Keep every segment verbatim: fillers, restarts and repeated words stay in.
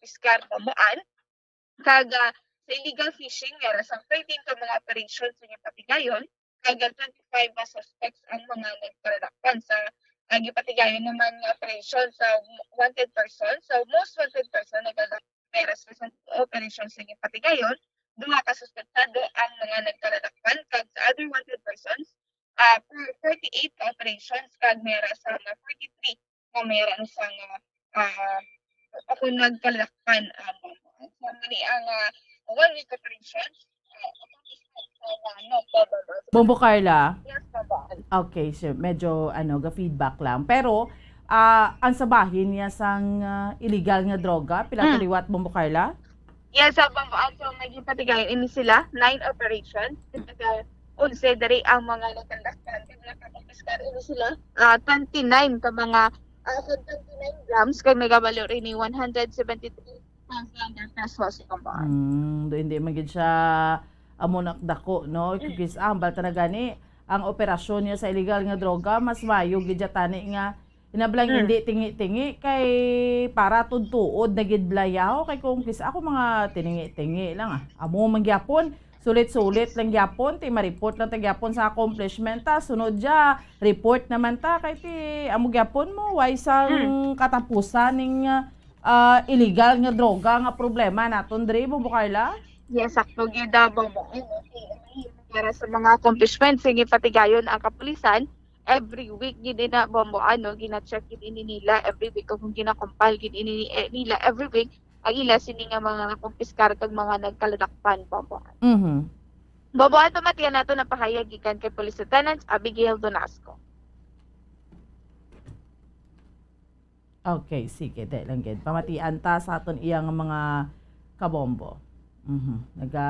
Piskar Bamoan, kag, ah, sa illegal fishing, meron sang thirteen ka mga operation sa inyong patigayon, kag, ah, twenty-five ka suspects ang mga nagkaladakpan sa, ah, gipatigayon naman nga operation sa wanted person. So, most wanted person nagkaladakpan sa operation sa inyong patigayon, duha ka suspetsado ang mga nagkaladakpan, kag sa other wanted persons, ah, forty-eight ka operations, kag meron sa mga forty-three nga meron sa nga, ah, ako nagkalakpan, ah, Bombo. So, mali ang, ah, one week operations, ah, accomplishment sa, ah, no, Bombo. Bombo Carla? Yes, Bombo. Okay, so medyo, ano, ga-feedback lang. Pero, ah, ang sabahin niya sang, ah, illegal nga droga, pila ka Mm. liwat, Bombo Carla? Yes, sa Bombo. So, may gipatigayon ini sila, nine operations. Sa onse diri ang mga nagkandaktan, nakakumpiskar ini sila, ah, twenty-nine ka mga, ah, twenty-nine grams, kag nagabalo rin ni one hundred seventy-three thousand pesos, Bombo. Hmm, do hindi man gid siya amo na dako, no? Mm. Kis-, ah, ambal talaga ni ang operasyon niya sa illegal nga droga, mas mayo gid siya tani nga inablang Mm. hindi tingi-tingi kay para tudtuod na gid blayaw kay kung kis-, ako mga tiningi-tingi lang, ah. Amo man gyapon, sulit-sulit lang gyapon, ti ma-report lang ta gyapon sa accomplishment ta, sunod dya, report naman ta kay ti amo gyapon mo, way sang Mm. katapusan ning, ah, illegal nga droga nga problema naton diri, Bombo Carla? Yes, sakto gid, ah, Bombo. Ay, okay. Para sa mga accomplishments, sige, patigayon ang kapulisan. Every week gid na, Bombo, ano, gina-check gid ini nila every week, kung gina-compile gid ini, eh, nila every week, ang ila sini nga mga nakumpiskar kag mga nagkaladakpan, Bombo. Mhm. Bombo, ato matiyan nato na pahayag gikan kay Police Lieutenant Abigail Donasco. Okay, sige, dali lang gid. Pamatian ta sa aton iya nga mga kabombo. Mhm. Naga,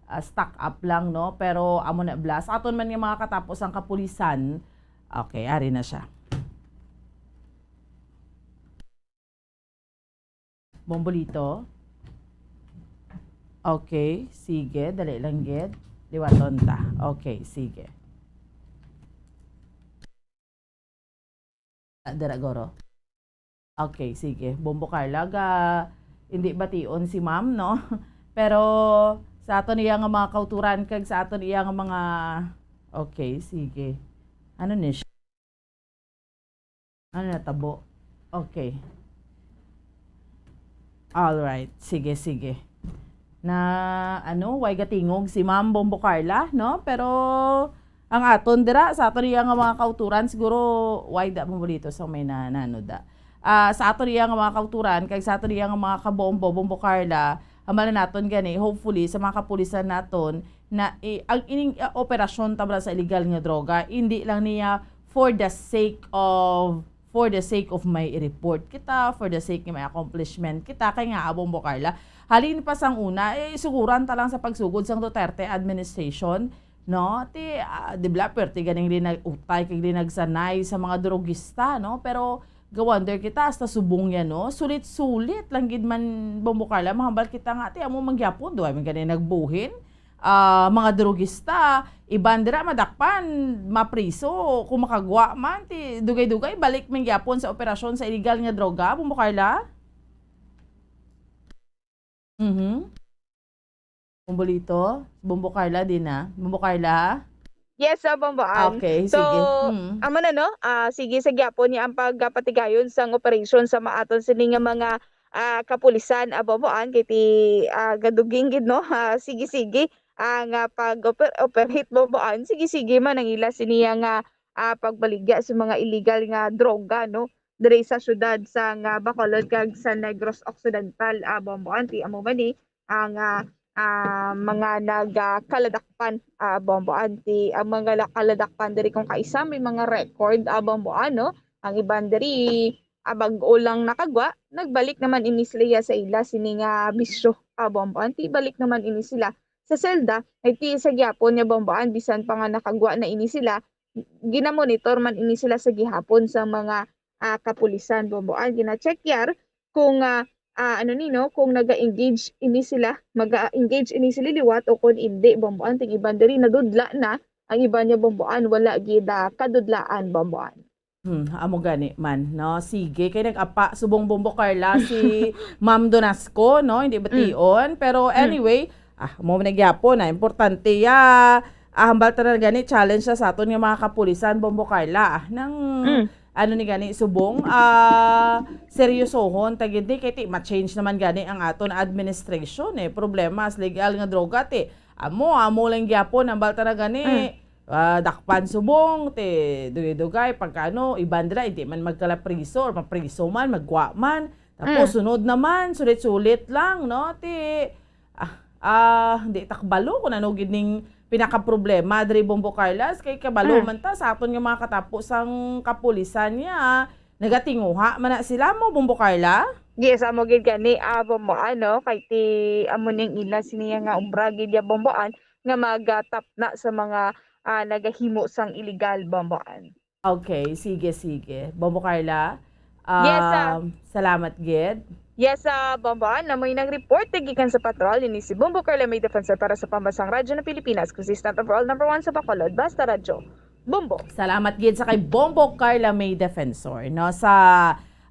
ah, stock up lang, no? Pero amo na bla. Sa aton man nga mga katapos ang kapulisan, okay, ari na siya. Bombolito. Okay, sige, dali lang gid. Liwaton ta. Okay, sige. Ah, dira, Goro. Okay, sige. Bombo Carla, ga, hindi bation si ma'am, no? Pero sa aton iya nga mga kauturan kag sa aton iya nga mga, okay, sige. Ano ni siya? Ano natabo? Okay. All right. Sige, sige. Na, ano, way gatingog si Ma'am Bombo Carla, no? Pero ang aton dira, sa aton iya nga mga kauturan, siguro, way da mo dito sa may na, nano da. Ah, sa aton iya nga mga kauturan, kag sa aton iya nga mga kabombo, Bombo Carla, hambal na naton gani, hopefully, sa mga kapulisan naton, na, eh, ang ining, ah, operasyon ta ba sa illegal nga droga, hindi lang niya for the sake of, for the sake of may i-report kita, for the sake nga may accomplishment kita, kay nga, Bombo Carla, halin pa sang una, eh, isuguran ta lang sa pagsugod sang Duterte administration, no? Ti, ah, di ba, perte ganing linag-utay kag linagsanay sa mga drogista, no? Pero, ga-wonder kita, hasta subong yan, no? Sulit-sulit lang gid man, Bombo Carla, mahambal kita nga, ti, amo man gyapon, duwa man gani nagbuhin, ah, mga drogista, iban dira madakpan, mapriso, kung makagwa man, ti dugay-dugay, balik man gyapon sa operasyon sa illegal nga droga, Bombo Carla? Mhm. Bombolito? Bombo Carla, di na? Bombo Carla? Yes, sa Bomboan. Okay, So, sige. Mm. amo na, no? Ah, sige, sa gyapon niya ang pagpatigayon sang operasyon sa maaton sini nga mga, ah, kapulisan, ah, Bomboan, kay ti, ah, gaduging gid, no? Ah, sige, sige. Ang, ah, pag-oper-, operate, Bomboan, sige, sige man ang ila siniya nga, ah, pagbaligya sa mga illegal nga droga, no? Diri sa syudad sa nga Bacolod kag sa Negros Occidental, ah, Bomboan, ti amo man ni ang, ah, ah, mga nagakaladakpan, ah, Bomboan, ti ang mga la-, kaladakpan diri kung kaisa may mga record, ah, Bomboan, no? Ang iban diri, ah, bag-o lang nakagwa, nagbalik naman ini sila sa ila sini nga bisyo, ah, Bomboan, ti balik naman ini sila sa selda, ay ti sa gyapon nga Bomboan, bisan pa nga nakagwa na ini sila, ginamonitor man ini sila sa gihapon sa mga, ah, kapulisan, Bomboan. Gina-check yar kung, ah, ah, ano ni, no, kung naga-engage ini sila, maga-engage ini sila liwat o kung indi, Bomboan. Ting iban diri nadudla na, ang iban niya, Bomboan, wala gid, ah, kadudlaan, Bomboan. Hmm, amo gani man, no? Sige, kay nag-apa subong Bombo Carla si Ma'am Donasco, no? Hindi bation. Pero anyway, ah, mo na gyapon na importante ya. Ah, hambal ta na gani challenge sa, sa aton nga mga kapulisan, Bombo Carla. Ah, nang ano ni gani subong, ah, seryosohon ta gid ni kay ti ma-change naman gani ang aton administration, eh. Problema sa legal nga droga ti amo, amo lang gyapon hambal ta na gani. Ah, dakpan subong, ti dugay-dugay, pagkano, iban dira, hindi man magkalapriso or mapriso man, magwa man. Tapos, sunod naman, sulit-sulit lang, no? Ti, ah, ah, hindi ta kabalo kung ano gid ning pinakaproblema diri, Bombo Carla, kay kabalo man ta sa aton nga mga katapo sang kapulisan niya, nagatinguha man na sila mo, Bombo Carla? Yes, amo gid gani, ah, Bombo, ano, kay ti, amo ning ila siniya nga umbra gid ya, Bomboan, nga magatapna sa mga, ah, nagahimo sang iligal, Bomboan. Okay, sige, sige. Bombo Carla, Yes, ah. um, salamat gid. Yes, ah, Bomboan, na may nag-report gikan sa patrol, ini si Bombo Carla May Defensor para sa Pambansang Radyo ng Pilipinas, consistent overall number one sa Bacolod, Basta Radyo, Bombo. Salamat gid sa kay Bombo Carla May Defensor, no, sa,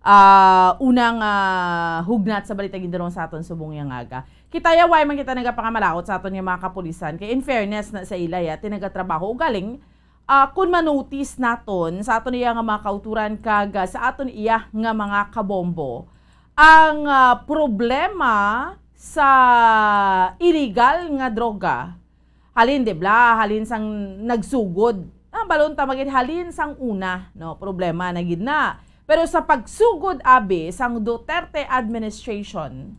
ah, unang, ah, hugnat sa balita gindarong sa aton subong yang aga. Kita ya, why man kita nagapangamalaot sa aton nga mga kapulisan, kay in fairness na sa ila ya, ti nagatrabaho ugaling, ah, kun manotice naton sa aton iya nga mga kauturan kag, ah, sa aton iya nga mga kabombo, ang, ah, problema sa iligal nga droga, halin, di bla, halin sang nagsugod. Ah, balon ta magid halin sang una, no, problema na gid na. Pero sa pagsugod, abi, sang Duterte administration,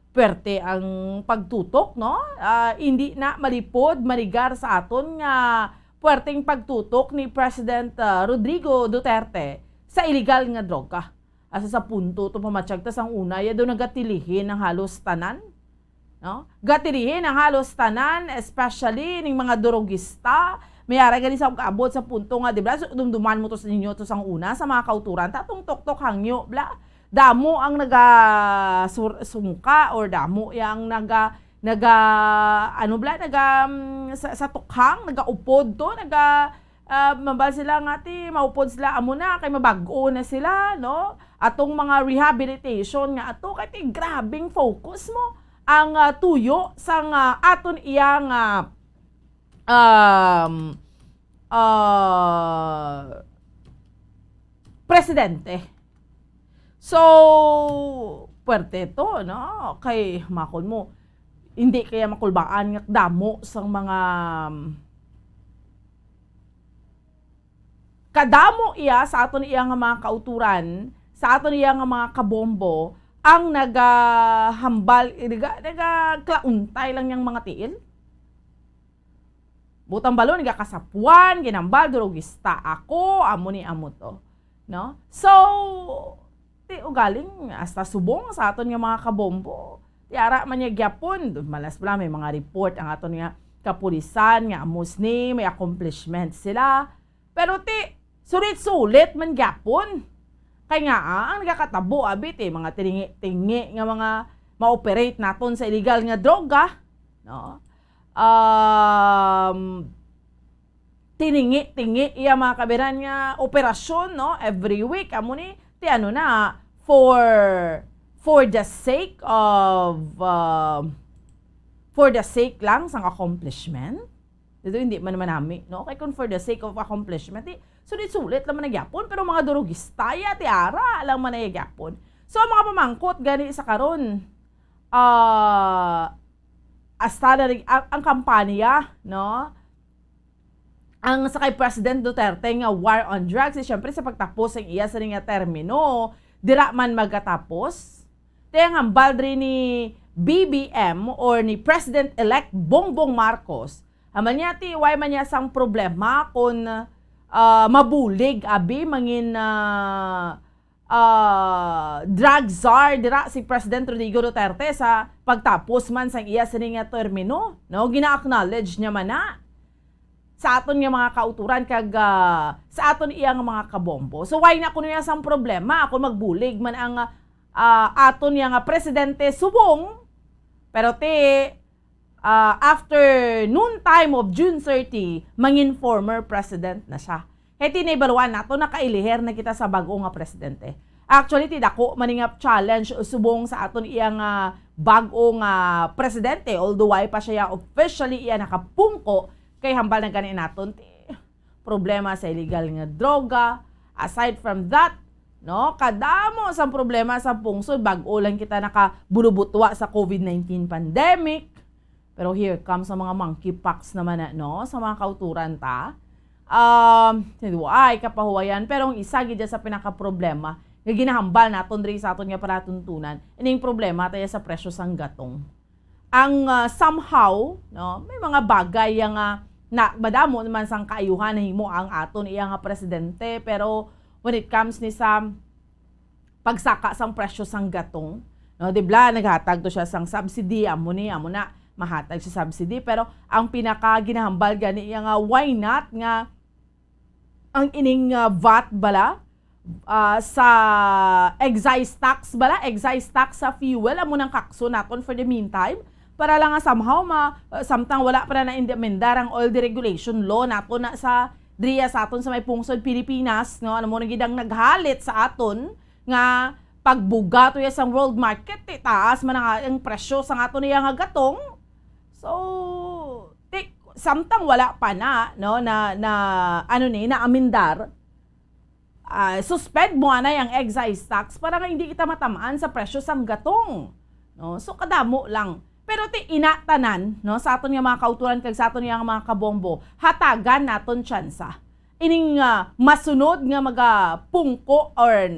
puwerte ang pagtutok, no? Ah, hindi na malipod, maligar sa aton nga puwerteng pagtutok ni President, ah, Rodrigo Duterte sa iligal nga droga. Asa sa punto to, pamatsyag ta sang una, ya daw nagatilihin ang halos tanan, no? Gatilihin ang halos tanan, especially ning mga durogista. May ara gani sa pag-abot sa punto nga, di ba, so, dumduman mo to sa ninyo to sang una, sa mga kauturan, ta tong tuktok hangyo, bla. Damo ang naga sur-, sungka or damo yang naga, naga, ano bla, naga, mm, sa, sa tukhang, nagaupod to, naga, ah, mabal sila nga ti, maupod sila, amo na, kay mabag-o na sila, no? Atong mga rehabilitation nga ato, kay ti grabing focus mo ang, ah, tuyo sang, ah, aton iyang, ah, um, ah, presidente. So, puwerte to, no? Kay makon mo, hindi kaya makulbaan nga damo sang mga, kadamo iya sa aton iya nga mga kauturan, sa aton iya nga mga kabombo, ang nagahambal, naga-, nagaklauntay lang yang mga tiil. Butang balon, nagakasapuan, ginambal, durogista ako, amo ni amo to. No? So, ti ugaling, hasta subong sa aton nga mga kabombo. Ti ara man niya gyapon, malas bala, may mga report ang aton nga kapulisan, nga amos ni, may accomplishment sila. Pero ti, sulit-sulit man gyapon. Kay nga, ah, ang nagakatabo, abi, ti, mga tiningi-tingi nga mga ma-operate naton sa illegal nga droga, no? Um, tiningi-tingi iya mga kabiran nga operasyon, no? Every week, amo ni, ti ano na, for, for the sake of, uh, for the sake lang sang accomplishment. Dito hindi man manami, no? Kay kung for the sake of accomplishment, di, sulit-sulit lang man ang gyapon, pero mga durugista, ya, ti ara lang man ang gyapon. So, ang mga pamangkot gani sa karon, ah, hasta na rin, ang, ang kampanya, no? Ang sa kay President Duterte nga war on drugs, eh, syempre sa pagtapos ang iya sa nga termino, dira man magatapos. Ti ang hambal diri ni B B M or ni President-elect Bongbong Marcos, aman niya ti, why man niya sang problema kung, ah, mabulig, abi, mangin, ah, ah, drug czar dira si President Rodrigo Duterte sa pagtapos man sang iya sini nga termino, no? Gina-acknowledge niya man na sa aton nga mga kauturan kag, ah, sa aton iya nga mga kabombo. So, why na kuno iya sang problema kung magbulig man ang, ah, aton iya nga presidente subong, pero ti, ah, after noon time of June thirty, mangin former president na siya. Kay ti nahibaluan nato, nakailiher na kita sa bag-o nga presidente. Actually, ti dako man ni nga challenge subong sa aton iya nga bag-o nga presidente, although wala pa siya officially iya nakapungko, kay hambal na gani naton ti problema sa illegal nga droga. Aside from that, no, kadamo sang problema sa pungsod, bag-o lang kita nakabulubutwa sa covid nineteen pandemic. Pero here comes ang mga monkeypox naman na, no, sa mga kauturan ta. Um, hindi, ay kapahuwayan. Pero ang isa gid sa pinakaproblema nga ginahambal naton diri sa aton nga palatuntunan, ining problema tayo sa presyo sang gatong. Ang, ah, somehow, no, may mga bagay yang, ah, na madamo naman sang kaayuhan nahimo ang aton iya nga presidente, pero when it comes ni sa pagsaka sang presyo sang gatong, no, di bla, naghatag to siya sang subsidy, amo ni, amo na, mahatag siya subsidy, pero ang pinaka ginahambal gani iya nga, why not nga ang ining, ah, vat bala, ah, sa excise tax bala, excise tax sa fuel, amo nang kakso naton for the meantime, para lang nga somehow ma-, ah, samtang wala pa na naindemendar ang oil deregulation law naton na sa, driya sa aton sa may pungsod Pilipinas, no? Ano mo na gid ang naghalit sa aton nga pagbuga to ya sang world market, ti taas man ang, ang presyo sa aton iya nga gatong. So, ti, samtang wala pa na, no, na, na, ano ni, naamendar, ah, suspend mo anay ang excise tax para nga hindi kita matamaan sa presyo sang gatong, no? So, kadamo lang. Pero ti ina tanan, no, sa aton nga mga kauturan kag sa aton nga mga kabombo, hatagan naton tsansa. Ining, ah, masunod nga magapungko or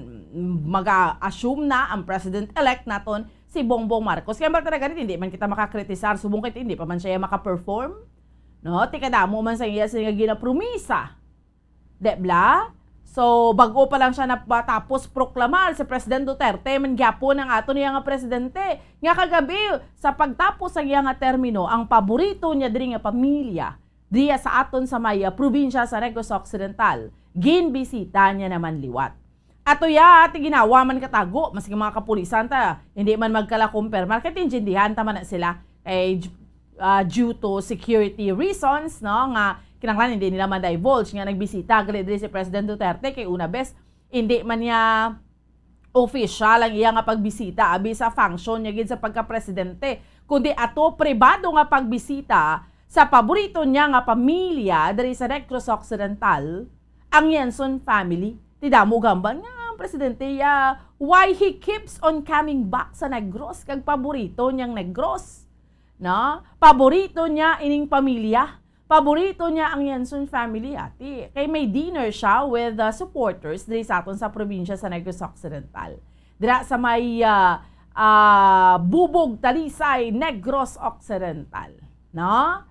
maga-assume na ang president-elect naton, si Bongbong Marcos. Kaya ba talaga, hindi man kita makakritisar, subong kay hindi pa man siya makaperform, no? Ti kadamo man sa iya sa nga ginapromisa. Di bla? So, bago pa lang siya napatapos proklamar, si President Duterte man gyapon ang ato niya nga presidente. Nga kagabi, sa pagtapos sa iya nga termino, ang paborito niya diri nga pamilya, diya sa aton sa may, ah, probinsya sa Negros Occidental, ginbisita niya naman liwat. Ato ya, ti ginawa man katago, maski mga kapulisan ta, hindi man magkalakumpirmar, kay tinjindihan ta man na sila. Kay, ah, due to security reasons, no, nga kinahanglan hindi nila ma-divulge nga nagbisita gali diri si President Duterte, kay una bes, hindi man niya official ang iya nga pagbisita abi sa function niya gid sa pagka-presidente, kundi ato pribado nga pagbisita sa paborito niya nga pamilya diri sa Negros Occidental, ang Yanson family. Ti damo gambal nga ang presidente, ya, why he keeps on coming back sa Negros, kag paborito niyang Negros, no? Paborito niya ining pamilya. Paborito niya ang Yanson family, ati. Kay may dinner siya with, uh, supporters diri sa aton sa probinsya sa Negros Occidental. Dira sa may, uh, uh, Bubog, Talisay, Negros Occidental, no?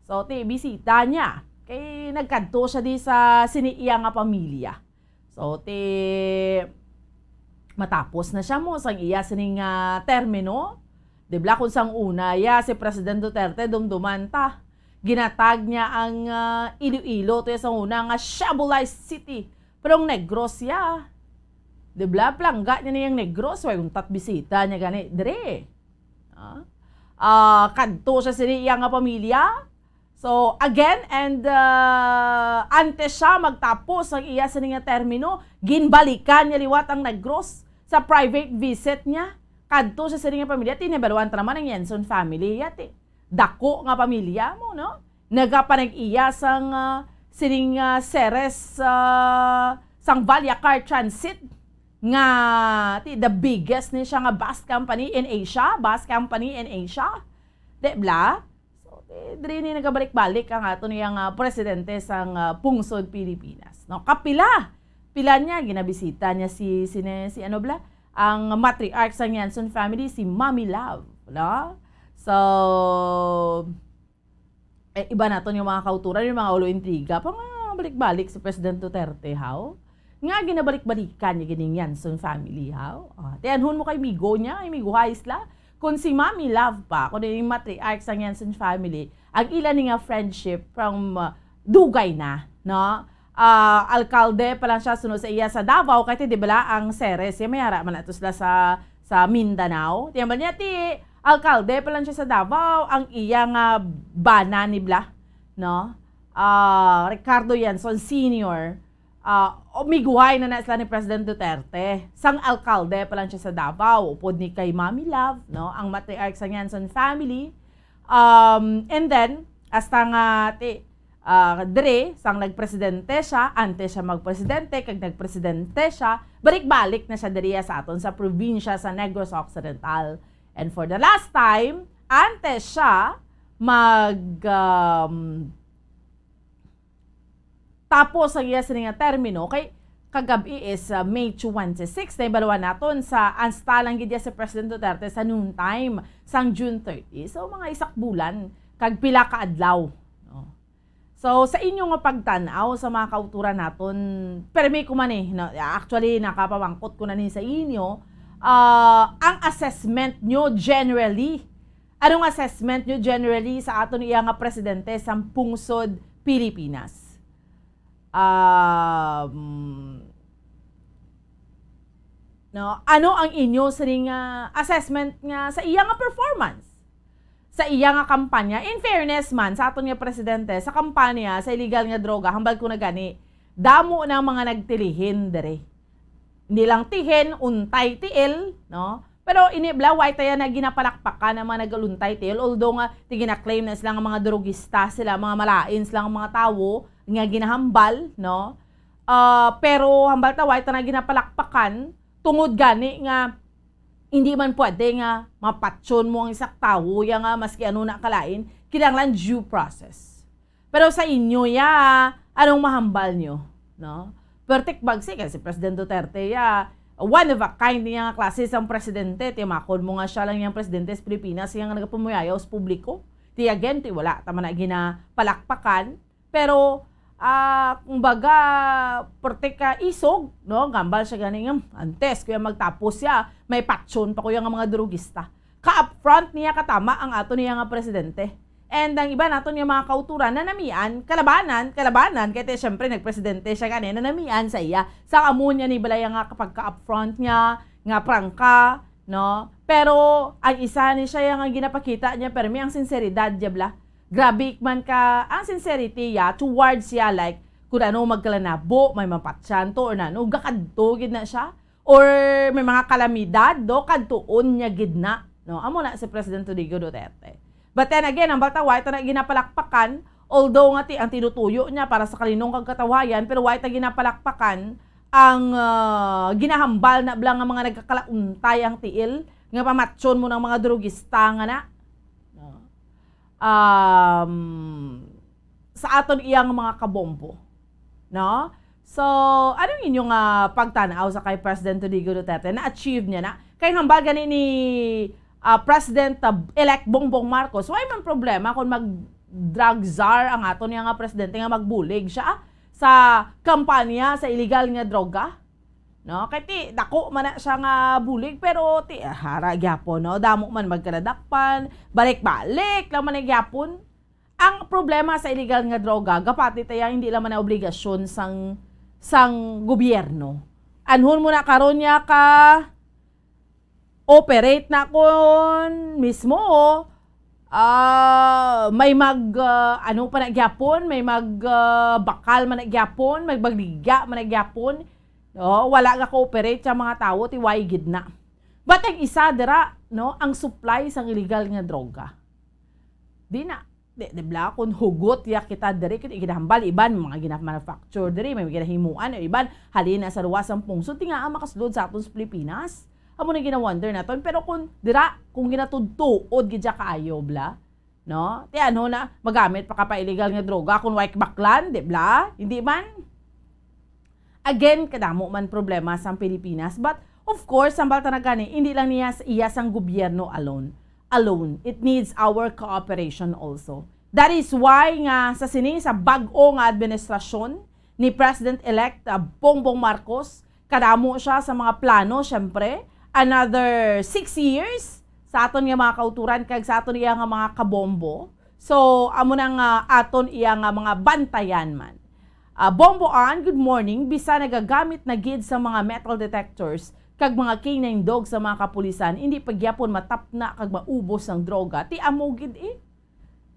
So, ti, bisita niya. Kay nagkadto siya di sa sini iya nga pamilya. So, ti, matapos na siya mo sang iya sining, ah, termino. Di bla, kung sang una, ya, si President Duterte, dumduman ta. Ginatag niya ang, ah, Iloilo, to sang una nga Shabolized City. Pero ang Negros, ya. Di bla, plangga niya na yung Negros, way untat bisita niya gani. Dire. Ah, ah, kadto siya sini iya nga pamilya. So, again, and, ah, antes siya magtapos ang iya sini nga termino, ginbalikan niya liwat ang Negros sa private visit niya. Kadto siya sini nga pamilya, tinibaluan ta naman ang Yanson family, yati. Dako nga pamilya mo, no? Nagapanag-iya sang, ah, sining, ah, Ceres, ah, sang Vallecar Transit nga ti, the biggest ni siya nga bus company in Asia, bus company in Asia. Di bla? So, di, diri ni nagabalik-balik ang ato niya nga presidente sang, ah, pungsod Pilipinas. No, kapila, pila niya, ginabisita niya si, sine, si ano bla? Ang matriarch sang Yanson family, si Mommy Love. No? So, eh, iba naton yung mga kauturan, yung mga ulo intriga. Pa nga balik-balik si President Duterte, haw? Nga ginabalik-balikan niya gining Yanson family, haw? Ah, tiyanhon mo kay migo niya, ay migo ha isla. Kung si Mommy Love pa, kung yung matriarch sang Yanson family, ang ila ni nga friendship from, ah, dugay na, no? Ah, alkalde pa lang siya sunod sa iya sa Davao, kay ti, di bala, ang Ceres, siya may ara man ato sila sa, sa Mindanao. Tiyan ba niya, ti, alkalde pa lang siya sa Davao, ang iya nga bana ni bla, no? Ah, Ricardo Yanson Senior, ah, o, miguhay na na sila ni President Duterte. Sang alkalde pa lang siya sa Davao, upod ni kay Mami Love, no? Ang matriarch sa Ngenson family. Um, and then, hasta nga, ti, ah, diri, sang nagpresidente siya, antes siya magpresidente, kag nagpresidente siya, balik-balik na siya diri sa aton sa probinsya sa Negros Occidental. And for the last time, antes siya mag, um, tapos ang iya sini nga termino, kay kagab-i is, uh, May twenty-six, nahibaluan naton sa, hasta lang gid iya si President Duterte sa noontime sang June thirty. So, mga isak bulan, kag pila ka adlaw, no? So, sa inyo nga pagtan-aw sa mga kauturan naton, permi ko man eh, no? Actually, nakapamangkot ko na ni sa inyo, ah, ang assessment nyo generally, anong assessment nyo generally sa aton iya nga presidente sang pungsod Pilipinas? Um, no? Ano ang inyo sining, ah, assessment nga sa iya nga performance? Sa iya nga kampanya? In fairness man, sa aton nga presidente, sa kampanya sa illegal nga droga, hambal ko na gani, damo na ang mga nagtilihin diri. Hindi lang tihin, untay tiil, no? Pero ini bala, way taya na ginapalakpakan ang mga nagaluntay tiil, although nga ti gina-claim na sila nga mga drogista sila, mga malain sila nga mga tawo nga ginahambal, no? Ah, pero hambal ta, way ta na ginapalakpakan tungod gani nga hindi man pwede nga mapatyon mo ang isak tawo ya nga maski ano na kalain, kinahanglan due process. Pero sa inyo ya, anong mahambal nyo, no? Pertik bagsi kay si President Duterte ya, one of a kind niya nga klase sang presidente. Timakon mo nga siya lang yang presidente sa Pilipinas, siya nga nagapamuyayaw sa publiko. Ti again, ti wala ta man na ginapalakpakan. Pero, ah, kumbaga, pertik ka isog, no? Gambal siya gani nga, "Hmm, antes ko ya magtapos ya, may patyon pa ko ya nga mga drogista." Ka-upfront niya katama ang ato niya nga presidente. And ang iba naton nga mga kauturan, nanamian, kalabanan, kalabanan, kay ti, syempre, nagpresidente siya gani, nanamian sa iya. Sa amo niya ni balaya nga kapag ka-upfront niya, nga prangka, no? Pero ang isa ni siya nga ginapakita niya, permi ang sinseridad, diabla. Grabe man ka, ang sincerity ya towards siya, like, kung ano magkalanabo, may mapatyan to or nano, gakadto gid na siya. Or may mga kalamidad, do, kadtuon niya gid na, no? Amo na si President Rodrigo Duterte. But then again, ang balta, way ta na ginapalakpakan, although nga ti, ang tinutuyo niya para sa kalinong kag katawayan, pero way ta ginapalakpakan ang, ah, ginahambal na bala nga mga nagkakalauntay ang tiil, nga pamatyon mo ng mga drogista nga na. No? Um, sa aton iyang mga kabombo. No? So, anong inyong, ah, pagtanaw sa kay President Rodrigo Duterte? Na-achieve niya na? Kay hambal gani ni, ah, President, ah, elect Bongbong Marcos, way man problema kung mag-drug czar ang aton nga presidente nga magbulig siya sa kampanya sa illegal nga droga? No? Kay ti, dako man na siya nga bulig, pero ti, hara gyapon, no? Damo man magkaladakpan, balik-balik lang man na gyapon. Ang problema sa illegal nga droga, gapati taya hindi lang man na obligasyon sang, sang gobyerno. Anhon mo na karon niya ka operate na kon mismo, ah, may mag, ah, ano pa na gyapon, may mag, ah, bakal man na gyapon, may magligya man na gyapon. No, wala ga cooperate sa mga tawo, ti way gid na. But ang isa dira, no, ang supply sang illegal nga droga. Di na, di, di bala, kung hugot ya kita diri, kung iginahambal, iban, mga ginamanufacture diri, may ginahimuan, o iban, halin na sa luwas ang pungsod, ti ngaa makasulod sa aton sa Pilipinas. Amo na gina-wonder naton. Pero kung dira, kung ginatudtuod gid siya kaayo, bala, no? Ti ano na, magamit pa ka pa illegal nga droga kung way baklan, di bala? Hindi man. Again, kadamo man problema sa Pilipinas. But, of course, ang balta na gani, hindi lang niya sa iya sang gobyerno alone. Alone. It needs our cooperation also. That is why nga sa sini, sa bag-o nga administrasyon ni President-elect, ah, Bongbong Marcos, kadamo siya sa mga plano, syempre, another six years sa aton nga mga kauturan kag sa aton iya nga mga kabombo. So, amo na nga aton iya nga mga bantayan man. Ah, Bombo Ann, good morning. Bisan nagagamit na gid sa mga metal detectors kag mga K nine dog sa mga kapulisan, hindi pa gyapon matapna kag maubos ang droga. Ti amo gid eh.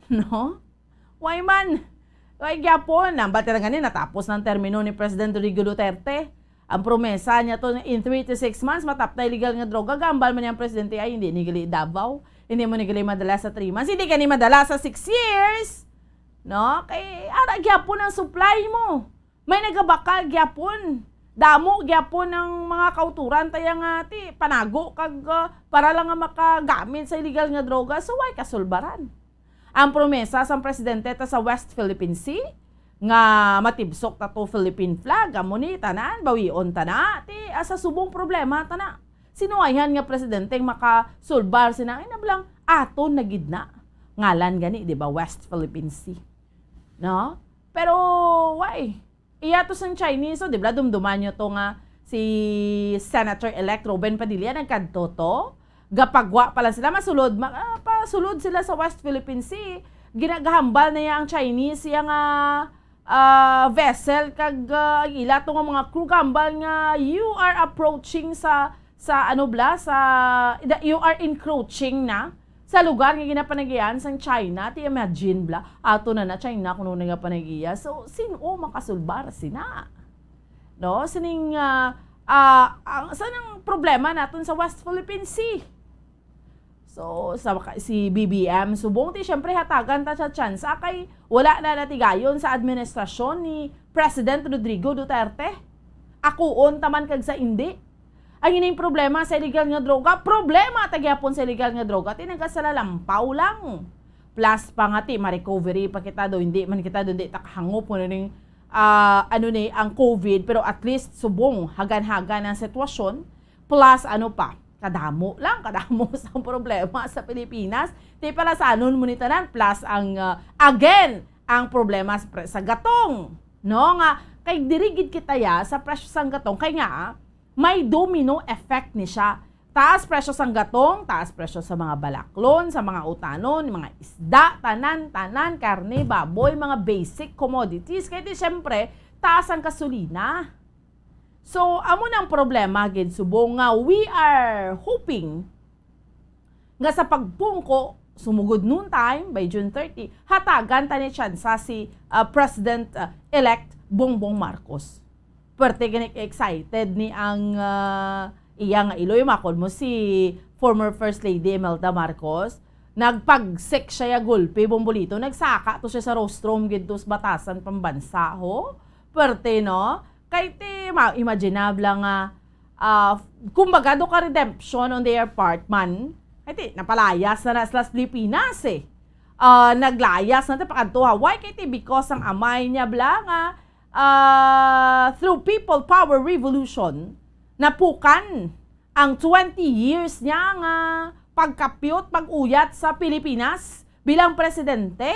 No? Why man? So, ay gyapon, nambal ta na gani, natapos na ang termino ni President Rodrigo Duterte. Ang promesa niya to, in three to six months, mataptay legal nga droga. Gambal man niya ang presidente, ay, hindi ni gali Davao. Hindi mo ni gali madala sa three months. Hindi ka ni madala sa six years. No? Kay, ara gyapon ang supply mo. May nagabakal gyapon. Damo gyapon ang mga kauturan taya nga ti panago kag, ah, para lang nga makagamit sa illegal nga droga. So, why kasulbaran? Ang promesa sang presidente ta sa West Philippine Sea nga matibsok ta to Philippine flag, amo ni tanan, bawion ta na, ti, ah, sa subong problema ta na. Sino ayhan nga presidente ang makasulbar sina, ay, nablang aton na gid na. Ngalan gani, di ba, West Philippine Sea. No? Pero why? Iya to sang Chinese, so, di ba, dumduman nyo to nga si Senator-elect Robin Padilla nagkadto to. Gapagwa pa lang sila, masulod, ma-, ah, pasulod sila sa West Philippine Sea. Ginagahambal na iya ang Chinese, iya nga, ah, vessel, kag, ah, ang ila to nga mga crew, gambal nga you are approaching sa, sa ano bala, sa, you are encroaching na sa lugar nga ginapanagian sang China. Ti imagine bala, ato na na China kuno nagapanagiya. So, sin-o makasulbar sina? No? Sining, ah, ah, ang, sa nang problema naton sa West Philippine Sea? So, sa maka-, si B B M subong, ti, syempre, hatagan ta sa tsansa kay wala na natigayon sa administrasyon ni President Rodrigo Duterte. Akuon ta man kag sa indi. Ang ining problema sa illegal nga droga, problema ta gyapon sa illegal nga droga, ti, nagasalampaw lang. Plus pa nga, ti, ma-recovery pa kita do, hindi man kita do, hindi ta kahangop kung ano ning, ah, ano ni ang COVID, pero at least subong, hagan-hagan ang sitwasyon. Plus, ano pa, kadamo lang, kadamo sang problema sa Pilipinas. Ti, palasanon mo ni tanan, plus ang, ah, again, ang problema sa pre-, sa gatong, no? Nga, kay diri gid kita ya sa presyo sang gatong, kay nga, may domino effect ni siya. Taas presyo sang gatong, taas presyo sa mga balaklon, sa mga utanon, mga isda, tanan, tanan, karne, baboy, mga basic commodities. Kay di, syempre, taas ang gasolina. So, amo nang problema gid subong nga we are hoping nga sa pagpungko, sumugod noon time, by June thirty, hatagan ta ni tsansa si, ah, President, ah, elect Bongbong Marcos. Perte gani ka-excited ni ang, ah, iya nga iloy, makon mo si former First Lady Imelda Marcos. Nagpagsik siya ya gulpi, Bombolito. Nagsaka to siya sa rostrum gid to sa Batasan Pambansa, ho? Perte, no? Kay ti, ma-, imagine na bala nga, ah, kumbaga, do ka redemption on their part man. Kay ti, napalayas na na sila sa Pilipinas, eh. Ah, naglayas na ti pakadto Hawaii, kay ti, because ang amay niya bala nga, ah, through People Power Revolution, napukan ang twenty years niya nga pagkapyot, pag-uyat sa Pilipinas bilang presidente.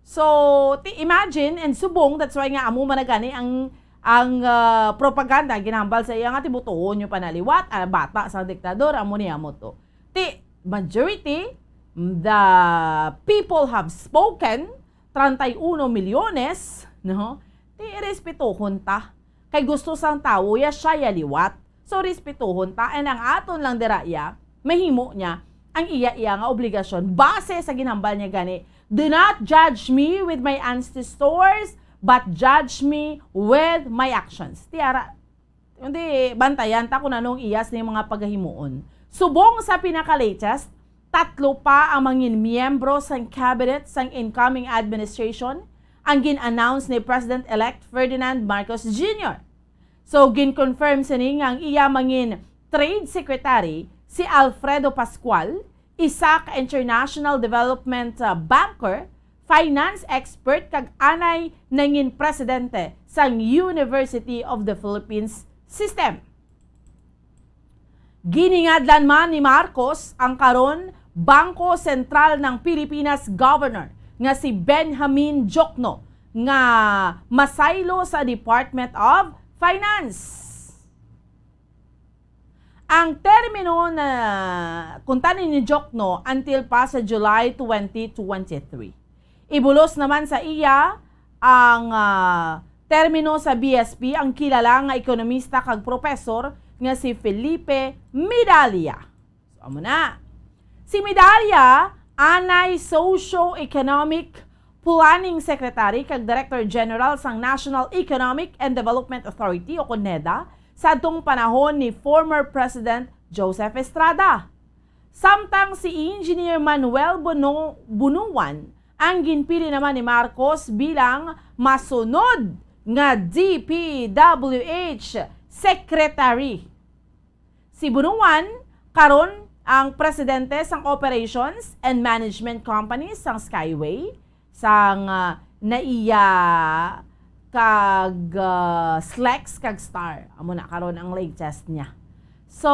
So, ti imagine and subong, that's why nga amo man na gani ang, ang, ah, propaganda ginahambal sa iya nga ti botohon nyo pa na liwat, ah, bata sa diktador, amo ni amo to. Ti majority, the people have spoken, treinta y uno milyones, no? Ti respetuhon ta. Kay gusto sang tawo ya siya ya liwat. So, respetuhon ta, and ang aton lang dira iya, mahimo niya ang iya-iya nga obligasyon base sa ginhambal niya gani, "Do not judge me with my ancestors, but judge me with my actions." Ti ara, kundi bantayan ta kung anong iya sini mga pagahimuon. Subong sa pinaka-latest, tatlo pa ang mangin miyembro sang cabinet sang incoming administration ang gin-announce ni President-elect Ferdinand Marcos Junior. So, gin-confirm sini nga ang iya mangin trade secretary si Alfredo Pascual, isa ka international development, ah, banker, finance expert, kag anay nangin presidente sang University of the Philippines System. Giningadlan man ni Marcos ang karon Bangko Sentral ng Pilipinas Governor nga si Benjamin Diokno nga masaylo sa Department of Finance. Ang termino na kuntani ni Diokno until pa sa July twenty twenty-three. Ibulos naman sa iya ang, ah, termino sa B S P ang kilala nga ekonomista kag propesor nga si Felipe Medalla. So, amo na. Si Medalla anay socio-economic Planning Secretary kag Director General sang National Economic and Development Authority o kon NEDA sa atong panahon ni former President Joseph Estrada. Samtang si Engineer Manuel Bono-, Bonuan ang ginpili naman ni Marcos bilang masunod nga D P W H Secretary. Si Bonuan karon ang presidente sang Operations and Management Company sang Skyway, sang, ah, NAIA kag, ah, SLEX kag STAR. Amo na karon ang latest niya. So,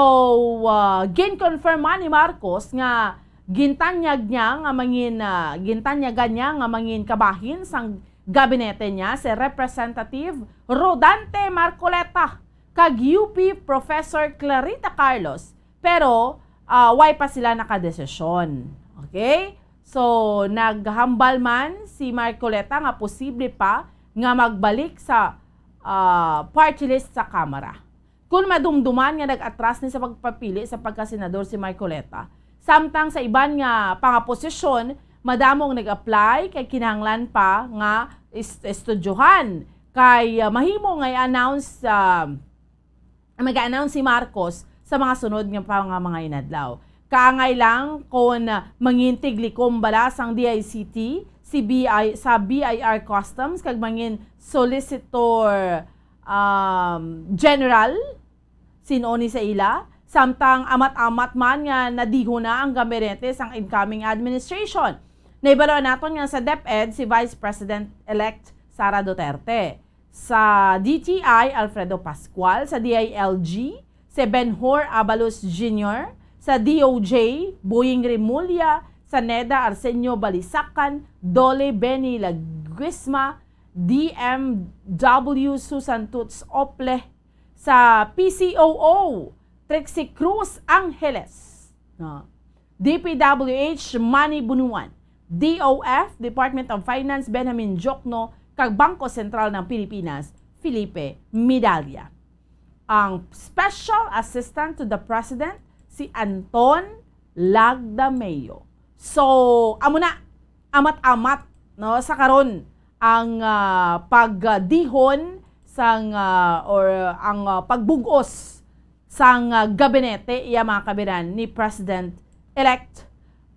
ah, gin-confirm man ni Marcos nga gintanyag niya nga mangin, ah, gintanyagan niya nga mangin kabahin sang gabinete niya si Representative Rodante Marcoleta kag U P Professor Clarita Carlos, pero, ah, way pa sila nakadesisyon. Okay? So, naghambal man si Marcoleta nga posible pa nga magbalik sa, ah, party list sa Kamara. Kung madumduman nga nag-atras ni sa pagpapili sa pagkasenador si Marcoleta, samtang sa iban nga pangaposisyon, madamo ang nag-apply kay kinahanglan pa nga is-, estudyohan kay, ah, mahimo nga i-announce, ah, mag-announce si Marcos sa mga sunod nga pa nga mga inadlaw. Kaangay lang kon, ah, mangin tiglikom bala sang D I C T, si B I, sa B I R Customs kag mangin Solicitor, um, General, sin-o ni sa ila, samtang amat-amat man nga nadihon na ang gabinete sang incoming administration. Nahibaluan naton nga sa DepEd si Vice President-elect Sara Duterte, sa D T I Alfredo Pascual, sa D I L G si Benhur Abalos Junior, sa D O J Boying Remulla, sa NEDA Arsenio Balisacan, DOLE Benny Laguisma, D M W Susan Toots Ople, sa P C O O Trixie Cruz Angeles, no? D P W H Manny Bunuan, D O F, Department of Finance, Benjamin Jokno, kag Bangko Sentral ng Pilipinas, Felipe Medalla. Ang Special Assistant to the President, si Anton Lagdameo. So, amo na, amat-amat, no, sa karon ang, ah, pagdihon sang, ah, or ang, ah, pagbug-os sang, ah, gabinete, iya, mga kabiran, ni President-elect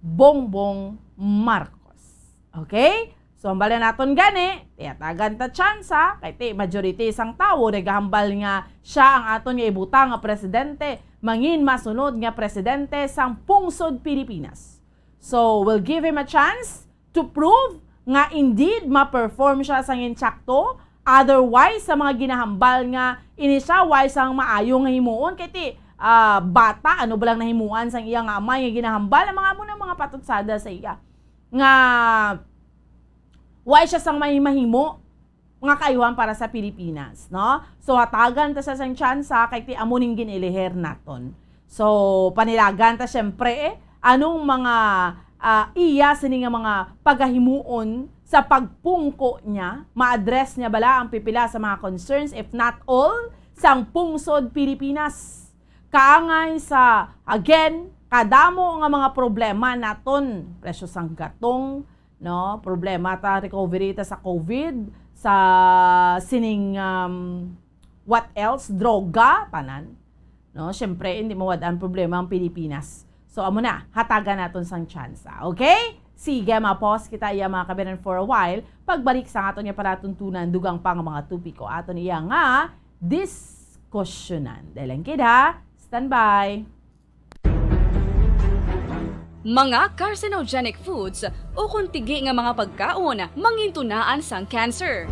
Bongbong Marcos. Okay? So, hambalan naton gani, tiyatagan ta tsansa, kay ti majority sang tawo nagahambal nga siya ang aton nga ibutang nga presidente, mangin masunod nga presidente sang pungsod Pilipinas. So, we'll give him a chance to prove nga indeed ma-perform siya sang insakto. Otherwise, sa mga ginahambal nga ini siya way sang maayo nga himuon, kay ti, ah, bata, ano ba lang nahimuan sang iya nga amay nga ginahambal, ang mga amo na mga patutsada sa iya nga way siya sang may mahimo nga kaayuhan para sa Pilipinas, no? So, hatagan ta siya sang tsansa kay ti amo ning gin-eliher naton. So, panilagan ta siyempre, eh, anong mga, ah, iya sini nga mga pagahimuon sa pagpungko niya, ma-address niya bala ang pipila sa mga concerns, if not all, sang pungsod Pilipinas. Kaangay sa, again, kadamo nga mga problema naton, presyo sang gatong, no? Problema ta, recovery ta sa COVID, sa sining, um, what else? Droga, tanan. No? Siyempre, hindi mawad-an problema ang Pilipinas. So, amo na, hatagan naton sang tsansa. Okay? Sige, ma-pause kita, iya, mga kabiran, for a while. Pagbalik sa aton nga palatuntunan, dugang pa nga mga topiko aton iya nga diskusyonan. Dahil lang kid, ha? Standby. Mga carcinogenic foods ukon tigi nga mga pagkaon mangintunaan sang cancer.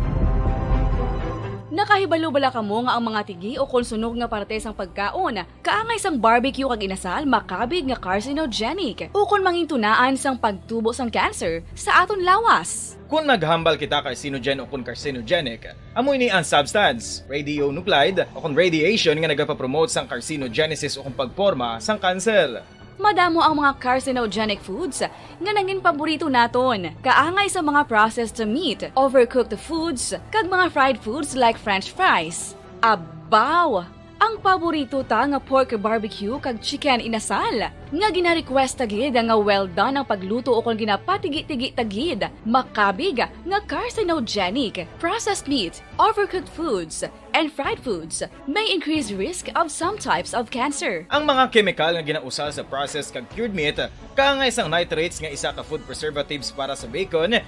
Nakahibalo bala kamo nga ang mga tigi ukon sunog nga parte sang pagkaon, kaangay sang barbecue kag inasal, makabig nga carcinogenic ukon mangintunaan sang pagtubo sang cancer sa aton lawas? Kon naghambal kita carcinogen ukon carcinogenic, amo ini ang substance, radionuclide, ukon radiation nga nagapapromote sang carcinogenesis ukon pagporma sang kanser. Madamo ang mga carcinogenic foods nga nangin paborito naton, kaangay sa mga processed meat, overcooked foods, kag mga fried foods like French fries. Abaw! Ang paborito ta nga pork barbecue kag chicken inasal, nga gina-request ta gid nga well done ang pagluto ukon ginapatigi-tigi ta gid, makabig nga carcinogenic. Processed meat, overcooked foods, and fried foods may increase risk of some types of cancer. Ang mga kemikal nga ginausal sa processed kag cured meat, kaangay sang nitrates nga isa ka food preservatives para sa bacon,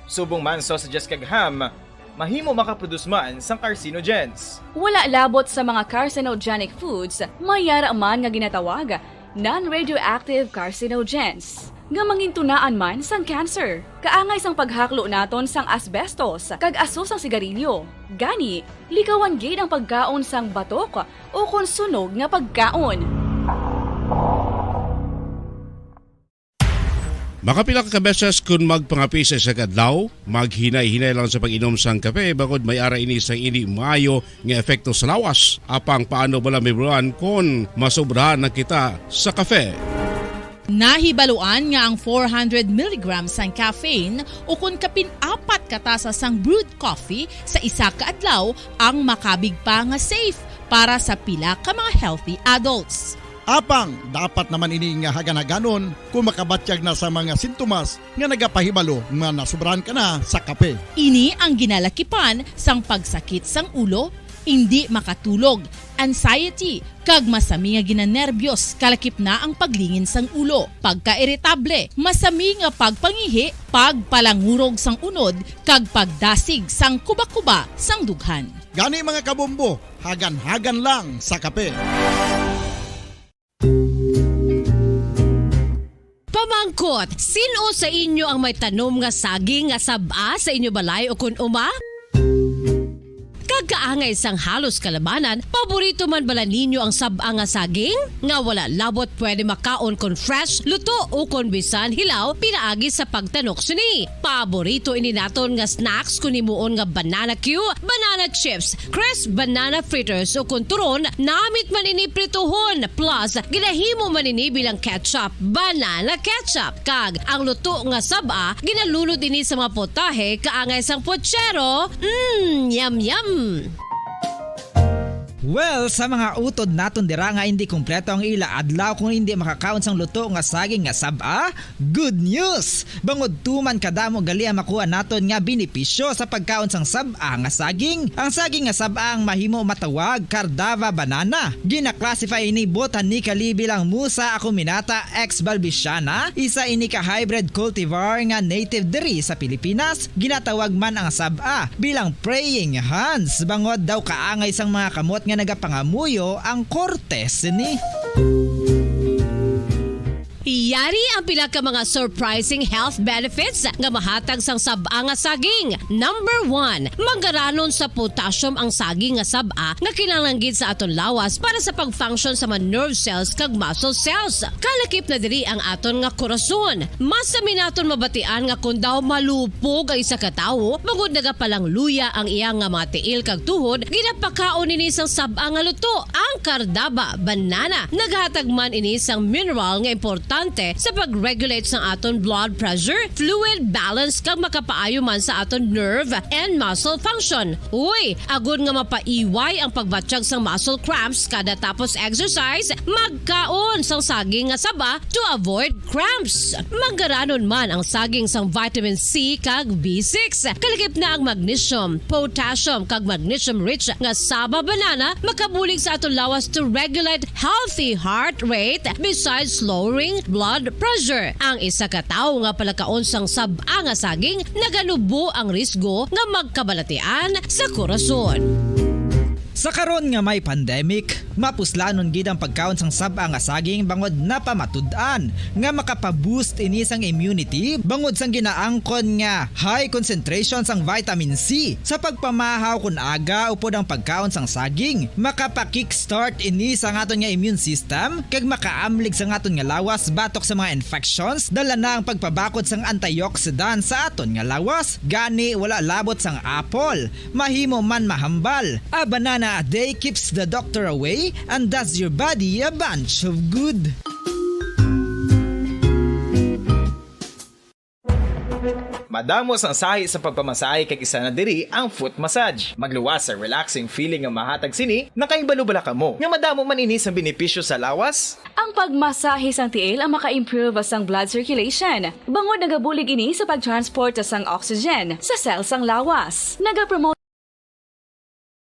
subong man sausages kag ham, mahimo makaproduce man sang carcinogens. Wala labot sa mga carcinogenic foods, may yara man nga ginatawag non-radioactive carcinogens, nga mangintunaan man sang cancer. Kaangay sang paghaklo naton sang asbestos kag aso sang sigarilyo. Gani, likawan gid ang pagkaon sang batok ukon sunog nga pagkaon. Makapila ka beses kon magpangape sa isa ka adlaw, maghinay-hinay lang sa pag-inom sang kape, bangod may ara ini sang indi maayo nga epekto sa lawas. Apang paano bala, Mibuan, kon masobrahan na kita sa kape? Nahibaluan nga ang four hundred milligrams sang caffeine ukon kapin apat ka tasa sang brewed coffee sa isa ka adlaw ang makabig pa nga safe para sa pila ka mga healthy adults. Apang dapat naman ini nga hagan-haganon kung makabatyag na sa mga sintomas nga nagapahibalo nga nasobrahan ka na sa kape. Ini ang ginalakipan sang pagsakit sang ulo, indi makatulog, anxiety, kag masami nga ginanerbiyos, kalakip na ang paglingin sang ulo, pagkairitable, masami nga pagpangihi, pagpalangurog sang unod, kag pagdasig sang kubakuba sang dughan. Gani, mga kabombo, hagan-hagan lang sa kape. Pamangkot, sin-o sa inyo ang may tanom nga saging nga sab-a sa inyo balay ukon uma? Kag kaangay sang halos kalabanan, paborito man bala ninyo ang sab-a nga saging? Nga wala labot pwede makaon kon fresh, luto, ukon bisan hilaw pinaagi sa pagtanok sini. Paborito ini naton nga snacks kon himuon nga banana cue, banana chips, crisp banana fritters, ukon turon, namit man ini prituhon, plus ginahimo man ini bilang ketchup, banana ketchup. Kag ang luto nga sab-a, ginalunod ini sa mga putahe kaangay sang puchero. Mm, yum, yum! Well, sa mga utod naton dira nga indi kompleto ang ila adlaw kung indi makakaon sang luto nga saging nga sab-a, good news! Bangod tuman kadamo gali ang makuha naton nga benepisyo sa pagkaon sang sab-a nga saging. Ang saging nga sab-a ang mahimo matawag Cardava banana. Gina-classify ini botanically bilang Musa acuminata ex balbisiana, isa ini ka hybrid cultivar nga native diri sa Pilipinas. Ginatawag man ang sab-a bilang praying hands, bangod daw kaangay sang mga kamot nga nagapangamuyo ang korte sini. Yari ang pila ka mga surprising health benefits nga mahatag sang sab-a nga saging. Number one, manggaranon sa potassium ang saging nga sab-a nga kinahanglan gid sa aton lawas para sa pag-function sa mga nerve cells kag muscle cells. Kalakip na diri ang aton nga korason. Masami naton mabatian nga kon daw malupog ang isa ka tawo, bangod nagapalangluya ang iya nga mga tiil kag tuhod, ginapakaon ini sang sab-a nga luto, ang Cardava banana. Naghatag man ini sang mineral nga importante sa pag-regulate sang aton blood pressure, fluid balance, kag makapaayo man sa aton nerve and muscle function. Uy, agod nga mapaiway ang pagbatyag sang muscle cramps kada tapos exercise, magkaon sang saging nga saba to avoid cramps. Manggaranon man ang saging sang vitamin C kag B six. Kalakip na ang magnesium, potassium, kag magnesium-rich nga saba banana makabulig sa aton lawas to regulate healthy heart rate besides lowering blood pressure. Ang isa ka tawo nga palakaon sang sab-a nga saging naganubo ang risgo nga magkabalatian sa korason. Sa karon nga may pandemic, mapuslanon gid ang pagkaon sang sab-a nga saging bangod napamatud-an nga makapa-boost ini sang immunity bangod sang ginaangkon nga high concentration sang vitamin C. Sa pagpamahaw kon aga upod ang pagkaon sang saging, makapa-kickstart ini sa aton nga immune system kag makaamlig sa aton nga lawas batok sa mga infections, dala na ang pagpabakod sang antioxidant sa aton nga lawas. Gani, wala labot sang apple, mahimo man mahambal. A banana a day keeps the doctor away and does your body a bunch of good. Madamo sang sahi sa pagpamasahe kag isa na diri ang foot massage. Magluwas sa relaxing feeling nga mahatag sini, nakahibalo bala kamo nga madamo man ini sang benepisyo sa lawas? Ang pagmasahe sang tiil ang maka-improve sang blood circulation, bangod nagabulig ini sa pag-transport sang oxygen sa cell sang lawas. Nagapromote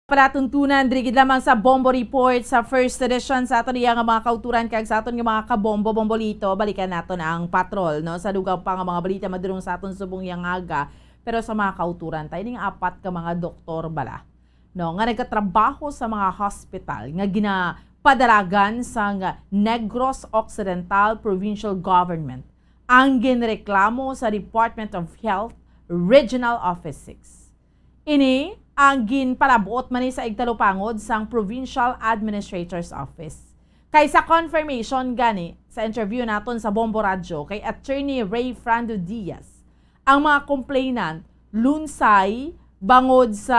Palatuntunan diri gid lamang sa Bombo Report sa first edition sa aton iya nga mga kauturan kag sa aton nga mga kabombo-bombolito. Balikan naton ang patrol, no, sa dugang pa nga mga balita madulong sa aton subong yang aga. Pero sa mga kauturan, tayo ning apat ka mga doktor bala, no, nga nagatrabaho sa mga hospital nga ginapadalagan sang Negros Occidental Provincial Government ang ginreklamo sa Department of Health Regional Office six. Ini ang ginpalabot man ni sa igtalupangod sang Provincial Administrator's Office. Kay sa confirmation gani, sa interview naton sa Bombo Radyo kay Attorney Ray Frando Diaz, ang mga complainant lunsay bangod sa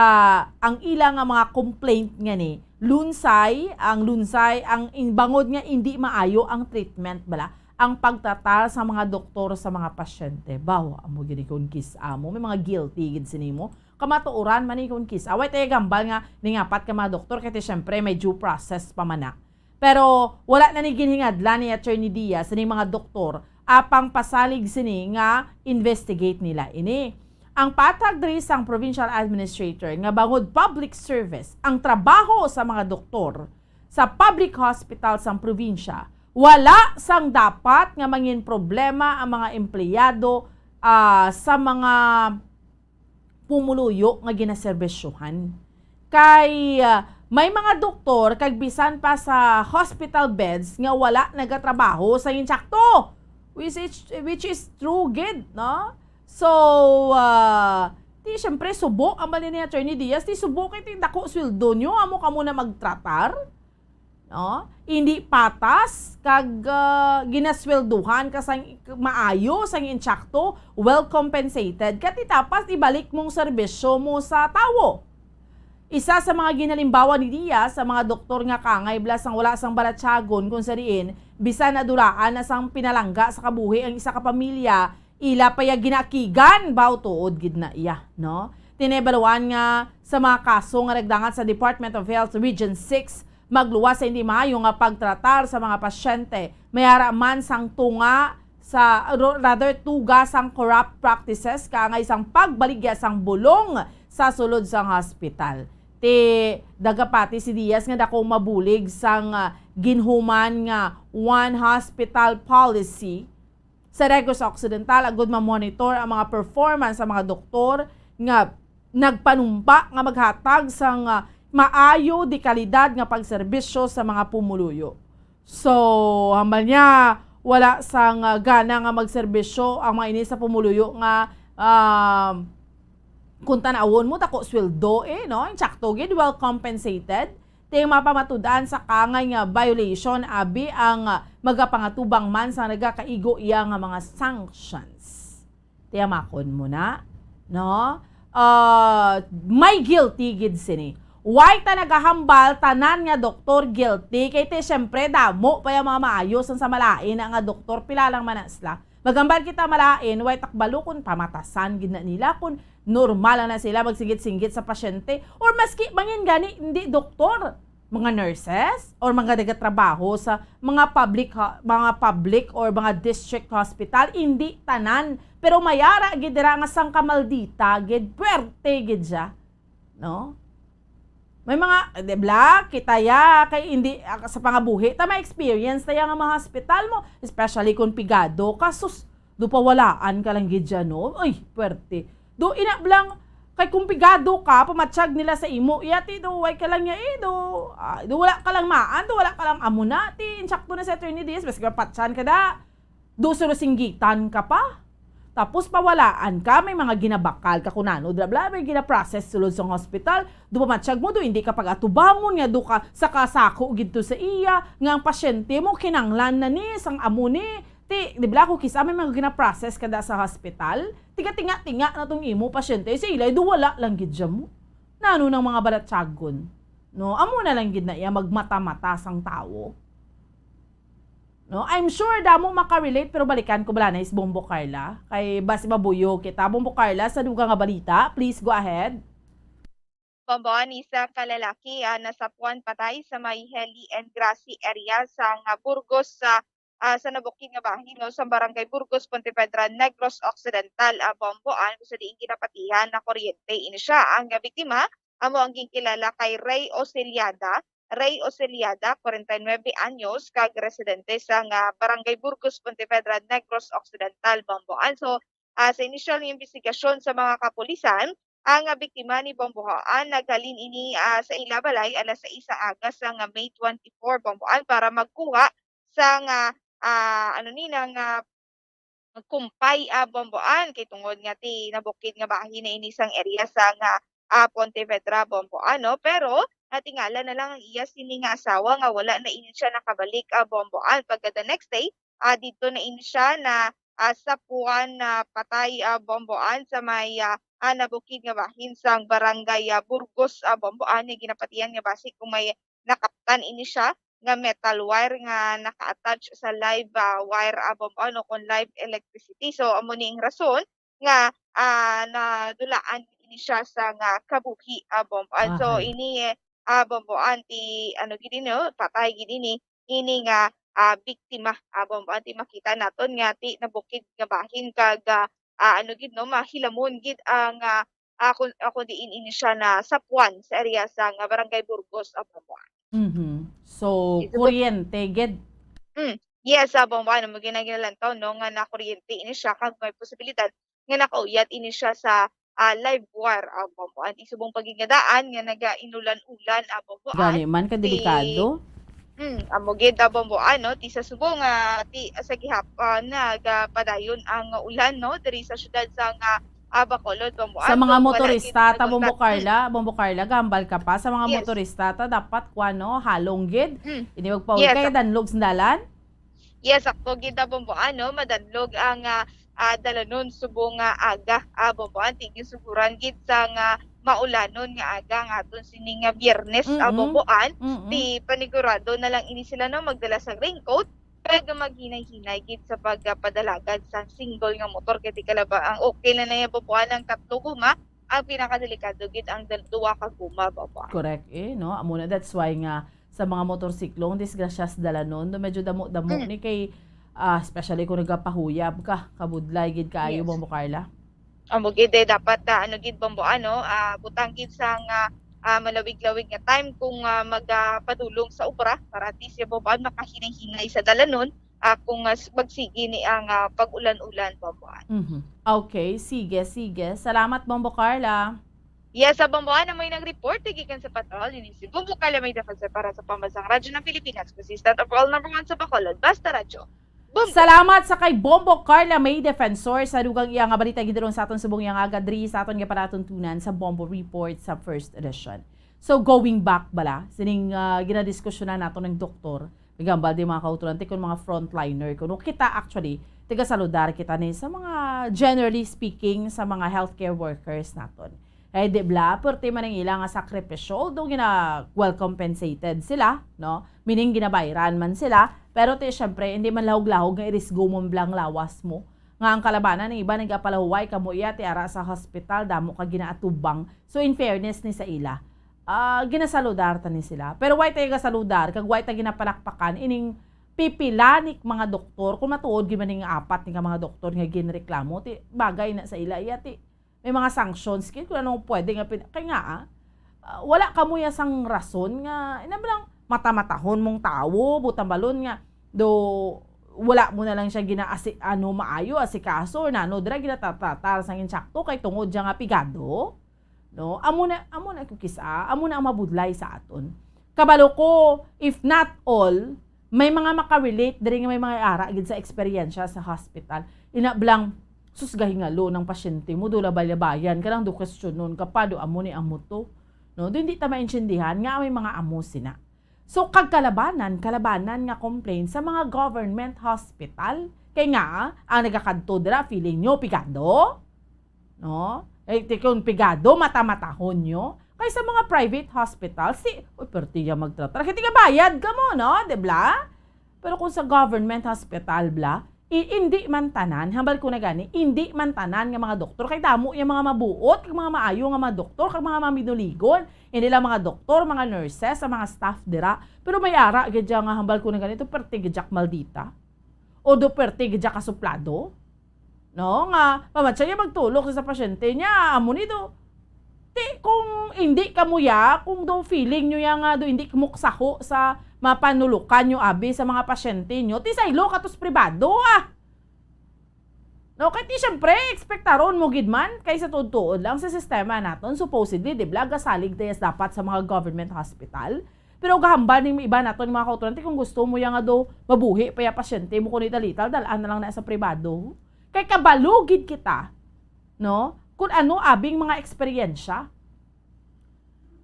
ang ila nga mga complaint ngani, lunsay ang lunsay ang in, bangod nga indi maayo ang treatment bala, ang pagtratar sa mga doktor sa mga pasyente. Baw, amo gid ni kon kis-a mo, may mga guilty gid sini mo. Kamatuoran man ni kon kis-a. Way tayo gambal nga ningapat ka mga doktor, kay ti, syempre, may due process pa man na. Pero wala na ni ginhingadlan ni Attorney Diaz sa mga doktor apang pasalig sini nga investigate nila ini. Ang patag diri sang provincial administrator nga bangod public service ang trabaho sa mga doktor sa public hospital sang probinsya, wala sang dapat nga mangin problema ang mga empleyado, ah, sa mga pumuluyo nga ginaserbisyohan. Kay, ah, may mga doktor kag bisan pa sa hospital beds nga wala nagatrabaho sa insakto, which is, which is true gid, no? So, ah, ti, syempre, subo ang bali ni Attorney Diaz, ti subo kay ti dako sweldo nyo, amo kamo na magtratar. No? Hindi patas kag, ah, ginaswelduhan ka sang maayo, sang insakto, well compensated, kati dapat ibalik mong serbisyo mo sa tawo. Isa sa mga ginalimbawa ni Diaz sa mga doktor nga kangay bala sang wala sang balatyagon, kung sa diin bisan nadulaan na sang pinalangga sa kabuhi ang isa ka pamilya, ila pa ya ginaakigan, baw tuod gid na iya, no? Tinibaluan nga sa mga kaso nga nagdangat sa Department of Health Region six, magluwas sa hindi maayo nga pagtratar sa mga pasyente, may ara man sang tunga sa, ro-, rather, tuga sang corrupt practices kaangay sang pagbaligya sang bulong sa sulod sang hospital. Ti nagapati si Diaz nga dakong mabulig sang, ah, ginhuman nga one hospital policy sa Negros Occidental agud ma-monitor ang mga performance sa mga doktor nga nagpanumpa nga maghatag sang, ah, maayo di kalidad nga pagserbisyo sa mga pumuluyo. So, hambal niya, wala sang, ah, gana nga magserbisyo ang mga ini sa pumuluyo nga, ah, kung tan-awon mo, dako sweldo, eh, no? Insakto gid, well compensated. Ti mapamatud-an sa kangay nga violation, abi ang, ah, magapangatubang man sa nagakaigo iya nga mga sanctions. Tiyamakon mo na, no? Ah, may guilty gid sini. Why ta nagahambal tanan nga doktor guilty? Kay ti, siyempre, damo pa yung mga maayo sang sa malain na nga doktor. Pila lang man na sila. Magambal kita malain, way takbalo kung pamatasan gid na nila, kung normal lang na sila magsinggit-singgit sa pasyente, or maski mangin gani hindi doktor, mga nurses, or mga nagatrabaho sa mga public ho-, mga public or mga district hospital, hindi tanan. Pero may ara gid dira nga sangkamaldita gid, puwerte gid siya, no? May mga, di bla, kita ya, kay hindi, ah, sa pangabuhi, ta may experience ta ya nga mga hospital mo, especially kung pigado ka, sus, do pawalaan ka lang gid dyan, no? Ay, puwerte. Do, ina blang, kay kung pigado ka, pamatyag nila sa imo, iya, ti, do, way ka lang ya, eh, do, ah, do, wala ka lang maan, do, wala ka lang amo na, ti, insakto na si Attorney Diaz, basta patyan ka da. Do, surusinggitan ka pa. Tapos pawalaan ka, may mga ginabakal ka kunano, bla, bla, may ginaprocess sulod sa hospital. Do pamatyag mo, do hindi ka pag-atubangon nga do ka sa kasako gidto sa iya, nga ang pasyente mo kinanglan na ni, sang amo ni. Ti, di bla, ako kisa may mga ginaprocess ka da sa hospital. Tiga-tinga-tinga na tong imo pasyente, sa ilay, do wala lang gid siya mo. Nano nang mga balatyagon? No, amo na lang gid na iya magmata-mata sang tawo. No? I'm sure damo makarelate, pero balikan ko bala na is Bombo Carla. Kay basi mabuyo kita. Bombo Carla, sa dugang nga balita, please go ahead. Bomboan, isa ka lalaki, ah, nasapuan patay sa may Heli and Grassy area sa nga Burgos, sa, ah, sa nabukid nga bahin, no, sa Barangay Burgos, Pontevedra, Negros Occidental. Ah, Bomboan, kung sa diin ginapatihan na kuryente ini siya. Ang biktima amo ang ginkilala kay Ray Osiliada. Ray Osiliada, forty-nine anyos, kag residente sa nga Barangay Burgos, Pontevedra, Negros Occidental, Bomboan. So, ah, sa inisyal nga imbestigasyon sa mga kapulisan, ang, ah, biktima ni Bomboan naghalin ini, ah, sa ila balay alas sais sa aga sa nga May twenty-four, Bomboan, para magkuha sa nga, ah, ano ni, nga kumpay, ah, Bomboan, kay tungod nga ti nabukid nga bahin na ini sang area sa nga, ah, Pontevedra, Bomboan, no? Pero natingala na lang ang iya sini nga asawa nga wala na ini siya nakabalik, ah, Bomboan. Pagka the next day, ah, didto na ini siya na, ah, sapuan na patay, ah, Bomboan, sa may, ah, ah, nabukid nga bahin sang barangay, ah, Burgos, ah, Bomboan, nga ginapatihan nga basi kung may nakaptan ini siya nga metal wire nga naka-attach sa live, ah, wire, ah, Bomboan, o kung live electricity. So, amo ni ang rason nga, ah, nadulaan ini siya sa nga kabuhi, ah, Bomboan. So, Ahay. ini, eh, ah, Bomboan, ti, ano gid ini, oh, patay gid ini, ini nga, ah, biktima, ah, Bomboan, ti makita naton nga ti nabukid nga bahin kag, ah, ah, ano gid, no, mahilamon gid ang, ah, ah, kung, ah, kung diin ini siya nasapuan sa area sa nga Barangay Burgos, ah, Bomboan. Mhm. So, Ito po. Kuryente gid. Mm. Yes, ah, Bomboan, amo gid na ginalantaw, no, nga nakuryente ini siya kag may posibilidad nga nakauyat ini siya sa, ah, live wire, ah, Bomboan. Ti subong pa gid nga daan nga nagainulan-ulan, ah, Bomboan. Gani man, kadelikado. Mm, amo gid, ah, Bomboan, no? Ti sa subong nga, ti sa gihapon, nagapadayon ang ulan, no, diri sa siyudad sa nga, ah, Bacolod, Bomboan. Sa mga So, wala motorista, gid ta, Bombo nagkontak-, Carla, Bombo Carla, gambal ka pa. Sa mga Yes. motorista, ta, dapat, kwa, no, halong gid. Mm. Hindi magpawid Yes, kaya ak- danlog sa dalan. Yes, sakto gid, ah, Bomboan, no? Madanlog ang, ah, ah, dalanon subong nga aga, ah, Bomboan. Ti ginsuguran gid sa nga maulanon nga aga nga aton sining nga Biyernes, ah, Mm-mm. Bomboan. Mm-mm. Ti panigurado na lang ini sila, no, magdala sa raincoat kag maghinay-hinay gid sa pagpadalagad sa single nga motor. Kay ti kalaba ang okay na na yan, Bomboan, ang tatlo guma. Ang pinakadelikado gid ang dal-, duha ka guma, Bomboan. Correct, eh, no? Amo na, that's why nga sa mga motorsiklo, ang disgrasya sa dalanon, do medyo damo-damo Mm. ni kay, ah, especially kung nagapahuyab ka, kabudlay gid kaayo, Yes. Bombo Carla. Amo gid, eh, dapat, ah, ano gid, Bomboan, no, ah, butang gid sa nga, ah, malawig-lawig nga time kung, ah, magapadulong sa obra para at least yung Bomboan makahinay-hinay sa dalanon, ah, kung, ah, s-, magsigi ni ang, ah, pag-ulan-ulan, Bomboan. Mhm. Okay, sige, sige. Salamat, Bombo Carla. Yes, sa Bomboan na may nag-report, gikan sa Patrol, ini si Bombo Carla May Defensor para sa Pambansang Radyo ng Pilipinas, consistent overall number one sa Bacolod, Basta Radyo. Bombo. Salamat sa kay Bombo Carla May Defensor sa dugang iya nga balita gidulong sa aton subong iya nga aga diri sa aton nga palatuntunan sa Bombo Report sa first edition. So, going back bala, sining, ah, ginadiskusyonan nato ng doktor, nagambal di mga kauturan, ti kun mga frontliner, kuno kita actually, tigasaludar kita ni sa mga, generally speaking, sa mga healthcare workers naton. Kay di bala, perti man ang ila nga sakripisyo, do gina well compensated sila, no? Meaning, ginabayran man sila, pero ti, syempre, hindi man lahog-lahog nga irisgo mo bala ang lawas mo. Nga ang kalabanan, ang iba nagapalahuway kamo iya, ti ara sa hospital, damo ka ginaatubang. So, in fairness ni sa ila, ah, ginasaludar ta ni sila. Pero why tayo gasaludar, kag why ta ginapalakpakan, ining pipila ni mga doktor, kung matuod gid man ning apat ni ka mga doktor nga ginreklamo, ti bagay na sa ila iya, ti may mga sanctions gid kung anong pwede nga pin-, kay nga, ah, ah, wala kamo ya sang rason nga, ina ba lang, mata-matahon mong tawo, butang balon nga, do, wala mo na lang siya ginaasi-, ano, maayo, asikaso, or nano, dira ginatatratar sang insakto kay tungod siya nga pigado, no? Amo na, amo na ko kisa, amo na ang mabudlay sa aton. Kabalo ko, if not all, may mga makarelate diri nga may mga ara gid sa eksperyensya sa hospital. Ina blang, sus, gahingalo ng pasyente mo, do labay-labayan ka lang, do kwestiyonon ka pa, do amo ni amo to. No? Do hindi ta maintindihan nga may mga amo sina. So, kag kalabanan, kalabanan nga complaint sa mga government hospital. Kay nga, ang nagakadto dira, feeling nyo, pigado? No? Eh, ti kun pigado, mata-matahon nyo. Kay sa mga private hospital, si, uy, perti ya magtratar. Kay tigabayad ka mo, no? Di bala? Pero kung sa government hospital, bla, i-, indi man tanan, hambal ko na gani, indi man tanan nga mga doktor, kay damo yang mga mabuot, kag mga maayo nga mga doktor, kag mga maminuligon, hindi lang mga doktor, mga nurses, ang mga staff dira. Pero may ara gid dya nga hambal ko na gani, do perte gid dya ka maldita. O do perte gid dya ka suplado. No? Nga, pamatsa niya magtulok sa pasyente niya, amo ni do. Ti, kung hindi kamo ya, kung do feeling nyo ya nga do hindi kamo kasaho sa mapanulukan nyo abi sa mga pasyente nyo, ti saylo ka to sa pribado, ah. No, kay ti, siyempre, ekspektaron mo gid man, kay sa tuod-tuod lang sa sistema naton, supposedly, di ba, gasalig ta ya dapat sa mga government hospital. Pero gahambal ning iba naton mga kauturan, ti, kung gusto mo ya nga do mabuhi pa ya pasyente mo, kung dali-dali, dal-an na lang na sa pribado. Kay kabalo gid kita, no? Kung ano abing mga eksperyensya.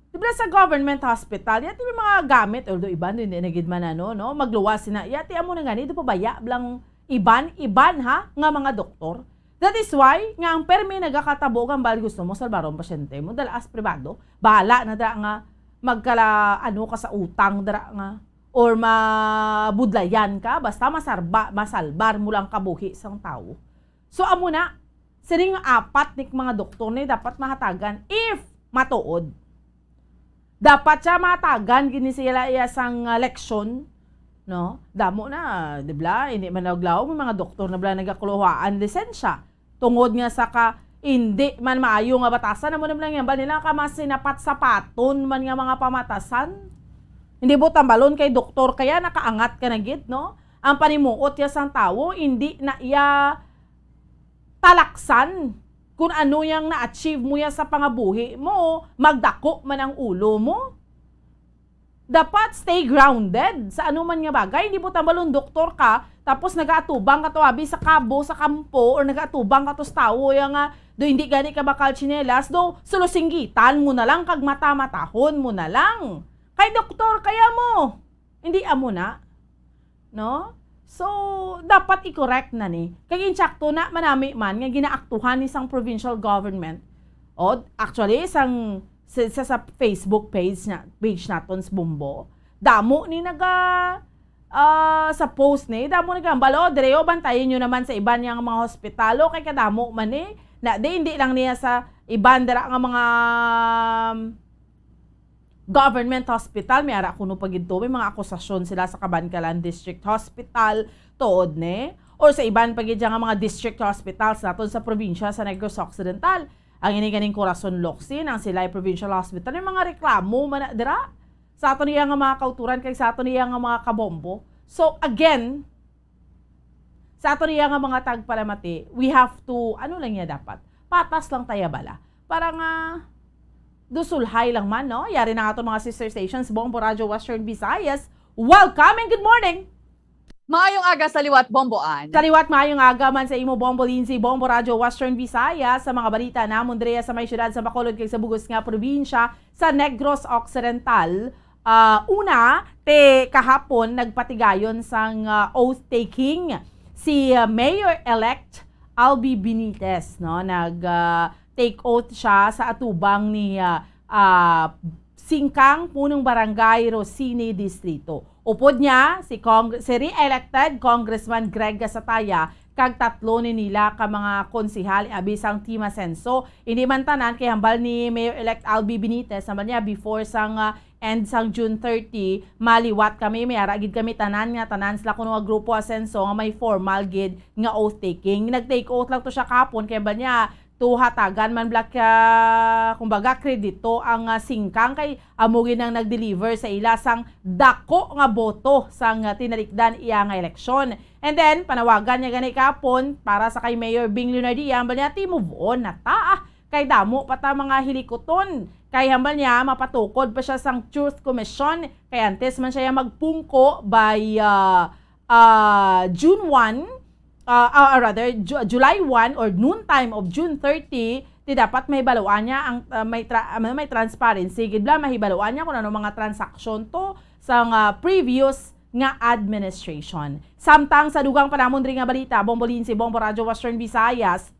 Di ba sa government hospital, yati may mga gamit, although iban, hindi na gid man ano, no? Magluwas sina, yati amo na gani, do pabaya lang iban, iban ha, nga mga doktor. That is why, nga ang permi nagakatabo, kang bal gusto mo salbar ang pasyente mo, dala sa pribado, bahala na dira nga magkala, ano ka sa utang dira nga, or mabudlayan ka, basta masarba, masalbar mo lang kabuhi sang tawo. So, amo na, sining apat ni mga doktor ni dapat mahatagan if matuod. Dapat siya mahatagan gid ni sila iya sang, ah, leksyon, no? Damo na, di bla? Hindi man naglaom, may mga doktor na bla nagakuluhaan lisensya. Tungod nga sa ka, hindi man maayo nga batasan, amo na bla nga hambal nila ka masinapat-sapaton man nga mga pamatasan. Hindi mo tambalon kay doktor kaya nakaangat ka na gid, no? Ang panimuot ya sang tawo, hindi na iya talaksan kung ano yang na-achieve mo ya sa pangabuhi mo, magdako man ang ulo mo. Dapat stay grounded sa anuman nga bagay. Hindi mo tambalon doktor ka, tapos nagaatubang ka to abi sa kabo, sa kampo, or nagaatubang ka to sa tawo ya nga do hindi gani ka bakal tsinelas, do sulusinggitan mo na lang kag mata-matahon mo na lang. Kay doktor kaya mo. Hindi amo na. No? So, dapat i-correct na ni. Kag insakto na manami man nga ginaaktuhan ni sang provincial government. O, actually, sang, sa, sa, sa Facebook page na, page naton sa Bombo, damo ni naga, ah, sa post ni, damo nagahambal, "O, dire, o, bantayan nyo naman sa iban yang mga hospital, o, kay kadamo man ni." Na, di, hindi lang niya sa iban dira nga mga, um, government hospital, may ara kuno pa gid to, may mga akusasyon sila sa Kabankalan District Hospital, tuod ni, or sa iban pa gid nga mga district hospitals naton sa probinsya sa Negros Occidental. Ang ini ganing Corazon Locsin, ang Silay Provincial Hospital, may mga reklamo man na dira sa aton iya nga mga kauturan kag sa aton iya nga mga kabombo. So, again, sa aton iya nga mga tagpalamati, we have to, ano lang niya dapat? Patas lang taya bala. Para nga, dusulhay lang man, no? Yari na nga aton mga sister stations, Bombo Radyo Western Visayas. Welcome and good morning! Maayong aga sa liwat, Bombo Ann. Sa liwat, maayong aga man sa imo, Bombo Lindsay, Bombo Radyo Western Visayas, sa mga balita namon diri sa may siyudad sa Bacolod kag sa bugos nga probinsya sa Negros Occidental. Ah, una, ti kahapon nagpatigayon sang, ah, oath-taking si, ah, Mayor-elect Albi Benitez, no? Nag, ah, take oath siya sa atubang ni, ah, ah, singkang punong barangay Rosini Distrito. Upod niya, si Cong-, si re-elected Congressman Greg Gasataya kag tatlo ni nila ka mga konsehal, abi sang Team Asenso. Hindi man tanan, kay hambal ni Mayor-elect Albi Benitez, hambal niya, before sang, ah, end sang June thirty, maliwat kami, may ara gid kami tanan nga tanan sila kuno nga grupo Asenso nga may formal gid nga oath-taking. Nag-take oath lang to siya kahapon, kay hambal niya, to hatagan man bala ka, kumbaga, kredito ang, ah, singkang kay amo gid ang nag-deliver sa ila sang dako nga boto sang, ah, tinalikdan iya nga eleksyon. And then, panawagan niya gani kahapon para sa kay Mayor Bing Leonardia, hambal niya, ti move on na ta, ah, kay damo pa ta mga hilikuton. Kay hambal niya, mapatukod pa siya sang Truth Commission, kay antes man siya magpungko by, ah, ah, June one, ah, ah, rather, Ju-, July one or noontime of June thirty, ti dapat mahibaluan niya ang, ah, may tra-, ano, may transparency gid bala, mahibaluan niya kung ano mga transaksyon to sa nga previous nga administration. Samtang sa dugang pa namon diri nga balita, Bombo Lindsay, Bombo Radyo Western Visayas,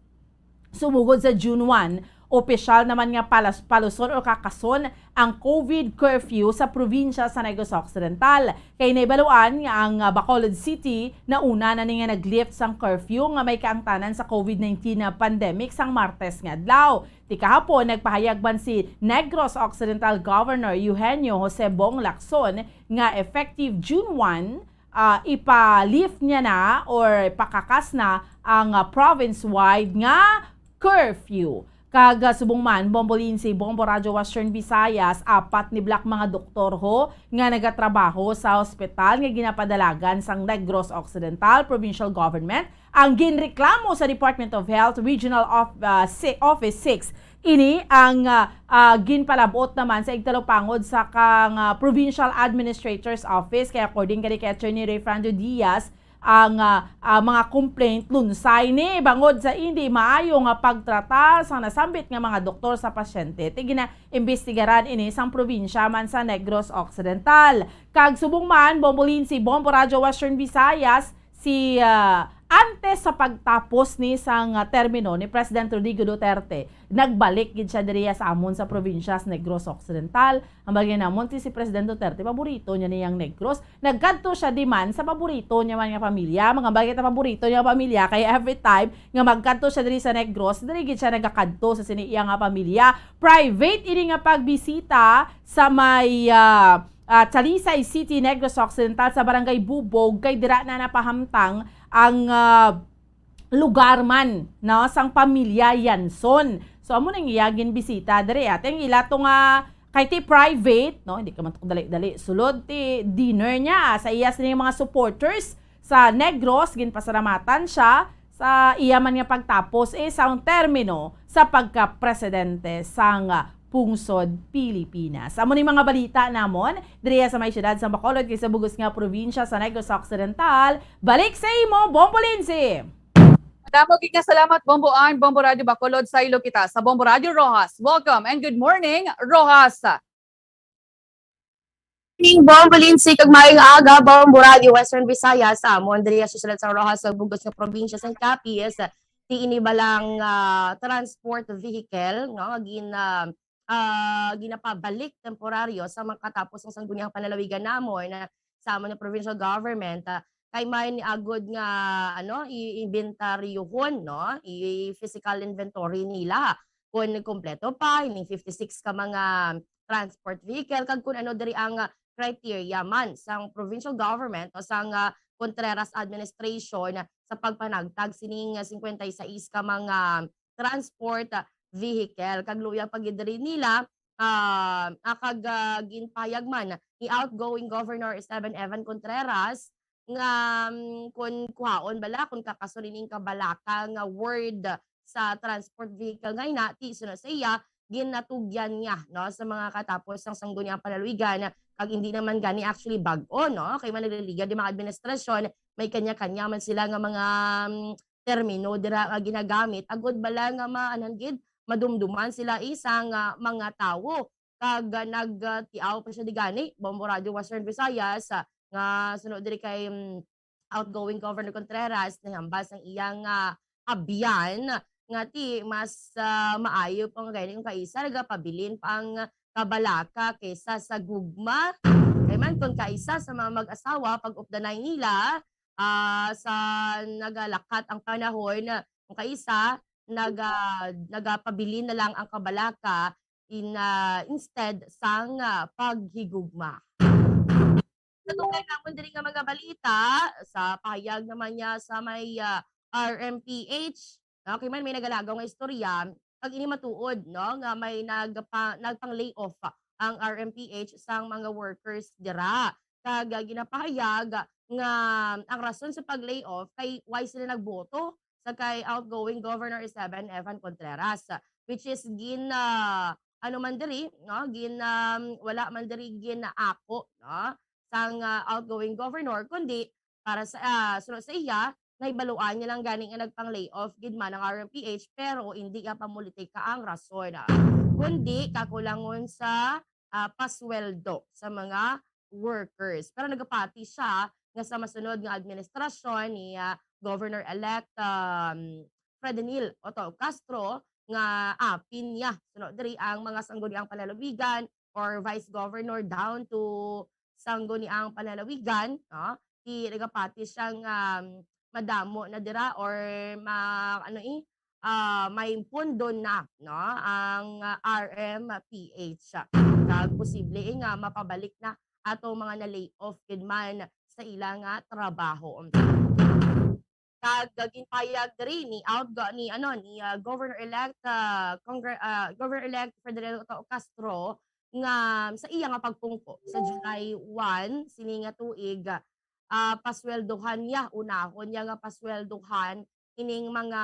sumugod sa June one, Opisyal naman nga palas-, paluson o kakason ang COVID curfew sa probinsya sa Negros Occidental. Kay naibaluan nga ang, ah, Bacolod City nauna na ni nga nag-lift sang curfew nga may kaangtanan sa COVID nineteen na pandemic sang Martes nga adlaw. Ti kahapon, nagpahayag man si Negros Occidental Governor Eugenio Jose Bong Lacson nga effective June one, ah, ipa-lift niya na or pakakas na ang, ah, province-wide nga curfew. Kag, ah, subong man, Bombo Lindsay, Bombo Radyo Western Visayas, apat ni black mga doktor ho nga nagatrabaho sa hospital nga ginapadalagan sang Negros Occidental Provincial Government ang ginreklamo sa Department of Health Regional of, ah, si-, Office six. Ini ang, ah, ah, ginpalabot naman sa igtalupangod sa kang, ah, Provincial Administrator's Office. Kay according kani kay Attorney Rayfrando Diaz, ang, ah, ah, mga complaint lunsay ni bangod sa indi maayo nga pagtrata sa nasambit nga mga doktor sa pasyente. Ti ginaimbestigaran ini sang probinsya man sa Negros Occidental. Kag subong man, Bombo Lindsay, Bombo Radyo Western Visayas, si, ah, antes sa pagtapos ni sang, ah, termino ni President Rodrigo Duterte, nagbalik gid siya diriya sa amon sa probinsya sa Negros Occidental. Ang bagay namon, ti si President Duterte, paborito niya niyang Negros. Nagkadto siya di man sa paborito niya man nga pamilya. Mga bagay ta paborito niya nga pamilya, kay every time nga magkadto siya diri sa Negros, diri gid siya nagakadto sa sini iya nga pamilya. Private ini nga pagbisita sa may, ah, ah, Talisay City, Negros Occidental, sa Barangay Bubog, kay dira na napahamtang ang, ah, lugar man, no, sang pamilya Yanson. So, amo nang iya ginbisita diri. Ate, ang ila to nga kay ti private, no, hindi ka man to dali-dali sulod ti dinner niya sa iya sining mga supporters sa Negros. Ginpasalamatan siya sa iya man nga pagtapos, eh, sa termino sa pagka-presidente sang pungsod Pilipinas. Amo ni mga balita namon diri sa may siyudad sa Bacolod kay sa bugos nga probinsya sa Negros Occidental. Balik sa imo, Bombo Lindsay! Damo gid nga salamat, Bombo Ann, Bombo Radyo Bacolod, saylo kita sa Bombo Radyo Roxas. Welcome and good morning, Roxas. Morning, Bombo Lindsay, kag maayong aga, Bombo Radyo Western Visayas. Sa amon diri sa siyudad sa Roxas, sa bugos nga probinsya sa Capiz, ti ini balang, ah, transport vehicle, no, gin, ah, ah, ginapabalik temporaryo sa makatapos ang sangguniang panlalawigan namon na sa amon nga provincial government, ah, kay may niagod nga, ano, i-inventaryohon, no, i-physical inventory nila kung kompleto pa ining fifty-six ka mga transport vehicle, kag kung ano diri ang, ah, criteria man sang provincial government o sang, ah, Contreras administration sa pagpanagtag sining, ah, cincuenta y seis ka mga transport, ah, vehicle. Kag luyag pa gid diri nila, ah, ah, kag, ah, ginpahayag man ni outgoing Governor Esteban Evan Contreras nga, mm, kun kuhaon bala, kun kakason ining kabalaka nga word sa transport vehicle nga ina, ti suno sa iya, ginatugyan niya, no, sa mga katapos sang sangguniang panlalawigan, kag hindi naman gani actually bag-o, no, kay man nagliligaw di mga administrasyon, may kanya-kanya man sila nga mga, mm, termino dira nga ginagamit, agod bala nga maanan gid, madumduman sila isang, ah, mga tawo. Kag, ah, nagtiaw pa siya di gani, Bombo Radyo Western Visayas, ah, nga suno diri kay, mm, outgoing Governor Contreras, nahambal sang iyang, ah, abyan nga ti mas, ah, maayo pa nga gani kung kaisa nagapabilin pa ang kabalaka kaysa sa gugma. Kay man kung kaisa sa mga mag-asawa, pag-updanay nila, ah, sa nagalakat ang panahon, kung kaisa naga-, nagapabilin na lang ang kabalaka in, ah, instead sang, ah, paghigugma. Sa tungkay namon diri nga mga balita, sa pahayag naman niya sa may, ah, R M P H, no, kay man may nagalagaw nga istorya, pag ini matuod, no, nga may nagpa-, nagpang-layoff ang R M P H sang mga workers dira. Kag, ah, ginapahayag nga ang rason sa pag-layoff kay why sila nagboto sa kay outgoing Governor Esteban Evan Contreras, which is gin-, ah, ano man diri, no? Gin-, um, wala man diri ginaako, no, sang, ah, outgoing governor, kundi para sa, ah, suno sa iya, nahibaluan niya lang gani nga nagpang-layoff gid man ang R M P H, pero hindi nga pamulitika ang rason, kundi kakulangon sa, ah, pasweldo sa mga workers. Pero nagapati siya nga sa masunod nga administrasyon ni, ah, Governor-elect, um, Fredinil Otto Castro, nga apin niya, suno diri ang mga sangguniang panlalawigan or vice governor down to sangguniang panlalawigan, no? Ti nagapati siya nga madamo na dira or ma-, ano, eh, ah, may pondo na, no, ang, ah, R M P H. Kag posible, eh, nga mapabalik na ato mga na-lay off gid man sa ila nga trabaho. Kag, ah, ginpayag diri ni out-, ni, ano, ni, ah, Governor-elect, ah, Congre-, ah, Governor-elect Ferdinand Otto Castro nga sa iya nga pagpungko sa July one sini nga tuig, ah, pasweldohan niya, unahon niya nga pasweldohan ining mga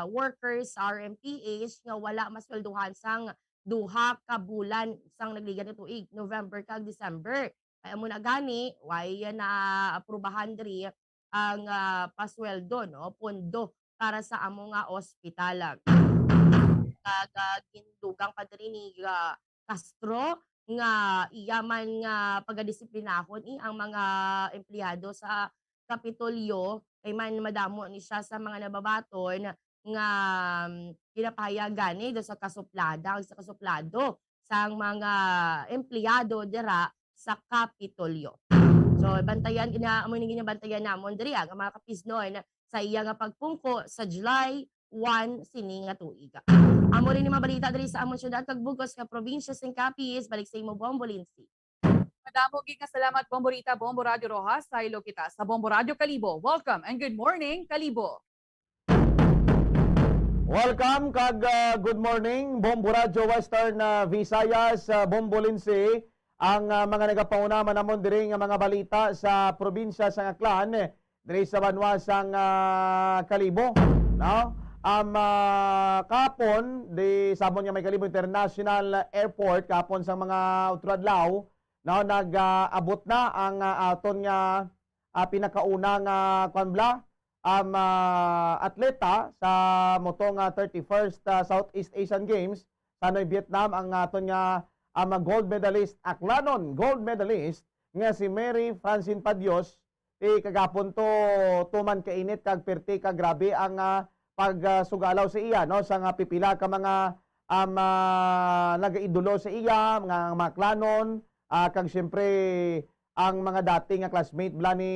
workers sa R M P H nga wala masweldohan sang duha ka bulan sang nagligad nga tuig, November kag December. Kay amo na gani, way naaprubahan diri ang, ah, pasweldo, no, pondo para sa amo nga ospital. Kag, ah, gindugang pa diri ni, ah, Castro nga iya man nga pagadisiplinahon, eh, ang mga empleyado sa Kapitolyo, kay man madamo ni siya sa mga nababaton nga, um, ginapahayag gani do sa kasuplada, sa kasuplado sang mga empleyado dira sa Kapitolyo. So, bantayan, ina-, amo ni ginabantayan namon diri, ah, ang mga kapiznon sa iya nga pagpungko sa July one sini nga tuig. Amo rin ang mga balita diri sa amon syudad kag bug-os nga probinsya sing Capiz. Balik sa imo, Bombo Lindsay. Madamo gid nga salamat, Bombo Rita, Bombo Radyo Rojas. Saylo kita sa Bombo Radyo Kalibo. Welcome and good morning, Kalibo. Welcome kag, ah, good morning, Bombo Radyo Western, ah, Visayas, ah, Bombo Lindsay. Ang, ah, mga nagapauna man namon diri nga mga balita sa probinsya sang Aklan, eh, diri sa banwa sang, ah, Kalibo, no? Am, ah, kapon, di sabon nga may Kalibo International Airport, kapon sang mga utro adlaw, no, nag, ah, abot na ang, ah, aton nga, ah, pinakauna nga, kwan bala, um, ah, atleta sa moto nga thirty-first, ah, Southeast Asian Games sa Hanoi, Vietnam, ang aton nga, um, gold medalist, Aklanon gold medalist nga si Mary Francine Padios. Ti kagapon to, tuman kainit kag perti ka grabe ang, ah, pagsugalaw sa iya, no, sa nga pipila ka mga, um, ah, nagaidolo sa iya, mga, mga Aklanon, ah, kag siyempre ang mga dati nga classmate bala ni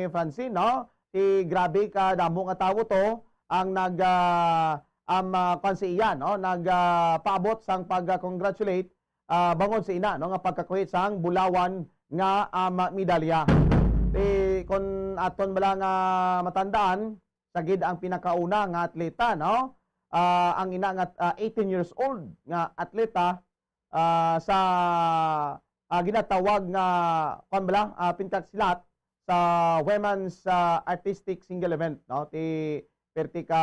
Francine, no, ti grabe ka damo nga tawo to ang nag, ah, um, ah, kwan sa iya, no, nag, ah, paabot sang pag-congratulate, ah, bangod sa ina, no, nga pagkakuhit sang bulawan nga, um, medalya. Ti, kun aton bala nga matandaan, sa gid ang pinakauna nga atleta, no? Ah, ang ina nga, ah, eighteen years old nga atleta, ah, sa, ah, ginatawag nga, kwan bala, ah, pentathlete sa Women's, ah, Artistic Single Event, no? Ti, perti ka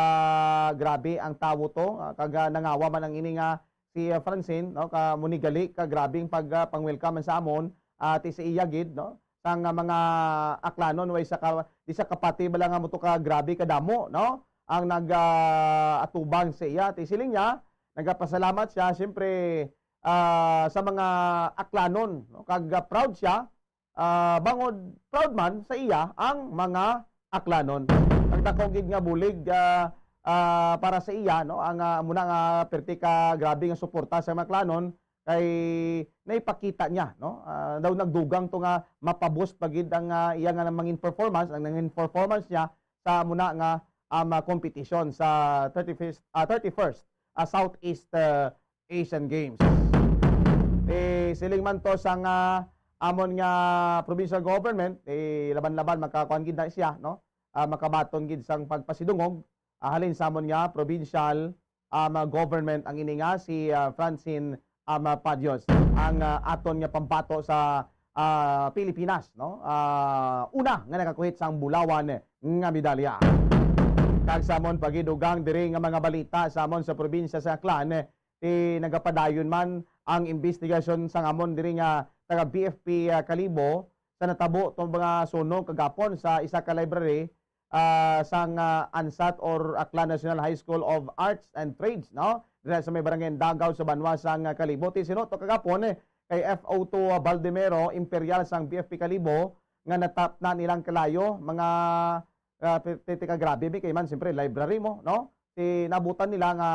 grabe ang tawo to, ah, kag, ah, nangawa man ang ini nga si, ah, Francine, no? Ka munigali ka grabe ang pag, ah, pang-welcome man sa amon, ah, ti sa iya gid, no? Sang, ah, mga Aklanon, way sa ka, di sa kapati bala nga mo to ka grabe kadamo, no? Ang nag, ah, atubang sa iya. Ti siling niya, nagapasalamat siya, siyempre, ah, sa mga Aklanon, no? Kag, ah, proud siya, ah, bangod proud man sa iya ang mga Aklanon. Ang dako gid nga bulig, ah, ah, para sa iya, no? Ang, ah, muna nga perti ka grabe nga suporta sa mga Aklanon, kay naipakita niya, no? Ah, daw nagdugang to nga mapaboost pa gid ang, ah, iya nga nangin performance, ang nangin performance niya sa muna nga, um, ah, competition sa thirty-first, ah, thirty-first, ah, Southeast, ah, Asian Games. Eh, siling man to sang, ah, amon nga provincial government, eh, laban-laban makakuan gid na siya, no? Ah, makabaton gid sang pagpasidungog, ah, halin sa amon nga provincial, um, ah, government ang ini nga si, ah, Francine, um, ah, Padios, ang, ah, aton nga pambato sa, ah, Pilipinas, no? Ah, una nga nakakuhit sang bulawan nga medalya. Kag sa amon pagidugang diri nga mga balita sa amon sa probinsya sa Aklan, ti nagapadayon man ang investigasyon sang amon diri nga taga B F P, ah, Kalibo sa natabo tong mga sunog kagapon sa isa ka library, ah, sang, ah, ANSAT or Aklan National High School of Arts and Trades, no? Dira sa may barangay Dagaw sa banwa sang, ah, Kalibo. Ti sinuto kagapon, eh, kay F O two, ah, Baldemero, Imperial sang B F P Kalibo, nga natapna nilang kalayo, mga, ah, ti-, ti-, ti ka grabe, bi, kay man, siyempre, library mo, no? Ti nabutan nila nga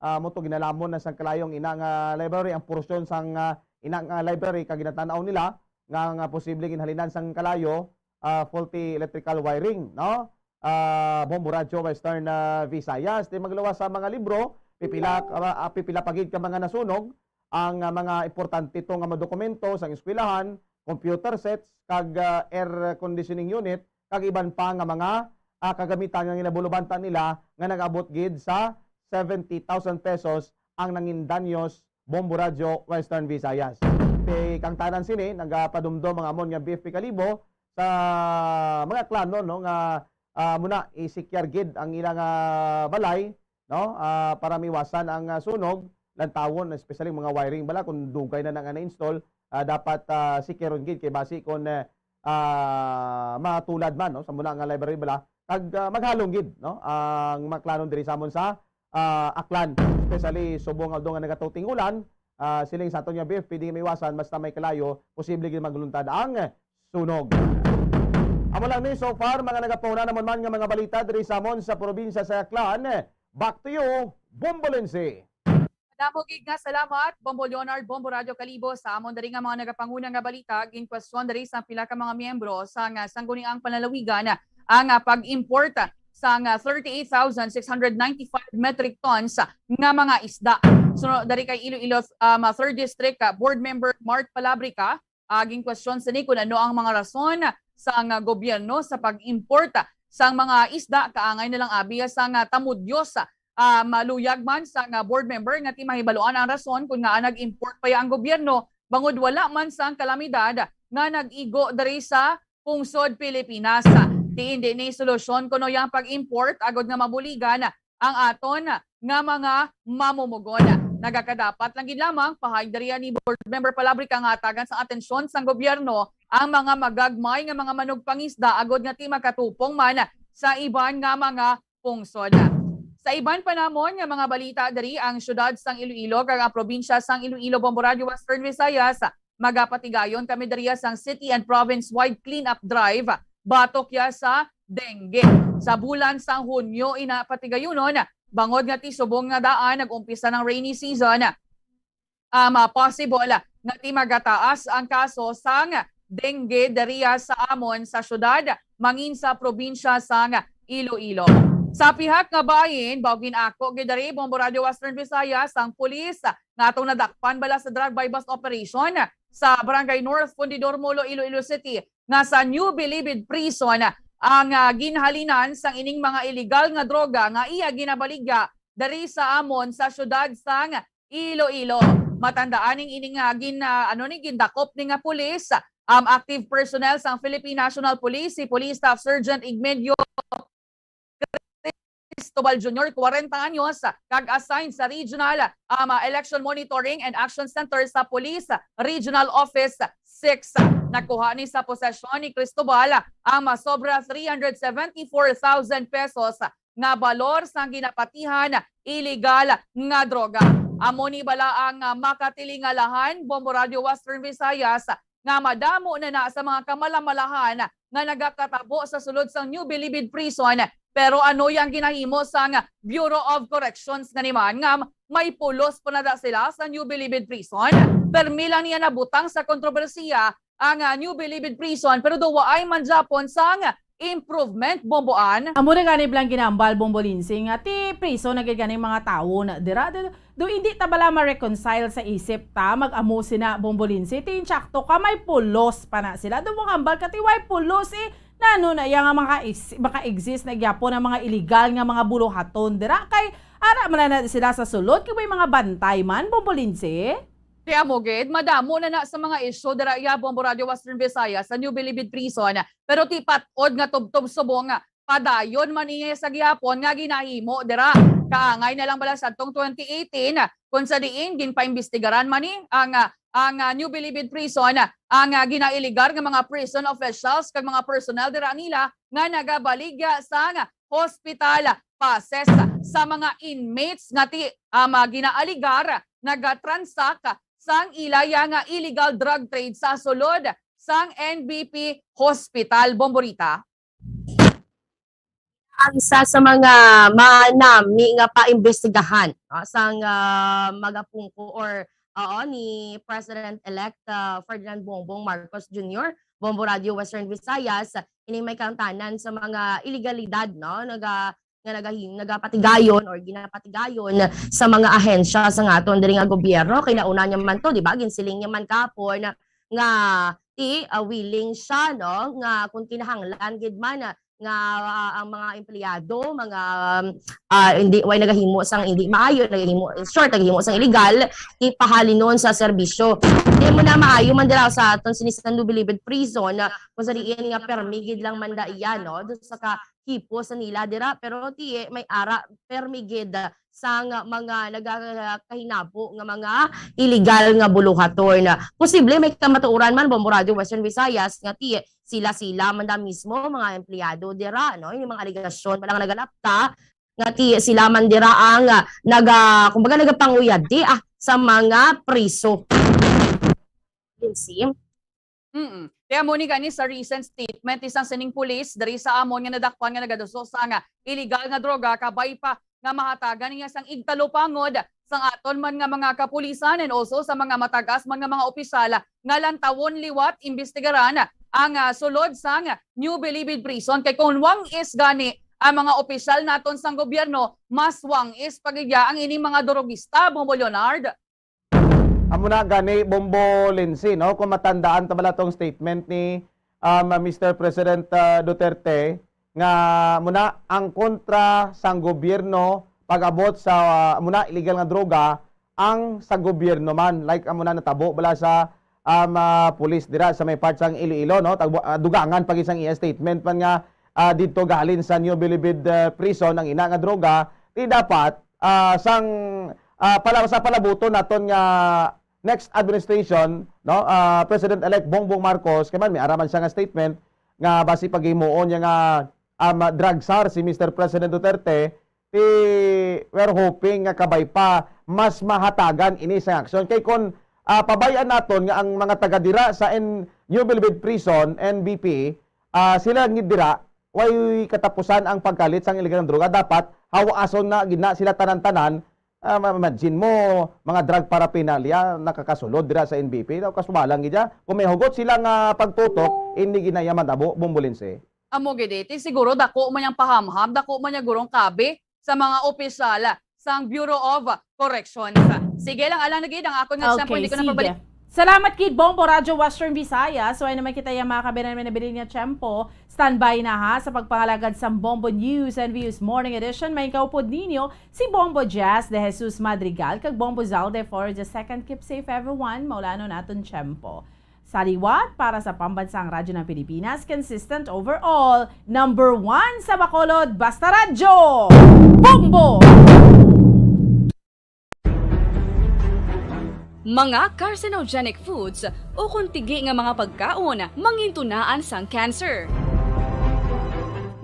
ah, mo to ginalamon na sang kalayo ang ina nga library, ang porsyon sang, ah, ina nga library kag ginatan-aw nila nga, nga posible ginhalinan sang kalayo, ah, faulty electrical wiring, no? Ah, Bombo Radyo Western, ah, Visayas. Di magluwas sa mga libro, pipila, ah, ah, pipila pa gid ka mga nasunog ang, ah, mga importante to nga mga dokumento sang eskwelahan, computer sets, kag, ah, air conditioning unit, kag iban pa nga mga, ah, kagamitan nga ginabulubanta nila nga nag-abot gid sa seventy thousand pesos ang nangin danyos, Bombo Radyo Western Visayas. Ti kang tanan sini nagapadumdom ang amon nga B F P Kalibo sa mga klano, no, nga, ah, muna i-secure gid ang ilang, ah, balay, no, ah, para miwasan ang, ah, sunog, lantawon, especially mga wiring bala, kung dugay na na nga na-install, ah, dapat, ah, secure gid kay basi kung, eh, ah, matulad man, no, sa muna nga library bala, kag, ah, maghalong gid, no, ang mga klano diri sa amon sa, ah, Aklan, especially subong nga daw nga nagatuting ulan, ah, siling sa aton nga B F P, di maiwasan, basta may kalayo, posible gid magluntad ang sunog. Amo lang ni so far, mga nagapahuna namon man nga mga balita diri sa amon sa probinsya sa Aklan. Back to you, Bombolense. Madamo gid nga salamat, Bombo Leonard, Bombo Radyo Kalibo, sa amon diri nga mga nagapanguna nga balita. Ginkwestiyon diri sa pila ka mga miyembro sa nga sangguniang panlalawigan ang, ah, pag-import sang, ah, thirty-eight thousand six hundred ninety-five metric tons nga mga isda. So, dari kay Iloilo, um, Third District, ah, Board Member Mart Palabrica, ah, ginkwestiyon sini kung ano ang mga rason sang, ah, gobyerno sa pag-import sang mga isda, kaangay na lang abi sang, ah, tamudyo sa, ah, maluyag man sang, ah, board member nga ti mahibaluan ang rason kung ngaa nag-import pa ya ang gobyerno, bangod wala man sang kalamidad nga nag-igo diri sa pungsod Pilipinas. Ti indi ni solusyon kuno yang pag-import agod nga mabuligan ang aton nga mga mamumugon. Nagakadapat lang gid lamang, pahayag diri ni Board Member Palabrica, nga hatagan sang atensyon sang gobyerno ang mga magagmay nga mga manugpangisda agod nga ti makatupong man sa iban nga mga pungsod. Sa iban pa namon nga mga balita diri, ang siyudad sang Iloilo kag ang probinsya sang Iloilo, Bombo Radyo Western Visayas, magapatigayon kami diri sang city and province-wide cleanup drive batok ya sa dengue. Sa bulan sang Hunyo ina patigayunon, bangod nga ti subong nga daan nag-umpisa ng rainy season, um, ah, possible nga ti magataas ang kaso sang dengue diriya sa amon sa syudad, mangin sa probinsya sang Iloilo. Sa pihak nga bahin, baw gin-ako gid diri, Bombo Radyo Western Visayas, ang pulis nga atong nadakpan bala sa drug buy-bust operation sa Barangay North Fundidor Molo, Iloilo City, nga sa New Bilibid Prison ang, ah, ginhalinan sang ining mga iligal nga droga nga iya ginabaligya diri sa amon sa syudad sang Iloilo. Matandaan ning ini nga gin, ah, ano ni, gindakop ni nga pulis, um, active personnel sang Philippine National Police, si Police Staff Sergeant Igmedio Cristobal Junior, kwarenta anyos, kag assigned sa Regional, um, Election Monitoring and Action Center sa Police Regional Office six. Nakuha ni sa posesyon ni Cristobal ang masobra three hundred seventy-four thousand pesos nga balor sang ginapatihan iligal nga droga. Amo ni bala ang, ah, makatilingalahan, Bombo Radyo Western Visayas, nga madamo na na sa mga kamalamalahan nga nagakatabo sa sulod sang New Bilibid Prison. Pero ano yang ginahimo sang Bureau of Corrections nga ni man nga may pulos pa na da sila sa New Bilibid Prison? Permi lang niya nabutang sa kontrobersiya ang, ah, New Bilibid Prison, pero daw waay man gyapon sang improvement, Bomboan. Amo na gani bala ang ginahambal, Bombo Lindsay, nga ti priso na gid gani mga tawo na dira. Do, do hindi ta bala ma-reconcile sa isip ta, mag-amo sina, Bombo Lindsay, ti insakto ka, may pulos pa na sila. Do mo hambal ka, ti way pulos, eh, nano na iya nga maka, maka-exist na gyapon ang mga illegal nga mga buluhaton dira? Kay ara man na sila sa sulod, kay may mga bantay man, Bombo Lindsay. Kaya mo gid, madamo na na sa mga isyu dira iya, Bombo Radyo Western Visayas, sa New Bilibid Prison. Pero ti pat-od nga tubtob subong nga padayon man niya sa gihapon nga ginahimo dira. Kaangay na lang bala sadtong twenty eighteen, kung sa diin ginpaimbestigaran man ni ang, ah, ang, ah, New Bilibid Prison, ang, ah, ginailigar nga mga prison officials kag mga personnel dira nila nga nagabaligya sang hospital passes sa mga inmates nga ti, ah, mga ginaaligar nagatransak sang ilaya nga illegal drug trade sa sulod sang N B P Hospital. Bomborita. Ang isa sa mga manami nga paimbestigahan, no, sang, ah, magapungko or, oo, ni President-elect, ah, Ferdinand Bongbong Marcos Junior, Bombo Radio Western Visayas, ini may kaangtanan sa mga ilegalidad, no, naga-, nga nagahim-, nagapatigayon or ginapatigayon sa mga ahensya sa nga aton diri nga gobyerno. Kay nauna niya man to, di ba? Ginsiling niya man kahapon nga ti, ah, willing siya, no, nga kung kinahanglan gid man, ah, nga, ah, ang mga empleyado, mga, um, ah, hindi, way nagahimo sang hindi maayo, nagahimo, in short, nagahimo sang illegal, ipahalinon sa serbisyo. Di mo na maayo man dira sa aton sini sa Nobilibid Prison, ah, kung sa diin nga permi gid lang man da iya, no, do sa ka-, hipo sa nila dira, pero ti, may ara permi gid sang mga nagakahinabo nga mga illegal nga buluhaton. Posible may kamatuoran man, Bombo Radio Western Visayas, nga ti sila-sila man da mismo, mga empleyado dira, no? Yung mga alegasyon, wala nga nagalapta, nga ti sila man dira ang, ah, naga-, kumbaga, nagapanguyadi, ah, sa mga priso. Lindsay? Mm. Kaya mo ni gani sa recent statement isang sining pulis diri sa amon nga nadakpan nga nagaduso sang illegal nga droga, kabay pa nga mahatagan niya sang igtalupangod sang aton man nga mga kapulisan and also sa mga matagas man nga mga opisyal nga lantawon liwat imbestigaran ang, ah, sulod sang New Bilibid Prison. Kay kung wang is gani ang mga opisyal naton sang gobyerno, mas wang is pagigya ang ining mga drogista, Bombo Leonard. Amo na gani, Bombo Lindsay, no? Kung matandaan ta bala tong statement ni, um, Mister President, uh, Duterte, nga muna ang kontra sang gobyerno pag-abot sa, uh, muna illegal nga droga, ang sa gobyerno man. Like, amo na natabo bala sa, um, uh, pulis dira sa may part sang Iloilo, no? Tagbo-, uh, dugangan pag isang iya statement man nga, uh, dito gahalin sa New Bilibid, uh, Prison ang ina nga droga, di dapat ah, sang, ah, pala-, sa palabuton naton nga next administration, no, ah, President-elect Bongbong Marcos, kay man may ara man siya nga statement nga basi paghimuon niya nga, um, drug czar si Mister President Duterte, ti we're hoping nga kabay pa mas mahatagan ini sa aksyon. Kay kon, ah, pabayan naton nga ang mga taga dira sa N-, New Bilibid Prison, N B P, ah, sila gid dira, way katapusan ang pagkalit sang illegal nga droga. Dapat hawason na gid na sila tanan-tanan. Ah, ma-, imagine mo, mga drug paraphernalia nakakasulod dira sa N B P. Daw kasubalang gid ya. Kung may hugot sila nga pagtutok, hindi gid na iya matabo, Bombo Lindsay. Amo gid iti, siguro dako man yang pahamham, dako man yang gurong kabi sa mga opisyal sang Bureau of Corrections. Sige lang, alang na gid ang akon nga sample, Okay, hindi ko na sige. pabalik. Salamat gid, Bombo Radyo Western Visayas. So, ay naman kita yung mga kabinan may nabilin nga tiyempo. Standby na ha sa pagpangalagad sa Bombo News and Views Morning Edition. May kaupod ninyo si Bombo Jazz de Jesus Madrigal kag Bombo Zalde for the second. Keep safe, everyone. Maulanon naton tiyempo. Sa liwat, para sa Pambansang Radyo ng Pilipinas, consistent overall, number one sa Bacolod, Basta Radyo, Bombo! Mga carcinogenic foods o kon tigi nga mga pagkaon mangintunaan sang cancer.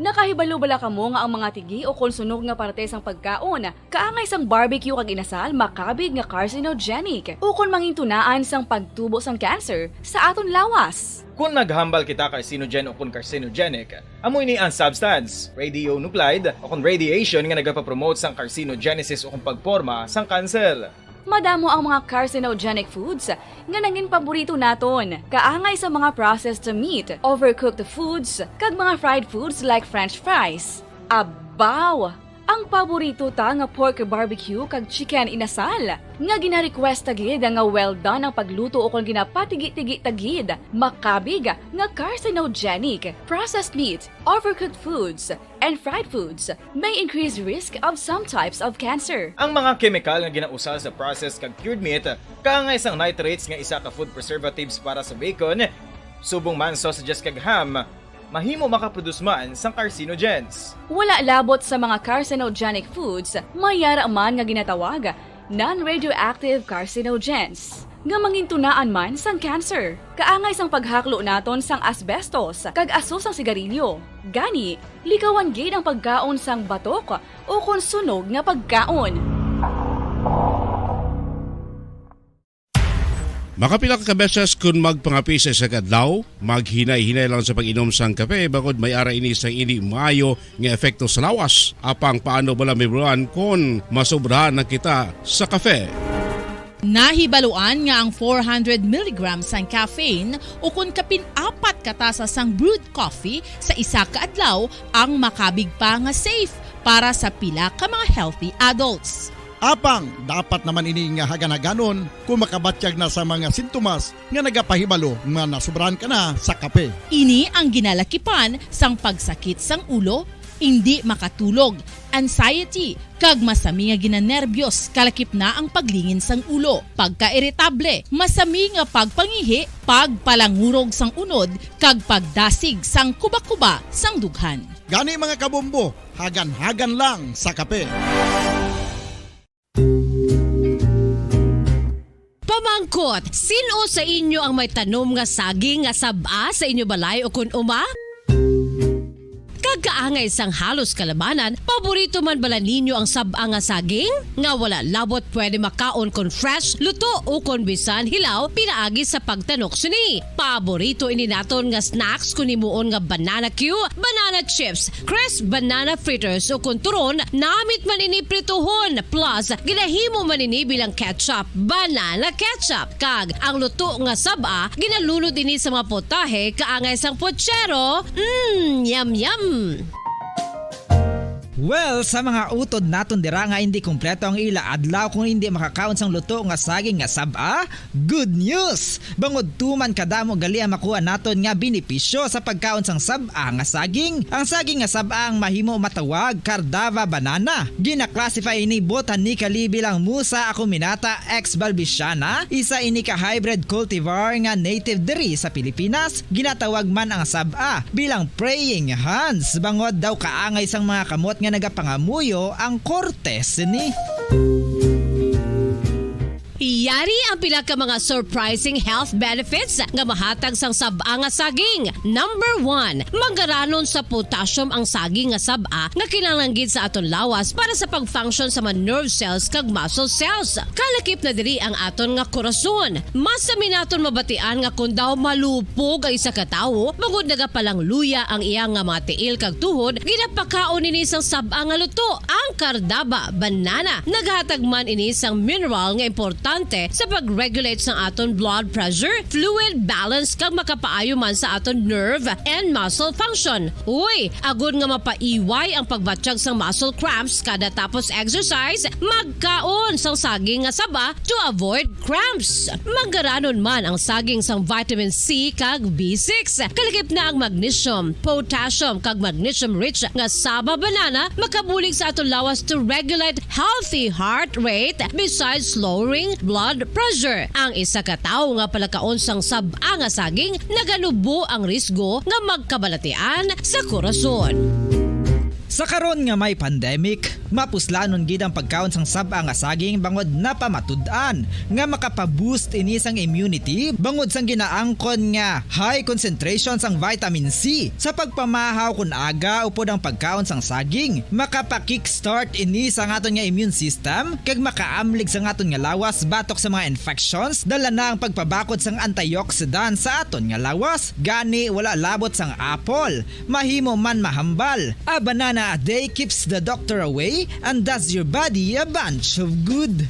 Nakahibalo bala kamo nga ang mga tigi o kon sunog nga parte sang pagkaon kaangay sang barbecue kag inasal makabig nga carcinogenic ukon mangintunaan sang pagtubo sang cancer sa aton lawas. Kon naghambal kita carcinogen ukon carcinogenic, amo ini ang substance, radionuclide, ukon radiation nga nagapapromote sang carcinogenesis ukon pagporma sang cancer. Madamo ang mga carcinogenic foods nga nangin paborito naton, kaangay sa mga processed meat, overcooked foods, kag mga fried foods like French fries. Abaw! Ang paborito ta nga pork barbecue kag chicken inasal, nga gina-request ta gid nga well done ang pagluto ukon ginapatigi-tigi ta gid, makabig nga carcinogenic. Processed meat, overcooked foods, and fried foods may increase risk of some types of cancer. Ang mga kemikal nga ginausal sa processed kag cured meat, kaangay sang nitrates nga isa ka food preservatives para sa bacon, subong man sausages kag ham, mahimo makaproduce man sang carcinogens. Wala labot sa mga carcinogenic foods, may yara man nga ginatawag non-radioactive carcinogens, nga mangintunaan man sang cancer. Kaangay sang paghaklo naton sang asbestos kag aso sang sigarilyo. Gani, likawan gid ang pagkaon sang batok ukon sunog nga pagkaon. Makapila ka beses kon magpangape sa isa ka adlaw, maghinay-hinay lang sa pag-inom sang kape, bangod may ara ini sang indi maayo nga epekto sa lawas. Apang paano bala mahibaluan kon masobrahan na kita sa kape? Nahibaluan nga ang four hundred milligrams sang caffeine, ukon kapin apat ka tasa sang brewed coffee sa isa ka adlaw, ang makabig pa nga safe para sa pila ka mga healthy adults. Apang dapat naman ini nga hagan-haganon kung makabatyag na sa mga sintomas nga nagapahibalo nga nasobrahan ka na sa kape. Ini ang ginalakipan sang pagsakit sang ulo, indi makatulog, anxiety, kag masami nga ginanerbiyos, kalakip na ang paglingin sang ulo, pagkairitable, masami nga pagpangihi, pagpalangurog sang unod, kag pagdasig sang kuba-kuba sang dughan. Gani, mga kabombo, hagan-hagan lang sa kape. Pamangkot, sin-o sa inyo ang may tanom nga saging nga sab-a sa inyo balay ukon uma? Kag kaangay sang halos kalabanan, paborito man bala ninyo ang sab-a nga saging? Nga wala labot pwede makaon kon fresh, luto, ukon bisan hilaw pinaagi sa pagtanok sini. Paborito ini naton nga snacks kon himuon nga banana cue, banana chips, crisp banana fritters, ukon turon, namit man ini prituhon, plus ginahimo man ini bilang ketchup, banana ketchup. Kag ang luto nga sab-a, ginalunod ini sa mga putahe kaangay sang putsero. Mm, yum, yum! Well, sa mga utod naton dira nga indi kompleto ang ila adlaw kung indi makakaon sang luto nga saging nga sab-a, good news! Bangod tuman kadamo gali ang makuha naton nga benepisyo sa pagkaon sang sab-a nga saging. Ang saging nga sab-a ang mahimo matawag Cardava banana. Gina-classify ini botanically bilang Musa acuminata ex balbisiana, isa ini ka hybrid cultivar nga native diri sa Pilipinas. Ginatawag man ang sab-a bilang praying hands, bangod daw kaangay sang mga kamot nga nagapangamuyo ang korte sini. Yari ang pila ka mga surprising health benefits nga mahatag sang sab-a nga saging. Number one, manggaranon sa potassium ang saging nga sab-a nga kinahanglan gid sa aton lawas para sa pag-function sa mga nerve cells kag muscle cells. Kalakip na diri ang aton nga korason. Masami naton mabatian nga kon daw malupog ang isa ka tawo, bangod nagapalangluya ang iya nga mga tiil kag tuhod, ginapakaon ini sang sab-a nga luto, ang Cardaba banana. Naghatag man ini sang mineral nga importante sa pag-regulate sang aton blood pressure, fluid balance, kag makapaayo man sa aton nerve and muscle function. Uy, agod nga mapaiway ang pagbatyag sang muscle cramps kada tapos exercise, magkaon sang saging nga saba to avoid cramps. Manggaranon man ang saging sang vitamin C kag B six. Kalakip na ang magnesium, potassium, kag magnesium-rich nga saba banana makabulig sa aton lawas to regulate healthy heart rate besides lowering blood pressure. Ang isa ka tawo nga palakaon sang sab-a nga saging naganubo ang risgo nga magkabalatian sa korason. Sa karon nga may pandemic, mapuslanon gid ang pagkaon sang sab-a nga saging bangod napamatud-an nga makapa-boost ini sang immunity bangod sang ginaangkon nga high concentration sang vitamin C. Sa pagpamahaw kon aga upod ang pagkaon sang saging, makapa-kickstart ini sang aton nga immune system kag makaamlig sang aton nga lawas batok sa mga infections. Dala na ang pagpabakod sang antioxidant sa aton nga lawas. Gani, wala labot sang apple, mahimo man mahambal. A banana a day keeps the doctor away and does your body a bunch of good.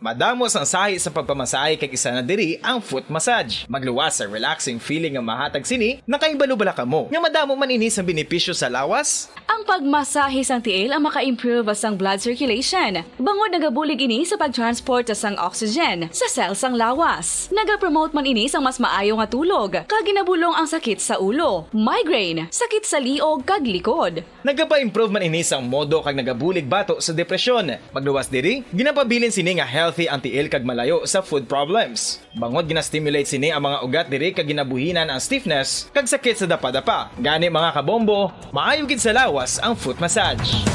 Madamo sang sahi sa pagpamasahe kag isa na diri ang foot massage. Magluwas sa relaxing feeling nga mahatag sini. Nakahibalo bala kamo nga madamo man ini sa benepisyo sa lawas? Ang pagmasahe sang tiil ang maka-improve sang blood circulation, bangod nagabulig ini sa pag-transport sang oxygen sa cell sang lawas. Nagapromote man ini sang mas maayo nga tulog, kag ginabulong ang sakit sa ulo, migraine, sakit sa liog kag likod. Nagapa-improve man ini sang modo kag nagabulig bato sa depresyon. Magluwas diri, ginapabilin sini nga healthy ang tiil kag malayo sa foot problems. Bangod gina-stimulate sini ang mga ugat diri kag ginabuhinan ang stiffness kag sakit sa dapadapa. Gani, mga kabombo, maayo gid sa lawas ang foot massage.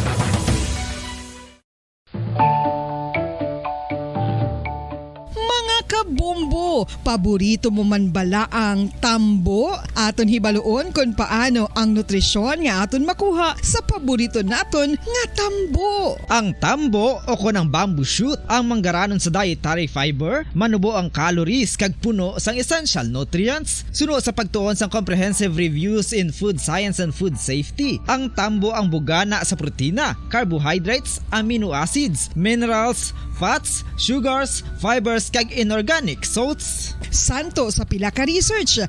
Mga kabombo, Paborito mo man bala ang tambo? Aton hibaluon kon paano ang nutrisyon nga aton makuha sa paborito naton nga tambo. Ang tambo o kon ang bamboo shoot ang manggaranon sa dietary fiber, manubo ang calories kag puno sang essential nutrients. Suno sa pagtuon sang Comprehensive Reviews in Food Science and Food Safety, ang tambo ang bugana sa protina, carbohydrates, amino acids, minerals, fats, sugars, fibers, kag inorganic salts. Santo sa pila ka research,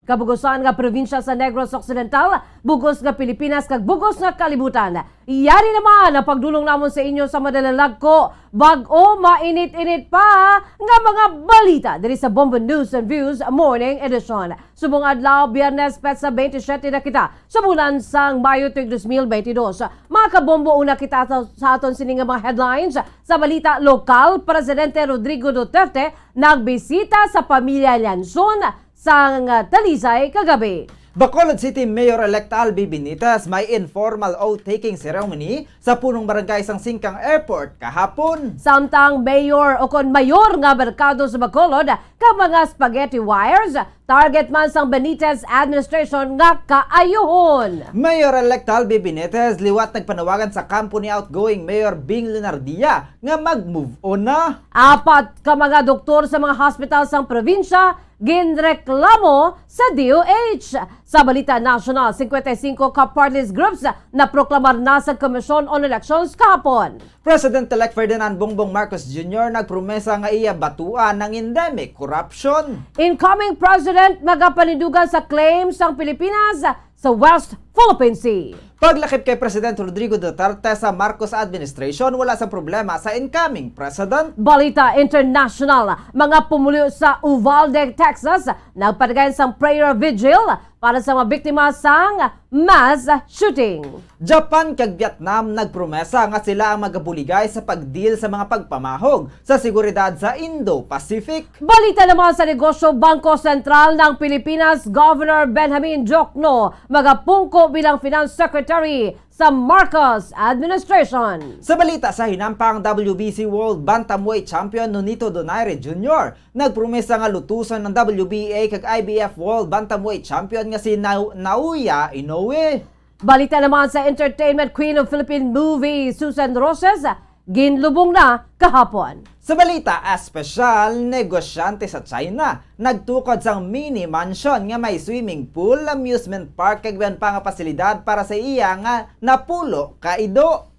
Kabugusan nga probinsya sa Negros Occidental, bugos nga Pilipinas, kag bugos nga kalibutan. Yari naman ang pagdulong namon sa inyo sa madalalagko, bag-o mainit-init pa nga mga balita diri sa Bombo News and Views Morning Edition. Subong adlaw, Biyernes, petsa twenty-seven na kita sa bulan sang Mayo tuig dos mil twenty-dos. Mga kabombo, una kita sa, sa aton sini nga mga headlines. Sa balita lokal, Presidente Rodrigo Duterte nagbisita sa pamilya Lianzon sang Talisay kagabi. Bacolod City Mayor-elect Albi Benitez may informal oath-taking ceremony sa punong barangay sang Singkang Airport kahapon. Samtang mayor o kon mayor nga merkado sa Bacolod kag mga spaghetti wires, target man sang Benitez administration nga kaayuhon. Mayor-elect Albi Benitez liwat nagpanawagan sa kampo ni outgoing Mayor Bing Leonardia nga mag-move on na. Apat ka mga doktor sa mga hospital sang probinsya ginreklamo sa D O H. Sa balita nasyonal, cincuenta y cinco ka party list groups naproklamar na sa Commission on Elections kahapon. President-elect Ferdinand Bongbong Marcos Junior nagpromesa nga iya batuan ang endemic corruption. Incoming president magapanindugan sa claim sang Pilipinas sa West Philippine Sea. Paglakip kay President Rodrigo Duterte sa Marcos administration, wala sang problema sa incoming president. Balita international, mga pumuluyo sa Uvalde, Texas, nagpadayon sang prayer vigil para sa mga biktima sang mass shooting. Japan kag Vietnam nagpromesa nga sila ang magabuligay sa pag-deal sa mga pagpamahog sa seguridad sa Indo-Pacific. Balita naman sa negosyo, Bangko Sentral ng Pilipinas, Governor Benjamin Diokno magapungko bilang Finance Secretary sa Marcos administration. Sa balita sa hinampa, ang W B C World Bantamweight Champion Nonito Donaire Junior nagpromesa nga lutuson ang W B A kag I B F World Bantamweight Champion nga si Nau-, Naoya Inoue. Balita naman sa entertainment, Queen of Philippine Movie Susan Roses ginlubong na kahapon. Sa balita espesyal, negosyante sa China nagtukod sang mini mansion nga may swimming pool, amusement park, kag iban pa nga pasilidad para sa iya nga napulo ka ido.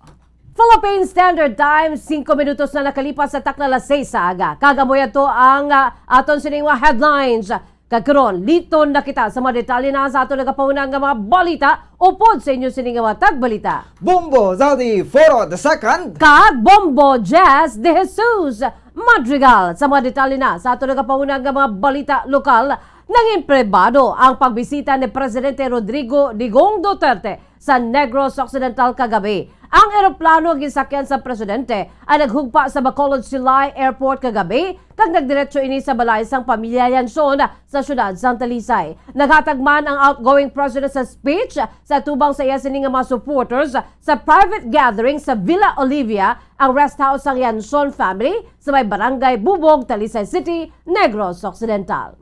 Philippine Standard Time, singko minutos na nakalipas sa takna alas seis sa aga. Kag amo yadto ang, ah, aton sining mga headlines. Kag karon, liton na kita sa mga detalye na sa aton nagapahunang nga mga balita upod sa inyo sini nga mga tagbalita, Bombo Zaldi Foro the second. Kag Bombo Jazz de Jesus Madrigal. Sa mga detalye na sa aton nagapahunang nga mga balita lokal, nangin pribado ang pagbisita ni Presidente Rodrigo Digong Duterte sa Negros Occidental kagabi. Ang eroplano nga ginsakyan sa presidente ay naghugpa sa Bacolod Silay Airport kagabi kag nagdiretso ini sa balay sang pamilya Yanson sa siyudad sang Talisay. Naghatag man ang outgoing president sa speech sa tubang sa iya sini nga mga supporters sa private gathering sa Villa Olivia, ang rest house sang Yanson family sa may Barangay Bubog, Talisay City, Negros Occidental.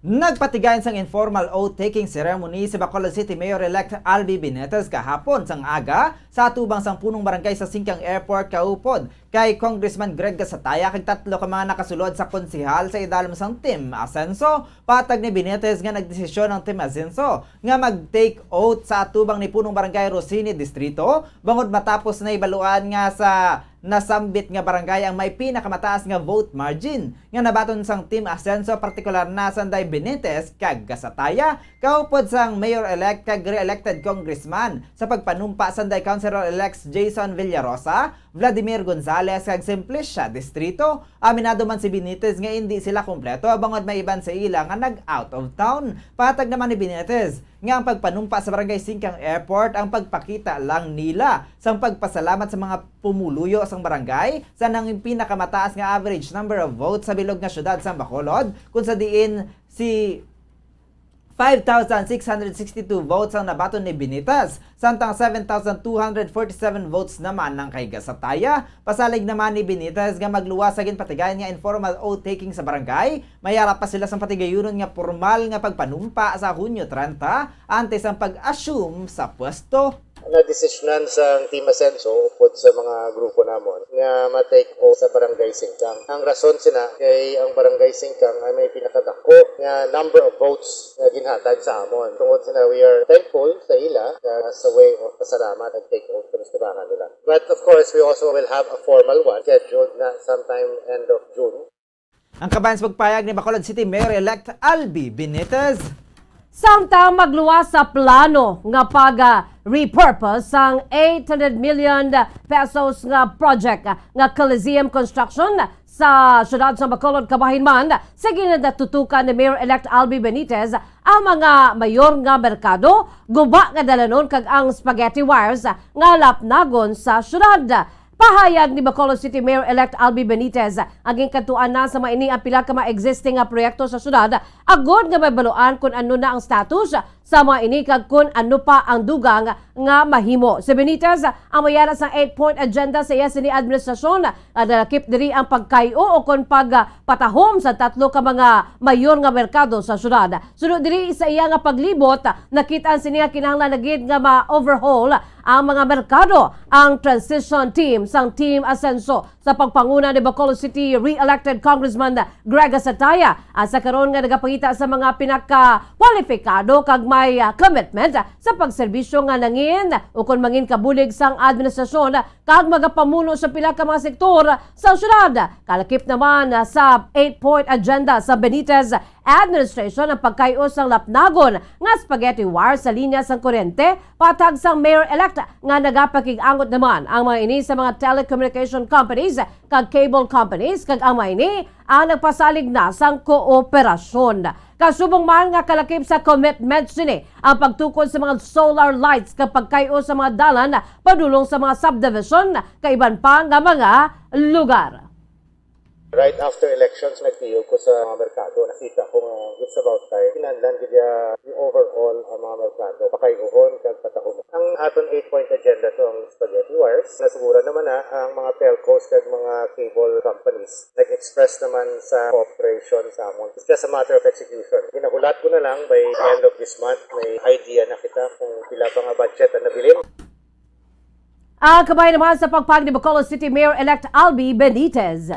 Nagpatigayon sang informal oath-taking ceremony si Bacolod City Mayor-elect Albi Benitez kahapon sang aga sa atubang sang punong barangay sa Singkang Airport kaupod kay Congressman Greg Gasataya kag tatlo ka mga nakasulod sa konsehal sa idalom sang Team Asenso. Patag ni Benitez nga nagdesisyon ang Team Asenso nga mag-take oath sa atubang ni Punong Barangay Rosini Distrito bangod matapos nahibaluan nga sa nasambit nga barangay ang may pinakamataas nga vote margin nga nabaton sang Team Asenso, partikular na sanday Benitez kag Gasataya, kaupod sang mayor-elect kag re-elected congressman, sa pagpanumpa sanday Councilor-elect Jason Villarosa, Vladimir Gonzales kag Simplicia Distrito. Aminado man si Benitez nga indi sila kompleto bangod may iban sa ila nga nag-out of town. Patag naman ni Benitez nga ang pagpanumpa sa Barangay Singkang Airport ang pagpakita lang nila sang pagpasalamat sa mga pumuluyo sang barangay sa nangin pinakamataas nga average number of votes sa bilog nga syudad sang Bacolod, kung sa diin si Five thousand six hundred sixty-two votes ang nabaton ni Benitez, samtang seven thousand two hundred forty-seven votes naman ang kay Gasataya. Pasalig naman ni Benitez nga magluwas sa ginpatigayon nga informal oath-taking sa barangay, may ara pa sila sang patigayunon nga pormal nga pagpanumpa sa Hunyo trenta, antes ang pag-assume sa pwesto. Nadesisyonan sang Team Asenso upod sa mga grupo namon nga ma-take oath sa Barangay Singkang. Ang rason sina kay ang Barangay Singkang ay may pinakadako nga number of votes nga ginhatag sa amon. Tungod sina, we are thankful sa ila, uh, as a way of pasalamat, nag-take oath kami sa tubangan nila. But of course, we also will have a formal one scheduled na sometime end of June. Ang kabahin sa pagpayag ni Bacolod City Mayor-elect Albi Benitez. Samtang magluwas sa plano nga pag, ah, repurpose sang eight hundred million pesos nga project, ah, nga Coliseum construction sa siyudad sa Bacolod, kabahin man sa ginatutukan ni Mayor-elect Albi Benitez ang mga mayor nga merkado, guba nga dalanon kag ang spaghetti wires nga lapnagon sa siyudad. Pahayag ni Bacolod City Mayor-elect Albi Benitez, ang ginkadtuan na sa mga ini ang pila ka mga existing nga proyekto sa syudad, agod nga mabaluan kon ano na ang status sa mga ini kag kon ano pa ang dugang nga mahimo. Si Benitez ang may ara sang eight-point agenda sa iya sini administrasyon, nga nalakip diri ang pagkay-o o kon pagpatahom sa tatlo ka mga mayor nga merkado sa syudad. Suno diri sa iya nga paglibot, nakit-an sini nga kinahanglan na gid nga ma-overhaul ang mga merkado, ang transition team sang Team Asenso sa pagpanguna ni Bacolod City re-elected Congressman Greg Sataya, asa karon nga nagapangita sa mga pinakakwalipikado kag may, ah, commitment sa pagserbisyo nga nangin ukon mangin kabulig sang administrasyon kag magapamuno sa pila ka mga sektor sa syudad. Kalakip naman, ah, sa eight-point agenda sa Benitez administration ang pagkay-o sang lapnagon nga spaghetti wire sa linya sang kuryente, patag sang mayor-elect nga nagapakig-angot naman ang mga ini sa mga telecommunication companies kag cable companies, kag ang mga ini ang nagpasalig na sang kooperasyon. Kasubong man nga kalakip sa commitment sini ang pagtukod sa mga solar lights kag pagkay-o sa mga dalan padulong sa mga subdivision kag iban pa nga mga lugar. Right after elections, nagtiyog ko sa mga merkado. Nakita ko nga it's about time. Kinahanglan gid ya i-overhaul ang mga merkado. Pakay-uhon kag patahom. Ang aton eight-point agenda to ang spaghetti wires. Nasuguran naman na ang mga telcos kag mga cable companies. Nag-express naman sa cooperation sa amon. It's just a matter of execution. Ginahulat ko na lang by end of this month. May idea na kita kung pila pa nga budget ang nabilin. Ang kabahin naman sa pagpag ni Bacolod City Mayor-elect Albi Benitez.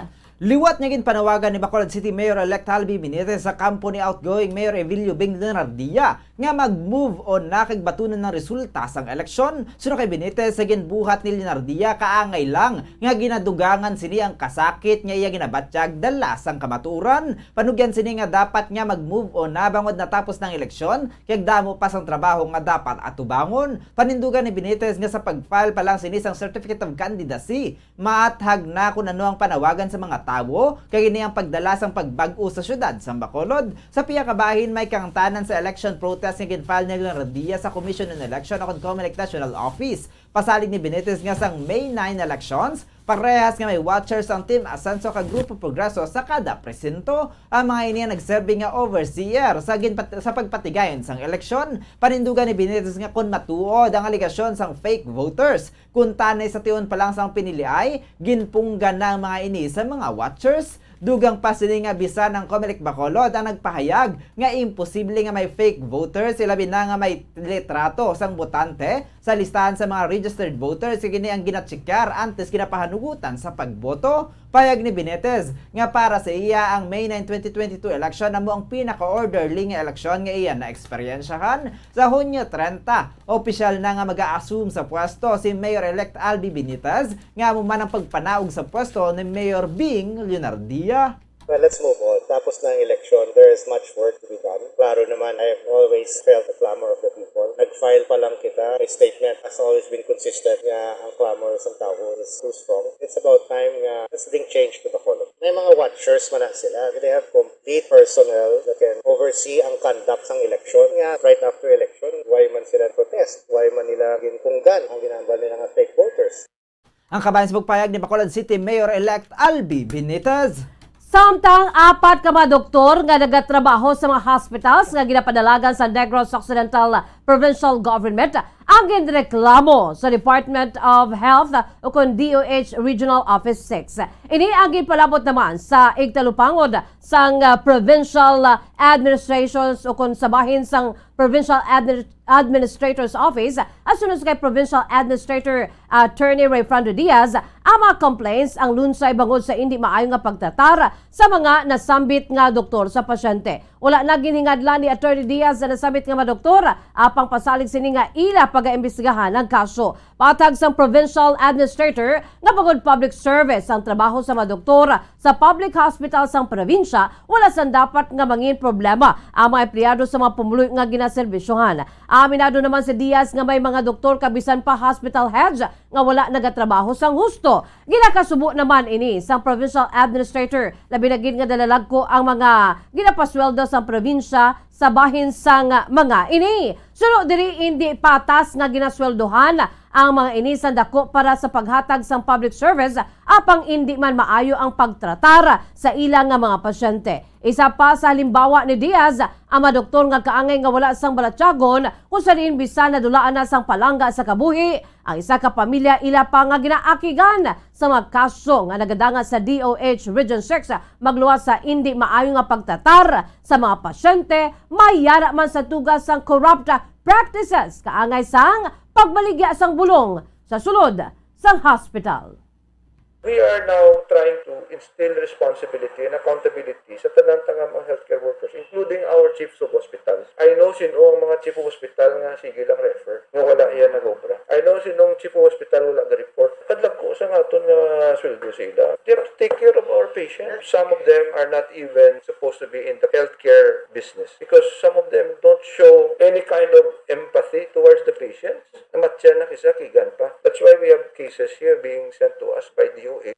Liwat nga ginpanawagan ni Bacolod City Mayor-elect Albi Benitez sa kampo ni outgoing Mayor Evilio Bing Leonardia nga mag-move on na kag batunon ang resulta sang eleksyon. Suno kay Benitez, sa ginbuhat ni Leonardia, kaangay lang nga ginadugangan sini ang kasakit nga iya ginabatyag dala sang kamatuoran. Panugyan sini nga dapat nga mag-move on na bangod natapos na ang eleksyon, kag damo pa sang trabaho nga dapat atubangon. Panindugan ni Benitez nga sa pag-file pa lang sini sang Certificate of Candidacy, maathag na kon ano ang panawagan sa mga tawo, kag ini ang pagdala sang pagbag-o sa siyudad sang Bacolod. Sa pihak ka bahin, may kaangtanan sa election protest nga gin-file ni Leonardia sa Commission on Election o kon Comelec National Office. Pasalig ni Benitez nga sang May nine elections, parehas nga may watchers ang Team Asenso kag Grupo Progreso sa kada presinto. Ang mga ini ang nagserbi nga overseer sa ginpat-, sa pagpatigayon sang eleksyon. Panindugan ni Benitez nga kon matuod ang alegasyon sang fake voters, kuntani sa tion pa lang sang piniliay, ginpunggan na ang mga ini sa mga watchers. Dugang pa sini nga bisan ang Comelec Bacolod ang nagpahayag nga imposible nga may fake voters, ilabi na nga may litrato sang botante sa listahan sa mga registered voters, kag ini ang ginatsikar antes ginapahanugutan sa pagboto. Payag ni Benitez nga para sa iya ang May nine, twenty twenty-two election amo ang pinaka-orderly nga eleksyon nga iya naeksperyensyahan. Sa Hunyo trenta, opisyal na nga mag-a-assume sa pwesto si Mayor-elect Albi Benitez, nga amo man ang pagpanaog sa pwesto ni Mayor Bing Leonardia. Well, let's move on. Tapos na ang eleksyon. There is much work to be done. Klaro naman, I've always felt the clamor of the people. Nag-file pa lang kita. My statement has always been consistent nga ang clamor sa tawo is too strong. It's about time nga something change to Bacolod. May mga watchers man na sila. They have complete personnel that can oversee ang conduct sang eleksyon. Nga right after election, why man sila protest? Why man nila ginpunggan ang ginambal nila nga fake voters? Ang kabahin sa pagpayag ni Bacolod City Mayor-elect Albi Benitez. Samtang apat ka mga doktor nga nagatrabaho sa mga hospitals nga ginapadalagan sa Negros Occidental Provincial Government ang ginreklamo sa Department of Health o kon D O H Regional Office six. Ini ang ginpalabot naman sa igtalupangod sang, ah, Provincial, ah, Administrations o kon sa bahin sang Provincial Admi-, Administrator's Office, asunod kay Provincial Administrator Attorney Rayfrando Diaz, ang mga complaints ang lunsay bangod sa indi maayo nga pagtratar sa mga nasambit nga doktor sa pasyente. Wala na ginhingadlan ni Attorney Diaz sa nasambit nga mga doktor, apang pasalig sini nga ila pagaimbestigahan ang kaso. Patag sang provincial administrator nga bangod public service ang trabaho sa mga doktor sa public hospital sang probinsya, wala sang dapat nga mangin problema ang mga empleyado sa mga pumuluyo nga ginaserbisyohan. Aminado naman si Diaz nga may mga doktor kag bisan pa hospital heads nga wala nagatrabaho sang husto. Ginakasubo naman ini sang provincial administrator, labi na gid nga dalalagko ang mga ginapasweldo sang probinsya sa bahin sang mga ini. Suno diri, indi patas nga ginasweldohan ang mga ini sang dako para sa paghatag sang public service, apang indi man maayo ang pagtratar sa ila nga mga pasyente. Isa pa sa halimbawa ni Diaz, ang mga doktor nga kaangay nga wala sang balatyagon, kung sa diin bisan nadulaan na sang palangga sa kabuhi, ang isa ka pamilya ila pa nga ginaakigan sa mga kaso nga nagadanga sa D O H Region six, magluwas sa indi maayo nga pagtratar sa mga pasyente, may yara man sa tugas sang corrupt practices kaangay sang pagbaligya sang bulong sa sulod sang hospital. We are now trying to instill responsibility and accountability sa tanan ta nga mga healthcare workers, including our chiefs of hospitals. I know sino ang mga chief of hospital nga sige lang refer, nga wala iya nag-obra. I know sino ang chief of hospital wala ga-report. Kadlagko sa nga aton nga sweldo sa ila. They have to take care of our patients. Some of them are not even supposed to be in the healthcare business because some of them don't show any kind of empathy towards the patients. Namatyan na kisa, kigan pa. That's why we have cases here being sent to us by D O H.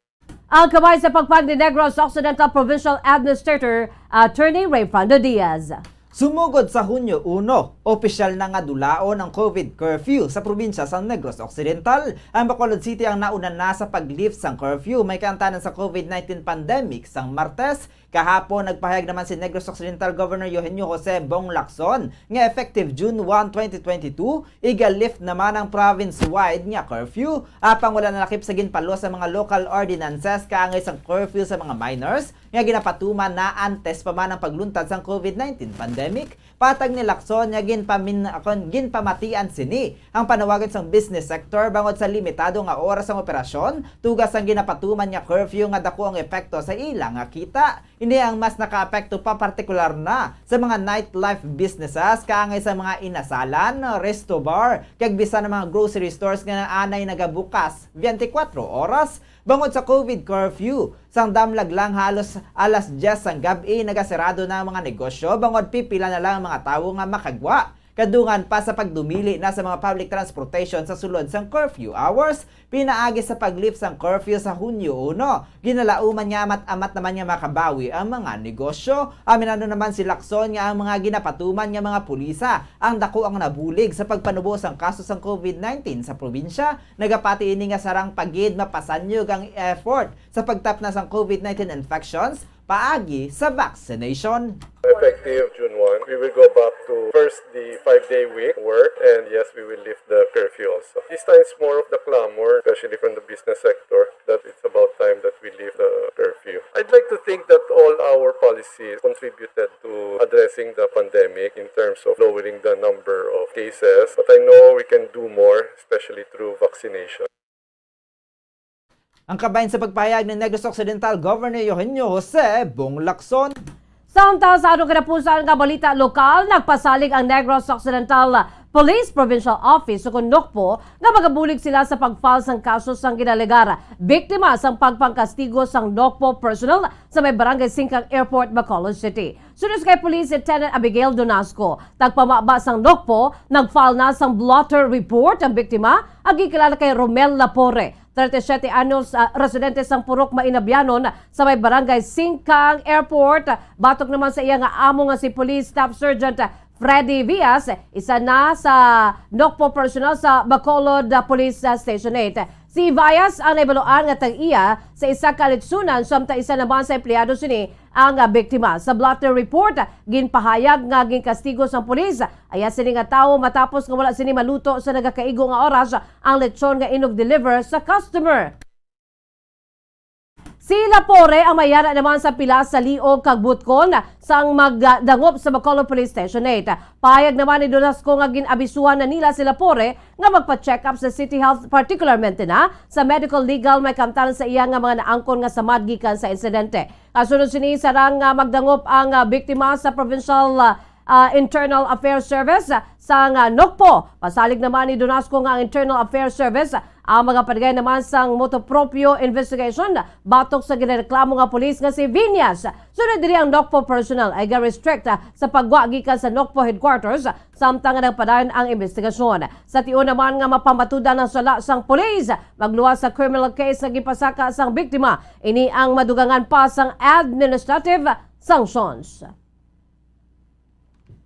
Ang kamay sa pagpag ni Negros Occidental Provincial Administrator Attorney Rayfrando Diaz. Sumugod sa Hunyo uno, opisyal na nga dulaon ang COVID curfew sa probinsya sang Negros Occidental. Ang Bacolod City ang nauna na sa pag-lift sang curfew may kaangtanan sa COVID nineteen pandemic sang Martes. Kahapon, nagpahayag naman si Negros Occidental Governor Eugenio Jose Bong Lacson nga effective June one, twenty twenty-two, iga-lift naman ang province-wide nga curfew. Apang wala nalakip sa ginpaluwas sa mga local ordinances kaangay sang curfew sa mga minors nga ginapatuman na antes pa man ang pagluntad sang COVID nineteen pandemic. Patag ni Lacson nga ginpamin-, kon ginpamatian sini ang panawagan sang business sector bangod sa limitado nga oras sang operasyon, tugas sang ginapatuman nga curfew nga dako ang epekto sa ila nga kita. Ini ang mas nakaapekto pa, partikular na sa mga nightlife businesses, kaangay sa mga inasalan, resto bar, kag bisan ang mga grocery stores nga anay nagabukas twenty-four oras. Bangod sa COVID curfew, sang damlag lang halos alas diyes sang gab-i, nagasirado na ang mga negosyo, bangod pipila na lang ang mga tawo nga makagwa. Kadungan pa sa pagdumili na sa mga public transportation sa sulod sang curfew hours, pinaagi sa pag-lift sang curfew sa Hunyo uno, ginalauman nga amat-amat naman nga makabawi ang mga negosyo. Aminado naman si Lacson nga ang mga ginapatuman nga mga pulisa ang dako ang nabulig sa pagpanubo sang kaso sang COVID nineteen sa probinsya. Nagapati ini nga sarang pa gid mapasanyog ang effort sa pagtapna sang COVID nineteen infections paagi sa vaccination. Effective June one, we will go back to first the five-day week work, and yes, we will lift the curfew also. This time it's more of the clamor, especially from the business sector, that it's about time that we lift the curfew. I'd like to think that all our policies contributed to addressing the pandemic in terms of lowering the number of cases, but I know we can do more, especially through vaccination. Ang kabahin sa pagpahayag ni Negros Occidental Governor Eugenio Jose Bong Lacson. Samtang sa atong kinapusan nga balita lokal, nagpasalig ang Negros Occidental Police Provincial Office o kon NOCPO nga magabulig sila sa pag-file sang kaso sang ginalegar biktima sang pagpangkastigo sang NOCPO personnel sa may Barangay Singkang Airport, Bacolod City. Suno kay Police Lieutenant Abigail Donasco, tagpamaba sang NOCPO, nag-file na sang blotter report ang biktima, ang gikilala kay Romel Lapore, thirty-seven anyos, ah, residente sang Purok Mainabianon sa may Barangay Singkang Airport. Batok naman sa iya nga amo nga si Police Staff Sergeant Freddy Vias, isa na sa NOCPO personnel sa Bacolod, ah, Police, ah, Station eight. Si Vias ang nahibaluan nga tag-iya sa isa ka alitsunan, samtang isa naman sa empleyado sini ang, ah, biktima. Sa blotter report, ginpahayag nga ginkastigo sang pulis ang iya sini nga tawo matapos nga wala sini maluto sa nagakaigo nga oras ang lechon nga inug deliver sa customer. Si Lapore ang may yara naman sa pila sa liog kag butkon sang magdangop sa Bacolod Police Station eight. Pahayag naman ni Donasco nga gin-abisuhan na nila si Lapore nga magpa-check up sa City Health, particularmente na sa medical legal, may kamtan sa iya nga mga naangkon nga samad gikan sa insidente. Kasunod sini, sarang nga magdangop ang, ah, biktima sa Provincial, ah, ah, Internal Affairs Service, ah, sang, ah, NOCPO. Pasalig naman ni Donasco nga ang Internal Affairs Service, ah, ang magapadagay naman sang motu proprio investigation batok sa ginareklamo nga pulis nga si Viñas. Sunod diri, ang NOCPO personnel ay ga-restrict, ah, sa pagwa gikan sa NOCPO headquarters, samtang nga nagpadayon ang investigasyon. Sa tion naman nga mapamatudan ang sala sang pulis, magluwas sa criminal case nga gipasaka sang biktima, ini ang madugangan pa sang administrative sanctions.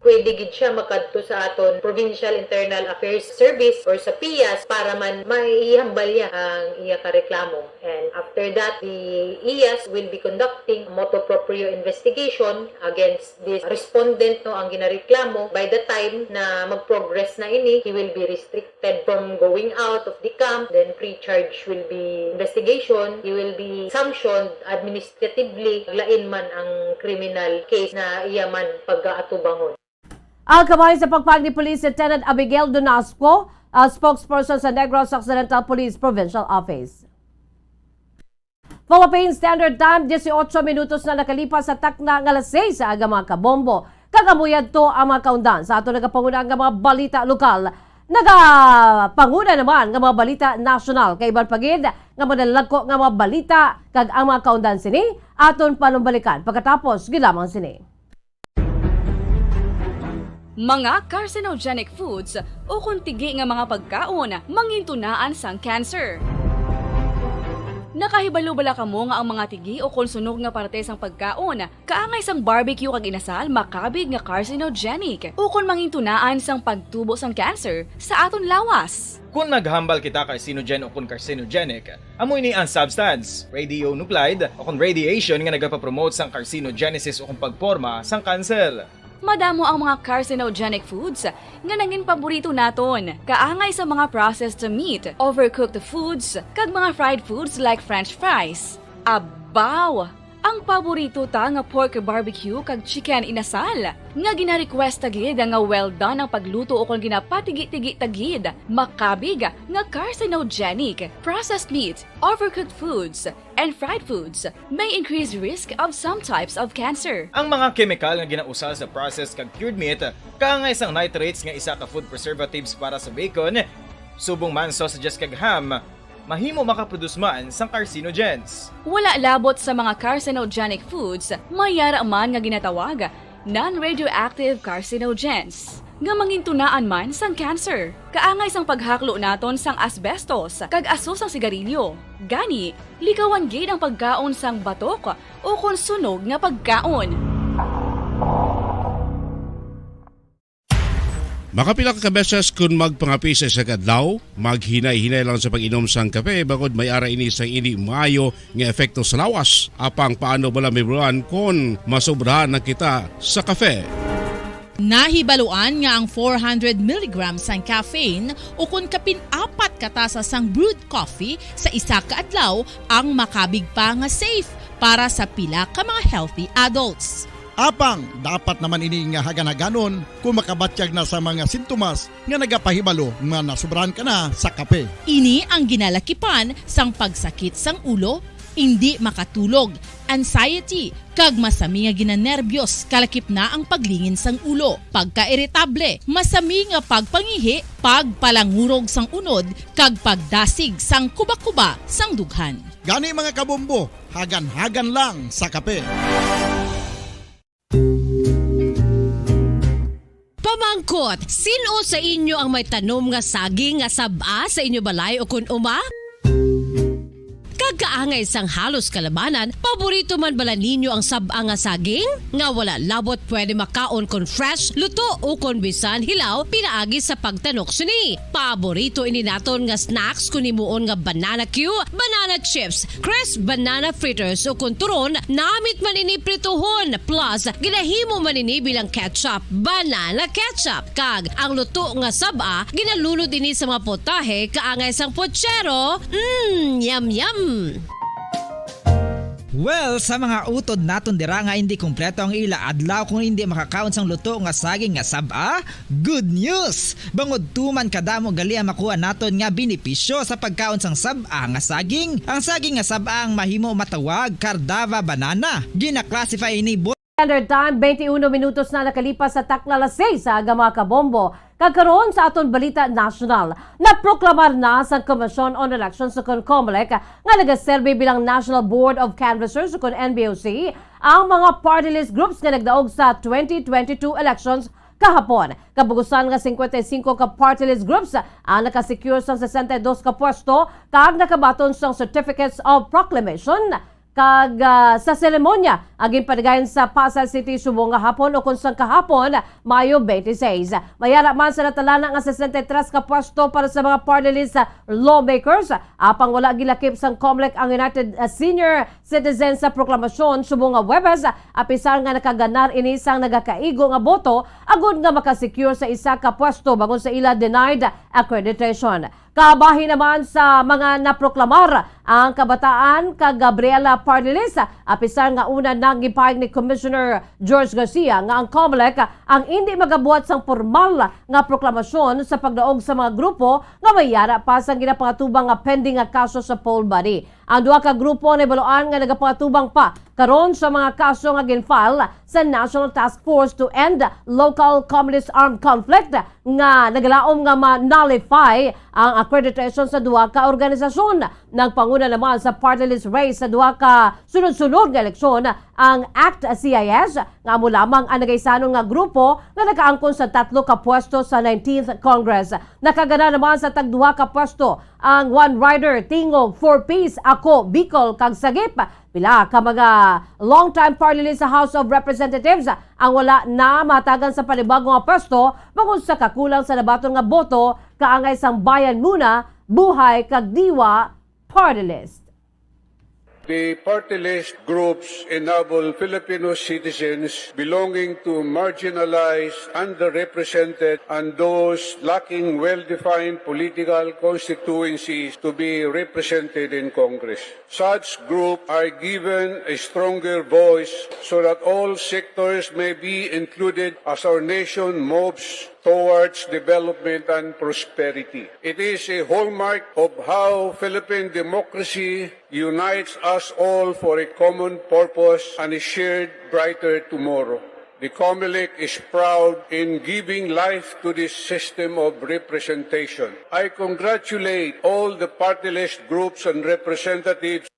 Pwede gid siya makadto sa aton Provincial Internal Affairs Service or sa PIAS para man maihambal niya ang iya ka reklamo. And after that, the IAS will be conducting motu proprio investigation against this respondent, no, ang ginareklamo. By the time na mag-progress na ini, he will be restricted from going out of the camp, then pre-charge will be investigation, he will be sanctioned administratively, lain man ang criminal case na iya man pagaatubangon. Ang kabahin sa pagpahayag ni Police Lieutenant Abigail Donasco, ah, spokesperson sa Negros Occidental Police Provincial Office. Philippine Standard Time, dieciocho minutos na nakalipas sa takna nga alas seis sa aga, mga kabombo. Kag amo yadto ang mga kaundan sa ato nagapanguna nga mga balita lokal. Nagapanguna naman nga mga balita nasyonal. Kay iban pa gid nga madalagko nga mga balita kag ang mga kaundan sini, aton panumbalikan pagkatapos gid lamang sini. Mga carcinogenic foods ukon tigi nga mga pagkaon mangintunaan sang cancer. Nakahibalo bala kamo nga ang mga tigi ukon sunog nga parte sang pagkaon kaangay sang barbecue kag inasal makabig nga carcinogenic ukon mangintunaan sang pagtubo sang cancer sa aton lawas? Kon naghambal kita carcinogen ukon carcinogenic, amo ini ang substance, radionuclide, ukon radiation nga nagapapromote sang carcinogenesis ukon pagporma sang cancer. Madamo ang mga carcinogenic foods nga nangin paborito naton, kaangay sa mga processed meat, overcooked foods, kag mga fried foods like french fries. Abaw! Ang paborito ta nga pork barbecue kag chicken inasal, nga gina-request ta gid nga well done ang pagluto ukon ginapatigi-tigi ta gid, makabig nga carcinogenic. Processed meat, overcooked foods, and fried foods may increase risk of some types of cancer. Ang mga kemikal nga ginausal sa processed kag cured meat kaangay sang nitrates nga isa ka food preservatives para sa bacon, subong man sausages kag ham, mahimo makaproduce man sang carcinogens. Wala labot sa mga carcinogenic foods, may yara man nga ginatawag non-radioactive carcinogens nga mangintunaan man sang cancer. Kaangay sang paghaklo naton sang asbestos kag aso sang sigarilyo. Gani, likawan gid ang pagkaon sang batok ukon sunog nga pagkaon. Makapila ka beses kon magpangape sa isa ka adlaw, maghinay-hinay lang sa pag-inom sang kape bangod may ara ini sang indi maayo nga epekto sa lawas. Apang paano bala mahibaluan kon masobrahan na kita sa kafe? Nahibaluan nga ang four hundred milligrams sang caffeine ukon kapin apat ka tasa sang brewed coffee sa isa ka adlaw ang makabig pa nga safe para sa pila ka mga healthy adults. Apang dapat naman ini nga hagan-haganon kon makabatyag na sa mga sintomas nga nagapahibalo nga nasobrahan ka na sa kape. Ini ang ginalakipan sang pagsakit sang ulo, indi makatulog, anxiety, kag masami nga ginanerbiyos, kalakip na ang paglingin sang ulo, pagkairitable, masami nga pagpangihi, pagpalangurog sang unod, kag pagdasig sang kubakuba sang dughan. Gani, mga kabombo, hagan-hagan lang sa kape. Pamangkot, sin-o sa inyo ang may tanom nga saging nga sab-a sa inyo balay ukon uma? Kaangay sang halos kalabanan, paborito man bala ninyo ang sab-a nga saging? Nga wala labot pwede makaon kon fresh, luto, o kon bisan hilaw pinaagi sa pagtanok sini. Paborito ini naton nga snacks kon himuon nga banana cue, banana chips, crisp banana fritters, o kon turon, namit man ini prituhon, plus ginahimo man ini bilang ketchup, banana ketchup. Kag ang luto nga sab-a, ginalunod ini sa mga potahe kaangay sang pochero. Mm, yum, yum! Well, sa mga utod naton dira nga hindi kompleto ang ila adlaw kung hindi makakaon sang luto nga saging nga sab-a, good news! Bangod tuman kadamo gali ang makuha naton nga benepisyo sa pagkaon sang sab-a nga saging. Ang saging nga sab-a ang mahimo matawag Cardava banana. Gina-classify ini Standard Time, twenty-one minutos na nakalipas sa takna alas seis sa aga, mga kabombo. Kag karon sa aton balita nasyonal, naproklamar na sang Commission on Elections o kon COMELEC nga nagaserbi bilang National Board of Canvassers o kon N B O C ang mga party list groups nga nagdaog sa twenty twenty-two elections kahapon. Kabugusan nga cincuenta y cinco ka party list groups ang nakasecure sang sesenta y dos ka pwesto kag nakabaton sang Certificates of Proclamation kag, ah, sa seremonya ang ginpanigayon sa Pasay City subong nga hapon o kon sang kahapon, Mayo twenty-six. Mayara man sa natalana nga sesenta y tres ka pwesto para sa mga party list, ah, lawmakers, apang wala gilakip sang COMELEC ang United, ah, Senior Citizens sa proklamasyon subong nga Huwebes, apisar nga nakaganar ini sang nagakaigo nga boto agud nga makasecure sa isa ka pwesto bangod sa ila denied accreditation. Kabahin naman sa mga naproklamar ang Kabataan kag Gabriela party list, apisar nga una nang gipahayag ni Commissioner George Garcia nga ang COMELEC ang indi magabuhat sang pormal nga proklamasyon sa pagdaog sa mga grupo nga may yara pa sang ginapangatubang nga pending nga kaso sa poll body. Ang duha ka grupo nahibaluan nga nagapangatubang pa karon sa mga kaso nga gin-file sa National Task Force to End Local Communist Armed Conflict nga nagalaom nga ma-nullify ang accreditation sa duha ka organisasyon. Nagpanguna naman sa party list race sa duha ka sunod-sunod nga eleksyon ang act C I S, nga amo lamang ang nagaisanon nga grupo nga nakaangkon sa tatlo ka pwesto sa nineteenth Congress. Nakagana naman sa tagduha ka pwesto ang One Rider, Tingog, For Peace, Ako, Bicol, kag Sagip. Pila ka mga long-time party list sa House of Representatives ang wala na mahatagan sa panibago nga pwesto bangod sa kakulang sa nabaton nga boto kaangay sang Bayan Muna, Buhay, kag Diwa party list. The party list groups enable Filipino citizens belonging to marginalized, underrepresented, and those lacking well-defined political constituencies to be represented in Congress. Such groups are given a stronger voice so that all sectors may be included as our nation moves towards development and prosperity. It is a hallmark of how Philippine democracy unites us all for a common purpose and a shared brighter tomorrow. The COMELEC is proud in giving life to this system of representation. I congratulate all the party list groups and representatives.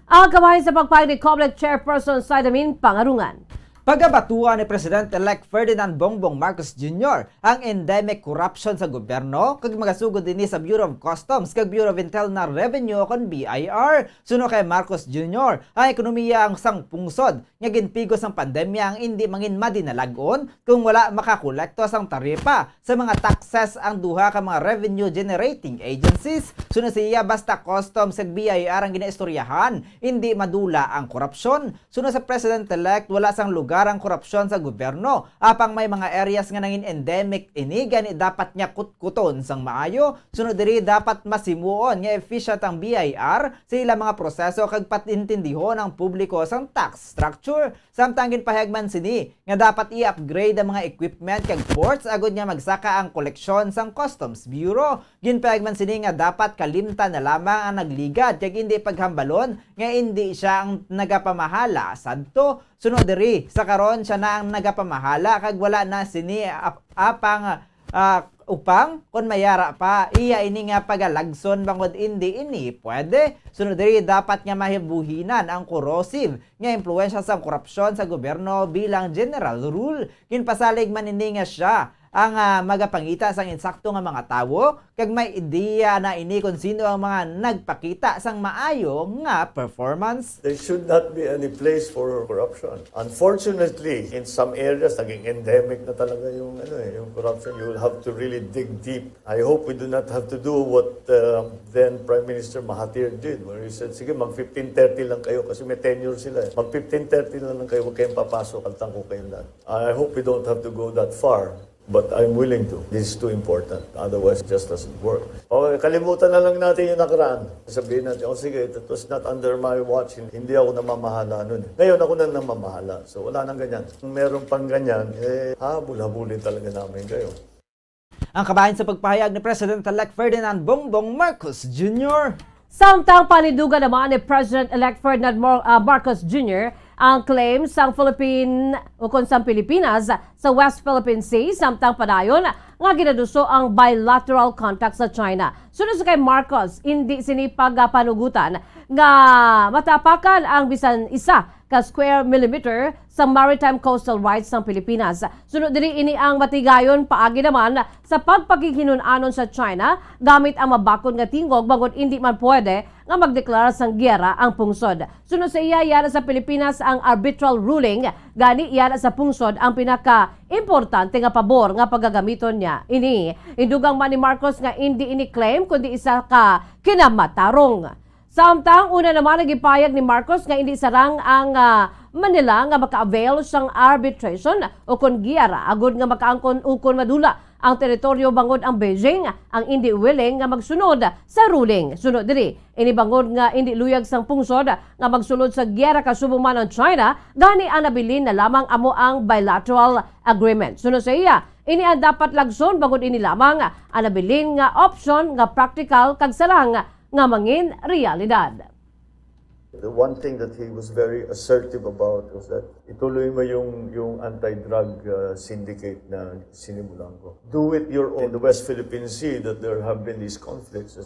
Ang kabahin sa pagpahayag ni COMELEC Chairperson Sidamin Pangarungan. Pagabatuan ni President-elect Ferdinand Bongbong Marcos Junior ang endemic corruption sa gobyerno kag magasugod ini sa Bureau of Customs kag Bureau of Internal Revenue kon B I R. Suno kay Marcos Junior, ang ekonomiya ang sang pungsod nga ginpigos sang pandemya ang indi mangin madinalag-on kung wala makakolekto sang taripa sa mga taxes ang duha ka mga revenue generating agencies. Suno siya, basta customs kag B I R ang ginaistoryahan, indi madula ang korupsyon. Suno sa President-elect, wala sang lugar ang korupsyon sa gobyerno. Apang may mga areas nga nangin endemic ini, gani dapat nga kutkuton sang maayo. Suno diri, dapat mas himuon nga efficient ang B I R sa ilang mga proseso kag patintindihon ang publiko sang tax structure. Samtang ginpahayag man sini nga dapat i-upgrade ang mga equipment kag ports agud nga magsaka ang koleksyon sang Customs Bureau. Ginpahayag man sini nga dapat kalimtan na lamang ang nagligad kag indi paghambalon nga indi sia ang nagapamahala sadto. Suno diri, sa karon sia na ang nagapamahala kag wala na sini ap-, apang ah, upang kon mayara pa, iya ini nga pagalagson bangod indi ini pwede. Sunod diri, dapat nga mahibuhinan ang corrosive nga impluwensya sang korupsyon sa gobyerno bilang general rule. Ginpasalig man ini nga sia ang, ah, magapangita sang insakto nga mga tawo, kag may ideya na ini kon sino ang mga nagpakita sang maayo nga performance. There should not be any place for corruption. Unfortunately, in some areas, naging endemic na talaga yung, ano, eh, yung corruption. You will have to really dig deep. I hope we do not have to do what, uh, then Prime Minister Mahathir did, where he said, "Sige, mag fifteen thirty lang kayo kasi may tenure sila, eh. Mag fifteen thirty lang, lang kayo, huwag kayong papasok, kaltang ko kayo lahat." I hope we don't have to go that far, but I'm willing to. This is too important. Otherwise, it just doesn't work. O, kalimutan na lang natin yung nakaraan. Sabihin natin, "Oh, sige, that was not under my watch. Hindi ako namamahala nun, eh. Ngayon ako na namamahala." So, wala nang ganyan. Kung meron pang ganyan, eh, habol-habulin talaga namin kayo. Ang kabahin sa pagpahayag ni President-elect Ferdinand Bongbong Marcos Junior. Samtang panindugan naman ni President-elect Ferdinand Mar-, ah, Marcos Junior ang claim sang Philippine, ukon sang Pilipinas sa West Philippine Sea, samtang padayon nga ginaduso ang bilateral contact sa China. Suno sa kay Marcos, indi sini pagapanugutan nga matapakan ang bisan isa ka square millimeter sa maritime coastal rights sang Pilipinas. Suno diri, ini ang matigayon paagi naman sa pagpakighinun-anon sa China gamit ang mabakod nga tingog, bangod indi man pwede nga magdeklara sang giyera ang pungsod. Suno sa iya, yara sa Pilipinas ang arbitral ruling, gani yara sa pungsod ang pinakaimportante nga pabor nga pagagamiton niya ini. Indugang man ni Marcos nga indi ini claim kundi isa ka kinamatarong. Samtang una naman, nagipahayag ni Marcos nga indi sarang ang, ah, Manila nga maka-avail sang arbitration ukon giyara agud nga makaangkon ukon madula ang teritoryo, bangod ang Beijing ang indi willing nga magsunod sa ruling. Suno diri, ini bangod nga indi luyag sang pungsod nga magsulod sa giyara kasubo man ang China, gani ang nabilin na lamang amo ang bilateral agreement. Suno sa iya, ini ang dapat lagson, bangod ini lamang ang nabilin nga option nga praktikal kag sarang nga mangin realidad. The one thing that he was very assertive about was that ituloy mo yung, yung anti-drug, uh, syndicate na sinimulan ko. Do it your own. In the West Philippine Sea that there have been these conflicts,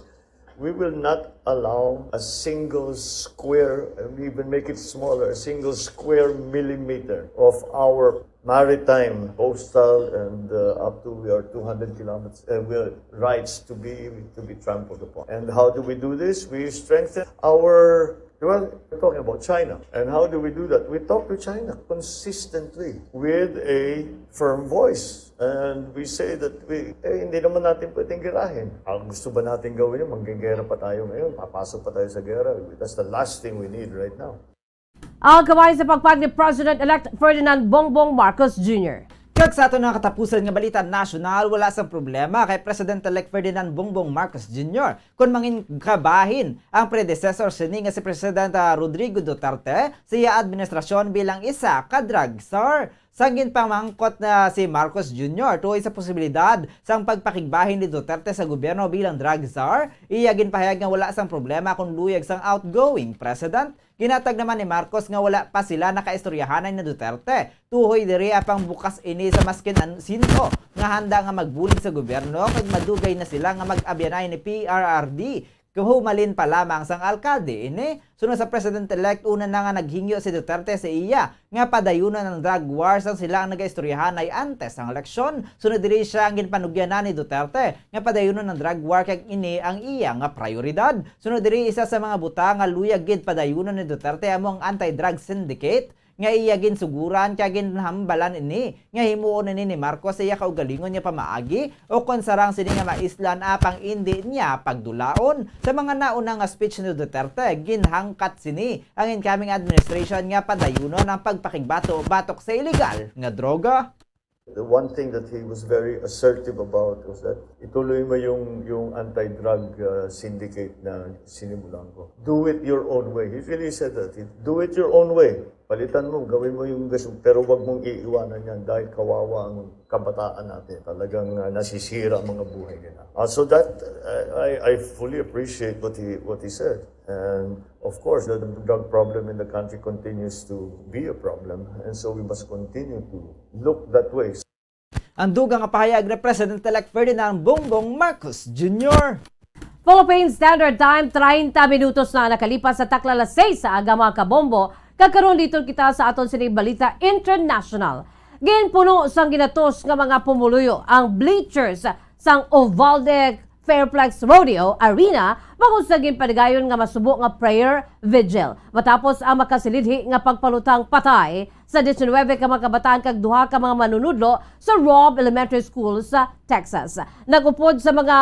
we will not allow a single square, and we even make it smaller, a single square millimeter of our maritime, coastal, and, uh, up to we are two hundred kilometers, uh, we are rights to be, to be trampled upon. And how do we do this? We strengthen our, well, we're talking about China. And how do we do that? We talk to China consistently with a firm voice. And we say that we, eh, hindi naman natin pwedeng girahin. Ang gusto ba natin gawin yun? Manggigera pa tayo ngayon? Papasok pa tayo sa gera? That's the last thing we need right now. Ang kamay sa pagpag ni President-elect Ferdinand Bongbong Marcos Junior. Kag sa aton nga katapusan nga balita nasyonal, wala sang problema kay President-elect Ferdinand Bongbong Marcos Junior kon mangin kabahin ang predecessor sini nga si President, ah, Rodrigo Duterte sa iya administrasyon bilang isa ka drug czar. Sang ginpamangkot na si Marcos Junior tuhoy sa posibilidad sang pagpakigbahin ni Duterte sa gobyerno bilang drug czar, iya ginpahayag nga wala sang problema kon luyag sang outgoing president. Ginhatag naman ni Marcos nga wala pa sila nakaistoryahanay ni Duterte. Tuhoy diri apang bukas ini sa maskin an-, sin-o nga handa nga magbulig sa gobyerno kag madugay na sila nga mag-abyanay ni P R R D. Kahumalin pa lamang sang alkalde ini. Suno sa President-elect, una na nga naghingyo si Duterte sa iya nga padayunon ang drug war sang sila ang nagaistoryahanay antes sang eleksyon. Suno diri siya ang ginpanugyanan ni Duterte nga padayunon ang drug war kag ini ang iya nga prayoridad. Suno diri, isa sa mga butang nga luyag gid padayunon ni Duterte amo ang anti-drug syndicate nga iya ginsuguran kag ginhambalan ini nga himuon ini ni Marcos sa iya kaugalingon nga pamaagi, ukon sarang sini nga maislan apang indi niya pagdulaon. Sa mga nauna nga speech ni Duterte, ginhangkat sini ang incoming administration nga padayunon ang pagpakigbato batok sa iligal nga droga. The one thing that he was very assertive about was that ituloy mo yung, yung anti-drug, uh, syndicate na sinimulan ko. Do it your own way. He really said that. Do it your own way. Palitan mo, gawin mo yung gusto, pero wag mong iiwanan yan dahil kawawa ang kabataan natin. Talagang, uh, nasisira ang mga buhay nila. Uh, so that, uh, I, I fully appreciate what he, what he said. And of course, the drug problem in the country continues to be a problem. And so we must continue to look that way. Ang dugang nga pahayag ni President-elect Ferdinand Bongbong Marcos Junior. Philippine Standard Time, treinta minutos na nakalipas sa takla alas seis sa aga, mga kabombo. Kag karon, liton kita sa aton sini balita international. Ginpuno sang ginatos nga mga pumuluyo ang bleachers sang Uvalde Fairplex Rodeo Arena bangod sa ginpadayon nga masubo nga prayer vigil matapos ang makasilidhi nga pagpalutang patay sa diecinuebe ka mga kabataan kag duha ka mga manunudlo sa Robb Elementary School sa Texas. Nag-upod sa mga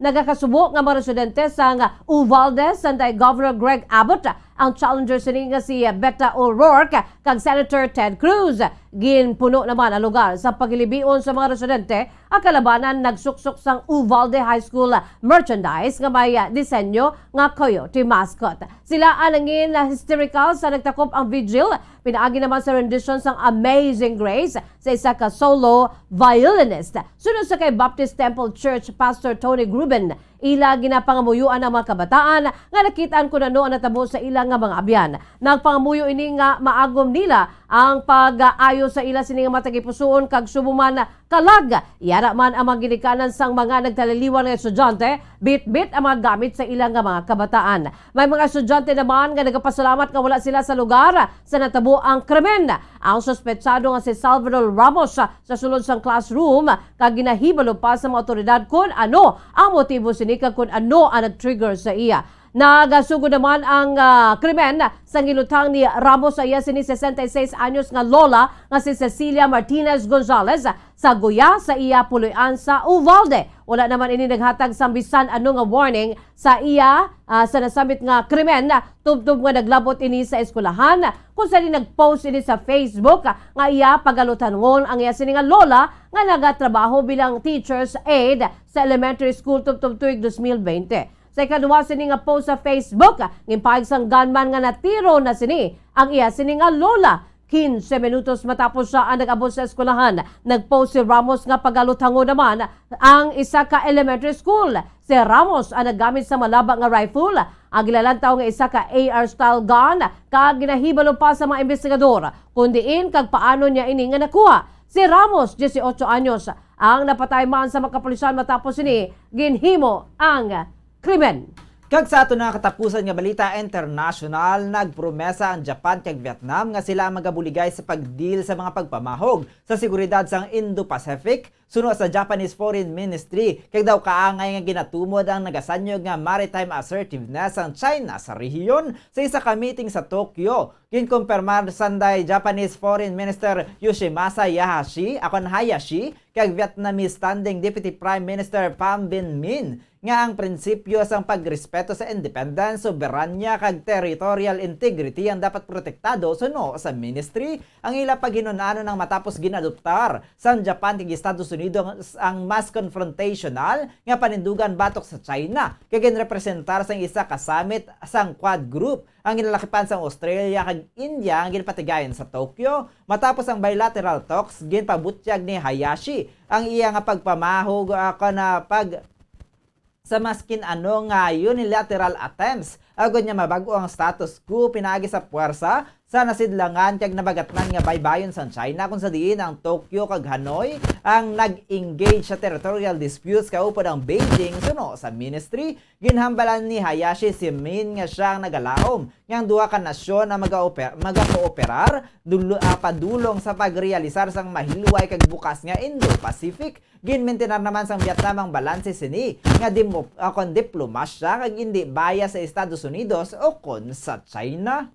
nagakasubo nga mga residente sang Uvalde, Sunday Governor Greg Abbott, ang challenger sini nga si Beto O'Rourke kag Senator Ted Cruz. Ginpuno naman ang lugar sa paghilibion sa mga residente. Ang kalabanan nagsuksok sang Uvalde High School merchandise nga may, ah, disenyo nga coyote mascot. Sila ang nangin hysterical sa nagtakop ang vigil, pinaagi naman sa rendition sang Amazing Grace sa isa ka solo violinist. Suno sa kay Baptist Temple Church Pastor Tony Gruben, ila ginapangamuyoan ang mga kabataan nga nakit-an kun ano ang natabo sa ila nga mga abyan. Nagpangamuyo ini nga maagom nila ang pag-ayo sa ila sini nga mga tagipusoon kag subong man kalag. Yara man ang mga ginikanan sang mga nagtaliliwan nga estudyante, bitbit ang mga gamit sa ila nga mga kabataan. May mga estudyante naman nga nagapasalamat nga wala sila sa lugar sa natabo ang krimen. Ang suspetsado nga si Salvador Ramos sa sulod sang classroom kag ginahibalo pa sa mga awtoridad kon ano ang motibo sini kag kon ano ang nag-trigger sa iya. Nagasugod naman ang, ah, krimen sa ginlutang ni Ramos sa iya sini sesenta y seis anyos nga lola nga si Cecilia Martinez Gonzalez sa Guya sa iya puloy-an sa Uvalde. Wala naman ini naghatag sang bisan ano nga warning sa iya, ah, sa nasambit nga krimen, tubtob nga naglabot ini sa eskwelahan, kung sa nag-post ini sa Facebook, ah, nga iya pagalutangon ang iya sini nga lola nga nagatrabaho bilang teacher's aide sa elementary school tubtob tuig dos mil bente. Sa ikaduha sini nga post sa Facebook, ah, ginpahayag sang gunman nga natiro na sini ang iya sini nga lola. Quince minutos matapos siya ang nag-abot sa eskwelahan, nag-post si Ramos nga pagalutangon naman ang isa ka elementary school. Si Ramos ang naggamit sa malaba nga rifle, ang gilalantaw nga isa ka A R style gun, kag ginahibalo pa sa mga investigador kon diin kag paano niya ini nga nakuha. Si Ramos, dieciocho anyos, ang napatay man sa mga kapulisan matapos sini ginhimo ang krimen. Kag sa aton nga katapusan nga balita internasyonal, nagpromesa ang Japan kag Vietnam nga sila ang magabuligay sa pagdeal sa mga pagpamahog sa seguridad sang Indo-Pacific, suno sa Japanese Foreign Ministry, kag daw kaangay nga ginatumod ang nagasanyog nga maritime assertiveness sang China sa rehiyon. Sa isa ka meeting sa Tokyo, ginkumpirmar sanday Japanese Foreign Minister Yoshimasa Yahashi, akon Hayashi, kag Vietnamese Standing Deputy Prime Minister Pham Binh Minh nga ang prinsipyo sang pagrespeto sa independence, soberanya, kag territorial integrity ang dapat protektado suno sa ministry. Ang ila paghinun-anon ang matapos ginadoptar sang Japan kag Estados Unidos ang mas confrontational nga panindugan batok sa China, kag ginrepresentar sang isa ka summit sang Quad Group. Ang ginalakipan sang Australia kag India ang ginpatigayon sa Tokyo. Matapos ang bilateral talks, ginpabutyag ni Hayashi ang iya nga pagpamahog, ah, kana pag sa maskin ano nga unilateral attempts agud nga mabag-o ang status quo pinaagi sa puwersa sa nasidlangan kag nabagatnan nga baybayon sang China, kung sa diin ang Tokyo kag Hanoi ang nag-engage sa territorial disputes kaupod ang Beijing. Suno sa ministry, ginhambalan ni Hayashi si Min nga siya ang nagalaom nga ang duha ka nasyon ang magaoper-, magakooperar dulo-, ah, padulong sa pagrealisar sang mahilway kag bukas nga Indo-Pacific. Ginmintinar naman sang Vietnam ang balanse sini nga dimo-, ah, kon diplomasya kag indi bias sa Estados Unidos o kon sa China.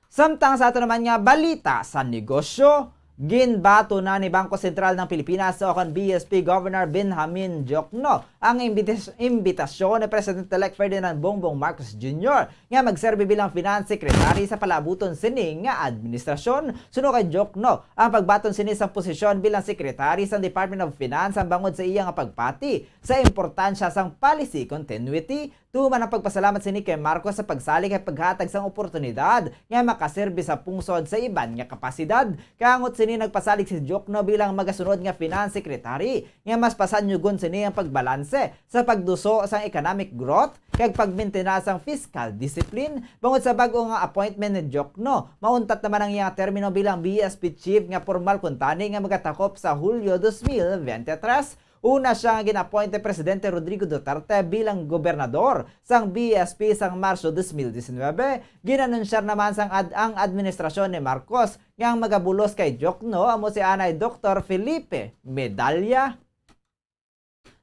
Samtang sa ato naman nga balita sa negosyo, ginbato na ni Bangko Sentral ng Pilipinas o kon B S P Governor Benjamin Diokno ang imbitas-, imbitasyon ni President-elect Ferdinand Bongbong Marcos Junior nga magserbi bilang Finance Secretary sa palaabuton sini nga administrasyon. Suno kay Diokno, ang pagbaton sini sang posisyon bilang Secretary sang Department of Finance ang bangod sa iya nga pagpati sa importansya sang policy continuity. Tuman ang pagpasalamat sini kay Marcos sa pagsalig kag paghatag sang oportunidad nga makaserbi sa pungsod sa iban nga kapasidad. Kaangot sini, nagpasalig si Diokno bilang magasunod nga Finance Secretary nga mas pasanyugon sini ang pagbalanse sa pagduso sang economic growth kag pagmintinar sang fiscal discipline. Bangod sa bag-o nga appointment ni Diokno, mauntat naman ang iyang termino bilang B S P Chief nga pormal kuntani nga magatakop sa Hulyo dos mil bente tres. Una sia nga gin-appoint ni Presidente Rodrigo Duterte bilang gobernador sang B S P sang Marso dos mil disinwebe. Ginanunsyar naman sang ad-, ang administrasyon ni Marcos nga ang magabulos kay Diokno amo si anay Doktor Felipe Medalla.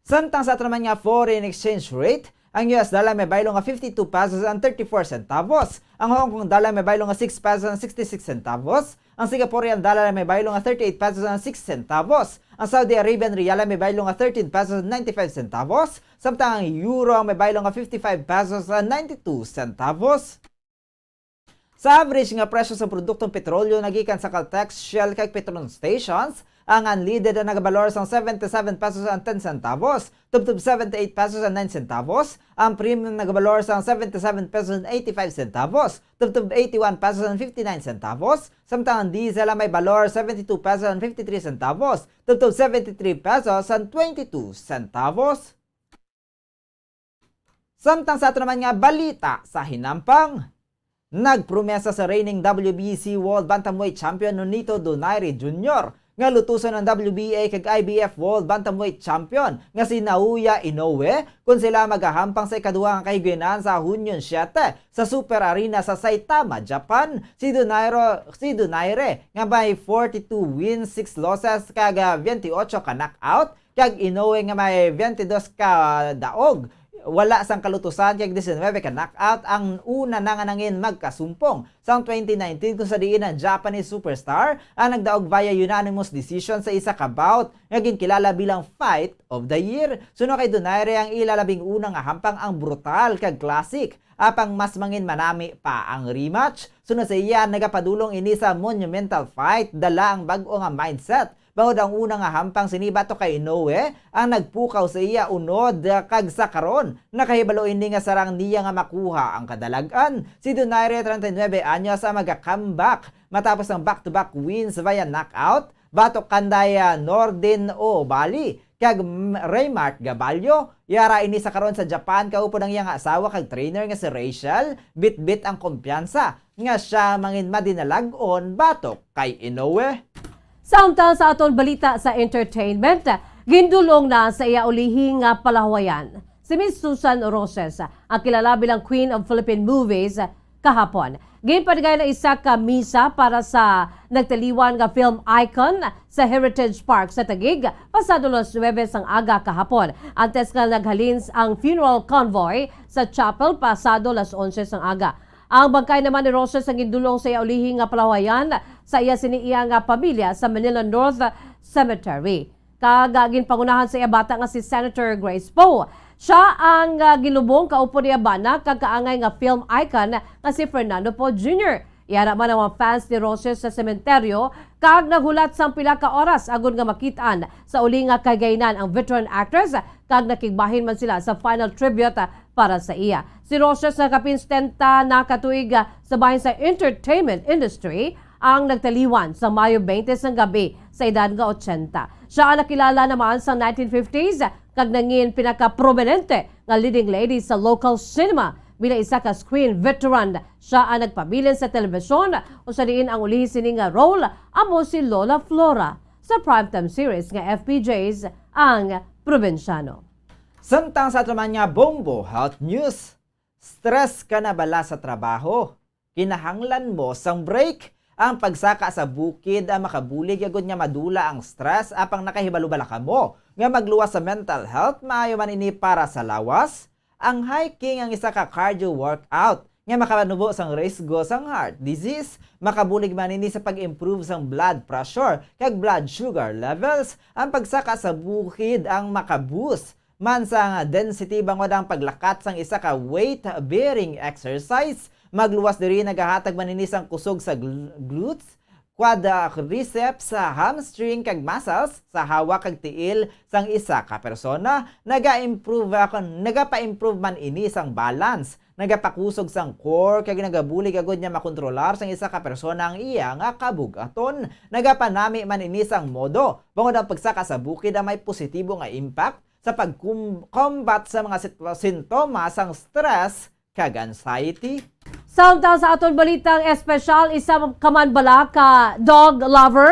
Samtang sa aton naman nga foreign exchange rate, ang U S dollar may baylo nga fifty-two pesos and thirty-four centavos. Ang Hong Kong dollar may baylo nga six pesos and sixty-six centavos. Ang Singaporean dollar may baylo nga thirty-eight pesos and six centavos. Ang Saudi Arabian riyal may baylo nga thirteen pesos and ninety-five centavos. Samtang ang euro ang may baylo nga fifty-five pesos and ninety-two centavos. Sa average nga presyo sa produktong petrolyo nga gikan sa Caltex, Shell, kag Petron stations, ang unleaded ang nagabalor sang seventy-seven pesos and ten centavos, tubtob seventy-eight pesos and nine centavos, ang premium nagabalor sang seventy-seven pesos and eighty-five centavos, tubtob eighty-one pesos and fifty-nine centavos, samtang ang diesel ang may balor seventy-two pesos and fifty-three centavos, tubtob seventy-three pesos and twenty-two centavos. Samtang sa ato naman nga balita sa hinampang, nagpromesa sa reigning W B C World Bantamweight Champion Nonito Donaire Junior nga lutuson ang W B A kag I B F World Bantamweight Champion nga si Naoya Inoue kon sila magahampang sa ikaduha nga kahigwinan sa Hunyo siyete sa Super Arena sa Saitama, Japan. Si Donaire, si Donaire nga may forty-two wins, six losses kag, ah, twenty-eight ka knockout, kag Inoue nga may twenty-dos ka daog, wala sang kalutusan kag diecinuebe ka knockout ang una na nga nangin magkasumpong sang twenty nineteen, kung sa diin ang Japanese superstar ang nagdaog via unanimous decision sa isa ka bout nga ginkilala bilang Fight of the Year. Suno kay Donaire, ang ila labing una nga hampang ang brutal kag classic, apang mas mangin manami pa ang rematch. Suno sa iya, nagapadulong ini sa monumental fight, dala ang bag-o nga mindset. Bangod ang una nga hampang sini batok kay Inoue ang nagpukaw sa iya unod, kag sa karon nakahibalo ini nga sarang niya nga makuha ang kadalag-an. Si Donaire, treinta y nueve anyos, ang maga-comeback matapos ang back-to-back wins via knockout batok kanday, ah, Nordin O Bali kag, mm, Raymart Gabalio. Yara ini sa karon sa Japan, kaupod ang iya nga asawa kag trainer nga si Rachel. Bitbit ang kumpiyansa nga sia mangin madinalag-on batok kay Inoue. Samtang sa aton balita sa entertainment, gindulong na sa iya ulihi nga palahuwayan si Miss Susan Roses, ang kilala bilang Queen of Philippine Movies, kahapon. Ginpatigay na isa ka misa para sa nagtaliwan nga film icon sa Heritage Park sa Taguig pasado las nuebe sang aga kahapon, antes nga naghalin ang funeral convoy sa chapel pasado las onse sang aga. Ang bangkay naman ni Roses ang gindulong sa iya ulihi nga palahuwayan sa iya sini iya nga pamilya sa Manila North Cemetery. Kag, ah, ginpangunahan sa iya bata nga si Senator Grace Poe. Siya ang, ah, ginlubong kaupod niya bana kag kaangay nga film icon nga si Fernando Poe Junior. Yara man ang mga fans ni Roses sa sementeryo kag naghulat sang pila ka oras agod nga makit-an sa uli nga kahigayunan ang veteran actress, kag nakigbahin man sila sa final tribute, ah, para sa iya. Si Roses nga kapin setenta na ka tuig, ah, sa bahin sa entertainment industry, ang nagtaliwan sa Mayo twenty sang gabi sa edad nga ochenta. Siya ang nakilala naman sa nineteen fifties kag nangin pinakaprominente nga leading lady sa local cinema. Bilang isa ka screen veteran, siya ang nagpabilin sa telebisyon, kung sa diin ang ulihi sini nga role amo si Lola Flora sa primetime series nga F P Js ang Probinsyano. Samtang sa ato man nga bombo health news, stress ka na bala sa trabaho? Kinahanglan mo sang break? Ang pagsaka sa bukid ang makabulig agud nga madula ang stress, apang nakahibalo bala kamo nga magluwas sa mental health? Maayo man ini para sa lawas. Ang hiking ang isa ka cardio workout nga makanubo sang risgo sang heart disease. Makabulig man ini sa pag-improve sang blood pressure kag blood sugar levels. Ang pagsaka sa bukid ang makaboost man sang density, bangod ang paglakat sang isa ka weight-bearing exercise. Magluwas diri, nagahatag man ini sang kusog sa gl-, glutes, quadriceps, hamstring, kag muscles sa hawak kag tiil sang isa ka persona. Naga-improve, ah, kon nagapa-improve man ini sang balance, nagapakusog sang core, kag nagabulig agud nga makontrolar sang isa ka persona ang iya nga kabug-aton. Nagapanami man ini sang modo, bangod ang pagsaka sa bukid ang may positibo nga impact sa pag-combat sa mga sitwa-, sintomas sang stress kag anxiety. Samtang sa aton balitang espesyal, isa ka man bala ka dog lover?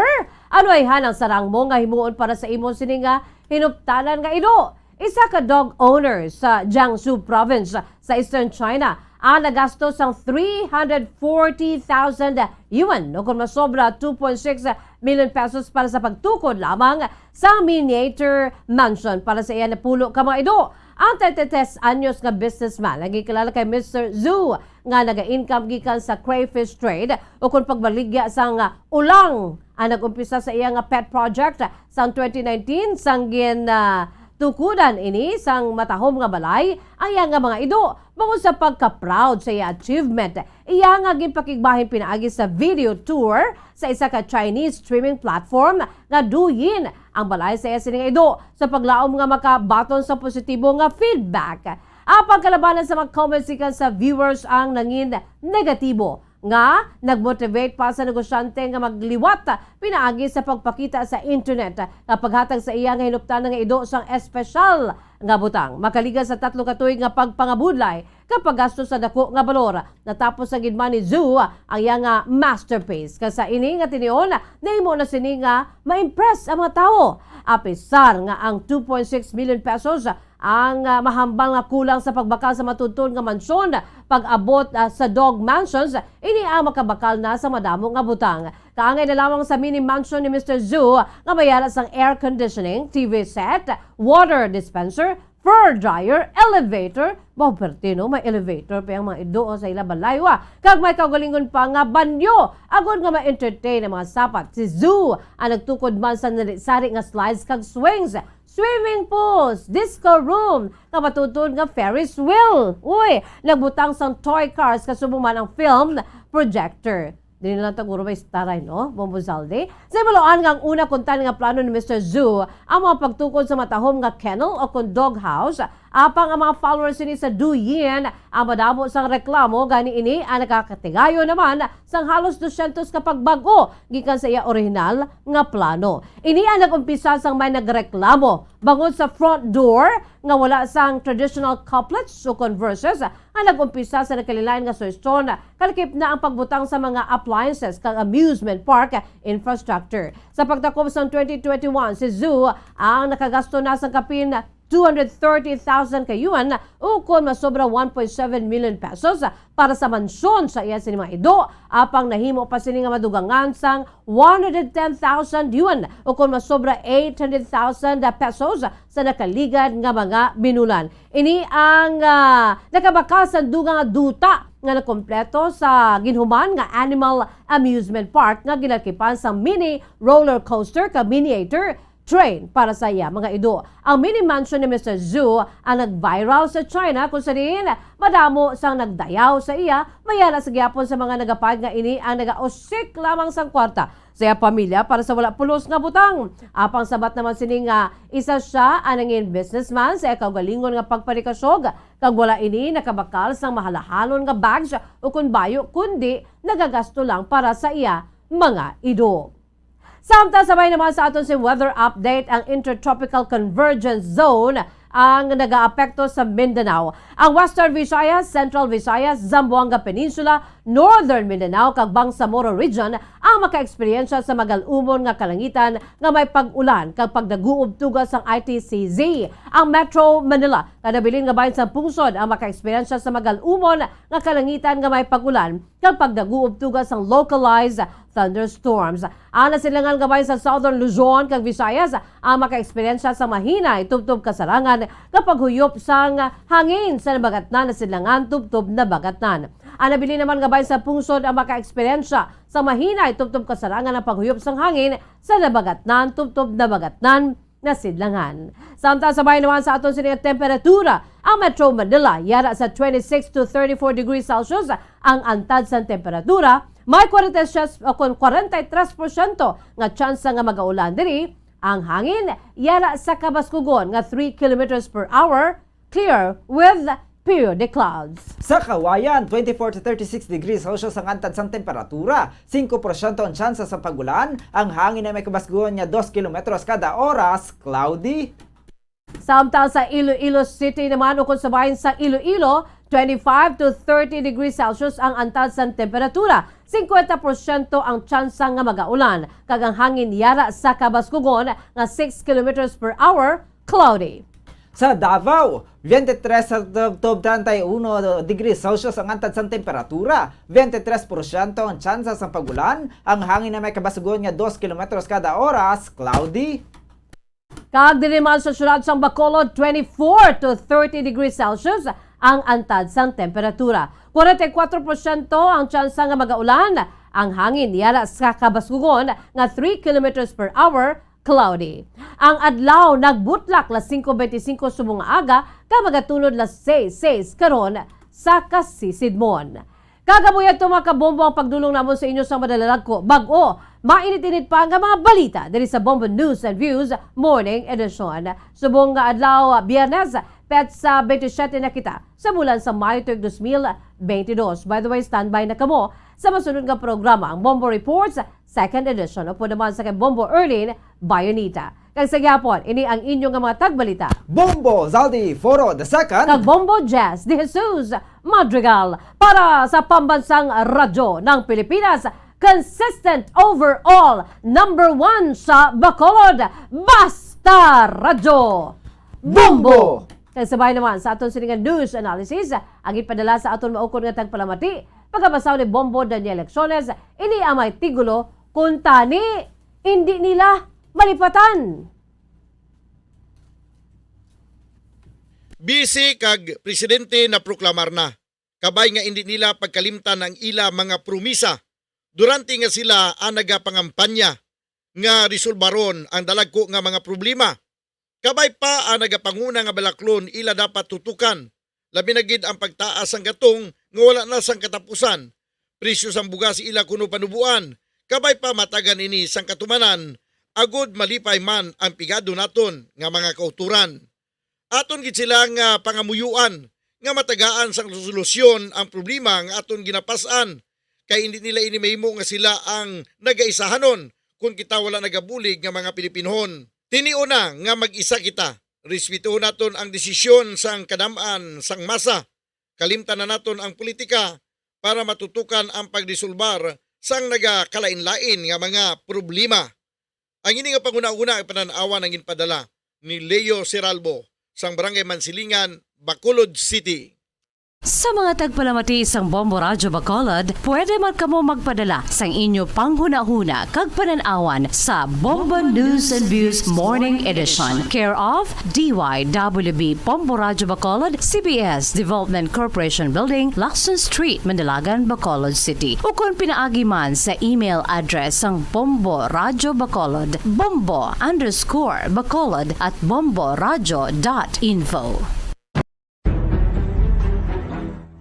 Ano ayhan ang sarang mo nga himuon para sa imo sini nga hinuptanan nga ido? Isa ka dog owner sa Jiangsu Province sa Eastern China ang nagasto sang three hundred forty thousand yuan, o kon masobra, two point six million pesos, para sa pagtukod lamang sa miniature mansion para sa iya napulo ka mga ido. Ang thirty-three anyos nga businessman, nagkilala kay Mister Zhu, nga naga-income gikan sa crayfish trade o kon pagbaligya sang ulang, ang nag-umpisa sa iya nga pet project sang twenty nineteen, sang gin, ah, tukudan ini sang matahom nga balay ang iya nga mga ido. Bangod sa pagka-proud sa iya achievement, iya nga ginpakigbahin pinaagi sa video tour sa isa ka Chinese streaming platform nga Douyin ang balay sa iya sini nga ido, sa paglaom nga makabaton sa positibo nga feedback. Apang kalabanan sa mga comments gikan sa viewers ang nangin negatibo, nga nag-motivate pa sa negosyante nga magliwat pinaagi sa pagpakita sa internet nga paghatag sa iya nga hinuptanan nga ido sang espesyal nga butang. Makaligas sa tatlo ka tuig nga pagpangabudlay kag paggasto sa dako nga balor, natapos na gid man ni Zhu ang iya nga masterpiece. Kag sa ini nga tinion, nahimo na sini nga ma-impress ang mga tawo. Apisar nga ang two point six million pesos ang, ah, mahambal nga kulang sa pagbakal sa matuod-tuod nga mansyon, pag-abot, ah, sa dog mansions, ini ang makabakal na sa madamo nga butang. Kaangay na lamang sa mini mansion ni Mister Zhu nga may yara sang air conditioning, T V set, water dispenser, fur dryer, elevator. Wow, perte, no? May elevator pa ang mga ido, oh, sa ila balay, wa. Kag may kaugalingon pa nga banyo, agod nga ma-entertain ang mga sapat. Si Zhu ang nagtukod man sa nari-sari nga slides kag swings, swimming pools, disco room, nga matuod-tuod nga Ferris wheel. Uy, nagbutang sang toy cars, kasubong man ang film projector. Dili na lang taguro may staray, no? Bombo Zaldi. Sa ibaluan nga ang una kuntani nga plano ni Mister Zhu ang mga pagtukod sa matahom nga kennel o kon dog house, apang ang mga followers sini sa Douyin ang madamo sang reklamo, gani ini ang nakakatigayon naman sang halos dosyentos ka pagbag-o gikan sa iya orihinal nga plano. Ini ang nag-umpisa sang may nagreklamo bangod sa front door nga wala sang traditional couplets o converses, ang nag-umpisa sa nagkalilain nga suhestyon, kalakip na ang pagbutang sa mga appliances kag amusement park infrastructure. Sa pagtakop sang twenty twenty-one, si Zhu ang nakagasto na sang kapin two hundred thirty thousand ka yuan, ukon masobra one point seven million pesos, para sa mansyon sa iya sini mga ido, apang nahimo pa sini nga madugangan sang one hundred ten thousand yuan, ukon masobra eight hundred thousand pesos, sa nakaligad nga mga binulan. Ini ang, ah, nakabakal sa dugang nga duta nga nakompleto sa ginhuman nga animal amusement park nga ginakipan sa mini roller coaster ka miniature train para sa iya mga ido. Ang mini mansion ni Mister Zhu ang nag-viral sa China, kung sa diin madamo sang nagdayaw sa iya, mayara sa gihapon sa mga nagapahayag nga ini ang nagausik lamang sang kwarta sa iya pamilya para sa wala pulos nga butang. Apang sabat naman sini nga isa sia ang nangin businessman sa iya kaugalingon nga pagpanikasog, kag wala ini nakabakal sang mahalahalon nga bags o kon bayo, kundi nagagasto lang para sa iya mga ido. Samtang sabay naman sa aton si weather update, ang Intertropical Convergence Zone ang nagaapekto sa Mindanao. Ang Western Visayas, Central Visayas, Zamboanga Peninsula, Northern Mindanao, kag Bangsamoro Region ang makaeksperyensya sa magal-umon nga kalangitan nga may pag-ulan kag pagdaguob tuga sang I T C Z. Ang Metro Manila, kada bilin nga bahin sang pungsod, ang makaeksperyensya sa magal-umon nga kalangitan nga may pag-ulan kag pagdaguob tuga sang localized thunderstorms. Ang nasidlangan nga bahin sa Southern Luzon kag Visayas ang makaeksperyensya sa mahinay tubtob kasarangan nga paghuyop sang hangin sa nabagatnan, nasidlangan tubtob nabagatnan. Ang nabilin naman nga bahin sa pungsod ang makaeksperyensya sa mahinay tubtob kasarangan ang paghuyop sang hangin sa nabagatnan tubtob nabagatnan nasidlangan. Samtang sabay naman sa aton sini nga temperatura, ang Metro Manila yara sa twenty-six to thirty-four degrees Celsius ang antad sang temperatura, may kwarenta y seis o kon kwarenta y tres porsyento nga tsansa nga magaulan diri. Ang hangin yara sa kabaskugon nga three kilometers per hour, clear with periodic clouds. Sa Cauayan, twenty-four to thirty-six degrees Celsius ang antad sang temperatura, singko porsyento ang tsansa sa pag-ulan, ang hangin ay may kabasgon nga dos kilometros kada oras, cloudy. Samtang sa Iloilo City naman, ukon sa bahin sa Iloilo, twenty-five to thirty degrees Celsius ang antad sang temperatura, singkwenta porsyento ang tsansa nga magaulan, kag ang hangin yara sa kabaskugon nga six kilometers per hour, cloudy. Sa Davao, twenty-three sa tub-, tub treinta y uno degrees Celsius ang antad sang temperatura, twenty-three porsyento ang tsansa sang pag-ulan, ang hangin na may kabaskugon nga dos kilometros kada oras, cloudy. Kag diri man sa siyudad sang Bacolod, twenty-four to thirty degrees Celsius ang antad sang temperatura. Kwarenta y kwatro porsyento ang tsansa nga magaulan, ang hangin yara sa kabaskugon nga three kilometers per hour, cloudy. Ang adlaw nagbutlak las singko benti singko subong nga aga, kag magatunod las seis seis karon sa kasisidmon. Kag amo yadto, mga kabombo, ang pagdulong namon sa inyo sa madalalagko, bag-o, mainit-init pa nga mga balita diri sa Bombo News and Views Morning Edition. Subong nga adlaw, Biyernes, petsa benti-siyete na kita sa bulan sa Mayo tuig dos mil benti dos. By the way, standby na kamo sa masunod nga programa, ang Bombo Reports, second edition, upod naman sa kay Bombo Erlin Bayonita. Kag sa gihapon, ini ang inyo nga mga tagbalita, Bombo Zaldi Foro the second. Kag Bombo Jazz de Jesus Madrigal para sa Pambansang Radyo ng Pilipinas, consistent overall, number one sa Bacolod, Basta Radyo Bombo! Bombo! Kag sabay naman sa aton sini nga news analysis, ang ipadala sa aton maukon nga tagpalamati, pagkabasa ni Bombo Daniel Lecciones, ini ang may titulo, Kuntani, Indi Nila Malipatan. Vice kag presidente naproklamar na, kabay nga indi nila pagkalimtan ang ila mga promisa durante nga sila ang nagapangampanya nga resolbaron ang dalagko nga mga problema. Kabay pa ang nagapanguna nga balaklon ila dapat tutukan, labi na gid ang pagtaas sang gatong nga wala na sang katapusan, presyo sang bugas ila kuno panuboan, kabay pa matagan ini sang katumanan, agod malipay man ang pigado naton nga mga kautoran. Aton gid sila nga pangamuyuan nga matagaan sang solusyon ang problema nga aton ginapas-an, kay indi nila ini mahimo nga sila ang nagaisahanon kon kita wala nagabulig nga mga Pilipinhon. Tinion na nga mag-isa kita. Respetohon naton ang desisyon sang kadam-an sang masa. Kalimtan na naton ang politika para matutukan ang pagresolbar sang nagakalain-lain nga mga problema. Ang ini nga panghunahuna ang panan-awan ang ginpadala ni Leo Seralbo sang Barangay Mansilingan, Bacolod City. Sa mga tagpalamati sang Bombo Radyo Bacolod, pwede man kamo magpadala sang inyo panghunahuna kag panan-awan sa Bombo News and Views Morning Edition, care of D Y W B Bombo Radyo Bacolod, C B S Development Corporation Building, Lacson Street, Manalagan, Bacolod City, ukon pinaagi man sa email address sang Bombo Radyo Bacolod, bombo underscore bacolod at bombo radyo dot info.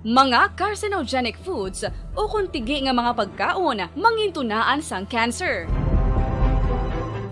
Mga carcinogenic foods ukon tigi nga mga pagkaon mangintunaan sang cancer.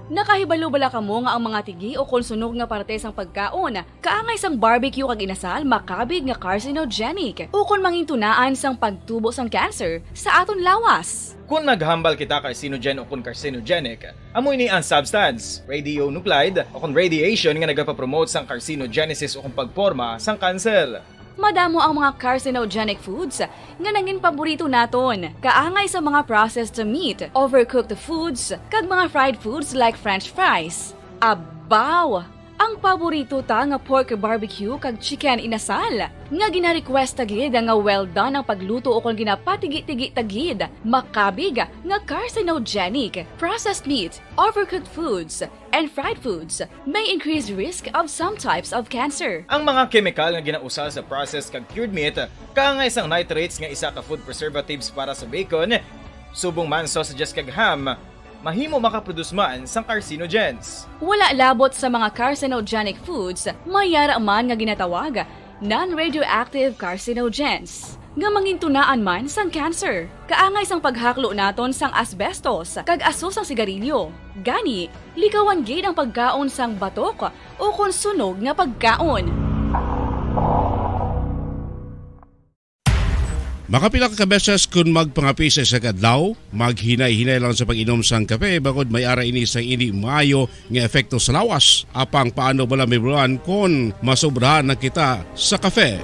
Nakahibalo bala kamo nga ang mga tigi ukon sunog nga parte sang pagkaon kaangay sang barbecue kag inasal makabig nga carcinogenic ukon mangintunaan sang pagtubo sang cancer sa aton lawas? Kon naghambal kita carcinogen ukon carcinogenic, amo ini ang substance, radionuclide ukon radiation, nga nagapapromote sang carcinogenesis ukon pagporma sang kanser. Madamo ang mga carcinogenic foods nga nangin paborito naton, kaangay sa mga processed meat, overcooked foods, kag mga fried foods like French fries. Abaw! Ang paborito ta nga pork barbecue kag chicken inasal, nga gina-request ta gid nga well done ang pagluto ukon ginapatigi-tigi ta gid, makabig nga carcinogenic. Processed meat, overcooked foods, and fried foods may increase risk of some types of cancer. Ang mga kemikal nga ginausal sa processed kag cured meat, kaangay sang nitrates nga isa ka food preservatives para sa bacon, subong man sausages kag ham, mahimo makaproduce man sang carcinogens. Wala labot sa mga carcinogenic foods, may yara man nga ginatawag non-radioactive carcinogens, nga mangintunaan man sang cancer. Kaangay sang paghaklo naton sang asbestos kag aso sang sigarilyo. Gani, likawan gid ang pagkaon sang batok ukon sunog nga pagkaon. Makapila ka beses kon magpangape sa isa ka adlaw, maghinay-hinay lang sa pag-inom sang kape, bangod may ara ini sang indi maayo nga epekto sa lawas. Apang paano bala mahibaluan kon masobrahan na kita sa kape?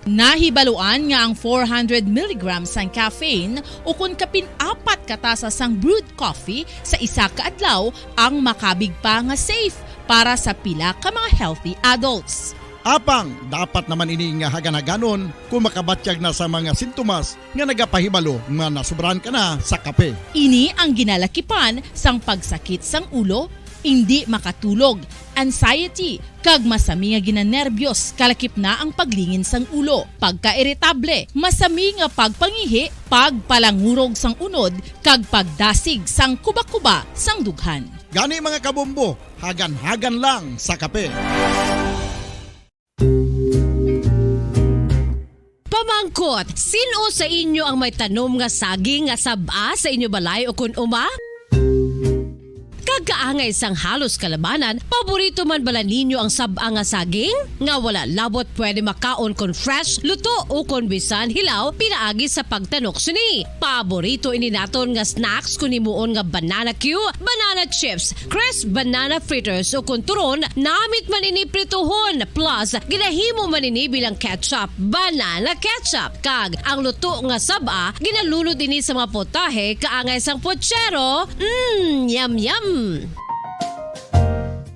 Nahibaluan nga ang four hundred milligrams sang caffeine ukon kapin apat ka tasa sang brewed coffee sa isa ka adlaw ang makabig pa nga safe para sa pila ka mga healthy adults. Apang dapat naman ini nga hagan-haganon kung makabatyag na sa mga sintomas nga nagapahibalo nga nasobrahan ka na sa kape. Ini ang ginalakipan sang pagsakit sang ulo, indi makatulog, anxiety, kag masami nga ginanerbiyos, kalakip na ang paglingin sang ulo, pagkairitable, masami nga pagpangihi, pagpalangurog sang unod, kag pagdasig sang kubakuba sang dughan. Gani, mga kabombo, hagan-hagan lang sa kape. Pamangkot, sin-o sa inyo ang may tanom nga saging nga sab-a sa inyo balay ukon uma? Kag kaangay sang halos kalabanan, paborito man bala ninyo ang sab-a nga saging? Nga wala labot pwede makaon kon fresh, luto, ukon bisan hilaw pinaagi sa pagtanok sini. Paborito ini naton nga snacks kon himuon nga banana cue, banana chips, crisp banana fritters, ukon turon, namit man ini prituhon, plus ginahimo man ini bilang ketchup, banana ketchup. Kag ang luto nga sab-a, ginalunod ini sa mga putahe kaangay sang puchero. Mm, yum, yum!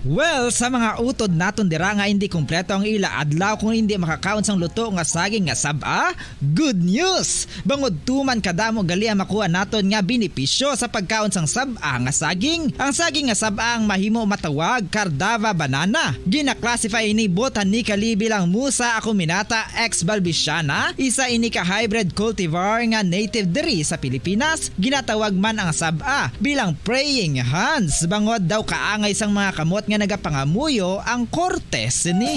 Well, sa mga utod naton dira nga indi kompleto ang ila adlaw kung indi makakaon sang luto nga saging nga sab-a, good news! Bangod tuman kadamo gali ang makuha naton nga benepisyo sa pagkaon sang sab-a nga saging. Ang saging nga sab-a ang mahimo matawag Cardava banana. Gina-classify ini botanically bilang Musa acuminata ex balbisiana, isa ini ka hybrid cultivar nga native diri sa Pilipinas. Ginatawag man ang sab-a bilang praying hands, bangod daw kaangay sang mga kamot nga nagapangamuyo ang korte sini.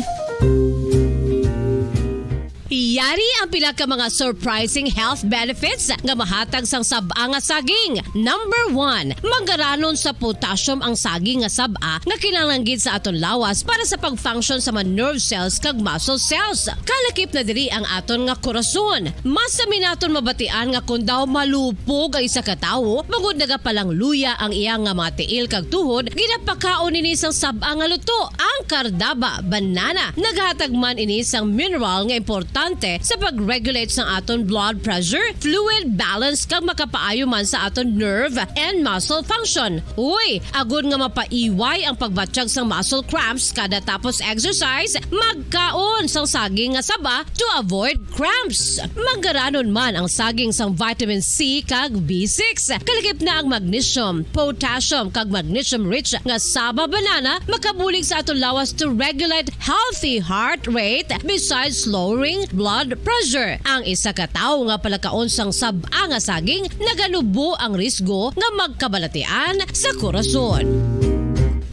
Yari ang pila ka mga surprising health benefits nga mahatag sang sab-a nga saging. Number one, manggaranon sa potassium ang saging nga sab-a nga kinahanglan gid sa aton lawas para sa pag-function sa mga nerve cells kag muscle cells. Kalakip na diri ang aton nga korason. Masami naton mabatian nga kon daw malupog ang isa ka tawo, bangod nagapalangluya ang iya nga mga tiil kag tuhod, ginapakaon ini sang sab-a nga luto, ang Cardava banana. Naghatag man ini sang mineral nga importante sa pag-regulate sang aton blood pressure, fluid balance, kag makapaayo man sa aton nerve and muscle function. Uy, agod nga mapaiway ang pagbatyag sang muscle cramps kada tapos exercise, magkaon sang saging nga saba to avoid cramps. Manggaranon man ang saging sang vitamin C kag B six. Kalakip na ang magnesium, potassium, kag magnesium-rich nga saba banana makabulig sa aton lawas to regulate healthy heart rate, besides lowering blood pressure. Ang isa ka tawo nga palakaon sang sab-a nga saging naganubo ang risgo nga magkabalatian sa korason.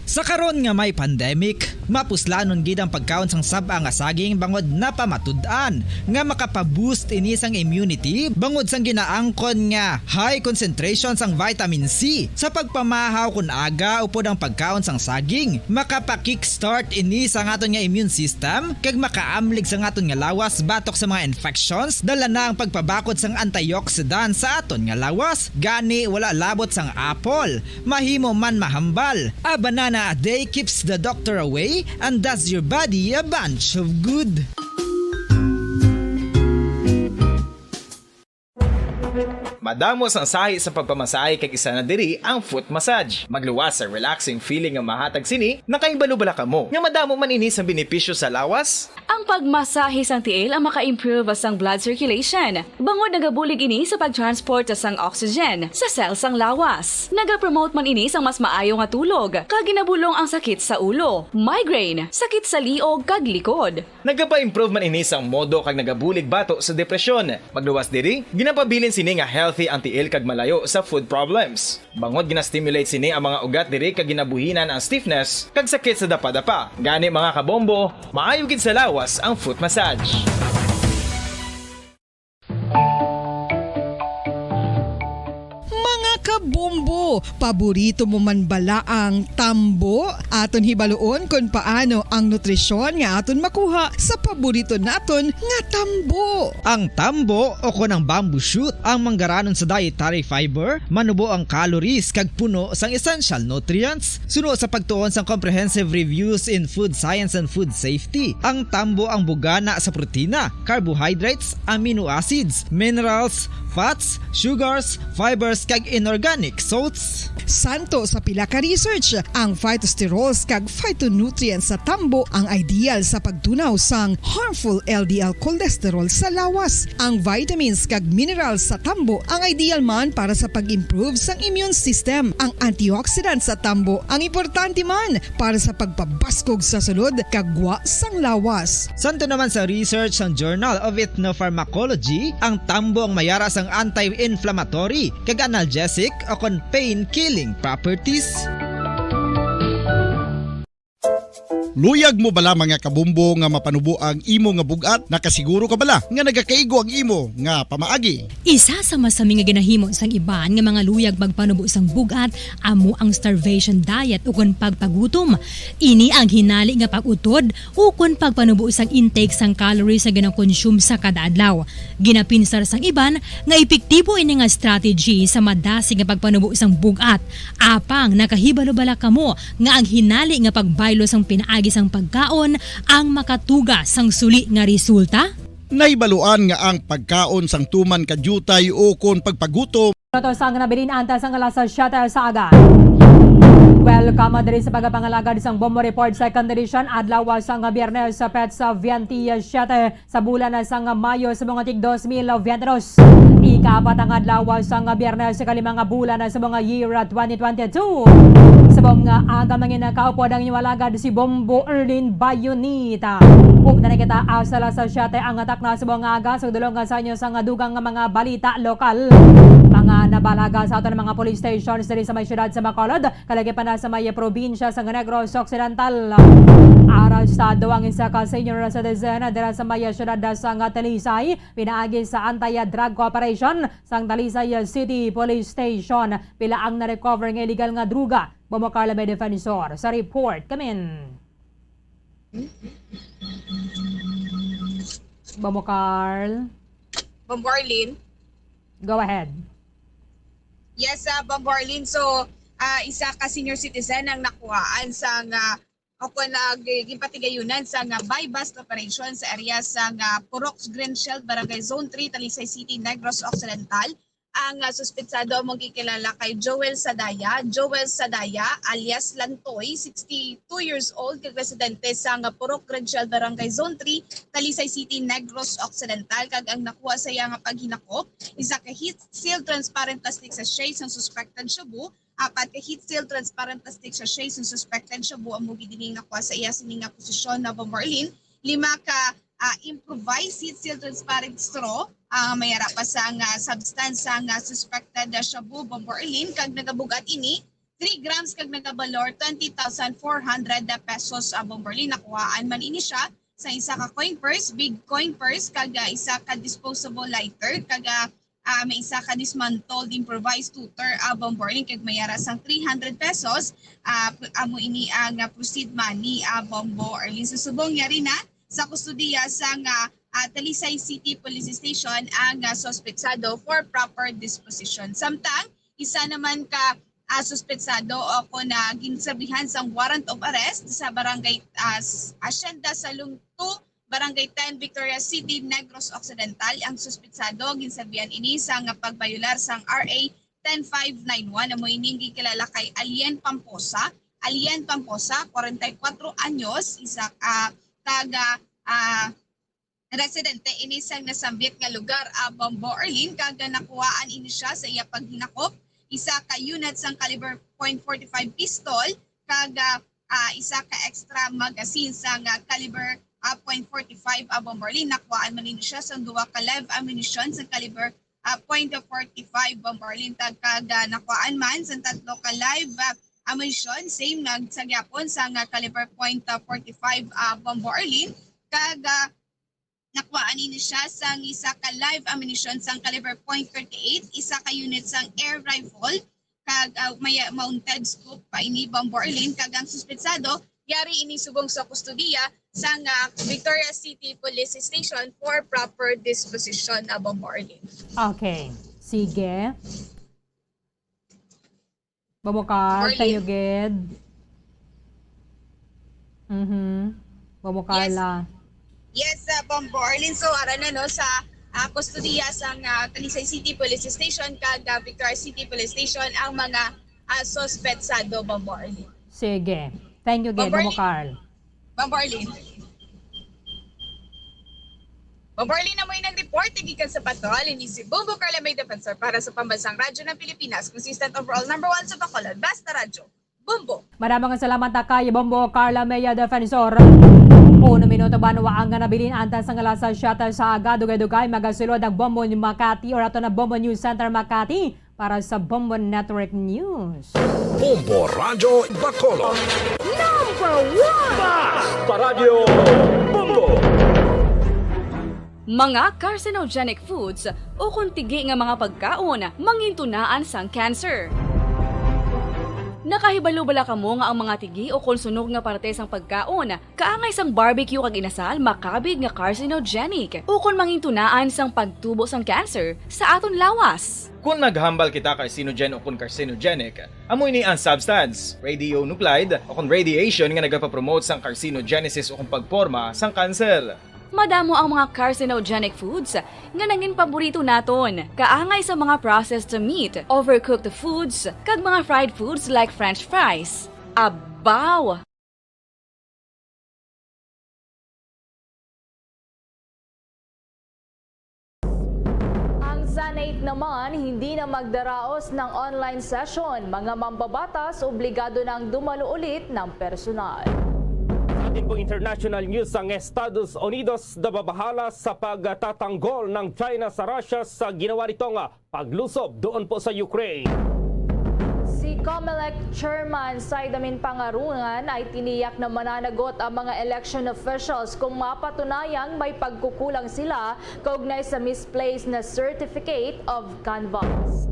Sa karon nga may pandemic, mapuslanon gid ang pagkaon sang sab-a nga saging bangod napamatud-an nga makapa-boost ini sang immunity bangod sang ginaangkon nga high concentration sang vitamin C. Sa pagpamahaw kon aga upod ang pagkaon sang saging, makapa-kickstart ini sang aton nga immune system kag makaamlig sang aton nga lawas batok sa mga infections, dala na ang pagpabakod sang antioxidant sa aton nga lawas. Gani, wala labot sang apple, mahimo man mahambal. A banana a day keeps the doctor away and does your body a bunch of good. Madamo sang sahi sa pagpamasahe kag isa na diri ang foot massage. Magluwas sa relaxing feeling nga mahatag sini, nakahibalo bala kamo nga madamo man ini sang benepisyo sa lawas? Ang pagmasahe sang tiil ang maka-improve sang blood circulation, bangod nagabulig ini sa pag-transport sang oxygen sa cell sang lawas. Nagapromote man ini sang mas maayo nga tulog, kag ginabulong ang sakit sa ulo, migraine, sakit sa liog, kag likod. Nagapa-improve man ini sang modo kag nagabulig bato sa depresyon. Magluwas diri, ginapabilin sini nga healthy ang tiil kag malayo sa foot problems. Bangod gina-stimulate sini ang mga ugat diri kag ginabuhinan ang stiffness kag sakit sa dapadapa. Gani, mga kabombo, maayo gid sa lawas ang foot massage. Mga kabombo, Paborito mo man bala ang tambo? Aton hibaluon kon paano ang nutrisyon nga aton makuha sa paborito naton nga tambo. Ang tambo o kon ang bamboo shoot ang manggaranon sa dietary fiber, manubo ang calories kag puno sang essential nutrients. Suno sa pagtuon sang Comprehensive Reviews in Food Science and Food Safety, ang tambo ang bugana sa protina, carbohydrates, amino acids, minerals, fats, sugars, fibers, kag inorganic salts. Santo sa pila ka research, ang phytosterols kag phytonutrients sa tambo ang ideal sa pagtunaw sang harmful L D L cholesterol sa lawas. Ang vitamins kag minerals sa tambo ang ideal man para sa pag-improve sang immune system. Ang antioxidants sa tambo ang importante man para sa pagpabaskog sa sulod kag gwa sang lawas. Santo naman sa research sang Journal of Ethnopharmacology, ang tambo ang mayara sang anti-inflammatory kag analgesic o kon pain-killing properties. Luyag mo bala, mga kabombo, nga mapanubo ang imo nga bug-at? Nakasiguro ka bala nga nagakaigo ang imo nga pamaagi? Isa sa masami nga ginahimo sang iban nga mga luyag magpanubo sang bug-at amo ang starvation diet ukon pagpagutom. Ini ang hinali nga pag-utod ukon pagpanubo sang intake sang calories nga ginakonsume sa kada adlaw. Ginapinsar sang iban nga epektibo ini nga strategy sa madasig nga pagpanubo sang bug-at. Apang nakahibalo bala kamo nga ang hinali nga pagbaylo sang pinaagi sang pagkaon ang makatuga sang suli nga resulta? Nahibaluan nga ang pagkaon sang tuman ka diutay ukon pagpagutom. Minutos ang nabilin antes sang alas siyete sa aga. Welcome diri sa pagapangalagad sang Bombo Report, Second Edition, adlaw sang Biyernes, petsa twenty-seven sa bulan sang Mayo sa mga tig dos mil twenty-two. Ikaapat ang adlaw sang Biyernes sa kalima nga bulan sa mga year twenty twenty-two. Subong nga aga, mangin, nakaupod ang inyong alagad, si Bombo Erlin Bayonita. Ug na kita asa alas siyete ang atak na subong nga aga sa dulong nga sa inyo sa nga dugang nga mga balita lokal. Mga nabalaga sa aton mga police stations diri sa may siyudad sa Bacolod, kalagi pa na sa may probinsya sa Negros Occidental. Arestado ang isa ka senior citizen dira sa may siyudad sa nga Talisay, pinaagi sa anti-drug operation sang Talisay City Police Station. Pila ang na-recover nga illegal nga druga? Bomo Carla may defensor sa report. Kamin. Bomo Carl. Bombo Arlene. Go ahead. Yes, uh, Bombo Arlene. So, ah, isa ka senior citizen ang nakuhaan sang, ah, o kon, ah, gi-, ginpatigayunan sang buy-bust operation sa area sang Purok Green Shield, Barangay Zone three, Talisay City, Negros Occidental. Ang, ah, suspetsado amo gikilala kay Joel Sadaya. Joel Sadaya, alias Lantoy, sixty-two years old, kag residente sang Purok Green Shield, Barangay Zone three, Talisay City, Negros Occidental, kag ang nakuha sa iya nga paghinakop, isa ka heat-sealed transparent plastic sachet sang suspected shabu, apat ka heat-sealed transparent plastic sachet sang suspected shabu amo gid ining nakuha sa iya. Sini nga posesyon na, Bombo Arlene, lima ka, ah, improvised heat-sealed transparent straw, ah, may ara pa sang, ah, substance sang, ah, suspected, ah, shabu, Bombo Arlene, kag nagabug-at ini three grams kag nagabalor twenty thousand four hundred pesos, ah, Bombo Arlene. Nakuhaan man ini siya sa isa ka coin purse, big coin purse, kag, ah, isa ka disposable lighter, kag, ah, ah, may isa ka dismantled improvised tutor, ah, Bombo Arlene, kag may ara sang three hundred pesos. Ah, p-, amo ini ang, ah, proceed money, ah, Bombo Arlene. So, subong yari na sa kustodiya sang, ah, ah, Talisay City Police Station ang, ah, suspetsado for proper disposition. Samtang isa naman ka, ah, suspetsado o kon, ah, ginserbihan sang warrant of arrest sa barangay, ah, s-, Hacienda Salung two, Barangay ten, Victoria City, Negros Occidental, ang suspetsado. Ginserbihan ini sang pagbayolar sang R A ten five nine one. Amo ini ang gikilala kay Alien Pamposa. Alien Pamposa, kwarenta y kuwatro anyos, isa, ah, taga, ah, residente ini sang nasambit nga lugar, ah, Bombo Arlene, kag nakuhaan ini siya sa iya paghinakop isa ka unit sang caliber point forty-five pistol, kag, ah, ah, isa ka extra magazine sang, ah, caliber, ah, point forty-five, ah, Bombo Arlene. Nakuhaan man ini siya sang duha ka live ammunition sang caliber, ah, point forty-five, Bombo Arlene, tag-, kag, ah, nakuhaan man sang tatlo ka live, ah, ammunition, same nga sa gyapon sang, ah, caliber point forty-five, ah, Bombo Arlene, kag, ah, nakuhaan ini siya sang isa ka live ammunition sang caliber point thirty-eight, isa ka unit sang air rifle, kag, ah, may mounted scoop pa ini, Bombo Arlene, kag ang suspetsado yari ini subong sa kustodiya sang, ah, Victoria City Police Station for proper disposition, ah, Bombo Arlene. Okay. Sige. Bombo Carl, thank you, gid. Mhm. Bombo Carla. Yes, uh, Bombo Arlene. So, ara na, no, sa, ah, kustodiya sang, ah, Talisay City Police Station kag, ah, Victoria City Police Station ang mga, ah, suspetsado, Bombo Arlene. Sige. Thank you, gid, Bombo Carl. Bombo Arlene. Bombo Arlene, amo ning report gikan sa Batol, ini si Bombo Carla May Defensor para sa Pambansang Radyo ng Pilipinas, consistent overall number one sa Bacolod. Basta Radyo, Bombo! Madamo nga salamat kay Bombo Carla May Defensor. Uno minuto ba, wa ang nga nabilin antas nga alas siyete sa aga, dugay-dugay magasulod ang Bombo Makati, or ato na Bombo News Center Makati. Para sa Bombo Network News. Bombo Radyo Bacolod. Number one! Basta Radyo Bombo! Mga carcinogenic foods ukon tigi nga mga pagkaon mangintunaan sang cancer. Nakahibalo bala kamo nga ang mga tigi ukon sunog nga parte sang pagkaon kaangay sang barbecue kag inasal makabig nga carcinogenic ukon mangintunaan sang pagtubo sang cancer sa aton lawas. Kon naghambal kita carcinogen o kon carcinogenic, amo ini ang substance, radionuclide, o kon radiation nga nagapapromote sang carcinogenesis o kon pagporma sang kanser. Madamo ang mga carcinogenic foods nga nangin paborito naton, kaangay sa mga processed meat, overcooked foods, kag mga fried foods like french fries. Abaw! Ang Senate naman hindi na magdaraos ng online session. Mga mambabatas obligado nang dumalo ulit ng personal. Sa atin pong international news, ang Estados Unidos nababahala sa pagtatanggol ng China sa Russia sa ginawa nitong paglusob doon po sa Ukraine. Si Comelec Chairman Saidamin Pangarungan ay tiniyak na mananagot ang mga election officials kung mapatunayang may pagkukulang sila kaugnay sa misplaced na Certificate of Canvass.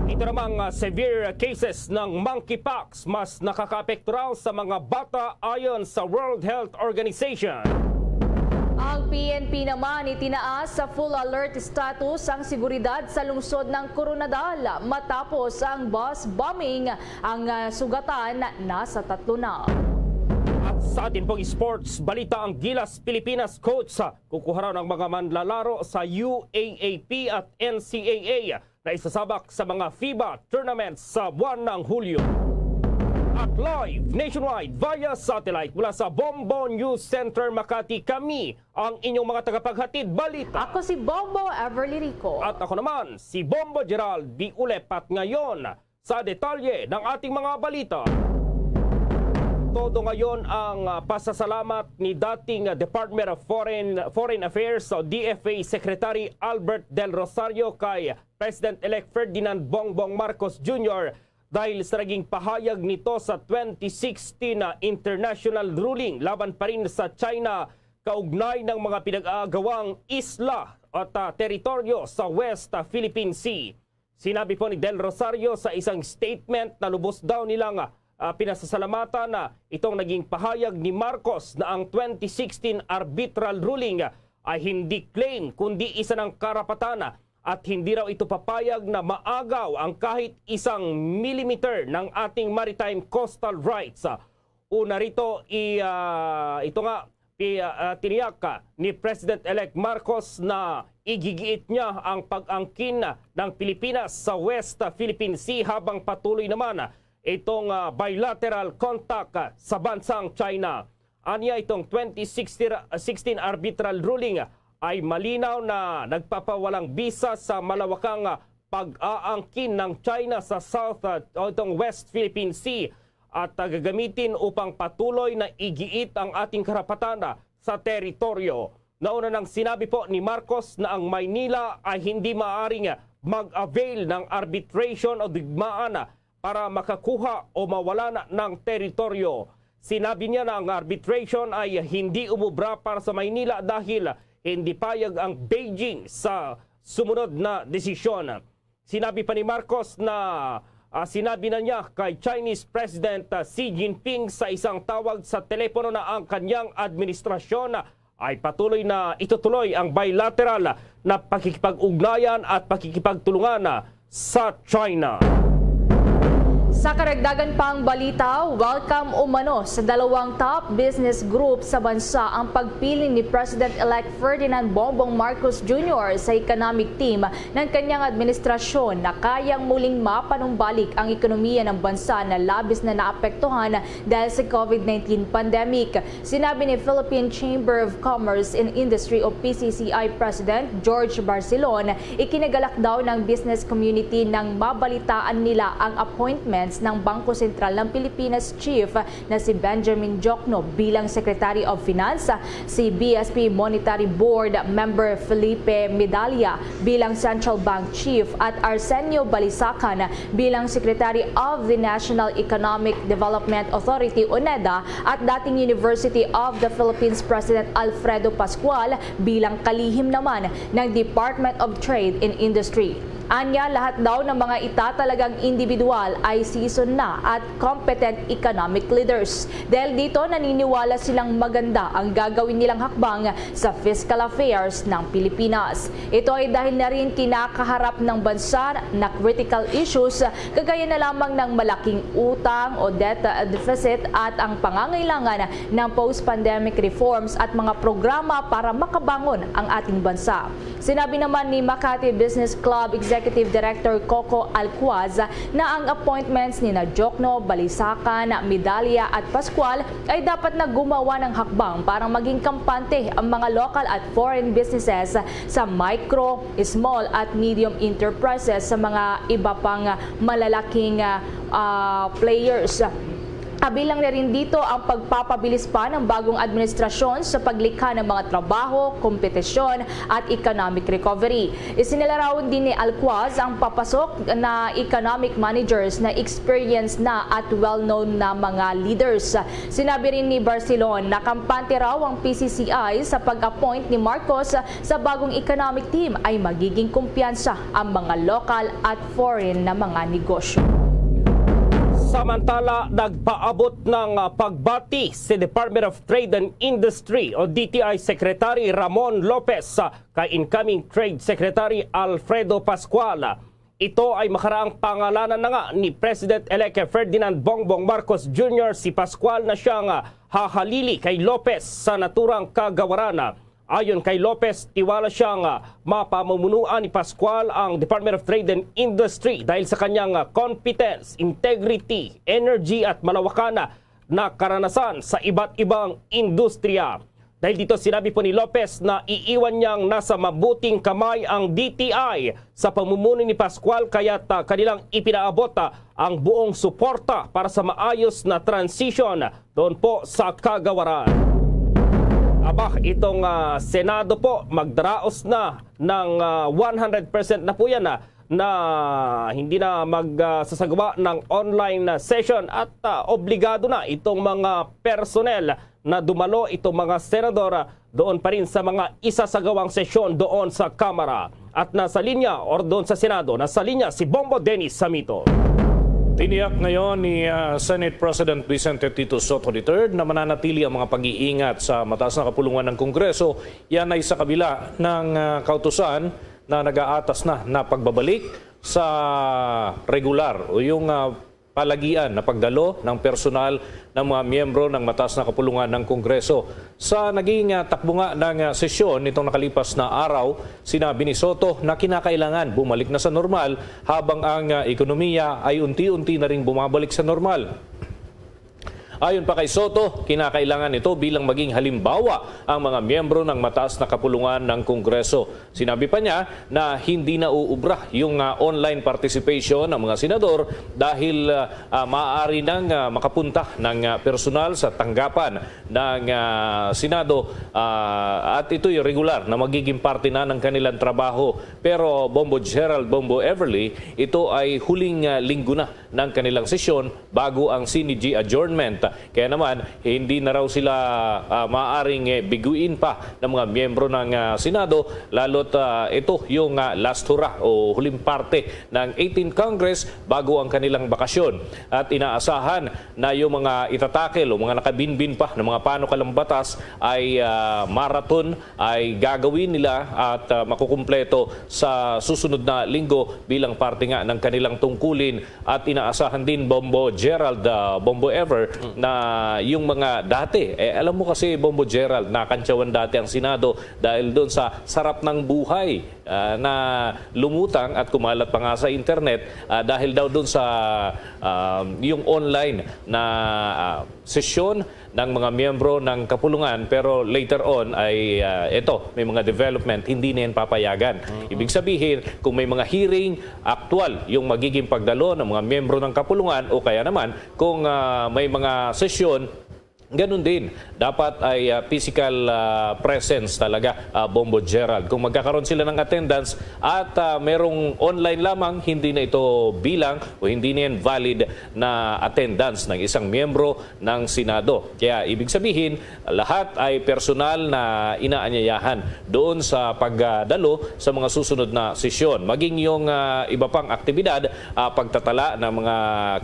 Ito namang uh, severe cases ng monkeypox mas nakakaapekto raw sa mga bata ayon sa World Health Organization. Ang P N P naman itinaas sa full alert status ang seguridad sa lungsod ng Koronadal matapos ang bus bombing. Ang ah, sugatan nasa tatlo na. At sa atin pong sports balita, ang Gilas Pilipinas coach kukuha raw ng mga manlalaro sa U A A P at N C A A na isasabak sa mga FIBA tournaments sa buwan ng Hulyo. At live nationwide via satellite mula sa Bombo News Center Makati, kami ang inyong mga tagapaghatid balita. Ako si Bombo Everly Rico. At ako naman, si Bombo Gerald Biulep. At ngayon, sa detalye ng ating mga balita. Todo ngayon ang ah, pasasalamat ni dating ah, Department of Foreign, Foreign Affairs o D F A Secretary Albert Del Rosario kay President-elect Ferdinand Bongbong Marcos Junior dahil sa naging pahayag nito sa twenty sixteen na international ruling laban pa rin sa China kaugnay ng mga pinag-aagawang isla at ah, teritoryo sa West ah, Philippine Sea. Sinabi po ni Del Rosario sa isang statement na lubos daw nilang ah, pinasasalamatan na itong naging pahayag ni Marcos na ang twenty sixteen arbitral ruling ay hindi claim kundi isa ng karapatan at hindi raw ito papayag na maagaw ang kahit isang millimeter ng ating maritime coastal rights. Una rito, i, ah, ito nga, pi, ah, tiniyak, ah, ni President-elect Marcos na igigiit niya ang pag-angkin ng Pilipinas sa West Philippine Sea habang patuloy naman itong, ah, bilateral contact, ah, sa bansang China. Anya itong twenty sixteen arbitral ruling ay malinaw na nagpapawalang bisa sa malawakang, ah, pag-aangkin ng China sa South, ah, o itong West Philippine Sea at, ah, gagamitin upang patuloy na igiit ang ating karapatan, ah, sa teritoryo. Nauna nang sinabi po ni Marcos na ang Maynila ay hindi maaaring mag-avail ng arbitration o digmaan para makakuha o mawalan ng teritoryo. Sinabi niya na ang arbitration ay hindi umubra para sa Maynila dahil hindi payag ang Beijing sa sumunod na desisyon. Sinabi pa ni Marcos na Ah, sinabi na niya kay Chinese President, ah, Xi Jinping sa isang tawag sa telepono na ang kanyang administrasyon, ah, ay patuloy na itutuloy ang bilateral na pakikipag-ugnayan at pakikipagtulungan, ah, sa China. Sa karagdagan pang balita, welcome umano sa dalawang top business group sa bansa ang pagpili ni President-elect Ferdinand Bongbong Marcos Junior sa economic team ng kanyang administrasyon na kayang muling mapanumbalik ang ekonomiya ng bansa na labis na naapektuhan dahil sa COVID nineteen pandemic. Sinabi ni Philippine Chamber of Commerce and Industry o P C C I President George Barcelon, ikinagalak daw ng business community nang mabalitaan nila ang appointments ng Bangko Sentral ng Pilipinas Chief na si Benjamin Diokno bilang Secretary of Finance, si B S P Monetary Board member Felipe Medalla bilang Central Bank Chief at Arsenio Balisacan bilang Secretary of the National Economic Development Authority o NEDA at dating University of the Philippines President Alfredo Pascual bilang kalihim naman ng Department of Trade and Industry. Anya, lahat daw ng mga itatalagang individual ay seasoned na at competent economic leaders. Dahil dito, naniniwala silang maganda ang gagawin nilang hakbang sa fiscal affairs ng Pilipinas. Ito ay dahil na rin kinakaharap ng bansa na critical issues kagaya na lamang ng malaking utang o debt deficit at ang pangangailangan ng post-pandemic reforms at mga programa para makabangon ang ating bansa. Sinabi naman ni Makati Business Club Executive Director Coco Alcuaz na ang appointments ni na Diokno, Balisacan, Medalla at Pascual ay dapat na gumawa ng hakbang para maging kampante ang mga local at foreign businesses sa micro, small at medium enterprises sa mga iba pang malalaking, ah, ah, players. Kabilang na rin dito ang pagpapabilis pa ng bagong administrasyon sa paglikha ng mga trabaho, kompetisyon at economic recovery. Isinilarawan din ni Alcuaz ang papasok na economic managers na experienced na at well-known na mga leaders. Sinabi rin ni Barcelon na kampante raw ang P C C I sa pag-appoint ni Marcos sa bagong economic team ay magiging kumpiyansa ang mga lokal at foreign na mga negosyo. Samantala, nagpaabot ng, ah, pagbati si Department of Trade and Industry o D T I Secretary Ramon Lopez, ah, kay incoming Trade Secretary Alfredo Pascual. Ito ay makaraang pangalanan na nga ni President-elect Ferdinand Bongbong Marcos Junior si Pascual na siyang, ah, hahalili kay Lopez sa naturang kagawaran. Ayon kay Lopez, tiwala siyang, ah, mapamumunuan ni Pascual ang Department of Trade and Industry dahil sa kanyang, ah, competence, integrity, energy at malawakan na karanasan sa iba't ibang industriya. Dahil dito, sinabi po ni Lopez na iiwan niyang nasa mabuting kamay ang D T I sa pamumuno ni Pascual, kaya't, ah, kanilang ipinaabot, ah, ang buong suporta para sa maayos na transition doon po sa kagawaran. Aba, itong, ah, Senado po, magdaraos na ng, ah, one hundred percent na po yan, ah, na hindi na magsasagawa ng online na session at, ah, obligado na itong mga personnel na dumalo, itong mga senador, ah, doon pa rin sa mga isasagawang sesyon doon sa Kamara. At nasa linya, or doon sa Senado, nasa linya si Bombo Dennis Samito. Tiniyak ngayon ni, ah, Senate President Vicente Tito Sotto the third na mananatili ang mga pag-iingat sa mataas na kapulungan ng Kongreso. Yan ay sa kabila ng, ah, kautusan na nag-aatas na na pagbabalik sa regular o yung, ah, palagian na pagdalo ng personal ng mga miyembro ng mataas na kapulungan ng Kongreso. Sa naging, ah, takbo nga ng, ah, sesyon nitong nakalipas na araw, sinabi ni Sotto na kinakailangan bumalik na sa normal habang ang, ah, ekonomiya ay unti-unti na ring bumabalik sa normal. Ayon pa kay Sotto, kinakailangan ito bilang maging halimbawa ang mga miyembro ng mataas na kapulungan ng Kongreso. Sinabi pa niya na hindi na uubra yung, ah, online participation ng mga senador dahil, ah, ah, maaari nang, ah, makapunta ng, ah, personal sa tanggapan ng, ah, Senado, ah, at ito'y regular na magiging parte na ng kanilang trabaho. Pero Bombo Gerald, Bombo Everly, ito ay huling, ah, linggo na ng kanilang sesyon bago ang Senate adjournment. Kaya naman, hindi na raw sila, ah, maaaring, eh, biguin pa ng mga miyembro ng, ah, Senado, lalo't, ah, ito yung, ah, last hurrah o huling parte ng eighteenth Congress bago ang kanilang bakasyon. At inaasahan na yung mga itatakel o mga nakabinbin pa ng mga panukalang batas ay, ah, marathon ay gagawin nila at, ah, makukumpleto sa susunod na linggo bilang parte nga ng kanilang tungkulin. At inaasahan din, Bombo Gerald, ah, Bombo Ever, na yung mga dati, eh, alam mo kasi, Bombo Gerald, nakantyawan dati ang Senado dahil doon sa sarap ng buhay, ah, na lumutang at kumalat pa nga sa internet, ah, dahil daw doon sa, ah, yung online na, ah, sesyon ng mga miyembro ng kapulungan, pero later on ay, ah, ito, may mga development, hindi na yan papayagan. Ibig sabihin, kung may mga hearing, aktual yung magiging pagdalo ng mga miyembro ng kapulungan o kaya naman kung, ah, may mga sesyon, ganun din, dapat ay, ah, physical, ah, presence talaga, ah, Bombo Gerald. Kung magkakaroon sila ng attendance at, ah, merong online lamang, hindi na ito bilang o hindi na yan valid na attendance ng isang miyembro ng Senado. Kaya ibig sabihin, lahat ay personal na inaanyayahan doon sa pagdalo sa mga susunod na sesyon. Maging yung, ah, iba pang aktibidad, ah, pagtatala ng mga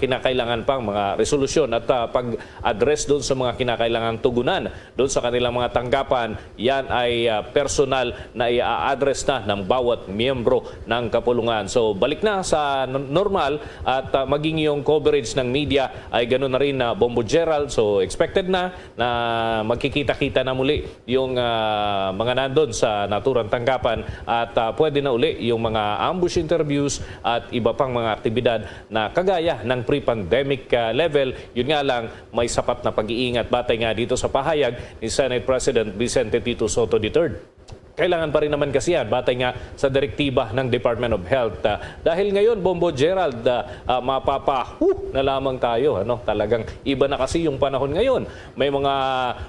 kinakailangan pang mga resolusyon at, ah, pag-address doon sa mga kinakailangan tugunan doon sa kanilang mga tanggapan, yan ay, ah, personal na i-address na ng bawat miyembro ng kapulungan. So, balik na sa n-, normal at, ah, maging yung coverage ng media ay ganun na rin na, Bombo Gerald. So, expected na na magkikita-kita na muli yung, ah, mga nandun sa naturang tanggapan at, ah, pwede na uli yung mga ambush interviews at iba pang mga aktibidad na kagaya ng pre-pandemic, ah, level. Yun nga lang, may sapat na pag-iingat batay nga dito sa pahayag ni Senate President Vicente Tito Sotto the third. Kailangan pa rin naman kasi yan, batay nga sa direktiba ng Department of Health. Ah, dahil ngayon, Bombo Gerald, ah, ah, mapapahu na lamang tayo, ano? Talagang iba na kasi yung panahon ngayon. May mga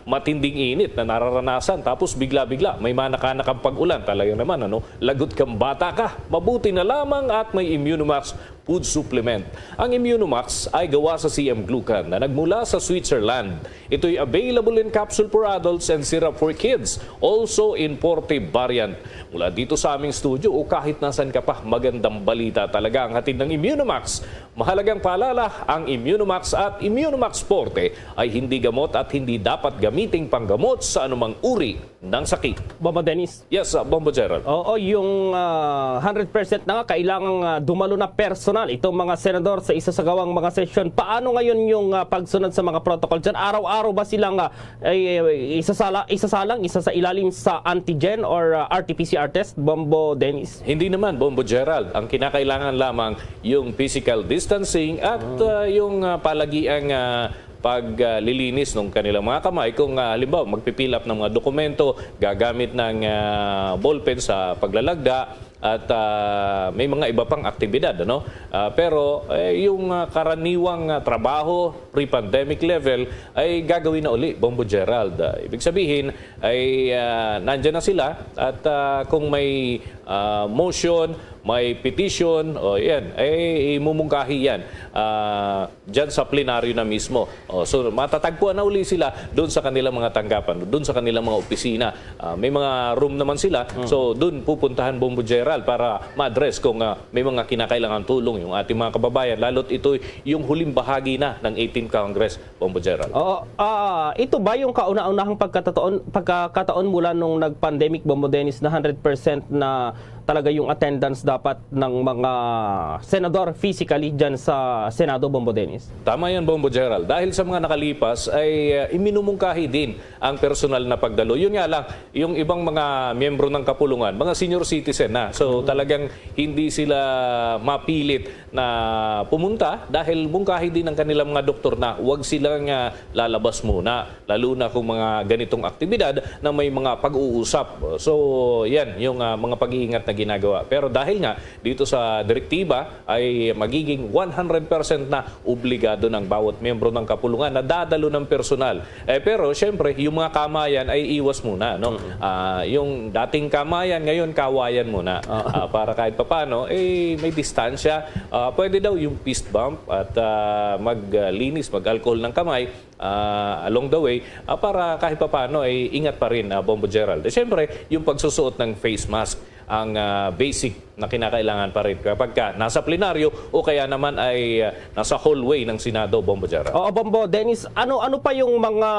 matinding init na nararanasan, tapos bigla-bigla may manakanakang pag-ulan. Talaga naman, ano? Lagot kang bata ka. Mabuti na lamang at may Immunomax food supplement. Ang Immunomax ay gawa sa C M glucan na nagmula sa Switzerland. Ito'y available in capsule for adults and syrup for kids, also in forte variant. Mula dito sa aming studio o kahit nasan ka pa, magandang balita talaga ang hatid ng Immunomax. Mahalagang paalala, ang Immunomax at Immunomax Forte ay hindi gamot at hindi dapat gamiting panggamot sa anumang uri ng sakit. Bombo Dennis. Yes, uh, Bombo Gerald. Oo, yung, ah, hundred percent na nga, kailangang, ah, dumalo na personal itong mga senador sa isasagawang mga sesyon. Paano ngayon yung, ah, pagsunod sa mga protocol dyan? Araw-araw ba silang, ah, ay, ay, isasala-, isasalang, isa sa ilalim sa antigen or, ah, R T P C R test, Bombo Dennis? Hindi naman, Bombo Gerald. Ang kinakailangan lamang yung physical distancing at, ah, yung, ah, palagiang, ah, paglilinis ng kanilang mga kamay. Kung, ah, halimbawa, magpi-fill up ng mga dokumento, gagamit ng, ah, ballpen sa paglalagda, at, ah, may mga iba pang aktibidad, ano? Ah, pero, eh, yung, ah, karaniwang, ah, trabaho, pre-pandemic level, ay gagawin na uli, Bombo Gerald. Ah, ibig sabihin, ay, ah, nandyan na sila at, ah, kung may, ah, motion, may petition, o yan, ay imumungkahi yan, ah, dyan sa plenaryo na mismo. O, so, matatagpuan na uli sila doon sa kanilang mga tanggapan, doon sa kanilang mga opisina. Ah, may mga room naman sila, so doon pupuntahan, Bombo Gerald, para ma-address kung, ah, may mga kinakailangan tulong yung ating mga kababayan, lalo't ito yung huling bahagi na ng eighteenth Congress, Bombo Gerald. Oo, ah, ito ba yung kauna-unahang pagkatataon, pagkakataon mula nung nag-pandemic, Bombo Dennis, na hundred percent na talaga yung attendance dapat ng mga senador physically dyan sa Senado, Bombo Dennis? Tama yan, Bombo Gerald. Dahil sa mga nakalipas ay, ah, iminumungkahi din ang personal na pagdalo. Yun nga lang, yung ibang mga miyembro ng kapulungan, mga senior citizen na. So, talagang hindi sila mapilit na pumunta dahil mungkahi din ang kanilang mga doktor na huwag silang, ah, lalabas muna, lalo na kung mga ganitong aktibidad na may mga pag-uusap. So, yan yung, ah, mga pag-iingat na ginagawa. Pero dahil nga dito sa direktiba ay magiging one hundred percent na obligado ng bawat miyembro ng kapulungan na dadalo ng personal. Eh, pero siyempre, yung mga kamayan ay iwas muna, no? Ah, yung dating kamayan, ngayon kawayan muna. Ah, para kahit papano, eh, may distansya. Ah, pwede daw yung fist bump at, ah, maglinis, mag-alcohol ng kamay, ah, along the way, ah, para kahit papano ay ingat pa rin, ah, Bombo Gerald. Eh, siyempre, yung pagsusuot ng face mask ang, ah, basic na kinakailangan pa rin kapag ka nasa plenaryo o kaya naman ay, ah, nasa hallway ng Senado, Bombo Gerald. Oo, Bombo Dennis, ano, ano pa yung mga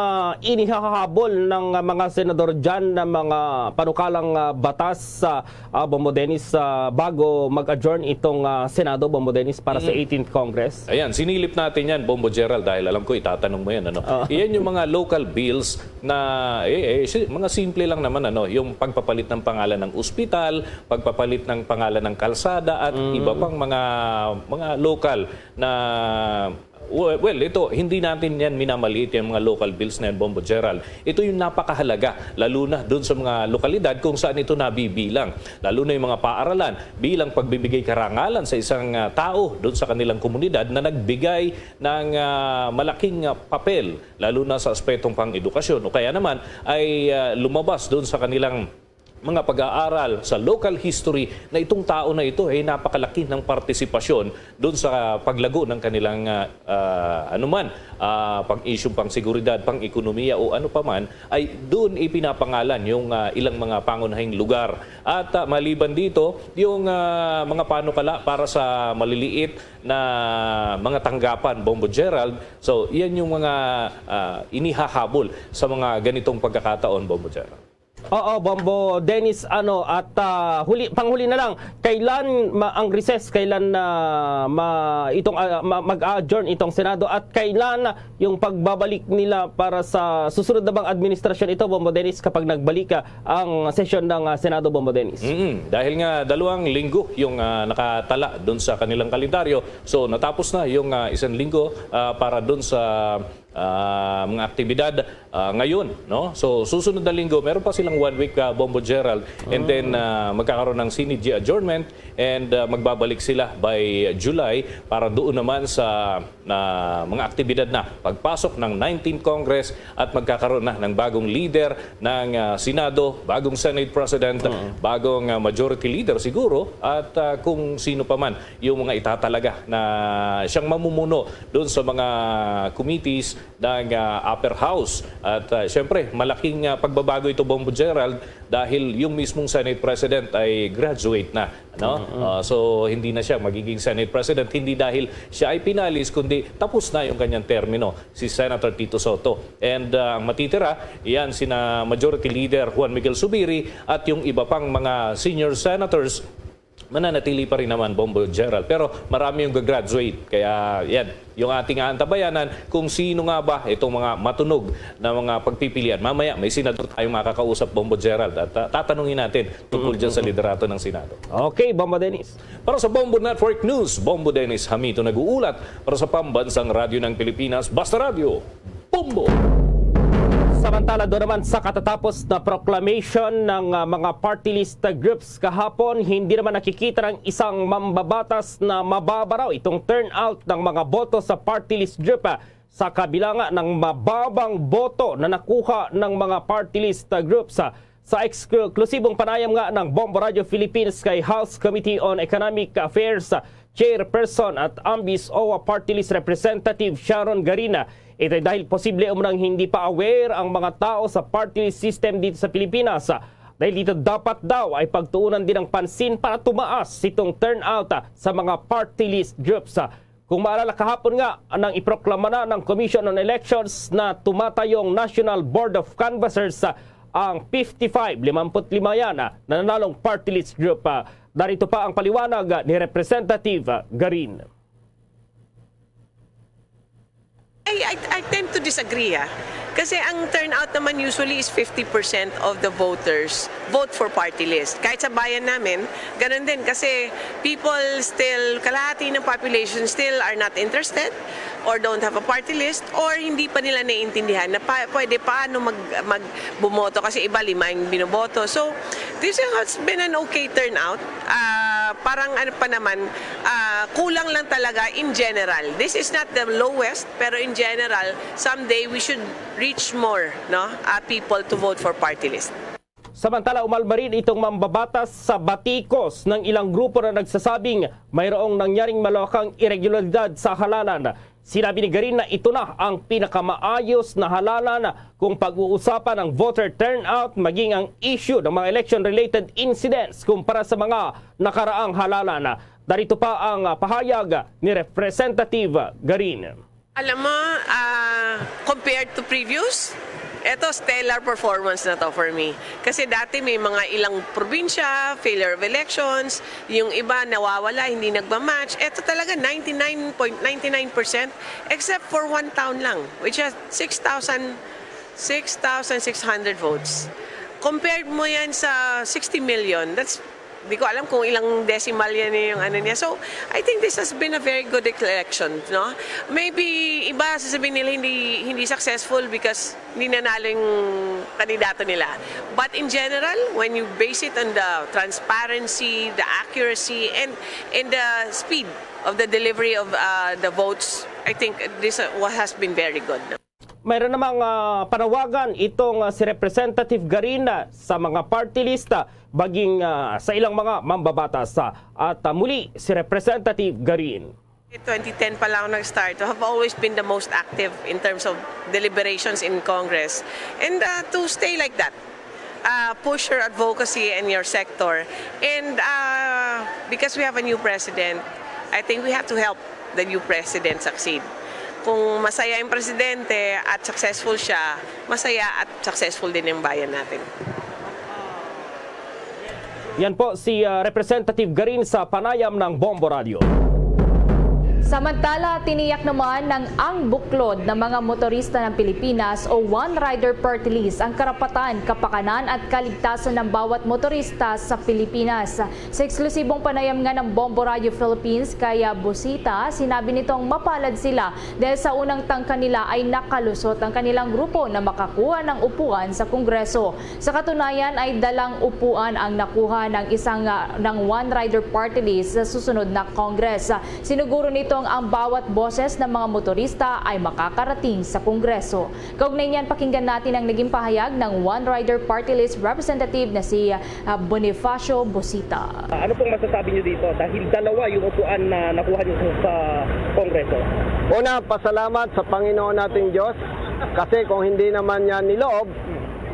inihahabol ng, ah, mga senador dyan na mga panukalang, ah, batas, ah, ah, Bombo Dennis, ah, bago mag-adjourn itong, ah, Senado, Bombo Dennis, para sa eighteenth Congress? Ayan, sinilip natin yan, Bombo Gerald, dahil alam ko itatanong mo yan, ano? Iyan yung mga local bills na, eh, eh, si-, mga simple lang naman, ano, yung pagpapalit ng pangalan ng ospital, pagpapalit ng pangalan ng kalsada, at iba pang mga, mga local na, we-, well, ito, hindi natin yan minamaliit, yung mga local bills na yan, Bombo Gerald. Ito yung napakahalaga, lalo na doon sa mga lokalidad kung saan ito nabibilang. Lalo na yung mga paaralan, bilang pagbibigay karangalan sa isang, ah, tao doon sa kanilang komunidad na nagbigay ng, ah, malaking, ah, papel, lalo na sa aspetong pang-edukasyon, o kaya naman ay, ah, lumabas doon sa kanilang mga pag-aaral sa local history na itong tao na ito ay napakalaki ng partisipasyon doon sa paglago ng kanilang, ah, ah, anuman, ah, pang-isyung pang-seguridad, pang-ekonomiya o ano pa man, ay doon ipinapangalan yung, ah, ilang mga pangunahing lugar. At, ah, maliban dito, yung, ah, mga panukala para sa maliliit na mga tanggapan, Bombo Gerald. So, yan yung mga, ah, inihahabol sa mga ganitong pagkakataon, Bombo Gerald. Oo, Bombo Dennis, ano, at, ah, huli, panghuli na lang, kailan ma-, ang recess, kailan na ma-, itong, ah, ma-, mag-adjourn itong Senado, at kailan yung pagbabalik nila para sa susunod na bang administrasyon ito, Bombo Dennis, kapag nagbalik, ah, ang sesyon ng, ah, Senado, Bombo Dennis? Mm, dahil nga dalawang linggo yung, ah, nakatala dun sa kanilang kalendaryo, so natapos na yung, ah, isang linggo, ah, para dun sa ah, mga aktibidad, ah, ngayon, no? So, susunod na linggo, meron pa silang one week, ah, Bombo Gerald, and then, ah, magkakaroon ng Senate adjournment, and, ah, magbabalik sila by July para doon naman sa, ah, mga aktibidad na pagpasok ng nineteenth Congress at magkakaroon na ng bagong leader ng, ah, Senado, bagong Senate President, bagong, ah, Majority Leader siguro, at, ah, kung sino pa man yung mga itatalaga na siyang mamumuno doon sa mga committees ng, ah, Upper House. At, ah, siyempre, malaking, ah, pagbabago ito, Bombo Gerald, dahil yung mismong Senate President ay graduate na, no? Ah, so, hindi na siya magiging Senate President, hindi dahil siya ay pinalis, kundi tapos na yung kanyang termino, si Senator Tito Soto. And, ah, ang matitira, yan sina Majority Leader Juan Miguel Zubiri at yung iba pang mga senior senators, mananatili pa rin naman, Bombo Gerald. Pero marami yung gagraduate. Kaya yan, yung ating aantabayanan kung sino nga ba itong mga matunog na mga pagpipilian. Mamaya, may senador tayong makakausap, Bombo Gerald. At, ah, tatanungin natin tungkol dyan sa liderato ng Senado. Okay, Bombo Dennis. Para sa Bombo Network News, Bombo Dennis Hamito nag-uulat. Para sa Pambansang Radyo ng Pilipinas, Basta Radyo, Bombo! Samantala, doon naman sa katatapos na proclamation ng, ah, mga party list groups kahapon, hindi naman nakikita ng isang mambabatas na mababa raw itong turnout ng mga boto sa party list group, ah, sa kabila nga ng mababang boto na nakuha ng mga party list groups, ah. Sa eksklusibong panayam nga ng Bombo Radio Philippines kay House Committee on Economic Affairs Chairperson at Ambis O A Party List Representative Sharon Garin, ito'y dahil posible umunang hindi pa aware ang mga tao sa party list system dito sa Pilipinas. Dahil dito, dapat daw ay pagtuunan din ng pansin para tumaas itong turnout sa mga party list groups. Kung maalala, kahapon nga nang iproklama na ng Commission on Elections na tumatayong National Board of Canvassers, ah, ang fifty-five, limampu't lima yan, ah, na nanalong party list group. Ah, narito pa ang paliwanag, ah, ni Representative, ah, Garin. I, I, I tend to disagree, ah. Kasi ang turnout naman usually is fifty percent of the voters vote for party list. Kahit sa bayan namin, ganun din. Kasi people still, kalahati ng population still are not interested or don't have a party list or hindi pa nila naiintindihan na pa, pwede paano mag, mag bumoto kasi iba lima yung binoboto. So, this has been an okay turnout. Ah, parang ano pa naman, ah, kulang lang talaga in general. This is not the lowest, pero in general, someday we should reach more, no, ah, people to vote for party list. Samantala, umalma rin itong mambabatas sa batikos ng ilang grupo na nagsasabing mayroong nangyaring malawakang iregularidad sa halalan. Sinabi ni Garin na ito na ang pinakamaayos na halalan kung pag-uusapan ang voter turnout, maging ang issue ng mga election-related incidents kumpara sa mga nakaraang halalan. Narito pa ang pahayag ni Representative Garin. Alam mo, ah, compared to previous, eto stellar performance na to for me. Kasi dati may mga ilang probinsya, failure of elections, yung iba nawawala, hindi nagmamatch. Eto talaga ninety-nine point nine nine percent, except for one town lang, which has six thousand, six thousand six hundred votes. Compared mo yan sa sixty million, that's, di ko alam kung ilang decimal yan yung ano niya. So, I think this has been a very good election, no? Maybe iba sasabihin nila hindi, hindi successful because hindi nanalo yung kandidato nila. But in general, when you base it on the transparency, the accuracy, and, and the speed of the delivery of uh, the votes, I think this uh, wa- has been very good. Mayroon namang ah, panawagan itong ah, si Representative Garin ah, sa mga party list, ah, baging ah, sa ilang mga mambabatas. Ah, At ah, muli si Representative Garin. twenty ten pa lang ako nag-start. I have always been the most active in terms of deliberations in Congress. And uh, to stay like that, uh, push your advocacy and your sector. And uh, because we have a new president, I think we have to help the new president succeed. Kung masaya yung presidente at successful siya, masaya at successful din yung bayan natin. Yan po si ah, Representative Garin sa panayam ng Bombo Radio. Samantala, tiniyak naman ng ang buklod ng mga motorista ng Pilipinas o One Rider Party List ang karapatan, kapakanan at kaligtasan ng bawat motorista sa Pilipinas. Sa eksklusibong panayam nga ng Bombo Radio Philippines kay ah, Busita, sinabi nitong mapalad sila dahil sa unang tangka nila ay nakalusot ang kanilang grupo na makakuha ng upuan sa Kongreso. Sa katunayan ay dalang upuan ang nakuha ng isang ah, ng One Rider Party List sa susunod na Congress. Sinuguro nitong ang bawat boses ng mga motorista ay makakarating sa Kongreso. Kaugnay niyan, pakinggan natin ang naging pahayag ng One Rider Party List Representative na si ah, Bonifacio Busita. Ano pong masasabi niyo dito dahil dalawa yung upuan na nakuha niyo sa Kongreso? Una, pasalamat sa Panginoon nating Diyos kasi kung hindi naman niya niloob,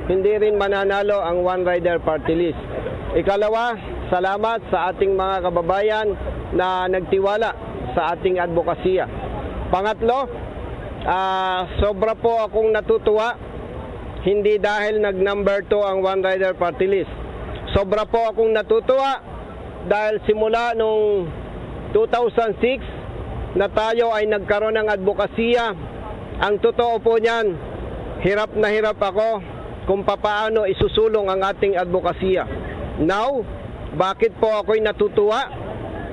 hindi rin mananalo ang One Rider Party List. Ikalawa, salamat sa ating mga kababayan na nagtiwala sa ating adbokasya. Pangatlo, ah, sobra po akong natutuwa, hindi dahil nag number two ang One Rider Party List. Sobra po akong natutuwa dahil simula nung two thousand six na tayo ay nagkaroon ng adbokasya, ang totoo po niyan, hirap na hirap ako kung papaano isusulong ang ating adbokasya. Now, bakit po ako'y natutuwa?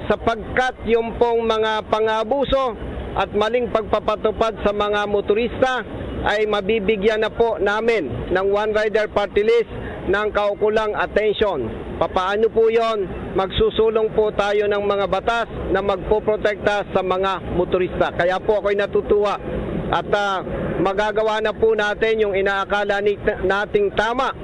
Sapagkat yung pong mga pangabuso at maling pagpapatupad sa mga motorista ay mabibigyan na po namin ng One Rider Party List ng kaukulang atensyon. Papaano po yon? Magsusulong po tayo ng mga batas na magpoprotekta sa mga motorista. Kaya po ako'y natutuwa at ah, magagawa na po natin yung inaakala ni, nating tama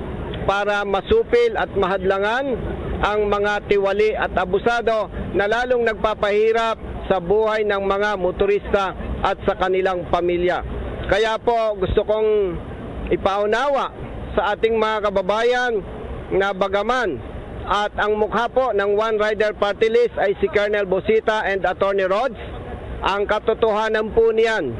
para masupil at mahadlangan ang mga tiwali at abusado na lalong nagpapahirap sa buhay ng mga motorista at sa kanilang pamilya. Kaya po gusto kong ipaunawa sa ating mga kababayan na bagaman at ang mukha po ng One Rider Party List ay si Colonel Busita and Attorney Rhodes, ang katotohanan po niyan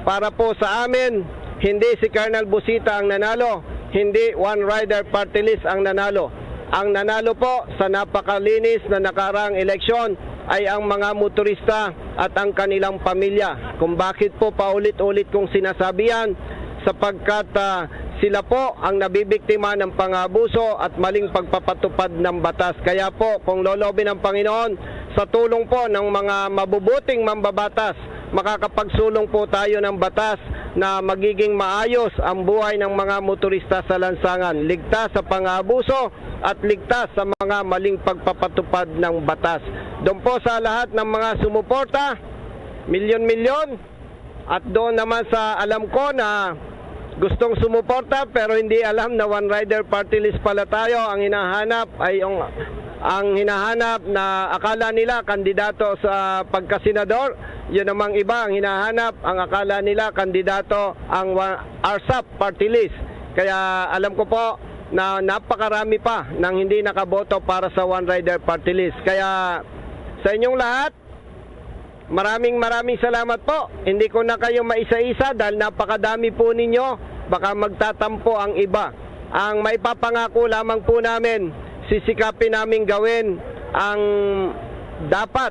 para po sa amin, hindi si Colonel Busita ang nanalo, hindi One Rider Party List ang nanalo. Ang nanalo po sa napakalinis na nakaraang eleksyon ay ang mga motorista at ang kanilang pamilya. Kung bakit po paulit-ulit kong sinasabi yan, sapagkat, ah, sila po ang nabibiktima ng pang-abuso at maling pagpapatupad ng batas. Kaya po, kung lolobin ng Panginoon, sa tulong po ng mga mabubuting mambabatas, makakapagsulong po tayo ng batas na magiging maayos ang buhay ng mga motorista sa lansangan, ligtas sa pang-abuso at ligtas sa mga maling pagpapatupad ng batas. Doon po sa lahat ng mga sumuporta, milyon-milyon, at doon naman sa alam ko na gustong sumuporta pero hindi alam na One Rider Party List pala tayo, ang hinahanap ay yung, ang hinahanap na akala nila kandidato sa pagkasenador, yun namang iba ang hinahanap, ang akala nila kandidato ang wa-, R S A P Party List. Kaya alam ko po na napakarami pa nang hindi nakaboto para sa One Rider Party List. Kaya sa inyong lahat, maraming, maraming salamat po. Hindi ko na kayo maisa-isa dahil napakadami po ninyo. Baka magtatampo ang iba. Ang maipapangako lamang po namin, sisikapin namin gawin ang dapat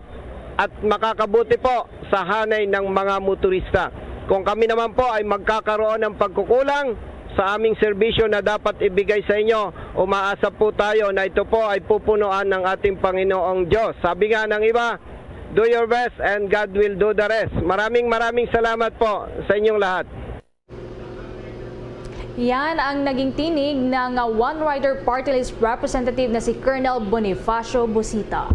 at makakabuti po sa hanay ng mga motorista. Kung kami naman po ay magkakaroon ng pagkukulang sa aming serbisyo na dapat ibigay sa inyo, umaasa po tayo na ito po ay pupunuan ng ating Panginoong Diyos. Sabi nga ng iba, "Do your best and God will do the rest." Maraming, maraming salamat po sa inyong lahat. Yan ang naging tinig ng One Rider Party List Representative na si Colonel Bonifacio Busita.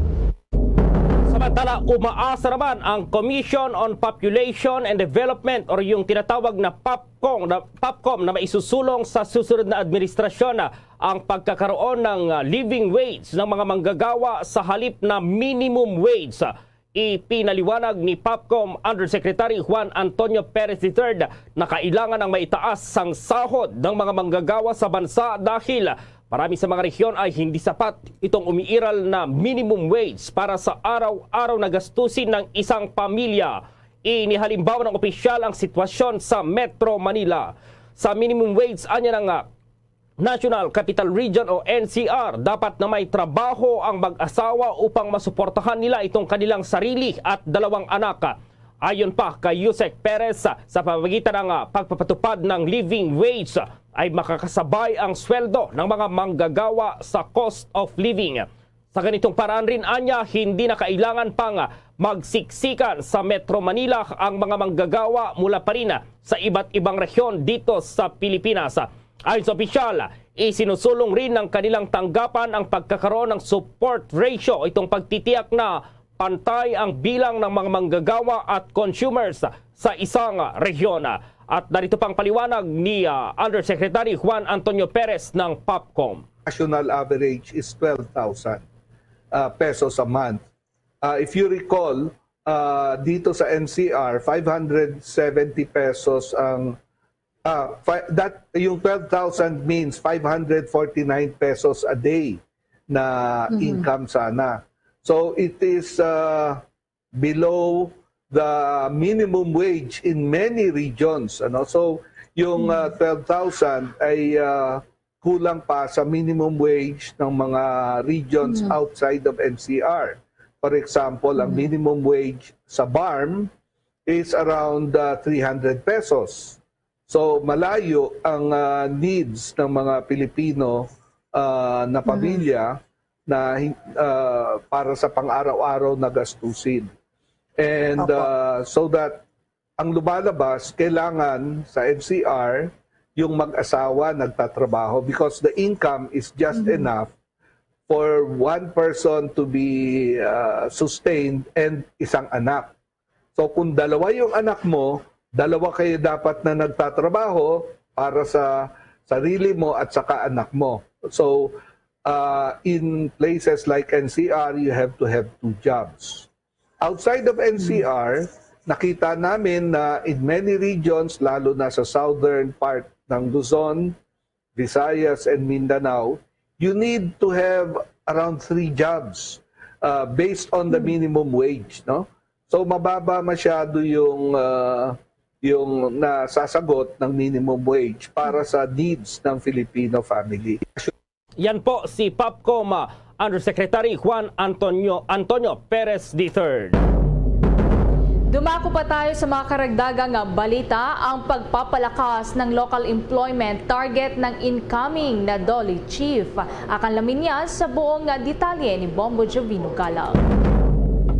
Samantala, umaasa naman ang Commission on Population and Development or yung tinatawag na POPCOM, na, POPCOM na maisusulong sa susunod na administrasyon ang pagkakaroon ng, ah, living wage ng mga manggagawa sa halip na minimum wage. Ipinaliwanag ni POPCOM Undersecretary Juan Antonio Perez the third na kailangan ang maitaas sang sahod ng mga manggagawa sa bansa dahil marami sa mga rehiyon ay hindi sapat itong umiiral na minimum wage para sa araw-araw na gastusin ng isang pamilya. Inihalimbawa ng opisyal ang sitwasyon sa Metro Manila. Sa minimum wage, anya na nga, National Capital Region o N C R, dapat na may trabaho ang mag-asawa upang masuportahan nila itong kanilang sarili at dalawang anak. Ayon pa kay Usec Perez, sa pamamagitan ng, ah, pagpapatupad ng living wage, ay makakasabay ang sweldo ng mga manggagawa sa cost of living. Sa ganitong paraan rin, anya, hindi na kailangan pang magsiksikan sa Metro Manila ang mga manggagawa mula pa rin sa iba't ibang rehiyon dito sa Pilipinas. Ayon sa opisyal, isinusulong rin ng kanilang tanggapan ang pagkakaroon ng support ratio, itong pagtitiyak na pantay ang bilang ng mga manggagawa at consumers sa isang rehiyon. At narito pang paliwanag ni, ah, Undersecretary Juan Antonio Perez ng POPCOM. National average is twelve thousand uh, pesos a month. Uh, if you recall, uh, dito sa N C R, five hundred seventy pesos ang, uh, fi- that, yung twelve thousand means five hundred forty-nine pesos a day na income sana. So it is uh, below the minimum wage in many regions. Ano? So yung uh, twelve thousand ay uh, kulang pa sa minimum wage ng mga regions outside of N C R. For example, ang minimum wage sa BARMM is around uh, three hundred pesos. So malayo ang uh, needs ng mga Pilipino uh, na pamilya na uh, para sa pang-araw-araw na gastusin. And uh, so that ang lumalabas, kailangan sa N C R yung mag-asawa nagtatrabaho because the income is just enough for one person to be uh, sustained and isang anak. So kung dalawa yung anak mo, dalawa kayo dapat na nagtatrabaho para sa sarili mo at saka anak mo. So uh, in places like N C R, you have to have two jobs. Outside of N C R, nakita namin na in many regions, lalo na sa southern part ng Luzon, Visayas, and Mindanao, you need to have around three jobs uh, based on the minimum wage, no? So mababa masyado yung uh, yung nasasagot ng minimum wage para sa needs ng Filipino family. Yan po si POPCOM, ah, Undersecretary Juan Antonio Antonio Perez the third. Dumako pa tayo sa mga karagdagang balita, ang pagpapalakas ng local employment target ng incoming na DOLE Chief. Akan lamin niya sa buong detalye ni Bombo Jovino Galang.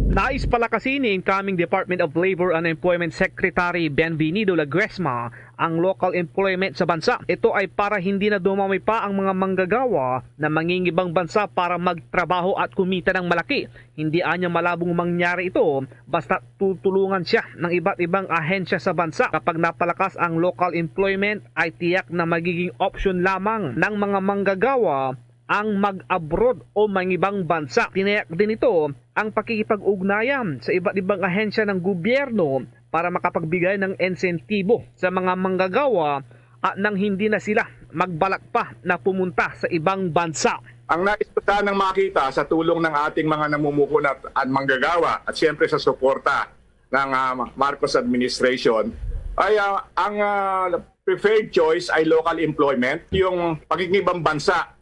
Nais palakasin ni incoming Department of Labor and Employment Secretary Benvenido Laguesma ang local employment sa bansa. Ito ay para hindi na dumami pa ang mga manggagawa na mangingibang bansa para magtrabaho at kumita ng malaki. Hindi anya malabong mangyari ito basta tutulungan siya ng iba't ibang ahensya sa bansa. Kapag napalakas ang local employment, ay tiyak na magiging option lamang ng mga manggagawa ang mag-abroad o mangibang bansa. Tinayak din ito ang pakikipag-ugnayan sa iba't ibang ahensya ng gobyerno para makapagbigay ng insentibo sa mga manggagawa at nang hindi na sila magbalak pa na pumunta sa ibang bansa. Ang nais ko sanang makita sa tulong ng ating mga namumuhunan at manggagawa at siyempre sa suporta ng ah, Marcos administration ay ah, ang ah, preferred choice ay local employment, yung pagiging ibang bansa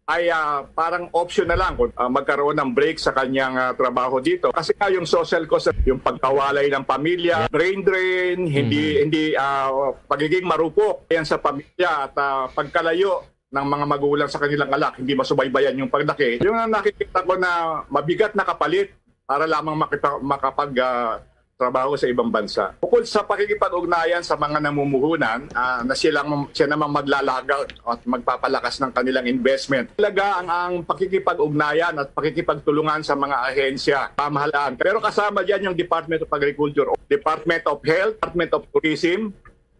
ay ah, parang option na lang kung ah, magkaroon ng break sa kanyang ah, trabaho dito. Kasi nga yung social cost, yung pagkawalay ng pamilya, brain drain, hindi hindi ah, pagiging marupok yan sa pamilya at ah, pagkalayo ng mga magulang sa kanilang anak, hindi masubaybayan yung paglaki. Yung nakikita ko na mabigat na kapalit para lamang makita, makapag ah, trabaho sa ibang bansa. Bukod sa pakikipag-ugnayan sa mga namumuhunan ah, na silang, siya namang maglalagaw at magpapalakas ng kanilang investment. Talaga ang, ang pakikipag-ugnayan at pakikipagtulungan sa mga ahensya, pamahalaan. Pero kasama dyan yung Department of Agriculture, Department of Health, Department of Tourism,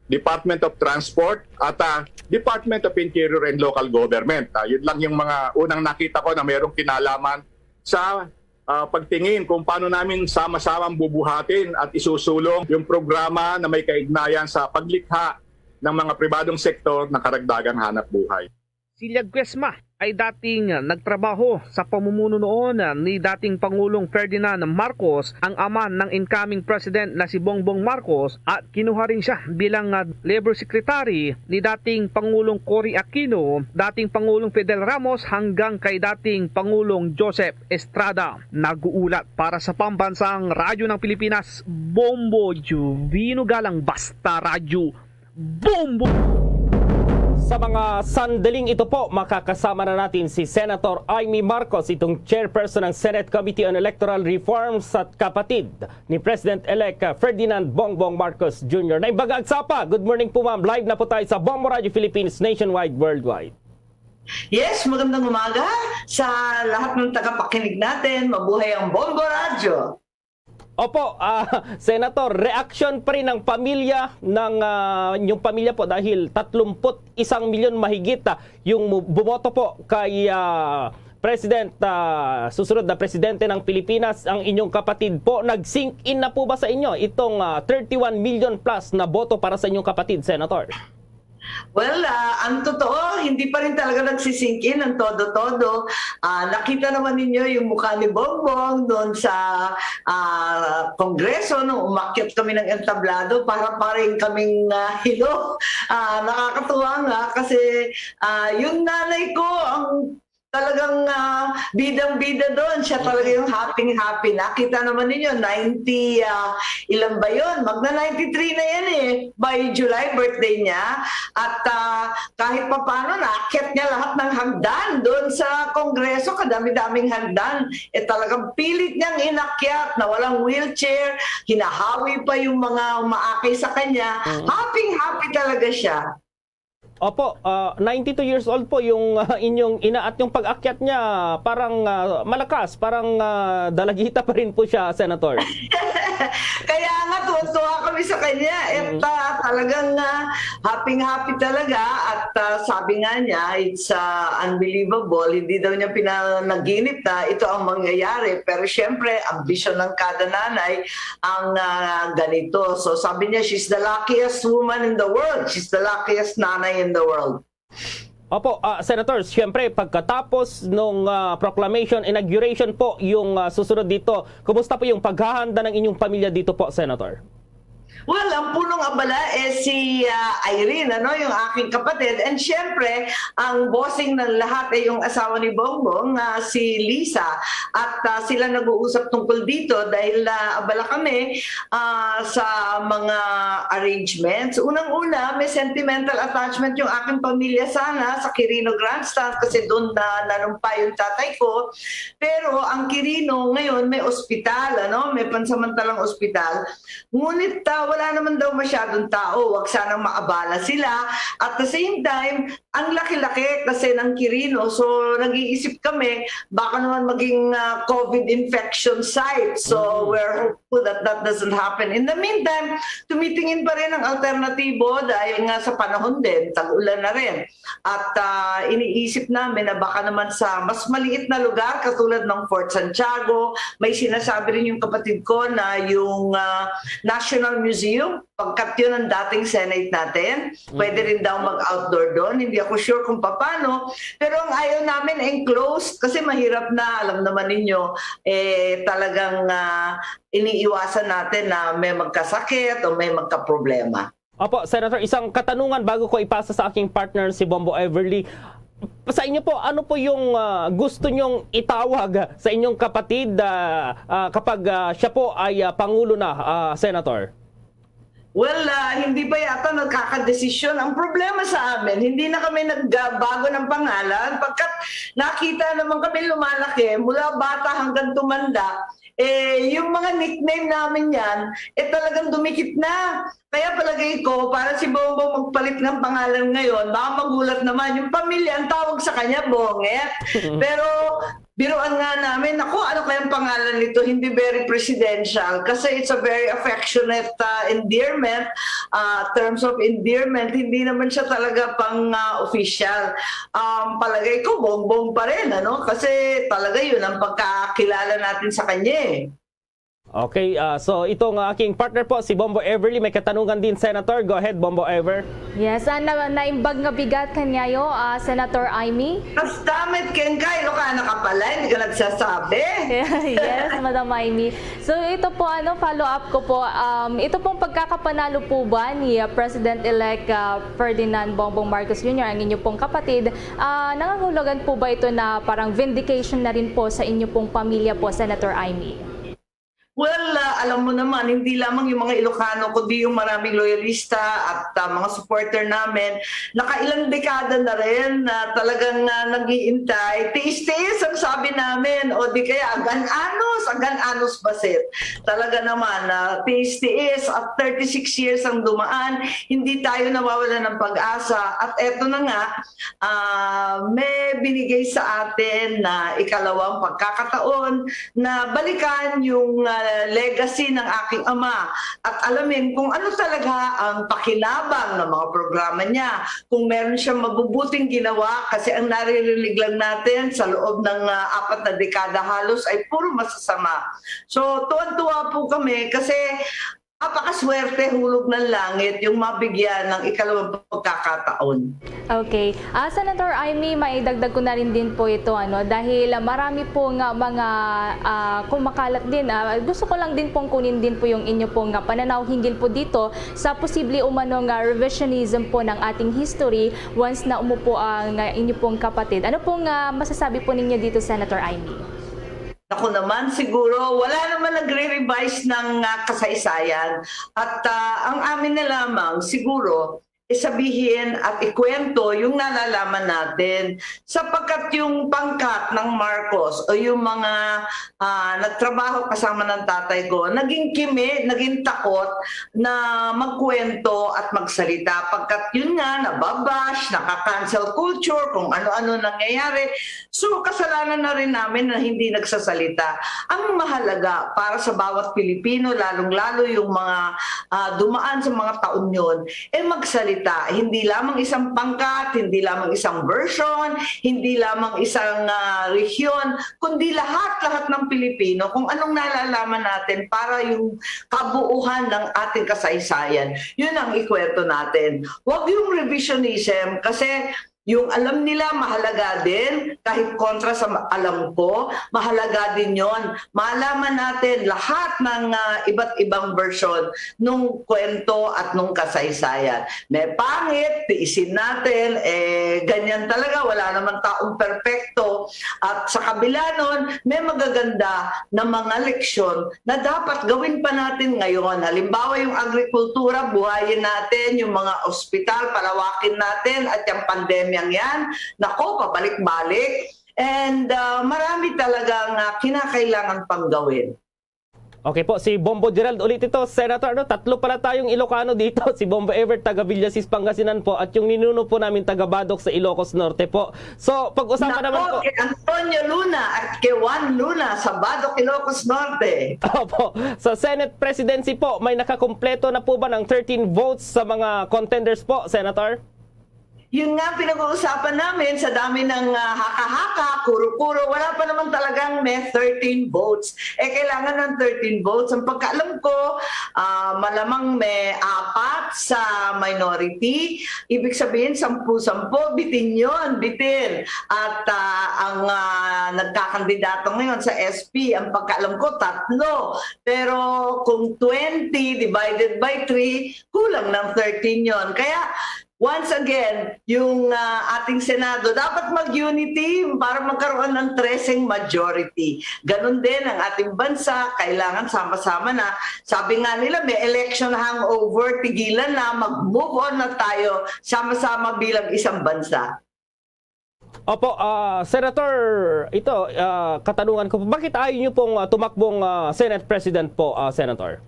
Department of Transport, at ah, Department of Interior and Local Government. Ah, yun lang yung mga unang nakita ko na mayroong kinalaman sa ah, pagtingin kung paano namin sama-samang bubuhatin at isusulong yung programa na may kaignayan sa paglikha ng mga pribadong sektor ng karagdagang hanap buhay. Si Laguesma ay dating nagtrabaho sa pamumuno noon ni dating Pangulong Ferdinand Marcos, ang ama ng incoming president na si Bongbong Marcos, at kinuha rin siya bilang ah, labor secretary ni dating Pangulong Cory Aquino, dating Pangulong Fidel Ramos, hanggang kay dating Pangulong Joseph Estrada. Nag-uulat para sa Pambansang Radyo ng Pilipinas, Bombo Juvino Galang, Basta Radyo, Bombo! Sa mga sandaling ito po, makakasama na natin si Senator Imee Marcos, itong chairperson ng Senate Committee on Electoral Reforms at kapatid ni President-elect Ferdinand Bongbong Marcos Junior. Naimbaga agsapa, good morning po ma'am. Live na po tayo sa Bombo Radio Philippines, nationwide, worldwide. Yes, magandang umaga sa lahat ng tagapakinig natin. Mabuhay ang Bombo Radyo! Opo, ah, Senator, reaksyon pa rin ng pamilya ng ah, inyong pamilya po dahil tatlumpu't isang milyon mahigit ah, yung mu- bumoto po kay ah, President ah, susunod na presidente ng Pilipinas, ang inyong kapatid po. Nag-sink in na po ba sa inyo itong ah, thirty-one million plus na boto para sa inyong kapatid, Senator? Well, ah, ang totoo, hindi pa rin talaga nagsisink in ang todo-todo. Ah, nakita naman ninyo yung mukha ni Bongbong doon sa ah, Kongreso nung umakyat kami ng entablado para pa rin kaming ah, hilo. Ah, nakakatuwa nga kasi ah, yung nanay ko ang talagang ah, bidang-bida doon. Siya talaga yung happy-happy. Nakita naman ninyo, ninety, ah, ilan ba yun? Magna ninety-three na yan eh. By July, birthday niya. At ah, kahit papano, naakyat niya lahat ng hagdan doon sa Kongreso. Kadami-daming hagdan. Eh talagang pilit niyang inakyat na walang wheelchair. Hinahawi pa yung mga umaakay sa kanya. Happy-happy talaga siya. Opo, ah, ninety-two years old po yung ah, inyong ina at yung pag-akyat niya parang ah, malakas, parang ah, dalagita pa rin po siya, Senator. Kaya nga, tuwa-tuwa kami sa kanya. At ah, talagang ah, happy-happy talaga. At ah, sabi nga niya, it's ah, unbelievable. Hindi daw niya pinanaginip na ito ang mangyayari. Pero siyempre, ang bisyon ng kada nanay ang ah, ganito. So sabi niya, she's the luckiest woman in the world. She's the luckiest nanay in the world. Opo, ah, Senator, siyempre pagkatapos nung ah, proclamation, inauguration po yung ah, susunod dito. Kumusta po yung paghahanda ng inyong pamilya dito po, Senator? Well, ang punong abala eh si ah, Irene, ano, yung aking kapatid. And syempre, ang bossing ng lahat ay yung asawa ni Bongbong, ah, si Lisa. At ah, sila nag-uusap tungkol dito dahil ah, abala kami ah, sa mga arrangements. Unang-una, may sentimental attachment yung aking pamilya sana sa Quirino Grandstand kasi doon na nanumpa yung tatay ko. Pero ang Quirino ngayon may ospital, ano, may pansamantalang ospital. Ngunit ah, wala naman daw masyadong tao, wag sanang maabala sila. At the same time, ang laki-laki kasi ng Quirino. So nag-iisip kami, baka naman maging ah, COVID infection site. So we're hopeful that that doesn't happen. In the meantime, tumitingin pa rin ang alternatibo dahil nga sa panahon din, tag-ulan na rin. At ah, iniisip namin na baka naman sa mas maliit na lugar katulad ng Fort Santiago, may sinasabi rin yung kapatid ko na yung ah, National Museum, pagkat yun ang dating Senate natin, pwede rin daw mag-outdoor doon. Hindi ako sure kung paano, pero ang ayaw namin enclosed kasi mahirap na, alam naman ninyo, eh, talagang ah, iniiwasan natin na may magkasakit o may magkaproblema. Opo, Senator, isang katanungan bago ko ipasa sa aking partner si Bombo Everly. Sa inyo po, ano po yung ah, gusto nyong itawag sa inyong kapatid ah, ah, kapag ah, siya po ay ah, pangulo na, ah, Senator? Well, ah, hindi pa yata nagkakadesisyon. Ang problema sa amin, hindi na kami nagbago ng pangalan pagkat nakita naman kami lumalaki mula bata hanggang tumanda. Eh, yung mga nickname namin yan, eh talagang dumikit na. Kaya palagay ko, para si Bongbong magpalit ng pangalan ngayon, baka magulat naman. Yung pamilya, ang tawag sa kanya, Bonget. Pero biruan nga namin, ako, ano kayang pangalan nito? Hindi very presidential kasi it's a very affectionate uh, endearment, uh, terms of endearment. Hindi naman siya talaga pang uh, official. Um, palagay ko, Bongbong pa rin, ano? Kasi talaga yun ang pagkakilala natin sa kanya eh. Okay, ah, so ito nga aking partner po, si Bombo Everly. May katanungan din, Senator. Go ahead, Bombo Ever. Yes, ah, na, naimbag nga bigat kanyayo, ah, Senator Imee. Mas damit, Kengkay, Ilocana ka pala, hindi ka nagsasabi. Yes, Madam Imee. So ito po, ano, follow up ko po. Um, ito pong pagkakapanalo po ba ni ah, President-elect ah, Ferdinand Bongbong Marcos Junior, ang inyo pong kapatid, ah, nangangahulugan po ba ito na parang vindication na rin po sa inyo pong pamilya po, Senator Imee? Well, ah, alam mo naman, hindi lamang yung mga Ilocano, kundi yung maraming loyalista at ah, mga supporter namin, nakailang dekada na rin na talagang ah, nag-iintay. Tiis-tiis ang sabi namin, o di kaya agan-anos, agan-anos basit. Talaga naman, ah, tiis-tiis at thirty-six years ang dumaan, hindi tayo nawawala ng pag-asa. At eto na nga, ah, may binigay sa atin na ikalawang pagkakataon na balikan yung ah, legacy ng aking ama at alamin kung ano talaga ang pakinabang ng mga programa niya, kung meron siyang mabubuting ginawa, kasi ang naririnig lang natin sa loob ng ah, apat na dekada halos ay puro masasama. So, tuwan-tuwa po kami kasi napakaswerte, hulog ng langit, yung mabigyan ng ikalawang pagkakataon. Okay. Ah, Senator Imee, maidagdag ko na rin din po ito, ano, dahil ah, marami po nga mga, ah, kumakalat din. Ah, gusto ko lang din pong kunin din po yung inyo pong ah, pananaw hinggil po dito sa posible umano nga revisionism po ng ating history once na umupo ang ah, inyo pong kapatid. Ano pong ah, masasabi po ninyo dito, Senator Imee? Ako naman, siguro, wala naman nagre-revise ng ah, kasaysayan. At ah, ang amin na lamang, siguro, isabihin at ikwento yung nalalaman natin. Sapagkat yung pangkat ng Marcos o yung mga ah, nagtrabaho kasama ng tatay ko, naging kimi, naging takot na magkwento at magsalita. Pagkat yun nga, nababash, naka-cancel culture, kung ano-ano nangyayari. So, kasalanan na rin namin na hindi nagsasalita. Ang mahalaga para sa bawat Pilipino, lalong-lalo yung mga ah, dumaan sa mga taon yun, eh magsalita. Hindi lamang isang pangkat, hindi lamang isang version, hindi lamang isang ah, rehiyon, kundi lahat-lahat ng Pilipino kung anong nalalaman natin para yung kabuuhan ng ating kasaysayan. Yun ang ikwento natin. Huwag yung revisionism kasi Yung alam nila, mahalaga din, kahit kontra sa ma-, alam ko, mahalaga din yon. Malaman natin lahat ng, ah, iba't ibang version nung kwento at nung kasaysayan. May pangit, tiisin natin, eh, ganyan talaga, wala naman taong perpekto. At sa kabila nun, may magaganda na mga leksyon na dapat gawin pa natin ngayon. Halimbawa, yung agrikultura, buhayin natin, yung mga ospital, palawakin natin, at yung pandemyang yan, nako, pabalik-balik. And, ah, marami talagang, ah, kinakailangan pang gawin. Okay po, si Bombo Gerald ulit ito, Senator. No? Tatlo pala tayong Ilocano dito. Si Bombo Ever, taga Villasis, Pangasinan po, at yung ninuno po namin, taga Badoc sa Ilocos Norte po. So, pag-usapan naman po. Nako, kay Antonio Luna at kay Juan Luna sa Badoc, Ilocos Norte. Opo. Sa Senate presidency po, may nakakumpleto na po ba ng thirteen votes sa mga contenders po, Senator? Yun nga ang pinag-uusapan namin sa dami ng, ah, haka-haka, kuro-kuro. Wala pa naman talagang may thirteen votes. Eh, kailangan ng thirteen votes. Ang pagkaalam ko, ah, malamang may apat sa minority. Ibig sabihin, sampu-sampu, bitin yun, bitin. At, ah, ang, ah, nagkakandidato ngayon sa S P, ang pagkaalam ko, tatlo. Pero kung twenty divided by three, kulang ng thirteen yon. Kaya, once again, yung, ah, ating Senado, dapat mag-unity para magkaroon ng treseng majority. Ganun din ang ating bansa, kailangan sama-sama na. Sabi nga nila, may election hangover, tigilan na, mag-move on na tayo, sama-sama bilang isang bansa. Opo, ah, Senator, ito, ah, katanungan ko po, bakit ayaw niyo pong, ah, tumakbong, ah, Senate President po, ah, Senator?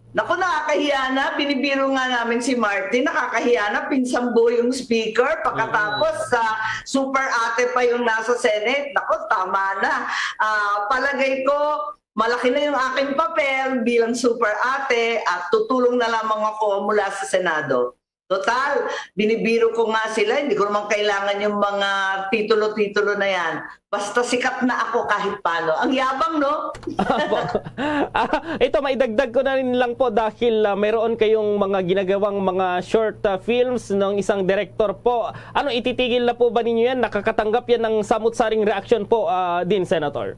Naku, nakakahiya na. Binibiro nga namin si Martin, nakakahiya na. Pinsambo yung speaker. Pagkatapos, sa super ate pa yung nasa Senate. Naku, tama na. Ah, palagay ko, malaki na yung aking papel bilang super ate at tutulong na lamang ako mula sa Senado. Total, binibiro ko nga sila, hindi ko naman kailangan yung mga titulo-titulo na yan. Basta sikat na ako kahit paano. Ang yabang, no? Opo. Ah, ito, maidagdag ko na rin lang po dahil, ah, mayroon kayong mga ginagawang mga short, ah, films ng isang director po. Ano, ititigil na po ba ninyo yan? Nakakatanggap yan ng samot-saring reaction po, ah, din, Senator?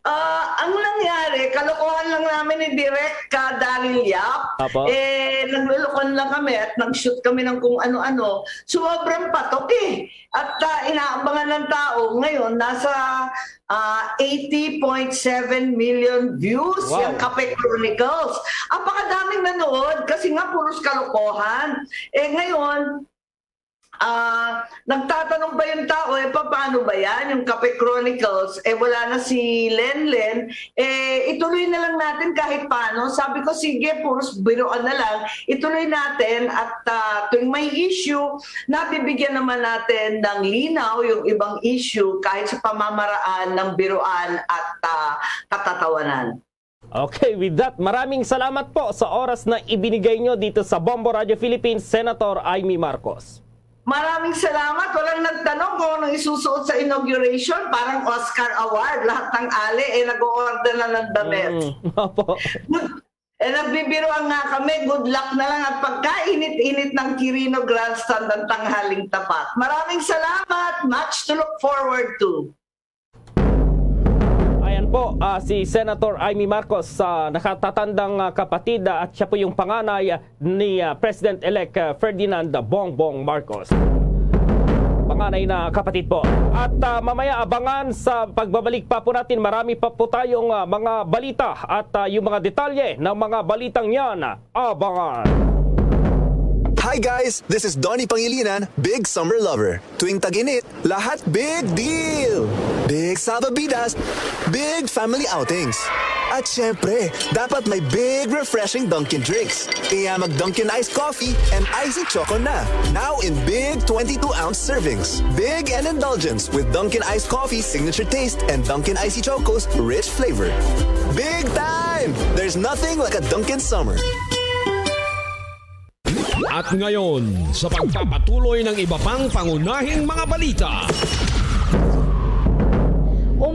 Ah, ang nangyari, kalokohan lang namin ni Direk ka Daryl Yap. Apo. Eh, naglulukan lang kami at nag-shoot kami ng kung ano-ano. Sobrang patok eh. At, ah, inaabangan ng tao ngayon, nasa, ah, eighty point seven million views Wow. yung Kape Chronicles. Apakadaming nanood kasi nga puros kalokohan. Eh, ngayon, ah, nagtatanong pa yung tao, eh, paano ba yan? Yung Kape Chronicles, eh, wala na si Lenlen, eh, ituloy na lang natin kahit paano. Sabi ko, sige, puros biruan na lang, ituloy natin at, ah, tuwing may issue, nabibigyan naman natin ng linaw yung ibang issue kahit sa pamamaraan ng biruan at, ah, katatawanan. Okay, with that, maraming salamat po sa oras na ibinigay nyo dito sa Bombo Radio Philippines, Senator Imee Marcos. Maraming salamat. Walang nagtanong kung anong isusuot sa inauguration. Parang Oscar Award. Lahat ng ali, eh, nag-o-order na ng damit. Mm, opo. Good. Eh, nagbibiruan nga kami. Good luck na lang at pagkainit-init ng Quirino Grandstand ang tanghaling tapat. Maraming salamat. Much to look forward to. Ayan po, ah, si Senator Imee Marcos, ah, nakatatandang, ah, kapatid, ah, at siya po yung panganay, ah, ni, ah, President-elect, ah, Ferdinand Bongbong Marcos. Panganay na kapatid po. At, ah, mamaya abangan sa pagbabalik pa po natin. Marami pa po tayong, ah, mga balita at, ah, yung mga detalye ng mga balitang yan. Abangan! Hi guys! This is Donnie Pangilinan, big summer lover. Tuwing tag-init, lahat big deal! Big salvavidas, big family outings. At syempre, dapat may big refreshing Dunkin' drinks. Kaya mag Dunkin' Iced Coffee and Icy Choco na. Now in big twenty-two ounce servings. Big and indulgence with Dunkin' Iced Coffee signature taste and Dunkin' Icy Choco's rich flavor. Big time! There's nothing like a Dunkin' Summer. At ngayon, sa pagpapatuloy ng iba pang pangunahing mga balita.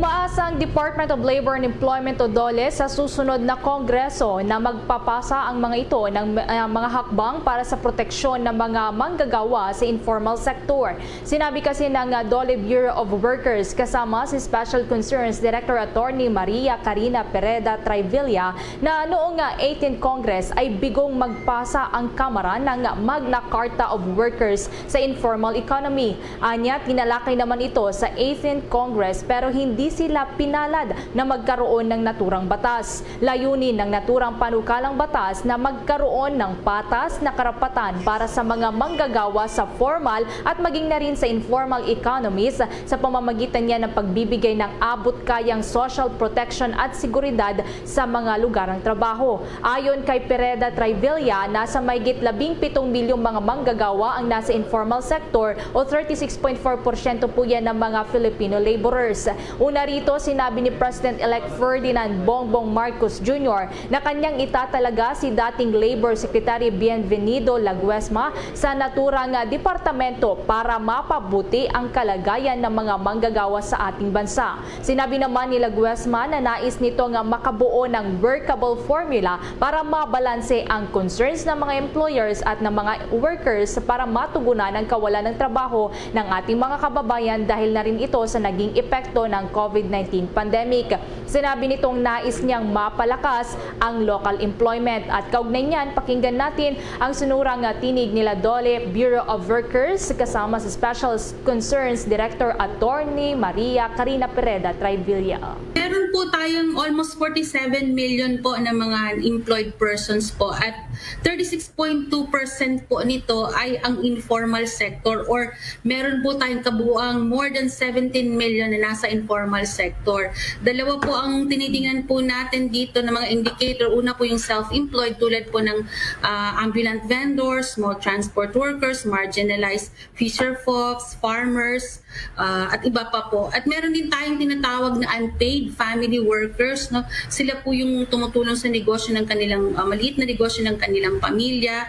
Umaasa ang Department of Labor and Employment o DOLE sa susunod na Kongreso na magpapasa ang mga ito ng, ah, mga hakbang para sa proteksyon ng mga manggagawa sa informal sector. Sinabi kasi ng, ah, DOLE Bureau of Workers kasama si Special Concerns Director Attorney Maria Karina Pereda Trivilla na noong, ah, eighteenth Congress ay bigong magpasa ang Kamara ng Magna Carta of Workers sa informal economy. Anya, tinalakay naman ito sa eighteenth Congress pero hindi sila pinalad na magkaroon ng naturang batas. Layunin ng naturang panukalang batas na magkaroon ng patas na karapatan para sa mga manggagawa sa formal at maging na rin sa informal economies sa pamamagitan niya ng pagbibigay ng abot-kayang social protection at seguridad sa mga lugar ng trabaho. Ayon kay Pereda Trivilla, nasa mahigit labing pitong milyong mga manggagawa ang nasa informal sector o thirty-six point four porsyento po yan ng mga Filipino laborers. Una rito, sinabi ni President-elect Ferdinand Bongbong Marcos Junior na kanyang itatalaga si dating Labor Secretary Bienvenido Laguesma sa naturang departamento para mapabuti ang kalagayan ng mga manggagawa sa ating bansa. Sinabi naman ni Laguesma na nais nito nga makabuo ng workable formula para mabalanse ang concerns ng mga employers at ng mga workers para matugunan ang kawalan ng trabaho ng ating mga kababayan dahil na rin ito sa naging epekto ng COVID nineteen pandemic. Sinabi nitong nais niyang mapalakas ang local employment. At kaugnay niyan, pakinggan natin ang sinurang, ah, tinig nila DOLE Bureau of Workers kasama sa Special Concerns Director Attorney Maria Karina Pereda Trivilla. Meron po tayong almost forty-seven million po na mga employed persons po at thirty-six point two percent po nito ay ang informal sector or meron po tayong kabuuang more than seventeen million na nasa informal sector. Dalawa po ang tinitingnan po natin dito na mga indicator. Una po yung self-employed tulad po ng, ah, ambulant vendors, small transport workers, marginalized fisherfolks, farmers, ah, at iba pa po. At meron din tayong tinatawag na unpaid family workers, no? Sila po yung tumutulong sa negosyo ng kanilang, ah, maliit na negosyo ng kanilang pamilya.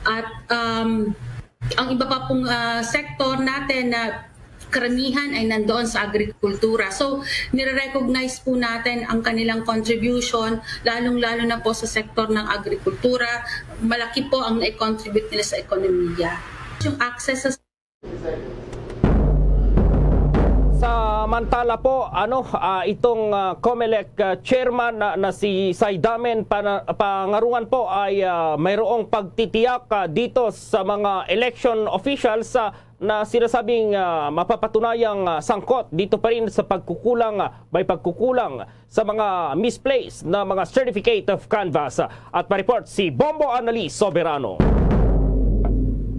At, um, ang iba pa pong, ah, sektor natin na karamihan ay nandoon sa agrikultura. So, nire-recognize po natin ang kanilang contribution, lalong-lalo na po sa sektor ng agrikultura. Malaki po ang nai-contribute nila sa ekonomiya. Yung access sa Samantala po, ano, ah, itong, ah, COMELEC, ah, chairman na, na si Saidamen Pana-, Pangarungan po ay, ah, mayroong pagtitiyak, ah, dito sa mga election officials, ah, na sinasabing, ah, mapapatunayang, ah, sangkot dito pa rin sa pagkukulang, ah, may pagkukulang sa mga misplaced na mga certificate of canvass. At pa-report si Bombo Annalise Soberano.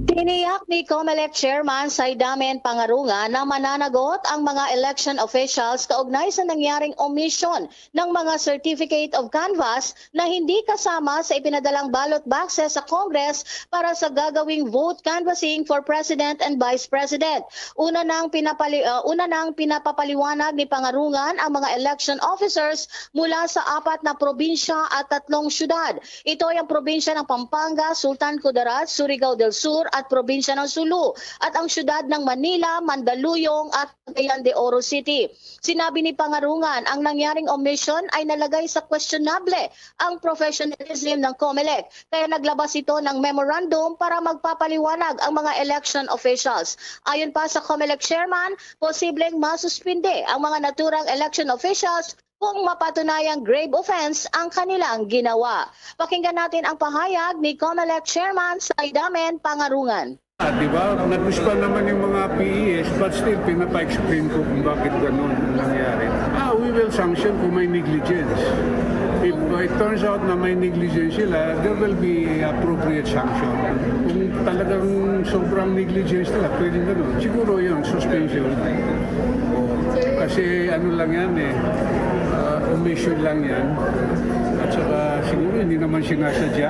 Tiniyak ni COMELEC Chairman Saidamen Pangarungan na mananagot ang mga election officials kaugnay sa nangyaring omission ng mga certificate of canvass na hindi kasama sa ipinadalang ballot boxes sa Congress para sa gagawing vote canvassing for President and Vice President. Una nang pinapali-, ah, una nang pinapapaliwanag ni Pangarungan ang mga election officers mula sa apat na probinsya at tatlong syudad. Ito ay ang probinsya ng Pampanga, Sultan Kudarat, Surigao del Sur at probinsya ng Sulu at ang syudad ng Manila, Mandaluyong at Cagayan de Oro City. Sinabi ni Pangarungan, ang nangyaring omission ay nalagay sa questionable ang professionalism ng COMELEC, kaya naglabas ito ng memorandum para magpapaliwanag ang mga election officials. Ayon pa sa COMELEC chairman, posibleng masuspinde ang mga naturang election officials kung mapatunayang grave offense ang kanilang ginawa. Pakinggan natin ang pahayag ni COMELEC Chairman Saidamen Pangarungan. Ah, di ba? Nag-respond naman yung mga P E S, but still, pinapa-explain ko kung bakit ganun ang nangyari. Ah, we will sanction kung may negligence. If, uh, it turns out na may negligence sila, there will be appropriate sanction. Kung talagang sobrang negligence nila, pwedeng ganun. Siguro yun, suspension. Kasi ano lang yan eh, uh, omission lang yan. At saka siguro hindi naman sinasadya.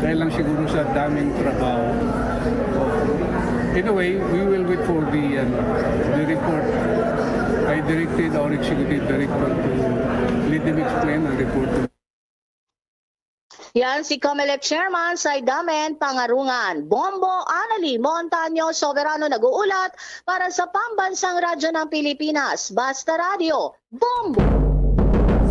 Dahil lang siguro sa daming trabaho. Anyway, we will wait for the, ano, the report. I directed our executive director to let them explain and report to Yan si Comelec Chairman Saidamen Pangarungan. Bombo Anali Montaño Soberano nag-uulat para sa Pambansang Radyo ng Pilipinas, Basta Radyo, Bombo!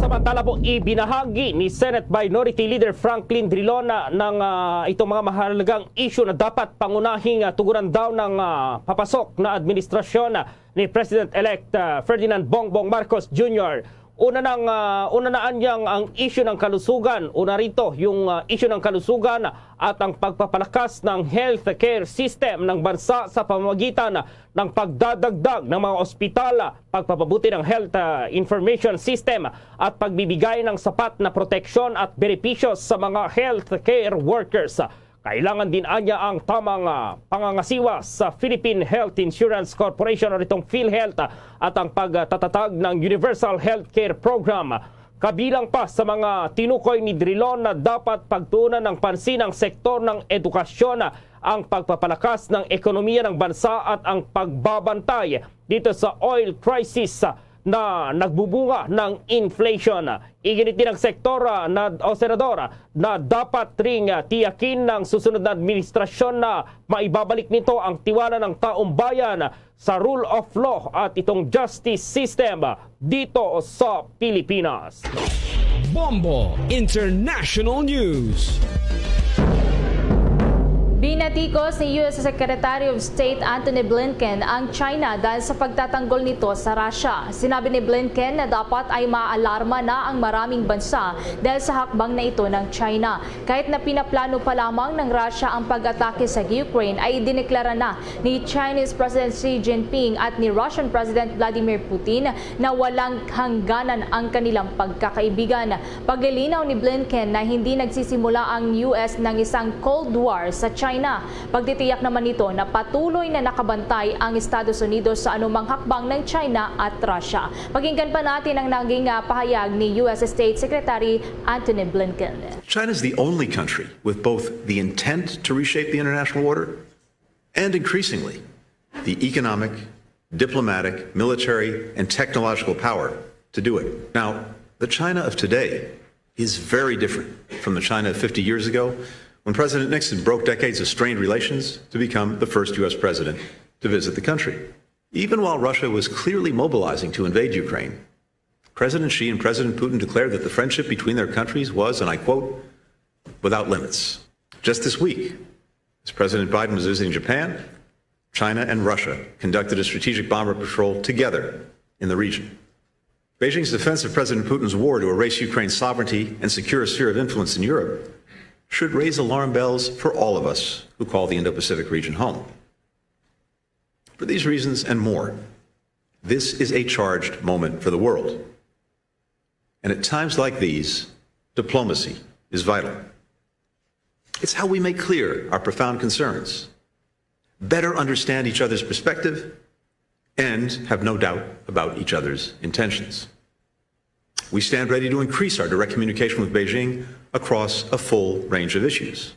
Samantala po, ibinahagi ni Senate Minority Leader Franklin Drilon na ng, ah, itong mga mahalagang issue na dapat pangunahing, ah, tugunan daw ng, ah, papasok na administrasyon, ah, ni President-elect, ah, Ferdinand Bongbong Marcos Junior. Una nang, ah, una na anyang ang issue ng kalusugan, una rito yung, ah, issue ng kalusugan at ang pagpapalakas ng healthcare system ng bansa sa pamamagitan ng pagdadagdag ng mga ospital, pagpapabuti ng health, ah, information system at pagbibigay ng sapat na proteksyon at benepisyo sa mga healthcare workers. Kailangan din anya ang tamang, ah, pangangasiwa sa Philippine Health Insurance Corporation o itong PhilHealth, ah, at ang pagtatatag ng Universal Healthcare Program. Kabilang pa sa mga tinukoy ni Drilon na dapat pagtuunan ng pansin ang sektor ng edukasyon, ah, ang pagpapalakas ng ekonomiya ng bansa at ang pagbabantay dito sa oil crisis, ah, na nagbubunga ng inflation. Iginit din ng sektor, ah, na, o senador, ah, na dapat ring, ah, tiyakin ng susunod na administrasyon na maibabalik nito ang tiwala ng taong bayan sa rule of law at itong justice system dito sa Pilipinas. Bombo International News. Binatikos ni U S Secretary of State Antony Blinken ang China dahil sa pagtatanggol nito sa Russia. Sinabi ni Blinken na dapat ay maalarma na ang maraming bansa dahil sa hakbang na ito ng China. Kahit na pinaplano pa lamang ng Russia ang pag-atake sa Ukraine, ay idineklara na ni Chinese President Xi Jinping at ni Russian President Vladimir Putin na walang hangganan ang kanilang pagkakaibigan. Paglilinaw ni Blinken na hindi nagsisimula ang U S ng isang Cold War sa China. Pagtitiyak naman nito na patuloy na nakabantay ang Estados Unidos sa anumang hakbang ng China at Russia. Pakinggan pa natin ang naging, ah, pahayag ni U S State Secretary Antony Blinken. China is the only country with both the intent to reshape the international order and, increasingly, the economic, diplomatic, military, and technological power to do it. Now, the China of today is very different from the China of fifty years ago, when President Nixon broke decades of strained relations to become the first U S president to visit the country. Even while Russia was clearly mobilizing to invade Ukraine, President Xi and President Putin declared that the friendship between their countries was, and I quote, "without limits." Just this week, as President Biden was visiting Japan, China and Russia conducted a strategic bomber patrol together in the region. Beijing's defense of President Putin's war to erase Ukraine's sovereignty and secure a sphere of influence in Europe should raise alarm bells for all of us who call the Indo-Pacific region home. For these reasons and more, this is a charged moment for the world. And at times like these, diplomacy is vital. It's how we make clear our profound concerns, better understand each other's perspective, and have no doubt about each other's intentions. We stand ready to increase our direct communication with Beijing across a full range of issues.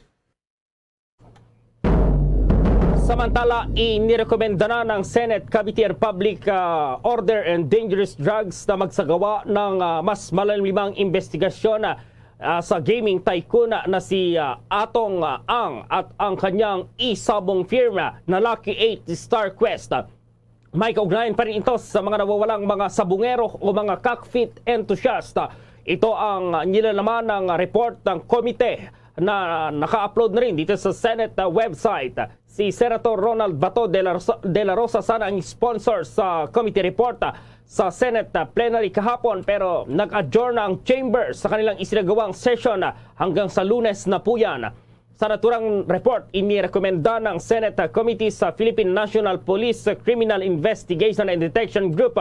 Samantala, inirekomenda na ng Senate Committee on Public, ah, Order and Dangerous Drugs na magsagawa ng, ah, mas malalimang investigasyon, ah, sa gaming tycoon na si, ah, Atong, ah, Ang at ang kanyang isabong firm na Lucky Eight Star Quest. May kaugnayan pa rin ito sa mga nawawalang mga sabungero o mga cockpit enthusiast. Ito ang nilalaman ng report ng komite na naka-upload na rin dito sa Senate, ah, website. Si Senator Ronald Bato de la Rosa, de la Rosa sana ang sponsor sa committee report, ah, sa Senate, ah, plenary kahapon, pero nag-adjourn na ang chamber sa kanilang isinagawang session, ah, hanggang sa Lunes na po yan. Sa naturang report, inirekomenda ng Senate Committee sa Philippine National Police Criminal Investigation and Detection Group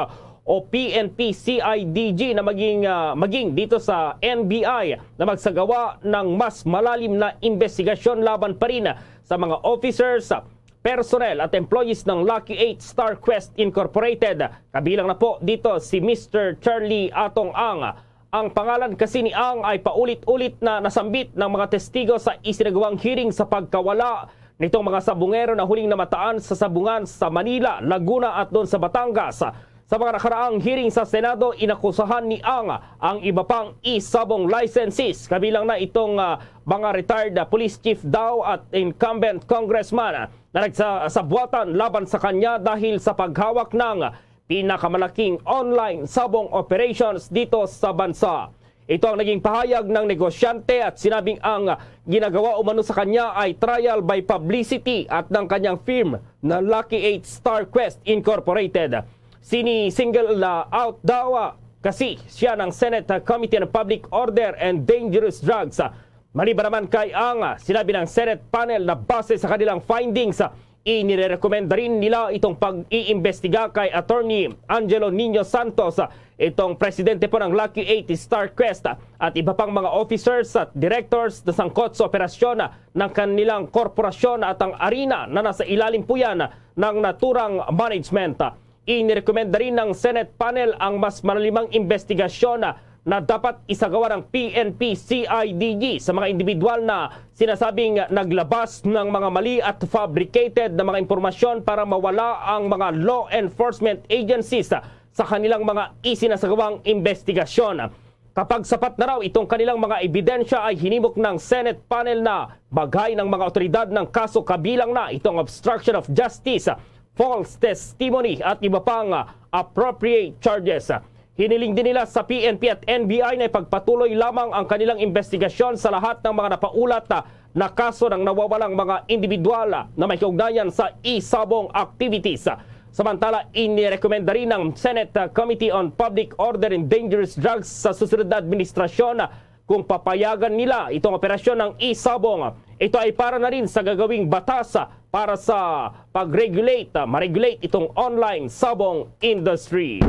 o P N P C I D G na maging, ah, maging dito sa N B I na magsagawa ng mas malalim na investigasyon laban pa rin sa mga officers, personnel at employees ng Lucky Eight Star Quest Incorporated. Kabilang na po dito si Mister Charlie Atong Ang. Ang pangalan kasi ni Ang ay paulit-ulit na nasambit ng mga testigo sa isinagawang hearing sa pagkawala nitong mga sabungero na huling namataan sa sabungan sa Manila, Laguna at doon sa Batangas. Sa mga nakaraang hearing sa Senado, inakusahan ni Ang ang iba pang e-sabong licensees, kabilang na itong, ah, mga retired, ah, police chief daw at incumbent congressman, ah, na nagsasabwatan laban sa kanya dahil sa paghawak ng pinakamalaking online sabong operations dito sa bansa. Ito ang naging pahayag ng negosyante at sinabing ang ginagawa umano sa kanya ay trial by publicity at ng kanyang firm na Lucky Eight Star Quest Incorporated. Sini-single, ah, out daw, ah, kasi siya ng Senate, ah, Committee on Public Order and Dangerous Drugs. Ah, maliban naman kay Ang, ah, sinabi ng Senate panel na base sa kanilang findings, ah, inirekomenda rin nila itong pag-iimbestiga kay Attorney Angelo Niño Santos, ah, itong presidente po ng Lucky Eight Star Quest, ah, at iba pang mga officers at directors na sangkot sa operasyon, ah, ng kanilang korporasyon at ang arena na nasa ilalim po yan, ah, ng naturang management. Inirekomenda rin ng Senate panel ang mas malalimang investigasyon na dapat isagawa ng P N P C I D G sa mga individual na sinasabing naglabas ng mga mali at fabricated na mga impormasyon para mawala ang mga law enforcement agencies sa kanilang mga isinasagawang investigasyon. Kapag sapat na raw itong kanilang mga ebidensya, ay hinimok ng Senate panel na bagay ng mga otoridad ng kaso, kabilang na itong obstruction of justice, false testimony at iba pang, ah, appropriate charges. Hiniling din nila sa P N P at N B I na ipagpatuloy lamang ang kanilang investigasyon sa lahat ng mga napaulat, ah, na kaso ng nawawalang mga individual, ah, na may kaugnayan sa e-sabong activities. Samantala, inirekomenda rin ng Senate, ah, Committee on Public Order and Dangerous Drugs sa susunod na administrasyon, ah, kung papayagan nila itong operasyon ng e-sabong. Ito ay para na rin sa gagawing batas, ah, para sa pag-regulate, ah, ma-regulate itong online sabong industry.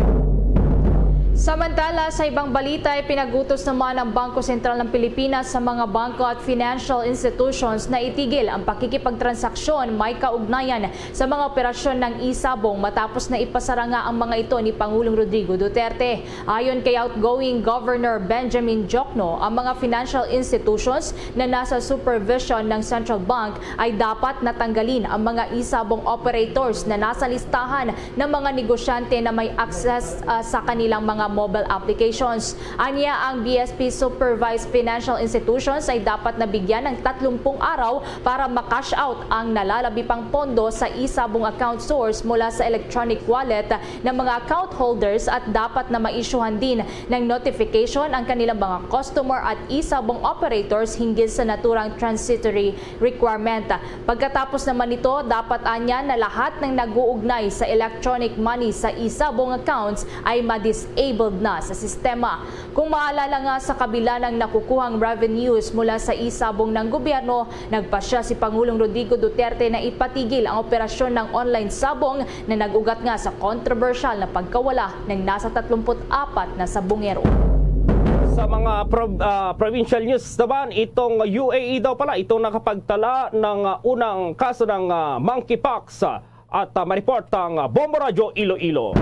Samantala, sa ibang balita, ay pinagutos naman ang Bangko Sentral ng Pilipinas sa mga bangko at financial institutions na itigil ang pakikipagtransaksyon may kaugnayan sa mga operasyon ng e-sabong, matapos na ipasara nga ang mga ito ni Pangulong Rodrigo Duterte. Ayon kay outgoing Governor Benjamin Diokno, ang mga financial institutions na nasa supervision ng Central Bank ay dapat natanggalin ang mga e-sabong operators na nasa listahan ng mga negosyante na may access, ah, sa kanilang mga mobile applications. Anya, ang B S P supervised financial institutions ay dapat nabigyan ng tatlumpung araw para ma-cash out ang nalalabi pang pondo sa e-sabong account source mula sa electronic wallet ng mga account holders, at dapat na ma-issuehan din ng notification ang kanilang mga customer at e-sabong operators hinggil sa naturang transitory requirement. Pagkatapos naman nito, dapat anya na lahat ng nag-uugnay sa electronic money sa e-sabong accounts ay ma-disabled na sa sistema. Kung maalala nga, sa kabila ng nakukuhang revenues mula sa e-sabong ng gobyerno, nagpasya si Pangulong Rodrigo Duterte na ipatigil ang operasyon ng online sabong na nag-ugat nga sa kontrobersyal na pagkawala ng nasa tatlumput apat na sabongero. Sa mga prob-, ah, provincial news naman, itong U A E daw pala itong nakapagtala ng, ah, unang kaso ng, ah, monkeypox, ah, at, ah, ma-report ang, ah, Bombo Radyo Iloilo.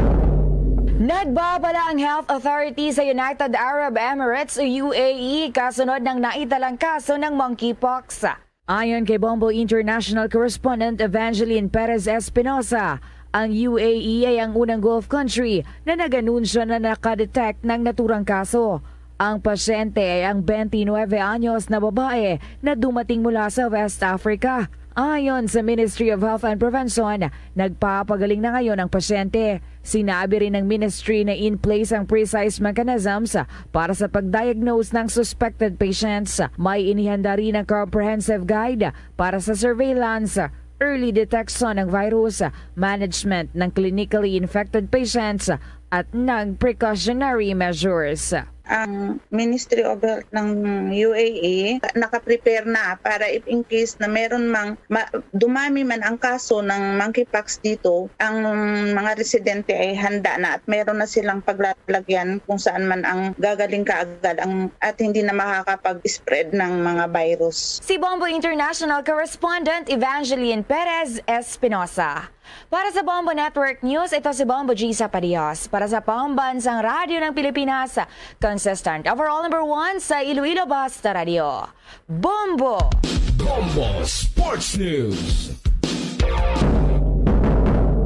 Nagbabala ang health authority sa United Arab Emirates o U A E kasunod ng naitalang kaso ng monkeypox. Ayon kay Bombo International correspondent Evangeline Perez Espinosa, ang U A E ay ang unang Gulf country na nag-anunsyo na nakadetect ng naturang kaso. Ang pasyente ay ang twenty-nine anyos na babae na dumating mula sa West Africa. Ayon sa Ministry of Health and Prevention, nagpapagaling na ngayon ang pasyente. Sinabi rin ng ministry na in place ang precise mechanisms para sa pag-diagnose ng suspected patients. May inihanda rin ang comprehensive guide para sa surveillance, early detection ng virus, management ng clinically infected patients, at ng precautionary measures. Ang Ministry of Health ng U A E naka-prepare na para if in case na meron mang ma-, dumami man ang kaso ng monkeypox dito, ang mga residente ay handa na at meron na silang paglalagyan kung saan man ang gagaling kaagad ang, at hindi na makakapag-spread ng mga virus. Si Bombo International correspondent Evangeline Perez Espinosa. Para sa Bombo Network News, ito si Bombo Gisa Padios. Para sa Pambansang Radyo ng Pilipinas, consistent overall number one sa Iloilo Basta Radio. Bombo! Bombo Sports News.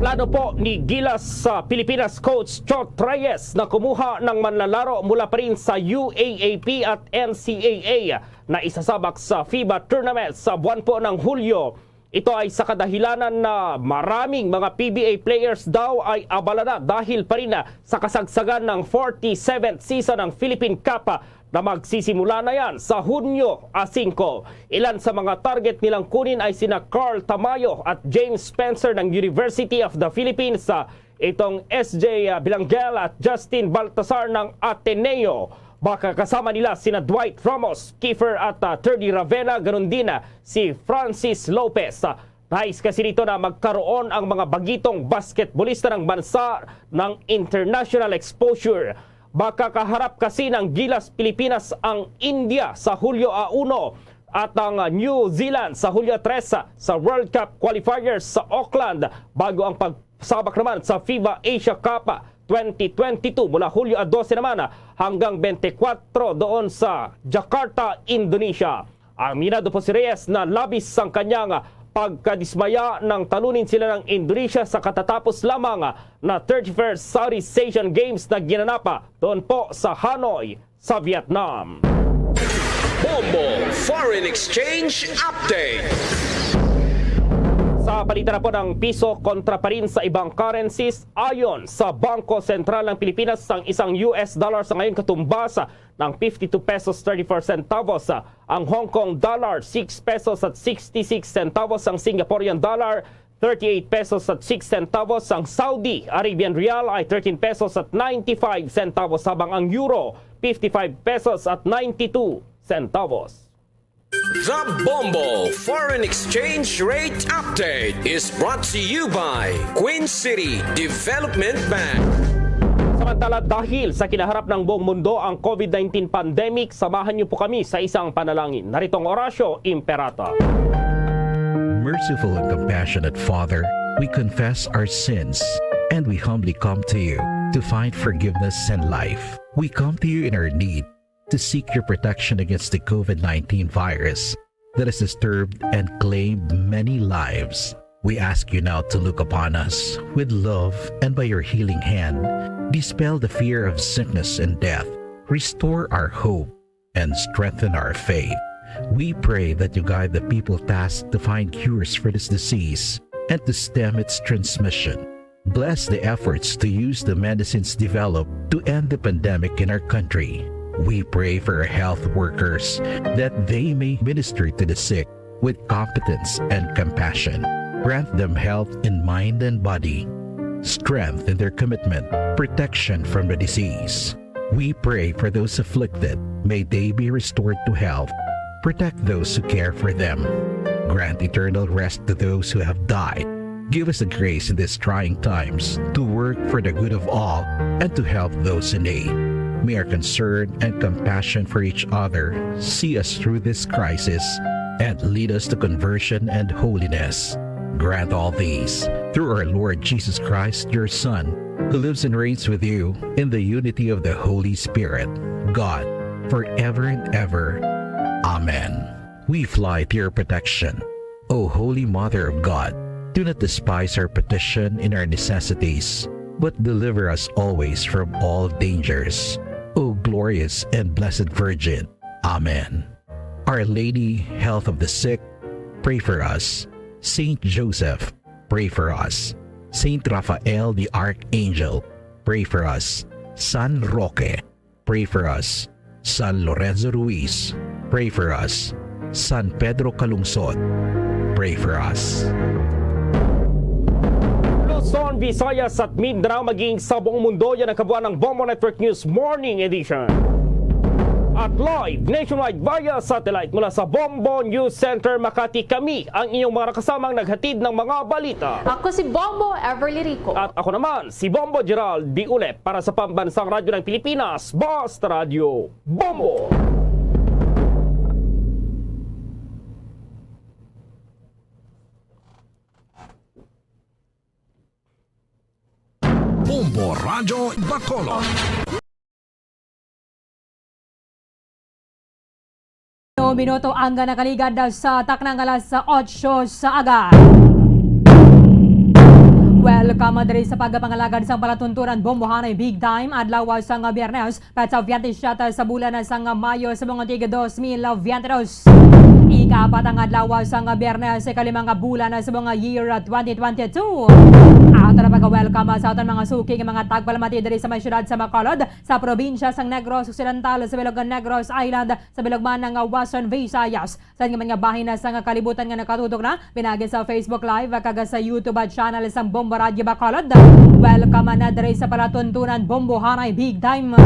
Plano po ni Gilas sa Pilipinas coach Chot Reyes na kumuha ng manlalaro mula pa rin sa U A A P at N C A A na isasabak sa FIBA tournament sa buwan po ng Hulyo. Ito ay sa kadahilanan na maraming mga P B A players daw ay abala na dahil pa rin sa kasagsagan ng forty-seventh season ng Philippine Cup na magsisimula na yan sa Hunyo a singko. Ilan sa mga target nilang kunin ay sina Carl Tamayo at James Spencer ng University of the Philippines, ah, itong S J Bilangel at Justin Baltasar ng Ateneo. Baka kasama nila sina Dwight Ramos, Kiefer at, ah, Terdy Ravena, ganun din, ah, si Francis Lopez. Nais kasi nito na magkaroon ang mga bagitong basketbolista ng bansa ng international exposure. Makakaharap kasi ng Gilas Pilipinas ang India sa Hulyo a uno at ang New Zealand sa Hulyo tres sa World Cup qualifiers sa Auckland, bago ang pagsabak naman sa FIBA Asia Cup twenty twenty-two mula Hulyo a dose naman hanggang twenty-four doon sa Jakarta, Indonesia. Aminado po si Reyes na labis ang kanyang pagkadismaya nang talunin sila ng Indonesia sa katatapos lamang na thirty-first Southeast Asian Games na ginanap doon po sa Hanoi, sa Vietnam. Bombo Foreign Exchange Update. Sa palitan na po ng piso kontra pa rin sa ibang currencies, ayon sa Bangko Sentral ng Pilipinas, ang isang U S dollar sa ngayon katumbas ng fifty-two pesos thirty-four centavos, ang Hong Kong dollar six pesos at sixty-six centavos, ang Singaporean dollar thirty-eight pesos at six centavos, ang Saudi Arabian rial ay thirteen pesos at ninety-five centavos, habang ang euro fifty-five pesos at ninety-two centavos. The Bombo Foreign Exchange Rate Update is brought to you by Queen City Development Bank. Samantala, dahil sa kinaharap ng buong mundo ang COVID nineteen pandemic, samahan niyo po kami sa isang panalangin. Narito ang Orasyo Imperata. Merciful and compassionate Father, we confess our sins and we humbly come to you to find forgiveness and life. We come to you in our need to seek your protection against the COVID nineteen virus that has disturbed and claimed many lives. We ask you now to look upon us with love and by your healing hand, dispel the fear of sickness and death, restore our hope, and strengthen our faith. We pray that you guide the people tasked to find cures for this disease and to stem its transmission. Bless the efforts to use the medicines developed to end the pandemic in our country. We pray for our health workers that they may minister to the sick with competence and compassion. Grant them health in mind and body, strength in their commitment, protection from the disease. We pray for those afflicted. May they be restored to health. Protect those who care for them. Grant eternal rest to those who have died. Give us the grace in these trying times to work for the good of all and to help those in need. May our concern and compassion for each other see us through this crisis and lead us to conversion and holiness. Grant all these through our Lord Jesus Christ, your Son, who lives and reigns with you in the unity of the Holy Spirit, God, forever and ever. Amen. We fly to your protection. O Holy Mother of God, do not despise our petition in our necessities, but deliver us always from all dangers. O glorious and blessed Virgin. Amen. Our Lady, Health of the Sick, pray for us. Saint Joseph, pray for us. Saint Raphael the Archangel, pray for us. San Roque, pray for us. San Lorenzo Ruiz, pray for us. San Pedro Calungsod, pray for us. Luzon, Visayas at Mindanao, maging sa buong mundo, yan ang kabuuan ng Bombo Network News Morning Edition. At live nationwide via satellite mula sa Bombo News Center Makati, kami ang inyong mga nakasamang naghatid ng mga balita. Ako si Bombo Everly Rico. At ako naman, si Bombo Gerald Diulep para sa Pambansang Radyo ng Pilipinas, Basta Radyo Bombo. Bombo Radyo Bacolod. Minuto ang nakaligad sa taknang alas otso sa aga. Welcome diri sa pagpangalagad sang palatuntunan Bombohanay Big Time, adlaw sang Biyernes, petsa veintisiete sa bulan sang Mayo sa mga tig dos mil veintidos. Ikaapat ang adlaw sang Biyernes, ikalimang bulan sa mga year twenty twenty-two. Ato na pag-welcome sa aton mga suki nga mga tagpalamati diri sa may siyudad sa Bacolod, sa probinsya sang Negros Occidental, sa bilog nga Negros Island, sa bilog man nga Western Visayas, sa nga mga bahin na sa nga kalibutan nga nakatutok na pinagi sa Facebook Live kag sa YouTube channel sang Bombo Radio Bacolod. Welcome na diri sa palatuntunan Bombohanay Big Time.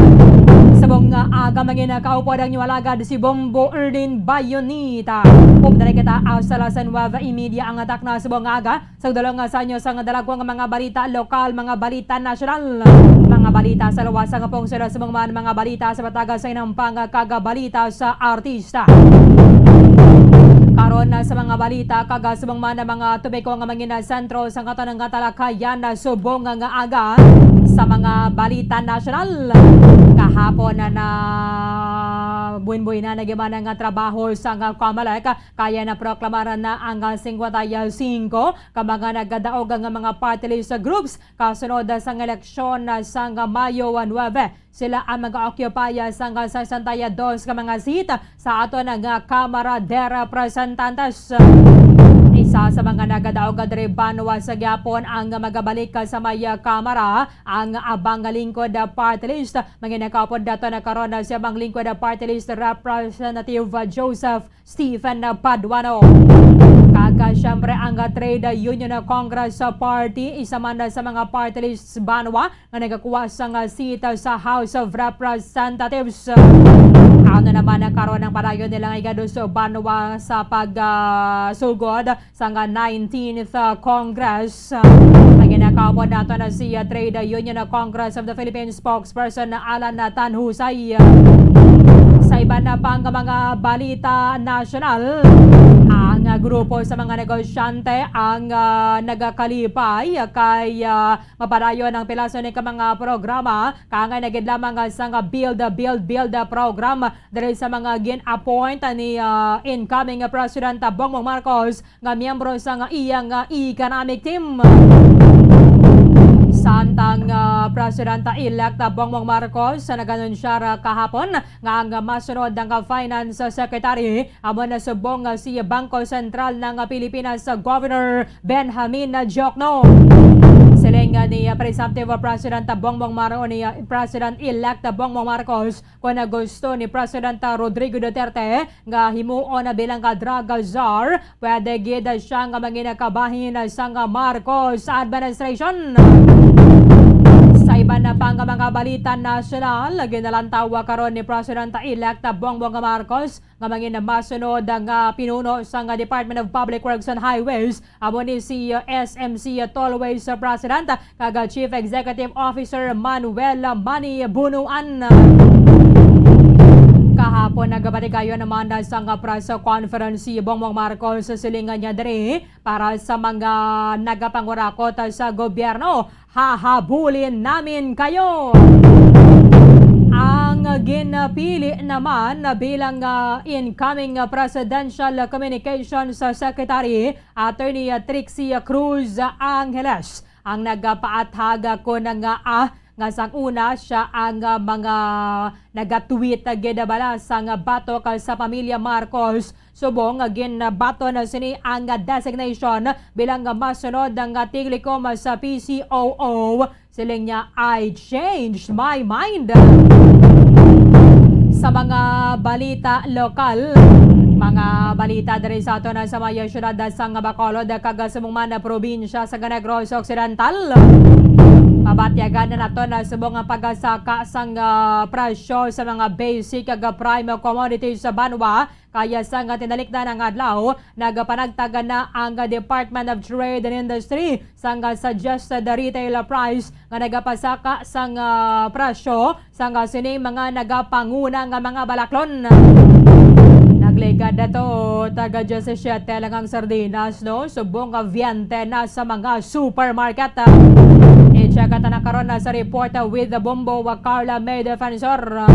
Subong nga aga, mga inyo, kaupod ang inyo alagad si Bombo Erdin Bayonita. Updali kita hasta las nueve y media ang takna subong nga aga. Sa dalong nga sa inyo sang dalagwang mga balita lokal, mga balita nasyonal, mga balita sa luwas sang pungsod, subong man mga balita sa bataga sa inampang kag balita sa artista. Karon na sa mga balita kag subong man ang mga topiko nga mangin sentro sa aton nga talakayan na subong nga aga sa mga balita nasyonal. Kahapon na, na buin-buin na nagiman nga trabaho sa nga Comelec, kaya na proklamaran na ang singkwenta y singko ka mga nagadaog nga mga party list groups kasunod sang eleksyon sang Mayo nuebe. Sila ang mag-occupy sang sesenta y dos ka mga seat sa aton nga Kamara de Representantes. Isa sa mga nagadaog diri banwa sa gyapon ang magabalik sa may Kamara, ang Abang Lingkod Party List. Manginakapod dato na karon si Abang Lingkod Party List Representative Joseph Stephen Paduano. Kag, ah, siyempre, ang, ah, Trade Union Congress Party, isa man sa mga party lists banwa nga nagakuha sang, ah, seat sa House of Representatives. Ano naman ang karon ang padayon nilang ikaduso banwa sa pag, ah, sugod sang, ah, nineteenth, ah, Congress. Ang ginakawod nato na si, ah, Trade Union Congress of the Philippines spokesperson na Alan, ah, Tanhusay. Sa iban na pang mga balita nasyonal, ang, ah, grupo sa mga negosyante ang, ah, nagakalipay kay, ah, mapadayon ang pila sini ka mga programa, kaangay na gid lamang, ah, sang, ah, Build, ah, Build, Build, ah, program diri sa mga gin-appoint ni, ah, incoming, ah, President, ah, Bongbong Marcos nga miyembro sang iyang, ah, economic team. Samtang, ah, Presidenta-elect Bongbong Marcos nag-anunsar, ah, kahapon nga ang masunod nga Finance Secretary amo na subong nga si Bangko Sentral ng Pilipinas Governor Benjamin Diokno. Siling ni, ah, Presumptive President Bongbong Mar-, o ni, ah, President-elect Bongbong Marcos, kung gusto ni President Rodrigo Duterte nga himuon na bilang ka drug czar, pwede gid siya nga mangin kabahin sang Marcos administration. Sa iban na pang mga balita nasyonal, ginalantaw karon ni President-elect Bongbong Marcos nga mangin masunod nga pinuno sang Department of Public Works and Highways, amo ni si S M C Tollways President kag Chief Executive Officer Manuel Manny Bunuan. Kahapon, nagabatigayon naman na sang press conference si Bongbong Marcos, silingan niya diri para sa mga nagapangurakot sa gobyerno. Hahabulin namin kayo. Ang ginpili naman na bilang, ah, incoming Presidential Communications Secretary, Attorney Trixie Cruz Angeles, ang nagapaathag ko na nga, ah, nga sang una siya ang, ah, mga nagatweet, ah, gid bala sang batok sa pamilya Marcos. Subong nga ginbaton sini ang designation bilang masunod nga tiglikom sa P C O O. Siling niya, "I changed my mind." Sa mga balita lokal, mga balita diri sa aton sa may siyudad sang Bacolod kag sa mga probinsya sa Negros Occidental. Mabatyagan na nato na subong ang pagsaka sang, ah, presyo sa mga basic kag prime commodities sa banwa. Kaya sang tinalikdan nga adlaw, nagapanagtag na ang Department of Trade and Industry sang suggested retail price nga nagapasaka sang, ah, presyo sang sining mga nagapanguna nga mga balaklon. Nagligad dato, taga diyesisiete lang ang sardinas, no? Subong nga veinte na sa mga supermarket. I-check ta na karon na sa report, ah, with the Bombo, ah, Carla May Defensor.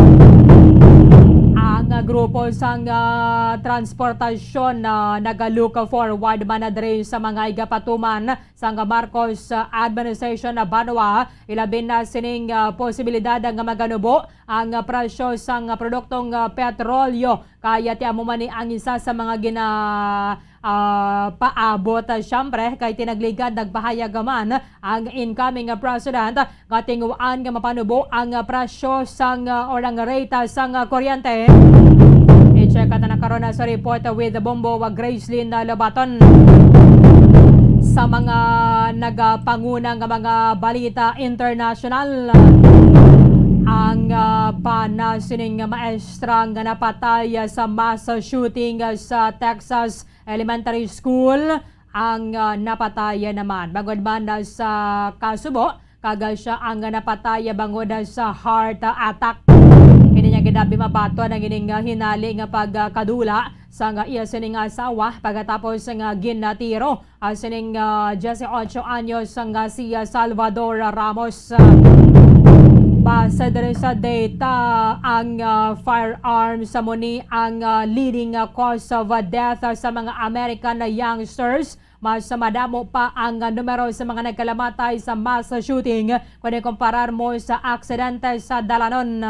Ang, ah, grupo sang, ah, transportasyon, ah, nagalook forward man na diri sa mga igapatuman sang Marcos, ah, administration na banwa, ilabi na sining, ah, posibilidad nga maganubo ang, ah, presyo sang, ah, produktong, ah, petrolyo. Kaya ti amo man ni ang isa sa mga gina-, ah, paabot, ah, siyempre, kay tinagligad nagpahayag man ang incoming, ah, president nga tinguhaan nga mapanubo ang, ah, presyo sang, ah, or ang rate, ah, sang, ah, kuryente. I-check ta na karon, ah, sa report, ah, with Bombo, ah, Gracelyn, ah, Lobaton. Sa mga nagapanguna nga mga balita international, ang, ah, bana sining maestra nga napatay, ah, sa mass shooting, ah, sa Texas Elementary School ang, ah, napatay naman. Bangod man na sa kasubo, kag, ah, siya ang napatay bangod sa heart attack. Ini niya ginabi mabaton ang ining, ah, hinali nga pagkadula sang, ah, iya sining asawa pagkatapos nga ginatiro, ah, sining, ah, diyesotso anyos nga si, ah, Salvador Ramos. Base diri sa data, ang, ah, firearms amo ni ang, ah, leading, ah, cause of, ah, death, ah, sa mga American, ah, youngsters. Mas madamo pa ang, ah, numero sa mga nagkalamatay sa mass shooting kung ikumparar mo sa aksidente sa dalanon.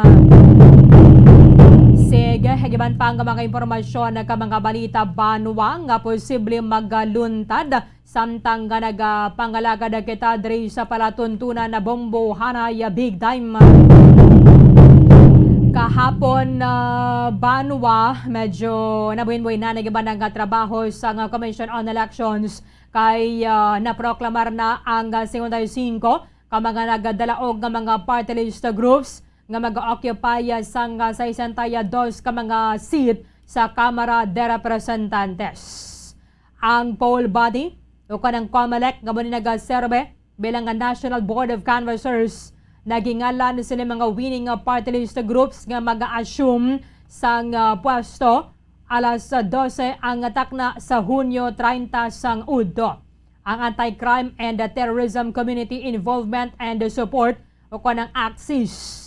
Sige, iban pa ang mga impormasyon ka mga balita banwa nga posible magaluntad samtang nga nagapangalagad kita diri sa palatuntunan na bombo hanay big time. Kahapon, ah, banwa, medyo nabuhin-buhin na nag-iba nga trabaho sa nga Commission on Elections kay, ah, naproklamar na ang, ah, singkwenta y singko ka mga nagadalaog nga mga party list groups nga mag-occupy sang, ah, sesenta y dos ka mga seat sa Kamara de Representantes. Ang poll body o kanang COMELEC nga amo ni nagaserbe bilang nga National Board of Canvassers, naghingalan sila mga winning, ah, party list groups nga mag-assume sang, ah, pwesto alas dose ang takna sa Hunyo treinta sang udto. Ang Anti-Crime and Terrorism Community Involvement and Support o kanang ACTCIS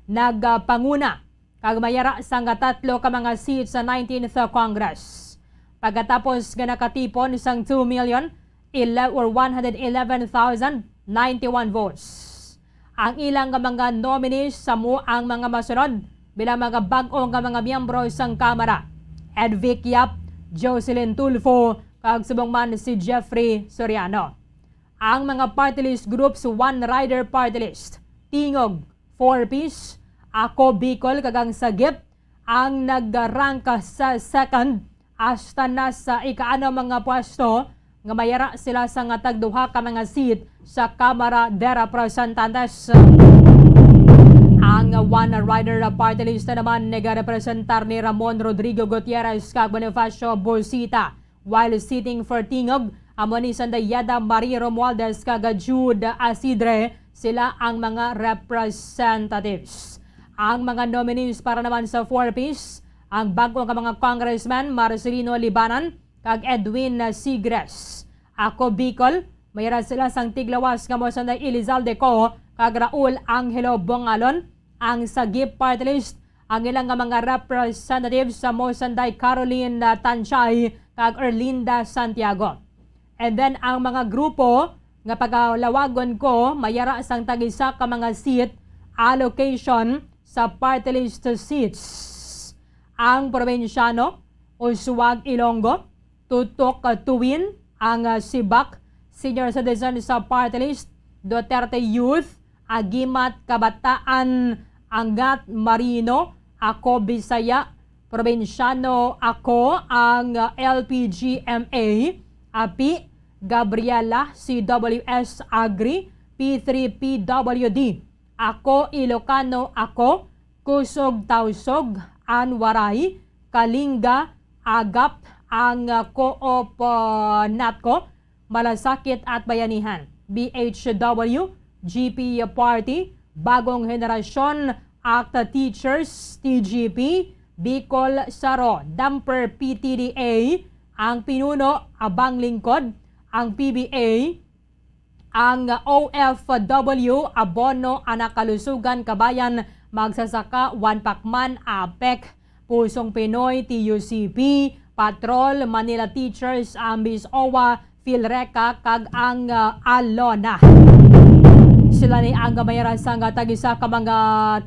nagapanguna kag mayara sang tatlo ka mga seat sa nineteenth Congress. Pagkatapos nga nakatipon sang two million ele-, or one hundred eleven thousand ninety-one votes, ang ilang nga mga nominees amo ang mga masunod bilang mga bag-o nga mga miyembro sang Kamara: Edvic Yap, Jocelyn Tulfo, kag subong man si Jeffrey Soriano. Ang mga party list groups, One Rider Party List, Tingog, Four Ps, Ako Bicol, kag ang Sagip ang nag-rank sa second hasta na sa ika-anom nga pwesto, nga mayara sila sa nga tagduha ka mga seat sa Kamara de Representantes. Ang One Rider Party List naman nagarepresentar ni Ramon Rodrigo Gutierrez kag Bonifacio Busita, while sitting for Tingog amo ni Sandayada Marie Romualdez kag Jude Asidre, sila ang mga representatives. Ang mga nominees para naman sa Four Ps, ang bag-o nga mga congressman Marcelino Libanan kag Edwin Sigres. Ako Bicol, mayara sila sang tiglawas nga mo Sanday Elizalde Co kag Raul Angelo Bongalon. Ang Sagip Party List, ang ilang nga mga representatives sa mo Sanday Caroline, ah, Tanchay kag Erlinda Santiago. And then ang mga grupo nga pagalawagon ko mayara sang tag-isa ka mga seat allocation sa party list seats. Ang probinsyano, Usuag Ilonggo, Tutok, ah, Tuwin, ang, ah, Sibak, Senior Citizen sa party list, Duterte Youth, Agimat Kabataan, Angat Marino, Ako Bisaya, Probinsyano Ako, ang, ah, L P G M A, API, Gabriela, C W S Agri, P three P W D, Ako Ilocano Ako, Kusog Tausog, Anwaray, Kalinga, Agap, ang, ah, Co-op, ah, Natco, Malasakit at Bayanihan, B H W, G P Party, Bagong Henerasyon, ACT Teachers, T G P, Bicol Saro, Damper P T D A, ang pinuno, Abang Lingkod, ang P B A, ang O F W, Abono, Anak Kalusugan, Kabayan, Magsasaka, One Pacman, APEC, Pusong Pinoy, T U C P, Patrol, Manila Teachers, Ambis, owa, Philreca, kag ang, ah, Alona. Sila ni ang mayara sang tag-isa ka mga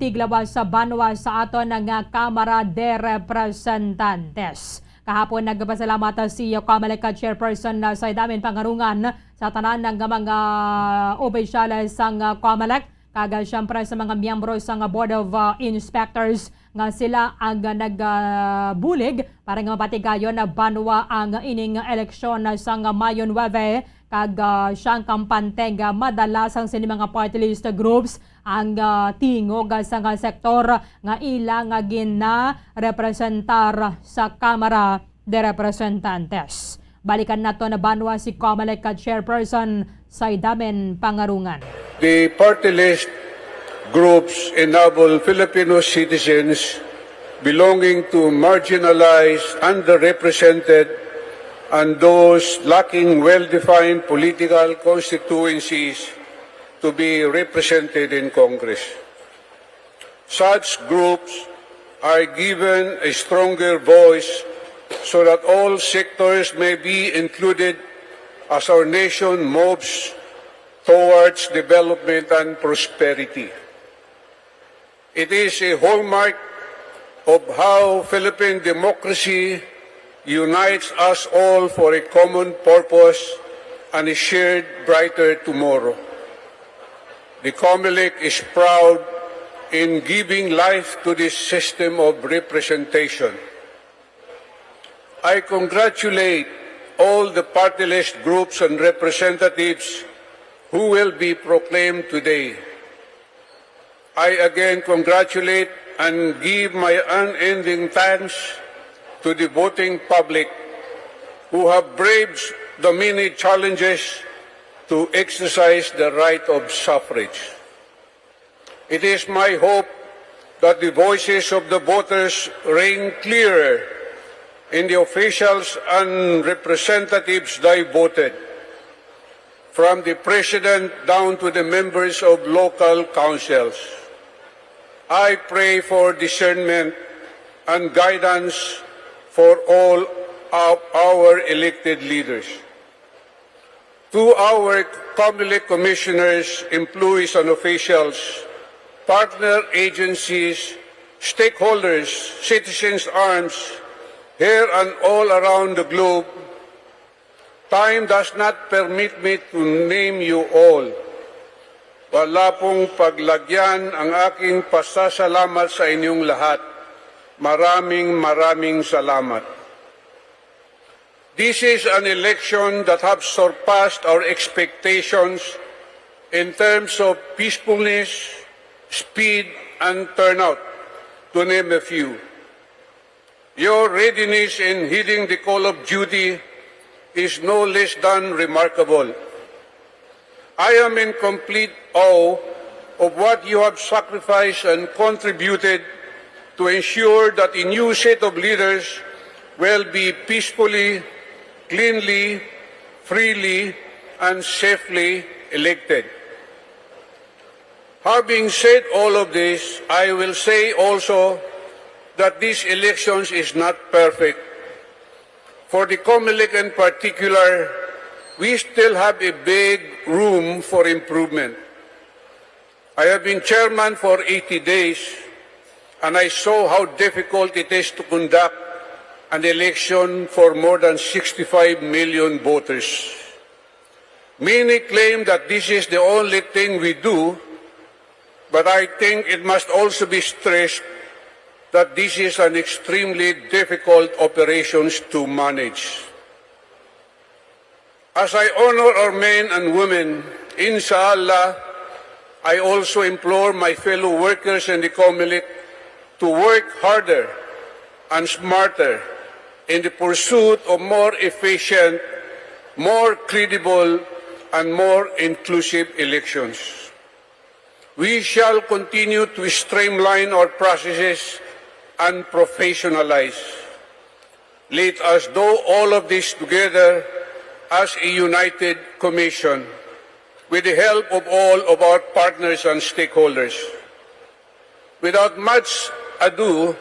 tiglawas sa banwa sa aton nga Kamara de Representantes. Kahapon, nagpasalamat si Comelec Chairperson na Saydamen Pangarungan sa tanan nga mga opisyales sang Comelec, kag, ah, siyempre sa mga miyembro sang Board of, ah, Inspectors nga sila ang, ah, nagbulig para nga mapatigayon na banwa ang ining eleksyon sang Mayo nuebe, kag, ah, siyang kampante nga madala sang sini mga party list groups ang, ah, tingog sang sektor nga ila nga ginarepresentar sa Kamara de Representantes. Balikan nato na banwa si Comelec Chairperson Saydamen Pangarungan. The party list groups enable Filipino citizens belonging to marginalized, underrepresented, and those lacking well-defined political constituencies to be represented in Congress. Such groups are given a stronger voice so that all sectors may be included as our nation moves towards development and prosperity. It is a hallmark of how Philippine democracy unites us all for a common purpose and a shared brighter tomorrow. The Comelec is proud in giving life to this system of representation. I congratulate all the party list groups and representatives who will be proclaimed today. I again congratulate and give my unending thanks to the voting public who have braved the many challenges to exercise the right of suffrage. It is my hope that the voices of the voters ring clearer in the officials and representatives they voted, from the president down to the members of local councils. I pray for discernment and guidance for all of our elected leaders. To our Comelec commissioners, employees and officials, partner agencies, stakeholders, citizens arms, here and all around the globe, time does not permit me to name you all. Wala pong paglagyan ang aking pasasalamat sa inyong lahat. Maraming, maraming salamat. This is an election that have surpassed our expectations in terms of peacefulness, speed, and turnout, to name a few. Your readiness in heeding the call of duty is no less than remarkable. I am in complete awe of what you have sacrificed and contributed to ensure that a new set of leaders will be peacefully, cleanly, freely, and safely elected. Having said all of this, I will say also that these elections is not perfect. For the Comelec in particular, we still have a big room for improvement. I have been chairman for eighty days, and I saw how difficult it is to conduct an election for more than sixty-five million voters. Many claim that this is the only thing we do, but I think it must also be stressed that this is an extremely difficult operations to manage. As I honor our men and women, inshallah, I also implore my fellow workers in the Comelec to work harder and smarter in the pursuit of more efficient, more credible, and more inclusive elections. We shall continue to streamline our processes and professionalize. Let us do all of this together as a united commission with the help of all of our partners and stakeholders. Without much ado,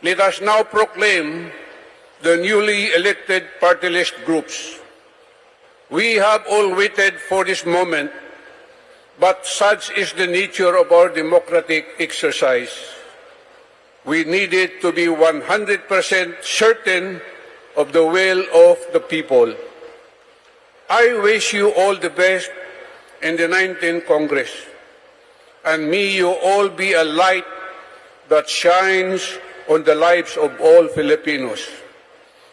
Let us now proclaim the newly elected party list groups. We have all waited for this moment, but such is the nature of our democratic exercise. We needed to be one hundred percent certain of the will of the people. I wish you all the best in the nineteenth Congress, and may you all be a light that shines on the lives of all Filipinos.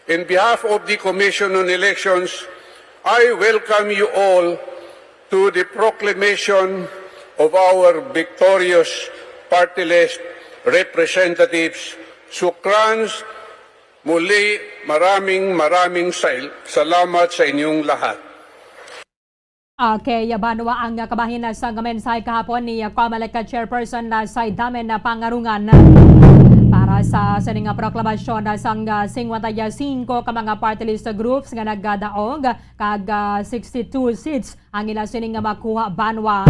In behalf of the Commission on Elections, I welcome you all to the proclamation of our victorious party list representatives. Sukrans, muli, maraming, maraming sail-, salamat sa inyong lahat. Okay, banwa ang kabahin sa mensahe kahapon ni Comelec Chairperson na sa Damen na Pangarungan. Para sa sining nga proklamasyon na sang ah, singkwenta y singko ka mga party list groups nga nagadaog kag ah, sixty-two seats ang ila sining nga makuha banwa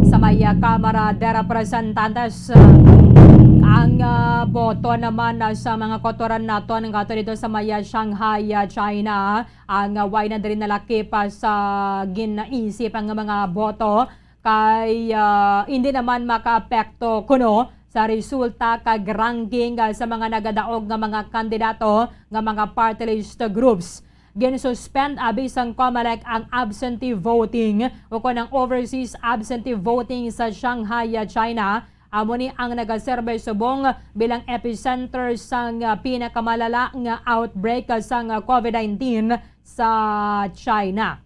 sa may ah, Kamara de Representantes. Ang ah, boto naman ah, sa mga kotoran naton nga ato dito sa may ah, Shanghai, ah, China, ang ah, way na diri nalakip ah, sa ginaisip ang mga boto kay ah, hindi naman makaapekto kuno sa resulta kag ranking ah, sa mga nagadaog nga mga kandidato nga mga party list groups. Gin-suspend abi sang Comelec ang absentee voting o kon ang overseas absentee voting sa Shanghai, ah, China. Amo ni ang nagaserbe subong bilang epicenter sang ah, pinakamalala nga outbreak sang ah, COVID nineteen sa China.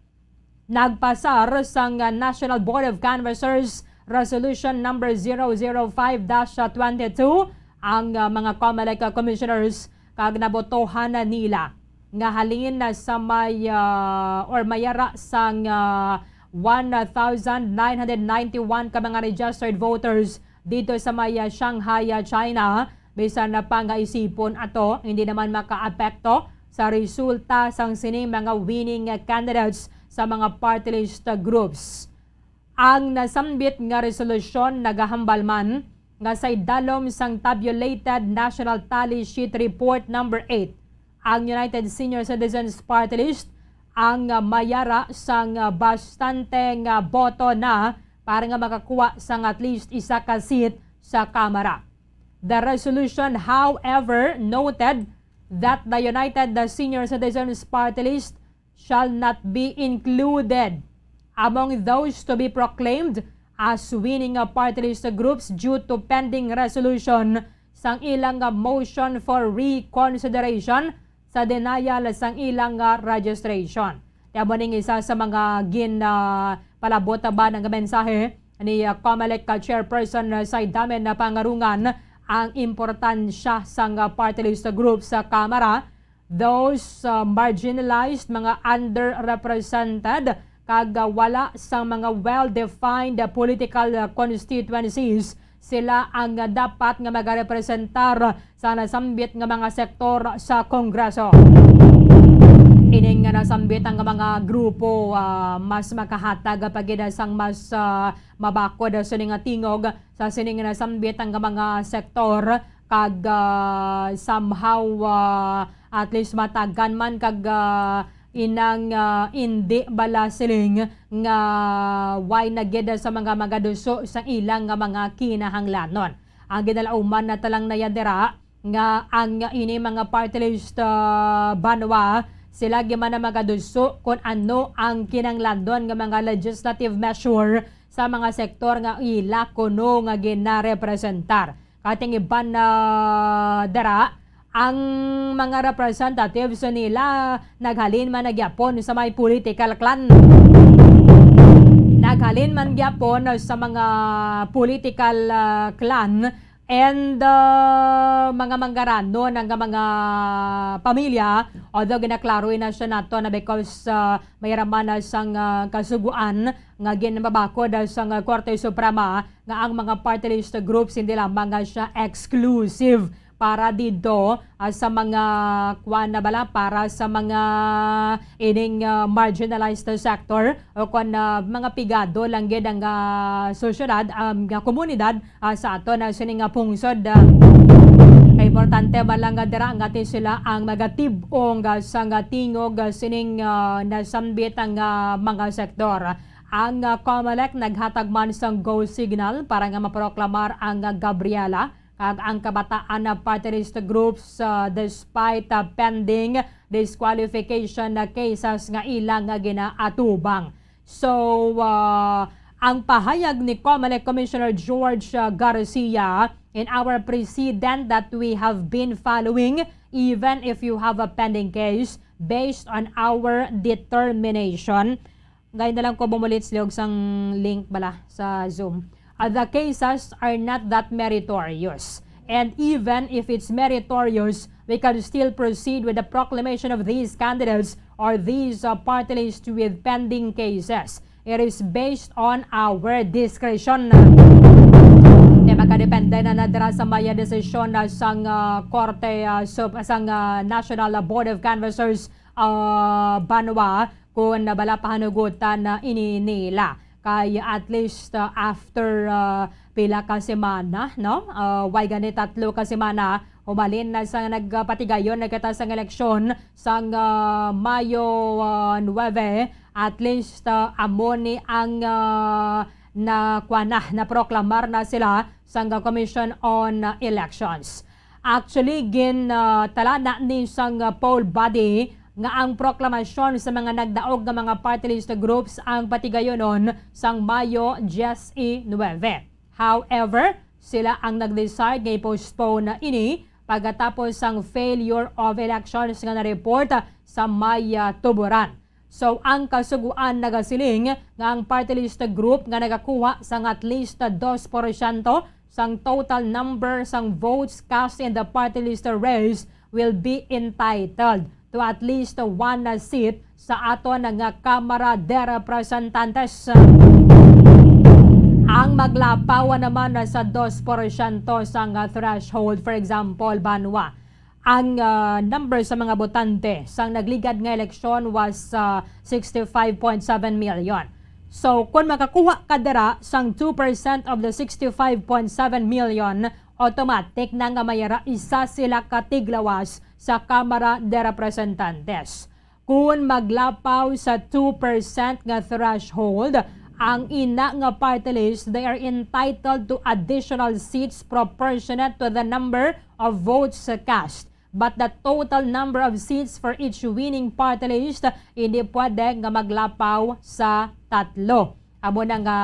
Nagpasar sang ah, National Board of Canvassers Resolution Number zero zero five dash twenty-two ang ah, mga Comelec Commissioners kag nabotohan na nila nga halin na sa may ah, or mayara sang ah, one thousand nine hundred ninety-one ka mga registered voters dito sa may ah, Shanghai, ah, China. Bisan na pa nga isipon ato, hindi naman makaapekto sa resulta sang sining mga winning candidates sa mga party list groups. Ang nasambit nga resolusyon nagahambal man nga sa idalom sang tabulated National Tally Sheet Report Number eight, ang United Senior Citizens Party List ang mayara sang bastante nga boto na para nga makakuha sang at least isa ka seat sa Kamara. The resolution, however, noted that the United Senior Citizens Party List shall not be included among those to be proclaimed as winning party list groups due to pending resolution sang ilang motion for reconsideration sa denial sang ilang registration. Kaya mo ning isa sa mga gin ah, palabot ba ng mensahe ni ah, Comelec Chairperson Saidamen Pangarungan ang importansya sang ah, party list group sa Kamara, those ah, marginalized, mga underrepresented, kag ah, wala sang mga well-defined political ah, constituencies, sila ang ah, dapat nga magarepresentar sa nasambit nga mga sektor sa Kongreso. Ining nga nasambit ang mga grupo ah, mas makahatag pa gid sang mas ah, mabakod sini nga tingog sa sini nga nasambit ang mga sektor kag ah, somehow ah, at least matagan man kag ah, inang ah, indi bala siling nga way na gid sa mga magaduso sa ilang nga mga kinahanglanon. Ang ginalauman na talang naya dira nga ang ini mga party list ah, banwa sila gyud man ang magaduso kung ano ang kinahanglanon nga mga legislative measure sa mga sektor nga ila kuno nga ginarepresentar. Kating iban na dira, ang mga representatives nila naghalin man na gyapon sa may political clan. Naghalin man gyapon sa mga political ah, clan and ah, mga manggaranon nga mga pamilya, although ginaklaro na siya nato na because ah, may raman na sang ah, kasuguan nga ginmabakod sang Korte Suprema nga ang mga party list groups hindi lamang nga siya exclusive para dito ah, sa mga kuan na bala para sa mga ining ah, marginalized sector o kon ah, mga pigado lang gid ang ah, sosyedad, ang ah, komunidad ah, sa aton ah, sining nga pungsod. Ah, Importante man lang nga dira nga ti sila ang magatib-ong, ah, sang, ah, tingog, ah, sining, ah, nasambit ang, ah, mga sektor. Ang, ah, COMELEC naghatag man sang go signal para nga maproklamar ang, ah, Gabriela kag ang Kabataan na Party List Groups, ah, despite, ah, pending disqualification, ah, cases nga ilang, ah, ginaatubang. So, ah, ang pahayag ni COMELEC Commissioner George, ah, Garcia, "In our precedent that we have been following, even if you have a pending case, based on our determination." Ngayon na lang ko bumulit sa liog sang link bala sa Zoom. Uh, the cases are not that meritorious. And even if it's meritorious, we can still proceed with the proclamation of these candidates or these, uh, party lists with pending cases. It is based on our discretion. Kaya makadepende na na dira sa maya desisyon na sang, uh, Korte, uh, Sup-, sang, uh, National Board of Canvassers, uh, banwa kung bala pahanugutan na ini nila. Kay at least, uh, after, uh, pila ka semana, no? Uh, way gani tatlo ka semana, humalin na sa nagpatigayon na kita sang eleksyon sang, uh, Mayo, uh, nuebe, at least, uh, amo ni ang, uh, na, kuwan na, naproklamar na sila sang Commission on Elections. Actually, gin, ah, tala na ni sang, ah, poll body nga ang proklamasyon sa mga nagdaog nga mga party list groups ang patigayonon sang Mayo diyes y nuebe. However, sila ang nag-decide nga i-postpone na ini pagkatapos sang failure of elections nga na-report sa may, ah, tuboran. So, ang Kasugoan nagasiling nga ang party list group nga nagakuha sang at least dos porsyento sang total number sang votes cast in the party list race will be entitled to at least one seat sa aton nga Kamara de Representantes. Ang maglapaw naman sa dos porsyento sang threshold, for example, banwa, ang, ah, number sa mga botante sang nagligad nga eleksyon was, ah, sixty-five point seven million. So, kung makakuha ka dira sang two percent of the sixty-five point seven million, automatic na nga may ra isa sila ka tiglawas sa Kamara de Representantes. Kun maglapaw sa two percent nga threshold ang ina nga party list, they are entitled to additional seats proportionate to the number of votes cast. But the total number of seats for each winning party list hindi pwede nga maglapaw sa tatlo. Amo na nga,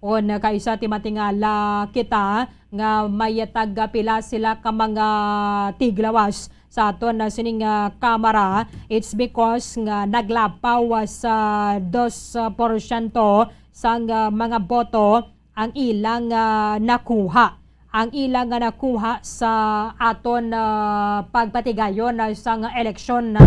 on kaisa ti matingala kita nga may tagpila sila ka mga tiglawas sa aton na sining, ah, Kamara. It's because nga naglapaw, ah, sa dos porsyento sang, ah, mga boto ang ilang, ah, nakuha, ang ilang nga nakuha sa aton, ah, pagpatigayon, ah, sang eleksyon.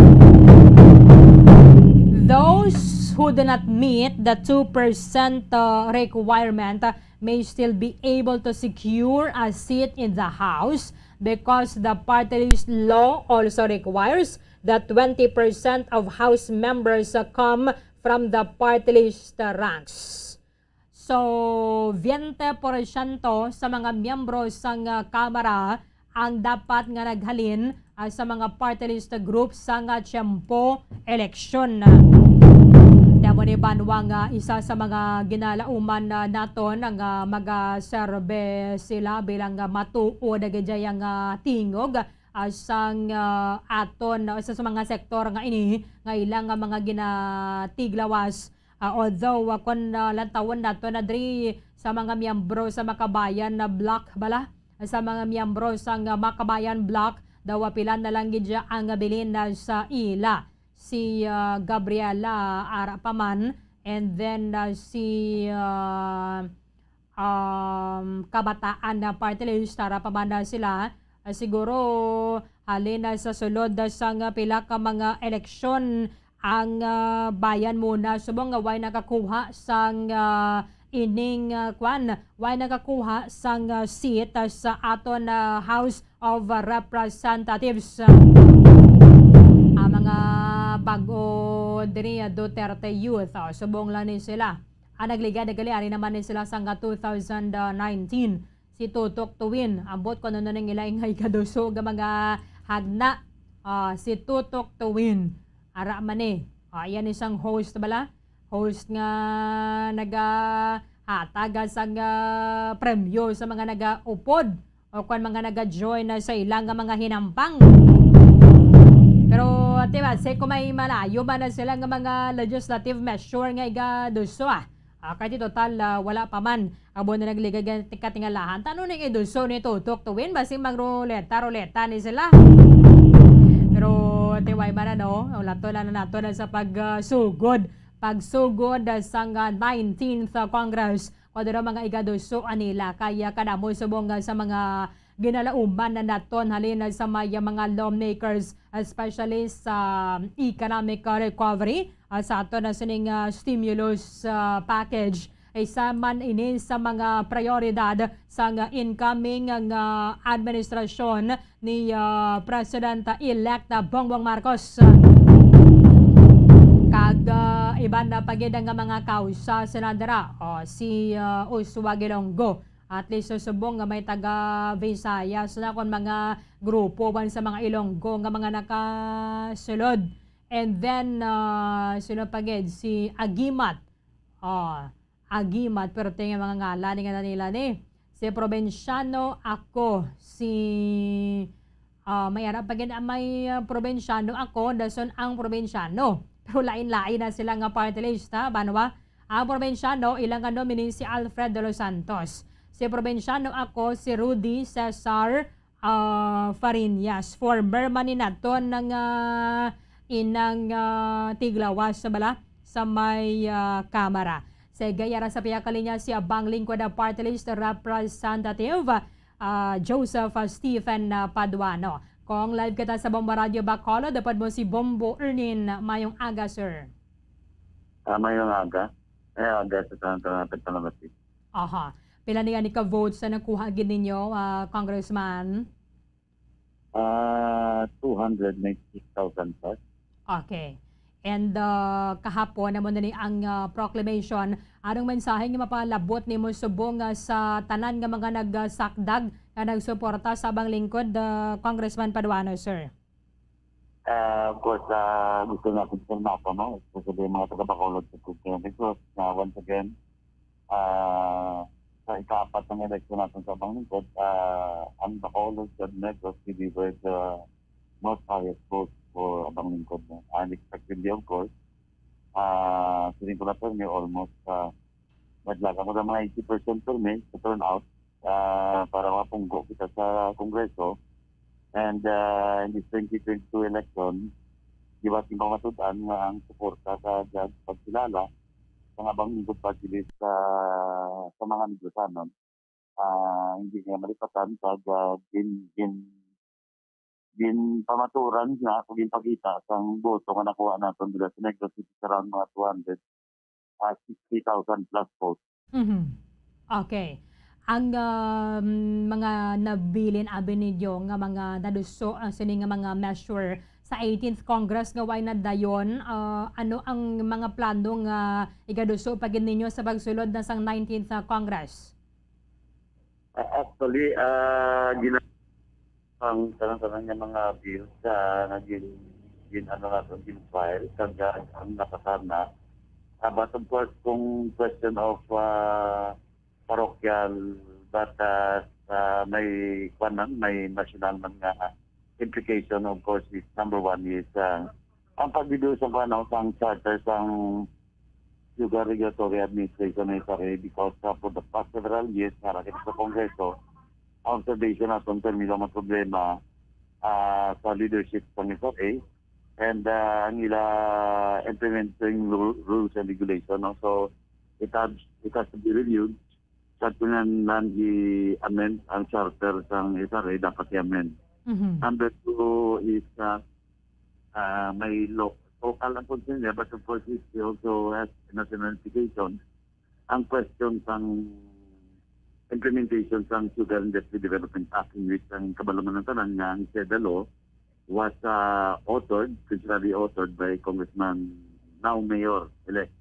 Those who do not meet the two percent, ah, requirement, ah, may still be able to secure a seat in the House because the party list law also requires that twenty percent of House members, uh, come from the party list, uh, ranks. So, veinte porsyento sa mga miyembro sang, uh, Kamara ang dapat nga naghalin, ah, sa mga party list group sa nga tiyempo eleksyon. Damo ni banwa nga isa sa mga ginalauman na naton nga magaserbe sila bilang, ah, matuod na gid ang, ah, tingog, ah, sang, ah, aton, ah, sa, sa mga sektor nga ini nga ilang nga mga ginatiglawas. Ah, although, ah, kon, ah, lantawon nato na diri sa mga miyembro sa Makabayan na Bloc bala, sa mga miyembro sang, ah, Makabayan Bloc, daw, ah, pila na lang gid siya ang nabilin na sa ila. Si, ah, Gabriela ara pa man, and then, ah, si, ah, um, Kabataan na Party List ara pa man na sila. Ah, siguro halin na sa sulod na sang pila ka mga eleksyon ang, ah, bayan muna subong nga way nakakuha sang, ah, ining, ah, kwan, way nakakuha sang, ah, seat, ah, sa aton, ah, House of Representatives. Ang mga bag-o diri, ah, Duterte Youth, oh, subong lang ni sila. Ang nagligad na gali, ari naman ni sila sang, ah, two thousand nineteen. si Tutok Tuwin. Ambot kung ano na nang ila nga igaduso nga mga hagna. Ah, si Tutok Tuwin. Ara man ni. Ah, iya ni sang host bala. Host nga nagahatag sang, ah, premyo sa mga nagaupod o kwan, mga naga-join na sa ila nga mga hinampang. Pero, di ba, say kung may malayo man na sila nga mga legislative measure nga igaduso, ah. Ah, kay di total, ah, wala pa man. Abo na nagligay ka-, katingalahan. Tano ning idulso ni Tutok Tuwin, basing magruleta-ruleta ni sila. Pero tiway man, ano, ulato lang na nato na sa pag, ah, sugod. Pagsugod, ah, sang, ah, nineteenth, ah, Congress. Kung ano mga igadulso nila. Kaya kadamo subong, ah, sa mga ginalauman na naton halin sa may, ah, mga lawmakers, especially sa economic, ah, recovery, ah, sa ato na sining, ah, stimulus, ah, package. Isa man ini sa mga prioridad sang incoming nga administrasyon ni, ah, President-elect Bongbong Marcos. Kag, ah, iban na pa gid nga mga kausa, Senadora, o si, ah, Usuag Ilonggo. At least, subong nga may taga Visayas na kon mga grupo man sa mga Ilonggo nga mga nakasulod. And then, ah, sino pa gid? Si Agimat. Oh, Agimat, pero tingin mga ngalan ni nga nila ni. Si Provinciano Ako, si, ah, may ara pa gid, ah, may, ah, Provinciano Ako, dason ang Provinciano. Pero lain-lain na sila nga party list, ha, banwa. Ang Provinciano, ilang nga nominee si Alfred De Los Santos. Si Provinciano Ako, si Rudy Cesar, ah, Fariñas, former man ni naton nga inang, ah, tiglawas sa bala sa may, ah, Kamara. Sige, yara sa pihak kalinya si Abang Lingkod, ah, Party List Representative, ah, Joseph, ah, Stephen, ah, Paduano. Kung live kita sa Bombo Radio Bacolod, dapat mo si Bombo Ernin. Mayong aga, sir. Ah, mayong aga. Mayong aga sa tanan-tanan natin panamati. Aha. Pila niya ni ka votes na nakuha gid ninyo, ah, Congressman? Ah, two hundred ninety-six thousand plus. Okay. And, ah, kahapon, amo na ni ang, ah, proclamation. Anong mensahe nga mapalabot nimo subong, ah, sa tanan nga mga nagsakdag nga nagsuporta sa Abang Lingkod, ah, Congressman Paduano, sir? Ah, of course, ah, gusto natin sa nato, no? Especially yung mga taga-Bacolod sa Twenty Twenty-Six, na once again, ah, sa ikaapat ng eleksyon natin sa Abang Lingkod, ah, ang Bacolod and Negros delivered the most highest votes for Abang Lingkod, no? Unexpectedly, of course, ah, siling ko na po, may almost, ah, madlagan ko ng mga eighty percent for me sa turnout, ah, para mapunggo kita sa Kongreso. And, ah, in this twenty twenty-two election, di ba, sing pamatud-an nga ang suporta sa Judge Pagkilala sa nga bang lingkod pagkilis sa, sa mga Negrosanon, ah, hindi niya malipatan sa, ah, gin-, gin-, ginpamaturan nga ako ginpakita sang boto nga nakuha naton dira sa Negros City, around mga two hundred, ah, sixty thousand plus votes. Mhm. Okay. Ang, um, mga nabilin abi ninyo nga mga naduso, ah, sini nga mga measure sa eighteenth Congress nga way nadayon, ah, ano ang mga plano nga igaduso pa gid ninyo sa pagsulod na sang nineteenth, ah, Congress? Ah, actually, ah, gina-, ang tanan-tanan nga mga bills, ah, nga gin-, gin-, ano naton, gin-file, kag, ah, ang napasar na. Ah, but of course, kung question of, ah, parochial, but, ah, ah, may, kwan man, may national man nga implication, of course, is number one is, ah, ang pagbido sa, kwan, no, sang charter sang Sugar Regulatory Administration ng S R A, because, ah, for the past several years, nga kita sa Kongreso, ang observation naton, termino ang problema, ah, sa leadership ng S R A and, ah, ang ila implementing ru-, rules and regulation, no? So, it has, it has to be reviewed. Sa kinahanglan i-amend ang charter sang S R A, dapat i-amend. Mhm. Number two is, ah, ah, may lo-, local ang concern niya, but of course, it also has national implication. Ang question sang implementation sang Sugar Industry Development Act, in which ang kabalo man ng tanan nga ang SEDA law was, ah, authored, originally authored by Congressman, now Mayor-elect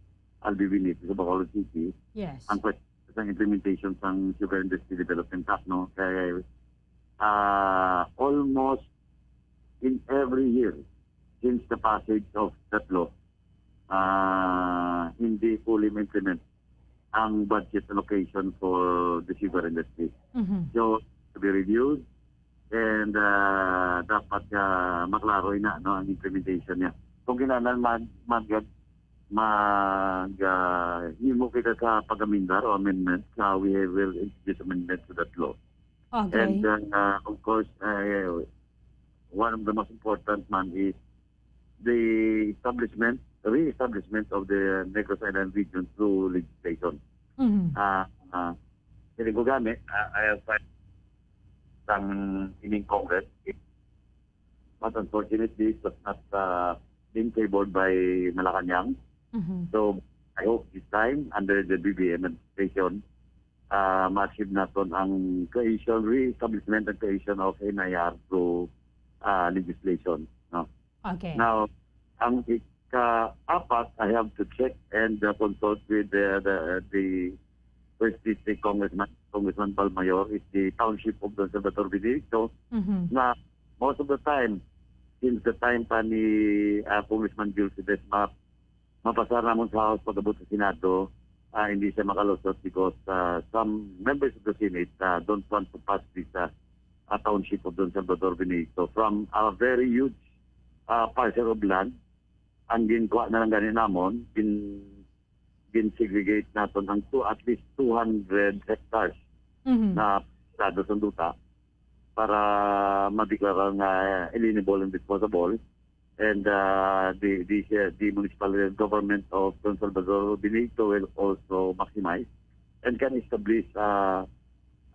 Albi Benitez of Bacolod City. Yes. Ang question sa implementation sang Sugar Industry Development Act, no? Kay, ah, almost in every year since the passage of that law, ah, hindi fully ma-implement ang budget allocation for the sugar industry. Mhm. So, to be reviewed and, ah, dapat, ah, maklaro na, no, ang implementation niya. Kung kinahanglan mag, mag, mag, ah, himo kita sa pag-amendar o amendment, ah, we will introduce amendment to that law. Okay. And, uh, of course, uh, one of the most important man is the establishment, re-establishment of the Negros Island region through legislation. Mhm. Uh, uh, Feeling ko gani, uh, I have filed sang ining Congress, but unfortunately, it was not, uh, being favored by Malacañang. Mhm. So, I hope this time, under the B B M administration, ah, ma-achieve naton ang creation, re-establishment and creation of N I R through, ah, legislation, no? Okay. Now, ang ika-apat, I have to check and, uh, consult with the, the, the First District Congressman, Congressman Balmayor, is the Township of Don Salvador Benedicto, Mhm. na most of the time, since the time pa ni, ah, Congressman Bill Cedesma, mapasar namon sa House pag-abot sa Senado, ah, hindi siya makalusot because, ah, some members of the Senate, ah, don't want to pass this, ah, ah, Township of Don Salvador Benedicto. From a very huge, ah, parcel of land, ang ginkuha na lang gani namon, gin-, gin-segregate naton ang two, at least two hundred hectares Mhm. na estado sa duta para madeklara nga alienable and disposable. And, uh, the, the, the municipal government of Don Salvador Benedicto will also maximize and can establish, uh,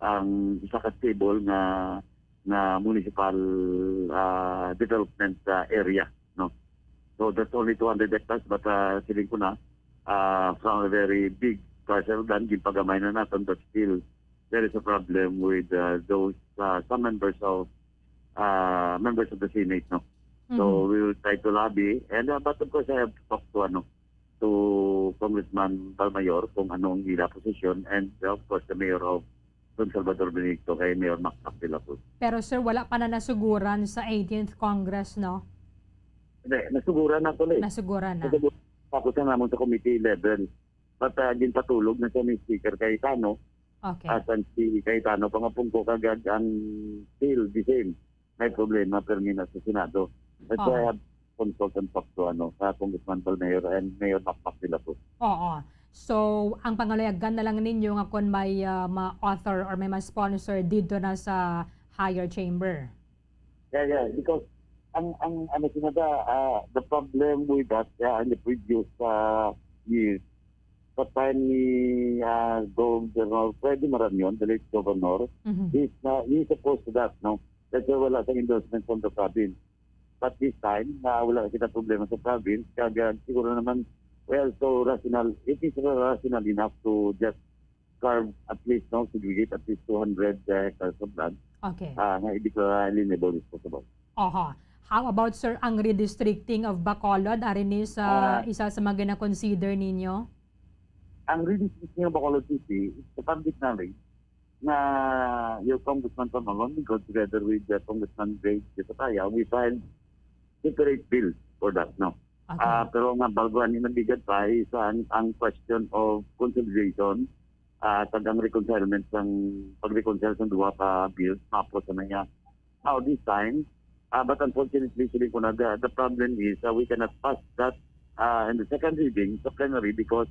ang isa ka stable nga, nga municipal, uh, development, uh, area, no? So that's only two hundred hectares, but, uh, feeling ko na, uh, from a very big parcel of land, ginpagamay na naton, but still, there is a problem with, uh, those, uh, some members of, uh, members of the Senate, no? So, Mhm. we will try to lobby. And, uh, but of course, I have to talk to, ano, to Congressman Balmayor kung ano ang ila posisyon and, uh, of course, the mayor of Don Salvador Benedicto, kay Mayor Mac Mac de la Cruz. Pero, sir, wala pa na nasuguran sa eighteenth Congress, no? Hindi, nasuguran na pala eh. Nasuguran na. Nasuguran. Tapos na namon sa committee level. But, uh, ginpatulog na siya ni Speaker Cayetano. Okay. As ang si Cayetano, pangapon ko, kag ang still the same. May problema, permi na sa Senado. That's why I Oo. have consultant talk to, ano, sa Congressman Balmayor and Mayor Mac Mac de la Cruz. Oo. So, ang pangalayagan na lang ninyo nga kung may, ah, ma-author or may ma-sponsor dito na sa higher chamber. Yeah, yeah, because ang, ang, ano, Senada, ah, the problem with that, yeah, in the previous, ah, years, sa time ni, ah, Governor Freddy Marañon, the late governor, Mhm. he's na, he's opposed to that, no? Kasi wala sa endorsement from the province. But this time, na wala kita problema sa province, kaya siguro naman, well, so rational, it is rational enough to just carve at least, no, segregate at least two hundred, uh, hectares of land, Okay. ah, nga i-declare alienable, disposable. Oho. How about, sir, ang redistricting of Bacolod? Ari ni sa Ah. isa sa mga gina-consider ninyo? Ang redistricting of Bacolod City, it's the public knowledge na your Congressman Pamalon, we go together with, uh, Congressman Greg Desataya, we filed separate bills for that, no? Okay. Ah, pero nga, bago ani, mabigat pa is ang, ang question of consolidation, ah, kag ang reconcilement sang, pag-reconcile sang duha ka bills, mapos na niya. Now, this time, ah, but unfortunately, siling ko na, the, the problem is, ah, we cannot pass that, ah, in the second reading sa plenary because,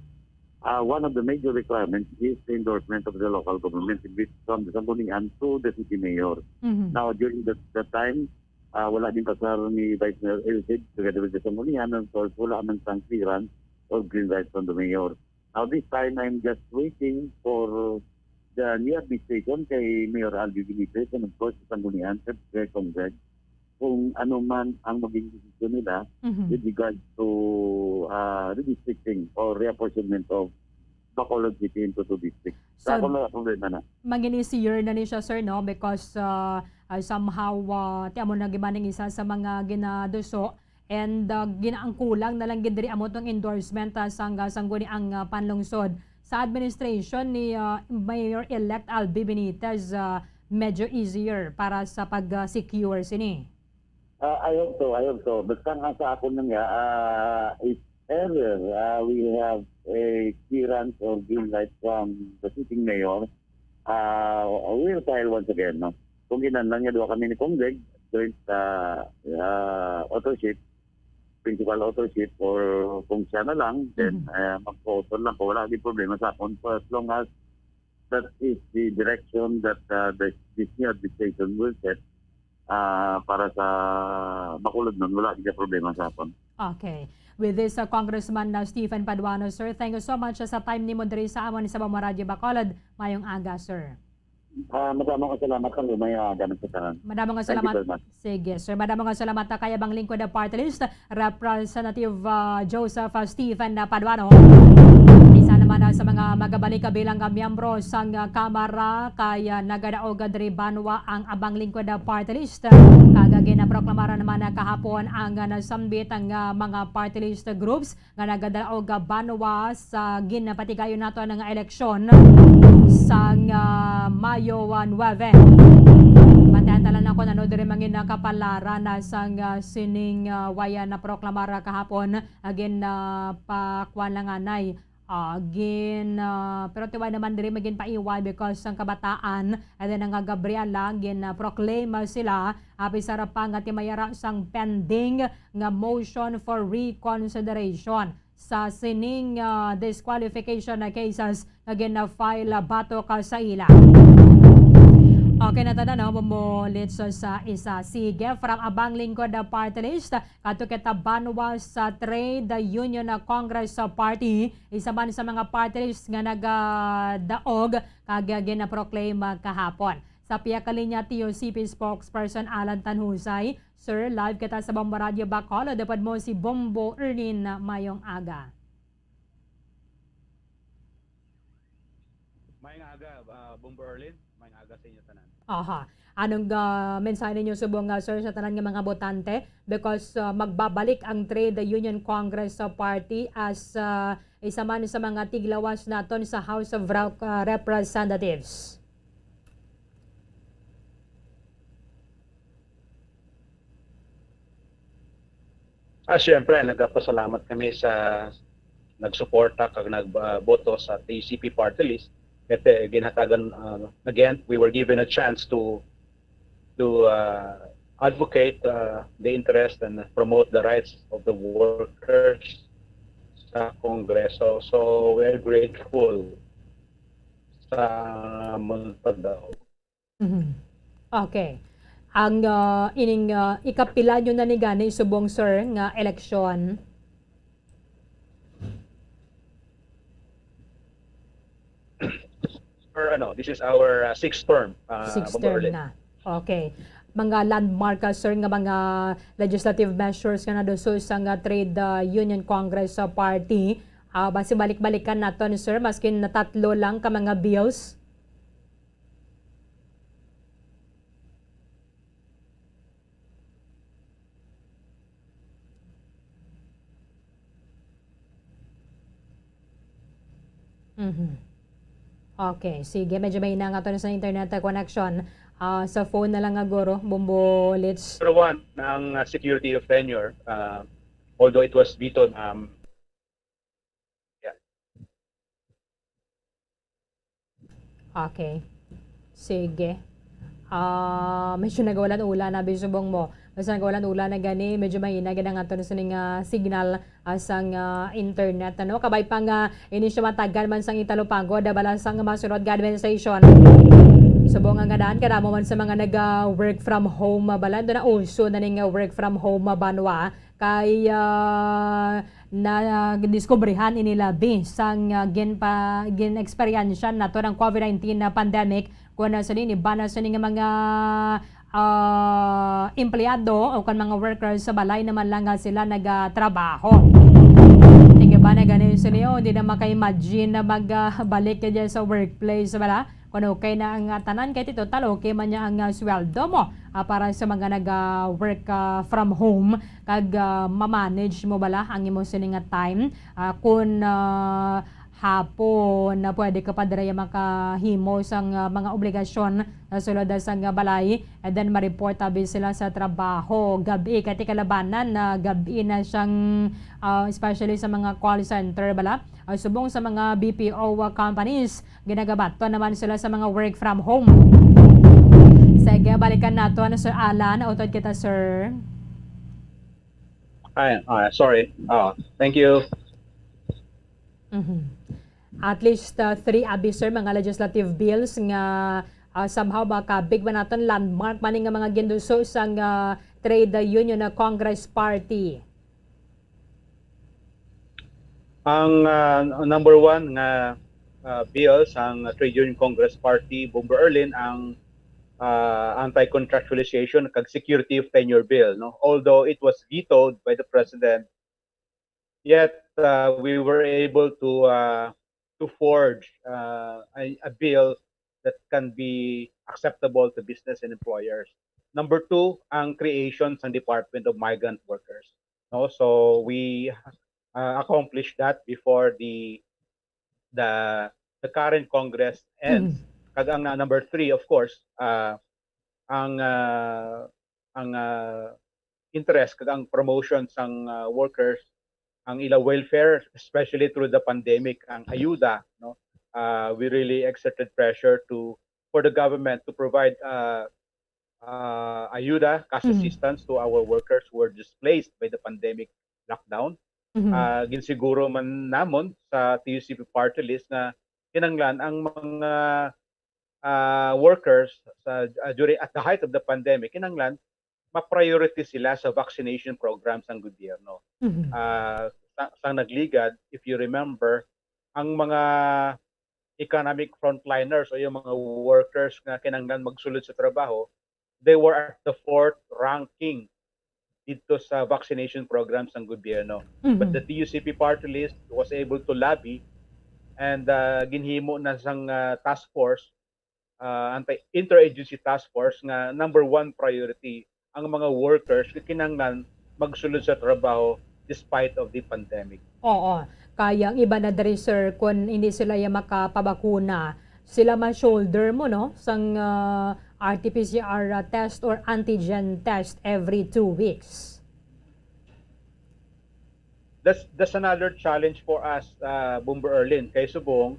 ah, one of the major requirements is the endorsement of the local government, in which from the Sanggunian to the city mayor. Mhm. Now, during that, that time, ah, wala din pasar ni Vice Mayor Elcid together with the Sanggunian, and of course, wala man sang clearance or green light from the mayor. Now, this time, I'm just waiting for the new administration kay Mayor Alvin Benitez and, of course, sa Sanggunian, kay Congress, kung ano man ang maging desisyon nila Mhm. with regards to, ah, redistricting or reapportionment of Bacolod City into two districts. So, So, ako na problema na. Magin easier na ni siya, sir, no? Because, ah, ah, somehow, ah, ti amo na gibaning isa sa mga ginaduso and, ah, ginaangkulang na lang gid diri amo tong endorsement, ah, sang, ah, Sangguniang, ah, Panlungsod sa administration ni, ah, Mayor-elect Albi Benitez, ah, medyo easier para sa pag, ah, secure sini? Ah, I hope so, I hope so. Basta nga sa akon lang ya, ah, if ever, ah, we have a clearance or green light from the sitting mayor, ah, we'll file once again, no? Kung kinahanglan nga duha kami ni Cong Greg, joint, ah, ah, authorship, principal authorship, or kung siya na lang, then, Mhm. ah, mag-author lang. Kung wala, di problema sa akon. For as long as that is the direction that, ah, the, this new administration will set, ah, para sa Bacolod nun, wala, di ka problema sa akon. Okay. With this, uh, Congressman, uh, Stephen Paduano, sir, thank you so much, uh, sa time nimo diri sa amon sa Bamba Radyo Bacolod. Mayong aga, sir. Ah, madamo nga salamat, kang lumay aga sa tanan. Madamo nga Thank you salamat. very much. Sige, sir. Madamo nga salamat, uh, kay Abang Lingkod, uh, Party List, Representative, uh, Joseph, uh, Stephen, uh, Paduano. Isa naman, uh, sa mga magabalik, uh, bilang, uh, miyembro sang, uh, Kamara, kay, uh, nagadaog, uh, diri banwa ang Abang Lingkod, uh, Party List. Kag, uh, ginaproklamaran naman, uh, kahapon ang, uh, nasambit ang, uh, mga party list groups nga nagadaog, uh, banwa sa ginapatigayon nato nga eleksyon sang, uh, Mayo, uh, nuebe. Bantayan ta lang na kung ano diri mangin, uh, kapalaran na sang, uh, sining, uh, way, uh, naproklamar, uh, kahapon. Again, uh, pa kuwan lang anay. Ah, gin, ah, pero tiway naman diri magin paiway because ang kabataan, and then ang Gabriela, gin, ah, proclaim sila, ah, bisara pa nga timayara sang pending nga motion for reconsideration sa sining, ah, disqualification na cases nga gin-file, ah, batok, ah, sa ila. Okay na tanan, no? Bumulit sa, sa isa. Sige, from Abang Lingkod, ah, Party List, Kadto kita banwa sa Trade Union Congress Party, isa man sa mga party list nga nagadaog kag ginaproclaim kahapon. Sa pihak ka linya, T U C P spokesperson Alan Tanhusay. Sir, live kita sa Bombo Radyo Bacolod. Dapat mo si Bombo Erlin, mayong aga. Maayong aga, ah, Bombo Erlin. Maayong aga sa inyo tanan. Aha. Anong, ah, mensahe ninyo subong, ah, sir, sa tanan nga mga botante? Because, ah, magbabalik ang Trade Union Congress, ah, Party as, ah, isa man sa mga tiglawas naton sa House of Rep-, ah, Representatives. Ah, siyempre, nagpasalamat kami sa nagsuporta kag nagboto sa T C P party list. Kay, eh, ginhatagan, ah, again, we were given a chance to, to, ah, advocate, ah, the interest and promote the rights of the workers sa Kongreso. So, we're grateful sa mga pagdaog. Mhm. Okay. Ang, ah, ining, ah, ikapila nyo na ni gani subong, sir, nga eleksyon? Sir, ano, this is our, ah, sixth term, ah, Sixth Bombo term Erlin. Na. Okay. Mga landmark, ah, sir, nga mga legislative measures nga naduso sa nga Trade, ah, Union Congress, ah, Party. Ah, basi balik-balikan naton, sir, maskin na tatlo lang ka mga bills. Mhm. Okay, sige. Medyo mahina nga to sa internet connection. Ah, sa phone na lang nga, guro, Bombo Lits. Number one, ang, ah, security of tenure, ah, although it was vetoed, um, yeah. Okay. Sige. Ah, medyo nagawalan-ulan na, bisubong mo. Basta nagawalan-ulan na gani, medyo mahina gid ang aton sining, ah, signal, ah, sang, ah, internet, ano? Kabay pa nga, ini siya matagal man sang italupangod, ah, bala sang masunod nga administration. Subong nga daan, kadamo man sa mga nag, ah, work from home, ah, bala, doon na uso na ning, ah, work from home, ah, banwa. Kay, ah, nadiskubrihan ini labi sang, ah, ginpa-, gin-eksperyensya nato ng covid nineteen na pandemic, kun, ah, sini, iban na sini nga mga, ah, empleyado o kon mga workers sa balay naman lang nga sila nagatrabaho. Tingnan ba na gani sini, oh, hindi na maka-imagine na mag, ah, balik ka dyan sa workplace, wala? Kung okay na ang, ah, tanan, kay ti total okay man niya ang, ah, sweldo mo, ah, para sa mga nag, ah, work, ah, from home, kag, ah, ma-manage mo bala ang imo sini nga time, ah, kung, ah, hapon na pwede ka pa dira makahimo sang, ah, mga obligasyon sa sulod sang balay, and then ma-report abi sila sa trabaho gab-i, kay ti kalabanan na gab-i na siyang, ah, especially sa mga call center bala, ah, subong sa mga B P O companies, ginagabaton naman sila sa mga work from home. Sige, balikan nato ano, Sir Alan, utod kita, sir. Ay, ah, sorry. Ah, thank you. Mhm. At least, uh, three abi, sir, mga legislative bills nga, uh, somehow makabig man naton, landmark man ni nga mga ginduso sang, uh, Trade Union na Congress Party. Ang, ah, number one nga, ah, bill sang Trade Union Congress Party, Bomber Erlin, ang, ah, anti-contractualization kag security of tenure bill, no? Although it was vetoed by the president, yet, uh, we were able to, uh, to forge, uh, a, a bill that can be acceptable to business and employers. Number two, ang creation sang Department of Migrant Workers. No, so we, uh, accomplished that before the the the current Congress ends. Kag ang, uh, number three, of course, uh, ang, uh, ang, uh, interest kag ang promotion sang, uh, workers, ang ila welfare, especially through the pandemic, ang ayuda, no? Uh, we really exerted pressure to for the government to provide, uh, uh, ayuda, cash assistance to our workers who were displaced by the pandemic lockdown. Mhm. Ah, ginsiguro man namon sa T U C P party list nga kinahanglan ang mga, ah, workers sa, ah, during, at the height of the pandemic, kinahanglan ma-priority sila sa vaccination program sang gobyerno. Mhm. Ah, sa, sa nagligad, if you remember, ang mga economic frontliners o yung mga workers nga kinahanglan magsulod sa trabaho, they were at the fourth ranking dito sa vaccination program sang gobyerno. But Mhm. the T U C P party list was able to lobby and, uh, ginhimo na sang, uh, task force, uh, anti interagency task force nga number one priority ang mga workers nga kinahanglan magsulod sa trabaho despite of the pandemic. Oo. Kaya ang iba na diri, sir, kung hindi sila ya makapabakuna, sila ma-shoulder mo, no, sang, ah, R T P C R, ah, test or antigen test every two weeks. That's that's another challenge for us, uh, Bomber Erlin. Kay subong,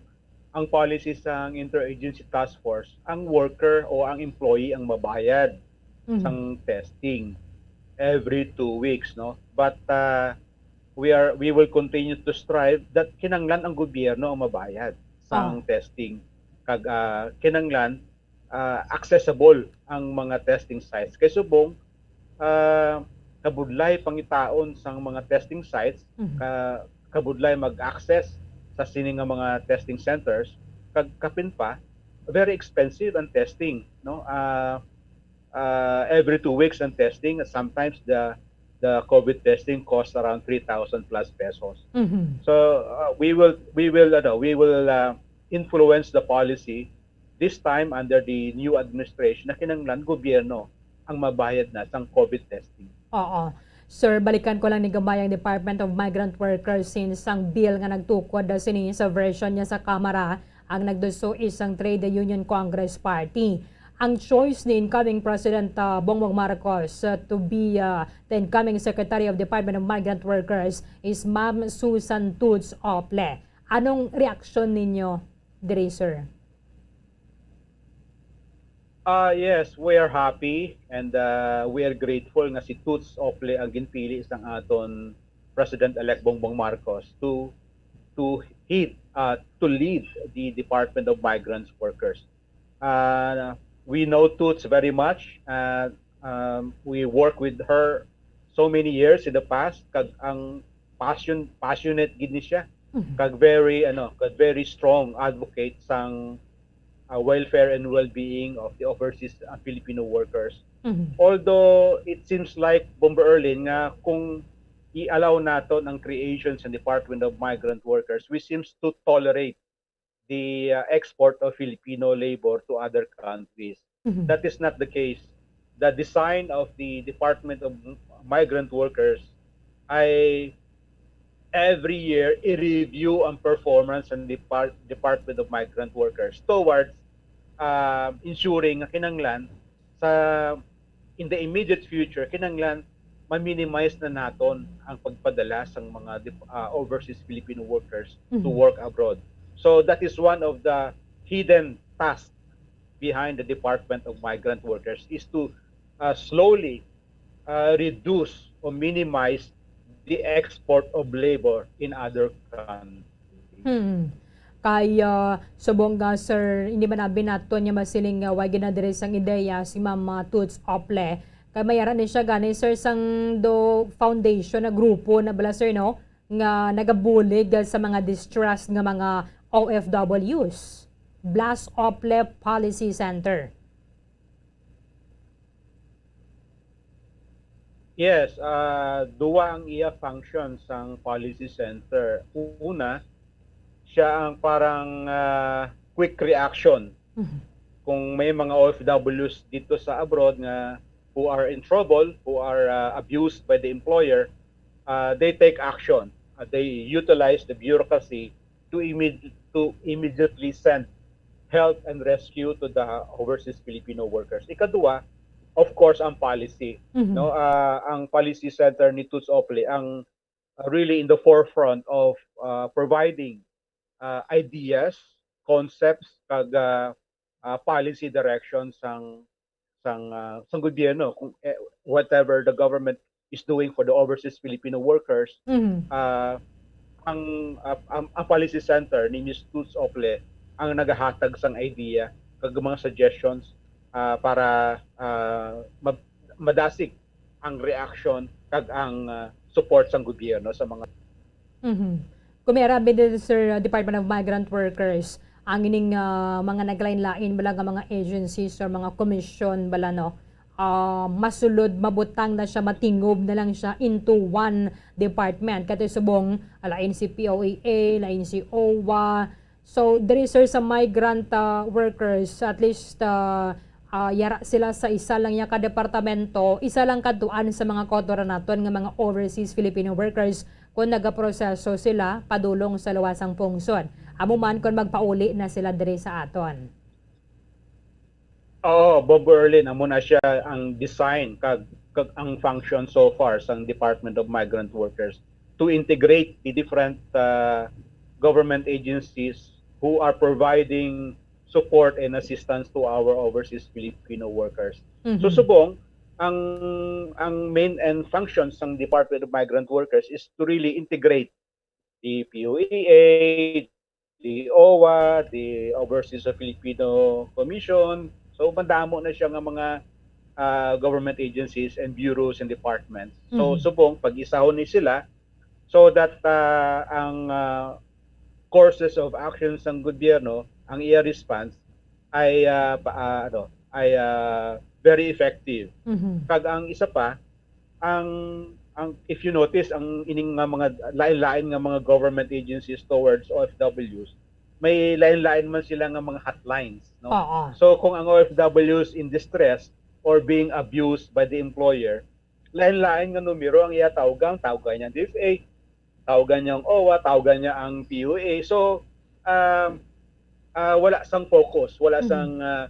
ang policy sang interagency task force, ang worker o ang employee ang mabayad Mhm. sang testing every two weeks, no? But, uh, we are we will continue to strive that kinahanglan ang gobyerno ang mabayad sang Oh. testing, kag, uh, kinahanglan, uh, accessible ang mga testing sites. Kay subong, uh, kabudlay pangitaon sang mga testing sites, Mhm. ka, kabudlay mag-access sa sini nga mga testing centers, kag kapin pa, very expensive ang testing, no? Uh, uh, every two weeks ang testing. Sometimes the the COVID testing costs around three thousand plus pesos. Mhm. So, uh, we will we will ano, we will, uh, influence the policy this time under the new administration na kinahanglan gobyerno ang mabayad na sang COVID testing. Oo. Sir, balikan ko lang ni gamay ang Department of Migrant Workers, since ang bill nga nagtukod daw sini sa version niya sa Kamara, ang nagduso is ang Trade Union Congress Party. Ang choice ni incoming President, ah, Bongbong Marcos, ah, to be, ah, the incoming Secretary of Department of Migrant Workers is Ma'am Susan Toots Ople. Anong reaksyon ninyo diri, sir? Ah, yes, we are happy and, uh, we are grateful nga si Toots Ople ang ginpili sang aton President-elect Bongbong Marcos to to head, uh, to lead the Department of Migrants Workers. Uh, we know Toots very much. Uh, um, we work with her so many years in the past. Kag ang passion, passionate gid ni siya. Mhm. Kag very, ano, kag very strong advocate sang, uh, welfare and well-being of the overseas, uh, Filipino workers. Mhm. Although it seems like, Bomber Erlin, nga kung i-allow naton ang creation sa Department of Migrant Workers, we seems to tolerate the, uh, export of Filipino labor to other countries. Mhm. That is not the case. The design of the Department of Migrant Workers ay every year i-review ang performance ng Depart- Department of Migrant Workers towards uh, ensuring nga kinanglan sa in the immediate future, kinanglan ma-minimize na naton ang pagpadala sang mga dep- uh, overseas Filipino workers to Mhm. work abroad. So that is one of the hidden tasks behind the Department of Migrant Workers is to uh, slowly uh, reduce or minimize the export of labor in other countries. Hmm. Kay ah, subong nga, sir, hindi man abi naton nga masiling nga way gid na diri sang ideya si Ma'am ah, Toots Ople. Kay may ara ni siya gani, sir, sang do foundation na grupo na bala, sir, no, nga nagabulig sa mga distressed nga mga O F Ws. Blas Ople Policy Center. Yes, ah, duwa ang iya functions sang policy center. Una, siya ang parang ah, quick reaction. Mhm. Kung may mga O F Ws dito sa abroad nga who are in trouble, who are ah, abused by the employer, ah, they take action. Ah, they utilize the bureaucracy to immediately to immediately send help and rescue to the overseas Filipino workers. Ikadua, of course, ang policy. Mhm. No, ah, ang policy center ni Toots Ople ang ah, really in the forefront of ah, providing ah, ideas, concepts, kag ah, ah, policy direction sang sang ah, sang gobyerno kung eh, whatever the government is doing for the overseas Filipino workers. Mhm. Ah, ang, ah, ang ang policy center ni Miss Toots Ople ang nagahatag sang idea kag mga suggestions ah, para ah, ma- madasig ang reaction kag ang ah, support sang gobyerno sa mga Mhm. Kung may arabi din, sir, uh, Department of Migrant Workers, ang ining uh, mga naglain-lain bala nga mga agencies or mga commission bala, no, uh, masulod, mabutang na siya, matingob na lang siya into one department. Kati subong, lain si P O E A, lain si O W A. So, diri, sir, sa migrant uh, workers, at least uh, uh, yara sila sa isa lang niya ka departamento, isa lang kadtuan sa mga kautoran naton nga mga overseas Filipino workers kung nagaproseso sila padulong sa luwasang pungsod. Amo man kon magpauli na sila diri sa aton. Oo, Bob Erlin, amo na siya ang design kag, kag ang function so far sang Department of Migrant Workers to integrate the different uh, government agencies who are providing support and assistance to our overseas Filipino workers. Mhm. So subong ang ang main and function sang Department of Migrant Workers is to really integrate the P O E A, the O W A, the Overseas of Filipino Commission. So madamo na siya nga mga uh, government agencies and bureaus and departments. So Mhm. subong pag-isahon ni sila so that uh, ang uh, courses of action sang gobyerno, ang iya response ay uh, pa, uh, ano, ay uh, very effective. Mhm. Kag ang isa pa, ang ang if you notice ang ining nga mga lain-lain nga mga government agencies towards O F Ws, may lain-lain man sila nga mga hotlines, no? Oo. So kung ang O F Ws in distress or being abused by the employer, lain-lain nga numero ang iya tawgan, tawgan niya ang D F A, tawgan niya ang O W A, tawgan niya ang P U A. So um, uh, wala sang focus, wala mm-hmm. sang uh,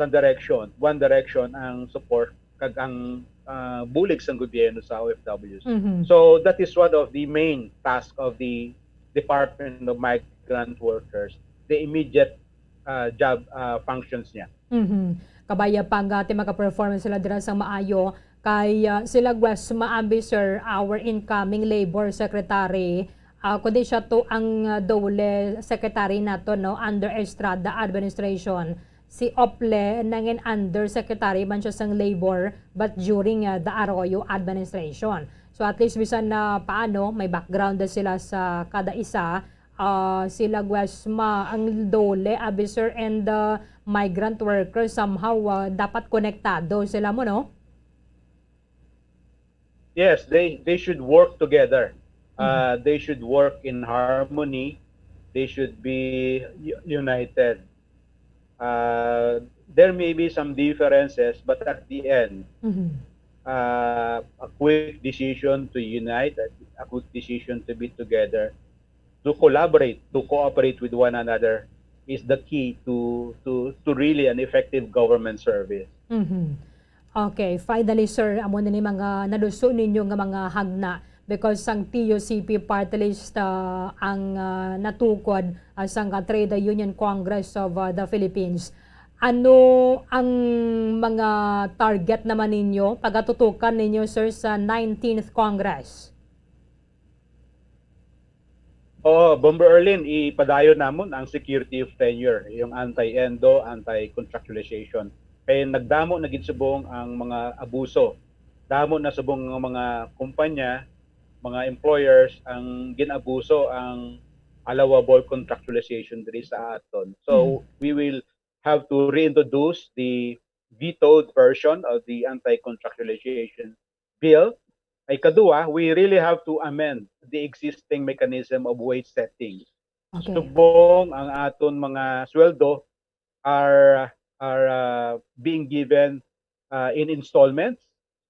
sang direction, one direction ang support kag ang uh, bulig sang gobyerno sa O F Ws. Mm-hmm. So that is one of the main task of the Department of Migrant Workers, the immediate uh, job uh, functions niya. Mm-hmm. Kabaya pa nga ti maka-perform sila dira sang maayo kay uh, sila Guesma Ambi, sir, our incoming labor secretary, uh, kundi siya to ang uh, dole secretary nato, no, under Estrada administration. Si Ople nangin under secretary man siya sang labor but during uh, the Arroyo administration. So at least bisan na paano may background na sila sa kada isa, uh, sila Guesma, ang dole, abi, sir, and the migrant workers somehow uh, dapat konektado sila mo, no? Yes, they they should work together. Uh, they should work in harmony. They should be united. Uh, there may be some differences, but at the end, mm-hmm. uh, a quick decision to unite, a, a quick decision to be together, to collaborate, to cooperate with one another is the key to to to really an effective government service. Mhm. Okay, finally, sir, amo na ni mga naluso ninyo nga mga hagna, because sang T U C P party list, ah, ang, ah, natukod, ah, sang, ah, Trade Union Congress of, ah, the Philippines. Ano ang mga target naman ninyo, pagatutukan ninyo, sir, sa nineteenth Congress? Oo, Bomber Erlin, ipadayon namon ang security of tenure, yung anti-endo, anti-contractualization. Kay nagdamo na gid subong ang mga abuso. Damo na subong nga mga kumpanya, mga employers ang gin-abuso ang allowable contractualization diri sa aton. So, we will have to reintroduce the vetoed version of the anti-contractualization bill. Ay kadua, we really have to amend the existing mechanism of wage setting. Okay. Subong ang aton mga sweldo are are uh, being given uh, in installments,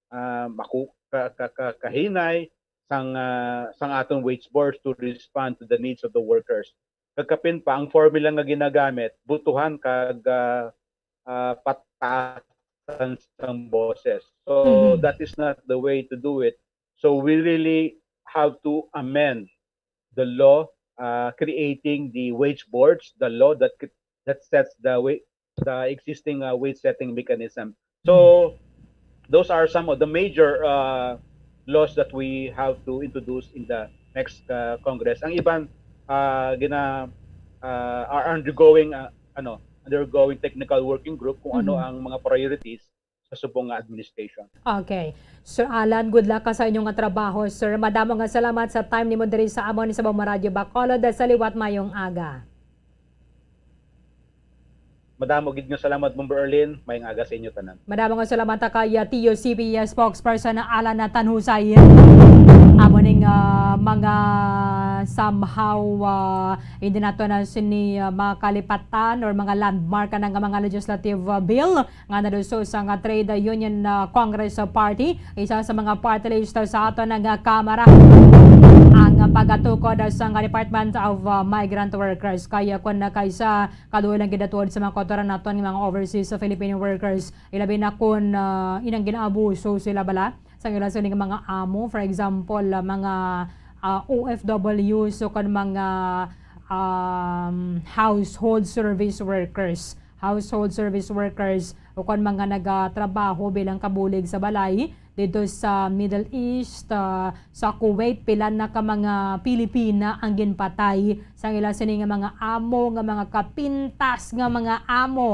uh, maku ka, ka, ka, kahinay sang uh, sang aton wage boards to respond to the needs of the workers. Kagkapin pa, ang formula nga ginagamit, butuhan kag uh, uh, pataasan sang boses. So Mhm. that is not the way to do it. So we really have to amend the law uh, creating the wage boards, the law that cr- that sets the wa- the existing uh, wage setting mechanism. So those are some of the major uh, laws that we have to introduce in the next uh, Congress. Ang iban uh, gina uh, are undergoing uh, ano undergoing technical working group kung ano Mhm. ang mga priorities sa subong nga administration. Okay. Sir Alan, good luck ka sa inyong nga trabaho, sir. Madamo nga salamat sa time nimo diri sa amon sa Bombo Radyo Bacolod. Sa liwat, mayong aga. Madamo gid nga salamat, Bomber Erlin. Mayong aga sa inyo tanan. Madamo nga salamat ta kay, ah, T U C P spokesperson na Alan na Tanhusay. Amo ning, ah, mga somehow, ah, hindi nato na sini, ah, makalipatan or mga landmark na nga mga legislative, ah, bill nga naluso sa nga Trade Union, ah, Congress, ah, Party, isa sa mga party list sa aton nga Kamara, ang pagatukod sa nga Department of, ah, Migrant Workers. Kaya kung na kaysa kaluoy lang gidatuod sa mga kautoran naton nga mga overseas sa Filipino workers, ilabi na kung, ah, inang ginaabuso sila bala sa ila sini nga mga amo, for example, ah, mga, ah, O F W, so kan mga, um, household service workers, household service workers, o kon mga nagatrabaho bilang kabulig sa balay dito sa Middle East, ah, sa Kuwait, pila na ka mga Pilipina ang ginpatay sang ila sini nga mga amo, nga mga kapintas nga mga amo.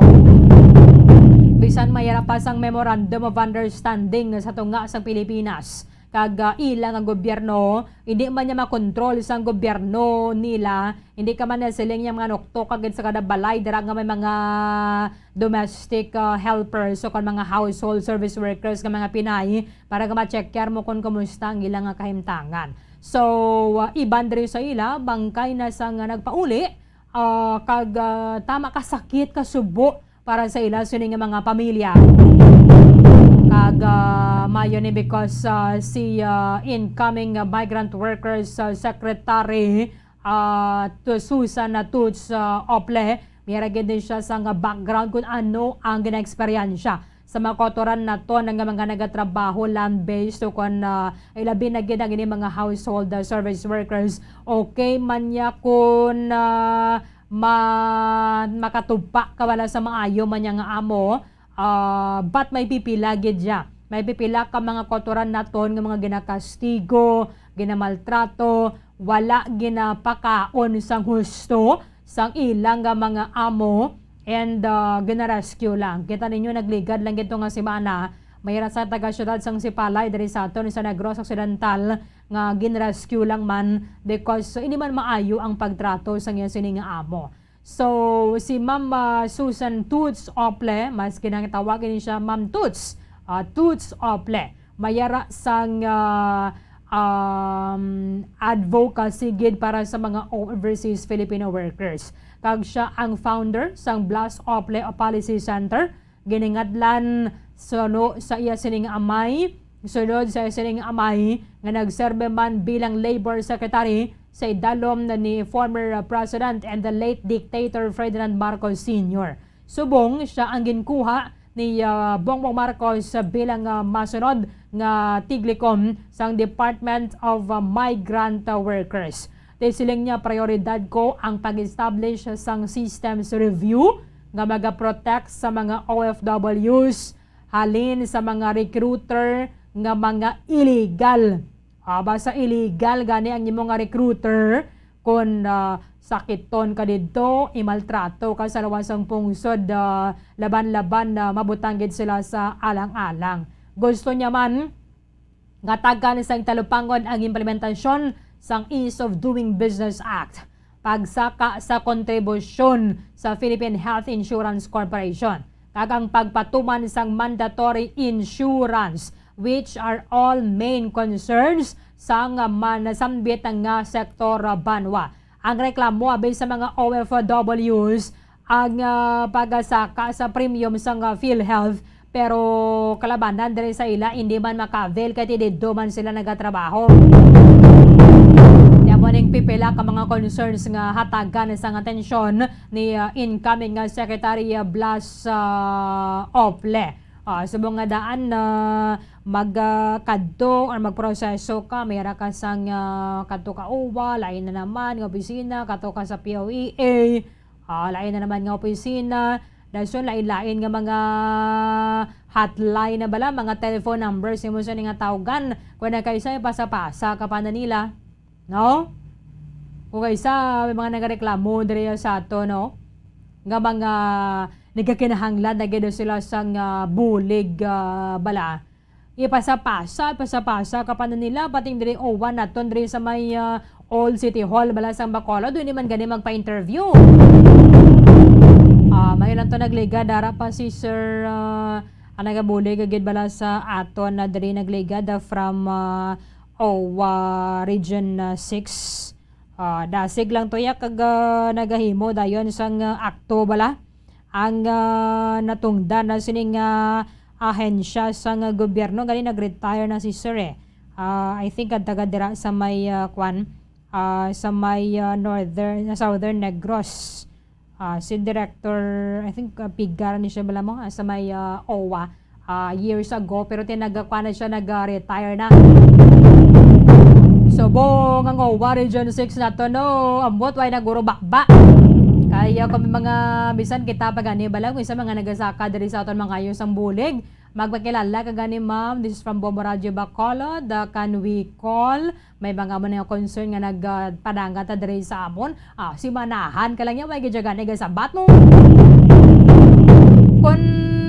Bisan may ra pa sang Memorandum of Understanding sa tunga sang Pilipinas kag, ah, ila nga gobyerno, hindi man niya makontrol sang gobyerno nila. Hindi ka man nasiling niya mga nuktok agad sa kada balay dira nga may mga domestic, ah, helpers o kon mga household service workers nga mga Pinay para nga ma-check mo kon kumusta ang ilang nga kahimtangan. So, ah, iban diri sa ila, bangkay na sa nga nagpauli, ah, kag, ah, tama ka sakit, ka subo para sa ila sini nga mga pamilya. Kag, ah, mayo ni because, ah, si, ah, incoming, ah, migrant workers, ah, secretary, ah, to Susan na Toots, ah, Ople, may ra gid din siya sa nga background kung ano ang gina-eksperyensya sa mga kautoran naton nga mga nagatrabaho land-based o kon, ah, ilabi na gid ang ini mga household, ah, service workers. Okay man niya kung, ah, ma-, makatupa ka wala sa maayo man niya nga amo, ah, but may pipila gid siya. May pipila ka mga kautoran naton nga mga ginakastigo, ginamaltrato, wala ginapakaon sang husto sang ilang nga mga amo, and, ah, gina-rescue lang. Kita ninyo, nagligad lang gito nga semana, may ra sa taga-syudad sang Sipalay diri sa aton sa Negros Occidental nga gin-rescue lang man because hindi man maayo ang pagtrato sang iya sini nga amo. So, si Ma'am, ah, Susan Toots Ople, mas ginatawag ni siya Ma'am Toots, ah, Toots Ople, may ra sang, ah, um, advocacy gid para sa mga overseas Filipino workers. Kag siya ang founder sang Blas Ople Policy Center, giningadlan suno sa iya sining amay, Sunod sa sining amay nga nagserbe man bilang labor secretary sa idalom ni former, uh, President and the late dictator Ferdinand Marcos Senior. Subong siya ang ginkuha ni, uh, Bongbong Marcos bilang, uh, masunod nga tiglikom sang Department of, uh, Migrant, uh, Workers. Ti siling niya, "Prioridad ko ang pag-establish sang systems review nga maga-protect sa mga O F Ws halin sa mga recruiter nga mga illegal." Ah, basta illegal gani ang imo nga recruiter, kun, ah, sakiton ka didto, imaltrato ka sa lawas sang pungsod, ah, laban-laban na mabutang gid sila sa alang-alang. Gusto niya man nga tagan sang talupangon ang implementasyon sang Ease of Doing Business Act, pagsaka sa kontribusyon sa Philippine Health Insurance Corporation, kag ang pagpatuman sang mandatory insurance, which are all main concerns sang, ah, manasambit nga sektor, ah, banwa. Ang reklamo abi sa mga O F Ws ang, ah, pagasaka sa premium sang, ah, PhilHealth, pero kalabanan diri sa ila, hindi man maka-avail kay ti didto man sila nagatrabaho. Kaya mo ning pipila ka mga concerns nga hatagan sang atensyon ni, ah, incoming nga Secretary, ah, Blas, ah, Ople. Ah, subong nga daan na mag, ah, kadto or magproseso ka, may ara ka sang, ah, kadto ka OWWA, lain na naman nga opisina, kadto ka sa P O E A, ah, lain na naman nga opisina. Dason lain-lain nga mga hotline na bala, mga telephone numbers imo sa nga tawgan. Kung nagkaisa, ipasa-pasa ka pa na nila, no? Kung kaisa, may mga nagareklamo diri sa ato, no? Nga mga nagakinahanglan na gid sila sang, ah, bulig, ah, bala. Ipasa-pasa, ipasa-pasa ka pa na nila, pating diri OWWA naton diri sa may, ah, Old City Hall, bala sang Bacolod, doon man gani magpa-interview. Ah, may lang to nagligad, dara pa si Sir, ah, ang nagabulig gid bala sa aton na diri nagligad, ah, from, ah, OWWA Region, ah, six. Ah, dasig lang to ya kag, ah, nagahimo dayon sang, ah, akto bala ang, ah, natungdan na sining, ah, ahensya sang, ah, gobyerno. Gani nag-retire na si Sir eh. Ah, I think ang taga dira sa may, ah, kwan, ah, sa may, ah, northern, Southern Negros. Ah, si Director, I think, ah, Pigar ni siya bala mo, ah, sa may, ah, OWWA, ah, years ago, pero tinagakuan na siya, nag-retire na. Subong ang OWWA Region six nato, no, ambot, way naguro bakba. Kaya kung may mga, bisan kita pa gani, bala, kung isa mga nagasaka diri sa aton mga ayos ang bulig, magpakilala ka gani, ma'am. This is from Bombo Radio Bacolod. Uh, can we call? May mga mo na concern nga nagpadanggat na diri sa amon. Ah, si manahan ka lang yan, may gidya gani gasabat mo. Kun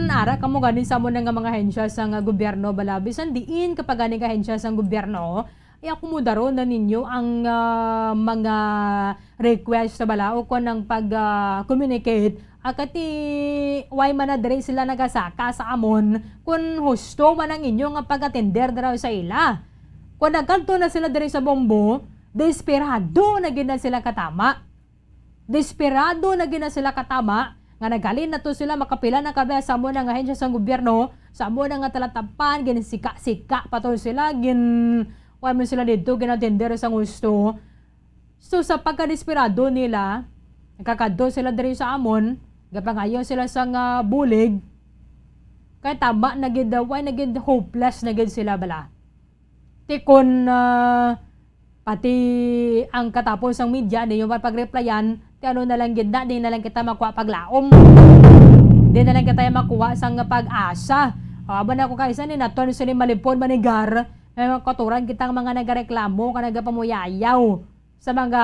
ara ka mo gani sa amon nga mga ahensya sa nga gobyerno, bala, bisan diin ka pa gani ka ahensya sa gobyerno, i-akomodaron na ninyo ang, ah, mga request sa bala o kung ang pag, ah, communicate, ah, kati way man na diri sila nagasaka sa amon, kun husto man ang inyo nga pag-atender dira sa ila. Kun nagkadto na sila diri sa Bombo, desperado na gid na sila katama. Desperado na gid na sila katama nga naghalin na to sila, makapila na ka bes sa amo na nga ahensya sang gobyerno, sa amo na nga talatapan, ginsika-sika pa to sila, gin-, kuwan man sila didto, ginatender sang husto. So, sa pagkadesperado nila, nakakadto sila diri sa amon, gapangayo sila sa nga bulig, kay tama na gid daw, way na gid, hopeless na gid sila bala. Ti kun, ah, pati ang katapos sang media, di nyo man pag-replyan, ti ano na lang gid na, di na lang kita makuha paglaom. Di na lang kita makuha sang pag-asa. O, abo na ko kaisa ni naton sini malipod manigar, may mga katuran kitang mga nagareklamo ka nagapamuyayaw sa mga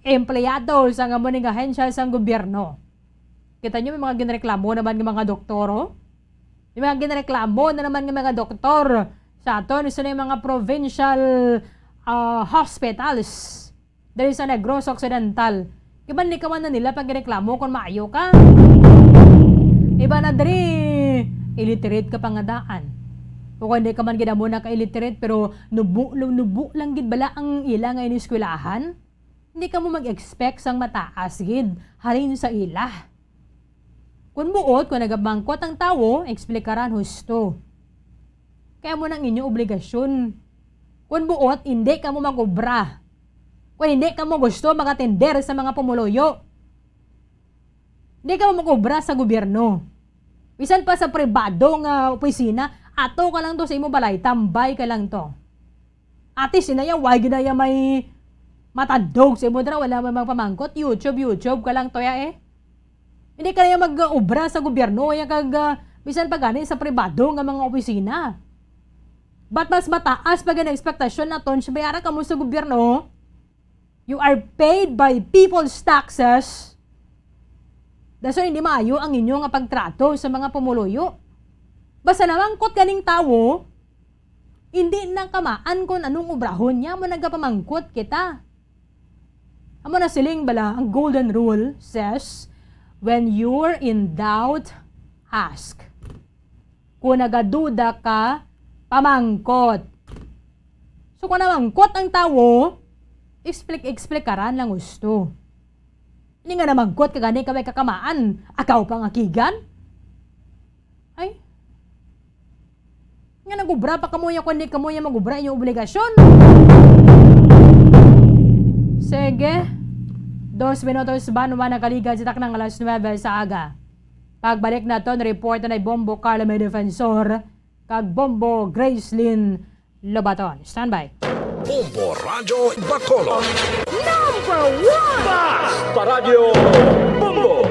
empleyado sa nga muning ahensya sang gobyerno. Kita nyo, may mga ginreklamo naman nga mga doktor, oh. May mga ginreklamo na naman nga mga doktor sa aton, sa mga provincial, ah, hospitals diri sa Negros Occidental. Iban ni kaman na nila pagreklamo kung maayo ka. Iba na diri, illiterate ka pa nga daan. O kung di ka man gid amo na ka-illiterate, pero nubo, nubo lang gid bala ang ila nga ineskwelahan. Hindi ka mo mag-expect sang mataas gid halin sa ila. Kun buot, kun nagabangkot ang tawo, eksplikaran husto. Kay amo na ang inyo obligasyon. Kon buot, hindi kamo mag-obra. Kon hindi kamo gusto makatender sa mga pumuluyo, hindi kamo mag-obra sa gobyerno. Bisan pa sa pribado nga opisina, ato ka lang to sa imo balay, tambay ka lang to. Ate, sinaya, why ginaya may matadog sa imo dira, wala may magpamangkot, YouTube, YouTube ka lang to ya eh. Hindi ka na mag-obra sa gobyerno, ya kag, ah, bisan pa gani sa pribado nga mga opisina. But mas mataas pa gani ang ekspektasyon naton, siyempre, ara kamo sa gobyerno. You are paid by people's taxes. Dason hindi maayo ang inyo nga pagtrato sa mga pumuluyo. Basta namangkot ganing tawo, hindi na kamaan kon anong obrahon niya, mo nagapamangkot kita. Amo na siling bala, ang golden rule says, "When you're in doubt, ask." Kung nagaduda ka, pamangkot. So, kung namangkot ang tawo, explic-, explikaran lang gusto. Ini nga namangkot ka gani ka may kakamaan, akaw pang akigan? Ay. Nga nagubra pa kamo ya, kundi kamo ya magubra inyong obligasyon. Sige. Dos minutos ba naman nakaligad sa taknang alas nuebe sa aga. Pagbalik naton, report na ni Bombo Carlo May Defensor kag Bombo Gracelyn Lobaton. Standby. Bombo Radyo Bacolod. Number one! Basta Radyo Bombo!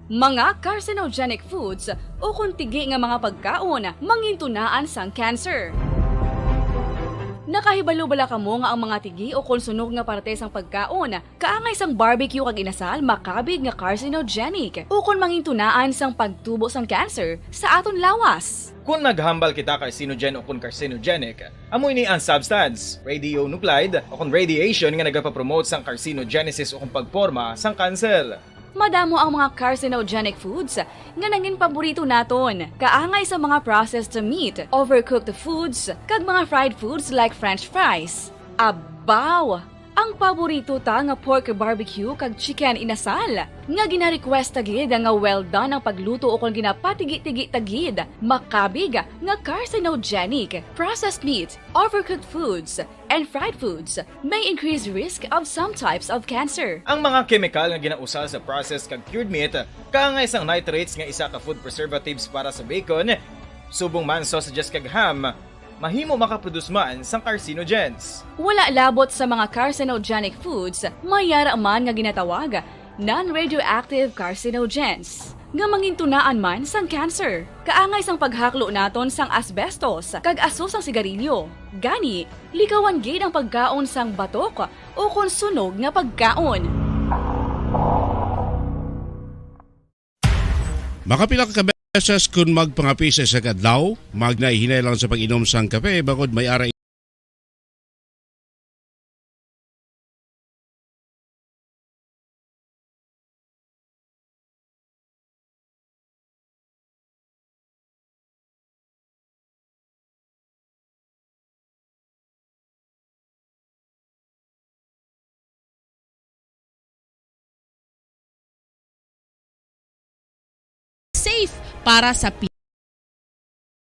Mga carcinogenic foods ukon tigi nga mga pagkaon mangintunaan sang cancer. Nakahibalo bala kamo nga ang mga tigi ukon sunog nga parte sang pagkaon kaangay sang barbecue kag inasal makabig nga carcinogenic ukon mangintunaan sang pagtubo sang cancer sa aton lawas? Kon naghambal kita carcinogen ukon carcinogenic, amo ini ang substance, radionuclide ukon radiation, nga nagapapromote sang carcinogenesis ukon pagporma sang kanser. Madamo ang mga carcinogenic foods nga nangin paborito naton, kaangay sa mga processed meat, overcooked foods, kag mga fried foods like French fries. Abaw! Ang paborito ta nga pork barbecue kag chicken inasal, nga gina-request ta gid nga well done ang pagluto ukon ginapatigi-tigi ta gid, makabig nga carcinogenic. Processed meat, overcooked foods, and fried foods may increase risk of some types of cancer. Ang mga kemikal nga ginausa sa processed kag cured meat, kaangay sang nitrates nga isa ka food preservatives para sa bacon, subong man sausages kag ham, mahimo makaproduce man sang carcinogens. Wala labot sa mga carcinogenic foods, may yara man nga ginatawag non-radioactive carcinogens, nga mangintunaan man sang cancer, kaangay sang paghaklo naton sang asbestos kag aso sang sigarilyo. Gani, likawan gid ang pagkaon sang batok ukon sunog nga pagkaon. Makapila ka beses kon magpangape sa isa ka adlaw, magnahinay lang sa pag-inom sang kape, bangod may ara Safe para sa pi-,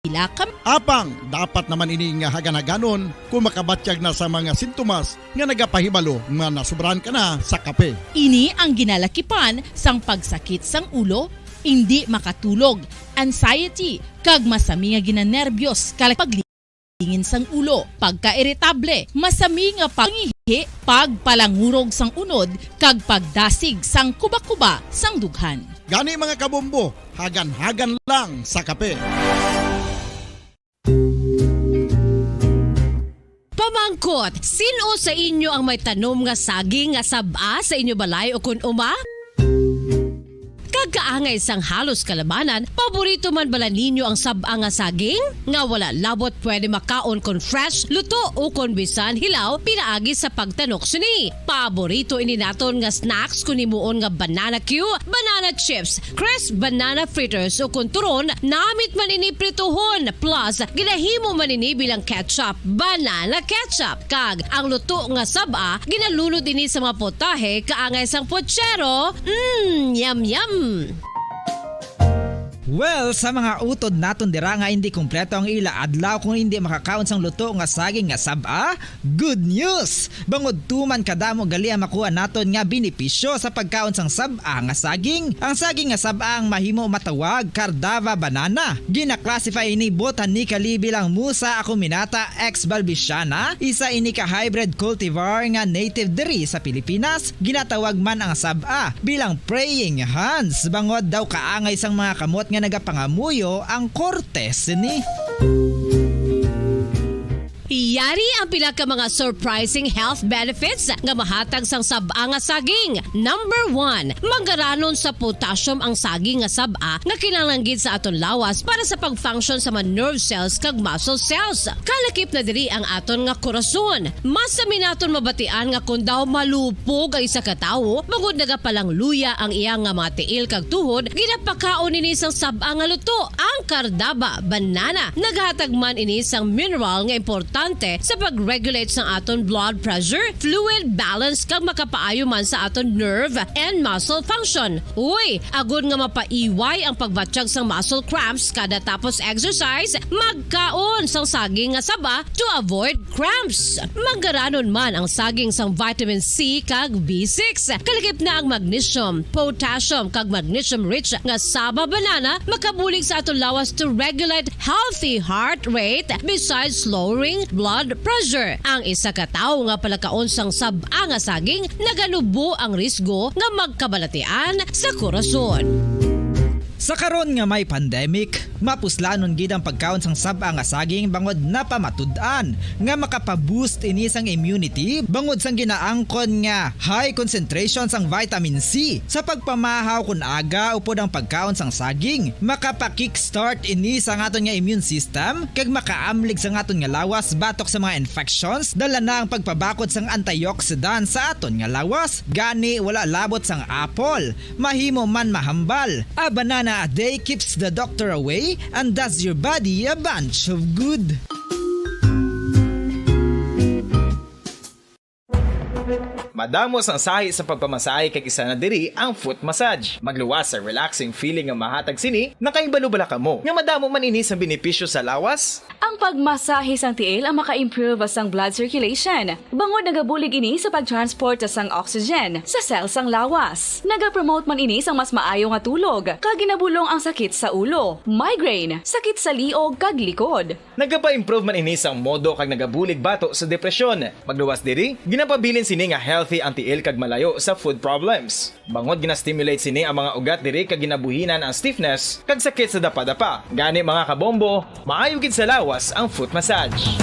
pila ka. Apang, dapat naman ini nga hagan-haganon kung makabatyag na sa mga sintomas nga nagapahibalo nga nasubrahan ka na sa kape. Ini ang ginalakipan sang pagsakit sang ulo, indi makatulog, anxiety, kag masami nga ginanerbyos, kag pag- lingin sang ulo, pagkairitable, masami nga pangihi, pagpalangurog sang unod, kag pagdasig sang kubakuba sang dughan. Gani, mga kabombo, hagan-hagan lang sa kape. Pamangkot, sin-o sa inyo ang may tanom nga saging nga sab-a sa inyo balay ukon uma? Kag kaangay sang halos kalabanan, paborito man bala ninyo ang sab-a nga saging? Nga wala labot pwede makaon kon fresh, luto, ukon bisan hilaw pinaagi sa pagtanok sini. Paborito ini naton nga snacks kon himuon nga banana cue, banana chips, crisp banana fritters, ukon turon, namit man ini prituhon, plus ginahimo man ini bilang ketchup, banana ketchup. Kag ang luto nga sab-a, ginalunod ini sa mga potahe kaangay sang puchero. Mm, yum, yum. Well, sa mga utod naton dira nga indi kompleto ang ila adlaw kung indi makakaon sang luto nga saging nga sab-a, good news! Bangod tuman kadamo gali ang makuha naton nga benepisyo sa pagkaon sang sab-a nga saging. Ang saging nga sab-a ang mahimo matawag Cardava banana. Gina-classify ini botanically bilang Musa acuminata ex balbisiana, isa ini ka hybrid cultivar nga native diri sa Pilipinas. Ginatawag man ang sab-a bilang praying hands, bangod daw kaangay sang mga kamot nga nagapangamuyo ang korte sini. Yari ang pila ka mga surprising health benefits nga mahatag sang sab-a nga saging. Number one, manggaranon sa potassium ang saging nga sab-a nga kinahanglan gid sa aton lawas para sa pag-function sa mga nerve cells kag muscle cells. Kalakip na diri ang aton nga korason. Mas sami naton mabatian nga kon daw malupog ang isa ka tawo, bangod nagapalangluya ang iya nga mga tiil kag tuhod, ginapakaon ini sang sab-a nga luto, ang Cardaba banana. Naghatag man ini sang mineral nga importante sa pag-regulate sang aton blood pressure, fluid balance, kag makapaayo man sa aton nerve and muscle function. Uy, agod nga mapaiway ang pagbatyag sang muscle cramps kada tapos exercise, magkaon sang saging nga saba to avoid cramps. Manggaranon man ang saging sang vitamin C kag B six. Kalakip na ang magnesium, potassium, kag magnesium-rich nga saba banana makabulig sa aton lawas to regulate healthy heart rate besides lowering blood pressure. Ang isa ka tawo nga palakaon sang sab-a nga saging naganubo ang risgo nga magkabalatian sa korason. Sa karon nga may pandemic, mapuslanon gid ang pagkaon sang sab-a nga saging bangod napamatud-an nga makapa-boost ini sang immunity bangod sang ginaangkon nga high concentration sang vitamin C. Sa pagpamahaw kon aga upod ang pagkaon sang saging, makapa-kickstart ini sa aton nga immune system kag makaamlig sa aton nga lawas batok sa mga infections, dala na ang pagpabakod sang antioxidant sa aton nga lawas. Gani, wala labot sang apple, mahimo man mahambal. A banana a day keeps the doctor away and does your body a bunch of good. Madamo sang sahi sa pagpamasahe kag isa na diri ang foot massage. Magluwas sa relaxing feeling nga mahatag sini, nakahibalo bala kamo nga madamo man ini sang benepisyo sa lawas? Ang pagmasahe sang tiil ang maka-improve sang blood circulation, bangod nagabulig ini sa pag-transport sang oxygen sa cell sang lawas. Nagapromote man ini sang mas maayo nga tulog, kag ginabulong ang sakit sa ulo, migraine, sakit sa liog, kag likod. Nagapa-improve man ini sang modo kag nagabulig bato sa depresyon. Magluwas diri, ginapabilin sini nga healthy ang tiil kag malayo sa foot problems. Bangod gina-stimulate sini ang mga ugat diri kag ginabuhinan ang stiffness kag sakit sa dapadapa. Gani, mga kabombo, maayo gid sa lawas ang foot massage.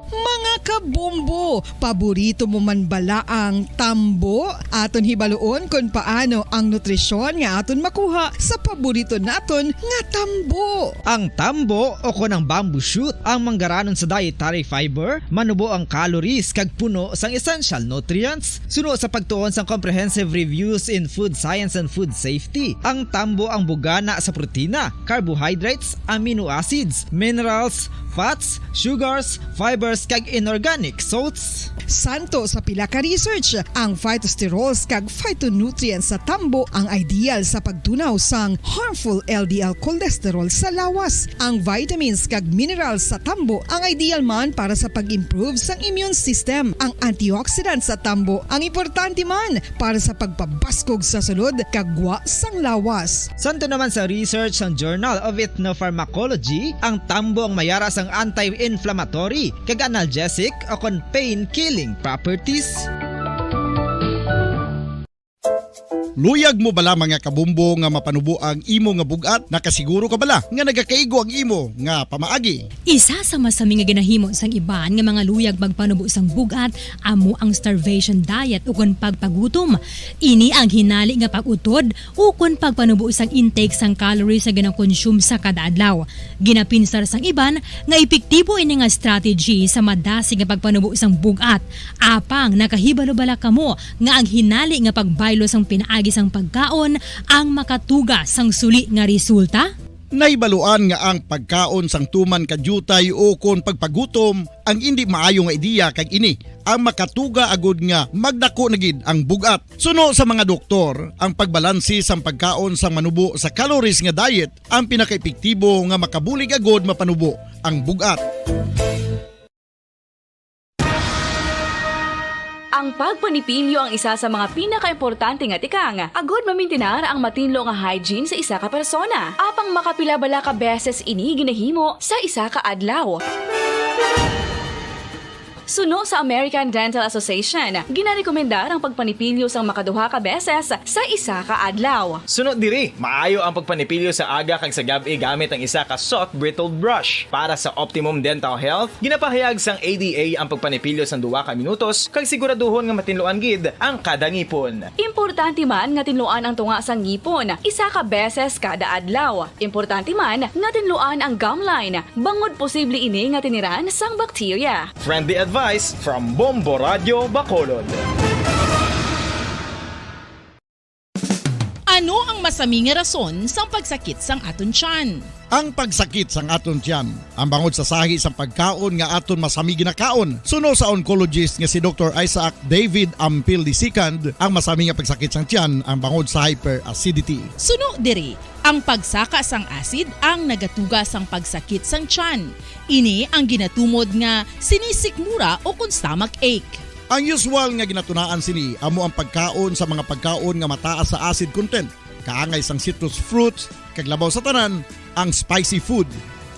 Mga kabombo, paborito mo man bala ang tambo? Aton hibaluon kon paano ang nutrisyon nga aton makuha sa paborito naton nga tambo. Ang tambo, o kon ang bamboo shoot, ang manggaranon sa dietary fiber, manubo ang calories kag puno sang essential nutrients. Suno sa pagtuon sang Comprehensive Reviews in Food Science and Food Safety, ang tambo ang bugana sa protina, carbohydrates, amino acids, minerals, fats, sugars, fibers, kag inorganic salts. Santo sa pila ka research, ang phytosterols kag phytonutrients sa tambo ang ideal sa pagtunaw sang harmful L D L cholesterol sa lawas. Ang vitamins kag minerals sa tambo ang ideal man para sa pag-improve sang immune system. Ang antioxidants sa tambo ang importante man para sa pagpabaskog sa sulod kag gwa sang lawas. Santo naman sa research sang Journal of Ethnopharmacology, ang tambo ang mayara sang anti-inflammatory kag analgesic o kon pain-killing properties. Luyag mo bala, mga kabumbo, nga mapanubo ang imo nga bug-at? Nakasiguro ka bala nga nagakaigo ang imo nga pamaagi? Isa sa masami nga ginahimo sang iban nga mga luyag magpanubo sang bug-at amo ang starvation diet ukon pagpagutom. Ini ang hinali nga pag-utod ukon pagpanubo sang intake sang calories nga gina-consume sa kada adlaw. Ginapinsar sang iban nga epektibo ini nga strategy sa madasig nga pagpanubo sang bug-at. Apang nakahibalo bala kamo nga ang hinali nga pagbaylo sang pinaagi sang pagkaon ang makatuga sang suli nga resulta? Nahibaluan nga ang pagkaon sang tuman ka diutay o kon pagpagutom ang indi maayo nga ideya, kag ini ang makatuga agud nga magdako na gid ang bug-at. Suno sa mga doktor, ang pagbalanse sang pagkaon sang manubo sa calories nga diet ang pinakaepektibo nga makabulig agud mapanubo ang bug-at. Ang pagpanipilyo ang isa sa mga pinakaimportante nga tikang agud mamintinar ang matinlo nga hygiene sa isa ka persona. Apang makapila bala ka beses ini ginahimo sa isa ka adlaw? Suno sa American Dental Association, ginarekomendar ang pagpanipilyo sang makaduha ka beses sa isa ka adlaw. Suno diri, maayo ang pagpanipilyo sa aga kag sa gab-i gamit ang isa ka soft bristled brush. Para sa optimum dental health, ginapahayag sang A D A ang pagpanipilyo sang duha ka minutos kag siguraduhon nga matinluan gid ang kada ngipon. Importante man nga tinluan ang tunga sang ngipon isa ka beses kada adlaw. Importante man nga tinluan ang gum line, bangod posible ini nga tiniran sang bakterya. Friendly advice from Bombo Radio Bacolod. Ano ang masami nga rason sang pagsakit sang aton tiyan? Ang pagsakit sang aton tiyan, ang bangod sa sahi sang pagkaon nga aton masami ginakaon. Suno sa oncologist nga si Doktor Isaac David Ampil the second, ang masami nga pagsakit sang tiyan ang bangod sa hyperacidity. Suno diri, ang pagsaka sang acid ang nagatuga sang pagsakit sang tiyan. Ini ang ginatumod nga sinisikmura o kon stomach ache. Ang usual nga ginatunaan sini amo ang pagkaon sa mga pagkaon nga mataas sa acid content, kaangay sang citrus fruits, kag labaw sa tanan, ang spicy food.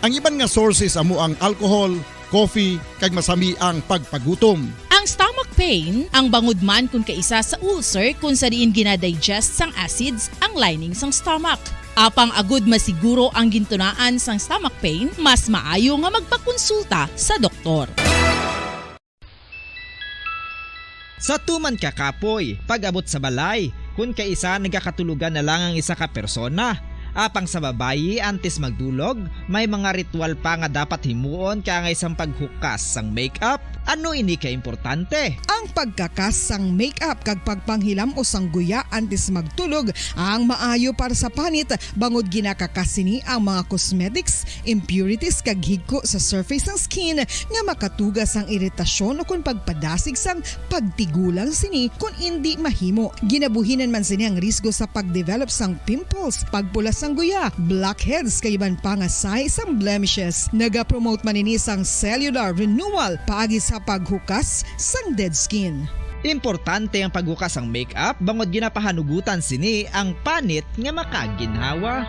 Ang iban nga sources amo ang alcohol, coffee, kag masami ang pagpagutom. Ang stomach pain, ang bangod man kon kaisa sa ulcer kon sa diin ginadigest sang acids ang lining sang stomach. Apang agud masiguro ang gintunaan sang stomach pain, mas maayo nga magpakonsulta sa doktor. Sa tuman ka kapoy, pag-abot sa balay, kun kaisa nagakatulogan na lang ang isa ka persona. Apang sa babayi, antes magdulog, may mga ritual pa nga dapat himuon kaangay sang paghukas sang makeup. Ano ini ka importante? Ang pagkakas sang makeup kag pagpanghilam-os sang guya antes magtulog ang maayo para sa panit, bangod ginakakas sini ang mga cosmetics, impurities kag higko sa surface sang skin nga makatuga sang iritasyon ukon pagpadasig sang pagtigulang sini kon indi mahimo. Ginabuhinan man sini ang risgo sa pagdevelop sang pimples, pagpula sang guya, blackheads kag iban pa nga sahi sang blemishes. Nagapromote man ini sang cellular renewal paagi sa paghukas sang dead skin. Importante ang paghukas sang makeup bangod ginapahanugutan sini ang panit nga makaginhawa.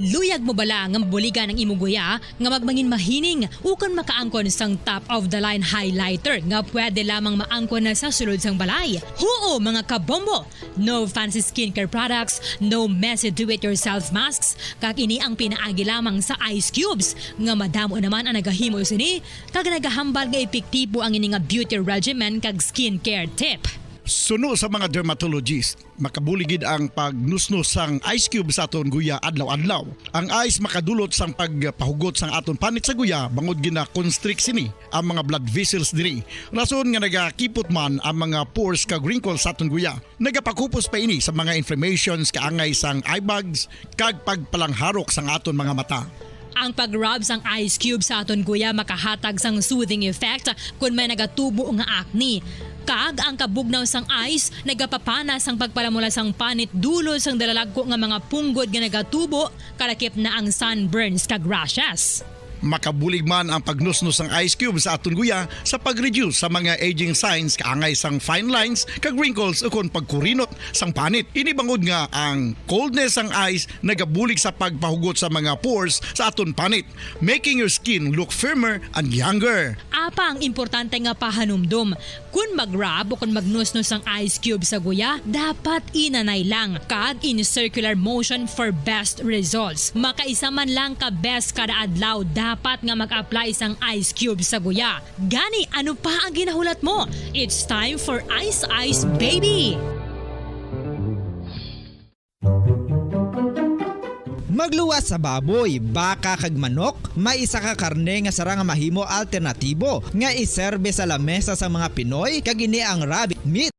Luyag mo bala nga mabuligan ang imo guya nga magmangin mahining ukon makaangkon sang top of the line highlighter nga pwede lamang maangkon na sa sulod sang balay? Huo, mga kabombo! No fancy skincare products, no messy do-it-yourself masks, kag ini ang pinaagi lamang sa ice cubes, nga madamo naman ang nagahimo sini, kag nagahambal nga epektibo ang ini nga beauty regimen kag skincare tip. Suno sa mga dermatologist, makabulig gid ang pagnusnos sang ice cube sa aton guya adlaw-adlaw. Ang ice makadulot sang pagpahugot sang aton panit sa guya bangod gina-constrict sini ang mga blood vessels diri, rason nga nagakipot man ang mga pores kag wrinkles sa aton guya. Nagapakupos pa ini sa mga inflammations kaangay sang eye bags kag pagpalangharok sang aton mga mata. Ang pag-rub sang ice cube sa aton guya makahatag sang soothing effect kon may nagatubo nga acne. Kag ang kabugnaw sang ice nagapapana sang pagpalamula sang panit dulot sang dalalagko nga mga punggod nga nagatubo, kalakip na ang sunburns kag rashes. Makabulig man ang pagnusnos sang ice cube sa aton guya sa pag-reduce sa mga aging signs kaangay sang fine lines kag wrinkles ukon pagkurinot sang panit. Ini bangod nga ang coldness sang ice nagabulig sa pagpahugot sa mga pores sa aton panit, making your skin look firmer and younger. Apang importante nga pahanumdom, kon mag-rub o kon magnusnos sang ice cube sa guya, dapat inanay lang kag in circular motion for best results. Makaisa man lang ka beses kada adlaw dapat nga mag-apply sang ice cube sa guya. Gani, ano pa ang ginahulat mo? It's time for Ice Ice Baby! Magluwas sa baboy, baka kag manok, may isa ka karne nga sarang nga mahimo alternatibo nga iserbe sa lamesa sa mga Pinoy, kag ini ang rabbit meat.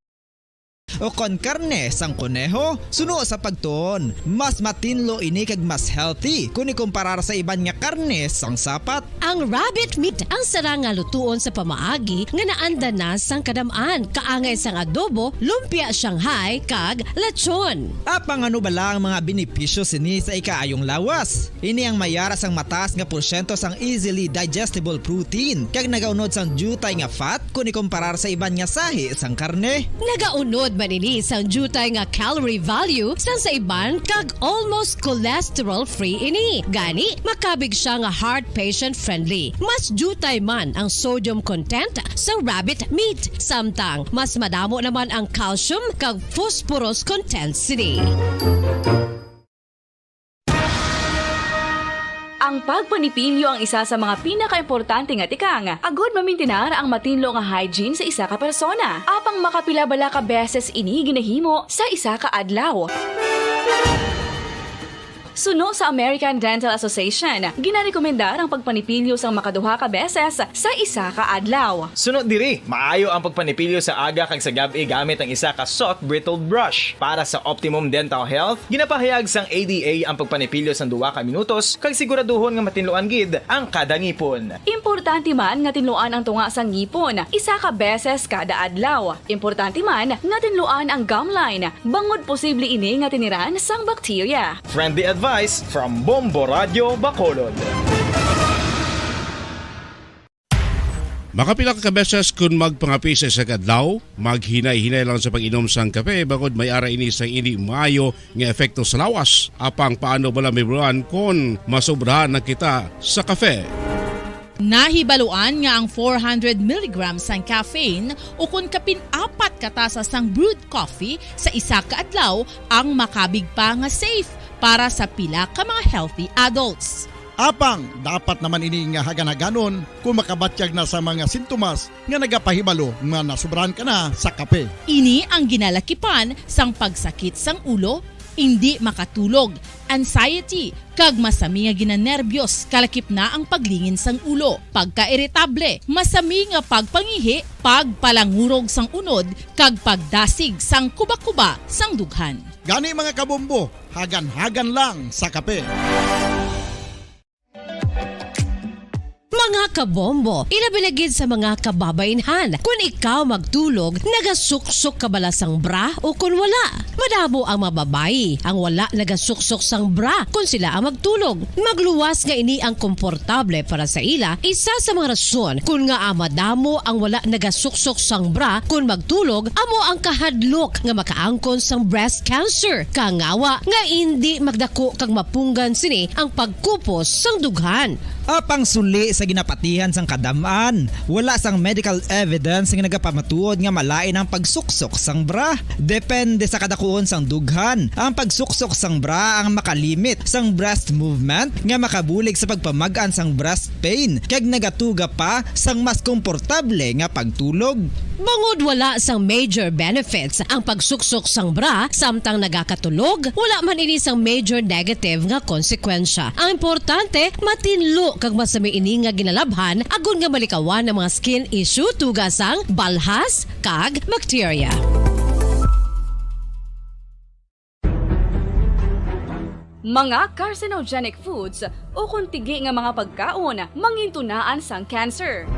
o kon karne sang koneho. Suno sa pagtuon, mas matinlo ini kag mas healthy kon ikumparar sa iban nga karne sang sapat. Ang rabbit meat ang sarang nga lutuon sa pamaagi nga naanda na sang kadam-an, kaangay sang adobo, lumpia Shanghai, kag lechon. Apang ano bala ang mga benepisyo sini sa ikaayong lawas? Ini ang may ara sang mataas nga porsyento sang easily digestible protein, kag nagaunod sang diutay nga fat kon ikumparar sa iban nga sahi sang karne. Nagaunod man ini sang diutay nga calorie value sang sa iban, kag almost cholesterol-free ini. Gani, makabig siya nga heart patient-friendly. Mas diutay man ang sodium content sa rabbit meat, samtang mas madamo naman ang calcium kag phosphorus content sini. Ang pagpanipilyo ang isa sa mga pinakaimportante nga tikang agud mamintinar ang matinlo nga hygiene sa isa ka persona. Apang makapila bala ka beses ini ginahimo sa isa ka adlaw? Suno sa American Dental Association, ginarekomendar ang pagpanipilyo sang makaduha ka beses sa isa ka adlaw. Suno diri, maayo ang pagpanipilyo sa aga kag sa gab-i gamit ang isa ka soft bristle brush. Para sa optimum dental health, ginapahayag sang A D A ang pagpanipilyo sang duha ka minutos kag siguraduhon nga matinluan gid ang kada ngipon. Importante man nga tinluan ang tunga sang ngipon isa ka beses kada adlaw. Importante man nga tinluan ang gum line, bangod posible ini nga tiniran sang bakterya. Friendly advice from Bombo Radio Bacolod. Makapila ka beses kun magpangape sa isa ka adlaw, maghinay-hinay lang sa pag-inom sang kape, bangod may ara ini sang indi maayo nga epekto sa lawas. Apang paano bala mahibaluan kon masobrahan na kita sa kape? Nahibaluan nga ang four hundred milligrams sang caffeine, ukon kapin apat ka tasa sang brewed coffee sa isa ka adlaw, ang makabig pa nga safe para sa pila ka mga healthy adults. Apang dapat naman ini nga hagan-haganon kon makabatyag na sa mga sintomas nga nagapahibalo nga nasobrahan ka na sa kape. Ini ang ginalakipan sang pagsakit sang ulo, indi makatulog, anxiety, kag masami nga ginanerbiyos, kalakip na ang paglingin sang ulo, pagkairitable, masami nga pagpangihi, pagpalangurog sang unod, kag pagdasig sang kubakuba sang dughan. Gani, mga kabombo, hagan-hagan lang sa kape. Mga kabombo, ilabi na gid sa mga kababaynhan, kun ikaw magtulog, nagasuksok ka bala sang bra o kun wala? Madamo ang mga babayi ang wala nagasuksok sang bra kun sila ang magtulog. Magluwas nga ini ang komportable para sa ila. Isa sa mga rason kun ngaa madamo ang wala nagasuksok sang bra kun magtulog amo ang kahadlok nga makaangkon sang breast cancer, kangawa nga indi magdako kag mapunggan sini ang pagkupos sang dughan. Apang suli sa ginapatihan sang kadam-an, wala sang medical evidence nga nagapamatuod nga malain ang pagsuksok sang bra. Depende sa kadakuon sang dughan, ang pagsuksok sang bra ang makalimit sang breast movement nga makabulig sa pagpamag-an sang breast pain, kag nagatuga pa sang mas komportable nga pagtulog. Bangod wala sang major benefits ang pagsuksok sang bra samtang nagakatulog, wala man ini sang major negative nga konsekwensya. Ang importante, matinlo kag masami ini nga ginalabhan agod nga malikawan ang mga skin issue, tuga sang balhas kag bakterya. Mga carcinogenic foods ukon tigi nga mga pagkaon mangintunaan sang cancer.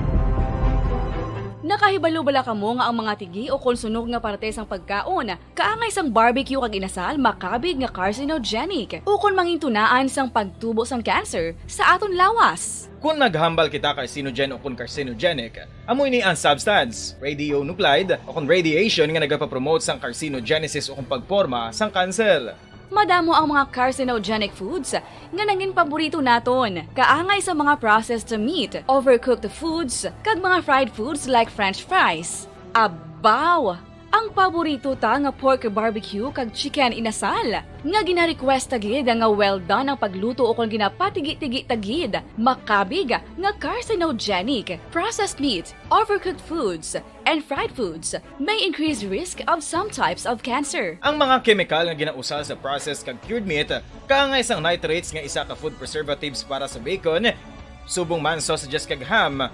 Nakahibalo bala kamo nga ang mga tigi ukon sunog nga parte sang pagkaon, kaangay sang barbecue kag inasal, makabig nga carcinogenic ukon mangintunaan sang pagtubo sang cancer sa aton lawas? Kon maghambal kita carcinogen ukon carcinogenic, amo ini ang substance, radionuclide, ukon radiation nga nagapapromote sang carcinogenesis ukon pagporma sang kanser. Madamo ang mga carcinogenic foods nga nangin paborito naton, kaangay sa mga processed meat, overcooked foods, kag mga fried foods like French fries. Abaw! Ang paborito ta nga pork barbecue kag chicken inasal, nga gina-request ta gid nga well done ang pagluto ukon ginapatigi-tigi ta gid, makabig nga carcinogenic. Processed meat, overcooked foods, and fried foods may increase risk of some types of cancer. Ang mga kemikal nga ginausal sa processed kag cured meat, kaangay sang nitrates nga isa ka food preservatives para sa bacon, subong man sausages kag ham,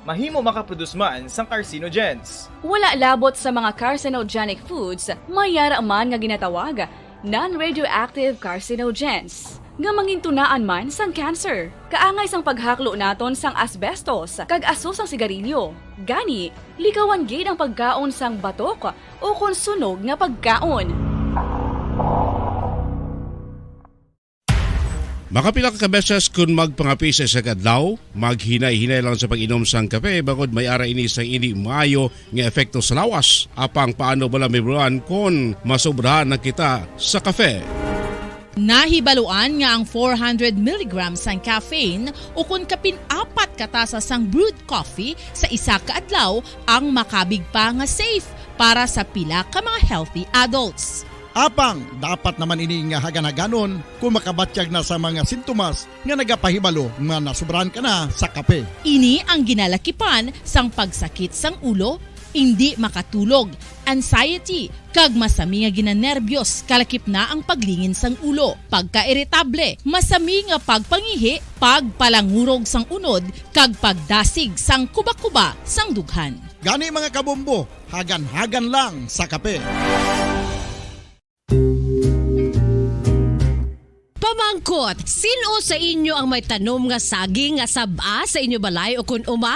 mahimo makaproduce man sang carcinogens. Wala labot sa mga carcinogenic foods, may yara man nga ginatawag non-radioactive carcinogens, nga mangintunaan man sang cancer. Kaangay sang paghaklo naton sang asbestos kag aso sang sigarilyo. Gani, likawan gid ang pagkaon sang batok ukon sunog nga pagkaon. Makapila ka beses kon magpangape sa isa ka adlaw, maghinay-hinay lang sa pag-inom sang kape, bangod may ara ini sang indi maayo nga epekto sa lawas. Apang paano bala mahibaluan kon masobrahan na kita sa kape? Nahibaluan nga ang four hundred milligrams sang caffeine o kon kapin apat ka tasa sang brewed coffee sa isa ka adlaw ang makabig pa nga safe para sa pila ka mga healthy adults. Apang dapat naman ini nga hagan-haganon kung makabatyag na sa mga sintomas nga nagapahibalo nga nasobrahan ka na sa kape. Ini ang ginalakipan sang pagsakit sang ulo, indi makatulog, anxiety, kag masami nga ginanerbyos, kalakip na ang paglingin sang ulo, pagkairitable, masami nga pagpangihi, pagpalangurog sang unod, kag pagdasig sang kuba-kuba sang dughan. Gani, mga kabombo, hagan-hagan lang sa kape. Pamangkot, sin-o sa inyo ang may tanom nga saging nga sab-a sa inyo balay o kon uma?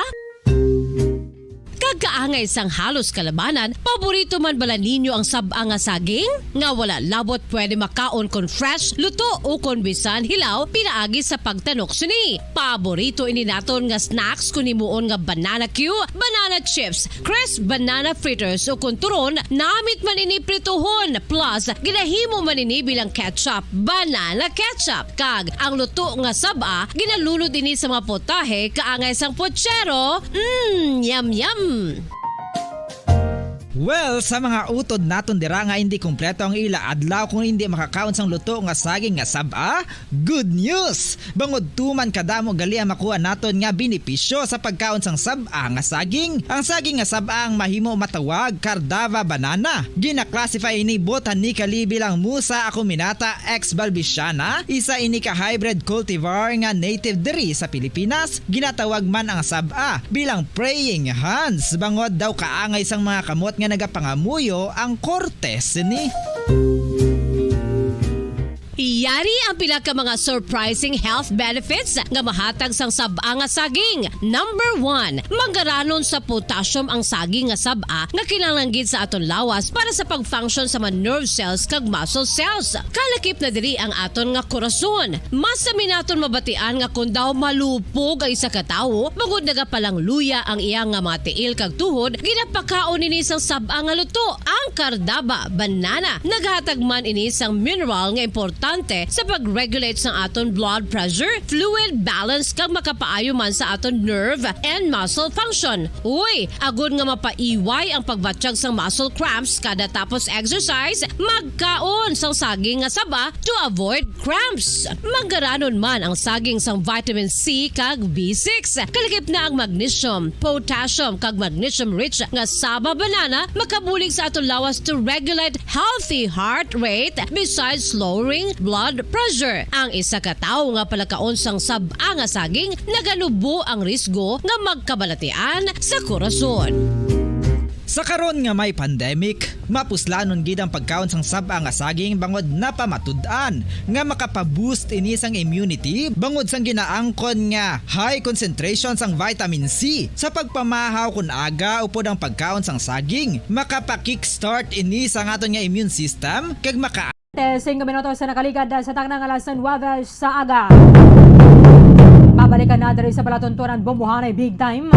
Kag kaangay sang halos kalabanan, paborito man bala ninyo ang sab-a nga saging? Nga wala labot pwede makaon kon fresh, luto, o kon bisan hilaw pinaagi sa pagtanok sini. Paborito ini naton nga snacks kon himuon nga banana cue, banana chips, crisp banana fritters, o kon turon, namit man ini prituhon. Plus, ginahimo man ini bilang ketchup, banana ketchup. Kag ang luto nga sab-a, ginalunod ini sa mga potahe kaangay sang pochero. Mm, yum, yum! Well, sa mga utod naton dira nga hindi kompleto ang ila adlaw kung hindi makakaon sang luto nga saging nga sab-a, good news! Bangod tuman kadamo gali ang makuha naton nga benepisyo sa pagkaon sang sab-a nga saging. Ang saging nga sab-a ang mahimo matawag Cardava banana. Gina-classify ini botanically bilang Musa acuminata ex balbisiana, isa ini ka hybrid cultivar nga native diri sa Pilipinas. Ginatawag man ang sab-a bilang praying hands, bangod daw kaangay sang mga kamot nga nagapangamuyo ang korte sini. Yari ang pila ka mga surprising health benefits nga mahatag sang sab-a nga saging. Number one, manggaranon sa potassium ang saging nga sab-a nga kinahanglan gid sa aton lawas para sa pag-function sa mga nerve cells kag muscle cells. Kalakip na diri ang aton nga korason. Masami naton mabatian nga kon daw malupog ang isa ka tawo, bangod nagapalangluya ang iya nga mga tiil kag tuhod, ginapakaon ini sang sab-a nga luto, ang Cardava banana. Naghatag man ini sang mineral nga importante sa pag-regulate sang aton blood pressure, fluid balance, kag makapaayo man sa aton nerve and muscle function. Uy, agod nga mapaiway ang pagbatyag sang muscle cramps kada tapos exercise, magkaon sang saging nga saba to avoid cramps. Manggaranon man ang saging sang vitamin C kag B six. Kalakip na ang magnesium, potassium, kag magnesium-rich nga saba banana makabulig sa aton lawas to regulate healthy heart rate besides lowering blood pressure. Ang isa ka tawo nga palakaon sang sab-a nga saging naganubo ang risgo nga magkabalatian sa korason. Sa karon nga may pandemic, mapuslanon gid ang pagkaon sang sab-a nga saging bangod napamatud-an nga makapa-boost ini sang immunity bangod sang ginaangkon nga high concentration sang vitamin C. Sa pagpamahaw kon aga upod ang pagkaon sang saging, makapa-kickstart ini sang aton nga immune system kag maka Te, singko minutos sa nakaligad sa takna nga alas nuwebe sa aga. Pabalikan na diri sa palatuntunan, bumuhanay big time.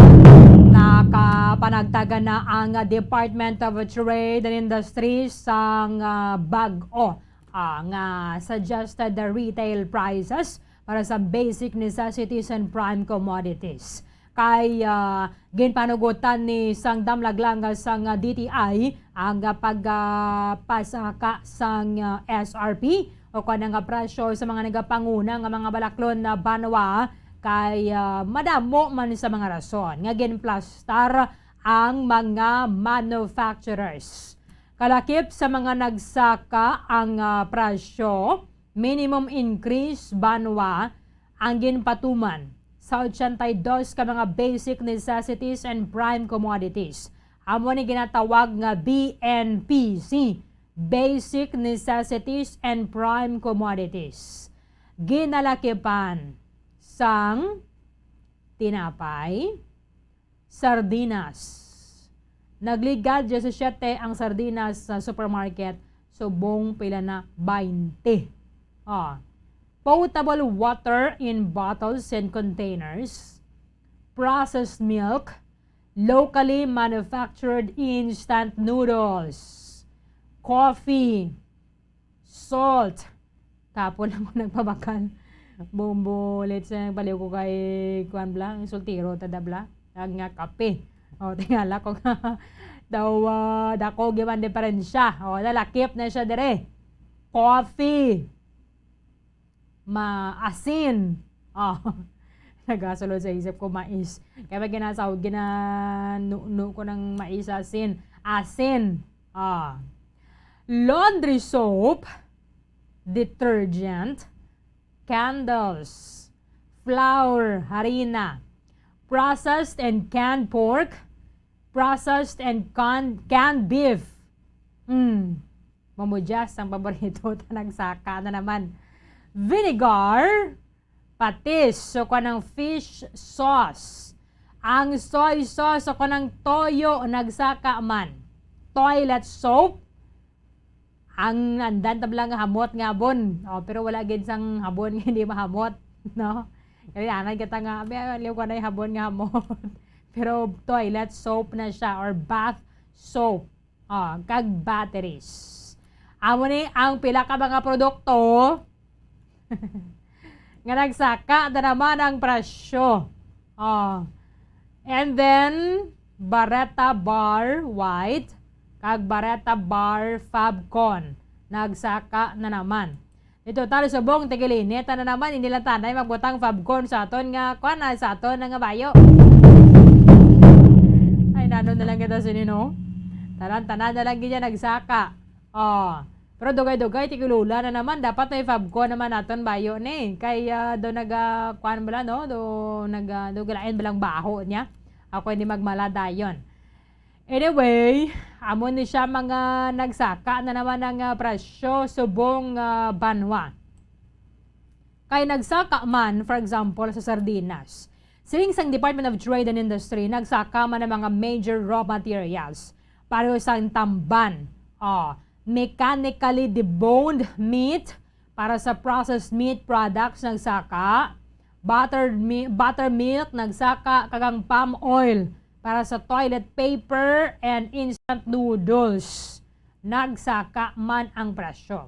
Nakapanagtagan na ang Department of Trade and Industry sang, ah, bag-o, ah, nga suggested retail prices para sa basic necessities and prime commodities. Kay, ah, ginpanugutan ni sang damlag lang sang, ah, D T I ang, ah, pag, ah, pasaka sang, ah, S R P o kon ang, ah, presyo sa mga nagapanguna nga mga balaklon na banwa kay, ah, madamo man sa mga rason nga ginplastar ang mga manufacturers. Kalakip sa mga nagsaka ang, ah, presyo, minimum increase banwa ang ginpatuman sa ochenta y dos ka mga basic necessities and prime commodities. Amo ni ginatawag nga B N P C, basic necessities and prime commodities. Ginalakipan sang tinapay, sardinas. Nagligad diyesisiyete ang sardinas sa supermarket, subong pila na, baynte. Ah. Potable water in bottles and containers, processed milk, locally manufactured instant noodles, coffee, salt. Kapo lang ko nagpabakal. Bombo, let's say, baliw ko kay, kuwan bla, ang soltero, tada bla. Ang nga kape. O, tingala ko nga. Daw, ah, dako gyud ang diferensya. O, nalakip na siya dire. Coffee. Maasin. O. Nagasulod sa isip ko, mais. Kaya may ginasahod, ginanuno ko ng mais asin. Asin. Ah. Laundry soap, detergent, candles, flour, harina, processed and canned pork, processed and con-, canned beef. Mm. Mamudyas ang paborito, ta nagsaka na naman. Vinegar, patis, so kanang fish sauce. Ang soy sauce, so kanang toyo, nagsaka man. Toilet soap, ang andan ta bla nga hamot nga habon. O, pero wala gid sang habon nga hindi mahamot, no? Kaya anay kita nga, "Abi, aliw ko na yung habon nga hamot." Pero toilet soap na siya or bath soap. O, kag batteries. Amo ni ang pila ka mga produkto nga nagsaka na naman ang presyo. O. And then, Bareta Bar White kag Bareta Bar Fabcon nagsaka na naman. Dito, tali subong, tigilinit na naman, hindi lang tanay magbutang Fabcon sa aton nga, kwan, ah, sa aton nga bayo. Ay, nano na lang kita sini, no? Tanan-tanan na lang gid yan nagsaka. O. Pero dugay-dugay, tigulula na naman. Dapat may Fabcon naman aton bayo ni. Kay, ah, do naga, kwan bala, no? Do naga, do galain balang baho niya. Ako hindi magmala dayon. Anyway, amo ni siya mga nagsaka na naman ang, ah, presyo subong, ah, banwa. Kay nagsaka man, for example, sa sardinas. Siling sang Department of Trade and Industry, nagsaka man ang mga major raw materials. Pareho sang tamban, o, mechanically deboned meat, para sa processed meat products, nagsaka, buttered mi-, buttermilk, nagsaka, kag ang palm oil para sa toilet paper and instant noodles, nagsaka man ang presyo.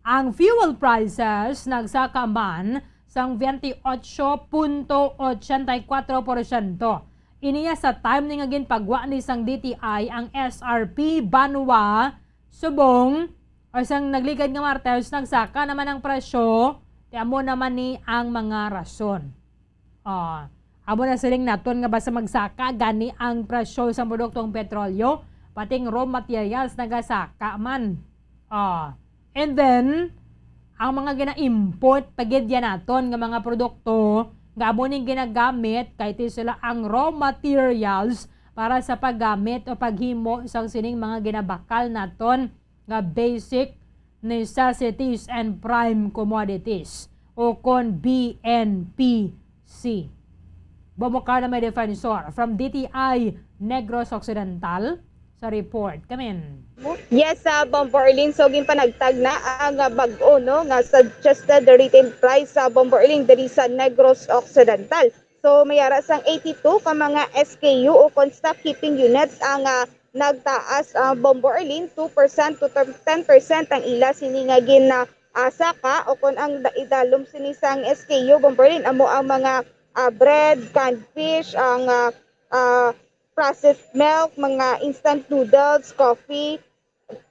Ang fuel prices nagsaka man sang veintiocho punto ochenta y cuatro porsyento. Iniya sa time ni nga ginpagwa ni sang D T I ang S R P banwa subong o sang nagligad nga Martes, nagsaka naman ang presyo, kay amo naman ni ang mga rason. Ah, amo na siling naton nga basta magsaka gani ang presyo sa produktong petrolyo, pati ang raw materials nagasaka man. Ah, and then, ang mga gina-import pa gid yan naton nga mga produkto nga amo ning ginagamit kay ti sila ang raw materials para sa paggamit o paghimo sang sining mga ginabakal naton nga basic necessities and prime commodities, o kon B N P C. Bumukar na may defensor from D T I Negros Occidental sa report. Kamin. Yes, sa Bombo Arlene, so ginpanagtag na ang, ah, bag-o, no, nga suggested retail price sa Bombo Arlene diri sa Negros Occidental. So, may ara sang eighty-two ka mga S K U o kon stock keeping units ang, ah, nagtaas, ah, Bombo Arlene, two percent to ten percent ang ila sini nga gina-, ah, saka, o kon ang da-, idalom sini sang S K U, Bombo Arlene, amo ang mga, ah, bread, canned fish, ang, ah, ah, processed milk, mga instant noodles, coffee,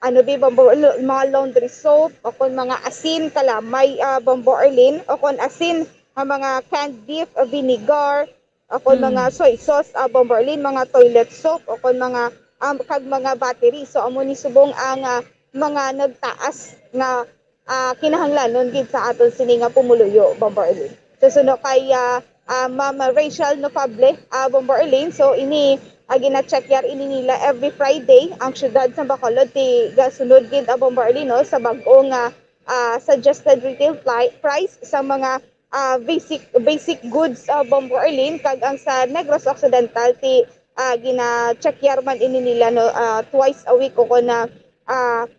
ano di, Bombo, lo-, mga laundry soap, o kon mga asin, kalamay, ah, Bombo Arlene, o kon asin, ah, mga canned beef, ah, vinegar, o kon Mm. mga soy sauce, ah, Bombo Arlene, mga toilet soap, o kon mga, um, kag mga battery. So, amo ni subong ang, ah, mga nagtaas nga, ah, kinahanglanon gid sa aton sini nga pumuluyo, Bombo Arlene. So, suno kay, ah, ah, Ma'am Rachel Nofable, ah, Bombo Arlene. So, ini, ah, gina-check yar ini nila every Friday ang siyudad sa Bacolod. Ti gasunod gid, ah, Bombo Arlene, no, sa bag-o nga, ah, suggested retail pli-, price sa mga, ah, basic, basic goods, ah, Bombo Arlene, kag ang sa Negros Occidental, ti, ah, gina-check yar man ini nila, no, ah, twice a week o kon na, ah,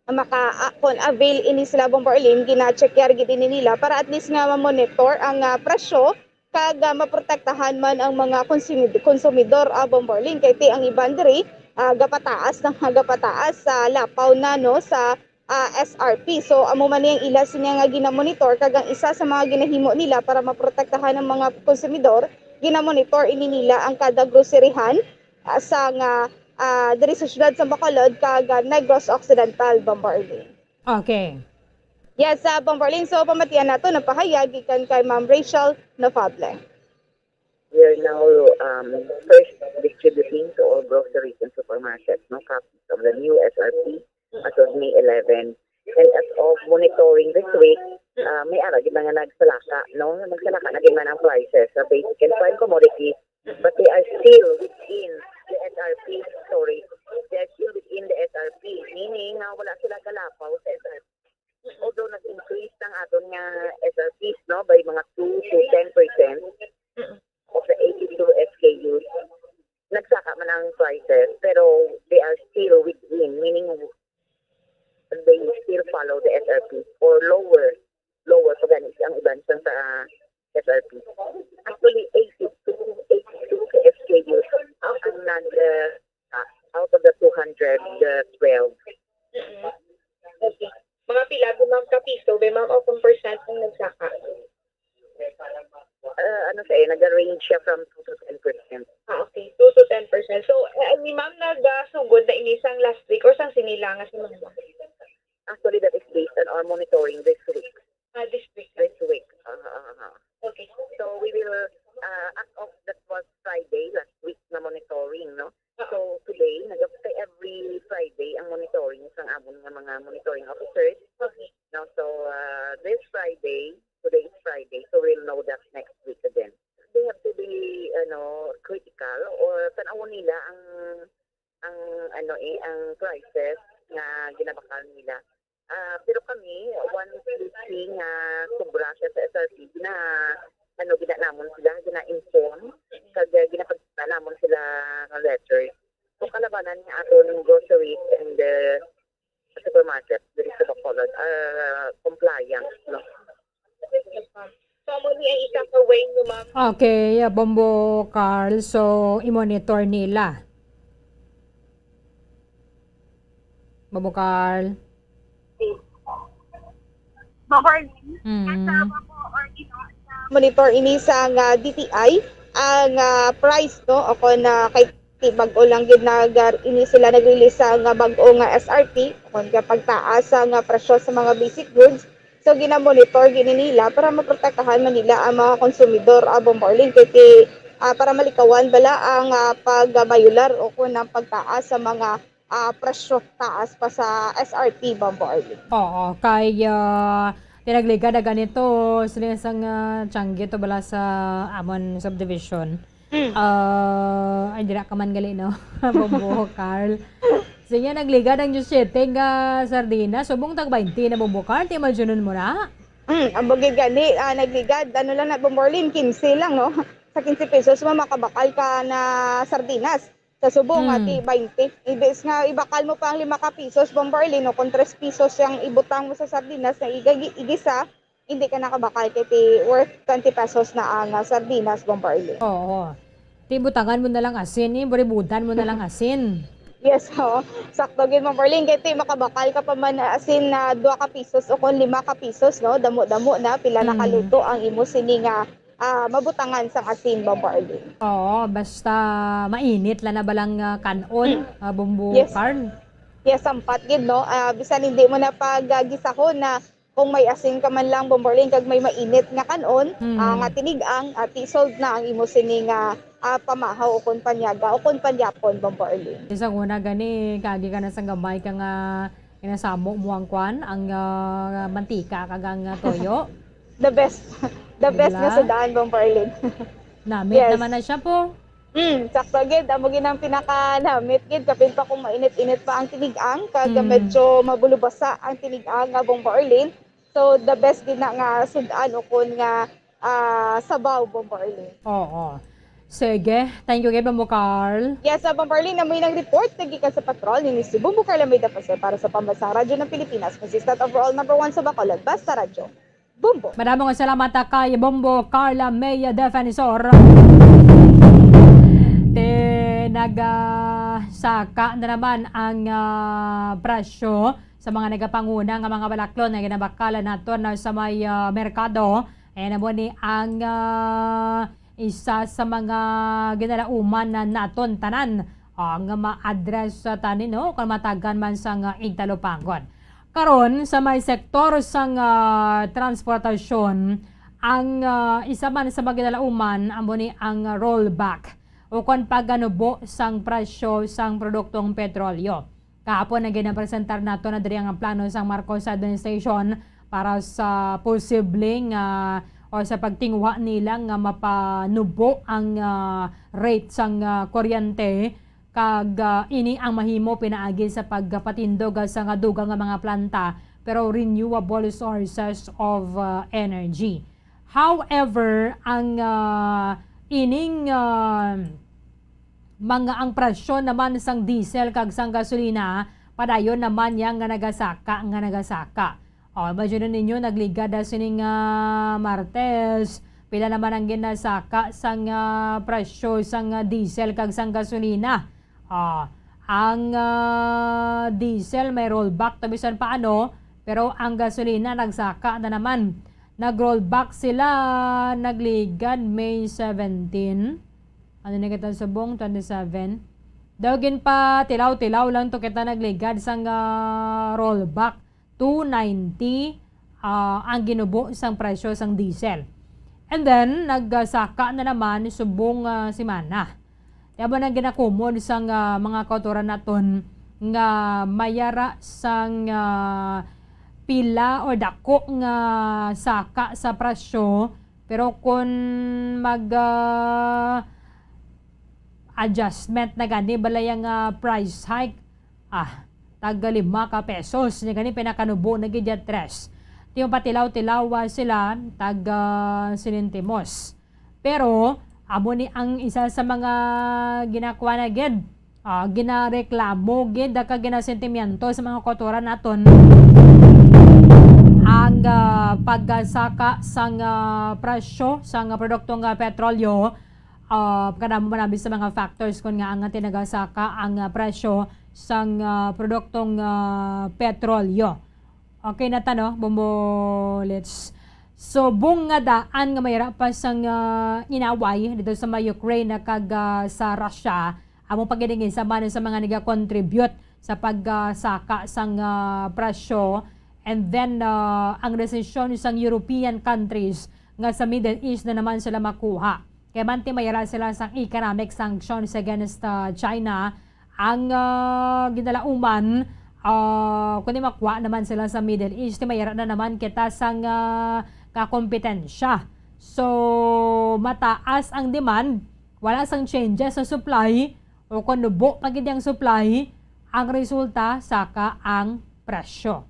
maka, ah, kon avail ini sila, Bombo Arlene, gina-check yar gid ini nila para at least nga ma-monitor ang, ah, presyo kag, ah, maprotektahan man ang mga konsumid-, konsumidor, ah, Bombo Arlene. Kay ti ang iban diri, ah, gapataas na nga gapataas sa lapaw na, no, sa, ah, S R P. So, amo man ni ang ila sini nga ginamonitor, kag ang isa sa mga ginahimo nila para maprotektahan ang mga konsumidor, ginamonitor ini nila ang kada groceryhan, ah, sa nga, ah, diri sa siyudad sa Bacolod kag, ah, Negros Occidental, Bombo Arlene. Okay. Yes, sa Bombo Arlene. So, pamatian nato, nagpahayag gikan kay Ma'am Rachel Nofable. We are now, um, first distributing to all groceries and supermarkets, no, copies of the new S R P as of May eleven. And as of monitoring this week, uh, may ara gid na nga nagsalaka, no? Nagsalaka na gid man ang prices sa basic and prime commodities, but they are still within the S R P, sorry, they are still within the S R P, meaning nga wala sila galapaw sa S R P. Although nag-increase ang aton nga S R Ps, no, by mga two to ten percent of the eighty-two S K Us, nagsaka man ang prices, pero they are still within, meaning they still follow the S R P or lower, lower pa gani ang iban sa, sa S R P. Actually, eighty-two, eighty-two ka S K Us ang nag, uh, out of the two hundred twelve. Mm-mm. Okay. Mga pila gid, ma'am, ka piso, be, ma'am, o kung percent ang nagsaka? Ah, ano siya eh, nag-range siya from two to ten percent. Ah, okay. Two to ten percent. So, eh, ni ma'am nagasugod na ini sang last week or sang sini lang nga semana? Actually, that is based on our monitoring this week. Ah, this week. This week. Ah, ah, ah, ah. Okay. So, we will, ah, as of that was Friday last week na monitoring, no? Ah. So, today, nag-, kay every Friday ang monitoring sang amon nga mga monitoring officers. Okay. No? So, ah, this Friday, today is Friday, so we'll know that next week again. They have to be, ano, critical or tan-awon nila ang, ang, ano eh, ang prices nga ginabakal nila. Ah, pero kami, once we see nga sobra siya sa S R P, gina-, ano, gina namon sila, gina-inform, kag, ah, ginapagkita namon sila nga letter. So, kalabanan nga aton groceries and, uh, supermarket diri sa Bacolod are compliant, no? So, amo ni ang isa ka way nyo, ma'am. Okay, uh, Bombo Carl. So, i-monitor nila. Bombo Carl. Bombo Arlene, mm, kasama po or ino-, monitor ini sa nga D T I ang, ah, price, no? O kon, ah, kay ti bag-o lang gid nag-, ini sila nag-release sa nga bag-o nga S R P, o kon nga pagtaas sa nga presyo sa mga basic goods. So, ginamonitor gini nila para maprotektahan man nila ang mga konsumidor, ah, Bombo Arlene, kay ti, ah, para malikawan bala ang, ah, pagbayular o kon ang pagtaas sa mga, ah, presyo taas pa sa S R P, Bombo Arlene. Oo, kay, ah, tinagligad na ganito, sila sang, ah, Changi to bala sa amon subdivision. Mm. Ah, ay, dira ka man gali, no? Bombo Carl. Sige, nagligad ang diyes siyete nga sardinas. Subong tag baynte na, Bombo Carl. Ti imagine mo na? Mm, ang bugid gani, ah, nagligad. Ano lang na, Bombo Arlene, quince lang, no? Sa quince pesos mo, makabakal ka na sardinas. Sa subong, mm, ati, baynte. Ibis nga, ibakal mo pa ang lima ka pisos, Bombo Arlene, no? Kung tres pisos yung ibutang mo sa sardinas na iga-, igisa, hindi ka nakabakal kay ti worth twenty pesos na ang, ah, sardinas, Bombo Arlene. Oo. Ti butangan mo na lang asin, eh. Buributan mo na lang asin. Yes, oo. Sakto gid, Bombo Arlene. Kay ti makabakal ka pa man, ah, asin na dua ka pisos o kon lima ka pisos, no? Damo-damo na, pila na, mm, kaluto ang imo sini nga, ah, mabutangan sang asin, Bombo Arlene. Oo, basta mainit lang na balang, ah, kan-on, mm, ah, Bombo, yes, Carl. Yes, sampat gid, no? Ah, bisan hindi mo na pag, ah, gisahon na kung may asin ka man lang, Bombo Arlene, kag may mainit nga kan-on, mm, ah, nga tinigang, ah, ti solve na ang imo sini nga, ah, pamahaw o kon panyaga o kon panyapon, Bombo Arlene. Sa una gani, kagi ka na sang gamay ka nga ginasamo mo ang kwan, ang, ah, mantika kag ang, ah, toyo. The best. The best nga Wala. Sud-an, Bombo Arlene. Namit Yes. naman na siya po. Mm, sakto gid, amo gid ang pinakanamit gid, kapin pa kung mainit-init pa ang tinigang, kag Mm. medyo mabulubasa ang tinigang nga, Bombo Arlene. So, the best gid na nga sud-an ukon nga, ah, sabaw, Bombo Arlene. Oo. Sige, thank you gid, Bombo Carl. Yes, ah, Bombo Arlene, amo nang report nga gikan sa patrol ni Miss Bombo Carla Mayda Jose para sa Pambansang Radyo ng Pilipinas, consistent overall number one sa Bacolod, Basta Radyo. Bombo. Madamo nga salamat, ah, kay Bombo Carla May Defensor. Te, nag, ah, saka na naman ang, ah, presyo sa mga nagapanguna nga mga balaklon nga ginabakalan naton na sa may, ah, merkado. Ayan na mo ni ang, ah, isa sa mga ginalauman na naton tanan, ah, nga ma-address sa tanin, no? Kung matagan man sa nga igtalupangon. Karon, sa may sektor sang, ah, transportasyon, ang, ah, isa man sa mga ginalauman amo ni ang rollback o kon pagganubo sang presyo sang produktong petrolyo. Kahapon, ang ginapresentar nato na diri ang plano sang Marcos administration para sa posibleng, ah, o sa pagtinguha nila nga mapanubo ang, ah, rate sang, ah, kuryente. Kag, ah, ini ang mahimo pinaagi sa pagpatindog, ah, sa nga dugang nga mga planta, pero renewable sources of, ah, energy. However, ang, ah, ining, ah, mga, ang presyo naman sang diesel kag sang gasolina, padayon naman niya nga nagasaka, nga nagasaka. O, imagine ninyo, nagligad na sining, ah, Martes, pila naman ang ginasaka sang, ah, presyo sang, ah, diesel kag sang gasolina. Ah, ang, ah, diesel may rollback to bisan paano, pero ang gasolina nagsaka na naman. Nag-rollback sila, nagligad May seventeen. Ano na kita subong? Twenty-seven. Daw ginpatilaw-tilaw lang to kita nagligad sang, ah, rollback. Two ninety, ah, ang ginubo sang presyo sang diesel. And then, nagsaka na naman subong, ah, semana. Kaya mo nang ginakumon sang, ah, mga kautoran naton nga mayara sang, ah, pila o dako nga saka sa presyo, pero kung mag, ah, adjustment na gani, balay ang, ah, price hike, ah, tag lima ka pesos. Nya gani, pinakanubo na gid ya tres. Ti mapatilaw-tilaw, ah, sila, tag, ah, sentimos. Pero, amo ni ang isa sa mga ginakuha na gid, ah, ginareklamo gid, kag ginasentimiento sa mga kautoran naton ang, ah, pagsaka sang, ah, presyo sang, ah, produktong, ah, petrolyo. Ah, kadamo man abi sa mga factors kon ngaa nga tinagasaka ang, ah, presyo sang, ah, produktong, ah, petrolyo. Okay na ta, no? Bumulits. Subong nga daan nga mayara pa sang, ah, inaway dito sa may Ukraine kag, ah, sa Russia, amo pa gid ang isa man sa mga nagakontribute sa pag, ah, saka sang, ah, presyo. And then, ah, ang desisyon sang European countries nga sa Middle East na naman sila makuha. Kay manti mayara sila sang economic sanctions against, ah, China. Ang, ah, ginalauman, ah, kundi makuha naman sila sa Middle East, mayara na naman kita sang, ah, kakompetensya. So, mataas ang demand, wala sang changes sa supply, o kung nubo pa gid ang supply, ang resulta, saka ang presyo.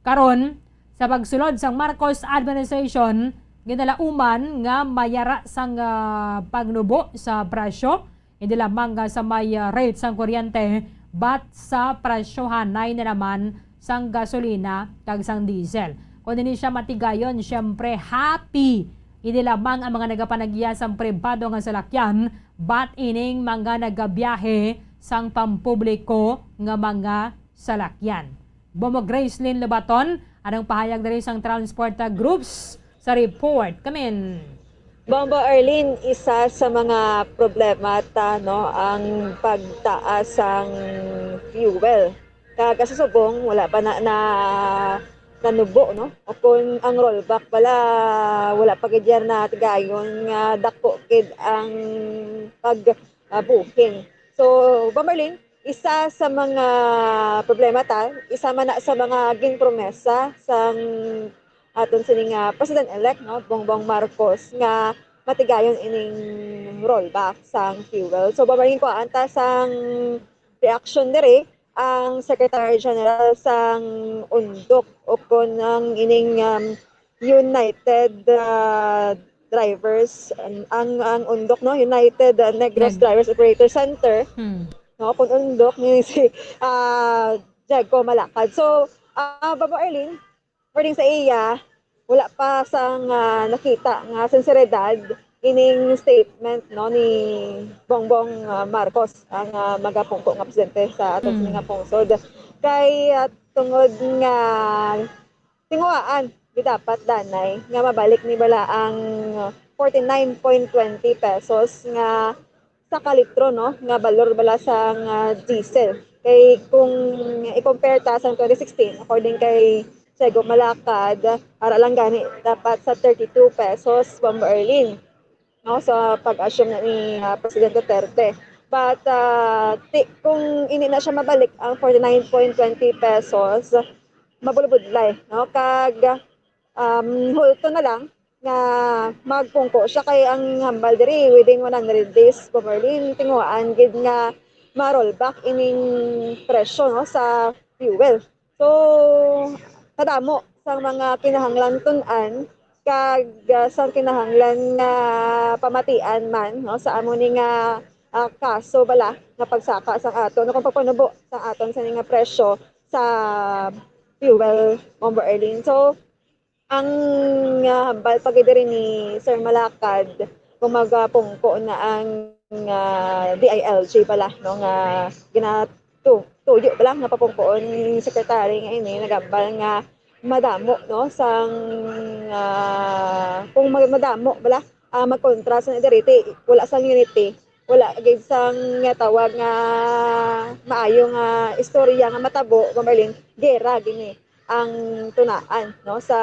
Karon, sa pagsulod sang Marcos administration, ginalauman nga mayara sang, ah, pagnubo sa presyo, hindi lamang nga sa may, ah, rate sang kuryente, but sa presyohanay na naman sang gasolina kag sang diesel. Kung hindi siya matigayon, siyempre, happy hindi lamang ang mga nagapanagya sang pribado nga salakyan, but ining mga nagabiyahe sang pampubliko nga mga salakyan. Bombo Gracelyn Lobaton, anong pahayag diri sang Transporta Groups sa report? Kamin. Bombo Arlene, isa sa mga problema ta, no, ang pagtaas sang fuel. Kag sa subong, wala pa na, na, nanubo, no? Akon ang rollback pala, wala pa gid yan na tigayon nga dako gid ang pag, ah, booking. So, Bombo Arlene, isa sa mga problema ta, isa man na sa mga ginpromesa sang aton sini nga President-elect, no, Bongbong Marcos, nga matigayon ining rollback sang fuel. So, babayin ko anta sang reaction diri ang Secretary General sang undok, o kon ang ining, um, United, ah, Drivers, ang, ang, ang undok, no, United, ah, Negros Neg- Drivers Operator Center, Hmm. no, kon undok ni si, ah, Jago Malakad. So, ah, Babo Arlene, according sa iya, wala pa sang, ah, nakita nga sinseridad ining statement, no, ni Bongbong, ah, Marcos, ang, ah, magapungko nga presidente sa aton sini nga pungsod. Kay, ah, tungod nga tinguhaan, di dapat danay nga mabalik ni bala ang forty-nine point twenty pesos nga sa ka litro, no, nga balor bala sang, ah, diesel. Kay kung i-compare ta sa twenty sixteen, according kay Sego Malakad, ara lang gani dapat sa thirty-two pesos, Bombo Arlene, no, sa pag-assume na ni, ah, President Duterte. But, ah, ti-, kung hindi na siya mabalik ang forty-nine point twenty pesos, mabulbudlay, no? Kag, um, hulto na lang nga magpungko siya, kay ang hambal diri within one hundred days, Bombo Arlene, tinguhaan gid nga ma-rollback ining presyo, no, sa fuel. So, kadamo sang mga kinahanglan tun-an kag, ah, sang kinahanglan nga pamatian man, no, sa amo ni nga, ah, kaso bala nga pagsaka sang aton, no, kung pagpanubo sang aton sini nga presyo sa fuel, Bombo Arlene. So, ang, ah, hambal pa gid diri ni Sir Malakad, kung magapungko na ang, ah, D I L G bala, no, nga ginatu-, tuyo bala nga papungkoon ni Secretary nga ini, naghambal nga madamo, no, sang, ah, kung mag-, madamo bala, ah, magkontra sa diri, ti-, wala sang unity, wala gid sang nga tawag nga maayo nga istorya nga matabo, Bombo Arlene, gera gini ang tunaan, no, sa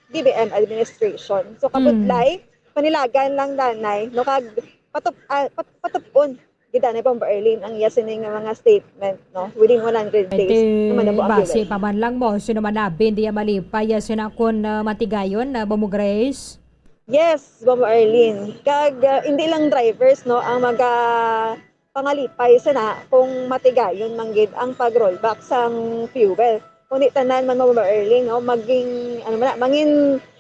B B M administration. So, Mm. kabudlay, panilagan lang danay, no, kag patup-, ah, pat-, patupon gid danay, Bombo Arlene, ang iya sini nga mga statement, no, within one hundred days. Iti Naman na po ang base giveaway. pa man lang mo, sino man na, Bindia Malipay, ya sina kun, ah, matigayon na, Bombo Grace? Yes, Bombo Arlene. Kag, ah, hindi lang drivers, no, ang maga-, pangalipay sana kung matigayon man gid ang pag-rollback sang fuel. Kundi tanan man, Bombo Arlene, no, maging, ano man na, mangin,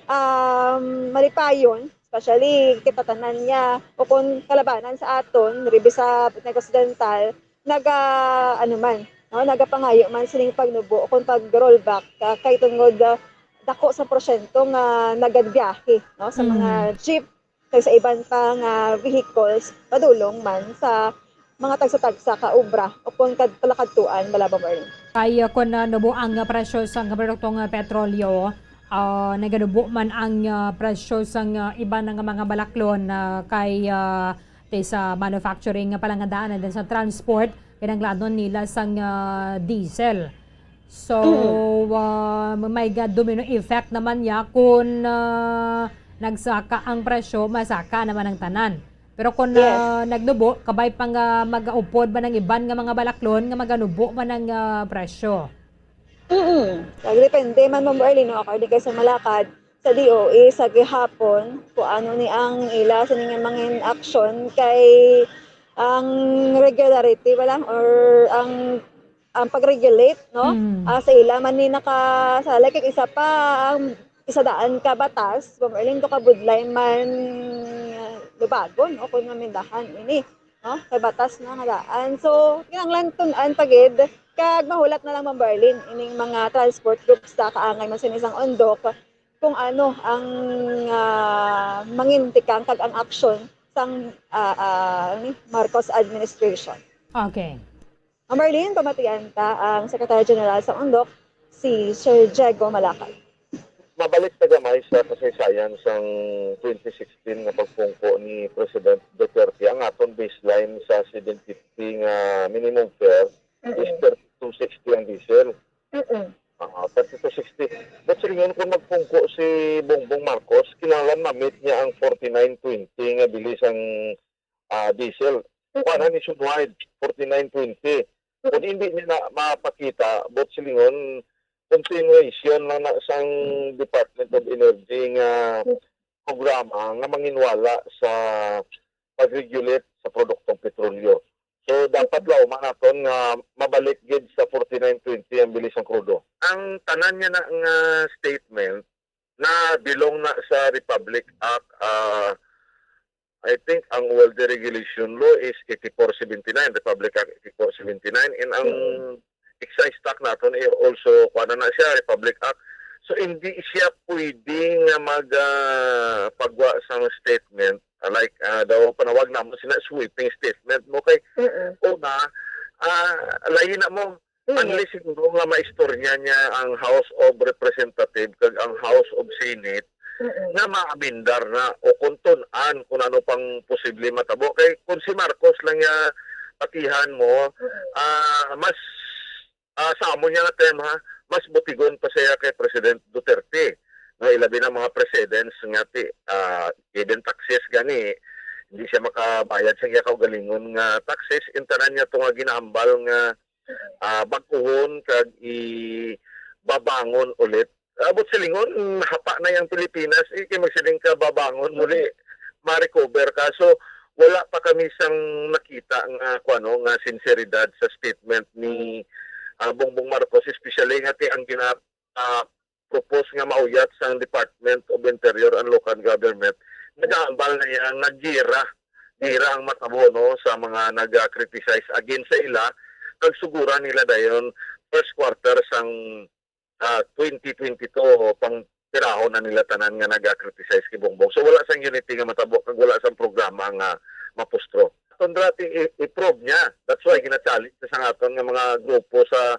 um, malipayon, especially kita tanan nga, o kung kalabanan sa aton, ribi sa Negros Occidental, naga, ano man, no, nagapangayo man sining pagnubo o kung pag-rollback, ah, kay tungod, ah, dako sa porsyento nga nagabiyahe, no, sa mga Mm. jeep, kag sa iban pa nga vehicles, padulong man sa mga tagsa-tagsa ka obra o kon kad-, palakadtuan, bala, Bombo Arlene. Kay, uh, kon, uh, nubo ang, uh, presyo sang produktong, uh, petrolyo, uh, naganubo man ang, uh, presyo sang, uh, iban nga mga balaklon, uh, kay, uh, ti sa manufacturing nga palangandaan and then sa transport, kinahanglanon nila sang, uh, diesel. So, Mm. ah, may ga-, domino effect naman niya kung, ah, nagsaka ang presyo, masaka naman ang tanan. Pero kung, Yes. ah, nagnubo, kabay pang, ah, mag-upod man ang iban nga mga balaklon nga maganubo man ang, ah, presyo. Mm. Nagdepende man, Bombo Arlene, no? According kay sa Malakad, sa D O E sa gihapon, kung ano ni ang ila sa ning mangin action kay ang regularity, wala, or ang ang pag-regulate, no? Mm. Ah, sa ila man ni nakasalig, kag isa pa, ang isa daan ka batas, Bombo Arlene, to kabudlay man lubagon, no, kung mamindahan ini, no? Kay batas na nga daan. So, kinahanglan tun-an pa gid, kag mahulat na lang, Bombo Arlene, ining mga transport groups sa kaangay man sini sang undok, kung ano ang, ah, mangin tikang kag ang aksyon sang, ah, ah, ni Marcos administration. Okay. Ma'am Marlene, pamatian ta ang Secretary General sa undok, si Sir Diego Malakay. Mabalik ta gamay sa kasaysayan sang twenty sixteen nga pagpungko ni President Duterte. Ang aton baseline sa seven fifty nga minimum fare is Mm-mm. thirty-two sixty ang diesel. Mm-mm. Ah, thirty-two sixty. But silingon, kung magpungko si Bongbong Marcos, kinahanglan ma-meet niya ang forty-nine twenty nga bili sang, ah, diesel. Mm-mm. Kuan na, nationwide, forty-nine twenty. Mm-mm. Kung hindi niya na mapakita, but silingon, continuation na na sang Department of Energy nga programa nga manginwala sa pag-regulate sa produktong petrolyo. So, dapat Mm. laoman naton nga mabalik gid sa forty-nine twenty ang bili sang krudo. Ang tanan niya na nga statement na belong na sa Republic Act, ah, I think ang old deregulation law is eighty-four seventy-nine, Republic Act eighty-four seventy-nine, and ang Mm. excise tax naton is also, kuwan na na siya, Republic Act. So, hindi siya pwede nga mag, ah, pagwa sang statement, ah, like, ah, daw panawag naman sila sweeping statement mo kay Mm. una, ah, lain na mo, Mm. unless siguro nga maistorya niya ang House of Representative kag ang House of Senate Mm. nga maamendar na o kung tun-an kung ano pang posible matabo. Kay kung si Marcos lang niya patihan mo, Mm. ah, mas, ah, sa amo niya nga term ha, mas butigon pa siya kay President Duterte. No, ilabi na mga presidents nga ti, ah, even taxes gani, hindi siya makabayad sa iya kaugalingon nga taxes. Intanan niya to nga ginahambal nga ah, bag-uhon kag ibabangon ulit. Abot silingon, hapa na yang Pilipinas, eh, kay magsiling ka, babangon muli, ma-recover ka. So, wala pa kami sang nakita nga, kuwano, nga sinseridad sa statement ni, ah, Bongbong Marcos, especially nga ti ang gina-, ah, propose nga mauyat sang Department of Interior and Local Government, nagahambal na iya nga gira, gira ang matabo, no, sa mga naga-criticize against sa ila, kag suguran nila dayon first quarter sang, ah, twenty twenty-two, pang tirahon na nila tanan nga naga-criticize kay Bongbong. So, wala sang unity nga matabo, kag wala sang programa nga mapustro. Aton dati i-, i-prove niya. That's why gina-challenge sa aton nga mga grupo sa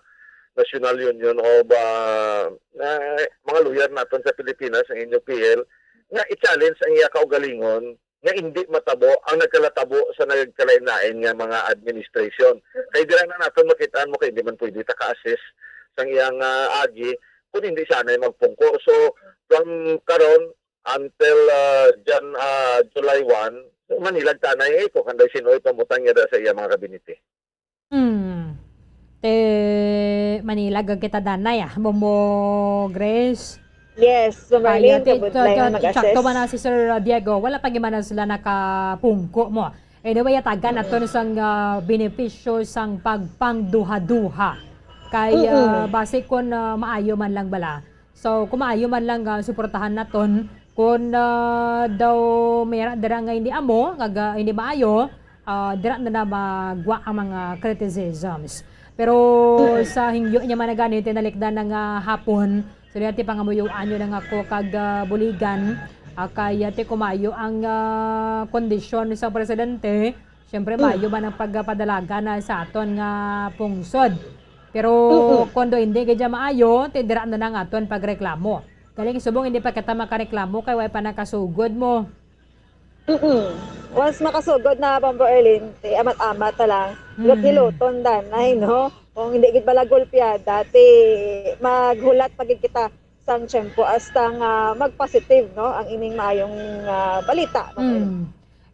National Union of, ah, ah, mga lawyer naton sa Pilipinas, ang N U P L, nga i-challenge ang iya kaugalingon nga indi matabo ang nagkalatabo sa nagkalain-lain nga mga administration. Kay dira na naton makitaan mo kay hindi man pwede ta ka-assess sang iyang, ah, agi kung hindi siya na magpungko. So, from karon, until, ah, Jan-, ah, July one, manilag ta anay, eh, kung kanday sino ay pamutang niya da sa iya mga kabinete. Hmm. Te, manilag kita danay, ah. Momo Grace. Yes, so Kaya Marlene, ti-, kabudlay ta-, nga ta-, mag-assess. Sakto man na si Sir Diego, wala pa gyud man na sila nakapungko mo. Anyway, atagan naton sang, ah, benepisyo sang pagpangduha-duha. Kay, Mm-mm. ah, basi kon, ah, maayo man lang bala. So, kung maayo man lang, ah, suportahan naton, kung, ah, daw may ra-, dira nga hindi amo, nga ga-, hindi maayo, ah, dira na na magwa ang mga criticisms. Pero Mm. sa hingyo niya man na gani, tinalikdan na nga hapon, so, dati pangamuyoan nyo lang ako kag, ah, buligan, ah, kay, ah, ti kumayo ang, ah, kondisyon sa presidente, siyempre, Mm. maayo man ang pagpadalagan na sa aton nga pungsod. Pero Mm-mm. kung do hindi gid siya maayo, ti dira na lang aton pagreklamo. Galing subong hindi pa kita makareklamo kay way pa nakasugod mo. Mm-mm. Once makasugod na, Bombo Erlin, ti amat-amat na lang. Mm. Hilot-hiloton danay, no? Kung hindi gid bala gulpiada, ti maghulat pa gid kita sang tiyempo hasta nga mag-positive, no, ang ining maayong, ah, balita, Bombo Erlin. Mm.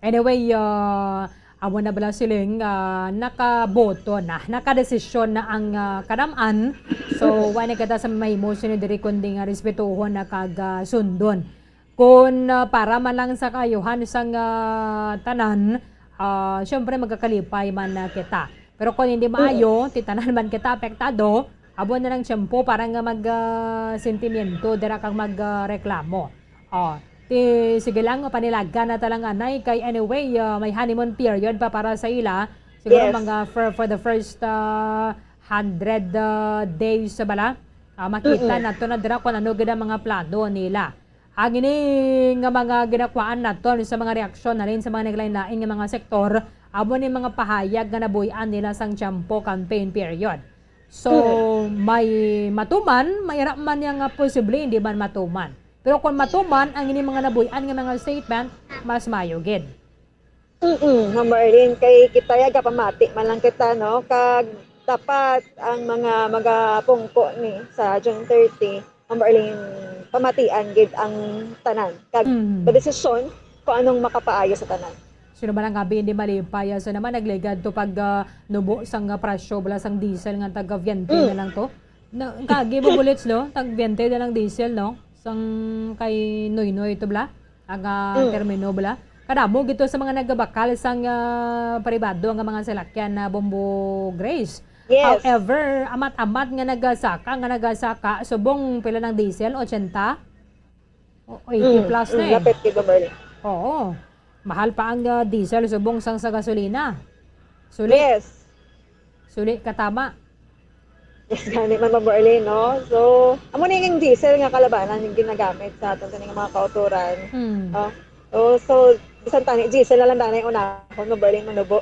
Anyway, ah, amo na bala siling, ah, nakaboto na, nakadesisyon na ang, ah, kadam-an. So, wala na kita sa mahimo sini diri kundi nga respetuhon na kag, ah, sundon. Kung, ah, para man lang sa kaayuhan sang, ah, tanan, ah, syempre magkakalipay man na kita. Pero kung hindi maayo, Mm. ti tanan man kita apektado, abo na lang tiyempo para nga mag, ah, sentimiento, dira kang mag, ah, reklamo. Oh, ti, sige lang, panilagan na ta lang anay kay anyway, ah, may honeymoon period pa para sa ila. Siguro Yes. mga for, for the first, ah, hundred, ah, days sa bala, ah, makita Mm-mm. nato na dira kung ano gid ang mga plano nila. Ang ini nga mga ginakuhaan naton sa mga reaksyon halin sa mga naglain-lain nga mga sektor, amo ni mga pahayag nga nabuy-an nila sang tiyempo campaign period. So, Mm. may matuman, may ra man niya nga posible hindi man matuman. Pero kung matuman ang ini mga nabuy-an nga mga statement, mas maayo gid. Mm, Ma'am Marlene, kay kita ya gapamati man lang kita, no? Kag dapat ang mga magapungko ni sa June thirty, Ma'am Marlene, pamatian gid ang tanan. Kag Mm. madesisyon kung anong makapaayo sa tanan. Sino man ang abi hindi malipay, ah, sa naman nagligad to pag, ah, nubo sang, ah, presyo bala sang diesel nga taga Viente Mm. na lang to? Na, kagi mo bullets, no? Tag twenty na lang diesel, no? Sang kay Noynoy to bala. Ang, ah, Mm. termino bala. Kadamo gito sa mga nagabakal sang, ah, pribado nga mga salakyan na Bombo Grace. Yes. However, amat-amat nga nagasaka, nga nagasaka, subong pila ng diesel, ochenta? O, eighty Mm, plus na mm, eh. lapit kay Bombo Grace. Oo. Mahal pa ang, ah, diesel subong sang sa gasolina. Suli. Yes. Suli ka tama. Yes, gani man, Ma'am Marlene, no? So, amo ni yung diesel nga kalabanan yung ginagamit sa aton kaning mga kauturan. Hmm. Oh. Oh, so, bisan tani, diesel na lang danay unahon, Ma'am Marlene, manubo.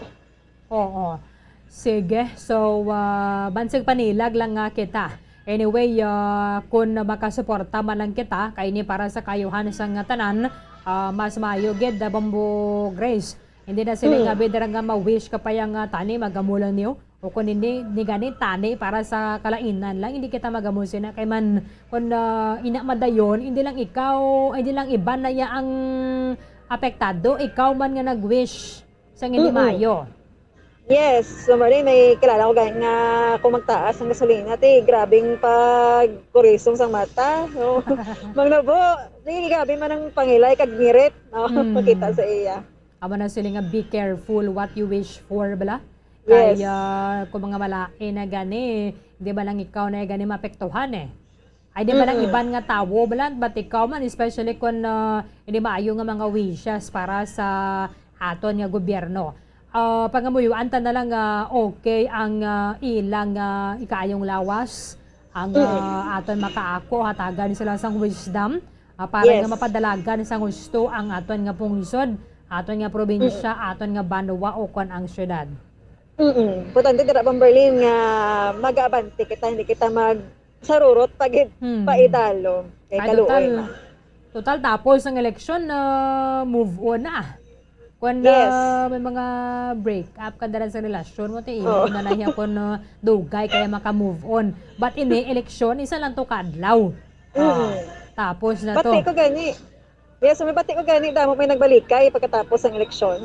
Oo. Sige. So, ah, bansig panilag lang nga kita. Anyway, ah, kung makasuporta man lang kita, kay ini para sa kaayuhan sa nga tanan, ah, mas maayo gid, ah, Bombo Grace. Hindi na sila Hmm. nga bidara nga ma-wish ka pa yang, ah, tani, magamo lang niyo. O kung hindi, ni gani tani para sa kalainan lang, hindi kita magamo sina. Kay man, kung, ah, ina madayon, hindi lang ikaw, hindi lang iban na ya ang apektado, ikaw man nga nag-wish sa hindi Mm-mm. maayo. Yes, so, Marie, may kilala ko gani nga kung magtaas ang gasolina, ti, grabing pagkurisong sang mata. So, Mang Nobo, ti, grabe man ang pangilay kag ngirit, no? Mm. Makita sa iya. Amo na sila nga, "Be careful what you wish for," bala? Yes. Kay, ah, kung mga malain na gani, di ba lang ikaw na gani maapektuhan eh? Ay, di ba lang Mm-mm. iban nga tawo, bala? But ikaw man, especially kung, ah, hindi maayo nga mga wishes para sa aton nga gobyerno. Ah, pangamuyuan ta na lang nga okay ang, ah, ilang, ah, ikaayong lawas, ang, Mm. ah, aton makaako, hatagan sila sang wisdom, ah, para nga Yes. mapadalagan sang husto ang aton nga pungsod, aton nga probinsya, Mm. aton nga banwa o kon ang syudad. Mm-mm. Importante dira, Ma'am Berlin, nga mag-abante kita, hindi kita mag-, sarurot pa gid, Hmm. paidalo. Kay Ay, kaluoy total, na. total tapos ang eleksyon, ah, move on na. Kung, Yes. ah, may mga break up ka dala sa relasyon mo, ti, imo Oo. na lang yan kung, ah, dugay kaya maka-move on. But ini, eleksyon, isa lang to ka adlaw. Ah, Mm. tapos na to. Bati ko gani. Yes, may bati ko gani, damo may nagbalikay pagkatapos ng eleksyon.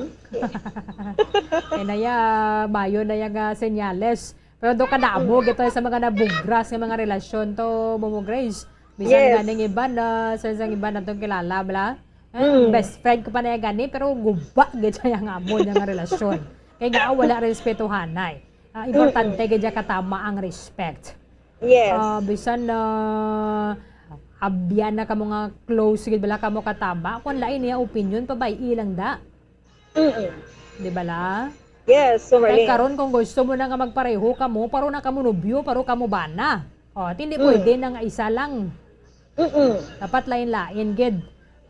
Eh, na ya, bayo na ya nga senyales. Pero do kadamo, Mm. gito sa mga nabugras nga mga relasyon to, Momo Grace. Bisan Yes. ganing iban na, sa isang iban na tong kilala, bla? Eh, Mm. best friend ko pa na ya gani, pero guba, gito yung amo niya nga relasyon. Kaya nga, wala respetuhanay. Ah, importante, Mm-mm. gid ya katama ang respect. Yes. Ah, bisan na abyan na kamo nga close gid bala kamo katama, kung lain niya opinion, pabay-i lang da. Mm-mm. Di bala? Yes, so Kay Marlene. karon kung gusto mo na nga magpareho kamo, paro na kamo nobyo, paro kamo bana. O, at hindi Mm. pwede na nga isa lang. Mm-mm. Dapat lain-lain gid.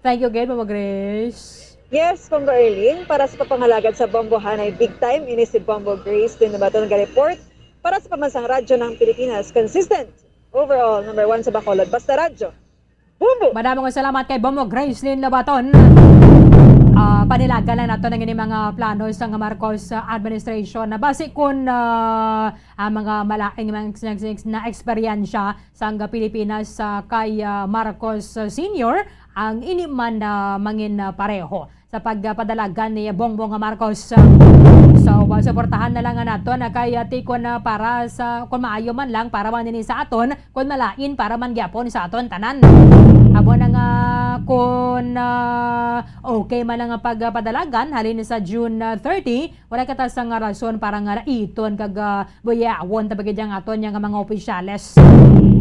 Thank you gid, Mama Grace. Yes, Ma'am Arlene, para sa papangalagad sa Bombohanay Big Time, ini si Bombo Grace din nabaton ga-report para sa Pambansang Radyo ng Pilipinas. Consistent, overall, number one sa Bacolod. Basta Radyo. Bombo! Madamong salamat kay Bombo Gracelyn Lobaton. Ah, panilagan lang nato ang ini mga plano sa nga Marcos, ah, administration na basi kun, ah, ang mga malain nga mga ex-, ex-, na eksperyensya sang Pilipinas, ah, kay, ah, Marcos, ah, Senior ang ini man, ah, mangin, ah, pareho sa pagpadalagan ni Bongbong Marcos. So, ah, suportahan na lang naton kay, ah, tikon na para sa, kung maayo man lang para man ini sa aton, kung malain para man gyapon sa aton tanan. Amo na nga kung, ah, okay man ang pagpadalagan halin sa June, ah, thirty, wala kita sa nga rason para nga raiton kag, ah, buyawon ta ba gid ang aton nga mga opisyales.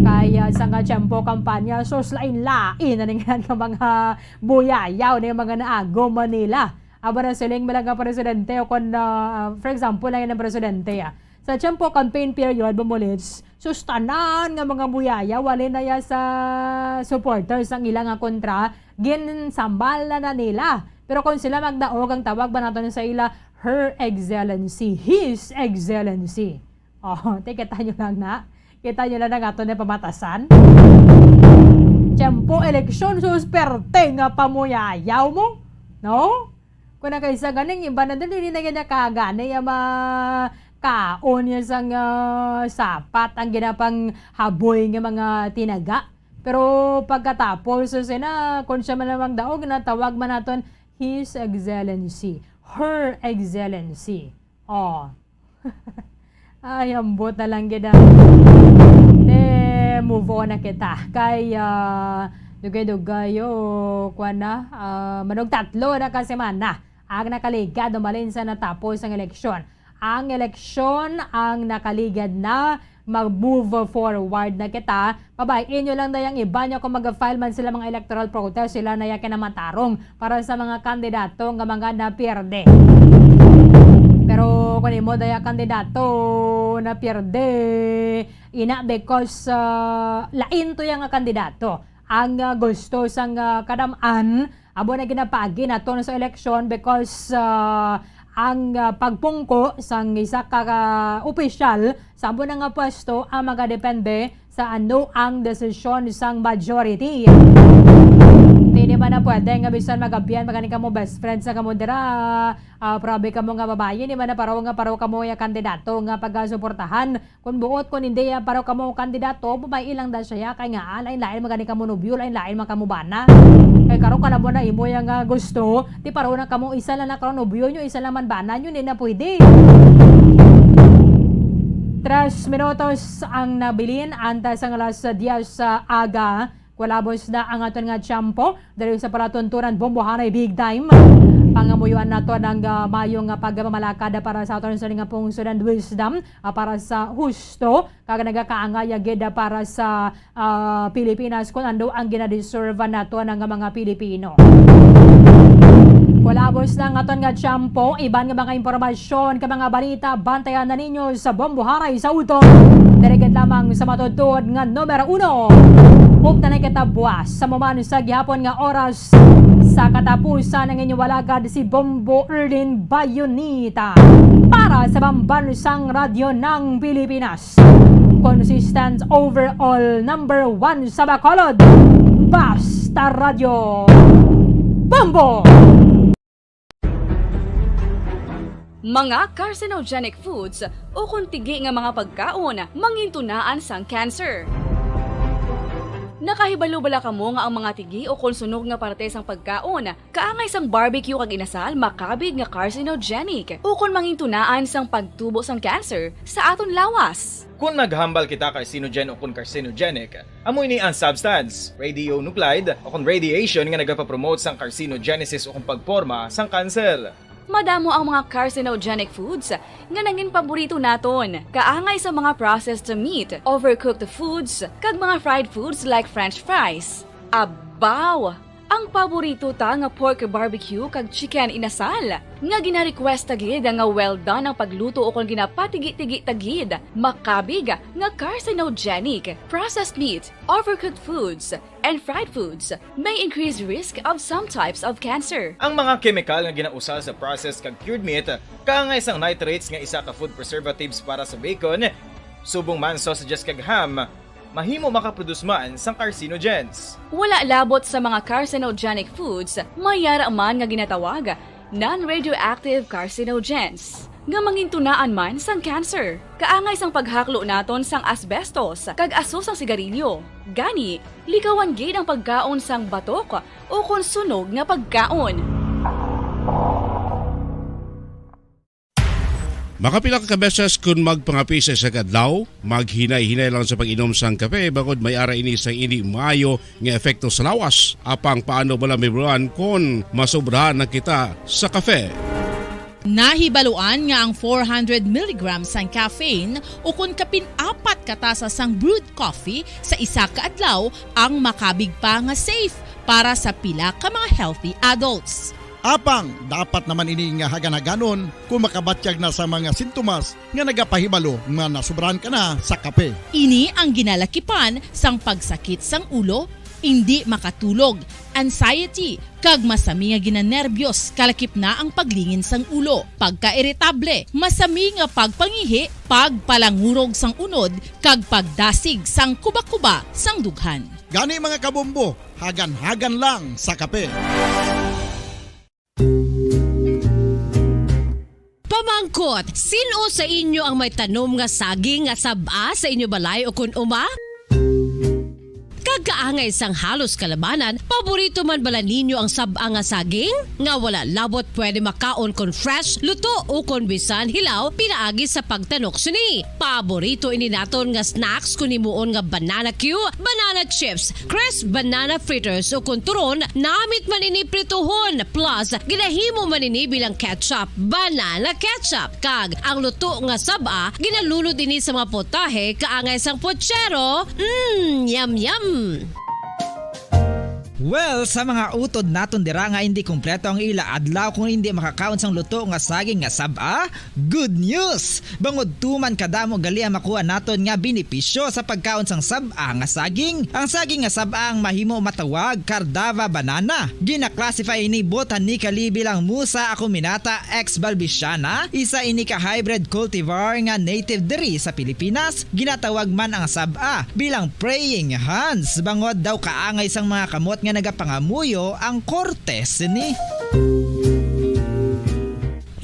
Kay, ah, sa nga tiyempo kampanya, sus, lain-lain na ning nga mga buyayaw ni mga naagom Manila. Aba na siling bala nga presidente o kon, ah, for example, lang ang presidente, ah. Sa tiyempo campaign period, bumulits, sus, tanan nga mga buyayaw, wali na ya sa supporters ang ila nga kontra, ginsambal na, na nila. Pero kung sila magdaog, ang tawag ba naton sa ila, Her Excellency, His Excellency. Oh, te, kita nyo lang na. Kita nyo lang na nga to na pamatasan. Tiyempo eleksyon, sus, perte nga pamuyayaw mo. No? Kung nakaisa ganing, iba na din, hindi na ganyan kagani, yung mga kaon niya sang, ah, sapat, ang ginapang haboy nga mga tinaga. Pero pagkatapos, sus, na, kung siya man lamang daog, natawag man naton, His Excellency, Her Excellency. Oh. Ay, ambot na lang gid, ah. Te, move on na kita. Kay, ah, dugay-dugay, oh, kuwan na, ah, manugtatlo na ka semana ang nakaligad umalin sa natapos ang eleksyon. Ang eleksyon ang nakaligad na, mag-move forward na kita. Pabay-i nyo lang dayang iba nyo kung mag-file man sila mga electoral protest, sila na ya kinamatarong para sa mga kandidato nga mga napierde. Pero kung imo daya kandidato napierde, ina, because, ah, lain to ya nga kandidato ang, ah, gusto sang, ah, kadam-an, amo na ginapaagi naton sa eleksyon because, ah, ang, ah, pagpungko sang isa ka, ah, opisyal sa amo na nga pwesto ang magadepende sa ano ang desisyon sang majority. Di naman na pwede nga bisan magabiyan, magani kamo best friends na kamo dira, ah, probi kamo nga babayi, di man na paro nga paro kamo ya kandidato nga pagasuportahan. Kon buot, kon hindi, ah, paro kamo kandidato, babayi lang da siya, kay nga, ah, lain-lain magani kamo nobyo, lain-lain man kamo bana. Kay karon ka na mo na imo ya nga gusto, di paro na kamo, isa lang na karon nobyo nyo, isa lang man bana nyo, di na pwede. Tres minutos ang nabilin, antes ang alas diyes sa aga. Kulabos na ang aton nga tiyempo diri sa palatuntunan, Bombo Haray Big Time. Pangamuyoan nato ang, ah, mayo nga pagpamalakad para sa aton sa nga pungsonan wisdom, ah, para sa husto, kag nagakaangay gid para sa, ah, Pilipinas, kung ano ang ginadeserve nato nga mga Pilipino. Kulabos na ang aton nga tiyempo, iban nga mga impormasyon kag mga balita, bantayan na ninyo sa Bombo Haray sa Utong. Diri gid lamang sa matuod-tuod nga numero uno. Ug tanay kita buwas sa muman sa gihapon nga oras, sa katapusan ang inyong alagad si Bombo Erlin Bayonita para sa Bambansang Radyo ng Pilipinas. Consistent overall number one sa Bacolod. Basta Radyo Bombo! Mga carcinogenic foods ukon tigi nga mga pagkaon mangintunaan sang cancer. Nakahibalo bala kamo nga ang mga tigi ukon sunog nga parte sang pagkaon kaangay sang barbecue kag inasal makabig nga carcinogenic ukon mangintunaan sang pagtubo sang cancer sa aton lawas? Kon maghambal kita carcinogen ukon carcinogenic, amo ini ang substance, radionuclide, ukon radiation nga nagapapromote sang carcinogenesis ukon pagporma sang kanser. Madamo ang mga carcinogenic foods nga nangin paborito naton, kaangay sa mga processed meat, overcooked foods, kag mga fried foods like French fries. Abaw! Ang paborito ta nga pork barbecue kag chicken inasal, nga gina-request ta gid nga well done ang pagluto ukon ginapatigi-tigi ta gid, makabig nga carcinogenic. Processed meat, overcooked foods, and fried foods may increase risk of some types of cancer. Ang mga kemikal nga ginausar sa processed kag cured meat, kaangay sang nitrates nga isa ka food preservatives para sa bacon, subong man sausages kag ham, mahimo makaproduce man sang carcinogens. Wala labot sa mga carcinogenic foods, may yara man nga ginatawag non-radioactive carcinogens, nga mangintunaan man sang cancer. Kaangay sang paghaklo naton sang asbestos kag aso sang sigarilyo. Gani, likawan gid ang pagkaon sang batok ukon sunog nga pagkaon. Makapila ka beses kon magpangape sa isa ka adlaw, maghinay-hinay lang sa pag-inom sang kape, bangod may ara ini sang indi maayo nga epekto sa lawas. Apang paano bala mahibaluan kon masobrahan na kita sa kape? Nahibaluan nga ang four hundred milligrams sang caffeine ukon kapin apat ka tasa sang brewed coffee sa isa ka adlaw ang makabig pa nga safe para sa pila ka mga healthy adults. Apang dapat naman ini nga hagan-haganon kon makabatyag na sa mga sintomas nga nagapahibalo nga nasobrahan ka na sa kape. Ini ang ginalakipan sang pagsakit sang ulo, indi makatulog, anxiety, kag masami nga ginanerbyos, kalakip na ang paglingin sang ulo, pagkairitable, masami nga pagpangihi, pagpalangurog sang unod, kag pagdasig sang kuba-kuba sang dughan. Gani, mga kabombo, hagan-hagan lang sa kape. Pamangkot, sin-o sa inyo ang may tanom nga saging nga sab-a sa inyo balay ukon uma? Kag kaangay sang halos kalabanan, paborito man bala ninyo ang sab-a nga saging? Nga wala labot pwede makaon kon fresh, luto, o kon bisan hilaw pinaagi sa pagtanok sini. Paborito ini naton nga snacks kon himuon nga banana cue, banana chips, crisp banana fritters, o kon turon, namit man ini prituhon. Plus, ginahimo man ini bilang ketchup, banana ketchup. Kag ang luto nga sab-a, ginalunod ini sa mga potahe kaangay sang pochero. Mm, yum, yum! Well, sa mga utod naton dira nga hindi kompleto ang ila adlaw kung hindi makakaon sang luto nga saging nga sab-a, good news! Bangod tuman kadamo gali ang makuha naton nga benepisyo sa pagkaon sang sab-a nga saging. Ang saging nga sab-a ang mahimo matawag Cardava banana. Gina-classify ini botanically bilang Musa acuminata ex balbisiana, isa ini ka hybrid cultivar nga native diri sa Pilipinas. Ginatawag man ang sab-a bilang praying hands, bangod daw kaangay sang mga kamot nga nagapangamuyo ang korte sini.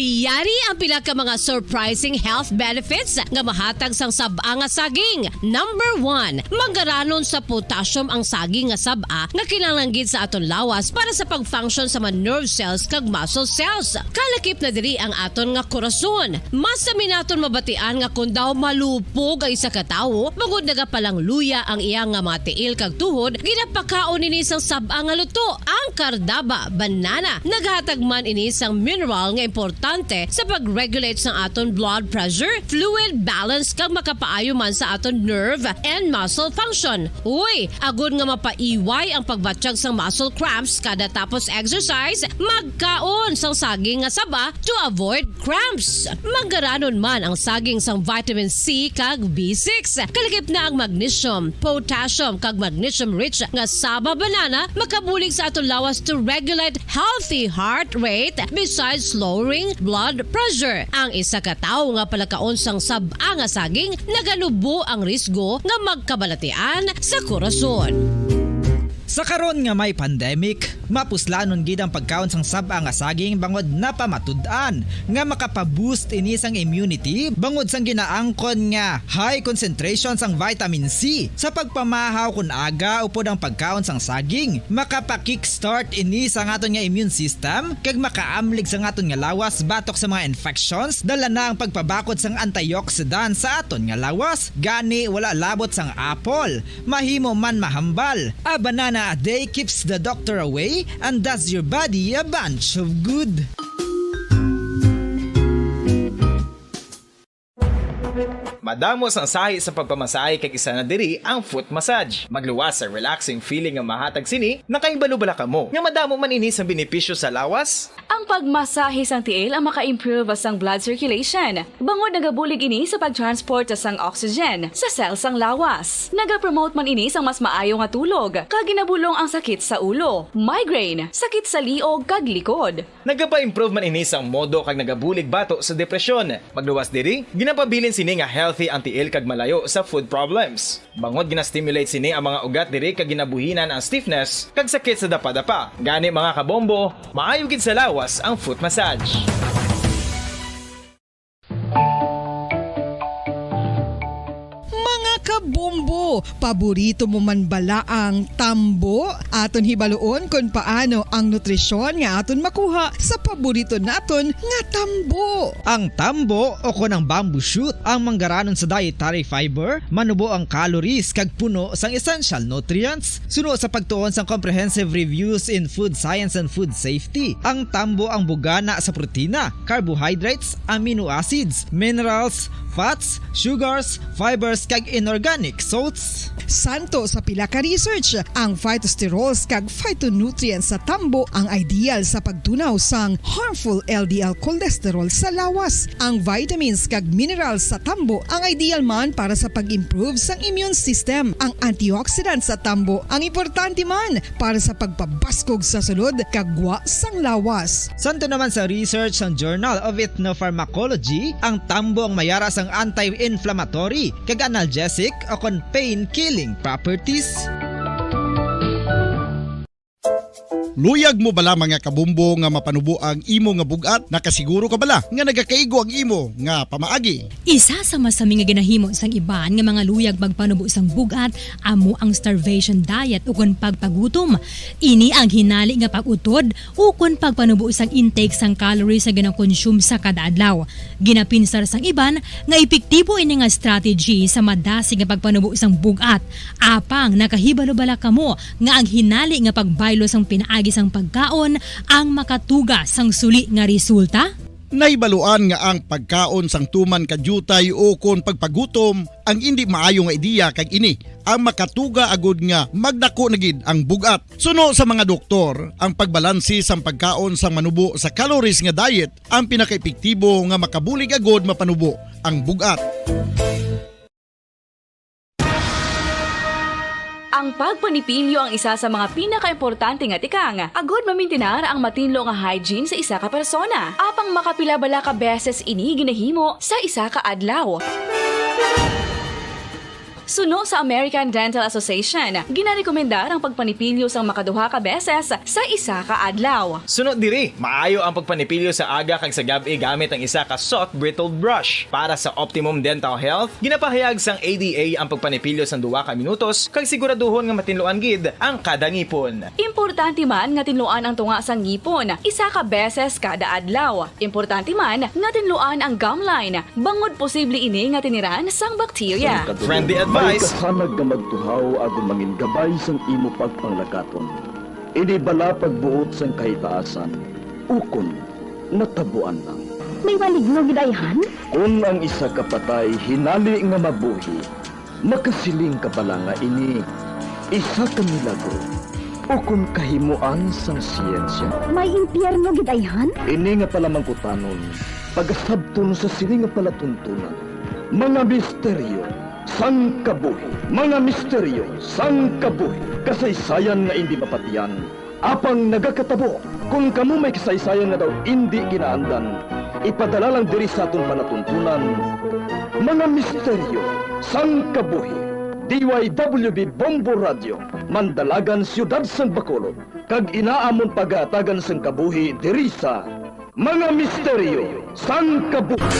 Yari ang pila ka mga surprising health benefits nga mahatag sang sab-a nga saging. Number one, manggaranon sa potassium ang saging nga sab-a nga kinahanglan gid sa aton lawas para sa pag-function sa mga nerve cells kag muscle cells. Kalakip na diri ang aton nga korason. Mas sami naton mabatian nga kon daw malupog ang isa ka tawo, bangod nagapalangluya ang iya nga mga tiil kag tuhod, ginapakaon ini sang sab-a nga luto, ang kardaba, banana. Naghatag man ini sang mineral nga importante sa pag-regulate sang aton blood pressure, fluid balance, kag makapaayo man sa aton nerve and muscle function. Uy, agod nga mapaiway ang pagbatyag sang muscle cramps kada tapos exercise, magkaon sang saging nga saba to avoid cramps. Manggaranon man ang saging sang vitamin C kag B six. Kalakip na ang magnesium, potassium, kag magnesium-rich nga saba banana makabulig sa aton lawas to regulate healthy heart rate besides lowering blood pressure. Ang isa ka tawo nga palakaon sang sab-a nga saging naganubo ang risgo nga magkabalatian sa korason. Sa karon nga may pandemic, mapuslanon gid ang pagkaon sang sab-a nga saging bangod napamatud-an nga makapaboost ini sang immunity bangod sang ginaangkon nga high concentration sang vitamin C sa pagpamahaw kon aga upod ang pagkaon sang saging. Makapa-kickstart ini sa aton nga immune system kag makaamlig sa aton nga lawas batok sa mga infections, dala na ang pagpabakod sang antioxidant sa aton nga lawas. Gani, wala labot sang apple, mahimo man mahambal. A banana a day keeps the doctor away and does your body a bunch of good. Madamo sang sahi sa pagpamasahe kag isa na diri ang foot massage. Magluwas sa relaxing feeling nga mahatag sini. Nakahibalo bala kamo nga madamo man ini sa benepisyo sa lawas? Ang pagmasahe sang tiil ang maka-improve sang blood circulation, bangod nagabulig ini sa pag-transport sang oxygen sa cell sang lawas. Nagapromote man ini sang mas maayo nga tulog, kag ginabulong ang sakit sa ulo, migraine, sakit sa liog, kag likod. Nagapa-improve man ini sang modo kag nagabulig bato sa depresyon. Magluwas diri, ginapabilin sini nga healthy ang tiil kag malayo sa food problems. Bangod gina-stimulate sini ang mga ugat diri kag ginabuhinan ang stiffness kag sakit sa dapadapa. Gani, mga kabombo, maayo gid sa lawas ang foot massage. Mga kabombo, paborito mo man bala ang tambo? Aton hibaluon kon paano ang nutrisyon nga aton makuha sa paborito naton nga tambo. Ang tambo o kon ang bamboo shoot ang manggaranon sa dietary fiber, manubo ang calories kag puno sang essential nutrients. Suno sa pagtuon sang Comprehensive Reviews in Food Science and Food Safety, ang tambo ang bugana sa protina, carbohydrates, amino acids, minerals, fats, sugars, fibers, kag inorganic salts. Santo sa pila ka research, ang phytosterols kag phytonutrients sa tambo ang ideal sa pagtunaw sang harmful L D L cholesterol sa lawas. Ang vitamins kag minerals sa tambo ang ideal man para sa pag-improve sang immune system. Ang antioxidant sa tambo ang importante man para sa pagpabaskog sa sulod kag gwa sang lawas. Santo naman sa research sang Journal of Ethnopharmacology, ang tambo ang mayara sang anti-inflammatory kag analgesic o kon pain-killing properties. Luyag mo bala, mga kabombo, nga mapanubo ang imo nga bug-at? Nakasiguro ka bala nga nagakaigo ang imo nga pamaagi? Isa sa masami nga ginahimo sang iban nga mga luyag magpanubo sang bug-at amo ang starvation diet ukon pagpagutom. Ini ang hinali nga pag-utod ukon pagpanubo sang intake sang calories nga ginakonsume sa kada adlaw. Ginapinsar sang iban nga epektibo ini nga strategy sa madasig nga pagpanubo sang bug-at. Apang nakahibalo bala kamo nga ang hinali nga pagbaylo sang pinaagi sang pagkaon ang makatuga sang suli nga resulta? Nahibaluan nga ang pagkaon sang tuman ka diutay ukon pagpagutom ang indi maayo nga ideya, kag ini ang makatuga agud nga magdako na gid ang bug-at. Suno sa mga doktor, ang pagbalanse sang pagkaon sang manubo sa calories nga diet ang pinakaepektibo nga makabulig agud mapanubo ang bug-at. Ang pagpanipilyo ang isa sa mga pinakaimportante nga tikang agud mamintinar ang matinlo nga hygiene sa isa ka persona. Apang makapila bala ka beses ini ginahimo sa isa ka adlaw? Suno sa American Dental Association, ginarekomendar ang pagpanipilyo sang makaduha ka beses sa isa ka adlaw. Suno diri, maayo ang pagpanipilyo sa aga kag sa gab-i gamit ang isa ka soft bristled brush. Para sa optimum dental health, ginapahayag sang A D A ang pagpanipilyo sang duha ka minutos kag siguraduhon nga matinluan gid ang kada ngipon. Importante man nga tinluan ang tunga sang ngipon isa ka beses kada adlaw. Importante man nga tinluan ang gum line, bangod posible ini nga tiniran sang bakterya. Friendly advice. May kasanag nga magtuhaw agon mangin gabay sang imo pagpanglakaton. Ini bala pagbuot sang kahitaasan, ukon natabuan lang? May maligno gid ayhan? Kon ang isa ka patay hinali nga mabuhi, makasiling ka bala nga ini isa ka milagro ukon kahimuan sang siyensya? May impyerno gid ayhan? Ini nga palamangkutanon, pagasabton sa sini nga palatuntunan, mga misteryo sang kabuhi. Mga misteryo sang kabuhi. Kasaysayan nga indi mapatian, apang nagakatabo. Kon kamo may kasaysayan nga daw indi ginaandan, ipadala lang diri sa aton palatuntunan, Mga Misteryo sang Kabuhi. D Y W B Bombo Radio, Mandalagan, Siyudad sang Bacolod, kag ina amon pagahatagan sang kabuhi diri sa Mga Misteryo sang Kabuhi.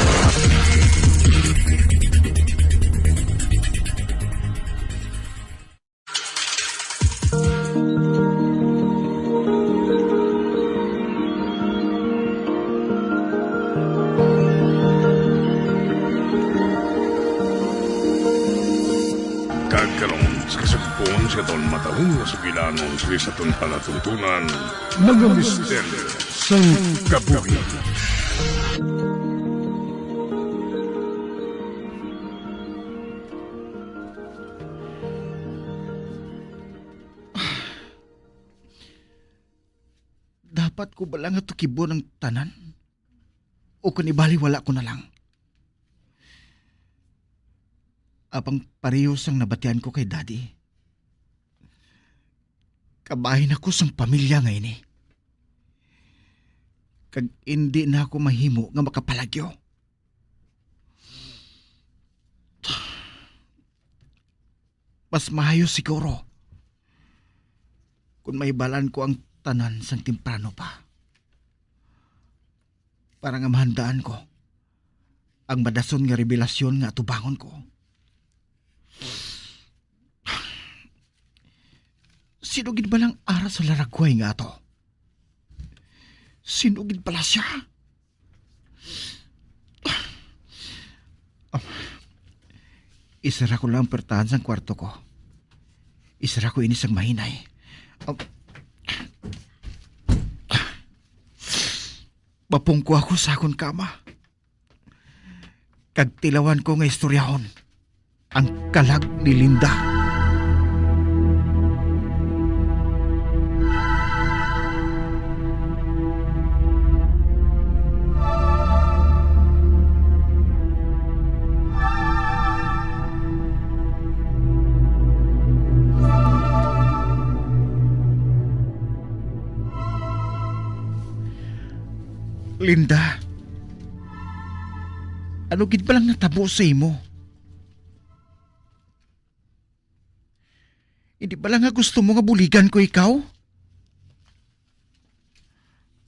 Kag karon, sa kasugpon sa aton matahong nga sugilanon sa aton palatuntunan, Mga Misteryo sang Kabuhi. Dapat ko bala nga tukibon ang tanan? O kon ibaliwala ko na lang? Apang pareho sang nabatian ko kay Daddy, kabahin ako sang pamilya nga ini, kag indi na ako mahimo nga makapalagyo. Mas maayo siguro kon mahibalaan ko ang tanan sang temprano pa, para nga mahandaan ko ang madason nga rebelasyon nga atubangon ko. Sino gid bala ang ara sa laragway nga ato? Sino gid bala sia? Um, isara ko lang ang pertahan sang kwarto ko. Isara ko ini sang mahinay. Um, mapungko ako sa akon kama, kag tilawan ko nga istoryahon ang kalag ni Linda. Linda, ano gid bala ang natabo sa imo? Hindi bala nga gusto mo nga buligan ko ikaw?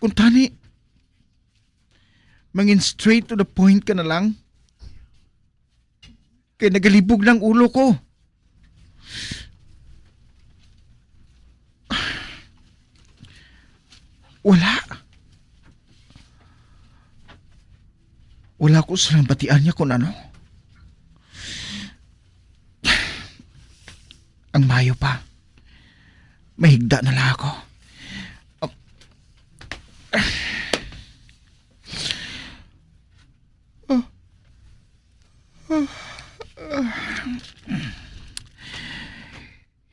Kung tani, mangin straight to the point ka na lang. Kay nagalibog ng ulo ko. Wala. Wala ko silang batian niya kung ano. Ang mayo pa, mahigda na lang ako.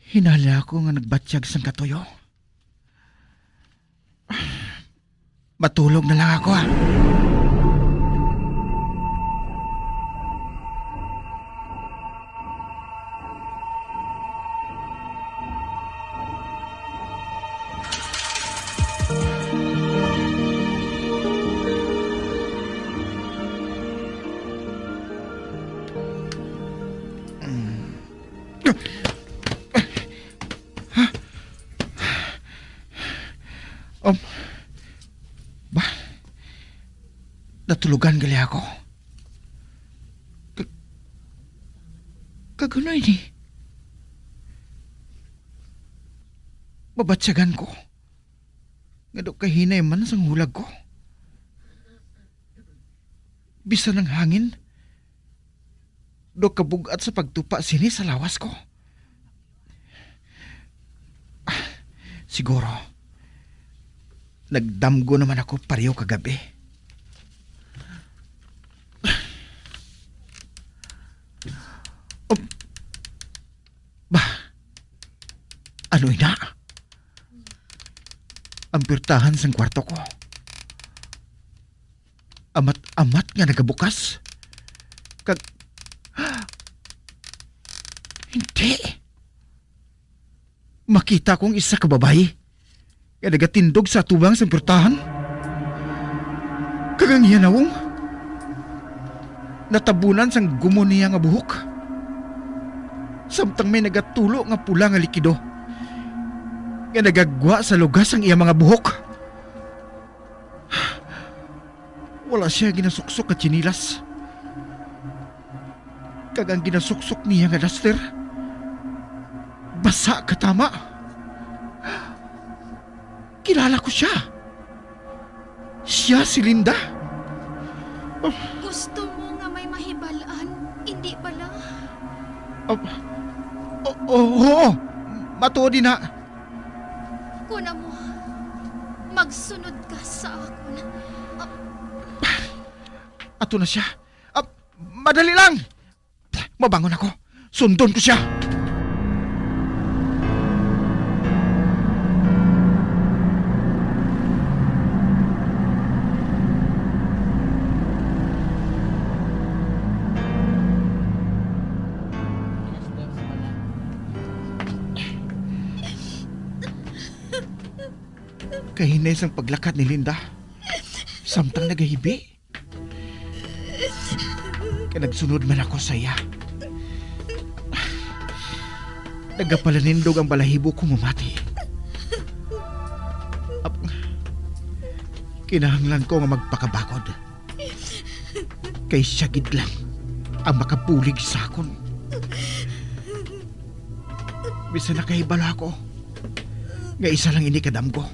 Hinala ko nga nagbatyag sang katuyo. Matulog na lang ako, ah. Um, ba? Natulugan gali ako. Ka-, kag ano ini? Mabatyagan ko nga daw kahinay man sang hulag ko. Bisan ang hangin, daw kabug-at sa pagtupa sini sa lawas ko. Ah, siguro, nagdamgo naman ako pareho kagabi. Um, Ba, ano ina? Ang pirtahan sang kwarto ko. Amat-amat nga nagabukas. Kag, hindi. Makita ko ang isa ka babayi nga nagatindog sa atubang sang pirtahan. Kag ang iya nawong natabunan sang gumon niya nga buhok, samtang may nagatulo nga pula nga likido nga nagagwa sa lugas sang iya mga buhok. Wala siya ginasuksok nga tsinelas. Kag ang ginasuksok niya nga daster, basa ka tama. Kilala ko siya. Siya si Linda. Oh. Gusto mo nga may mahibal-an, hindi bala? Oh, oh, oh, oo. Matuod ina. Kon amo, magsunod ka sa akon. Ah. Ato na siya. Ah, madali lang! Mabangon ako. Sundon ko siya. Kahinay sang paglakad ni Linda, samtang nagahibi. Kay nagsunod man ako sa iya. Nagapalanindog ang balahibo ko mamati. Ap-, kinahanglan ko nga magpakabakod. Kay siya gid lang ang makabulig sa akon. Bisan nakahibalo ako nga isa lang ini ka damgo,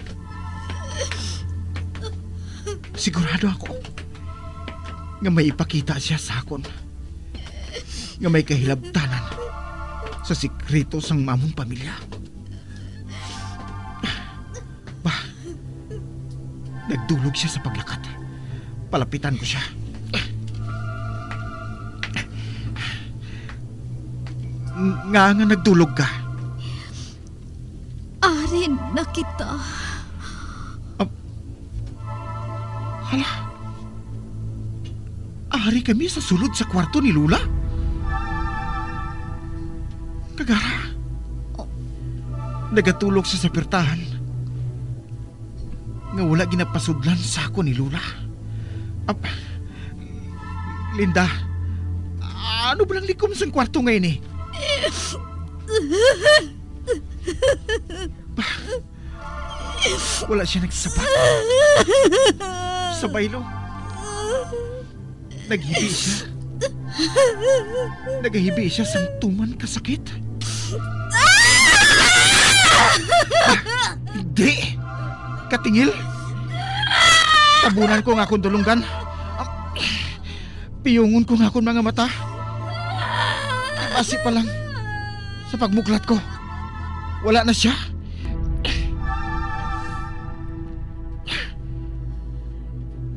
sigurado ako nga may ipakita siya sa akon nga may kahilabtanan sa sikreto sang amon pamilya. Ba, nagdulog siya sa paglakat. Palapitan ko siya. Nga nga nagdulog ka? Ari na kita. Ah, hala. Ari kami sa sulod sa kwarto ni Lola. Kagara. Oh. Nagatulog sa sapirtahan nga wala ginapasudlan sa akon ni Lola. Ap-, Linda, ano ba lang likom sang kwarto nga ini? Ba, Wala siya nagsabat. Sa baylo, naghibi siya. Nagahibi siya sang tuman ka sakit. Ah, hindi! Katingil! Tabunan ko nga akong dulunggan. Piyungon ko nga akong mga mata. Basi pa lang, sa pagmuklat ko, wala na siya.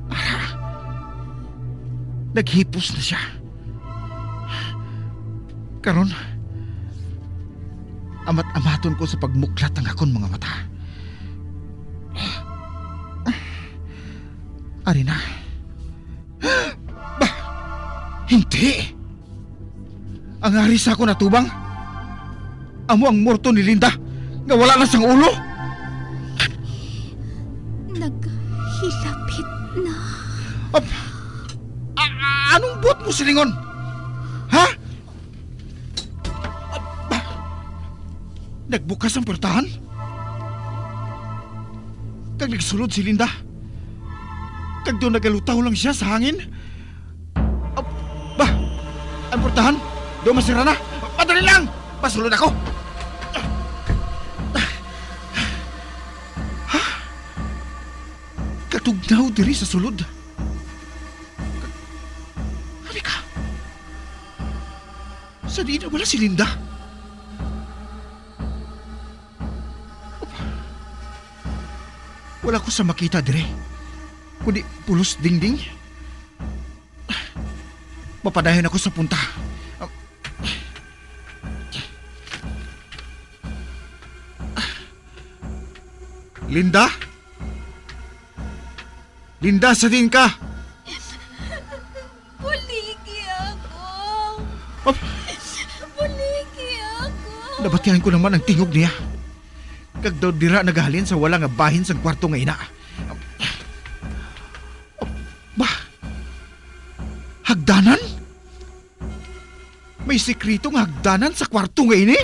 Ara, naghipos na siya. Karon, amat-amaton ko sa pagmuklat ang akon mga mata. Ari na. Bah! Hindi! Ang ari sa akon atubang, amo ang morto ni Linda nga wala na sang ulo. Naghilapit na. Ap-, a-, a-, anong buot mo silingon? Ha? Ap-, bah! Nagbukas ang portahan? Kag nagsulod si Linda. Kag daw nagalutaw lang siya sa hangin. Ap-, bah! Ang portahan, daw masira na. Madali lang! Masulod ako! Ha? Katugnaw diri sa sulod. Halika. Sa diin na wala si Linda? Wala ko sa makita dire, kundi pulos dingding. Mapadayon ako sa punta. Linda? Linda, sa diin ka? Buligi ako. Ap- Buligi ako. Nabatian ko naman ang tingog niya. Kag daw dira nagahalin sa wala nga bahin sang kwarto nga ina. Ba? Hagdanan? May sikreto nga hagdanan sa kwarto nga ini?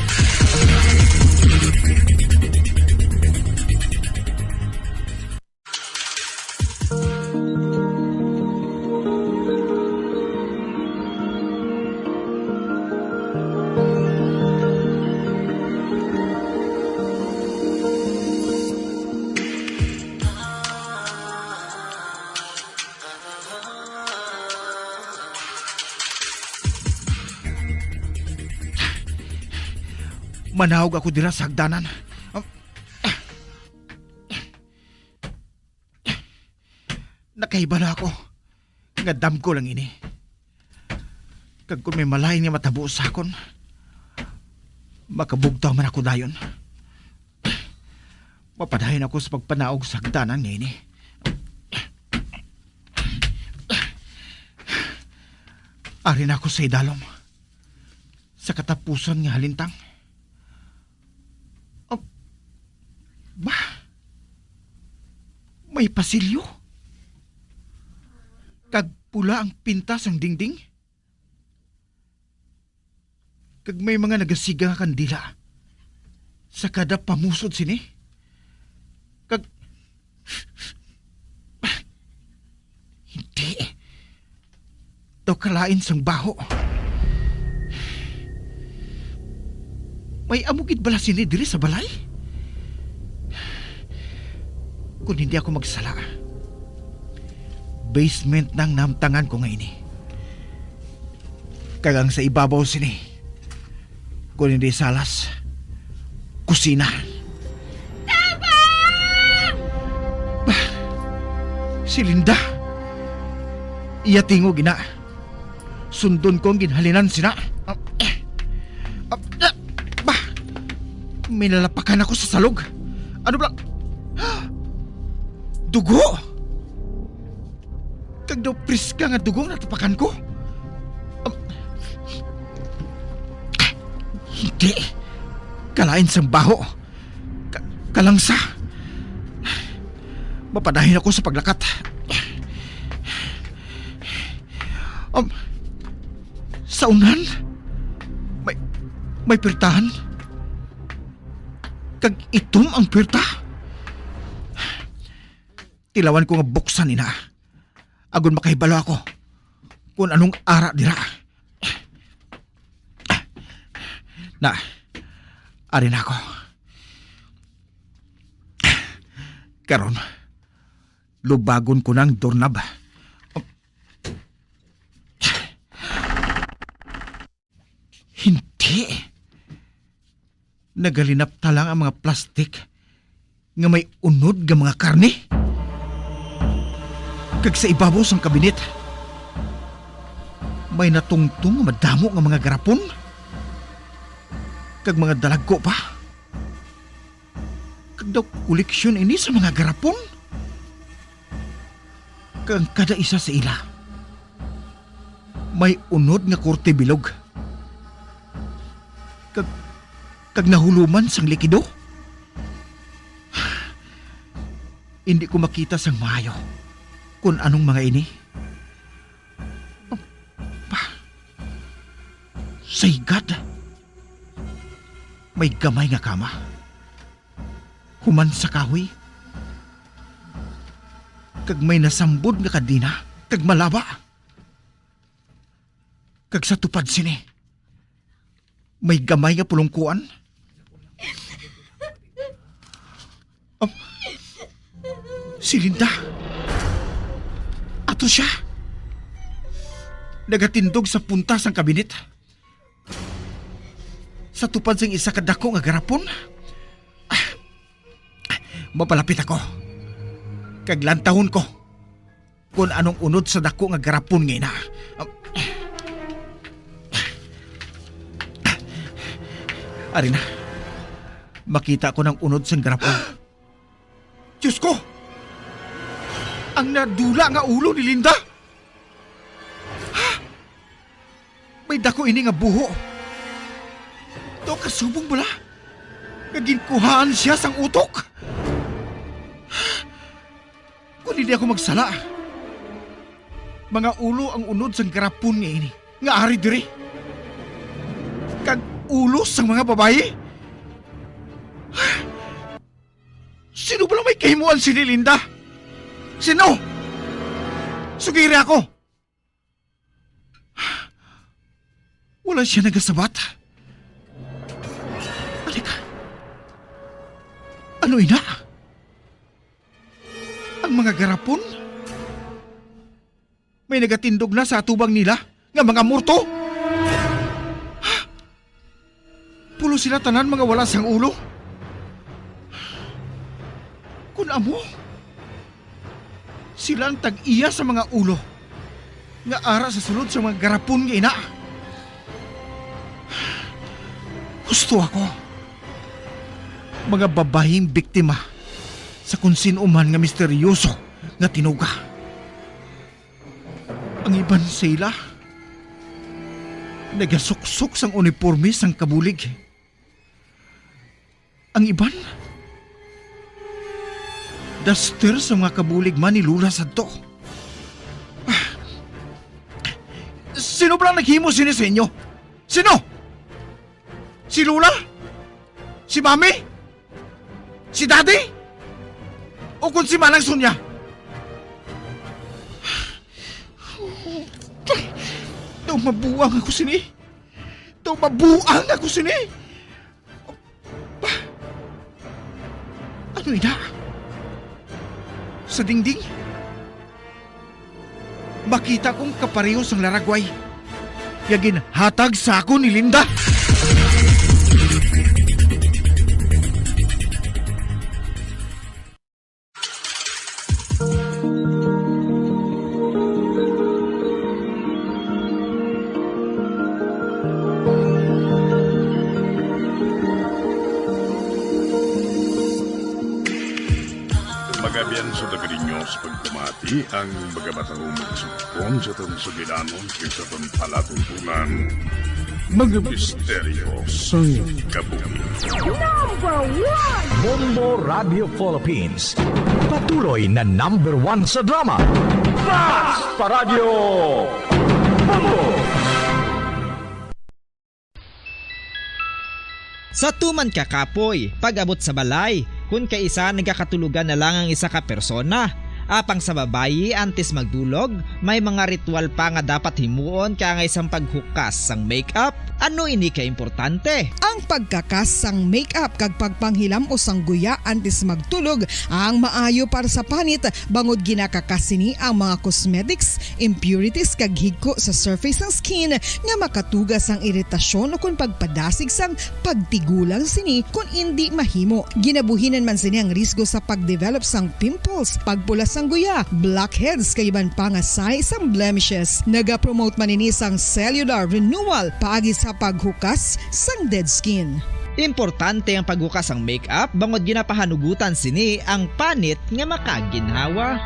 Manawag ako dira sa hagdanan. Nakahibalo ako nga damgo lang ini. Kag kung may malain nga matabo sa akon, makabugtaw man ako dayon. Mapadayon ako sa pagpanaog sa hagdanan nga ini. Ari na ako sa idalom, sa katapusan nga halintang. Oh, ba? May pasilyo? Kag pula ang pinta sang dingding? Kag may mga nagasiga nga kandila sa kada pamusod sini? Kag, hindi. Daw kalain sang baho. May amo gid bala sini diri sa balay? Kung hindi ako magsala, basement nang namtangan ko nga ini. Kag ang sa ibabaw sini, kung hindi salas, kusina. Tabang! Bah, si Linda. Iya tingog ina. Sundon ko ang ginhalinan sina. Ah, eh. Ah, ah, bah, may nalapakan ako sa salog. Ano ba? Dugo! Kag daw priska nga dugo ang natapakan ko. Um, hindi. Kalain sang baho. Ka-, kalangsa. Mapadayon ako sa paglakat. Um, sa unan, may, may pirtahan. Kag itom ang pirta. Tilawan ko nga buksan ina, agod makahibalo ako kon anong ara dira. Na, ari na ako. Karon, lubagon ko na ang doorknob. Hindi. Nagalinapta lang ang mga plastik nga may unod nga mga karne. Kag sa ibabaw sang kabinet, may natungtong nga madamo nga mga garapon kag mga dalagko pa. Kag daw koleksyon ini sa mga garapon. Kag ang kada isa sa ila may unod nga korte bilog. Kag, kag nahuluman sang likido. Hindi ko makita sang maayo kon anong mga ini. Pa, sa higad, may gamay nga kama. Human sa kahoy, kag may nasambod nga kadena kag malaba. Kag sa tupad sini, may gamay nga pulungkuan. Um, si Linda. Ato siya. Nagatindog sa punta sang kabinet. Sa tupad sang isa ka dako nga garapon. Ah, mapalapit ako. Kag lantawon ko kon anong unod sa dako nga garapon nga ina. Ari na. Makita ko nang unod sang garapon. Diyos ko! Ang nadula nga ulo ni Linda! May dako ini nga buho. Daw kasubong bala nga ginkuhaan siya sang utok. Kung hindi ako magsala, mga ulo ang unod sang garapon nga ini nga ari diri, kag ulo sang mga babayi. Sino bala may kahimuan sini, Linda? Sino? Sugiri ako. Wala siya nagasabat. Halika. Ano ina? Ang mga garapon? May nagatindog na sa atubang nila nga mga morto. Pulos sila tanan mga wala sang ulo. Kun amo, sila ang tag-iya sa mga ulo nga ara sa sulod sa mga garapon nga ina. Husto ako. Mga babaying biktima sa kun sin-o man nga misteryoso nga tinuga. Ang iban sa ila nagasuksok sang uniporme sang kabulig. Ang iban, daster sa mga kabulig man ni Lola sadto. Ah, sino ba ang naghimo sini sa inyo? Sino? Si Lola? Si Mami? Si Daddy? O kung si Manang Sonia? Daw mabuang ako sini. Daw mabuang ako sini. Pa, ano ina? Sa dingding, makita kong kapareho sang laragway nga ginhatag sa akon ni Linda. Magabian sa taga ninyo sa pagpamati ang mga matahumog sugpon sa aton sugilanon kag sa aton palatuntunan. Mga misteryo sang kabuhi. Number one! Bombo Radio Philippines. Patuloy na number one sa drama. Basta Radyo Bombo! Sa tuman ka kapoy, pag-abot sa balay, kun kaisa nagakatulogan na lang ang isa ka persona, Apang sa babayi, antes magdulog, may mga ritual pa nga dapat himuon kaangay sang paghukas sang makeup. Ano ini ka importante? Ang pagkakas sang makeup kag pagpanghilam-os sang guya antes magtulog ang maayo para sa panit, bangod ginakakas sini ang mga cosmetics, impurities kag higko sa surface sang skin nga makatuga sang iritasyon ukon pagpadasig sang pagtigulang sini kon indi mahimo. Ginabuhinan man sini ang risgo sa pagdevelop sang pimples, pagpula sang guya, blackheads, kag iban pa nga sahi sang blemishes. Nagapromote man ini sang cellular renewal paagi sa paghukas sang dead skin. Importante ang paghukas sang makeup bangod ginapahanugutan sini ang panit nga makaginhawa.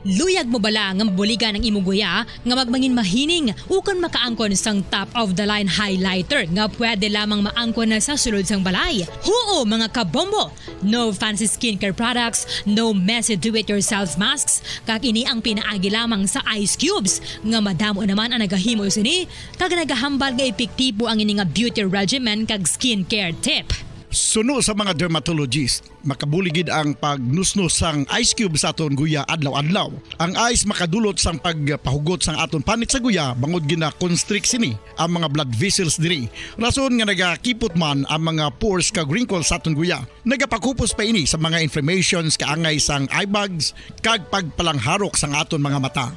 Luyag mo bala nga mabuligan ang imo guya nga magmangin mahining ukon makaangkon sang top of the line highlighter nga pwede lamang maangkon na sa sulod sang balay? Huo, mga kabombo! No fancy skincare products, no messy do-it-yourself masks, kag ini ang pinaagi lamang sa ice cubes nga madamo naman ang nagahimo sini kag nagahambal nga epektibo ang ini nga beauty regimen kag skincare tip. Suno sa mga dermatologist, makabulig gid ang pagnusnos sang ice cube sa aton guya adlaw-adlaw. Ang ice makadulot sang pagpahugot sang aton panit sa guya bangod gina-constrict sini ang mga blood vessels diri. Rason nga nagakipot man ang mga pores kag wrinkles sa aton guya. Nagapakupos pa ini sa mga inflammations kaangay sang eye bags kag pagpalangharok sang aton mga mata.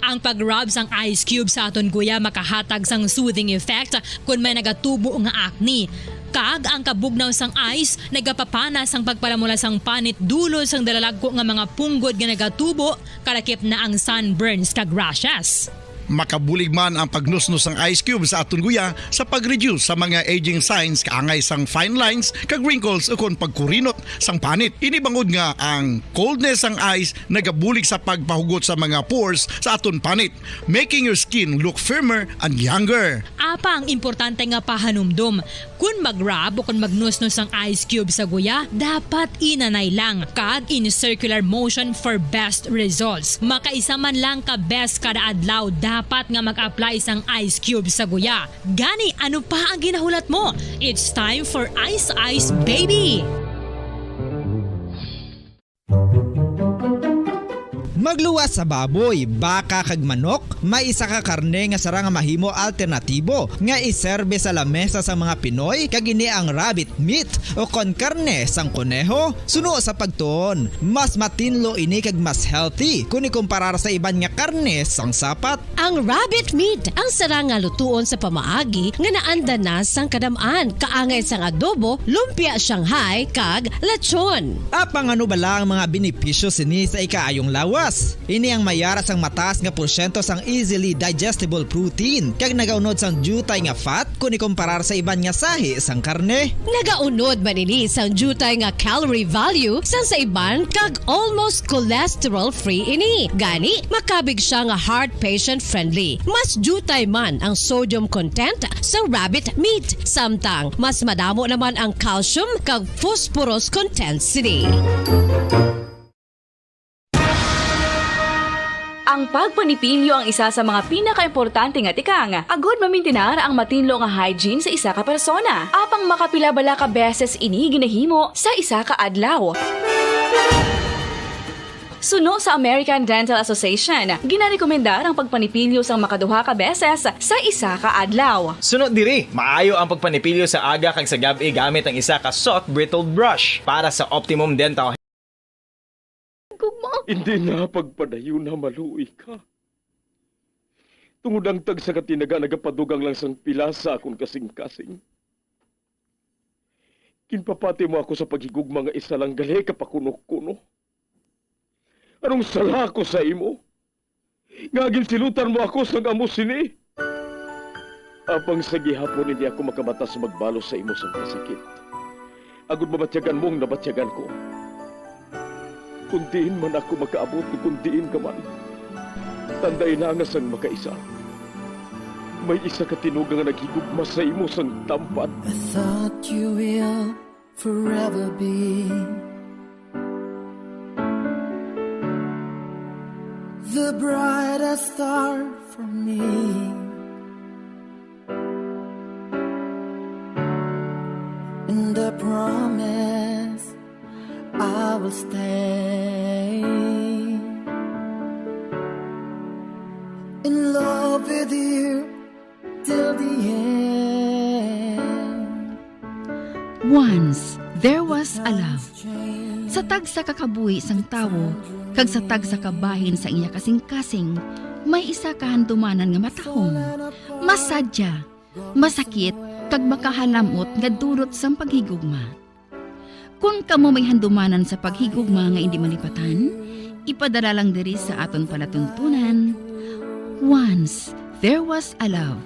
Ang pag-rub sang ice cube sa aton guya makahatag sang soothing effect kon may nagatubo nga acne. Kag ang kabugnaw sang ice nagapapana sang pagpalamula sang panit dulot sang dalalagko nga mga punggod nga nagatubo, kalakip na ang sunburns kag rashes. Makabulig man ang pagnusnos sang ice cube sa aton guya sa pag-reduce sa mga aging signs kaangay sang fine lines kag wrinkles ukon pagkurinot sang panit. Ini bangod nga ang coldness sang ice nagabulig sa pagpahugot sa mga pores sa aton panit, making your skin look firmer and younger. Apang importante nga pahanumdom, kon mag-rub o kon magnusnos ang ice cube sa guya, dapat inanay lang kag in circular motion for best results. Makaisa man lang ka beses kada adlaw dapat nga mag-apply sang ice cube sa guya. Gani, ano pa ang ginahulat mo? It's time for Ice Ice Baby! Magluwas sa baboy, baka, kag manok, may isa ka karne nga sarang nga mahimo alternatibo nga iserbe sa lamesa sang mga Pinoy, kag ini ang rabbit meat, ukon karne sang koneho. Suno sa pagtuon, mas matinlo ini kag mas healthy kon ikumparar sa iban nga karne sang sapat. Ang rabbit meat ang sarang nga lutuon sa pamaagi nga naanda na sang kadam-an, kaangay sang adobo, lumpia Shanghai, kag lechon. Apang ano bala ang mga benepisyo sini sa ikaayong lawas? Ini ang may ara sang mataas nga porsyento sang easily digestible protein, kag nagaunod sang diutay nga fat kon ikumparar sa iban nga sahi sang karne. Nagaunod man ini sang diutay nga calorie value sang sa iban kag almost cholesterol-free ini. Gani, makabig sia nga heart patient-friendly. Mas diutay man ang sodium content sang rabbit meat, samtang mas madamo naman ang calcium kag phosphorus content sini. Ang pagpanipilyo ang isa sa mga pinakaimportante nga tikang agud mamintinar ang matinlo nga hygiene sa isa ka persona. Apang makapila bala ka beses ini ginahimo sa isa ka adlaw? Suno sa American Dental Association, ginarekomendar ang pagpanipilyo sang makaduha ka beses sa isa ka adlaw. Suno diri, maayo ang pagpanipilyo sa aga kag sa gab-i gamit ang isa ka soft bristled brush para sa optimum dental Gugma. Hindi na pagpadayon na maluoy ka. Tungod ang tagsa ka tinaga nagapadugang lang sang pila sa akon kasing-kasing. Ginpapati mo ako sa paghigugma nga isa lang gali ka pakuno-kuno. Anong sala ako sa imo? Nga ginsilutan mo ako sang amo sini? Apang sa gihapon hindi ako makabatas magbalos sa imo sang kasakit, agud mabatyagan mo ang nabatyagan ko. Kun diin man ako makaabot, kun diin ka man, tandai na nga sang makaisa, may isa ka tinuga nga naghigugma sa imo sang tampad. I thought you will forever be the brightest star for me. Promise I will stay in love with you till the end. Once there was a love. Sa tagsa ka kabuhi sang tawo kag sa tagsa ka bahin sa iya kasingkasing, may isa ka handumanan nga matahom, masadya, masakit, kag makahalamot nga dulot sang paghigugma. Kon kamo may handumanan sa paghigugma nga indi malipatan, ipadala lang diri sa aton palatuntunan. Once there was a love.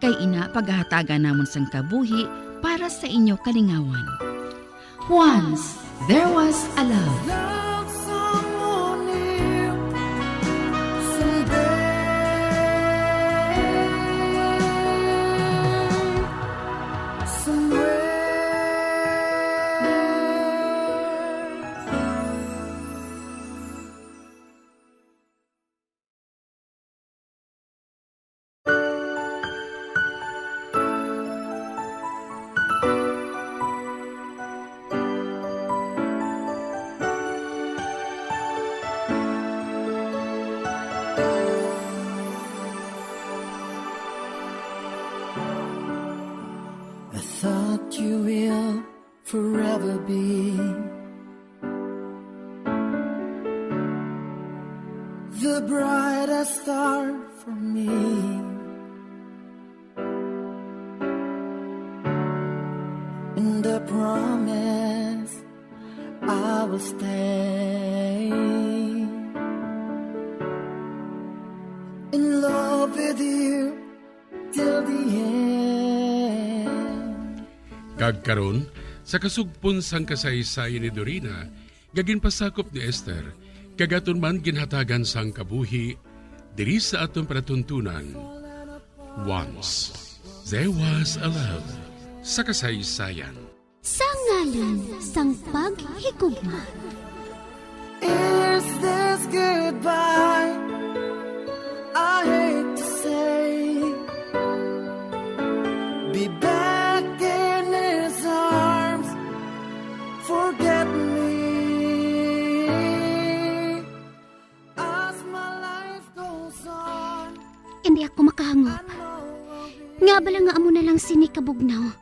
Kay ina pagahatagan namon sang kabuhi para sa inyo kalingawan. Once there was a love. Love someone new someday, somewhere. I thought you will forever be the brightest star for me. And I promise I will stay in love with you till the end. Kag karon, sa kasugpon sang kasaysayan ni Dorina, nga ginpasakop ni Esther, kag aton man ginhatagan sang kabuhi, diri sa aton palatuntunan, Once There Was a Love, sa kasaysayan. Sa ngalan sang paghigugma. Is this goodbye? I hate to say, be back in his arms, forget me as my life goes on. Hindi ako makahangop. Nga bala nga amo na lang sini kabugnaw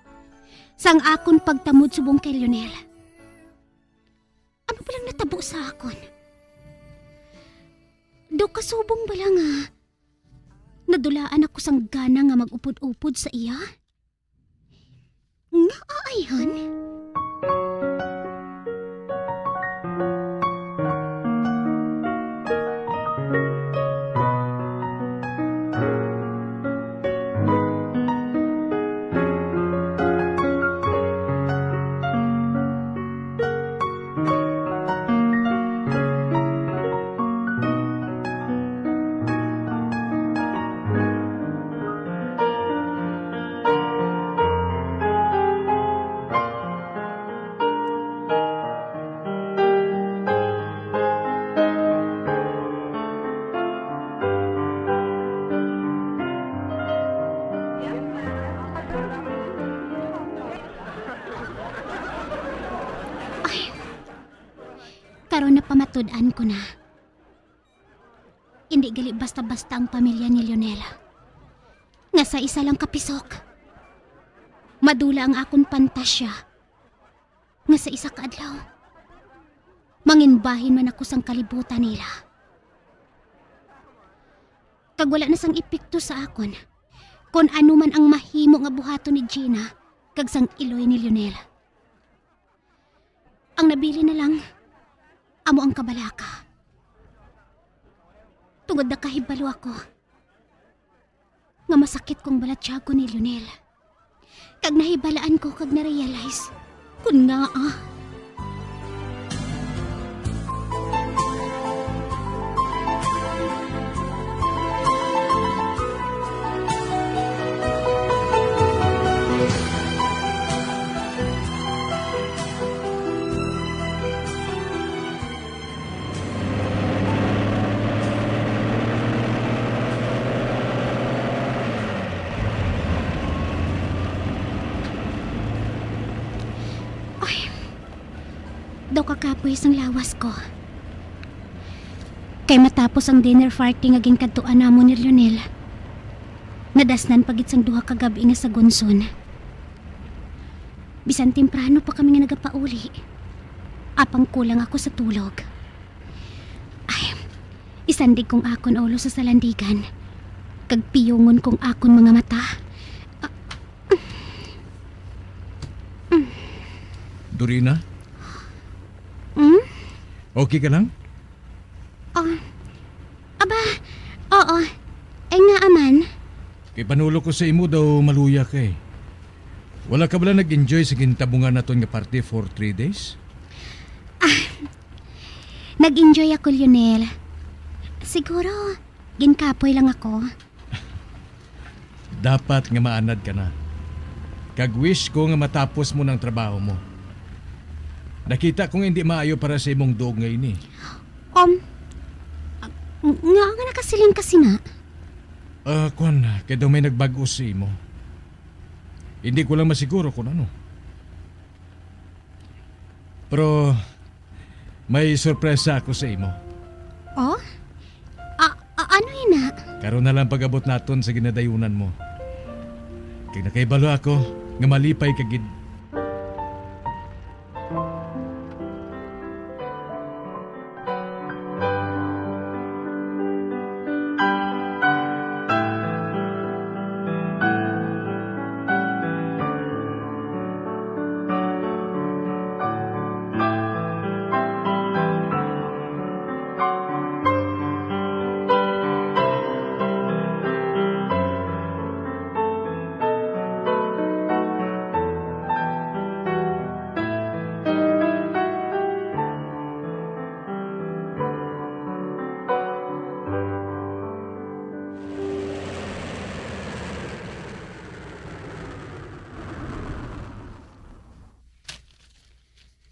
sang akon pagtamod subong kay Lionel. Ano palang natabo sa akon? Daw kasubong bala nga nadulaan ako sang gana nga mag-upod-upod sa iya? Ngaa ayhan? Ay. Karon napamatud-an ko na. Indi gali basta-basta ang pamilya ni Lionel. Nga sa isa lang ka pisok, madula ang akon pantasya nga sa isa ka adlaw, manginbahin man ako sang kalibutan nila. Kag wala na sang epekto sa akon kon ano man ang mahimo nga buhaton ni Gina kag sang iloy ni Lionel. Ang nabilin na lang amo ang kabalaka. Tungod nakahibalo ako nga masakit ko ang balatyagon ni Lionel. Kag nahibalaan ko kag na-realize kon ngaa. Ayaw kakapoy sang lawas ko. Kay matapos ang dinner party nga ginkadtuan namon ni Lionel, nadasnan pa gid sang duha ka gab-i nga sagunson. Bisan temprano pa kami nga nagapauli, apang kulang ako sa tulog. Ay, isandig kong akon ulo sa salandigan, kag piyungon kong akon mga mata. Ah, Dorina, hmm? Okay ka lang? Ah, aba, oo. Ay nga, aman. Kay panulok ko sa imo daw maluya ka eh. Wala ka bala nag-enjoy sa gintabungan naton nga party for three days? Nag-enjoy ako, Lionel. Siguro, ginkapoy lang ako. Dapat nga maanad ka na. Kag wish ko nga matapos mo ng trabaho mo. Nakita ko nga hindi maayo para sa imong duog nga ini. Um, nga nga nakasiling ka sina? Ah, kwan, kay daw may nagbag-o sa imo. Hindi ko lang masiguro kung ano. Pero may sorpresa ako sa imo. Oh? A- a- ano ina? Karon na lang pag-abot naton sa ginadayunan mo. Kay nakahibalo ako nga malipay ka gid.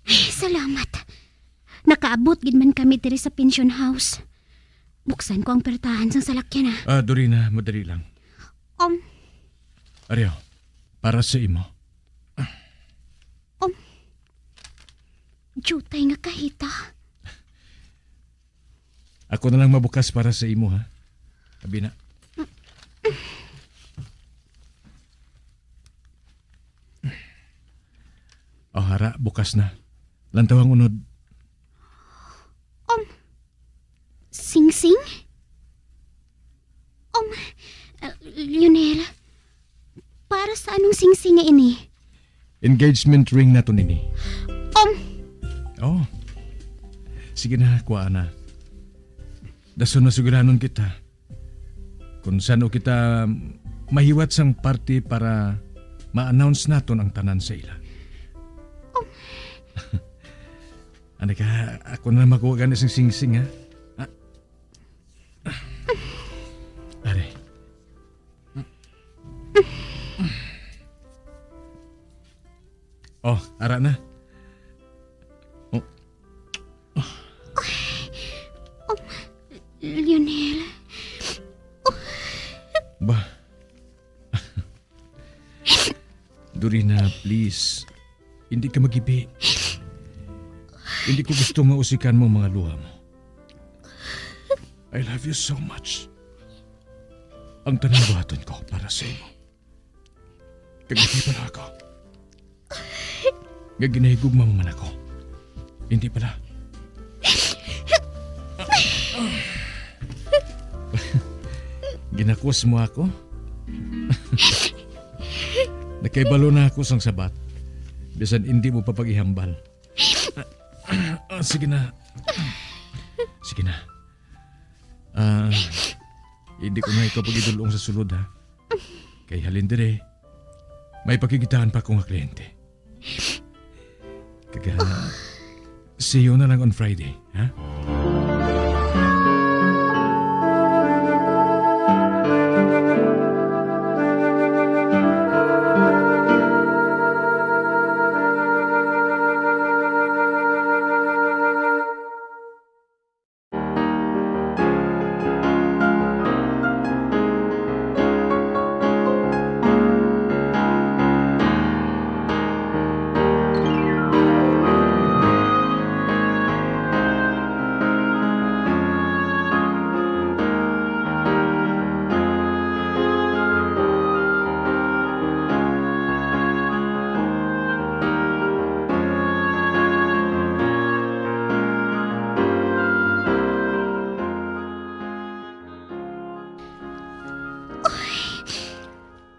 Ay, salamat. Nakaabot gid man kami diri sa pension house. Buksan ko ang pertahan sang salakyan, ah. Ah, Dorina, madali lang. Um, Ariyo, para sa imo. um. Jutay nga kahita. Ako na lang mabukas para sa imo, ha? Abi na. Oh, hara, bukas na. Lantaw ang unod. Um, singsing? Um, uh, Lionel, para sa anong singsing nga ini? Engagement ring naton ini. Um, Oh. Sige na, kuha na. Dason masugiranon kita. Kung saan kita mahiwat sang party para ma-announce naton ang tanan sa ila. Ano ka, ako na lang makuha gani sing singsing, ha? Ah. Are. Oh, ara na. Oh, Lionel. ba. Dorina, please. Hindi ka magibi. Hindi ko gusto nga usikan mo ang mga luha mo. I love you so much. Ang tanan buhaton ko para sa imo. Kag hindi pala ako. Nga ginahigugma mo man ako. Hindi pala. Ginakos mo ako? Nakaibalo na ako sang sabat. Bisan hindi mo pa pag-ihambal. Ah, sige na. Sige na. Ah, hindi ko na ikaw pagidulong sa sulod, ha? Kay halin dire, may pakikitaan pa ko nga kliyente. Kag, ah, see you na lang on Friday, ha?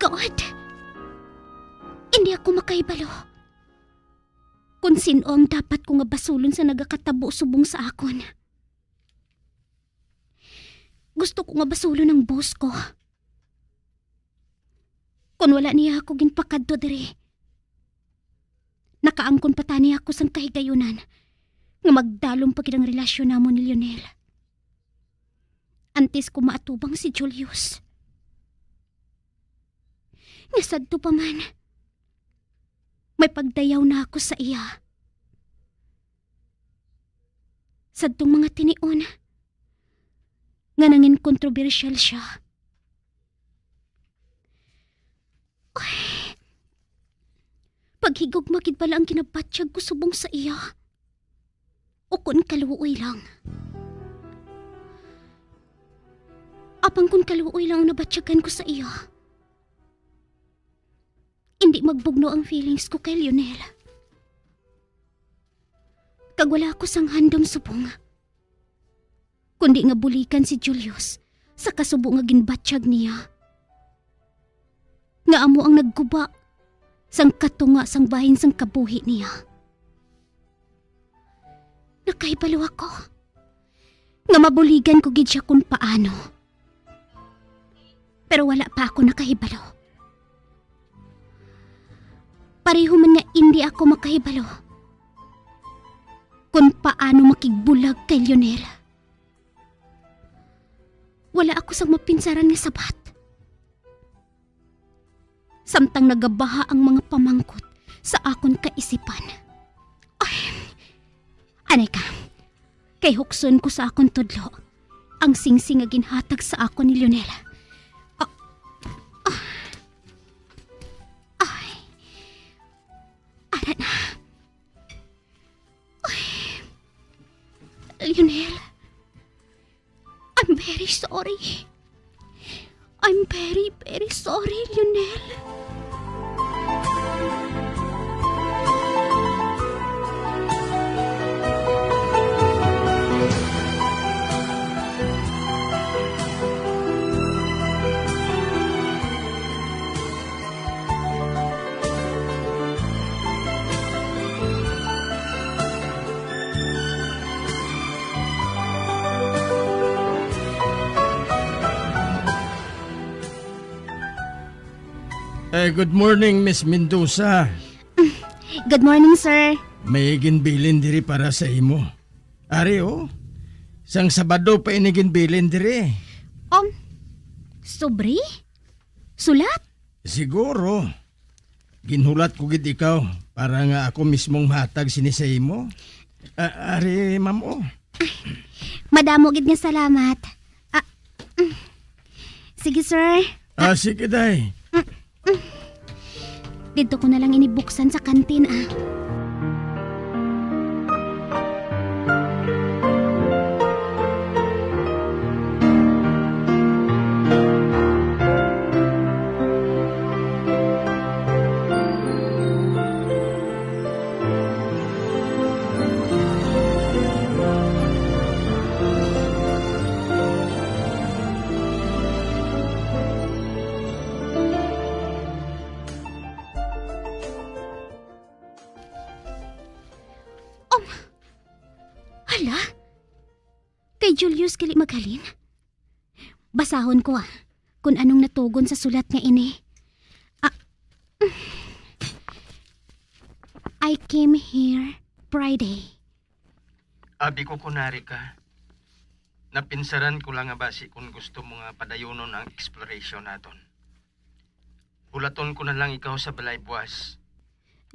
God! Indi ako makahibalo kon sin-o ang dapat ko nga basulon sa nagakatabo subong sa akon. Gusto ko nga basulon ang boss ko. Kon wala niya ako ginpakadto diri, nakaangkon pa tani ako sang kahigayunan nga magdalom pa gid ang relasyon namon ni Lionel. Antes ko maatubang si Julius. Nga sadto pa man, may pagdayaw na ako sa iya. Sadtong mga tinion, nga nangin kontrobersyal siya. Ay, paghigugma gid bala ang ginabatyag ko subong sa iya? O kon kaluoy lang? Apang kon kaluoy lang ang nabatyagan ko sa iya, indi magbugno ang feelings ko kay Lionel. Kag wala ako sang handom subong, kundi nga buligan si Julius sa kasubo nga ginbatyag niya, nga amo ang nagguba sang katunga sang bahin sang kabuhi niya. Nakahibalo ako nga mabuligan ko gid siya kun paano. Pero wala pa ako nakahibalo. Pareho man nga indi ako makahibalo kun paano makigbulag kay Lionel. Wala ako sang mapinsaran nga sabat. Samtang nagabaha ang mga pamangkot sa akon kaisipan. Ay, anay ka, kay hukson ko sa akon tudlo ang singsing nga ginhatag sa akon ni Lionel. Ah, ah, ay, ara na. Ay, Lionel, I'm very sorry. I'm very, very sorry, Lionel. Eh, good morning, Miss Mendoza. Good morning, sir. May ginbilin diri para sa imo. Ari, oh. Sang Sabado pa ini ginbilin diri. Um, sobre? Sulat? Siguro. Ginhulat ko gid ikaw para nga ako mismong mahatag sini sa imo. Ah, ari, ma'am, oh. Madamo gid nga salamat. Ah, mm. Sige, sir. Ah, sige, day. Mm, mm. Didto ko na lang ini buksan sa kantin, ah. Um, hala? Kay Julius gali maghalin? Basahon ko, ah, kung anong natugon sa sulat nga ini. Ah, "I came here Friday." Abi ko, kunari ka, napinsaran ko lang nga basi kung gusto mo nga padayunon ang exploration naton. Hulaton ko na lang ikaw sa balay buwas.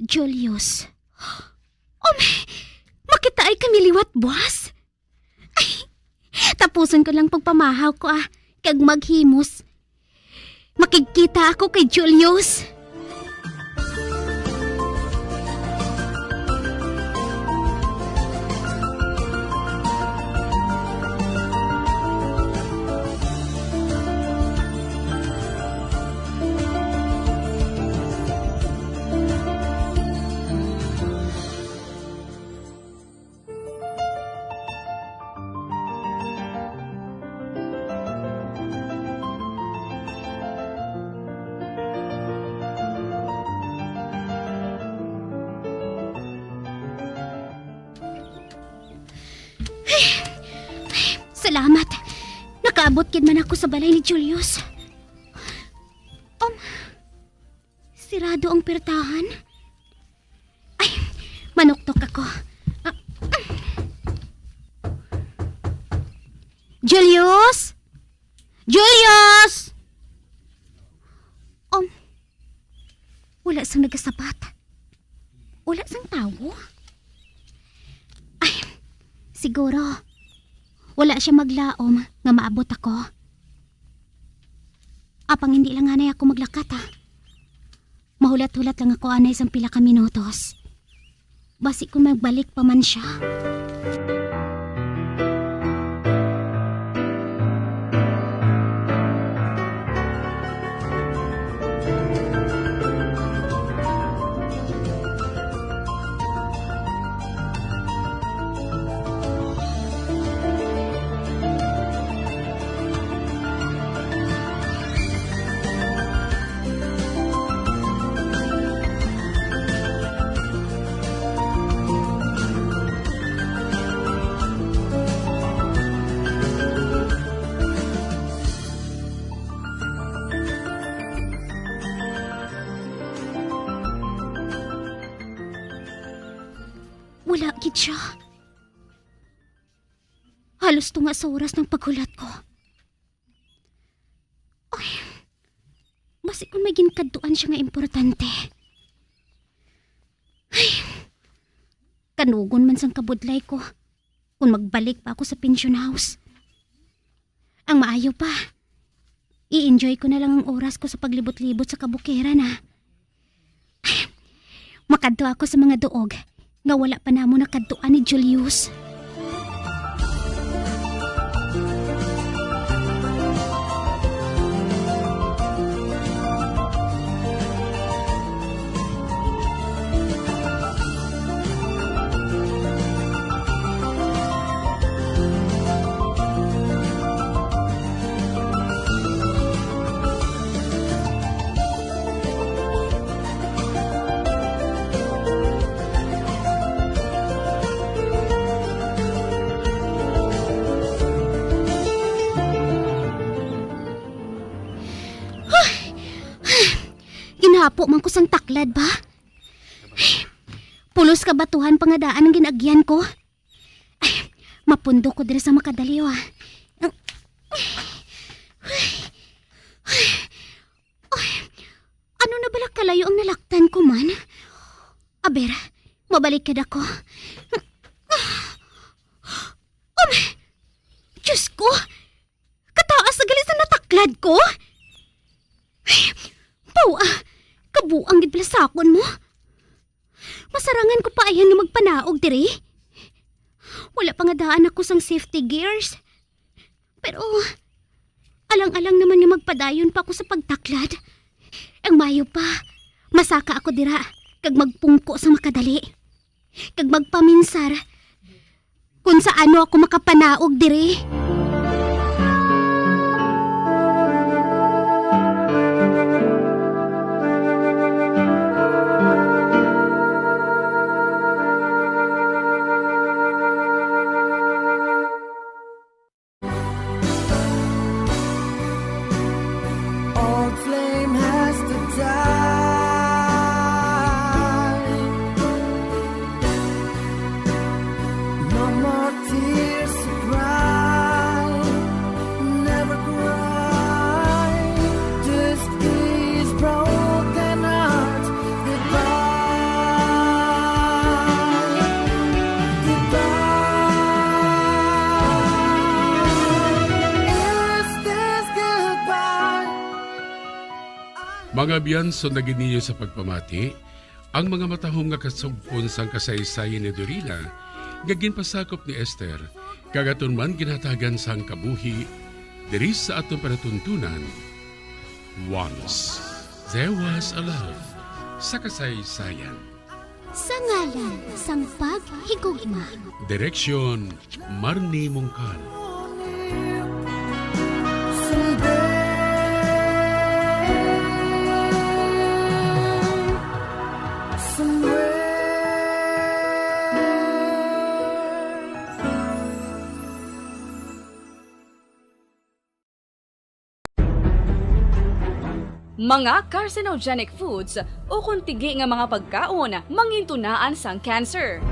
Julius. Oh, may, makitaay kami liwat buwas? Ay, tapuson ko lang pagpamahaw ko, ah, kag maghimos. Makigkita ako kay Julius. Salamat. Nakaabot gid man ako sa balay ni Julius. Um, sirado ang pertahan. Ay, manuktok ako. Ah, Julius? Julius! Um, wala sang nagasabat. Wala sang tawo. Ay, siguro, wala siya maglaom nga maabot ako. Apang hindi lang anay ako maglakat, ha. Mahulat-hulat lang ako anay sang pila ka minutos. Basi kung magbalik pa man siya. Wala gid siya. Halos tunga sa oras ng paghulat ko. Ay, basi kung may ginkadtuan siya nga importante. Ay, kanugon man sang kabudlay ko kung magbalik pa ako sa pension house. Ang maayo pa, i-enjoy ko na lang ang oras ko sa paglibot-libot sa kabukiran, ha. Makadto ako sa mga duog nga wala pa namo nakadtuan ni Julius. Ginhapo man ko sang taklad ba. Pulos ka batuhan pa nga daan ang gin-agyan ko. Ay, mapundo ko diri sa makadali, ah. Ay, ano na bala kalayo ang nalaktan ko man? Aber, mabalik ka dako. Um, Diyos ko! Kataas na gali sa nataklad ko! Ay, bawa, kabuang gid pala sa akon mo. Masarangan ko pa ayan nga magpanaog diri. Wala pa nga daan ako sang safety gears. Pero, alang-alang naman nga magpadayon pa ako sa pagtaklad. Ang mayo pa, masaka ako dira, kag magpungko sa makadali. Kag magpaminsar, kung sa ano ako makapanaog diri. Old flame has to die. No more tears to cry. Never cry. This is broken heart. Goodbye. Goodbye. Is this goodbye? Mga abyan, sunda gid ninyo sa pagpamati ang mga matahom nga kasugpon sang kasaysayan ni Dorina nga ginpasakop ni Esther, kag aton man ginhatagan sang kabuhi diri sa aton palatuntunan. Once There Was a Love sa kasaysayan. Sa ngalan sang paghigugma. Direksyon, Marnie Mongkal. Mga carcinogenic foods ukon tigi nga mga pagkaon mangintunaan sang cancer.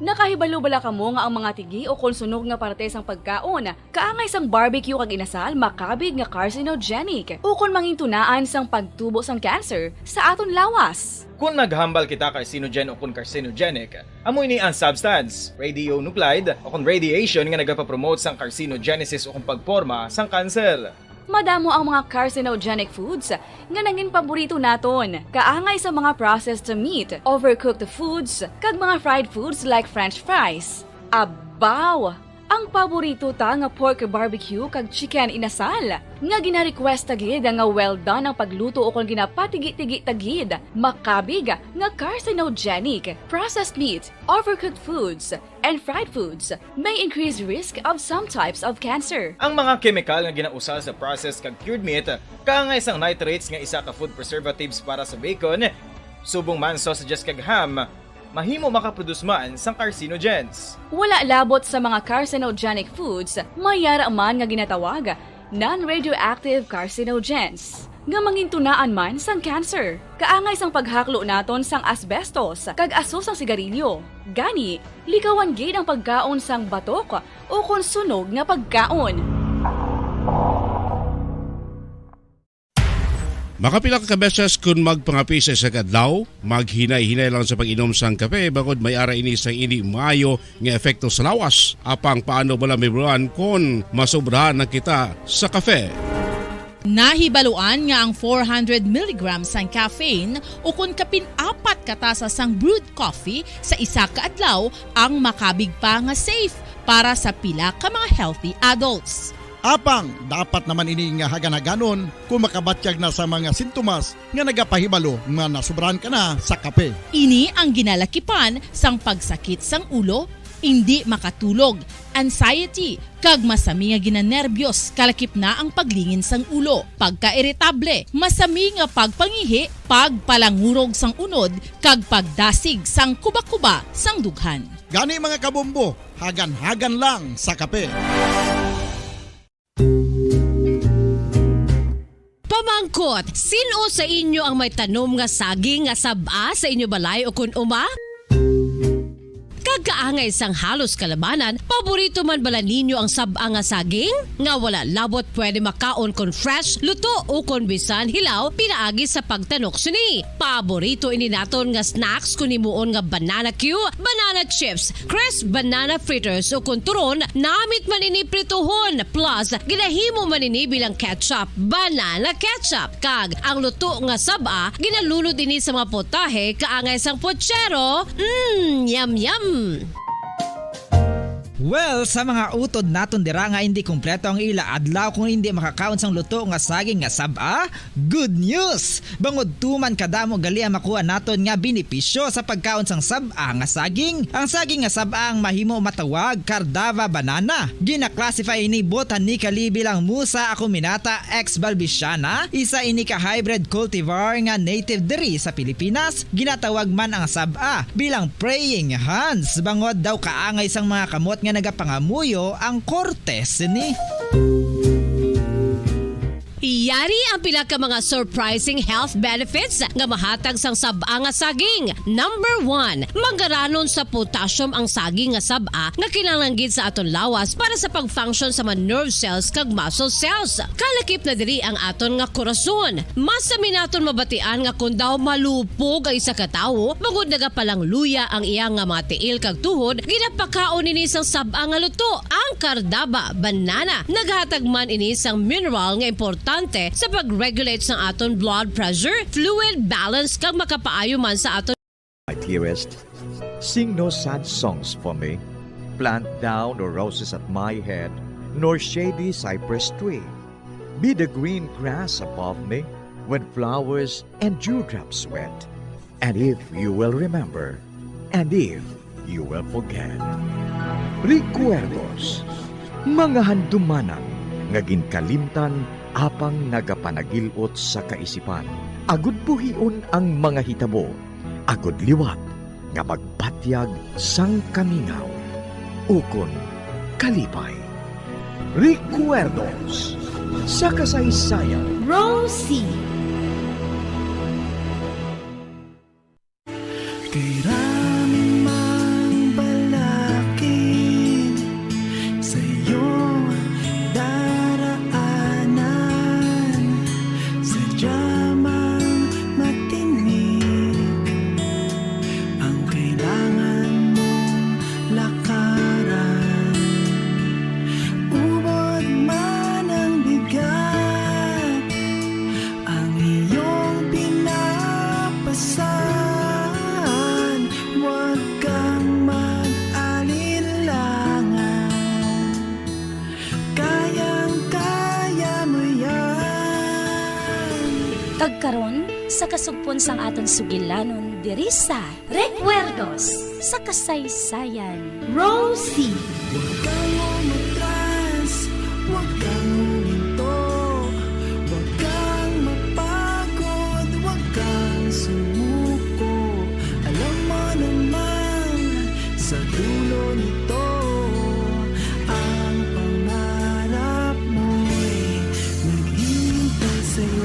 Nakahibalo bala kamo nga ang mga tigi ukon sunog nga parte sang pagkaon kaangay sang barbecue kag inasal makabig nga carcinogenic ukon mangintunaan sang pagtubo sang cancer sa aton lawas? Kon naghambal kita carcinogen ukon carcinogenic, amo ini ang substance, radionuclide, ukon radiation nga nagapapromote sang carcinogenesis ukon pagporma sang cancer. Madamo ang mga carcinogenic foods nga nangin paborito naton, kaangay sa mga processed meat, overcooked foods, kag mga fried foods like French fries. Abaw! Ang paborito ta nga pork barbecue kag chicken inasal, nga gina-request ta gid nga well done ang pagluto ukon ginapatigi-tigi ta gid, makabig nga carcinogenic. Processed meat, overcooked foods, and fried foods may increase risk of some types of cancer. Ang mga kemikal nga ginausal sa processed kag cured meat kaangay sang nitrates nga isa ka food preservatives para sa bacon, subong man sausages kag ham, mahimo makaproduce man sang carcinogens. Wala labot sa mga carcinogenic foods, may yara man nga ginatawag non-radioactive carcinogens nga mangintunaan man sang cancer. Kaangay sang paghaklo naton sang asbestos kag aso sang sigarilyo. Gani, likawan gid ang pagkaon sang batok ukon sunog nga pagkaon. Makapila ka beses kon magpangape sa isa ka adlaw, maghinay-hinay lang sa pag-inom sang kape bangod may ara ini sang indi maayo nga epekto sa lawas. Apang paano bala, Ma'am Ron, kon masobrahan na kita sa kape? Nahibaluan nga ang four hundred milligrams sang caffeine ukon kapin apat ka tasa sang brewed coffee sa isa ka adlaw ang makabig pa nga safe para sa pila ka mga healthy adults. Apang dapat naman ini nga hagan-haganon kung makabatyag na sa mga sintomas nga nagapahibalo nga nasobrahan ka na sa kape. Ini ang ginalakipan sang pagsakit sang ulo, indi makatulog, anxiety, kag masami nga ginanerbyos, kalakip na ang paglingin sang ulo, pagkairitable, masami nga pagpangihi, pagpalangurog sang unod, kag pagdasig sang kubakuba sang dughan. Gani, mga kabombo, hagan-hagan lang sa kape. Pamangkot, sin-o sa inyo ang may tanom nga saging nga sab-a sa inyo balay ukon uma? Kag kaangay sang halos kalabanan, paborito man bala ninyo ang sab-a nga saging? Nga wala labot pwede makaon kon fresh, luto, ukon bisan hilaw pinaagi sa pagtanok sini. Paborito ini naton nga snacks kon himuon nga banana cue, banana chips, crisp banana fritters, ukon turon, namit man ini prituhon, plus ginahimo man ini bilang ketchup, banana ketchup. Kag ang luto nga sab-a, ginalunod ini sa mga putahe kaangay sang puchero. Mm, yum, yum! Well, sa mga utod naton dira nga indi kompleto ang ila adlaw kung indi makakaon sang luto nga saging nga sab-a, good news! Bangod tuman kadamo gali ang makuha naton nga benepisyo sa pagkaon sang sab-a nga saging. Ang saging nga sab-a ang mahimo matawag Cardava banana. Gina-classify ini botanically bilang Musa acuminata ex balbisiana, isa ini ka hybrid cultivar nga native diri sa Pilipinas. Ginatawag man ang sab-a bilang praying hands, bangod daw kaangay sang mga kamot nga nagapangamuyo ang korte sini. Yari ang pila ka mga surprising health benefits nga mahatag sang sab-a nga saging. Number one, mangaranon sa potassium ang saging nga sab-a nga kinahanglan gid sa aton lawas para sa pag-function sa mga nerve cells kag muscle cells. Kalakip na diri ang aton nga korason. Masami naton mabatian nga kon daw malupog ang isa ka tawo, bangod nagapalangluya ang iya nga mga tiil kag tuhod, ginapakaon ini sang sab-a nga luto, ang Cardava banana. Naghatag man ini sang mineral nga importante sa pag-regulate sang aton blood pressure, fluid balance, kag makapaayo man sa aton My dearest, sing no sad songs for me. Plant thou no roses at my head, nor shady cypress tree. Be the green grass above me when flowers and dewdrops wet. And if you will remember, and if you will forget. Recuerdos, mga handumanan nga ginkalimtan apang nagapanagil-ot sa kaisipan, agud buhion ang mga hitabo, agud liwat nga magpatyag sang kamingaw ukon kalipay. Recuerdos. Sa kasaysayan. Rosie. Kay rami mang balakid sa iyong daraanan, sadya mang matinik ang kailangan mong lakaran. Ubod man ang bigat, ang iyong pinapasan, huwag kang mag-alinlangan. Kayang-kaya mo yan. Kag karon, sa kasugpon sang aton sugilanon diri sa Recuerdos sa Kasaysayan, Rosie. Huwag kang umatras, huwag kang huminto, huwag kang mapagod, huwag kang sumuko. Alam mo naman, sa dulo nito, ang pangarap mo'y naghihintay sa'yo.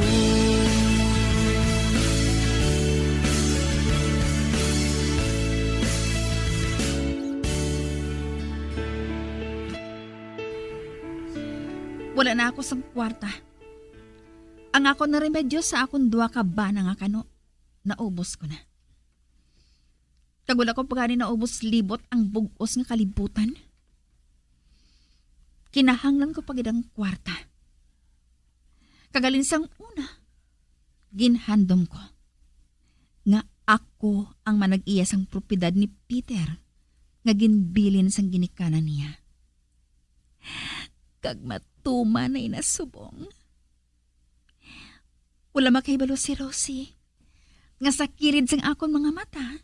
Wala na ako sang kwarta. Ang akon na remedyo sa akon duha ka bana nga kano, naubos ko na. Kag wala ko pa gani naubos libot ang bug-os nga kalibutan. Kinahanglan ko pa gid ang kwarta. Kag halin sang una, ginhandom ko nga ako ang manag-iya sang propiedad ni Peter nga ginbilin sang ginikanan niya. Kag matuman na ina subong. Wala makahibalo si Rosie nga sa kilid sang akon mga mata,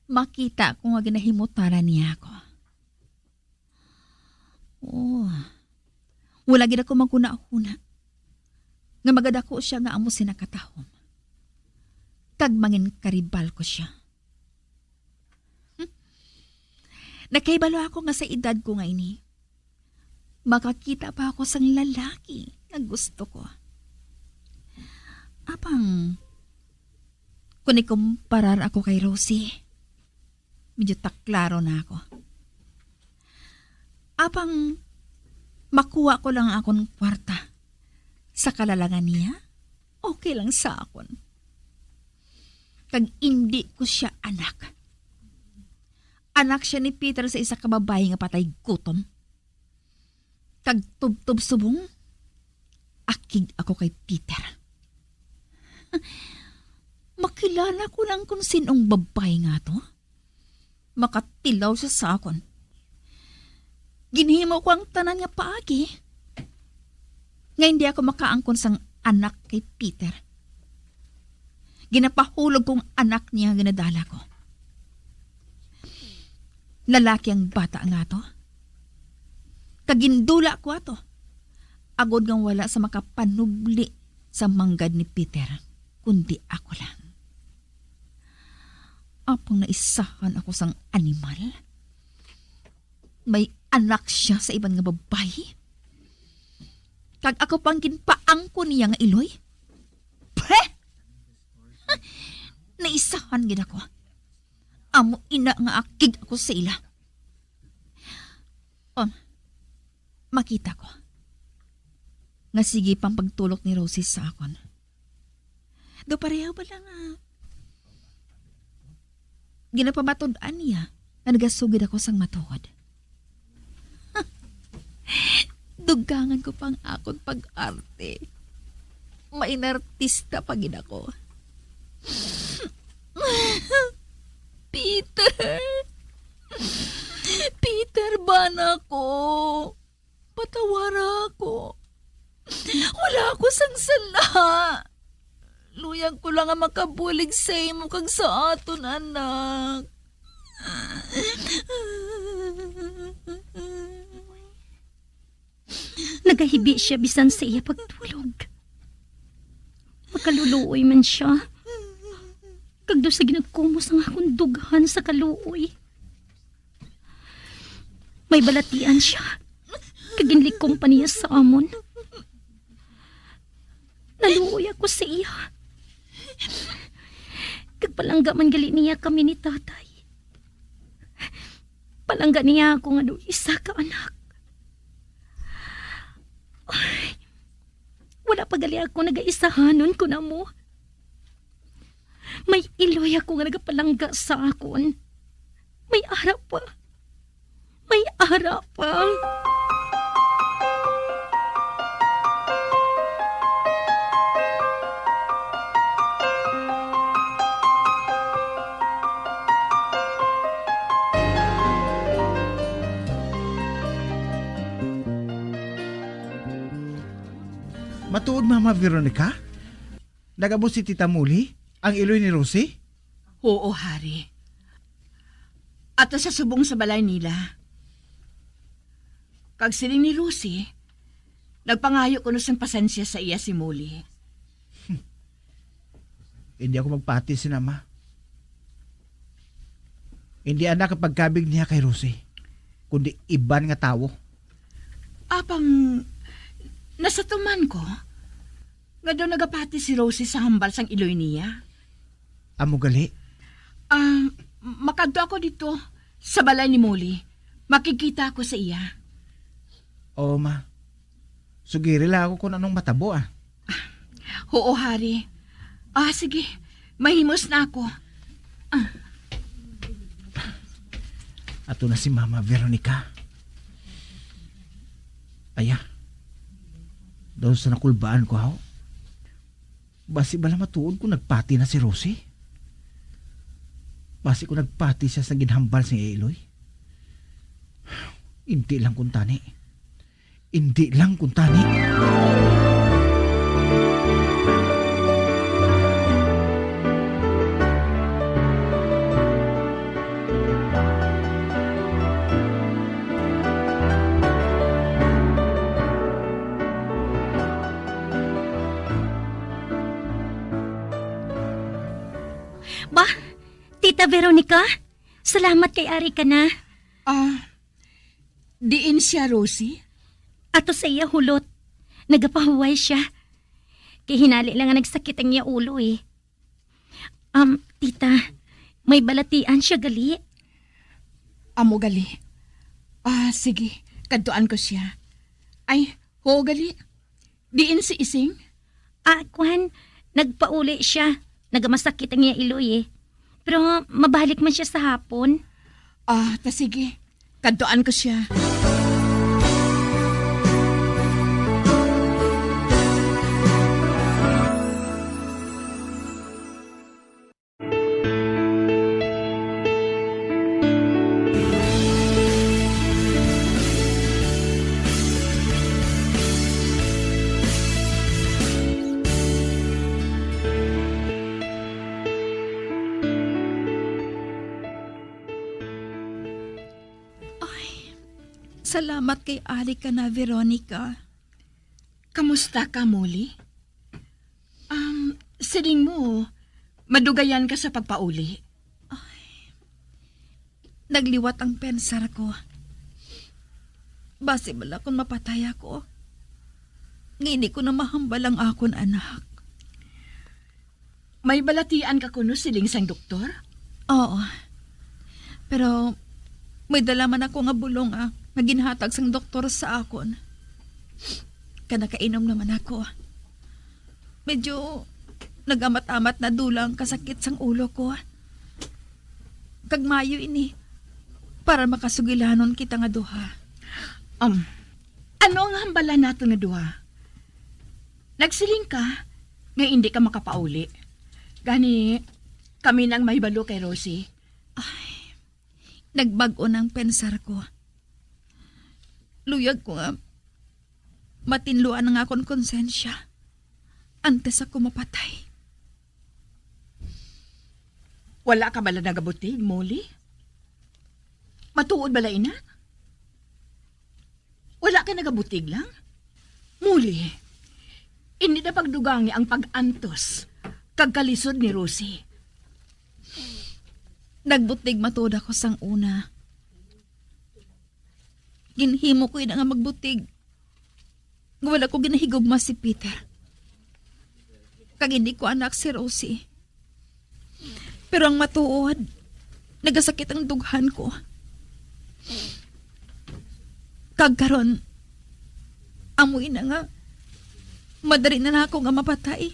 makita ko nga ginahimutanan niya ako. Oh, wala gid ako maghunahuna nga magadako sia nga amo sina katahom. Kag mangin karibal ko sia. Hmm. Nakahibalo ako nga sa edad ko nga ini, makakita pa ako sang lalaki nga gusto ko. Apang, kung ikumparar ako kay Rosie, medyo taklaro na ako. Apang, makuha ko lang ang akon kwarta sa kalalangan niya, okay lang sa akon. Kag indi ko sia anak. Anak sia ni Peter sa isa ka babayi nga patay gutom. Kag tubtob subong, akig ako kay Peter. Makilala ko lang kung sinong babayi nga to. Makatilaw siya sa akon. Ginhimo ko ang tanan nga paagi nga hindi ako makaangkon sang anak kay Peter. Ginapahulog kong anak niya nga ginadala ko. Lalaki ang bata nga to. Kag gindula ko ato, agod nga wala sa makapanubli sa manggad ni Peter, kundi ako lang. Apang naisahan ako sang animal. May anak sia sa iban nga babayi. Kag ako pang ginpaangkon niya nga iloy. Peh! Naisahan gid ako. Amo ina nga akig ako sa ila. Oh, makita ko nga sige pang pagtulok ni Rosie sa akon. Do pareho ba lang nga ginapamatud-an niya nga nagasugid ako sang matuod. Dugangan ko pa ang akon pag-arte. Mainartista pa gid ako. Peter! Peter, bana ko! Patawara ako. Wala ako sang sala. Luyag ko lang nga makabulig sa imo kag sa aton anak. Nagahibi sia bisan sa iya pagtulog. Makaluluoy man sia. Kag daw sa ginagkumos ang akon dughan sa kaluoy. May balatian sia, kag ginlikom pa niya sa amon. Naluoy ako sa iya. Kag palangga man gali niya kami ni tatay. Palangga niya ako nga daw isa ka anak. Ay, wala pa gali ako nagaisahanon ko namo. May iloy ako nga nagapalangga sa akon. May ara pa. May ara pa. Matuod, Mama Veronica? Nag-amo si Tita Molly, ang iloy ni Rosie? Huo, Hari. Ato sa subong sa balay nila. Kag siling ni Rosie, nagpangayo kuno sang pasensya sa iya si Molly. Hindi ako magpati sina, Ma. Hindi anak ang pagkabig niya kay Rosie, kundi iban nga tawo. Apang nasatuman ko nga daw nagapati si Rosie sa hambal sang iloy niya. Amo gali? Ah, makadto ako dito sa balay ni Molly. Makikita ako sa iya. Oo, Ma. Sugiri lang ako kung anong matabo, ah. Huo, Hari. Ah, sige. Mahimos na ako. Ah. Ato na si Mama Veronica. Aya. Daw sa nakulbaan ko, haw. Basi bala matuod kung nagpati na si Rosie? Basi kung nagpati siya sa ginhambal sa iya iloy? Hindi lang kung tani. Hindi lang kung tani. Ba, Tita Veronica, salamat kay ari ka na. Ah, diin siya, Rosie? Ato sa iya hulot. Nagapahuway siya. Kay hinali lang nga nagsakit ang iya ulo, eh. Um, tita, may balatian siya gali. Amo gali. Ah, sige, kadtuan ko siya. Ay, huo gali. Diin si Ising? Ah, kwan, nagpauli siya. Nagamasakit ang iya iloy, eh. Pero mabalik man siya sa hapon. Ah, ta sige. Kadtuan ko siya. Ay, salamat kay ari ka na, Veronica. Kamusta ka, Molly? Um, siling mo, madugayan ka sa pagpauli. Ay, nagliwat ang pensar ko. Basi bala kung mapatay ako, nga hindi ko na mahambal ang akon anak. May balatian ka kuno siling sang doktor? Oo. Pero may dala man ako nga bulong, ah, nga ginhatag sang doktor sa akon. Kag nakainom naman ako. Medyo nag-amat-amat na dulang kasakit sang ulo ko. Kag maayo ini para makasugilanon kita nga duha. Um, ano ang hambala nato nga duha? Nagsiling ka nga indi ka makapauli. Gani, kami nang mahibalo kay Rosie. Ay, nagbag-o nang pensar ko. Luyag ko nga matinluan ang akon konsensya antes ako mapatay. Wala ka bala nagabutig, Molly? Matuod bala ina? Wala ka nagabutig lang? Molly, hindi na pagdugangi ang pag-antos kag kalisod ni Rosie. Nagbutig matuod ako sang una. Ginhimo ko ina nga magbutig nga wala ko ginahigugma si Peter. kag hindi ko anak si Rosie. Pero ang matuod, nagasakit ang dughan ko. Kag karon, amo ina nga, madali na lang ako nga mapatay.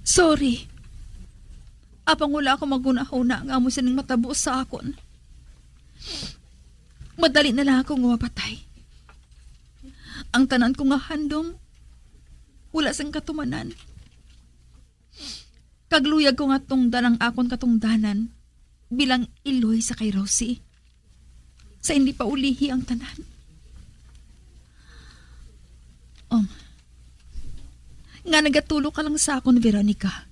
Sorry. Apang wala ako maghunahuna nga amo sining matabo sa akon. Madali na lang ako nga mapatay. Ang tanan ko nga handom, wala sang katumanan. Kag luyag ko nga tungdan ang akon katungdanan bilang iloy sa kay Rosie, sa hindi pa ulihi ang tanan. Um, nga nagatulo ka lang sa akon, Veronica.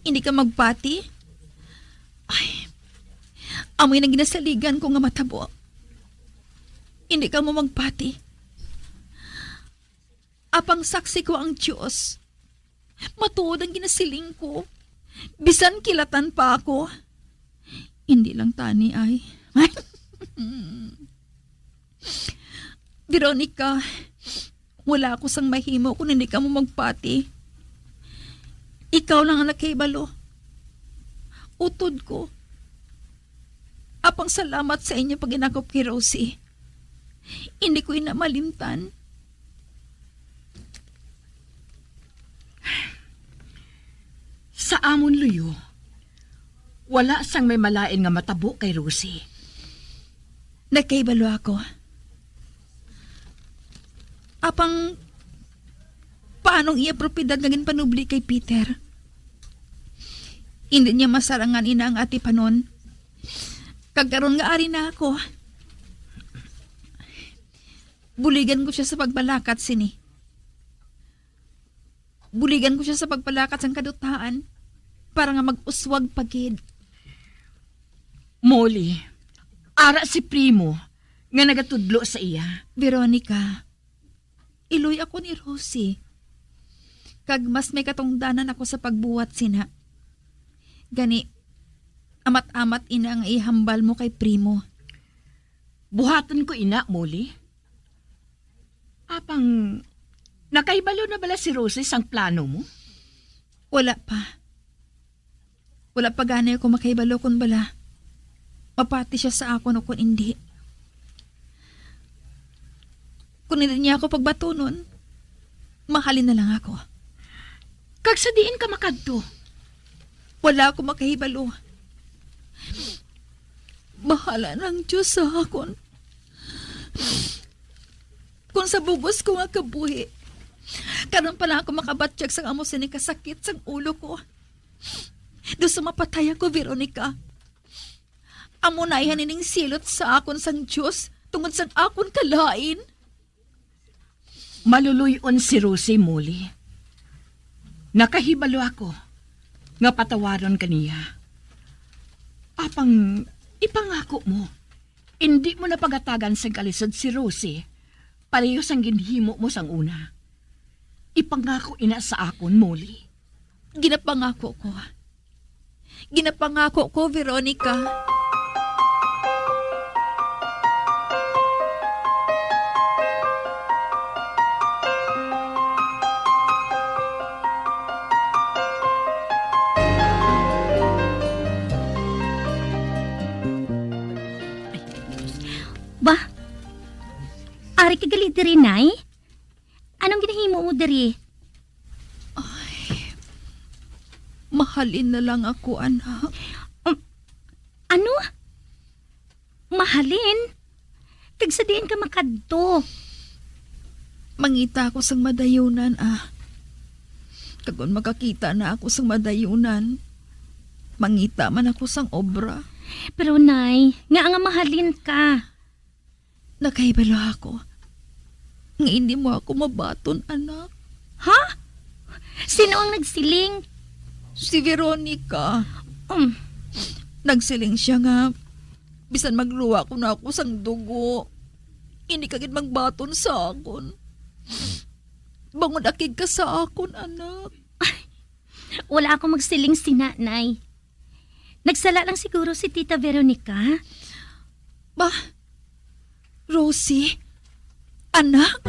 Hindi ka magpati? Ay, amoy nang ginasaligan ko nga matabo. Hindi ka mo magpati. Apang saksi ko ang Dios. Matuod ang ginasiling ko. Bisan kilatan pa ako. Hindi lang tani ay. Veronica, wala ako sang mahimo kung hindi ka mo magpati. Ikaw lang ang nakahibalo. Utod ko. Apang salamat sa inyo pag-inakop kay Rosie. Hindi ko ina malimtan. Sa amon luyo, wala sang may malain nga matabo kay Rosie. Nakahibalo ako. Apang, paanong iya propiedad nga ginpanubli kay Peter? Hindi niya masarangan ina ang atipanon. Kag karon nga ari na ako, buligan ko siya sa pagbalakat sini. Buligan ko siya sa pagpalakat sang kadutaan para nga mag-uswag pa gid. Molly, ara si Primo nga nagatudlo sa iya. Veronica, iloy ako ni Rosie. Kag mas may katungdanan ako sa pagbuhat sina. Gani, amat-amat ina ang ihambal mo kay Primo. Buhaton ko ina, Molly. Apang, nakahibalo na bala si Rosie sang plano mo? Wala pa. Wala pa gani ako makahibalo kon bala mapati siya sa akon o kon indi. Kon hindi niya ako pagbatunon, mahalin na lang ako. Kag sa diin ka makadto? Wala ako makahibalo. Bahala na ang Diyos sa akon. Kung sa bug-os ko nga kabuhi, karon pa lang ako makabatyag sang amo sini kasakit sang ulo ko. Daw sa mapatay ako, Veronica. Amo na iya nining silot sa akon sang Dios tungod sang akon kalain. Maluloy-on si Rosie, Molly. Nakahibalo ako nga patawaron ka niya. Apang ipangako mo, indi mo na pagatagan sang kalisod si Rosie, pareho sang ginhimo mo sang una. Ipangako ina sa akon, Molly. Ginapangako ko. Ginapangako ko, Veronica. Ba, ari ka gali diri, Nay? Anong ginahimo mo diri? Ay, mahalin na lang ako, anak. Um, ano? Mahalin? Kag sa diin ka makadto? Mangita ako sang madayunan, ah. Kag kon makakita na ako sang madayunan, mangita man ako sang obra. Pero, Nay, nga nga mahalin ka. Nakahibalo ako nga hindi mo ako mabaton, anak. Ha? Sino ang nagsiling? Si Veronica. Um. Nagsiling siya nga bisan magluwa ko na ako sang dugo, hindi ka gid magbaton sa akon. Bangod akig ka sa akon, anak. Wala ako magsiling si Nanay. Nagsala lang siguro si Tita Veronica. Ba, Rosie, anak?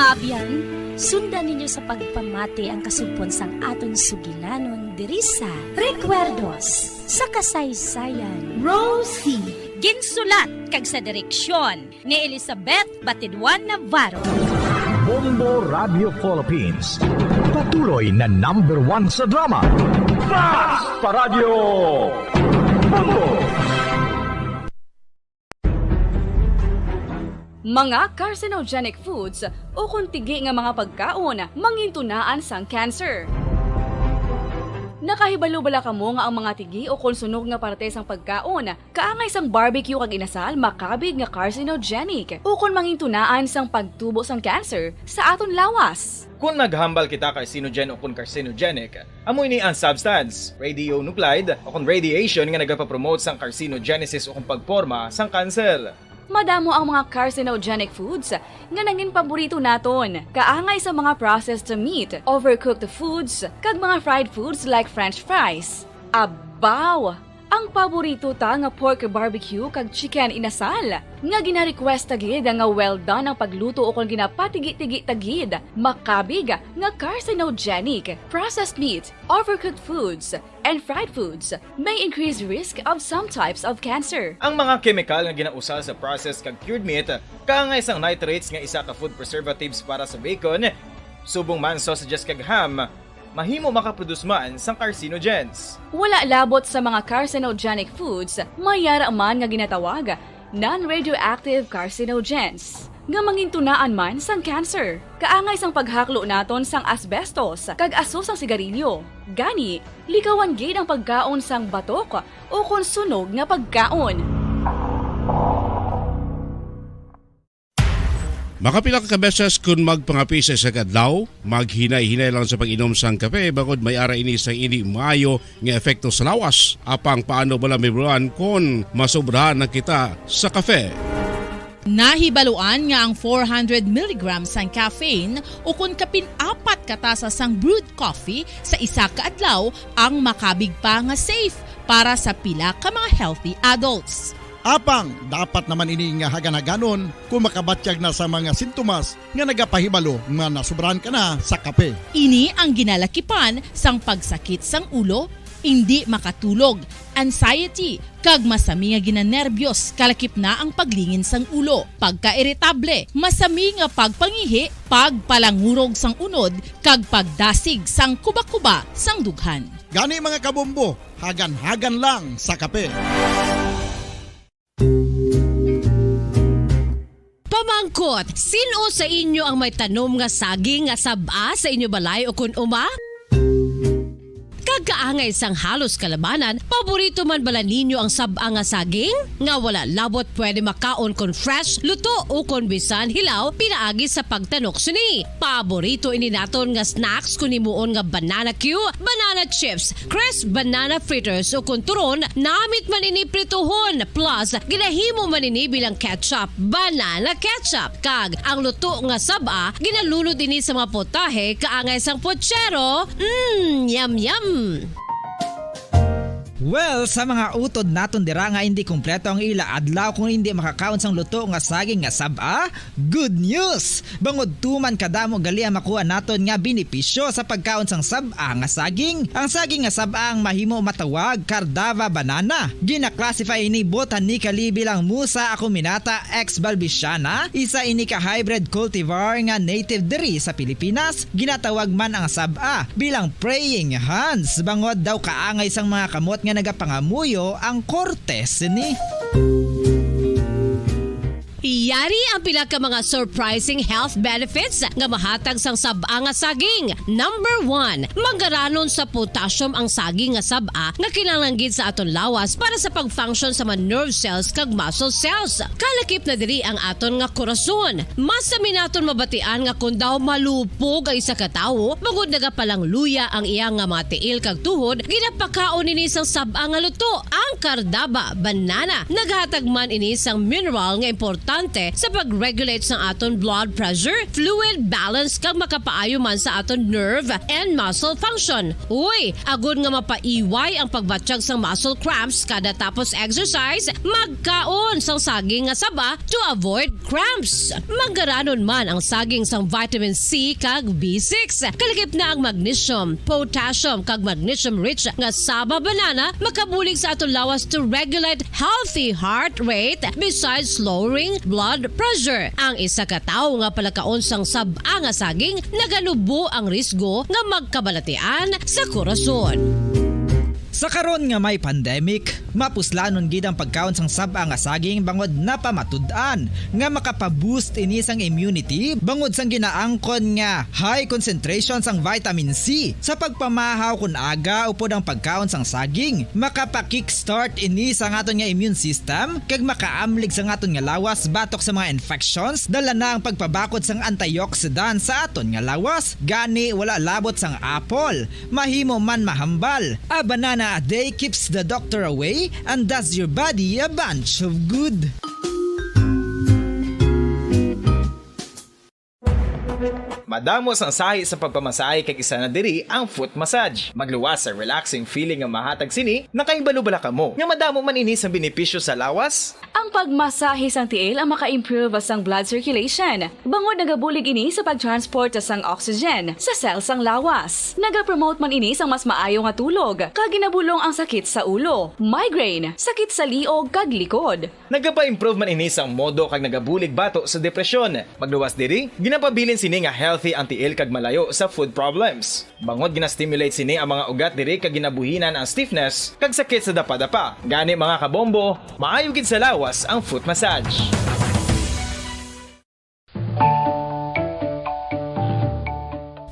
Abyan, sundan ninyo sa pagpamati ang kasugpon sang aton sugilanon diri sa Recuerdos sa Kasaysayan. Rosie. Ginsulat kag sa direksyon ni Elizabeth Batidwan Navarro. Bombo Radio Philippines, patuloy na number one sa drama. Basta Radyo Bombo! Mga carcinogenic foods ukon tigi nga mga pagkaon mangintunaan sang cancer. Nakahibalo bala kamo nga ang mga tigi ukon sunog nga parte sang pagkaon, kaangay sang barbecue kag inasal, makabig nga carcinogenic ukon mangintunaan sang pagtubo sang cancer sa aton lawas? Kon naghambal kita carcinogen ukon carcinogenic, amo ini ang substance, radionuclide, ukon radiation nga nagapapromote sang carcinogenesis ukon pagporma sang cancer. Madamo ang mga carcinogenic foods nga nangin paborito naton, kaangay sa mga processed meat, overcooked foods, kag mga fried foods like French fries. Abaw! Ang paborito ta nga pork barbecue kag chicken inasal, nga gina-request ta gid nga well done ang pagluto ukon ginapatigi-tigi ta gid, makabig nga carcinogenic. Processed meat, overcooked foods, and fried foods may increase risk of some types of cancer. Ang mga kemikal nga ginausal sa processed kag cured meat, kaangay sang nitrates nga isa ka food preservatives para sa bacon, subong man sausages kag ham, mahimo makaproduce man sang carcinogens. Wala labot sa mga carcinogenic foods, may yara man nga ginatawag non-radioactive carcinogens, nga mangintunaan man sang cancer. Kaangay sang paghaklo naton sang asbestos kag aso sang sigarilyo. Gani, likawan gid ang pagkaon sang batok ukon sunog nga pagkaon. Makapila ka beses kon magpangape sa isa ka adlaw, maghinay-hinay lang sa pag-inom sang kape, bangod may ara ini sang indi maayo nga epekto sa lawas. Apang paano bala, Ma'am Ron, kon masobrahan na kita sa kape? Nahibaluan nga ang four hundred milligrams sang caffeine, ukon kapin apat ka tasa sang brewed coffee sa isa ka adlaw, ang makabig pa nga safe para sa pila ka mga healthy adults. Apang dapat naman ini nga hagan-haganon kon makabatyag na sa mga sintomas nga nagapahibalo nga nasobrahan ka na sa kape. Ini ang ginalakipan sang pagsakit sang ulo, indi makatulog, anxiety, kag masami nga ginanerbiyos, kalakip na ang paglingin sang ulo, pagkairitable, masami nga pagpangihi, pagpalangurog sang unod, kag pagdasig sang kuba-kuba sang dughan. Gani, mga kabombo, hagan-hagan lang sa kape. Pamangkot, sin-o sa inyo ang may tanom nga saging nga sab-a sa inyo balay ukon uma? Kag kaangay sang halos kalabanan, paborito man bala ninyo ang sab-a nga saging? Nga wala labot pwede makaon kon fresh, luto, ukon bisan hilaw pinaagi sa pagtanok sini. Paborito ini naton nga snacks kon himuon nga banana cue, banana chips, crisp banana fritters, ukon turon, namit man ini prituhon, plus ginahimo man ini bilang ketchup, banana ketchup, kag ang luto nga sab-a ginalunod ini sa mga potahe kaangay sang puchero. Mm, yum, yum! Well, sa mga utod naton dira nga indi kompleto ang ila adlaw kon indi makakaon sang luto nga saging nga sab-a, good news! Bangod tuman kadamo gali ang makuha naton nga benepisyo sa pagkaon sang sab-a nga saging. Ang saging nga sab-a ang mahimo matawag Cardava banana. Gina-classify ini botanically bilang Musa acuminata ex balbisiana, isa ini ka hybrid cultivar nga native diri sa Pilipinas. Ginatawag man ang sab-a bilang praying hands, bangod daw kaangay sang mga kamot nga nagapangamuyo ang korte sini. Yari ang pila ka mga surprising health benefits nga mahatag sang sab-a nga saging. Number one, mangaranon sa potassium ang saging nga sab-a nga kinahanglan gid sa aton lawas para sa pag-function sa mga nerve cells kag muscle cells. Kalakip na diri ang aton nga korason. Masami naton mabatian nga kon daw malupog ang isa ka tawo, bangod nagapalangluya ang iya nga mga tiil kag tuhod, ginapakaon ini sang sab-a nga luto, ang Cardava banana. Naghatag man ini sang mineral nga importante importante sa pag-regulate sa aton blood pressure, fluid balance, kag makapaayo man sa aton nerve and muscle function. Uy, agod nga mapaiway ang pagbatyag sang muscle cramps kada tapos exercise, magkaon sang saging nga saba to avoid cramps. Manggaranon man ang saging sang vitamin C kag B six. Kalakip na ang magnesium, potassium, kag magnesium-rich nga saba banana makabulig sa aton lawas to regulate healthy heart rate besides lowering blood pressure. Ang isa ka tawo nga palakaon sang sab-a nga saging naganubo ang risgo nga magkabalatian sa korason. Sa karon nga may pandemic, mapuslanon gid ang pagkaon sang sab-a nga saging bangod napamatud-an nga makapa-boost ini sang immunity bangod sang ginaangkon nga high concentration sang vitamin C. Sa pagpamahaw kon aga upod ang pagkaon sang saging, makapa-kickstart ini sa aton nga immune system kag makaamlig sa aton nga lawas batok sa mga infections, dala na ang pagpabakod sang antioxidant sa aton nga lawas. Gani, wala labot sang apple, mahimo man mahambal. A banana a day keeps the doctor away and does your body a bunch of good. Madamo sang sahi sa pagpamasahe kag isa na diri ang foot massage. Magluwas sa relaxing feeling nga mahatag sini, nakahibalo bala kamo nga madamo man ini sang benepisyo sa lawas? Ang pagmasahe sang tiil ang maka-improve sang blood circulation, bangod nagabulig ini sa pag-transport sang oxygen sa cell sang lawas. Nagapromote man ini sang mas maayo nga tulog, kag ginabulong ang sakit sa ulo, migraine, sakit sa liog, kag likod. Nagapa-improve man ini sang modo kag nagabulig bato sa depresyon. Magluwas diri, ginapabilin sini nga healthy ang tiil kag malayo sa foot problems. Bangod gina-stimulate sini ang mga ugat diri kag ginabuhinan ang stiffness kag sakit sa dapadapa. Gani, mga kabombo, maayo gid sa lawas ang foot massage.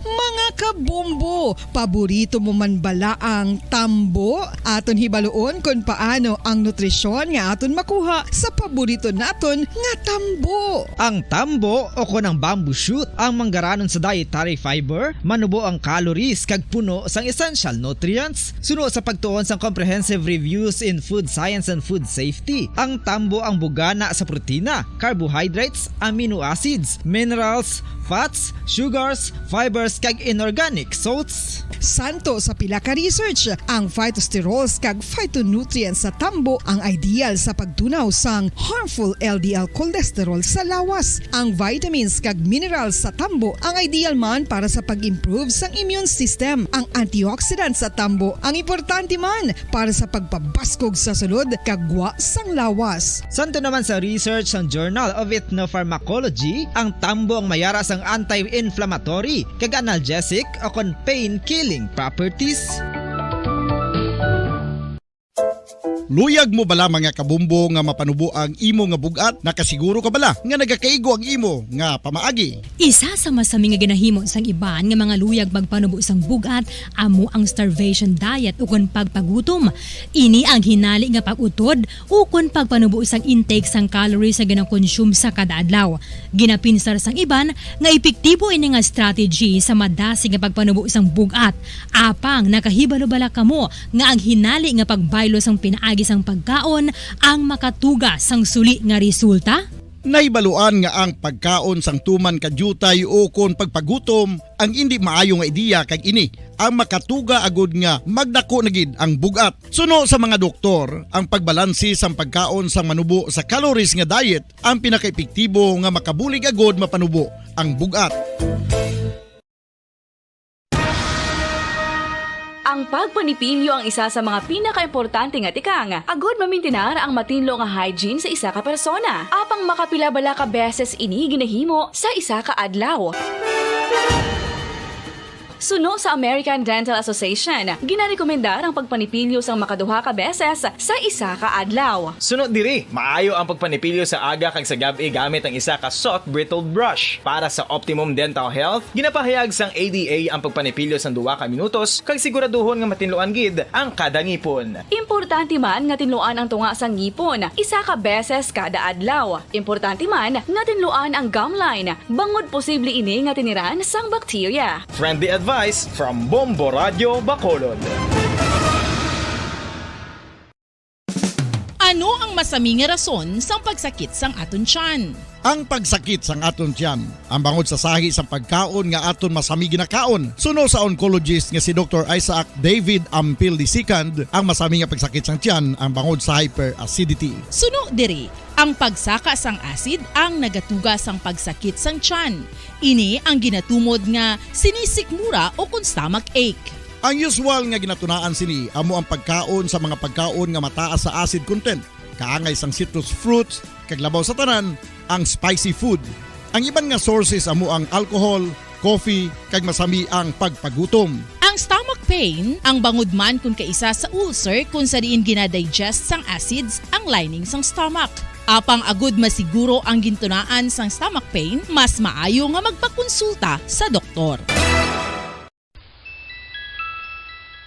Mga kabombo, paborito mo man bala ang tambo? Aton hibaluon kon paano ang nutrisyon nga aton makuha sa paborito naton nga tambo. Ang tambo o kon ang bamboo shoot ang manggaranon sa dietary fiber, manubo ang calories kag puno sang essential nutrients. Suno sa pagtuon sang Comprehensive Reviews in Food Science and Food Safety, ang tambo ang bugana sa protina, carbohydrates, amino acids, minerals, fats, sugars, fibers, kag inorganic salts. Santo sa pila ka research, ang phytosterols kag phytonutrients sa tambo ang ideal sa pagtunaw sang harmful L D L cholesterol sa lawas. Ang vitamins kag minerals sa tambo ang ideal man para sa pag-improve sang immune system. Ang antioxidants sa tambo ang importante man para sa pagpabaskog sa sulod kag gwa sang lawas. Santo naman sa research sang Journal of Ethnopharmacology, ang tambo ang mayara sang anti-inflammatory kag analgesic o kon pain-killing properties. Luyag mo bala, mga kabumbo, nga mapanubo ang imo nga bug-at? Nakasiguro ka bala nga nagakaigo ang imo nga pamaagi? Isa sa masami nga ginahimo sang iban nga mga luyag magpanubo sang bug-at amo ang starvation diet ukon pagpagutom. Ini ang hinali nga pag-utod ukon pagpanubo sang intake sang calories nga ginakonsume sa kada adlaw. Ginapinsar sang iban nga epektibo ini nga strategy sa madasig nga pagpanubo sang bug-at. Apang nakahibalo bala kamo nga ang hinali nga pagbaylo sang pinaagi sang pagkaon ang makatuga sang suli nga resulta? Nahibaluan nga ang pagkaon sang tuman ka diutay ukon pagpagutom ang indi maayo nga ideya, kag ini ang makatuga agud nga magdako na gid ang bug-at. Suno sa mga doktor, ang pagbalanse sang pagkaon sang manubo sa calories nga diet ang pinakaepektibo nga makabulig agud mapanubo ang bug-at. Ang pagpanipilyo ang isa sa mga pinakaimportante nga tikang agud mamintinar ang matinlo nga hygiene sa isa ka persona. Apang makapila bala ka beses ini ginahimo sa isa ka adlaw? Suno sa American Dental Association, ginarekomendar ang pagpanipilyo sang makaduha ka beses sa isa ka adlaw. Suno diri, maayo ang pagpanipilyo sa aga kag sa gab-i gamit ang isa ka soft bristled brush. Para sa optimum dental health, ginapahayag sang A D A ang pagpanipilyo sang duha ka minutos kag siguraduhon nga matinluan gid ang kada ngipon. Importante man nga tinluan ang tunga sang ngipon isa ka beses kada adlaw. Importante man nga tinluan ang gum line, bangod posible ini nga tiniran sang bakterya. Friendly advice from Bombo Radyo Bacolod. Ano ang masami nga rason sang pagsakit sang aton tiyan? Ang pagsakit sang aton tiyan, ang bangod sa sahi sang pagkaon nga aton masami ginakaon. Suno sa oncologist nga si Doktor Isaac David Ampil the second, ang masami nga pagsakit sang tiyan ang bangod sa hyperacidity. Suno diri, ang pagsaka sang acid ang nagatuga sang pagsakit sang tiyan. Ini ang ginatumod nga sinisikmura o kon stomach ache. Ang usual nga ginatunaan sini amo ang pagkaon sa mga pagkaon nga mataas sa acid content, kaangay sang citrus fruits, kag labaw sa tanan, ang spicy food. Ang iban nga sources amo ang alcohol, coffee, kag masami ang pagpagutom. Ang stomach pain, ang bangod man kon kaisa sa ulcer kon sa diin gina-digest sang acids ang lining sang stomach. Apang agud masiguro ang gintunaan sang stomach pain, mas maayo nga magpakonsulta sa doktor.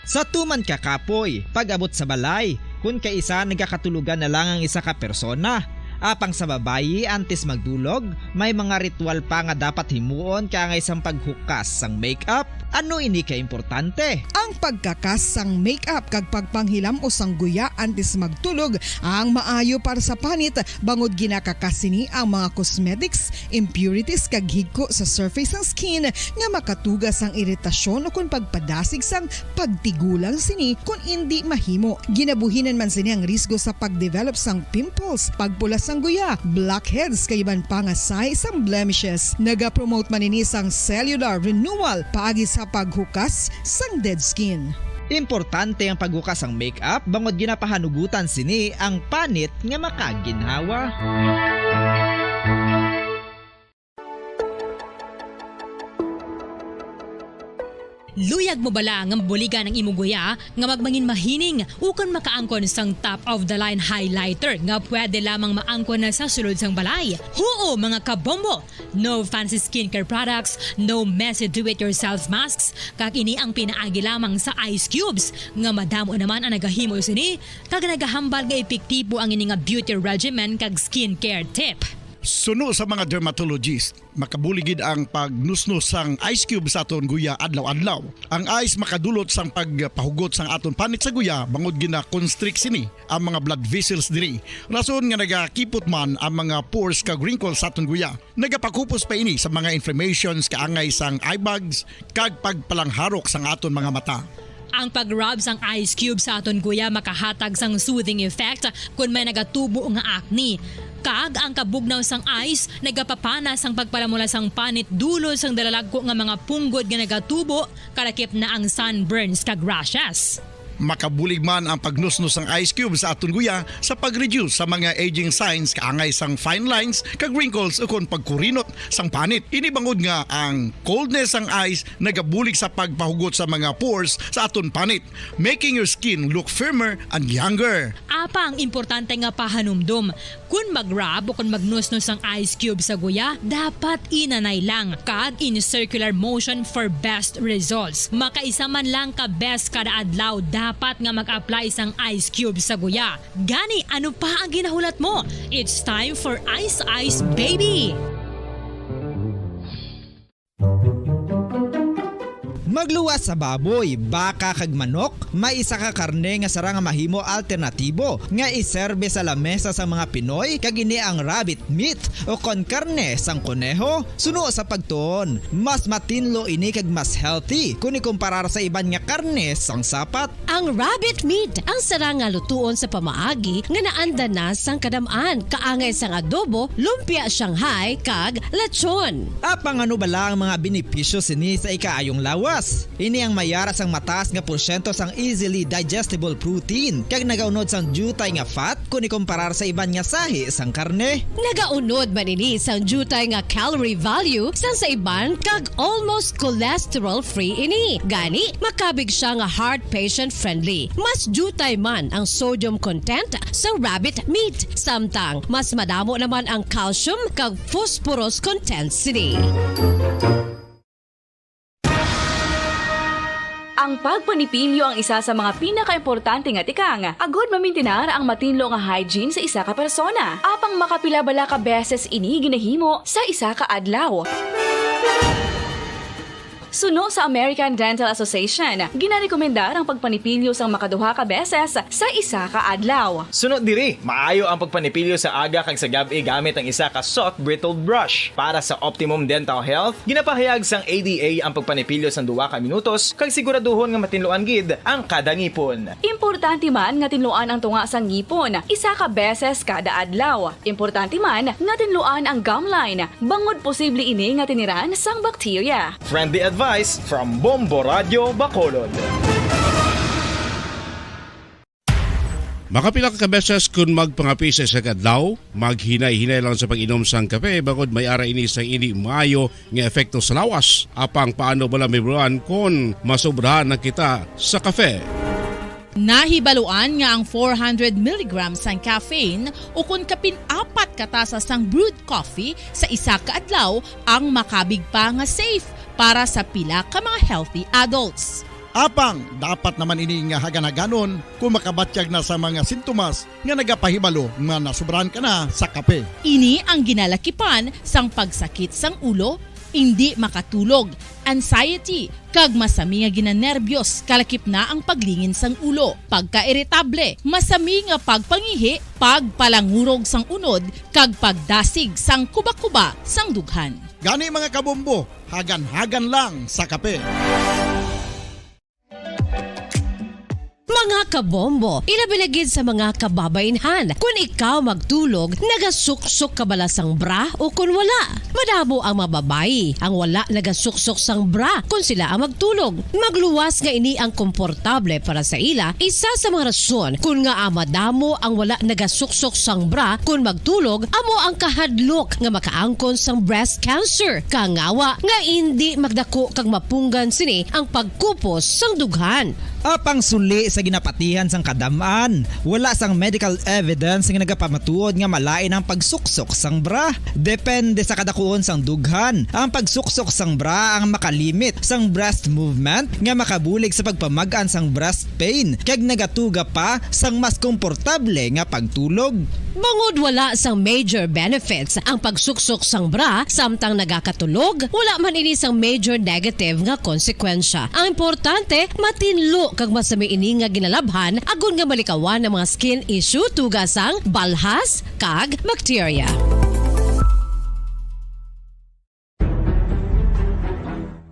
Sa tuman ka kapoy, pag-abot sa balay, kun kaisa nagakatulugan na lang ang isa ka persona. Apang sa babayi, antes magdulog, may mga ritual pa nga dapat himuon kaangay sang paghukas sang makeup. Ano ini ka importante? Ang pagkakas sang makeup kag pagpanghilam-os sang guya antes magtulog ang maayo para sa panit, bangod ginakakas sini ang mga cosmetics, impurities, kag higko sa surface sang skin nga makatuga sang iritasyon ukon pagpadasig sang pagtigulang sini kon indi mahimo. Ginabuhinan man sini ang risgo sa pagdevelop sang pimples, pagpula sang guya, blackheads, kag iban pa nga sahi sang blemishes. Nagapromote man ini sang cellular renewal paagi sa paghukas sang dead skin. Importante ang paghukas sang makeup bangod ginapahanugutan sini ang panit nga makaginhawa. Luyag mo bala nga mabuligan ang imo guya nga magmangin mahining ukon makaangkon sang top-of-the-line highlighter nga pwede lamang maangkon na sa sulod sang balay? Huo, mga kabombo! No fancy skincare products, no messy do-it-yourself masks, kag ini ang pinaagi lamang sa ice cubes, nga madamo naman ang nagahimo sini, kag nagahambal nga epektibo ang ini nga beauty regimen kag skincare tip. Suno sa mga dermatologist, makabulig gid ang pagnusnos sang ice cube sa aton guya adlaw-adlaw. Ang ice makadulot sang pagpahugot sang aton panit sa guya, bangod gina-constrict sini ang mga blood vessels diri, rason nga nagakipot man ang mga pores kag wrinkles sa aton guya. Nagapakupos pa ini sa mga inflammations kaangay sang eye bags kag pagpalangharok sang aton mga mata. Ang pag-rub sang ice cube sa aton guya makahatag sang soothing effect kon may nagatubo nga acne. Kag ang kabugnaw sang ice nagapapana sang pagpalamula sang panit dulot sang dalalagko nga mga punggod nga nagatubo, kalakip na ang sunburns kag rashes. Makabulig man ang pagnusnos sang ice cube sa aton guya sa pag-reduce sa mga aging signs kaangay sang fine lines kag wrinkles ukon pagkurinot sang panit. Ini bangod nga ang coldness sang ice nagabulig sa pagpahugot sa mga pores sa aton panit, making your skin look firmer and younger. Apang importante nga pahanumdom, kon mag-rub o kon magnusnos sang ice cube sa guya, dapat inanay lang kag in circular motion for best results. Makaisa man lang ka beses kada adlaw dapat nga mag-apply sang ice cube sa guya. Gani, ano pa ang ginahulat mo? It's time for Ice Ice Baby! Magluwas sa baboy, baka, kag manok, may isa ka karne nga sarang nga mahimo alternatibo nga iserbe sa lamesa sang mga Pinoy, kag ini ang rabbit meat, ukon karne sang koneho. Suno sa pagtuon, mas matinlo ini kag mas healthy kon ikumparar sa iban nga karne sang sapat. Ang rabbit meat ang sarang nga lutuon sa pamaagi nga naanda na sang kadam-an, kaangay sang adobo, lumpia Shanghai, kag lechon. Apang ano bala ang mga benepisyo sini sa ikaayong lawas? Ini ang mayara sang mataas nga porsyento sang easily digestible protein, kag nagaunod sang diutay nga fat kon ikumparar sa iban nga sahi sang karne. Nagaunod man ini sang diutay nga calorie value sang sa iban, kag almost cholesterol-free ini. Gani, makabig sia nga heart patient-friendly. Mas diutay man ang sodium content sang rabbit meat, samtang mas madamo naman ang calcium kag phosphorus content sini. Ang pagpanipilyo ang isa sa mga pinakaimportante nga tikang agud mamintinar ang matinlo nga hygiene sa isa ka persona. Apang makapila bala ka beses ini ginahimo sa isa ka adlaw? Suno sa American Dental Association, ginarekomendar ang pagpanipilyo sang makaduha ka beses sa isa ka adlaw. Suno diri, maayo ang pagpanipilyo sa aga kag sa gab-i gamit ang isa ka soft bristled brush. Para sa optimum dental health, ginapahayag sang A D A ang pagpanipilyo sang duha ka minutos kag siguraduhon nga matinluan gid ang kada ngipon. Importante man nga tinluan ang tunga sang ngipon isa ka beses kada adlaw. Importante man nga tinluan ang gum line, bangod posible ini nga tiniran sang bakterya. Friendly advice from Bombo Radio Bacolod. Makapila ka beses kon magpangape sa isa ka adlaw, maghinay-hinay lang sa pag-inom sang kape, bangod may ara ini sang indi maayo nga epekto sa lawas. Apang paano bala mahibaluan kon masobrahan na kita sa kape? Nahibaluan nga ang four hundred milligrams sang caffeine ukon kapin apat ka tasa sang brewed coffee sa isa ka adlaw ang makabig pa nga safe para sa pila ka mga healthy adults. Apang dapat naman ini nga hagan-haganon kung makabatyag na sa mga sintomas nga nagapahibalo nga nasobrahan ka na sa kape. Ini ang ginalakipan sang pagsakit sang ulo, indi makatulog, anxiety, kag masami nga ginanerbiyos, kalakip na ang paglingin sang ulo, pagkairitable, masami nga pagpangihi, pagpalangurog sang unod, kag pagdasig sang kuba-kuba sang dughan. Gani, mga kabombo, hagan-hagan lang sa kape. Mga kabombo, ilabi na gid sa mga kababainhan, kun ikaw magtulog, nagasuksok ka bala sang bra o kun wala? Madamo ang mga babayi ang wala nagasuksok sang bra kun sila ang magtulog. Magluwas nga ini ang komportable para sa ila. Isa sa mga rason kun ngaa madamo ang wala nagasuksok sang bra kun magtulog amo ang kahadlok nga makaangkon sang breast cancer, kangawa nga indi magdako kag mapunggan sini ang pagkupos sang dughan. Apang suli sa ginapatihan sang kadam-an, wala sang medical evidence nga nagapamatuod nga malain ang pagsuksok sang bra. Depende sa kadakuon sang dughan, ang pagsuksok sang bra ang makalimit sang breast movement nga makabulig sa pagpamag-an sang breast pain kag nagatuga pa sang mas komportable nga pagtulog. Bangod wala sang major benefits ang pagsuksok sang bra samtang nagakatulog, wala man ini sang major negative nga konsekwensya. Ang importante, matinlo kag masami ini nga ginalabhan agod nga malikawan ang mga skin issue tuga sang balhas kag bakterya.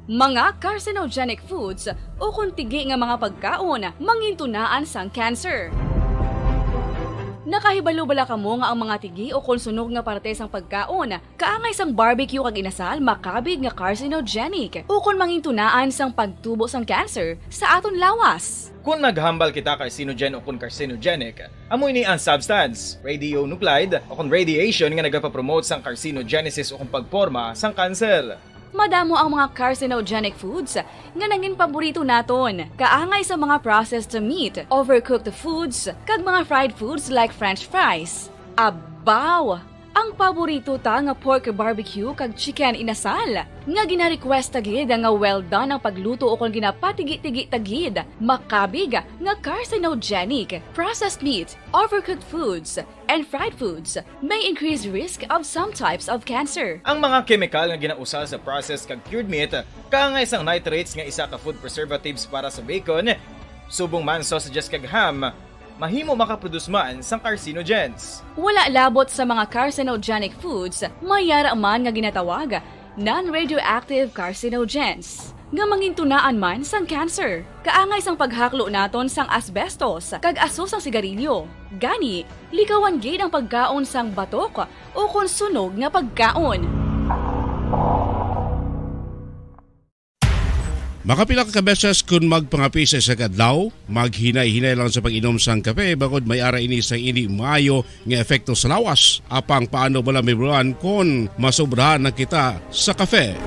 Mga carcinogenic foods ukon tigi nga mga pagkaon mangintunaan sang cancer. Nakahibalo bala kamo nga ang mga tigi ukon sunog nga parte sang pagkaon kaangay sang barbecue kag inasal makabig nga carcinogenic ukon mangintunaan sang pagtubo sang cancer sa aton lawas? Kon naghambal kita carcinogen ukon carcinogenic, amo ini ang substance, radionuclide, ukon radiation nga nagapapromote sang carcinogenesis ukon pagporma sang kanser. Madamo ang mga carcinogenic foods nga nangin paborito naton, kaangay sa mga processed meat, overcooked foods, kag mga fried foods like French fries. Abaw! Ang paborito ta nga pork barbecue kag chicken inasal, nga gina-request ta gid nga well done ang pagluto ukon ginapatigi-tigi ta gid, makabig nga carcinogenic. Processed meat, overcooked foods, and fried foods may increase risk of some types of cancer. Ang mga kemikal nga ginausal sa processed kag cured meat, kaangay sang nitrates nga isa ka food preservatives para sa bacon, subong man sausages kag ham, mahimo makaproduce man sang carcinogens. Wala labot sa mga carcinogenic foods, may ara man nga ginatawag non-radioactive carcinogens, nga mangintunaan man sang cancer. Kaangay sang paghaklo naton sang asbestos kag aso sang sigarilyo. Gani, likawan gid ang pagkaon sang batok ukon sunog nga pagkaon. Makapila ka beses kon magpangape sa isa ka adlaw, maghinay-hinay lang sa pag-inom sang kape, bangod may ara ini sang indi maayo nga epekto sa lawas. Apang paano bala mahibaluan kon masobrahan na kita sa kape?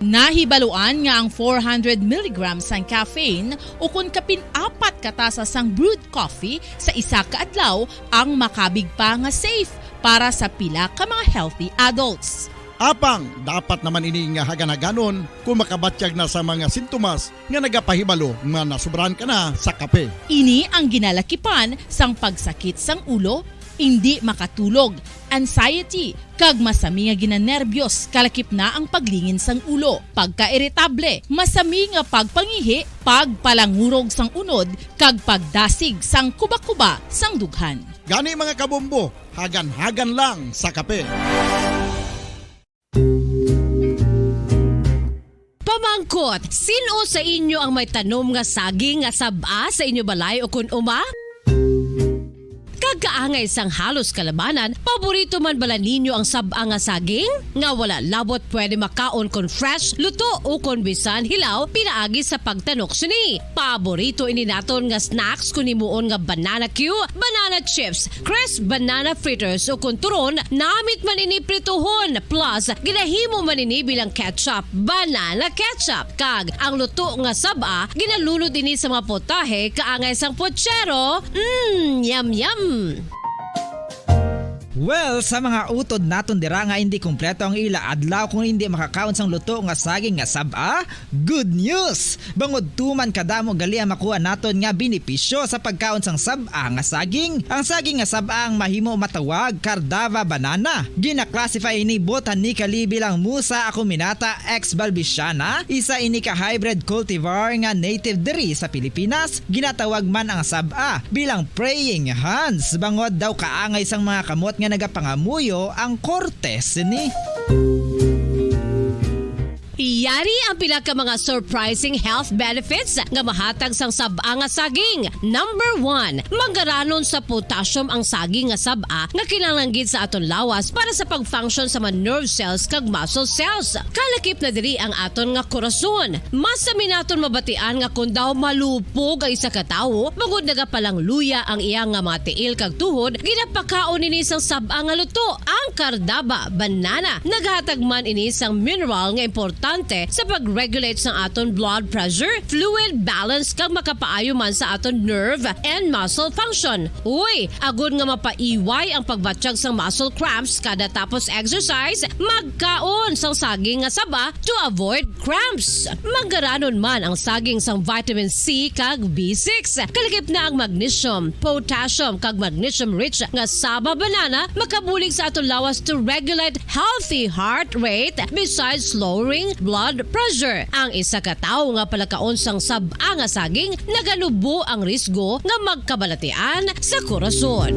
Nahibaluan nga ang four hundred milligrams sang caffeine ukon kapin apat ka tasa sang brewed coffee sa isa ka adlaw ang makabig pa nga safe para sa pila ka mga healthy adults. Apang dapat naman ini nga hagan-haganon kon makabatyag na sa mga sintomas nga nagapahibalo nga nasobrahan ka na sa kape. Ini ang ginalakipan sang pagsakit sang ulo, indi makatulog, anxiety, kag masami nga ginanerbiyos, kalakip na ang paglingin sang ulo, pagkairitable, masami nga pagpangihi, pagpalangurog sang unod, kag pagdasig sang kubakuba sang dughan. Gani, mga kabombo, hagan-hagan lang sa kape. Pamangkot, sin-o sa inyo ang may tanom nga saging nga sab-a sa inyo balay ukon uma? Kag kaangay sang halos kalabanan, paborito man bala ninyo ang sab-a nga saging? Nga wala labot pwede makaon kon fresh, luto, ukon bisan hilaw pinaagi sa pagtanok sini. Paborito ini naton nga snacks kon himuon nga banana cue, banana chips, crisp banana fritters, ukon turon, namit man ini prituhon, plus ginahimo man ini bilang ketchup, banana ketchup. Kag ang luto nga sab-a, ginalunod ini sa mga putahe kaangay sang puchero. Mm, yum, yum! Well, sa mga utod naton dira nga indi kompleto ang ila adlaw kung indi makakaon sang luto nga saging nga sab-a, good news! Bangod tuman kadamo gali ang makuha naton nga benepisyo sa pagkaon sang sab-a nga saging. Ang saging nga sab-a ang mahimo matawag Cardava banana. Gina-classify ini botanically bilang Musa acuminata ex balbisiana, isa ini ka hybrid cultivar nga native diri sa Pilipinas. Ginatawag man ang sab-a bilang praying hands, bangod daw kaangay sang mga kamot nga nagapangamuyo ang korte sini. Yari ang pila ka mga surprising health benefits nga mahatag sang sab-a nga saging. Number one, manggaranon sa potassium ang saging nga sab-a nga kinahanglan gid sa aton lawas para sa pag-function sa mga nerve cells kag muscle cells. Kalakip na diri ang aton nga korason. Masami naton mabatian nga kon daw malupog ang isa ka tawo, bangod nagapalangluya ang iya nga mga tiil kag tuhod, ginapakaon ini sang sab-a nga luto, ang Cardava banana. Naghatag man ini sang mineral nga importante sa pag-regulate sang aton blood pressure, fluid balance, kag makapaayo man sa aton nerve and muscle function. Uy, agod nga mapaiway ang pagbatyag sang muscle cramps kada tapos exercise, magkaon sang saging nga saba to avoid cramps. Manggaranon man ang saging sang vitamin C kag B six. Kalakip na ang magnesium, potassium, kag magnesium-rich nga saba banana makabulig sa aton lawas to regulate healthy heart rate, besides lowering blood pressure. Ang isa ka tawo nga palakaon sang sab-a nga saging, naganubo ang risgo nga magkabalatian sa korason.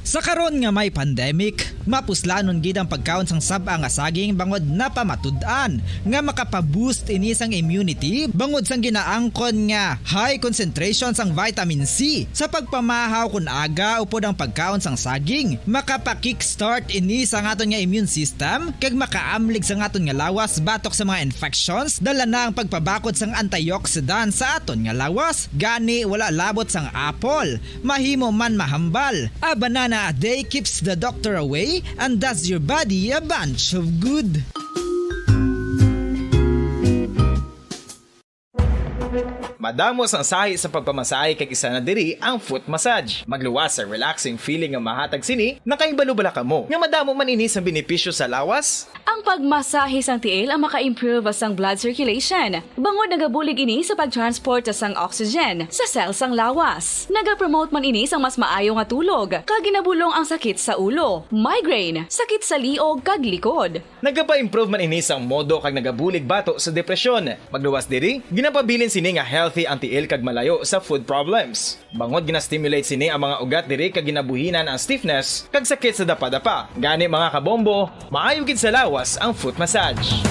Sa karon nga may pandemic, mapuslanon gid ang pagkaon sang sab-a nga saging bangod napamatud-an nga makapa-boost ini sang immunity bangod sang ginaangkon nga high concentration sang vitamin C. Sa pagpamahaw kon aga upod ang pagkaon sang saging, makapa-kickstart ini sa aton nga immune system kag makaamlig sa aton nga lawas batok sa mga infections, dala na ang pagpabakod sang antioxidant sa aton nga lawas. Gani, wala labot sang apple, mahimo man mahambal. A banana a day keeps the doctor away and does your body a bunch of good. Madamo sang sahi sa pagpamasahe kag isa na diri ang foot massage. Magluwas sa relaxing feeling nga mahatag sini, nakahibalo bala kamo nga madamo man ini sang benepisyo sa lawas? Ang pagmasahe sang tiil ang maka-improve sang blood circulation, bangod nagabulig ini sa pag-transport sang oxygen sa cell sang lawas. Nagapromote man ini sang mas maayo nga tulog, kag ginabulong ang sakit sa ulo, migraine, sakit sa liog kag likod. Nagapa-improve man ini sang modo kag nagabulig bato sa depresyon. Magluwas diri, ginapabilin sini nga healthy ang tiil kag malayo sa foot problems. Bangod gina-stimulate sini ang mga ugat diri kag ginabuhinan ang stiffness kag sakit sa dapadapa. Gani, mga kabombo, maayo gid sa lawas ang foot massage.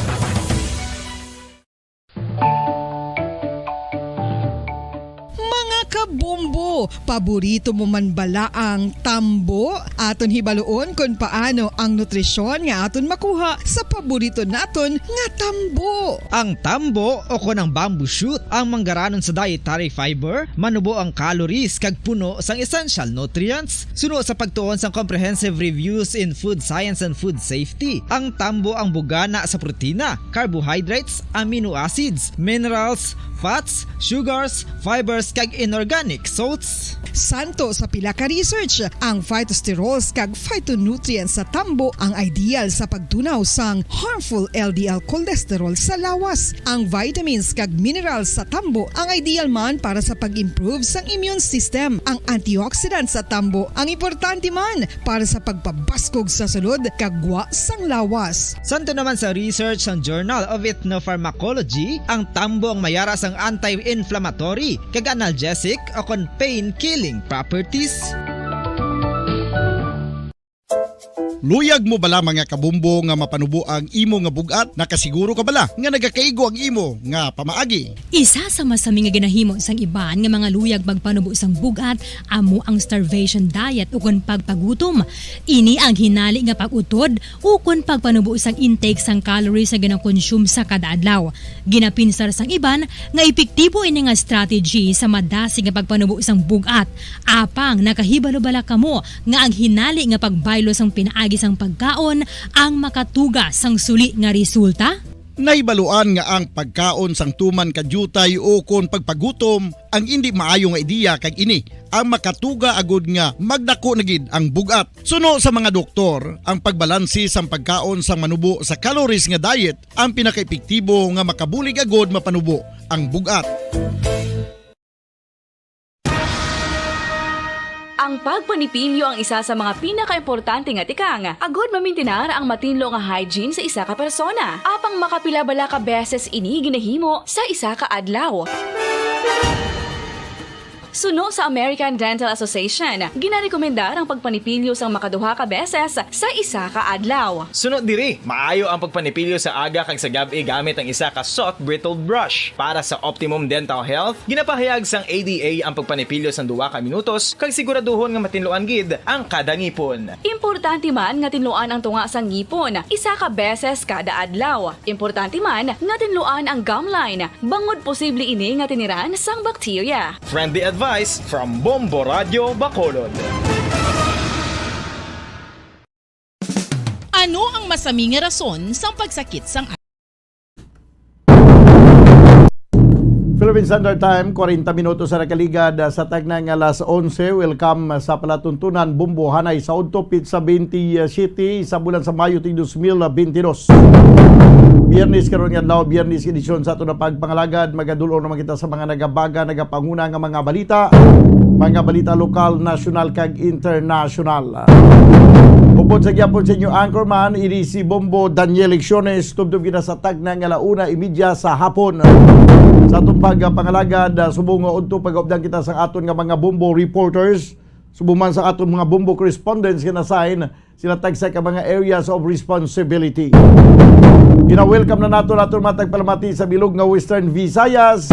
Mga kabombo, paborito mo man bala ang tambo? Aton hibaluon kon paano ang nutrisyon nga aton makuha sa paborito naton nga tambo. Ang tambo, o kon ang bamboo shoot, ang manggaranon sa dietary fiber, manubo ang calories kag puno sang essential nutrients. Suno sa pagtuon sang comprehensive reviews in food science and food safety, ang tambo ang bugana sa protina, carbohydrates, amino acids, minerals, fats, sugars, fibers, kag inorganic salts Santo sa pila ka research, ang phytosterols kag phytonutrients sa tambo ang ideal sa pagtunaw sang harmful L D L cholesterol sa lawas. Ang vitamins kag minerals sa tambo ang ideal man para sa pag-improve sang immune system. Ang antioxidants sa tambo ang importante man para sa pagpabaskog sa sulod kag gwa sang lawas. Santo naman sa research sang Journal of Ethnopharmacology, ang tambo ang mayara sang anti-inflammatory kag analgesic o kon pain-killing properties. Luyag mo bala, mga kabombo, nga mapanubo ang imo nga bug-at? Nakasiguro ka bala nga nagakaigo ang imo nga pamaagi? Isa sa masami nga ginahimo sang iban nga mga luyag magpanubo sang bug-at amo ang starvation diet ukon pagpagutom. Ini ang hinali nga pag-utod ukon pagpanubo sang intake sang calories nga ginakonsume sa kada adlaw. Ginapinsar sang iban nga epektibo ini nga strategy sa madasig nga pagpanubo sang bug-at. Apang nakahibalo bala kamo nga ang hinali nga pagbaylo sang pinaagi sang pagkaon ang makatuga sang suli nga resulta? Nahibaluan nga ang pagkaon sang tuman ka diutay ukon pagpagutom ang indi maayo nga ideya, kag ini ang makatuga agud nga magdako na gid ang bug-at. Suno sa mga doktor, ang pagbalanse sang pagkaon sang manubo sa calories nga diet ang pinakaepektibo nga makabulig agud mapanubo ang bug-at. Ang pagpanipilyo ang isa sa mga pinakaimportante nga tikang agud mamintinar ang matinlo nga hygiene sa isa ka persona. Apang makapila bala ka beses ini ginahimo sa isa ka adlaw? Suno sa American Dental Association, ginarekomendar ang pagpanipilyo sang makaduha ka beses sa isa ka adlaw. Suno diri, maayo ang pagpanipilyo sa aga kag sa gab-i gamit ang isa ka soft bristled brush. Para sa optimum dental health, ginapahayag sang A D A ang pagpanipilyo sang duha ka minutos kag siguraduhon nga matinluan gid ang kada ngipon. Importante man nga tinluan ang tunga sang ngipon isa ka beses kada adlaw. Importante man nga tinluan ang gum line, bangod posible ini nga tiniran sang bakterya. Friendly advice from Bombo Radyo Bacolod. Ano ang masami nga rason sang pagsakit sang Philippine Standard Time, kwarenta minutos sa nakaligad, ah, sa tagna nga alas onse. Welcome, ah, sa palatuntunan, Bombo, hanay sa udto, petsa twenty-seven sa bulan sa Mayo, ting dos mil twenty-dos. Biyernes karon nga adlaw, Biyernes edisyon sa aton nga pagpangalagad. Magadul-ong naman kita sa mga nagabaga, nagapanguna nga mga balita, mga balita lokal, nasyonal, kag internasyonal. Upod sa gyapon sa inyo anchorman, ini si Bombo Daniel Lecciones, tubtob kita sa tagna nga ala una imedya sa hapon. Sa atong pagpangalagad, ah, subong nga udto pag-updan kita sa aton nga mga Bombo reporters, subong man sa aton mga Bombo correspondents nga na-assign sila tagsa ka mga areas of responsibility. Gina-welcome na nato naton mga tagpalamati sa bilog nga Western Visayas.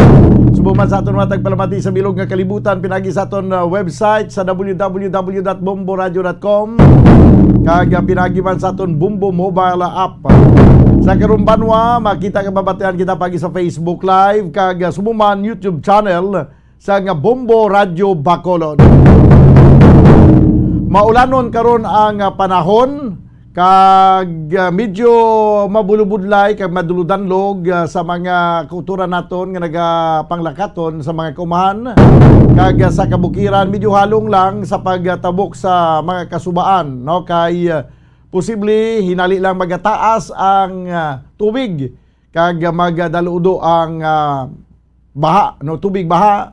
Subong man sa aton mga tagpalamati sa bilog nga kalibutan, pinagi sa aton, uh, website sa w w w dot bombo radio dot com, kag, uh, pinagi man sa aton Bombo mobile app. Sa karong banwa, makita kag mabatian kita pagi sa Facebook Live kag, uh, subong man YouTube channel sa nga Bombo Radyo Bacolod. Maulanon karon ang, ah, panahon, kag, ah, medyo mabulubudlay kag maduludanlog, ah, sa mga kautoran naton nga nagapanglakaton sa mga kaumahan, kag, ah, sa kabukiran medyo halong lang sa pagtabok sa mga kasubaan, no, kay, ah, posible hinali lang magataas ang, ah, tubig kag magdaludo ang, ah, baha, no, tubig baha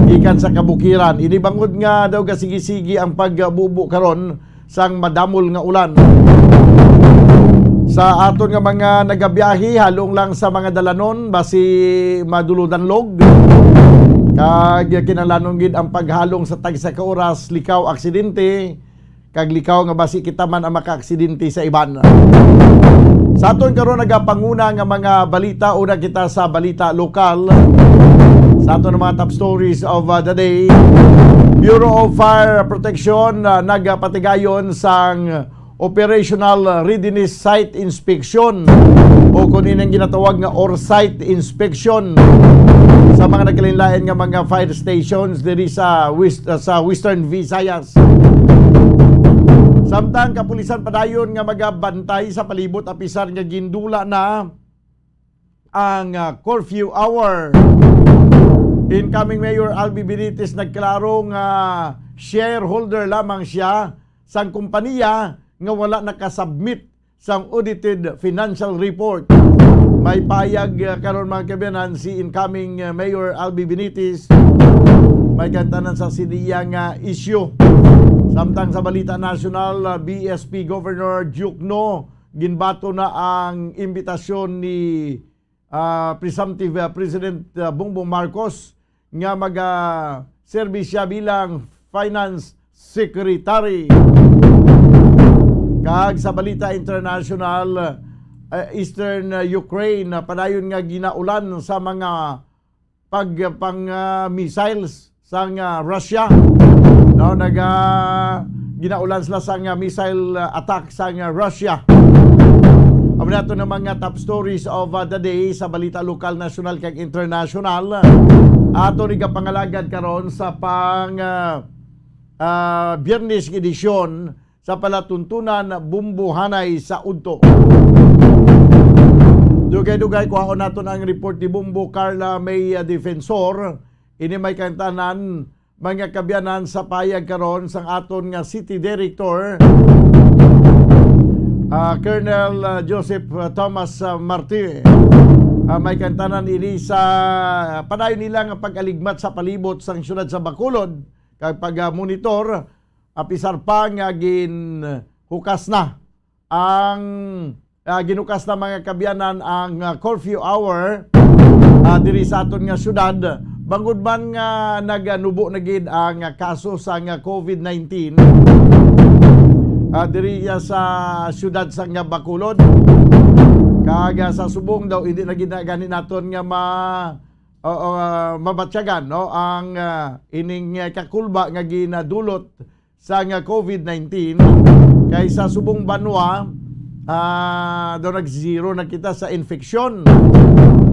gikan sa kabukiran. Ini bangod nga daw gasigi-sigi ang pagbubo karon sang madamol nga ulan. Sa aton nga mga nagabiyahe, halong lang sa mga dalanon, basi maduludanlog. Kag kinahanglanon gid ang paghalong sa tagsa ka oras, likaw aksidente, kag likaw nga basi kita man ang makaaksidente sa iban. Sa aton karon nagapanguna nga mga balita, una kita sa balita lokal. Sa aton mga top stories of, uh, the day, Bureau of Fire Protection, uh, nagapatigayon sang operational readiness site inspection, o kung ining ginatawag nga ORSITE inspection sa mga nagkalainlain nga mga fire stations diri sa West-, sa Western Visayas. Samtang kapulisan padayon nga magabantay sa palibot apisar nga gindula na ang, ah, curfew hour. Incoming Mayor Albi Benitez nagklaro nga shareholder lamang siya sang kompanya nga wala nakasubmit sang audited financial report. May payag, uh, karon, mga kaabyanan, si incoming, uh, Mayor Albi Benitez, may kantanan sa siniya nga issue. Samtang sa balita nasyonal, uh, B S P Governor Duke No ginbato na ang imbitasyon ni, ah, presumptive, ah, President, ah, Bongbong Marcos nga maga-serve siya bilang Finance Secretary. Kag sa balita international, ah, Eastern, ah, Ukraine, ah, padayon nga ginaulan sa mga pag, pang, ah, missiles sang, ah, Russia. No, naga ginaulan sila sang, ah, missile, ah, attack sang, ah, Russia. Amo nato na mga top stories of, ah, the day sa balita lokal, nasyonal, kag international. Ato ni kapangalagad karon sa pang, ah, ah, Biyernes nga edisyon sa palatuntunan Bumbuhanay sa Udto. Dugay-dugay, kuhaon naton ang report ni Bumbo Carla May, ah, Defensor. Ini may kantanan, mga kaabyanan, sa payag karon sang aton nga City Director, ah, Colonel, ah, Joseph, ah, Thomas, ah, Marti. Ah, may kantanan ini sa padayon nila nga pag-aligmat sa palibot sang siyudad sa Bacolod kag pag-monitor, apisar pa nga ginhukas na ang, ah, ginukas na, mga kaabyanan, ang, ah, curfew hour, ah, diri sa aton nga syudad, bangod man nga naganubo na gid ang, ah, kaso sang, ah, COVID nineteen, ah, diri, ah, sa syudad sang, ah, Bacolod. Kag, ah, sa subong daw, hindi na gid na gani naton nga ma-, o, o, ah, mabatyagan, no, ang, ah, ining, ah, kakulba nga ginadulot sang COVID nineteen, kay sa subong banwa, ah, daw nag-zero na kita sa infeksyon,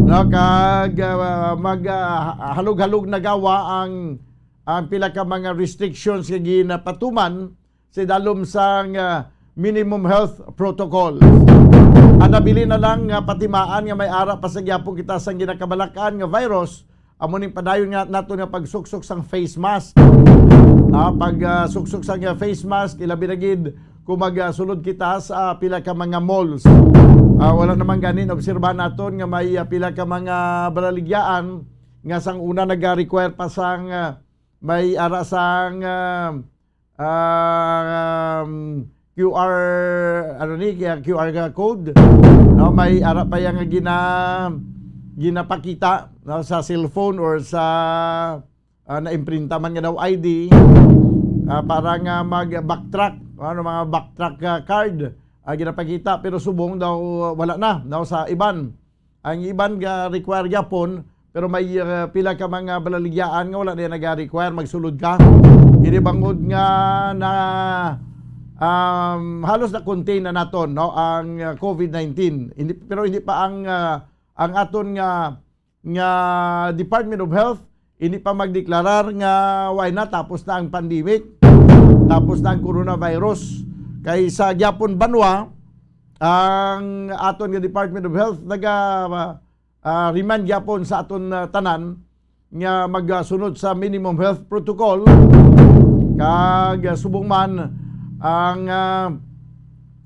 no? Kag, ah, mag, ah, halog-halog na gawa ang, ang pila ka mga restrictions nga ginapatuman sa dalom sang, ah, minimum health protocol. Ang nabilin na lang nga patimaan nga may ara pa sa gyapon kita sang ginakabalak-an nga virus, amo ning padayon nga nato nga pagsuksok sang face mask. Ah, pag, ah, suksok sang, ah, face mask, ilabi na gid kung mag, ah, sulod kita sa, ah, pila ka mga malls. Ah, wala naman gani naobserbahan naton nga may, ah, pila ka mga balaligyaan nga sang una naga-require pa sang, ah, may ara sang, ah, um, Q R, ano ni, kaya Q R code, no? May ara pa yang gina-, ginapakita, no, sa cellphone or sa, ah, naimprinta man nga daw I D, ah, para nga mag-backtrack, ano, mga backtrack, ah, card, ah, ginapakita, pero subong daw wala na, no, sa iban. Ang iban ga-require gyapon, pero may, uh, pila ka mga balaligyaan nga wala na naga-require magsulod ka. Ini bangod nga na, um, halos na-contain na naton, no, ang, uh, COVID nineteen. Hindi, pero hindi pa ang, uh, ang aton nga, nga Department of Health, hindi pa magdeklarar nga way na, tapos na ang pandemic, tapos na ang coronavirus. Kay sa gyapon banwa, ang aton nga Department of Health naga, ah, remind gyapon sa aton, ah, tanan nga magsunod sa minimum health protocol, kag, ah, subong man ang, ah,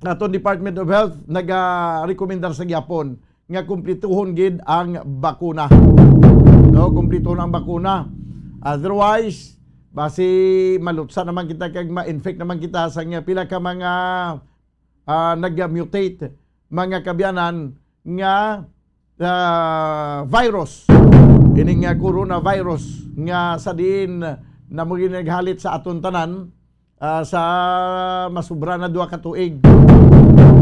aton Department of Health nagarekomendar sa gyapon nga kumplituhon gid ang bakuna. No, kumplituhon ang bakuna. Otherwise, basi malutsa naman kita kag ma-infect naman kita sa nga pila ka mga, ah, nag-mutate, mga kaabyanan, nga, ah, virus. Ining, ah, coronavirus nga sa diin na mo ginaghalit sa aton tanan, ah, sa masubra na duha ka tuig.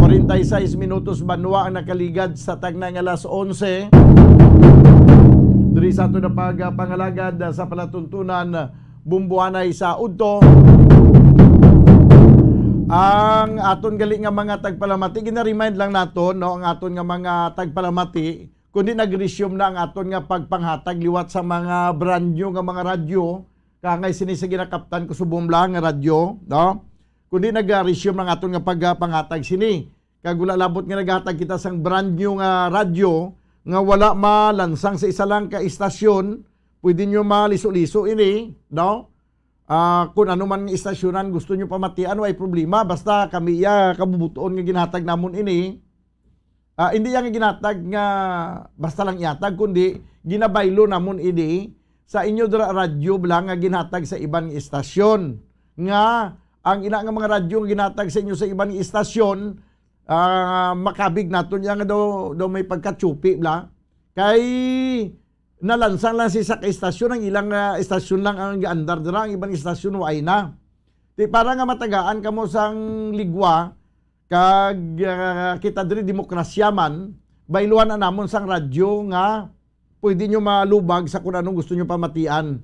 Forty-six minutos banwa ang nakaligad sa tagna nga alas onse. Diri sa ato na pagpangalagad, ah, sa palatuntunan, Bumbuanay sa Udto. Ang aton gali nga mga tagpalamati, gina-remind lang naton, no, ang aton nga mga tagpalamati, kundi nag-resume na ang aton nga pagpanghatag liwat sa mga brand new nga mga radyo, kangay sini sa ginakaptan ko subong lang nga radyo, no? Kundi nag-resume ang aton nga pagpanghatag sini. Kag wala labot nga naghatag kita sang brand new nga radyo nga wala malansang sa isa lang ka istasyon, Pwede nyo maliso-liso ini, no? Ah, kung ano man nga istasyonan gusto nyo pamatian, way problema. Basta kami iya kabubuton nga ginhatag namon ini. Ah, hindi iya nga ginhatag nga basta lang ihatag, kundi ginabaylo namon ini sa inyo dira radyo bala nga ginhatag sa iban nga istasyon. Nga ang ina nga mga radyo nga ginhatag sa inyo sa iban nga istasyon, ah, makabig naton iya nga daw, daw may pagkatsupi bala. Kay nalansang lang si sa ka istasyon, ang ilang, ah, istasyon lang ang gaandar dira, ang iban istasyon wa na. Di para nga matagaan kamo sang ligwa, kag, ah, kita diri demokrasya man, bayluhan na namon sang radyo nga pwede nyo malubag sa kung anong gusto nyo pamatian.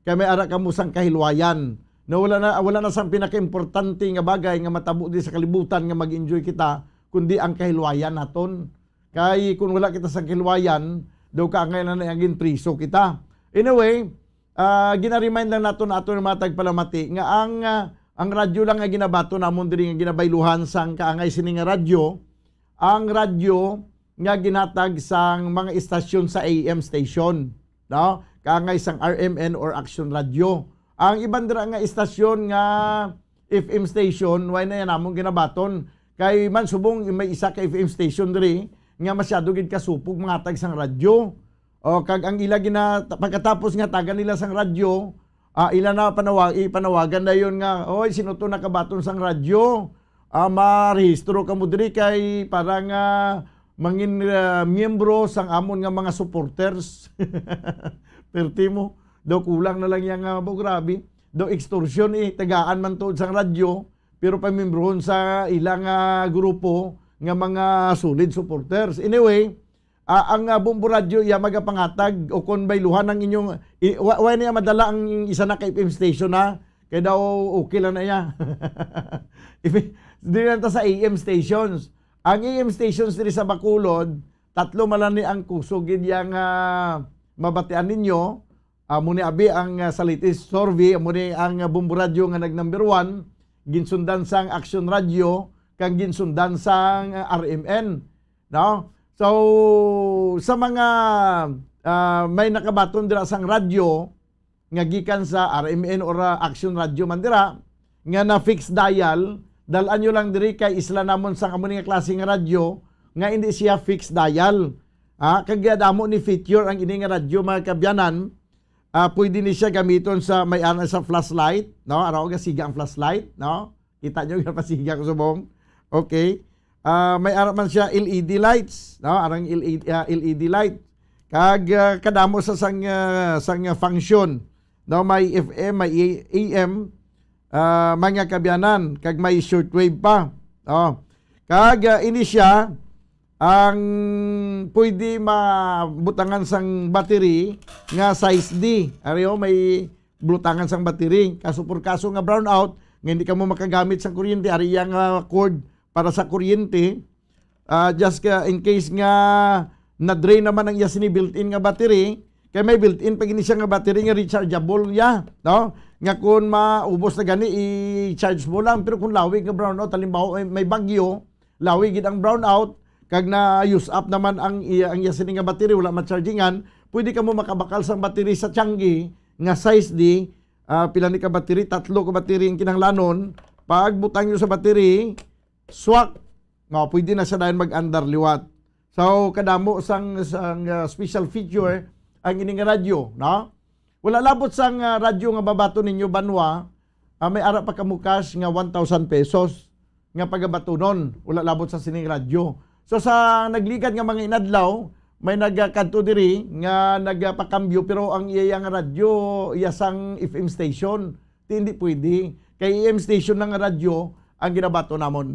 Kay may ara kamo sang kahilwayan. Na wala na, wala na sang pinakaimportante nga bagay nga matabo di sa kalibutan nga mag-enjoy kita, kundi ang kahilwayan naton. Kay kung wala kita sang kahilwayan, daw kaangay na naging priso kita. Anyway, ah, gina-remind lang nato na ato nga mga tagpalamati nga ang, ah, ang radyo lang nga ginabato namon diri nga ginabayluhan sang kaangay sini nga radyo, ang radyo nga ginhatag sang mga istasyon sa A M station, no? Kaangay sang R M N or Action Radio. Ang iban dira nga istasyon nga F M station, why na yan among ginabaton? Kay man subong may isa ka F M station diri nga masyado gid kasupog mangatag sang radyo. O, kag ang ila gina-, pagkatapos nga tagan nila sang radyo, ah, ila na panawa-, ipanawagan dayon nga, "Oy, sino to nakabaton sang radyo? Ah, marehistro kamo diri kay para nga mangin, ah, miyembro sang amon nga mga supporters." Perti mo, daw kulang na lang yang, ah, bo, grabe. Daw extortion, eh, tagaan man tuod sang radyo, pero pamiyembrohon sa ilang, ah, grupo nga mga solid supporters. Anyway, ah, ang, ah, Bombo Radyo iya magapangatag o kon bayluhan ang inyong i-, wa-, wa niya madala ang isa na ka F M station, ha? Kay daw okay lang na iya. Ibi-, dili lang ta sa A M stations. Ang A M stations diri sa Bacolod, tatlo man lang ni ang kusog gid yang, ah, mabatian ninyo. Amo ni abi ang, ah, sa latest survey, amo ni ang, ah, Bombo Radyo nga nag number one, ginsundan sang Action Radio, kag ginsundan sang, ah, R M N. No? So, sa mga, ah, may nakabaton dira sang radyo nga gikan sa R M N or, ah, Action Radio man dira, nga na fixed dial, dal-an nyo lang diri kay isla namon sang amo ni nga klase nga radyo nga hindi siya fixed dial. Ha? Kag damo ni feature ang ini nga radyo, mga kabyanan. Ah, pwede ni siya gamiton sa may ana sa flashlight, no? Araw nga siga ang flashlight, no? Kita nyo nga pasiga ko subong. Okay. Ah, may ara man siya L E D lights, no? Arang L E D, ah, L E D light. Kag, ah, kadamo sa sang, ah, sang, ah, function, no? May F M, may A M, ah, mga kabyanan, kag may shortwave pa. Oh. Kag, ah, ini siya ang pwede mabutangan sang battery nga size D. Ari, oh, may butangan sang battery. Kaso por kaso nga brownout, nga hindi ka mo makagamit sang kuryente, ari iya nga cord para sa kuryente. Ah, just ka, in case nga na-drain naman ang iya sini built-in nga battery, kay may built-in pa gini siya nga battery nga rechargeable ya, no? Nga kung maubos na gani, i-charge mo lang. Pero kung lawig nga brownout, halimbawa, may, may bagyo, lawi gid ang brownout, kag na-use up naman ang iya, ang iya sini nga battery, wala ma-chargingan, pwede ka mo makabakal sang battery sa tianggi nga size D, ah, pila ni ka battery, tatlo ka battery ang kinahanglanon. Pag butang nyo sa battery, swak, no, pwede na siya dayon mag-andar liwat. So, kadamo sang, sang, ah, special feature ang ini nga radyo, no? Wala labot sang, ah, radyo nga babaton ninyo, banwa, ah, may ara pa kamo cash nga one thousand pesos nga pagabatunon, wala labot sa sining radyo. So, sa nagligad nga mga inadlaw, may nagakadto diri nga nagapakambyo, pero ang iya nga radyo, iya sang F M station. Di, hindi pwede. Kay A M station na nga radyo ang ginabato namon.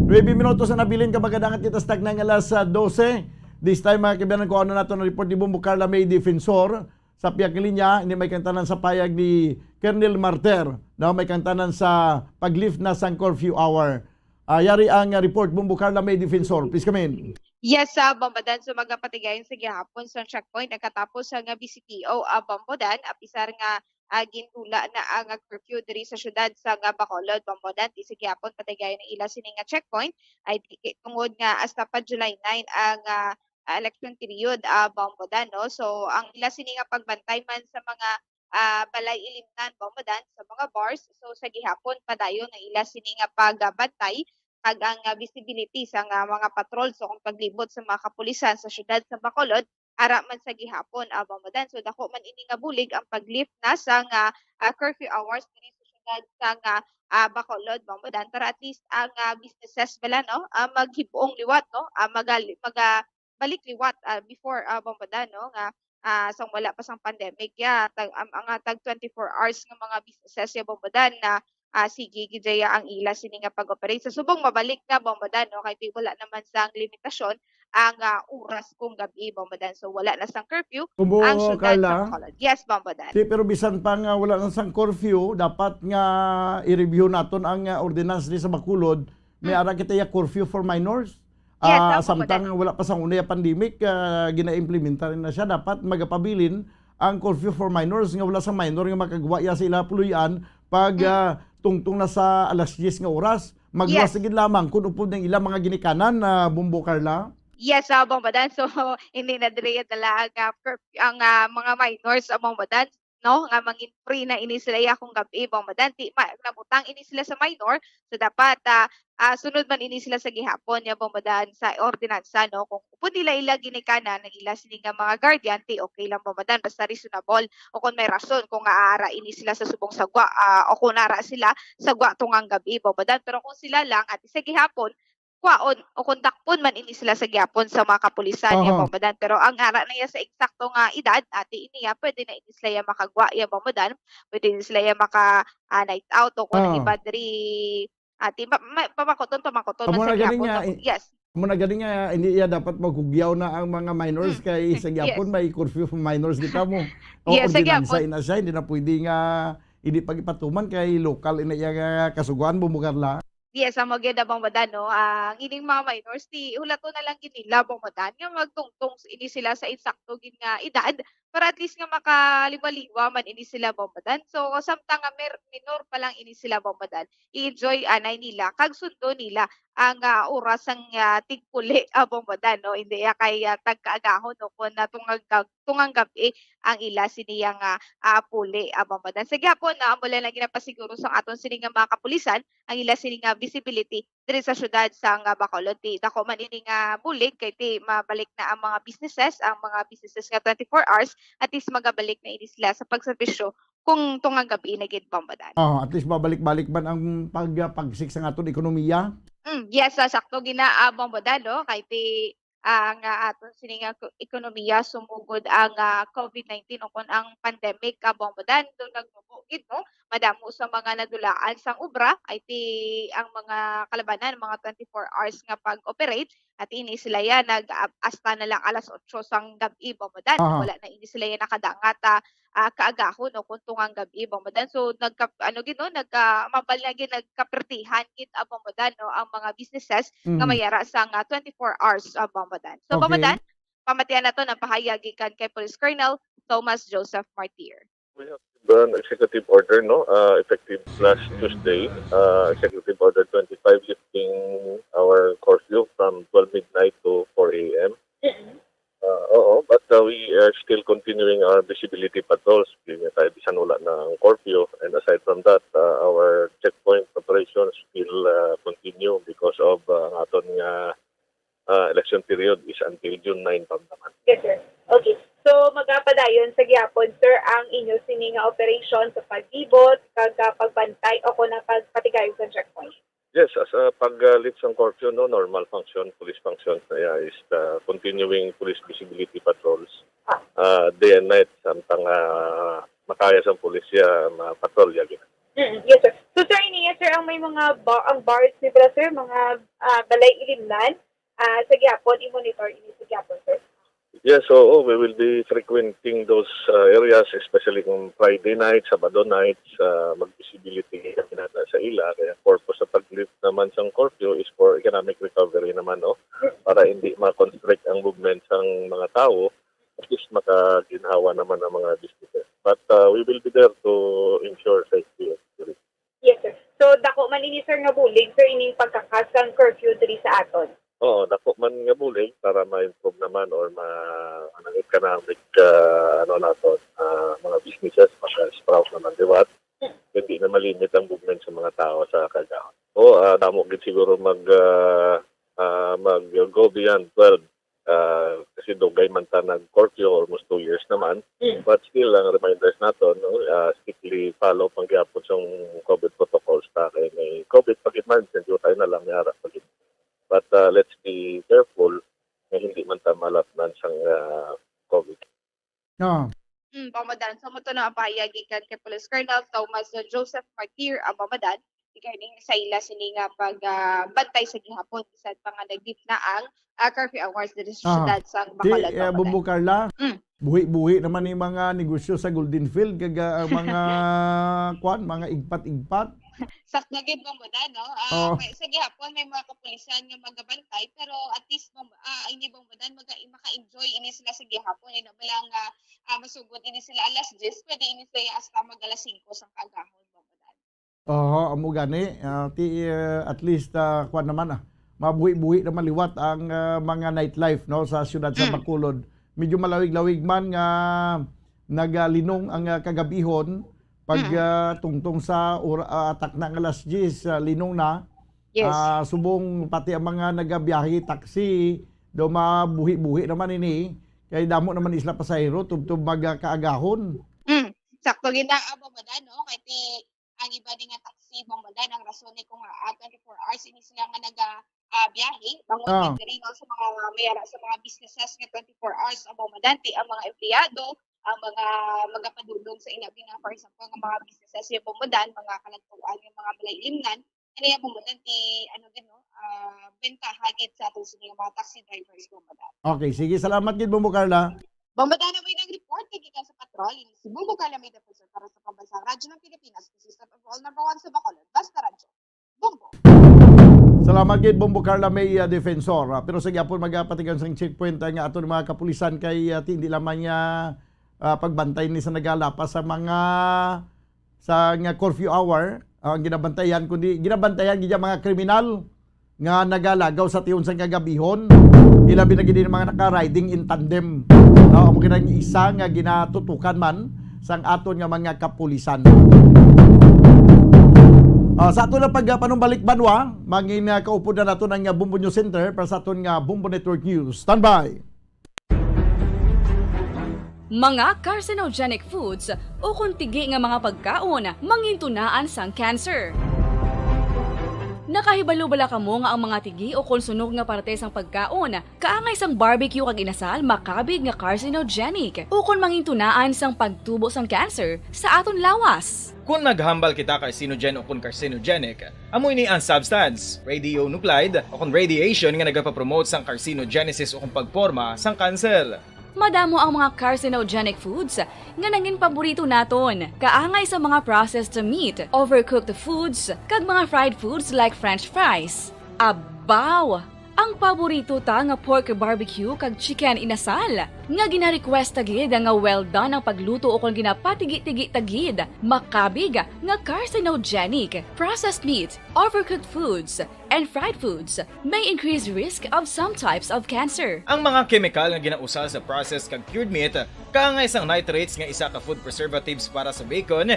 Nuebe minutos na nabilin, kabagadangat kita sa tagnang alas, ah, dose. This time, mga kaibigan, kung ano nato na report ni Bombo Carla May Defensor, sa pihak nga linya, ini may kangtanan sa payag ni Colonel Marter, no? May kangtanan sa pag-lift na sang curfew hour. Ah, yari ang, ah, report, Bombo Carla May Defensor. Please come in. Yes, sa Bombodan, sa mga patigayon sa gihapon sa checkpoint, nagkatapos sa nga B C P O, ah, Bombodan, apisar nga, ah, gindula na ang, ah, curfew diri sa syudad sa nga Bacolod, Bombodan. Di sa gihapon patigayon ang ila sini nga checkpoint, ay di, tungod nga hasta pa July nine ang, ah, ah, election period, ah, Bombodan, no? So, ang ila sini nga pagbantay man sa mga, ah, balay ilimnan, Bombodan, sa mga bars, so sa gihapon padayon ang ila sini nga pagbantay kag ang, ah, visibility sa nga mga patrol, so kung paglibot sa mga kapulisan sa siyudad sa Bacolod, ara man sa gihapon, ah, Bombodan. So, dako man ini nga bulig ang pag-lift na sa nga, ah, curfew hours diri sa siyudad sa nga, ah, Bacolod, Bombodan, para at least ang, ah, businesses bala, no, ah, maghibong liwat, no, ah, magali-, maga-, balik liwat, ah, before, ah, Bombodan, no, nga, ah, sang wala pa sang pandemic, ya, tag-, ang, ang, ah, tag twenty-four hours nga mga businesses, ya, Bombodan, na, ah, sige gid ya ang ila sini nga pag-operate. Sa subong mabalik na, Bombodan, no, kay wala naman sang limitasyon ang, ah, oras kung gabi, Bombodan. So, wala na sang curfew Kubo, ang syudad Carla. Sa Bacolod. Yes, Bombodan. Si, pero bisan pa nga wala na sang curfew, dapat nga i-review naton ang, ah, ordinance ni sa Bacolod. May Mm. ara kita ya curfew for minors. Yes, Ah, ah, samtang Bombodan. Wala pa sang una ya pandemic, ah, gina-implementar na siya. Dapat magapabilin ang curfew for minors nga wala sang minor nga makagwa ya sa ila puloy-an pag, Mm. ah, tungtong na sa alas diyes nga oras. Magluwas Yes. na gid lamang kung upod ang ilang mga ginikanan, ah, Bombo Carla. Yes, ah, Bombodan. So, hindi na diri dala ang, ah, curfew, ang, ah, mga minors, ah, Bombodan, no, nga mangin free na ini sila ya kung gabi, Bombodan. Di ma-, nabutang ini sila sa minor, so dapat, ah, ah, sunod man ini sila sa gihapon ya, Bombodan, sa ordinansa, no? Kung upod nila ila ginikanan ang ila sini nga mga guardian, di okay lang, Bombodan, basta reasonable o kung may rason kung aara ini sila sa subong sa gwa, ah, o kung ara sila sa gwa tungang gabi, Bombodan. Pero kung sila lang at sa gihapon, kwaon o kung dakpon man ini sila sa gihapon sa mga kapulisan, ya, Aha. Bombodan. Pero ang ara na ya sa eksakto nga edad, ati ini ya, pwede na ini sila ya makagwa, ya, Bombodan. Pwede ini sila ya maka, ah, night out o kung Ah. iba diri, ati, ma-, ma-, pamakoton, pamakoton Amo man na sa gani gihapon, nga, no? I-, Yes. amo na gani nga, hindi ya dapat maghugyaw na ang mga minors Mm. kay sa Yes. gihapon may curfew for minors kita mo. O Yes, sa ordinansa gihapon. Ina siya, hindi na pwede nga hindi pag-ipatuman kay lokal ina iya nga kasuguan, Bombo Carla. Yes, amo gyud, Bombodan, no? Ang ining mga minors, ti hulaton na lang gid nila, Bombodan, nga magtungtong s-, ini sila sa insakto gid nga edad para at least nga makaliwaliwa man ini sila, Bombodan. So, samtang nga mer-, minor pa lang ini sila, Bombodan, i-enjoy anay nila kag sundo nila ang, ah, oras sang, ah, tigpuli, ah, Bombodan, no? Hindi ya kay, ah, tagkaagahon, no? Kung na tungang gab-, tungang gab-i ang ila sini ya nga, ah, puli, ah, Bombodan. Sa gihapon, no, amo lang na ginapasiguro sang aton sini nga mga kapulisan, ang ila sini nga visibility diri sa siyudad sang, ah, Bacolod. Ti dako man ini nga bulig kay ti mabalik na ang mga businesses, ang mga businesses nga twenty-four hours, at least magabalik na ini sila sa pagserbisyo kung tungang gab-i na gid, Bombodan. Oh, at least mabalik-balik man ang pag-, ah, pagsik sa aton ekonomiya. Mm, yes, ah, sakto gina, ah, Bombodan, no? Kay ti ang, ah, aton sini nga ko-, ekonomiya sumugod ang, ah, covid nineteen o kon ang pandemic, ah, Bombodan, do nagnubo gid, no? Madamo sa mga nadulaan sang obra ay ti ang mga kalabanan, mga twenty-four hours nga pag-operate, at ini sila ya nag, ah, hasta na lang alas otso sang gab-i, Bombodan. Aha. Wala na ini sila ya nakadangat, ah, ah, kaagahon o kung tungang gab-i, Bombodan. So, nagka-, ano gid, no, nagka-, mabal na gid, nagkapertihan gid, ah, Bombodan, no, ang mga businesses nga Mm. may ara sang, ah, twenty-four hours, ah, Bombodan. So, Okay. Bombodan, pamatian nato ang pahayag gikan kay Police Colonel Thomas Joseph Martir. We have an executive order, no, uh, effective last Tuesday, uh, Executive Order twenty-five, lifting our curfew from twelve midnight to four A M. Mm-mm. Ah, oo, but, ah, we are still continuing our visibility patrols. Yun nga tayo, bisan wala na ang curfew. And aside from that, ah, our checkpoint operations still, ah, continue because of, ah, ang aton nga, ah, election period is until June nine pa naman. Yes, sir. Okay. So, magapadayon sa gihapon, sir, ang inyo sini nga operation sa paglibot, kag, ah, pagbantay o kung ang pagpatigayon sa checkpoint? Yes, as a pag, uh, lift sang curfew, no, normal function, police functions na iya is the continuing police visibility patrols, Ah. uh, day and night, samtang, uh, makaya sang pulis iya, mapatrolya gid. Mm, yes, sir. So, sir, ini, yes, sir, ang may mga ba-, ang bars ni pala, sir, mga, ah, balay ilimnan, ah, sa gihapon, i-monitor ini sa gihapon, sir? Yes, oo, we will be frequenting those, uh, areas, especially kung Friday night, Sabado nights, uh, mag-visibility kami na sa ila. Kaya purpose sa pag-lift naman sang curfew is for economic recovery naman, no? Para hindi ma-constrict ang movement sang mga tao, at least makaginhawa naman ang mga businesses. But, uh, we will be there to ensure safety and security. Yes, sir. So, dako man ini, sir, nga bulig, sir, ining pagkakas sang curfew diri sa aton. Oo, dako man nga bulig para ma-improve naman or ma-, ano, economic, ah, ano naton, ah, mga businesses, maka-sprout naman liwat. Hindi na malimit ang movement sa mga tao sa kaagahon. O, ah, damo gid siguro mag, ah, ah, mag-go beyond twelve. Ah, kasi dugay man ta nag-curfew, almost two years naman. Mm. But still, ang reminders naton, no, ah, strictly follow pang gyapon sang COVID protocols ta kay may COVID pa gid man, sendyo tayo na lang, may ara pa gid. But, ah, let's be careful nga hindi man ta malatnan sang, ah, COVID. Ah. Mm, Bombo Dan. So, mo to na ang pahayag gikan kay Police Colonel Thomas Joseph Martir, ang Bombo Dan, regarding sa ila sini nga pag, ah, bantay sa gihapon, bisan pa nga nagdip na ang, ah, curfew hours diri sa Aha. syudad sa Di, Bacolod, eh, Bombo Dan. Bombo Carla, Mm. buhi-buhi naman ni mga negosyo sa Golden Field, kag, ah, ang mga, kwan, mga igpat-igpat. Sakto gid, Bombo Dan, no? Ah, Oh. may, sa gihapon, may mga kapulisan nga magabantay, pero at least, Bombo, ah, ini, Bombo Dan, maga-, maka-enjoy ini sila sa gihapon. Ina ba lang nga, ah, masugod ini sila alas diyes, pwede ini sila hasta mag alas singko sang kaagahon, Bombo Dan. Oo, amo gani. Ah, ti, eh, at least, ah, kwan naman, ah, mabuhi-buhi naman liwat ang, ah, mga nightlife, no, sa siyudad sa Mm. Bacolod. Medyo malawig-lawig man nga nagalinong ang, ah, kagabihon, pag, Mm. ah, tungtong sa ora-, ah, takna nga alas diyes, ah, linong na. Yes. Ah, subong pati ang mga nagabiyahe taxi, daw mabuhi-buhi naman ini. Kay damo naman isla pasahero, tubtob mag, ah, kaagahon. Mm. Sakto gid na, Bombo Dan, no? Kay ti-, ang iba ni nga taxi, Bombo Dan, ang rason ni kung, ah, twenty-four hours ini sila nga naga, ah, biyahe, bangod Ah. nga diri, no, sa mga, may ara sa mga businesses nga twenty-four hours ang, Bombo Dan, ti ang mga empleyado, ang mga magapadulong sa ila, nga, for example, nga mga businesses, yung, Bombo Dan, mga kalantuan, yung mga balay ilimnan, ano yung, Bombo Dan, ti, ano gid, no, ah, bentaha gid sa aton sa mga taxi drivers, Bombo Dan. Okay, sige, salamat gid, Bombo Carla. Bombo Dan, may nag-report kay gikan sa patrol, ini si Bombo Carla, may defensor para sa pambansang Radyo ng Pilipinas, consistent of all number one sa Bacolod, Basta Radyo. Bombo. Salamat gid, Bombo Carla, may, ah, defensor. Ah, pero sa gyapon magapatigan sang checkpoint, ah, nga aton mga kapulisan kay, ah, ti, hindi lamang nga, ah, pagbantay ni sa nagalapas sa mga, sa nga curfew hour, ah, ang ginabantayan, kundi ginabantayan gid ang mga kriminal nga nagalagaw sa tion sang kagabihon. Ilabi na gid ang mga naka-riding in tandem. No, amo gid ang isa nga ginatutukan man sang aton nga mga kapulisan. Ah, sa aton na pagpanumbalik banwa, mangin, ah, kaupod na naton ang, ah, Bombo News Center para sa aton nga Bombo Network News. Standby! Mga carcinogenic foods ukon tigi nga mga pagkaon mangintunaan sang cancer. Nakahibalo bala kamo nga ang mga tigi ukon sunog nga parte sang pagkaon kaangay sang barbecue kag inasal makabig nga carcinogenic ukon mangintunaan sang pagtubo sang cancer sa aton lawas? Kon maghambal kita carcinogen ukon carcinogenic, amo ini ang substance, radionuclide, ukon radiation nga nagapapromote sang carcinogenesis ukon pagporma sang kanser. Madamo ang mga carcinogenic foods nga nangin paborito naton, kaangay sa mga processed meat, overcooked foods, kag mga fried foods like French fries. Abaw! Ang paborito ta nga pork barbecue kag chicken inasal, nga gina-request ta gid nga well done ang pagluto ukon ginapatigi-tigi ta gid, makabig nga carcinogenic. Processed meat, overcooked foods, and fried foods may increase risk of some types of cancer. Ang mga kemikal nga ginausal sa processed kag cured meat, kaangay sang nitrates nga isa ka food preservatives para sa bacon,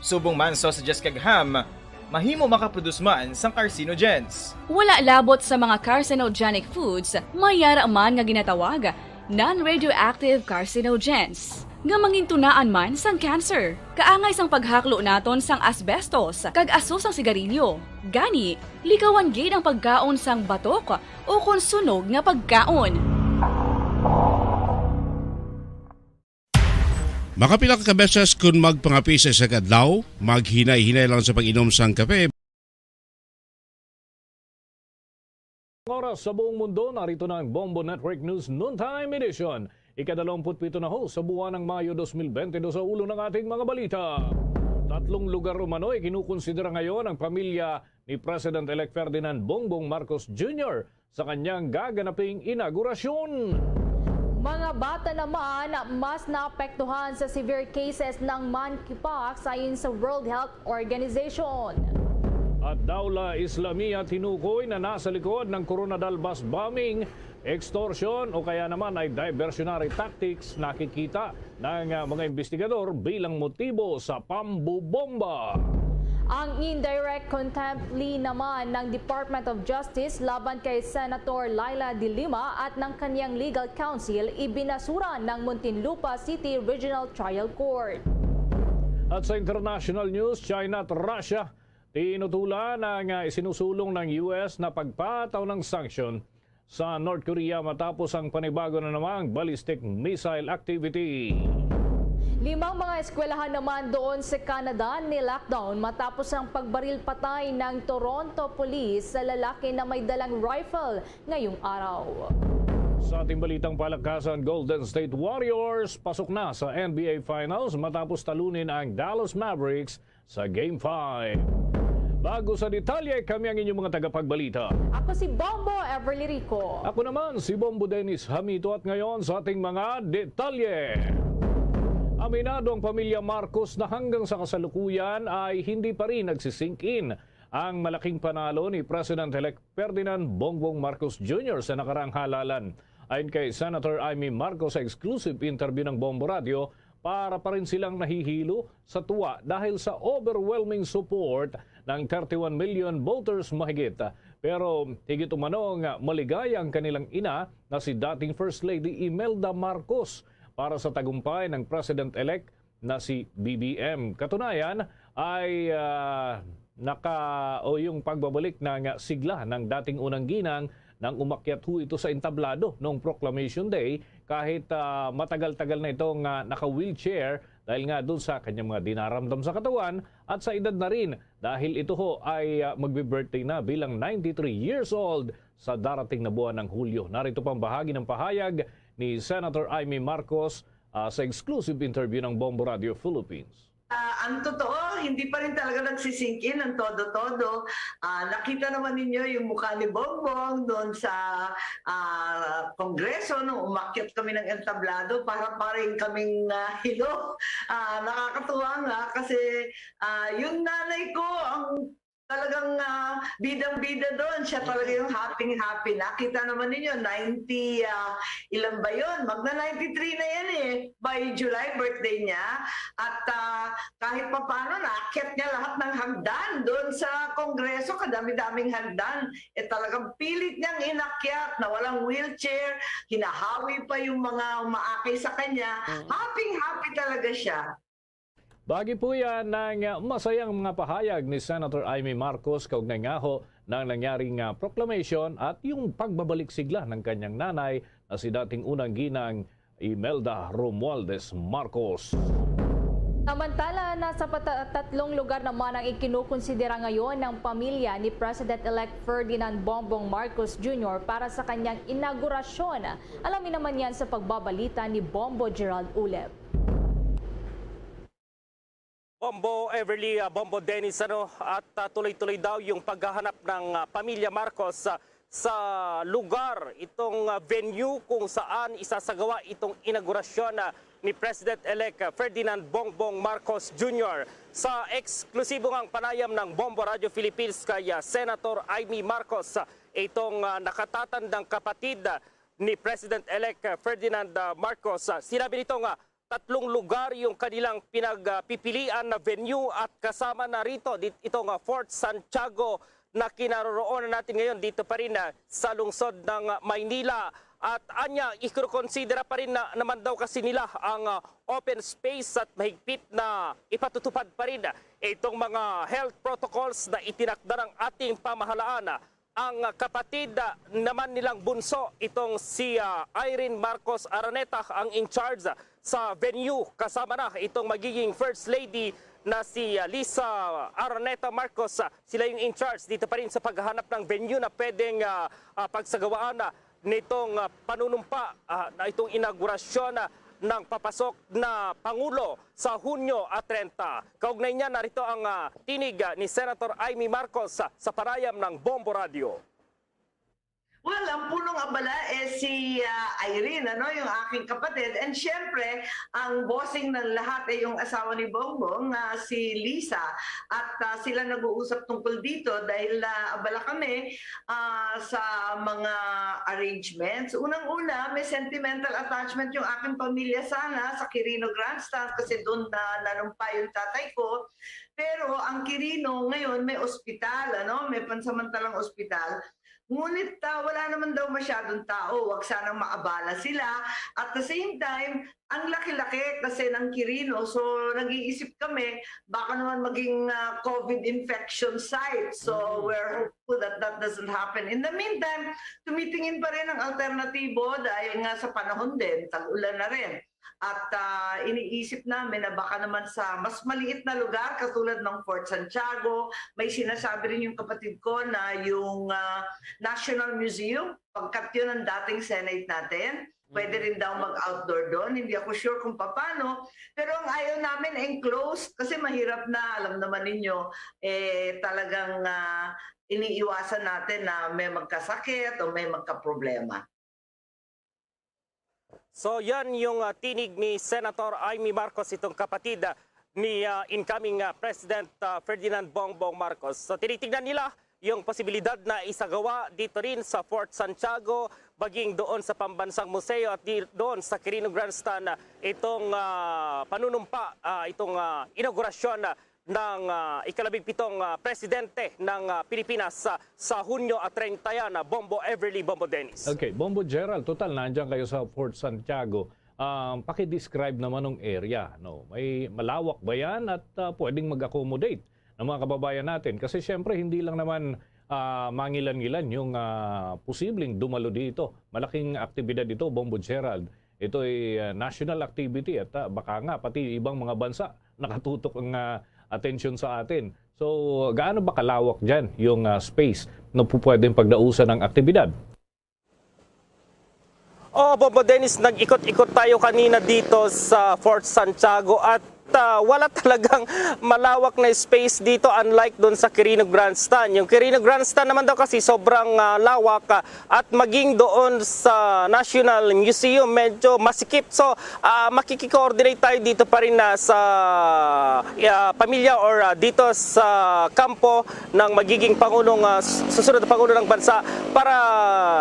subong man sausages kag ham, mahimo makaproduce man sang carcinogens. Wala labot sa mga carcinogenic foods, may ara man nga ginatawag non-radioactive carcinogens, nga mangintunaan man sang cancer. Kaangay sang paghaklo naton sang asbestos kag aso sang sigarilyo. Gani, likawan gid ang pagkaon sang batok ukon sunog nga pagkaon. Makapila ka beses kon magpangape sa isa ka adlaw, maghinay-hinay lang sa pag-inom sang kape. Ang oras sa buong mundo, narito na ang Bombo Network News Noontime Edition. Ikadalawamput pito na ho sa buwan ng Mayo dos mil bente dos sa ulo ng ating mga balita. Tatlong lugar umano'y kinukonsidera ngayon ang pamilya ni President-elect Ferdinand Bongbong Marcos Junior sa kanyang gaganaping inaugurasyon. Mga bata naman mas naapektuhan sa severe cases ng monkeypox ayon sa World Health Organization. At Daula Islamiyah tinukoy na nasa likod ng Koronadal bus bombing, extortion o kaya naman ay diversionary tactics nakikita ng, ah, mga investigador bilang motibo sa pambobomba. Ang indirect contempt plea naman ng Department of Justice laban kay Senator Leila de Lima at ng kanyang legal counsel ibinasura ng Muntinlupa City Regional Trial Court. At sa international news, China at Russia tinutulan ang, ah, isinusulong ng U S na pagpataw ng sanction sa North Korea matapos ang panibago na namang ballistic missile activity. Limang mga eskwelahan naman doon sa Canada ni-lockdown matapos ang pagbaril patay ng Toronto Police sa lalaki na may dalang rifle ngayong araw. Sa ating balitang palakasan, Golden State Warriors pasok na sa N B A Finals matapos talunin ang Dallas Mavericks sa Game five. Bago sa detalye, kami ang inyong mga tagapagbalita. Ako si Bombo Everly Rico. Ako naman si Bombo Dennis Hamito at ngayon sa ating mga detalye. Aminado ang pamilya Marcos na hanggang sa kasalukuyan ay hindi pa rin nagsisink in ang malaking panalo ni President-elect Ferdinand Bongbong Marcos Junior sa nakaraang halalan. Ayon kay Senator Imee Marcos sa exclusive interview ng Bombo Radio, para pa rin silang nahihilo sa tuwa dahil sa overwhelming support ng thirty-one million voters mahigit. Pero higit umano nga maligaya ang kanilang ina na si dating First Lady Imelda Marcos para sa tagumpay ng President-elect na si B B M. Katunayan ay, ah, naka, o yung pagbabalik ng sigla ng dating unang ginang nang umakyat ho ito sa entablado noong Proclamation Day kahit, ah, matagal-tagal na itong, ah, naka-wheelchair dahil nga doon sa kanyang mga dinaramdam sa katawan at sa edad na rin dahil ito ho ay, ah, magbe-birthday na bilang ninety-three years old sa darating na buwan ng Hulyo. Narito pang bahagi ng pahayag ni Senator Imee Marcos, ah, sa exclusive interview ng Bombo Radio Philippines. Ah, ang totoo, hindi pa rin talaga nagsisink in ang todo-todo. Ah, nakita naman ninyo yung mukha ni Bongbong doon sa, ah, Kongreso nung umakyat kami ng entablado, para pa rin kaming, ah, hilo. Ah, nakakatuwa nga kasi, ah, yung nanay ko ang talagang, ah, bidang-bida doon. Siya talaga yung happy-happy. Nakita naman ninyo, ninety, ah, ilan ba yun? Magna ninety-three na yan eh. By July, birthday niya. At, ah, kahit papano, naakyat niya lahat ng hagdan doon sa Kongreso. Kadami-daming hagdan. Eh, talagang pilit niyang inakyat na walang wheelchair. Hinahawi pa yung mga umaakay sa kanya. Happy-happy talaga siya. Bahagi po yan ng masayang mga pahayag ni Senator Imee Marcos kaugnay nga ho ng nangyaring, ah, proclamation at yung pagbabalik sigla ng kanyang nanay na si dating unang ginang Imelda Romualdez Marcos. Samantala, nasa pata- tatlong lugar naman ang ikinukonsidera ngayon ng pamilya ni President-elect Ferdinand Bongbong Marcos Junior para sa kanyang inaugurasyon. Alamin naman yan sa pagbabalita ni Bombo Gerald Ulep. Bombo Everly, ah, Bombo Dennis, ano, at, ah, tuloy-tuloy daw yung paghahanap ng, ah, pamilya Marcos, ah, sa lugar, itong, ah, venue kung saan isasagawa itong inaugurasyon, ah, ni President-elect, ah, Ferdinand Bongbong Marcos Junior. Sa eksklusibo ngang panayam ng Bombo Radio Philippines kay, ah, Senator Imee Marcos, ah, itong, ah, nakatatandang kapatid, ah, ni President-elect, ah, Ferdinand, ah, Marcos, ah, sinabi nito nga tatlong lugar yung kanilang pinagpipilian na venue at kasama na rito dit-, itong, ah, Fort Santiago na kinaroroonan natin ngayon dito pa rin, ah, sa lungsod ng, ah, Maynila. At anya, ikokonsidera pa rin na, naman daw kasi nila ang, ah, open space at mahigpit na ipatutupad pa rin, ah, itong mga health protocols na itinakda ng ating pamahalaan. Ang kapatid, ah, naman nilang bunso, itong si, ah, Irene Marcos Araneta, ang in charge, ah, sa venue. Kasama na itong magiging First Lady na si, ah, Liza Araneta Marcos. Ah, sila yung in charge dito pa rin sa paghahanap ng venue na pwedeng, ah, ah, pagsagawaan, ah, nitong, ah, panunumpa, ah, na itong inaugurasyon, ah, ng papasok na Pangulo sa Hunyo, ah, treinta. Kaugnay niya, narito ang, ah, tinig, ah, ni Senator Imee Marcos, ah, sa panayam ng Bombo Radio. Well, ang punong abala eh si ah, Irene, ano, yung aking kapatid. And syempre, ang bossing ng lahat ay yung asawa ni Bongbong, ah, si Lisa. At ah, sila nag-uusap tungkol dito dahil ah, abala kami ah, sa mga arrangements. Unang-una, may sentimental attachment yung aking pamilya sana sa Quirino Grandstand kasi doon na nanumpa yung tatay ko. Pero ang Quirino ngayon may ospital, ano, may pansamantalang ospital. Ngunit ah, wala naman daw masyadong tao, wag sanang maabala sila. At the same time, ang laki-laki kasi ng Quirino. So, nag-iisip kami, baka naman maging ah, COVID infection site. So, we're hopeful that that doesn't happen. In the meantime, tumitingin pa rin ang alternatibo dahil nga sa panahon din, tag-ulan na rin. At ah, iniisip namin na baka naman sa mas maliit na lugar katulad ng Fort Santiago, may sinasabi rin yung kapatid ko na yung ah, National Museum, pagkat yun ang dating Senate natin, pwede rin daw mag-outdoor doon. Hindi ako sure kung paano, pero ang ayaw namin enclosed kasi mahirap na, alam naman ninyo, eh talagang ah, iniiwasan natin na may magkasakit o may magkaproblema. So yan yung ah, tinig ni Senator Imee Marcos, itong kapatid ah, ni ah, incoming ah, President ah, Ferdinand Bongbong Marcos. So tinitingnan nila yung posibilidad na isagawa dito rin sa Fort Santiago, maging doon sa Pambansang Museo at di, doon sa Quirino Grandstand ah, itong ah, panunumpa, ah, itong ah, inaugurasyon ah, ng ah, ikalabing pitong ah, presidente ng ah, Pilipinas sa, sa Hunyo at treinta yan, ah, Bombo Everly, Bombo Dennis. Okay, Bombo Gerald, total nandiyan kayo sa Fort Santiago. Um, paki-describe naman ng area, no? May malawak ba yan at ah, pwedeng mag-accommodate ng mga kababayan natin? Kasi siyempre hindi lang naman ah, mangilan-ngilan yung ah, posibleng dumalo dito. Malaking aktibidad ito, Bombo Gerald. Ito ay ah, national activity at ah, baka nga pati ibang mga bansa nakatutok ang ah, atensyon sa atin. So, gaano ba kalawak dyan yung ah, space na pu- pwedeng pagdausan ng aktibidad? Oo, Bombo Dennis, nag-ikot-ikot tayo kanina dito sa Fort Santiago at ah, wala talagang malawak na space dito, unlike doon sa Quirino Grandstand. Yung Quirino Grandstand naman daw kasi sobrang ah, lawak ah, at maging doon sa National Museum medyo masikip. So, ah, makiki-coordinate tayo dito pa rin na sa ah, pamilya or ah, dito sa kampo ng magiging pangulong ah, s- susunod na pangulo ng bansa para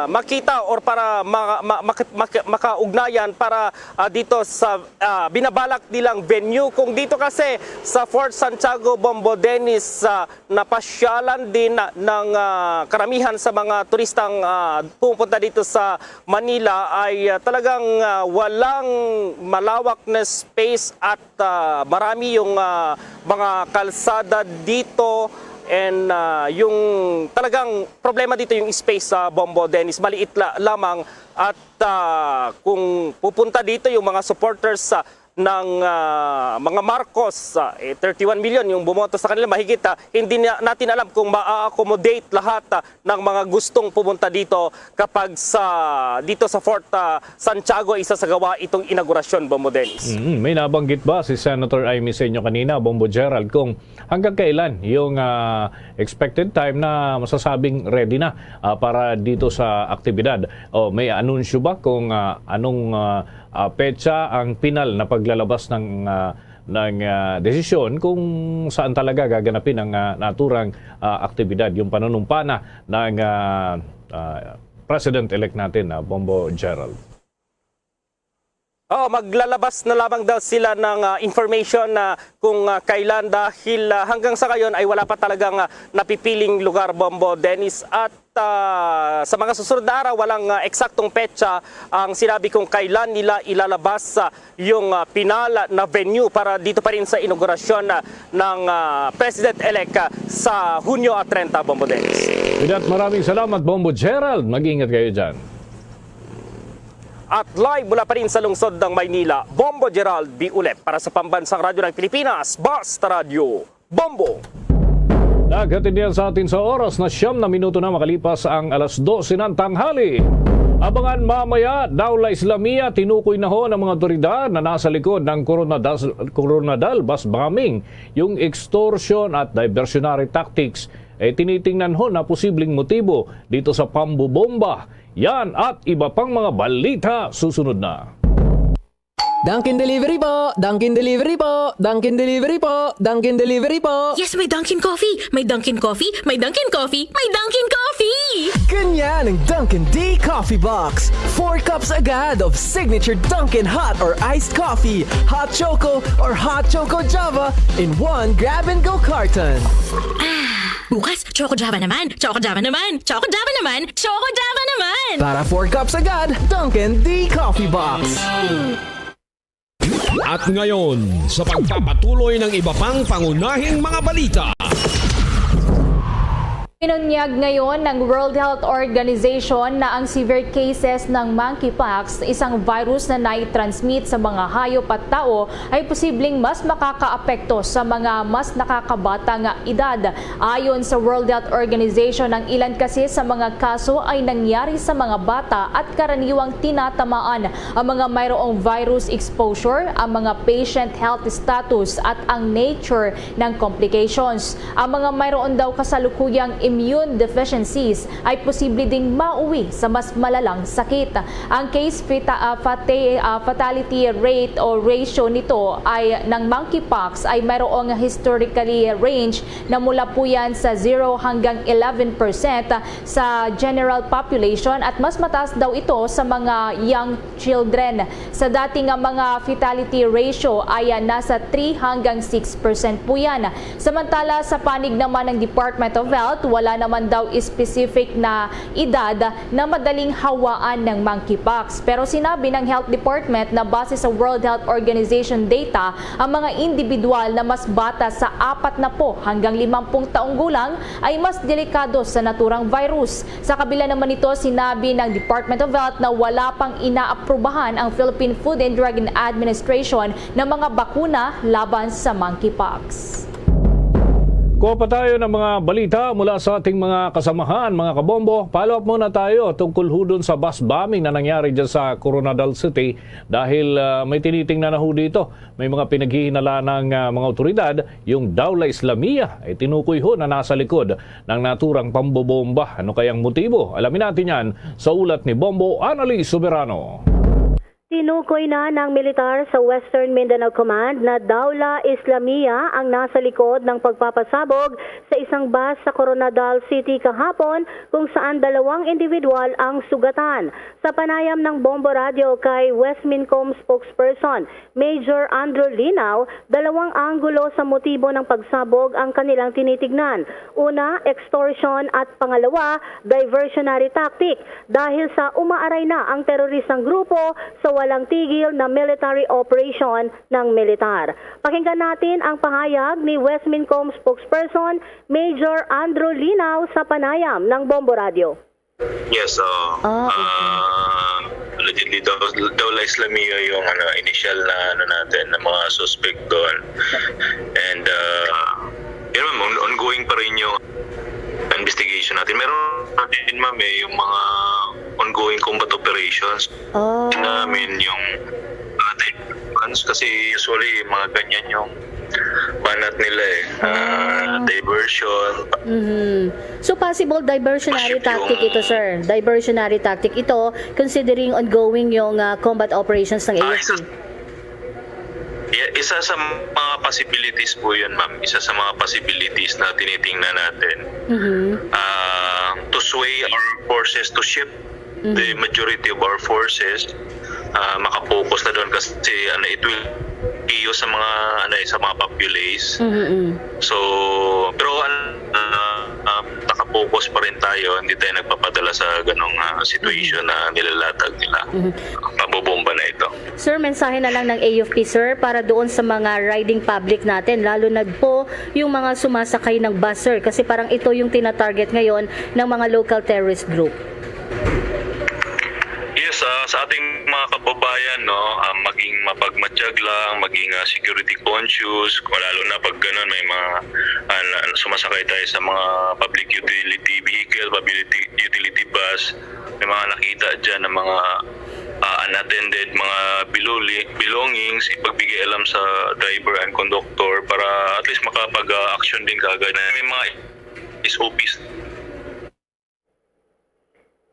makita or para ma- ma- maki- maki- makaugnayan para ah, dito sa ah, binabalak nilang venue. Kung dito kasi sa Fort Santiago, Bombo Dennis, ah, napasyalan din na- ng ah, karamihan sa mga turistang ah, pumupunta dito sa Manila ay ah, talagang ah, walang malawak na space at ah, marami yung ah, mga kalsada dito. And ah, yung talagang problema dito yung space sa Bombo Dennis, maliit la- lamang. At ah, kung pupunta dito yung mga supporters ah, ng ah, mga Marcos, ah, eh, thirty-one million yung bumoto sa kanila, mahigit, ah, hindi na, natin alam kung ma-accommodate lahat ah, ng mga gustong pumunta dito kapag sa dito sa Fort ah, Santiago isasagawa itong inaugurasyon, Bombo Dennis. Mm, may nabanggit ba si Senator Imee sa inyo kanina, Bombo Gerald, kung hanggang kailan yung ah, expected time na masasabing ready na ah, para dito sa aktibidad? O may anunsyo ba kung ah, anong ah, ah, petsa ang pinal na paglalabas ng ah, ng ah, desisyon kung saan talaga gaganapin ang ah, naturang ah, aktibidad, yung panunumpa na ng ah, ah, President-elect natin, ah, Bombo Gerald? Oo, maglalabas na lamang daw sila ng ah, information na kung ah, kailan, dahil ah, hanggang sa ngayon ay wala pa talagang ah, napipiling lugar, Bombo Dennis. At ah, sa mga susunod na araw, walang ah, eksaktong petsa ang sinabi kung kailan nila ilalabas ah, yung ah, pinal na venue para dito pa rin sa inaugurasyon ah, ng ah, President-elect ah, sa Hunyo at treinta, Bombo Dennis. With that, maraming salamat, Bombo Gerald. Mag-ingat kayo dyan. At live mula pa rin sa lungsod ng Maynila, Bombo Gerald B. Ulep para sa Pambansang Radyo ng Pilipinas, Basta Radyo, Bombo! Naghatid niyan sa atin sa oras na siyam na minuto na makalipas ang alas dose ng tanghali. Abangan mamaya, Dawla Islamia, tinukoy na ho ng mga otoridad na nasa likod ng Coronadal, Coronadal bus bombing, yung extortion at diversionary tactics. ay tinitingnan ho na posibleng motibo dito sa pambobomba. Yan at iba pang mga balita susunod na. Dunkin' Delivery po! Dunkin' Delivery po! Dunkin' Delivery po! Dunkin' Delivery po! Yes, may Dunkin' Coffee! May Dunkin' Coffee! May Dunkin' Coffee! May Dunkin' Coffee! Ganyan ang Dunkin' D Coffee Box. Four cups agad of signature Dunkin' hot or iced coffee, hot choco or hot choco Java in one grab-and-go carton. Bukas, Choco Java naman! Choco Java naman! Choco Java naman! Choco Java naman! Para four cups agad, Dunkin' D Coffee Box. At ngayon, sa pagpapatuloy ng iba pang pangunahing mga balita. Binunyag ngayon ng World Health Organization na ang severe cases ng monkeypox, isang virus na nai-transmit sa mga hayop at tao, ay posibleng mas makakaapekto sa mga mas nakakabata nga edad. Ayon sa World Health Organization, ang ilan kasi sa mga kaso ay nangyari sa mga bata at karaniwang tinatamaan ang mga mayroong virus exposure, ang mga patient health status, at ang nature ng complications. Ang mga mayroon daw kasalukuyang immune deficiencies ay posible ding mauwi sa mas malalang sakit. Ang case fata-, ah, fata-, ah, fatality rate o ratio nito ay ng monkeypox ay mayroong historically range na mula po yan sa zero hanggang eleven percent sa general population at mas mataas daw ito sa mga young children. Sa dati nga mga fatality ratio ay, ah, nasa three hanggang six percent po yan. Samantala, sa panig naman ng Department of Health, wala naman daw specific na edad na madaling hawaan ng monkeypox. Pero sinabi ng Health Department na base sa World Health Organization data, ang mga individual na mas bata sa apat na po hanggang limampung taong gulang ay mas delikado sa naturang virus. Sa kabila naman nito, sinabi ng Department of Health na wala pang inaaprubahan ang Philippine Food and Drug Administration na mga bakuna laban sa monkeypox. Kuha pa tayo ng mga balita mula sa ating mga kasamahan, mga kabombo. Follow up muna tayo tungkol ho dun sa bus bombing na nangyari dyan sa Koronadal City dahil, ah, may tinitingnan na ho dito. May mga pinaghihinalaan ng, ah, mga otoridad, yung Dawla Islamiyah ay tinukoy ho na nasa likod ng naturang pambobomba. Ano kayang motibo? Alamin natin yan sa ulat ni Bombo Anali Soberano. Tinukoy na ng militar sa Western Mindanao Command na Dawla Islamiyah ang nasa likod ng pagpapasabog sa isang bus sa Koronadal City kahapon, kung saan dalawang individual ang sugatan. Sa panayam ng Bombo Radio kay Westmincom spokesperson Major Andrew Linaw, dalawang anggulo sa motibo ng pagsabog ang kanilang tinitignan. Una, extortion, at pangalawa, diversionary tactic dahil sa umaaray na ang teroristang grupo sa walang tigil na military operation ng militar. Pakinggan natin ang pahayag ni Westmincom spokesperson Major Andrew Linaw sa panayam ng Bombo Radio. Yes, oo. Ah, okay. Ah, allegedly daw, daw La Islamia yung, ano, initial na, ano, natin, na mga suspect doon. And, ah, yun, ma'am, on-, ongoing pa rin yung investigation natin. Meron pa din, ma'am, eh, yung mga ongoing combat operations. Oh. Namin yung, ah, di-, ano, kasi usually, mga ganyan yung banat nila eh. Ah, ah, diversion. Mhm. So, possible diversionary tactic ito, sir. Diversionary tactic ito, considering ongoing yung, ah, combat operations ng, ah, A F P. Isa, yeah, isa sa mga possibilities po yun, ma'am. Isa sa mga possibilities na tinitingnan natin. Mhm. Ah, to sway our forces to shift the majority of our forces, ah, makapokus na doon kasi, ano, it will chaos sa mga, ano, eh, sa mga populace. Mm-mm. So, pero, ano, ah, ah, nakapokus pa rin tayo, hindi tayo nagpapadala sa ganong, ah, situation na nilalatag nila. Mhm. Mabobomba na ito. Sir, mensahe na lang ng A F P, sir, para doon sa mga riding public natin, lalo na po yung mga sumasakay ng bus, sir, kasi parang ito yung tinatarget ngayon ng mga local terrorist group. Yes, ah, sa ating mga kababayan, no, ah, maging mapagmatyag lang, maging, ah, security conscious, kung lalo na pag ganun, may mga, ah, na-, sumasakay tayo sa mga public utility vehicle, public utility bus, may mga nakita dyan ng mga, ah, unattended mga biluli-, belongings, ipagbigay alam sa driver and conductor para at least makapag-, ah, action din kaagad. May mga S O Ps.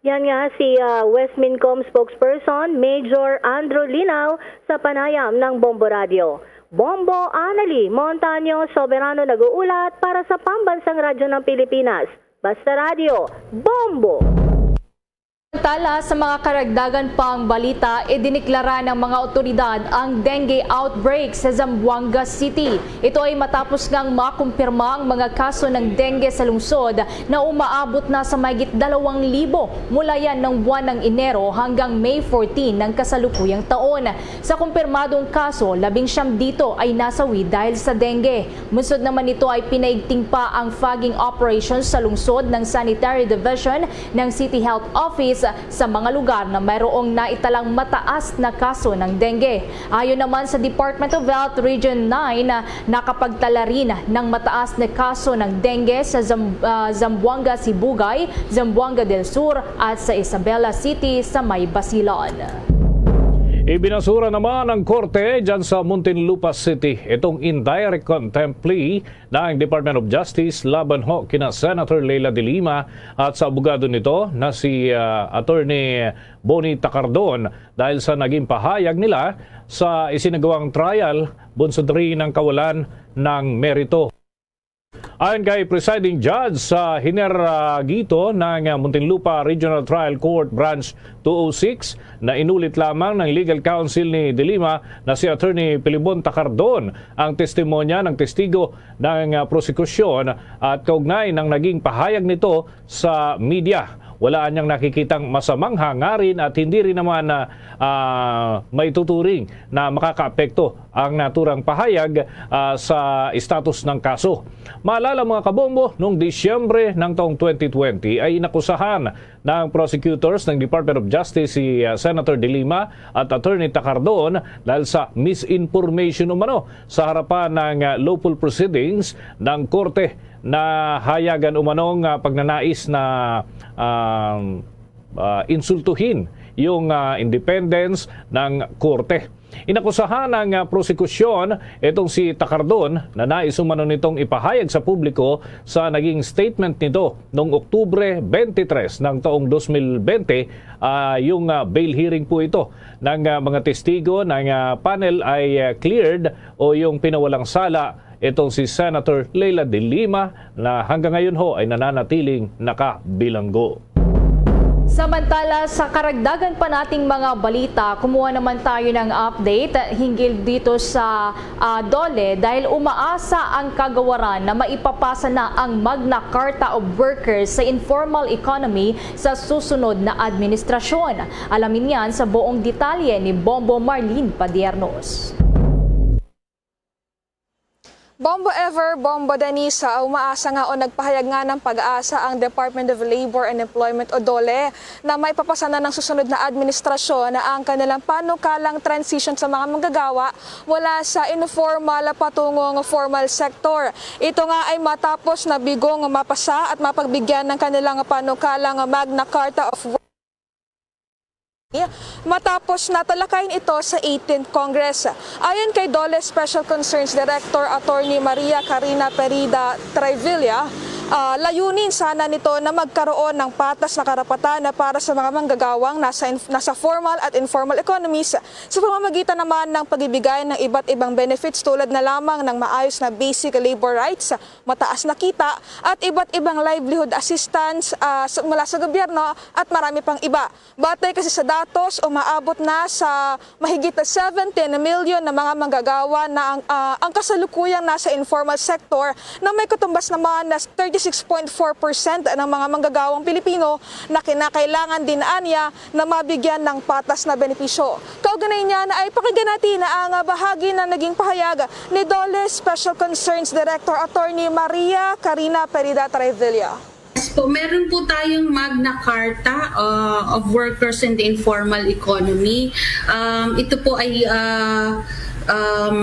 Yan nga si ah, West Mincom spokesperson Major Andrew Linaw sa panayam ng Bombo Radio. Bombo Anali Montaño Soberano nag-uulat para sa Pambansang Radyo ng Pilipinas. Basta Radyo, Bombo! Samantala, sa mga karagdagan pang balita, idiniklara ng mga otoridad ang dengue outbreak sa Zamboanga City. Ito ay matapos ngang makumpirma ang mga kaso ng dengue sa lungsod na umaabot na sa mahigit dalawang libo mula yan ng buwan ng Enero hanggang May fourteen ng kasalukuyang taon. Sa kumpirmadong kaso, labing siyam dito ay nasawi dahil sa dengue. Bunsod naman nito ay pinaigting pa ang fogging operations sa lungsod ng Sanitary Division ng City Health Office sa mga lugar na mayroong naitalang mataas na kaso ng dengue. Ayon naman sa Department of Health, Region nine, nakapagtala rin ng mataas na kaso ng dengue sa Zam- ah, Zamboanga Sibugay, Zamboanga del Sur at sa Isabela City sa may Basilan. Ibinasura naman ng korte dyan sa Muntinlupa City itong indirect contempt plea ng Department of Justice laban ho kina Senator Leila de Lima at sa abogado nito na si ah, Attorney Bonnie Tacardon dahil sa naging pahayag nila sa isinagawang trial bunsod rin ng kawalan ng merito. Ayon kay Presiding Judge sa Hineragito ng Muntinlupa Regional Trial Court Branch two oh six, na inulit lamang ng legal counsel ni De Lima na si Attorney Pilibon Tacardon ang testimonya ng testigo ng ah, prosekusyon at kaugnay ng naging pahayag nito sa media. Wala anyang nakikitang masamang hangarin at hindi rin naman ah, ah, maituturing na makakaapekto ang naturang pahayag ah, sa status ng kaso. Maalala, mga kabombo, noong Disyembre ng taong twenty twenty ay inakusahan ng prosecutors ng Department of Justice si ah, Senator De Lima at Attorney Tacardon dahil sa misinformation umano sa harapan ng ah, lawful proceedings ng korte. Nahayagan umanong ah, pagnanais na um, ah, insultuhin yung ah, independence ng korte. Inakusahan ng ah, prosekusyon itong si Tacardon na nais umano nitong ipahayag sa publiko sa naging statement nito noong Oktubre twenty-three ng taong twenty twenty. Ah, yung ah, bail hearing po ito ng ah, mga testigo ng ah, panel ay ah, cleared o yung pinawalang sala itong si Senator Leila de Lima na hanggang ngayon ho ay nananatiling nakabilanggo. Samantala, sa karagdagan pa nating mga balita, kumuha naman tayo ng update hinggil dito sa ah, DOLE dahil umaasa ang kagawaran na maipapasa na ang Magna Carta of Workers sa informal economy sa susunod na administrasyon. Alamin yan sa buong detalye ni Bombo Marlene Padiernos. Bombo Ever, Bombo Denise, umaasa nga o nagpahayag nga ng pag-asa ang Department of Labor and Employment o DOLE na maipapasa na ng susunod na administrasyon ang kanilang panukalang transition sa mga manggagawa mula sa informal patungong formal sector. Ito nga ay matapos na bigong mapasa at mapagbigyan ng kanilang panukalang Magna Carta of Work. Matapos na talakayin ito sa eighteenth Congress. Ayon kay DOLE Special Concerns Director Attorney Maria Karina Perida Trevilla, ah, layunin sana nito na magkaroon ng patas na karapatan na para sa mga manggagawang nasa, inf- nasa formal at informal economies sa pamamagitan naman ng pagbibigay ng iba't ibang benefits tulad na lamang ng maayos na basic labor rights, mataas na kita, at iba't ibang livelihood assistance ah, sa- mula sa gobyerno at marami pang iba. Batay kasi sa datos, umaabot na sa mahigit seventeen million na mga manggagawa na ang, ah, ang kasalukuyang nasa informal sector na may katumbas naman na thirty-six point four percent ng mga manggagawang Pilipino na kinakailangan din anya na mabigyan ng patas na benepisyo. Kaugnay niya na ay pakinggan natin ang bahagi na naging pahayag ni DOLE Special Concerns Director Attorney Maria Karina Perida Trevilla. Yes po, meron po tayong Magna Carta uh, of Workers in the Informal Economy. Um, ito po ay uh, um,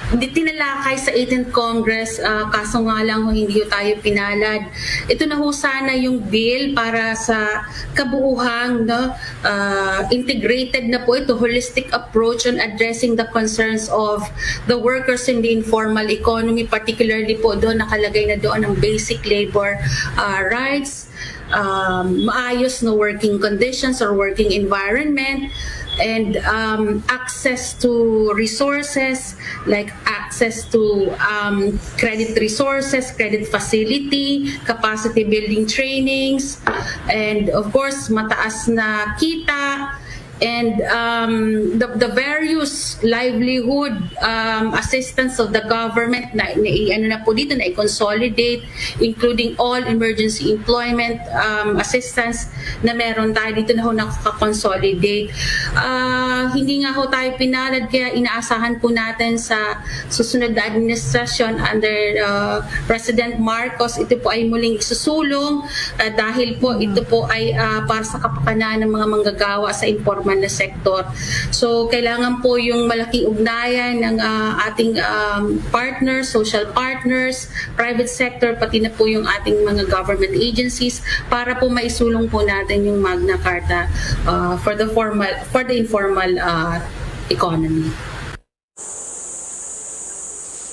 Di tinalakay sa eighteenth Congress, ah, kaso nga lang ho, hindi ho tayo pinalad. Ito na ho sana yung bill para sa kabuuhang, no, ah, integrated na po ito, holistic approach on addressing the concerns of the workers in the informal economy, particularly po doon nakalagay na doon ang basic labor, ah, rights, um, maayos na working conditions or working environment, and, um, access to resources like access to, um, credit resources, credit facility, capacity building trainings, and of course, mataas na kita, and, um, the, the various livelihood, um, assistance of the government na, na ano na po dito, na i-consolidate, including all emergency employment, um, assistance na meron tayo dito na ho nakaka-consolidate. Ah, hindi nga ho tayo pinalad, kaya inaasahan po natin sa susunod na administrasyon under, ah, President Marcos, ito po ay muling isusulong, ah, dahil po ito po ay, ah, para sa kapakanan ng mga manggagawa sa informal na sektor. So, kailangan po yung malaking ugnayan ng, ah, ating, um, partners, social partners, private sector, pati na po yung ating mga government agencies para po maisulong po natin yung Magna Carta, ah, for the formal, for the informal, ah, economy.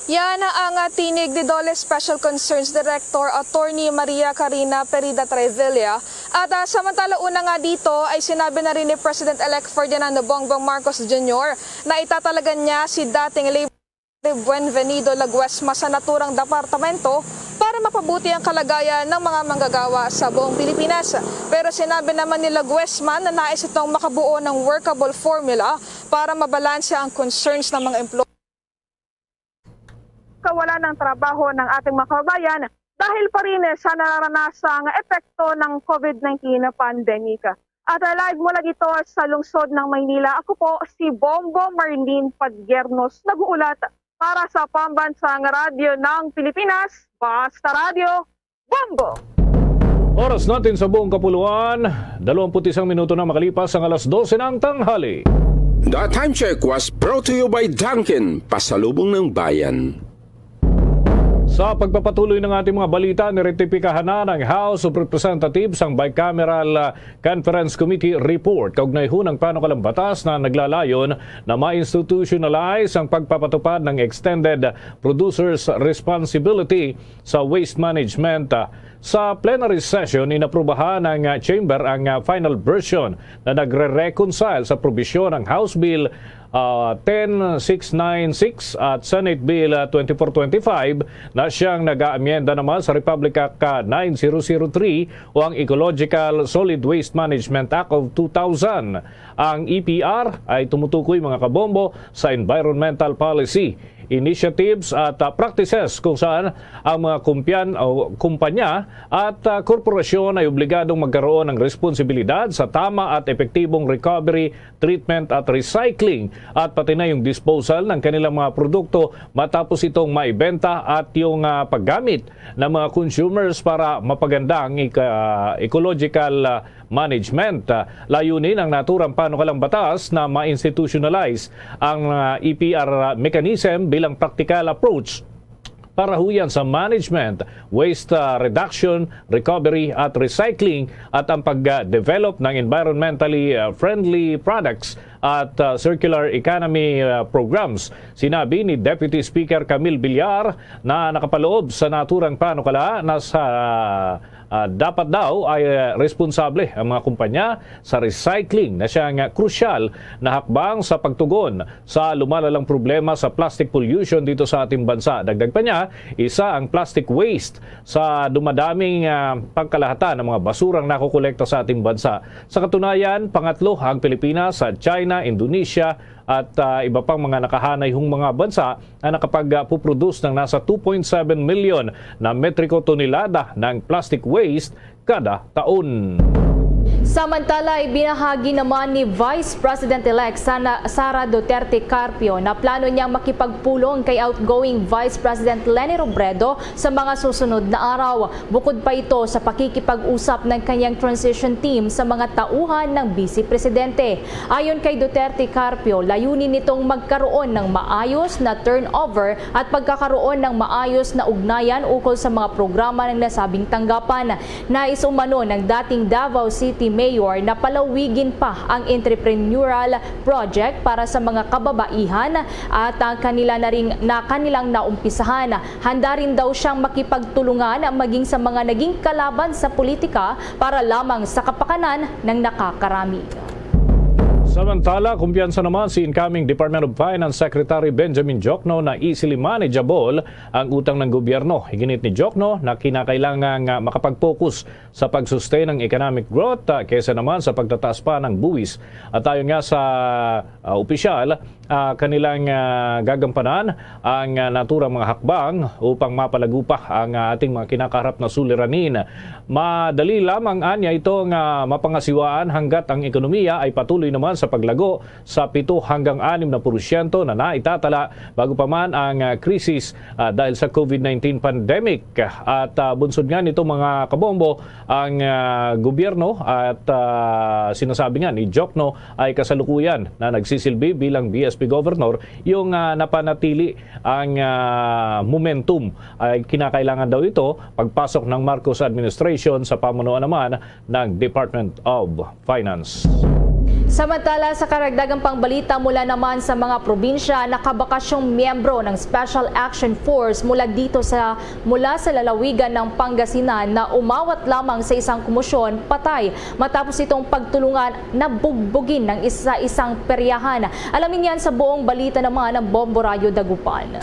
Yan ang, ah, tinig ni DOLE Special Concerns Director Attorney Maria Karina Perida Trevilla. At, ah, samantala, una nga dito ay sinabi na rin ni President-elect Ferdinand Bongbong Marcos Junior na itatalagan niya si dating Labor Buenvenido Laguesma sa naturang departamento para mapabuti ang kalagayan ng mga manggagawa sa buong Pilipinas. Pero sinabi naman ni Laguesma na nais itong makabuo ng workable formula para mabalanse ang concerns ng mga employee. Kawalan ng trabaho ng ating mga kababayan dahil pa rin sa nararanasang epekto ng COVID nineteen pandemic. At, ah, live mula dito sa lungsod ng Maynila, ako po si Bombo Marlene Padiernos, nag-uulat para sa Pambansang Radyo ng Pilipinas, Basta Radyo, Bombo! Oras natin sa buong kapuluan, dalawampu't isang minuto na makalipas ang alas dose ng tanghali. The time check was brought to you by Dunkin, pasalubong ng bayan. Sa pagpapatuloy ng ating mga balita, niretipikahan na ng House of Representatives ang Bicameral, ah, Conference Committee report kaugnay ho ng panukalang batas na naglalayon na ma-institutionalize ang pagpapatupad ng extended producer's responsibility sa waste management, ah, sa plenary session, inaprubahan ng, ah, Chamber ang, ah, final version na nagre-reconcile sa probisyon ng House Bill, ah, ten six nine six at Senate Bill, ah, twenty-four twenty-five na siyang nag-aamyenda naman sa Republic Act, ah, nine zero zero three o ang Ecological Solid Waste Management Act of two thousand. Ang E P R ay tumutukoy, mga kabombo, sa environmental policy, initiatives at, ah, practices kung saan ang mga kumpyan-, o kumpanya at, ah, korporasyon ay obligadong magkaroon ng responsibilidad sa tama at epektibong recovery, treatment at recycling, at pati na yung disposal ng kanilang mga produkto matapos itong maibenta at yung, ah, paggamit ng mga consumers para mapaganda ang ika-, ecological, ah, management. Ah, layunin ang naturang panukalang batas na ma-institutionalize ang, ah, E P R mechanism bilang practical approach para huyan sa management, waste, ah, reduction, recovery at recycling, at ang pag-develop ng environmentally, ah, friendly products at, ah, circular economy, ah, programs. Sinabi ni Deputy Speaker Camille Villar na nakapaloob sa naturang panukala na sa, ah, dapat daw ay, ah, responsable ang mga kumpanya sa recycling na siyang krusyal na hakbang sa pagtugon sa lumalalang problema sa plastic pollution dito sa ating bansa. Dagdag pa niya, isa ang plastic waste sa dumadaming, ah, pangkalahatan ng mga basurang nakokolekta sa ating bansa. Sa katunayan, pangatlo ang Pilipinas sa China, Indonesia, at, ah, iba pang mga nakahanay hong mga bansa na nakapagpuproduce ng nasa two point seven million na metriko tonelada ng plastic waste kada taon. Samantala, ibinahagi naman ni Vice President-elect Sana-, Sara Duterte Carpio na plano niyang makipagpulong kay outgoing Vice President Leni Robredo sa mga susunod na araw. Bukod pa ito sa pakikipag-usap ng kanyang transition team sa mga tauhan ng Vice Presidente. Ayon kay Duterte Carpio, layunin nitong magkaroon ng maayos na turnover at pagkakaroon ng maayos na ugnayan ukol sa mga programa ng nasabing tanggapan. Nais umano ng dating Davao City Mayor na palawigin pa ang entrepreneurial project para sa mga kababaihan at ang kanila na ring, na kanilang naumpisahan. Handa rin daw siyang makipagtulungan maging sa mga naging kalaban sa politika para lamang sa kapakanan ng nakakarami. Samantala, kumpiyansa naman si incoming Department of Finance Secretary Benjamin Diokno na easily manageable ang utang ng gobyerno. Iginit ni Diokno na kinakailangan nga makapag-focus sa pag-sustain ng economic growth ah, kaysa naman sa pagtataas pa ng buwis. At ayon nga sa ah, opisyal, ah, kanilang ah, gagampanan ang ah, naturang mga hakbang upang mapalago pa ang ah, ating mga kinakaharap na suliranin. Madali lamang anya ito nga mapangasiwaan hanggat ang ekonomiya ay patuloy naman sa paglago sa pito hanggang anim na porsyento na naitatala bago pa man ang ah, krisis ah, dahil sa COVID nineteen pandemic. At ah, bunsod nga nito, mga kabombo, ang ah, gobyerno at ah, sinasabi nga ni Diokno ay kasalukuyan na nagsisilbi bilang B S P governor, yung ah, napanatili ang ah, momentum ay kinakailangan daw ito pagpasok ng Marcos administration sa pamunuan naman ng Department of Finance. Samantala, sa karagdagang pangbalita mula naman sa mga probinsya, nakabakasyong miyembro ng Special Action Force mula dito sa mula sa lalawigan ng Pangasinan na umawat lamang sa isang kumusyon patay matapos itong pagtulungan na bugbugin ng isa isang peryahan. Alamin yan sa buong balita naman ng Bombo Radyo Dagupan.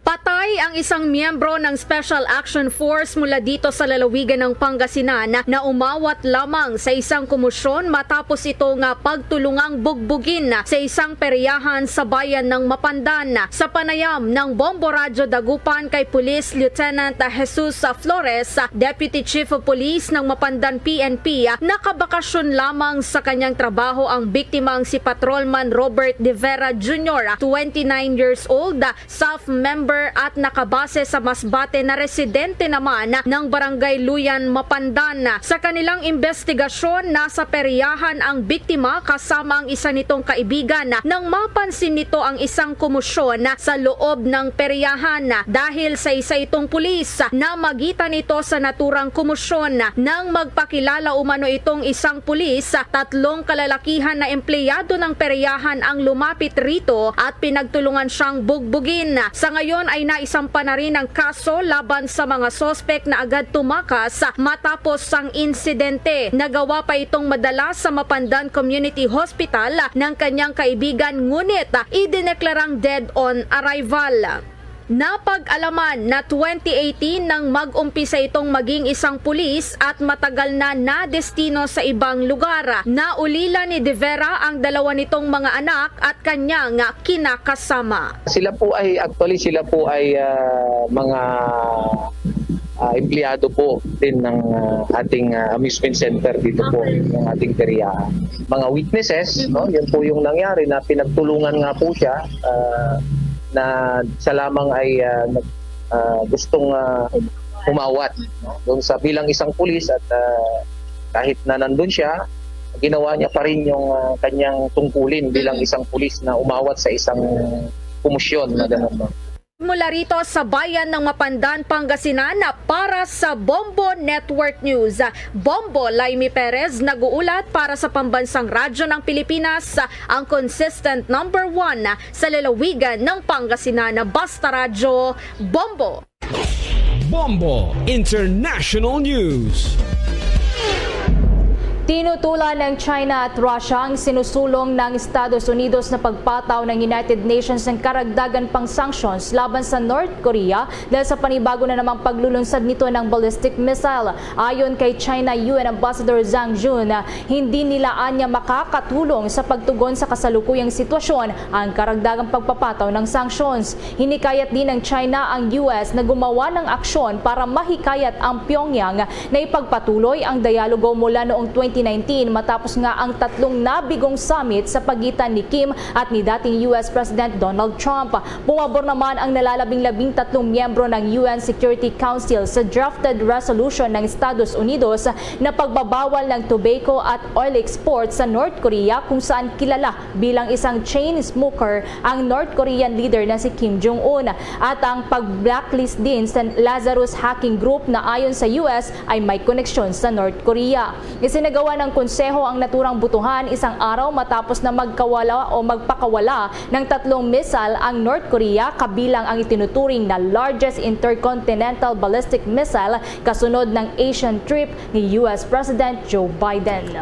Patay ang isang miyembro ng Special Action Force mula dito sa lalawigan ng Pangasinan na umawat lamang sa isang kumusyon matapos ito nga pagtulungang bugbugin sa isang peryahan sa bayan ng Mapandan. Sa panayam ng Bombo Radyo Dagupan kay Police Lieutenant Jesus Flores, Deputy Chief of Police ng Mapandan P N P, nakabakasyon lamang sa kanyang trabaho ang biktimang si Patrolman Robert De Vera Junior, twenty-nine years old, staff member at nakabase sa Masbate na residente naman ng Barangay Luyan, Mapandan. Sa kanilang investigasyon, nasa peryahan ang biktima kasama ang isa nitong kaibigan nang mapansin nito ang isang komosyon sa loob ng peryahan dahil sa isa itong pulis. Namagitan ito sa naturang komosyon nang magpakilala umano itong isang pulis. Tatlong kalalakihan na empleyado ng peryahan ang lumapit rito at pinagtulungan siyang bugbugin. Sa ngayon ay naisampa na rin ang kaso laban sa mga suspek na agad tumakas matapos sang insidente. Nagawa pa itong madala sa Mapandan Community Hospital ng kanyang kaibigan, ngunit idineklarang dead on arrival. Napag-alaman na twenty eighteen nang mag-umpisa itong maging isang pulis at matagal na nadestino sa ibang lugar. Naulila ni De Vera ang dalawa nitong mga anak at kanyang kinakasama. Sila po ay, actually, sila po ay ah, mga ah, empleyado po din ng ah, ating ah, amusement center dito po, ng ating peryahan. Mga witnesses, no? Yun po yung nangyari na pinagtulungan nga po siya ah, na siya lamang ay ah, nag- ah, gustong ah, umawat, no? Doon sa bilang isang pulis at ah, kahit na nandun siya, ginawa niya pa rin yung ah, kanyang tungkulin bilang isang pulis na umawat sa isang komosyon na ganun, no? Mula rito sa bayan ng Mapandan, Pangasinan, para sa Bombo Network News, Bombo Laimi Perez nag-uulat para sa Pambansang Radyo ng Pilipinas, ang consistent number one sa lalawigan ng Pangasinan. Basta Radyo, Bombo! Bombo International News. Tinutulan ng China at Russia ang sinusulong ng Estados Unidos na pagpataw ng United Nations ng karagdagan pang sanctions laban sa North Korea dahil sa panibago na namang paglulunsad nito ng ballistic missile. Ayon kay China U N Ambassador Zhang Jun, hindi nila anya makakatulong sa pagtugon sa kasalukuyang sitwasyon ang karagdagang pagpapataw ng sanctions. Hinikayat din ng China ang U S na gumawa ng aksyon para mahikayat ang Pyongyang na ipagpatuloy ang dialogo mula noong twenty nineteen matapos nga ang tatlong nabigong summit sa pagitan ni Kim at ni dating U S President Donald Trump. Pumabor naman ang nalalabing labing tatlong miyembro ng U N Security Council sa drafted resolution ng Estados Unidos na pagbabawal ng tobacco at oil exports sa North Korea, kung saan kilala bilang isang chain smoker ang North Korean leader na si Kim Jong-un, at ang pag-blacklist din sa Lazarus hacking group na ayon sa U S ay may koneksyon sa North Korea. Isinagawa ng konseho ang naturang butuhan isang araw matapos na magkawala o magpakawala ng tatlong missile ang North Korea, kabilang ang itinuturing na largest intercontinental ballistic missile kasunod ng Asian trip ni U S President Joe Biden.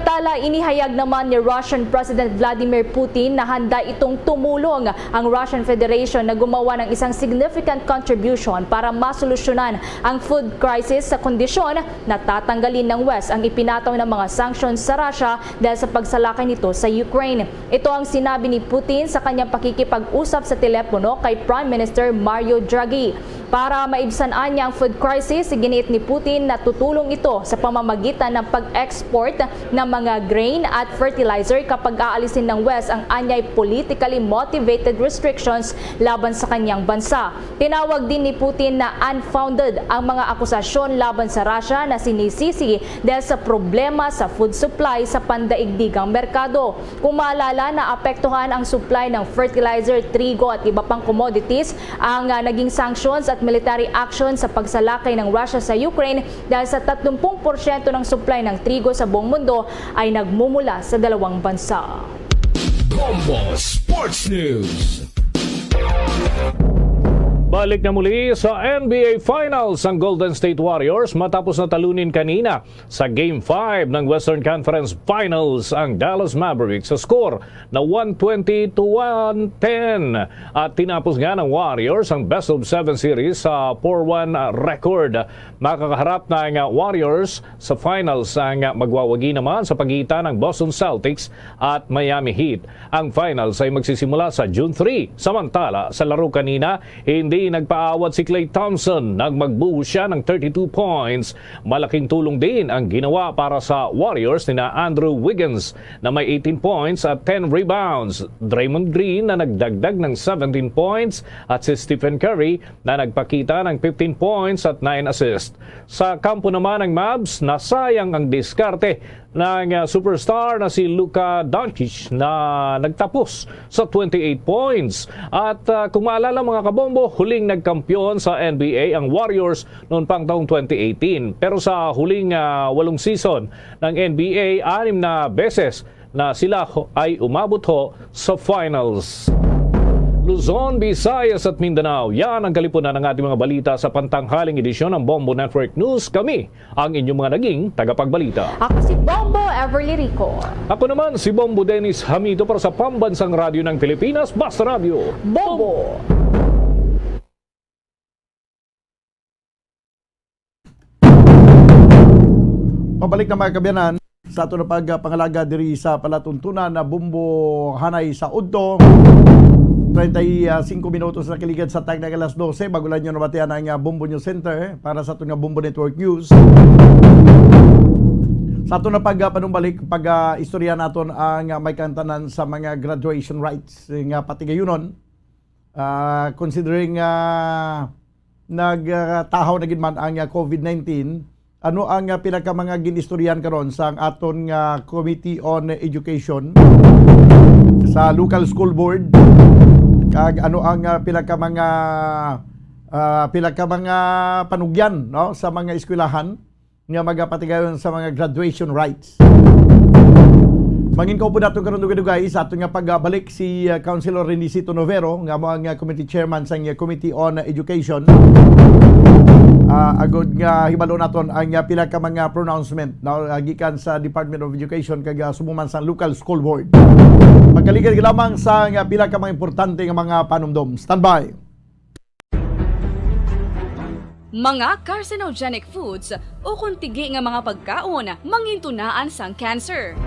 Samantala, inihayag naman ni Russian President Vladimir Putin na handa itong tumulong ang Russian Federation na gumawa ng isang significant contribution para masolusyonan ang food crisis sa kondisyon na tatanggalin ng West ang ipinataw na mga sanctions sa Russia dahil sa pagsalakay nito sa Ukraine. Ito ang sinabi ni Putin sa kanyang pakikipag-usap sa telepono kay Prime Minister Mario Draghi. Para maibsan niya ang food crisis, giniit ni Putin na tutulong ito sa pamamagitan ng pag-export ng mga grain at fertilizer kapag aalisin ng West ang anyay politically motivated restrictions laban sa kanyang bansa. Tinawag din ni Putin na unfounded ang mga akusasyon laban sa Russia na sinisisi dahil sa problema sa food supply sa pandaigdigang merkado. Kung maalala, naapektuhan ang supply ng fertilizer, trigo at iba pang commodities ang, ah, naging sanctions at military action sa pagsalakay ng Russia sa Ukraine, dahil sa tatlumpung porsyento ng supply ng trigo sa buong mundo ay nagmumula sa dalawang bansa. Bombo Sports News. Balik na muli sa N B A Finals ang Golden State Warriors matapos na talunin kanina sa Game five ng Western Conference Finals ang Dallas Mavericks sa score na one twenty to one ten. At tinapos nga ng Warriors ang best of seven series sa four one record. Makakaharap na ang Warriors sa finals ang magwawagi naman sa pagitan ng Boston Celtics at Miami Heat. Ang finals ay magsisimula sa June three. Samantala, sa laro kanina, hindi nagpaawat si Klay Thompson nang magbuo siya ng thirty-two points. Malaking tulong din ang ginawa para sa Warriors nina Andrew Wiggins na may eighteen points at ten rebounds, Draymond Green na nagdagdag ng seventeen points at si Stephen Curry na nagpakita ng fifteen points at nine assists. Sa kampo naman ng Mavs, nasayang ang diskarte ng, ah, superstar na si Luka Doncic na nagtapos sa twenty-eight points. At, ah, kung maalala, mga kabombo, huling nagkampiyon sa N B A ang Warriors noon pang taong twenty eighteen. Pero sa huling, ah, walong season ng N B A, anim na beses na sila ho-, ay umabot ho sa finals. Luzon, Visayas at Mindanao, yan ang kalipunan ng ating mga balita sa pantanghaling edisyon ng Bombo Network News. Kami ang inyong mga naging tagapagbalita. Ako si Bombo Everly Rico. Ako naman si Bombo Dennis Hamito para sa Pambansang Radyo ng Pilipinas, Basta Radyo. Bombo! Pabalik na, mga kaabyanan, sa ato na pagpangalaga diri sa palatuntunan na Bombo Hanay sa Udto. Treinta y cinco minutos na kaligad sa tagna alas dose, bago lang nyo nabatian ang, ah, Bombo News Center para sa aton nga Bombo Network News. Sa ato na pagpanumbalik, pag, ah, istorya naton ang, ah, may kantanan sa mga graduation rites nga patigayunon. Ah, considering, ah, nag, ah, tahaw na gid man ang, ah, covid nineteen, ano ang, ah, pila ka mga gin-istoryahan karon sa aton nga Committee on Education, sa local school board, kag ano ang, ah, pila ka mga, ah, pila ka mga panugyan, no, sa mga eskwelahan nga magapatigayon sa mga graduation rites. Mangin ko po nato karon dugay-dugay sa aton nga pagbalik si, uh, Councilor Renisito Novero, nga mo ang, uh, committee chairman sa, uh, Committee on Education. Uh, agod nga hibalo naton ang, uh, pila ka mga pronouncement na, uh, gikan sa Department of Education kag, uh, subong man sa local school board. Pagkaligad lamang sa, uh, pila ka mga importante nga mga panumdom. Standby. Mga carcinogenic foods ukon tigi nga mga pagkaon mangintunaan sang cancer.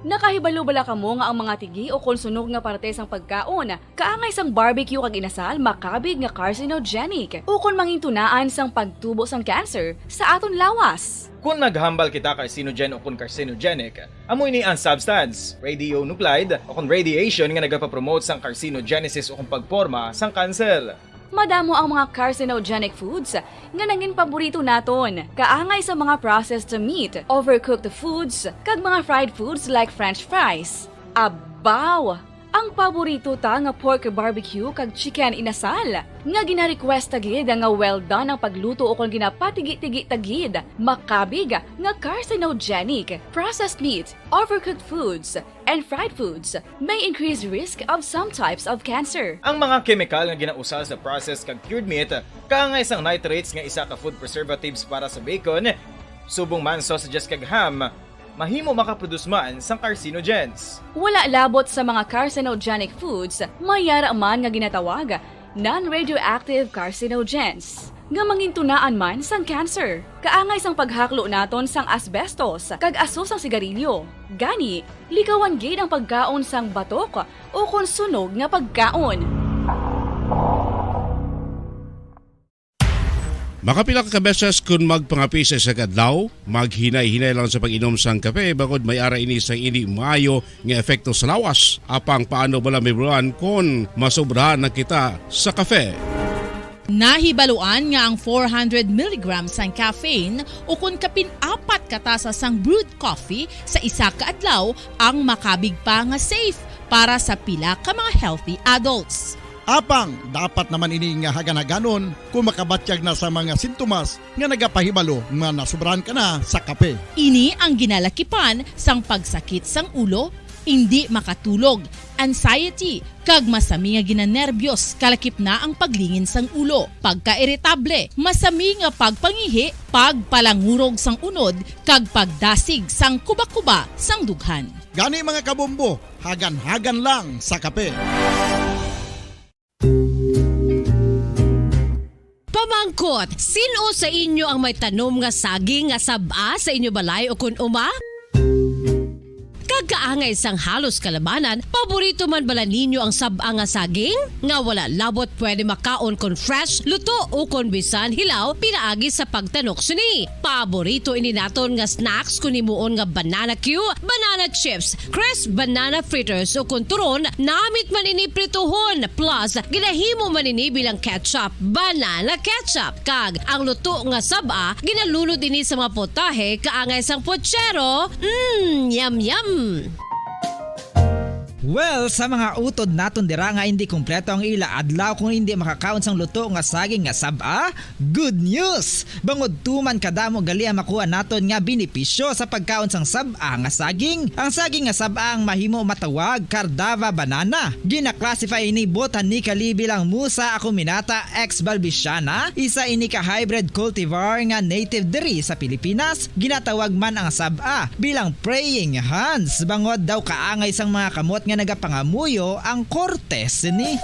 Nakahibalo bala kamo nga ang mga tigi o kon sunog nga parte sang pagkaon kaangay sang barbecue kag inasal makabig nga carcinogenic o kon mangintunaan sang pagtubo sang cancer sa aton lawas? Kon maghambal kita carcinogen o kon carcinogenic, amo ini ang substance, radionuclide o kon radiation nga nagapapromote sang carcinogenesis o kon pagporma sang kanser. Madamo ang mga carcinogenic foods nga nangin paborito naton, kaangay sa mga processed meat, overcooked foods, kag mga fried foods like French fries. Abaw! Ang paborito ta nga pork barbecue kag chicken inasal, nga gina-request ta gid nga well done ang pagluto o kon ginapatigi-tigi ta gid, makabig nga carcinogenic. Processed meat, overcooked foods, and fried foods may increase risk of some types of cancer. Ang mga kemikal nga ginausal sa processed kag cured meat, kaangay sang nitrates nga isa ka food preservatives para sa bacon, subong man sausages kag ham, mahimo makaproduce man sang carcinogens. Wala labot sa mga carcinogenic foods, may yara man nga ginatawag non-radioactive carcinogens, nga mangintunaan man sang cancer, kaangay sang paghaklo naton sang asbestos kag aso sang sigarilyo. Gani, likawan gid ang pagkaon sang batok o kon sunog nga pagkaon. Makapila ka beses kon magpangape sa isa ka adlaw, maghinay-hinay lang sa pag-inom sang kape, bangod may ara ini sang indi maayo nga epekto sa lawas. Apang paano bala mahibaluan kon masobrahan na kita sa kape? Nahibaluan nga ang four hundred milligrams sang caffeine o kon kapin apat ka tasa sang brewed coffee sa isa ka adlaw ang makabig pa nga safe para sa pila ka mga healthy adults. Apang dapat naman ini nga hagan-haganon kon makabatyag na sa mga sintomas nga nagapahibalo nga nasobrahan ka na sa kape. Ini ang ginalakipan sang pagsakit sang ulo, indi makatulog, anxiety, kag masami nga ginanerbyos, kalakip na ang paglingin sang ulo, pagkairitable, masami nga pagpangihi, pagpalangurog sang unod, kag pagdasig sang kubakuba sang dughan. Gani, mga kabombo, hagan-hagan lang sa kape. Pamangkot, sin-o sa inyo ang may tanom nga saging nga sab-a sa inyo balay o kon uma? Kag kaangay sang halos kalabanan, paborito man bala ninyo ang sab-a nga saging? Nga wala labot pwede makaon kon fresh, luto, o kon bisan hilaw pinaagi sa pagtanok sini. Paborito ini naton nga snacks kon himuon nga banana cue, banana chips, crisp banana fritters, o kon turon, namit man ini prituhon, plus ginahimo man ini bilang ketchup, banana ketchup. Kag ang luto nga sab-a, ginalunod ini sa mga potahe kaangay sang pochero. Mm, yum, yum! Well, sa mga utod naton dira nga indi kompleto ang ila adlaw kung indi makakaon sang luto nga saging nga sab-a, good news! Bangod tuman kadamo gali ang makuha naton nga benepisyo sa pagkaon sang sab-a nga saging. Ang saging nga sab-a ang mahimo matawag Cardava banana. Gina-classify ini botanically bilang Musa acuminata ex balbisiana, isa ini ka hybrid cultivar nga native diri sa Pilipinas. Ginatawag man ang sab-a bilang praying hands, bangod daw kaangay sang mga kamot nga nagapangamuyo ang korte sini.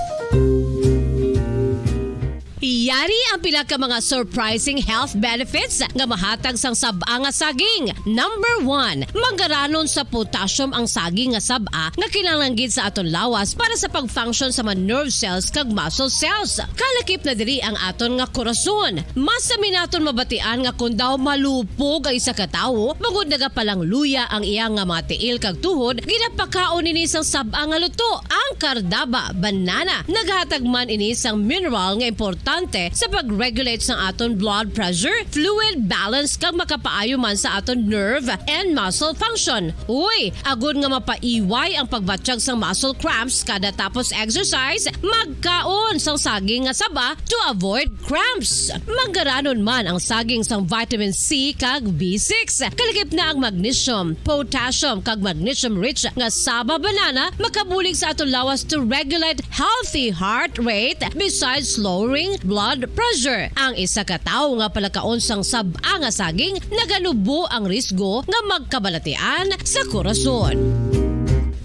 Yari ang pila ka mga surprising health benefits nga mahatag sang sab-a nga saging. Number one, mangaranon sa potassium ang saging nga sab-a nga kinahanglan gid sa aton lawas para sa pag-function sa mga nerve cells kag muscle cells. Kalakip na diri ang aton nga korason. Masami naton mabatian nga kon daw malupog ang isa ka tawo, bangod nagapalangluya ang iya nga mga tiil kag tuhod, ginapakaon ini sang sab-a nga luto, ang Cardava banana. Naghatag man ini sang mineral nga importante sa pag-regulate sang aton blood pressure, fluid balance, kag makapaayo man sa aton nerve and muscle function. Uy, agod nga mapaiway ang pagbatyag sang muscle cramps kada tapos exercise, magkaon sang saging nga saba to avoid cramps. Mangaranon man ang saging sang vitamin C kag B six. Kalakip na ang magnesium, potassium, kag magnesium-rich nga saba banana makabulig sa aton lawas to regulate healthy heart rate besides lowering blood pressure. Ang isa ka tawo nga palakaon sang sab-a nga saging naganubo ang risgo nga magkabalatian sa korason.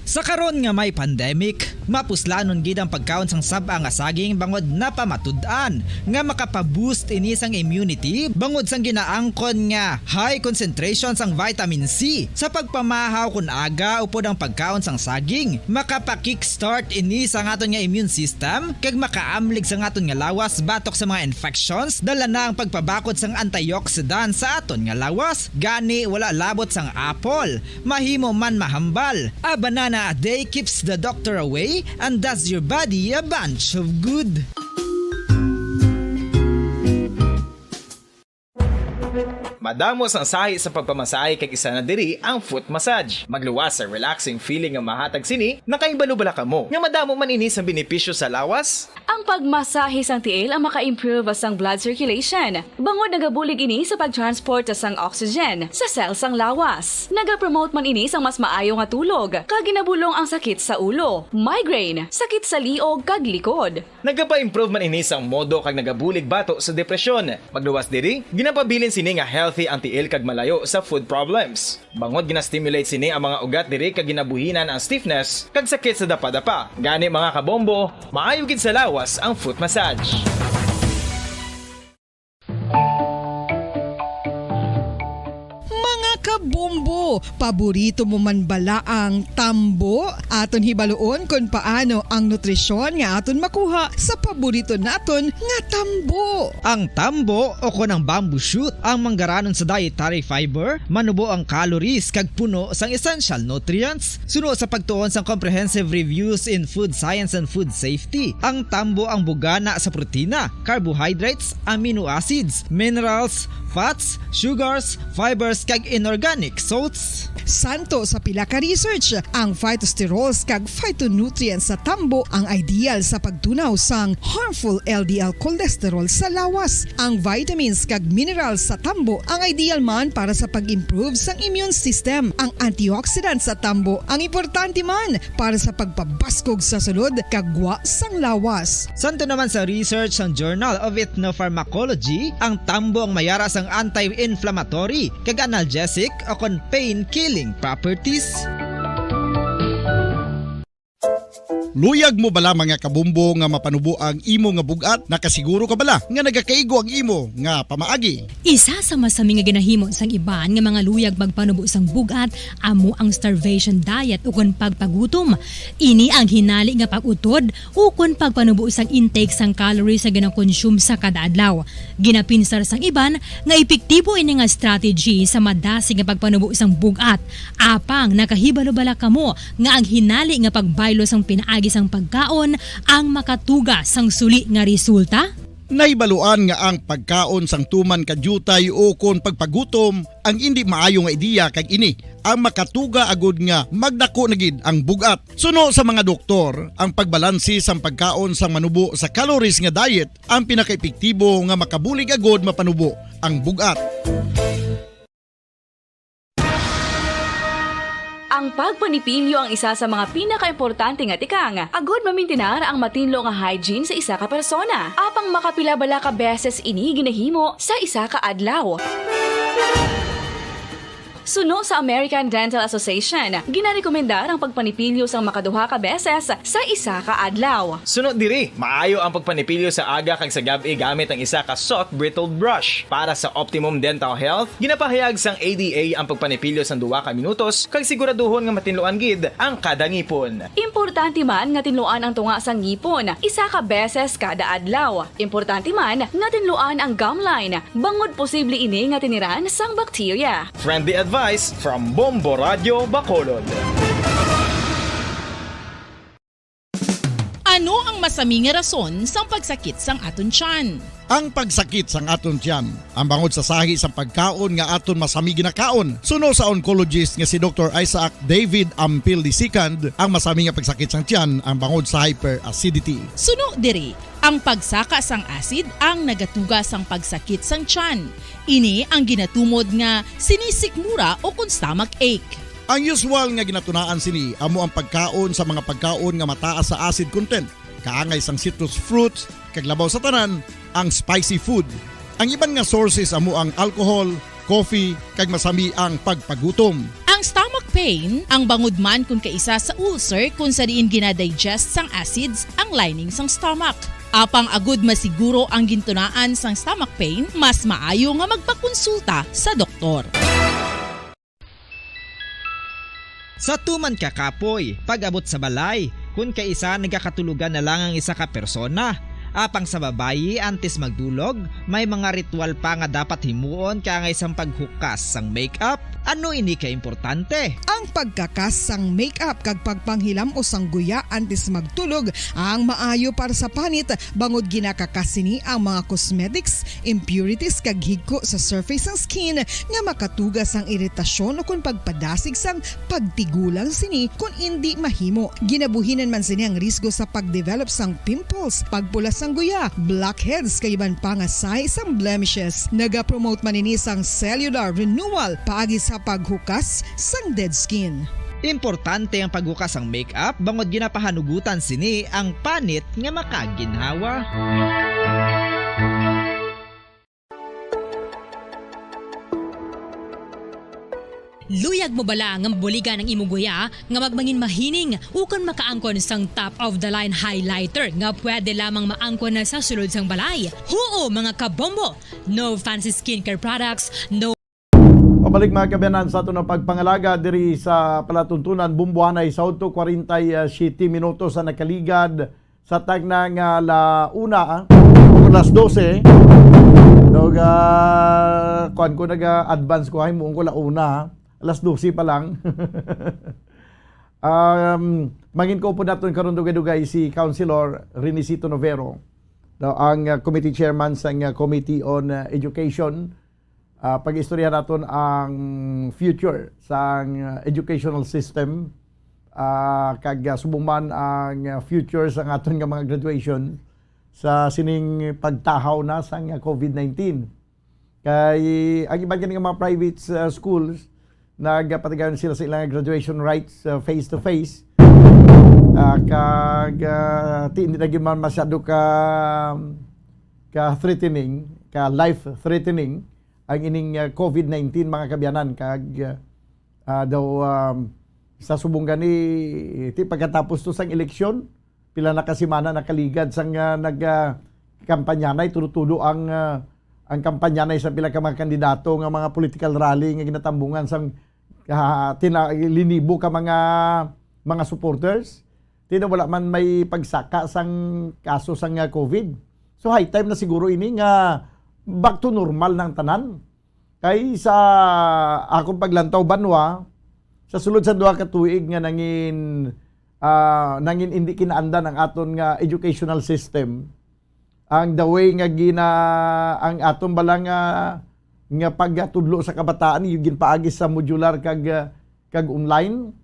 Sa karon nga may pandemic, Mapuslanon gid ang pagkaon sang sab-a nga saging bangod napamatud-an nga makapa-boost ini sang immunity bangod sang ginaangkon nga high concentration sang vitamin C. Sa pagpamahaw kon aga upod ang pagkaon sang saging, makapa-kickstart ini sa aton nga immune system kag makaamlig sa aton nga lawas batok sa mga infections. Dala na ang pagpabakod sang antioxidant sa aton nga lawas, gani wala labot sang apple. Mahimo man mahambal. A banana a day keeps the doctor away and does your body a bunch of good. Madamo sang sahi sa pagpamasahe kag isa na diri ang foot massage. Magluwas sa relaxing feeling nga mahatag sini, nakahibalo bala kamo nga madamo man ini sang benepisyo sa lawas? Ang pagmasahe sang tiil ang maka-improve sang blood circulation, bangod nagabulig ini sa pag-transport sang oxygen sa cell sang lawas. Nagapromote man ini sang mas maayo nga tulog, kag ginabulong ang sakit sa ulo, migraine, sakit sa liog, kag likod. Nagapa-improve man ini sang modo kag nagabulig bato sa depresyon. Magluwas diri, ginapabilin sini nga healthy ang tiil kag malayo sa foot problems. Bangod gina-stimulate sini ang mga ugat diri kag ginabuhinan ang stiffness kag sakit sa dapadapa. Gani, mga kabombo, maayo gid sa lawas ang foot massage. Mga kabombo, paborito mo man bala ang tambo? Aton hibaluon kon paano ang nutrisyon nga aton makuha sa paborito naton nga tambo. Ang tambo o kon ang bamboo shoot ang manggaranon sa dietary fiber, manubo ang calories kag puno sang essential nutrients. Suno sa pagtuon sang Comprehensive Reviews in Food Science and Food Safety, ang tambo ang bugana sa protina, carbohydrates, amino acids, minerals, fats, sugars, fibers, kag inorganic salts. Santo sa pila ka research, ang phytosterols kag phytonutrients sa tambo ang ideal sa pagtunaw sang harmful L D L cholesterol sa lawas. Ang vitamins kag minerals sa tambo ang ideal man para sa pag-improve sang immune system. Ang antioxidants sa tambo ang importante man para sa pagpabaskog sa sulod kag gwa sang lawas. Santo naman sa research sang Journal of Ethnopharmacology, ang tambo ang mayara sang anti-inflammatory kag analgesic o kon pain-killing properties. Luyag mo bala, mga kabombo, nga mapanubo ang imo nga bug-at? Nakasiguro ka bala nga nagakaigo ang imo nga pamaagi? Isa sa masami nga ginahimo sang iban nga mga luyag magpanubo sang bug-at amo ang starvation diet ukon pagpagutom. Ini ang hinali nga pag-utod ukon pagpanubo sang intake sang calories nga ginakonsume sa kada adlaw. Ginapinsar sang iban nga epektibo ini nga strategy sa madasig nga pagpanubo sang bug-at. Apang nakahibalo bala kamo nga ang hinali nga pagbaylo sang pinaagi sang pagkaon ang makatuga sang suli nga resulta? Nahibaluan nga ang pagkaon sang tuman ka diutay o kon pagpagutom ang indi maayo nga ideya, kag ini ang makatuga agud nga magdako na gid ang bug-at. Suno sa mga doktor, ang pagbalanse sang pagkaon sang manubo sa calories nga diet ang pinakaepektibo nga makabulig agud mapanubo ang bug-at. Ang pagpanipilyo ang isa sa mga pinakaimportante nga tikang agud mamintinar ang matinlo nga hygiene sa isa ka persona. Apang makapila bala ka beses ini ginahimo sa isa ka adlaw? Suno sa American Dental Association, ginarekomendar ang pagpanipilyo sang makaduha ka beses sa isa ka adlaw. Suno diri, maayo ang pagpanipilyo sa aga kag sa gab-i gamit ang isa ka soft bristled brush. Para sa optimum dental health, ginapahayag sang A D A ang pagpanipilyo sang duha ka minutos kag siguraduhon nga matinluan gid ang kada ngipon. Importante man nga tinluan ang tunga sang ngipon isa ka beses kada adlaw. Importante man nga tinluan ang gum line, bangod posible ini nga tiniran sang bakterya. Friendly advice from Bombo Radyo Bacolod. Ano ang masami nga rason sang pagsakit sang aton tiyan? Ang pagsakit sang aton tiyan ang bangod sa sahi sang pagkaon nga aton masami ginakaon. Suno sa oncologist nga si Doktor Isaac David Ampil the second, ang masami nga pagsakit sang tiyan ang bangod sa hyperacidity. Suno diri, ang pagsaka sang acid ang nagatuga sang pagsakit sang tiyan. Ini ang ginatumod nga sinisikmura o kon stomach ache. Ang usual nga ginatunaan sini amo ang pagkaon sa mga pagkaon nga mataas sa acid content, kaangay sang citrus fruits, kag labaw sa tanan, ang spicy food. Ang iban nga sources amo ang alcohol, coffee, kag masami ang pagpagutom. Ang stomach pain ang bangod man kon kaisa sa ulcer, kon sa diin ginadigest sang acids ang lining sang stomach. Apang agud masiguro ang gintunaan sang stomach pain, mas maayo nga magpakonsulta sa doktor. Sa tuman ka kapoy, pag-abot sa balay, kun kaisa nagakatulogan na lang ang isa ka persona. Apang sa babayi, antes magdulog, may mga ritual pa nga dapat himuon kaangay sang paghukas sang makeup. Ano ini ka importante? Ang pagkakas sang makeup kag pagpanghilam-os sang guya antes magtulog ang maayo para sa panit, bangod ginakakas sini ang mga cosmetics, impurities kag higko sa surface sang skin nga makatuga sang iritasyon ukon pagpadasig sang pagtigulang sini kon indi mahimo. Ginabuhinan man sini ang risgo sa pagdevelop sang pimples, pagpula sang guya, blackheads kag iban pa nga sign sang blemishes. Nagapromote man ini sang cellular renewal paagi sa paghukas sang dead skin. Importante ang paghukas sang makeup bangod ginapahanugutan sini ang panit nga makaginhawa. Luyag mo bala nga mabuligan ang imo guya nga magmangin mahining ukon makaangkon sang top of the line highlighter nga pwede lamang maangkon na sa sulod sang balay? Huo, mga kabombo! No fancy skincare products, no Pabalik, mga kaabyanan, sa aton nga pagpangalaga diri sa palatuntunan, Bumbuanay, sa udto kwarenta y siyete minutos sa nakaligad sa tagna nga la una, ah, o las dose. Dog, ah, kuan ko, naga-advance ko, ay, muong ko la una, ah. Alas dose pa lang. Um, mangin ko po naton karon dugay-dugay si Councilor Renicito Novero, no, ang, ah, committee chairman sang, ah, Committee on, ah, Education. Ah, pag-istorya naton ang future sang, ah, educational system, ah, kag, ah, subong man ang, ah, future sang aton nga mga graduation sa sining pagtahaw na sang, ah, COVID nineteen. Kay ang iban gani nga mga private, ah, schools, nagapatigayon sila sa ilang graduation rites, ah, face to face. Ah, kag, ah, ti, hindi na gyud man masyado ka, ka threatening, ka life threatening ang ining, ah, COVID nineteen, mga kaabyanan. Kag, ah, daw, um, sa subong gani, ti pagkatapos to sang eleksyon, pila na ka semana nakaligad sang, ah, nag, ah, kampanyanay, tudo-tudo ang, ah, ang kampanyanay sa pila ka mga kandidato nga mga political rally nga ginatambungan sang, ah, tina-, linibo ka mga, mga supporters. Ti daw wala man may pagsaka sang kaso sang, ah, COVID. So, high time na siguro ini nga back to normal nang tanan. Kay sa akong paglantaw banwa, sa sulod sa duha ka tuig nga nangin, ah, nangin indi kinaandan ang aton nga educational system, ang the way nga gina-, ang aton bala nga, nga pagtudlo sa kabataan, yung ginpaagi sa modular kag, ah, kag online.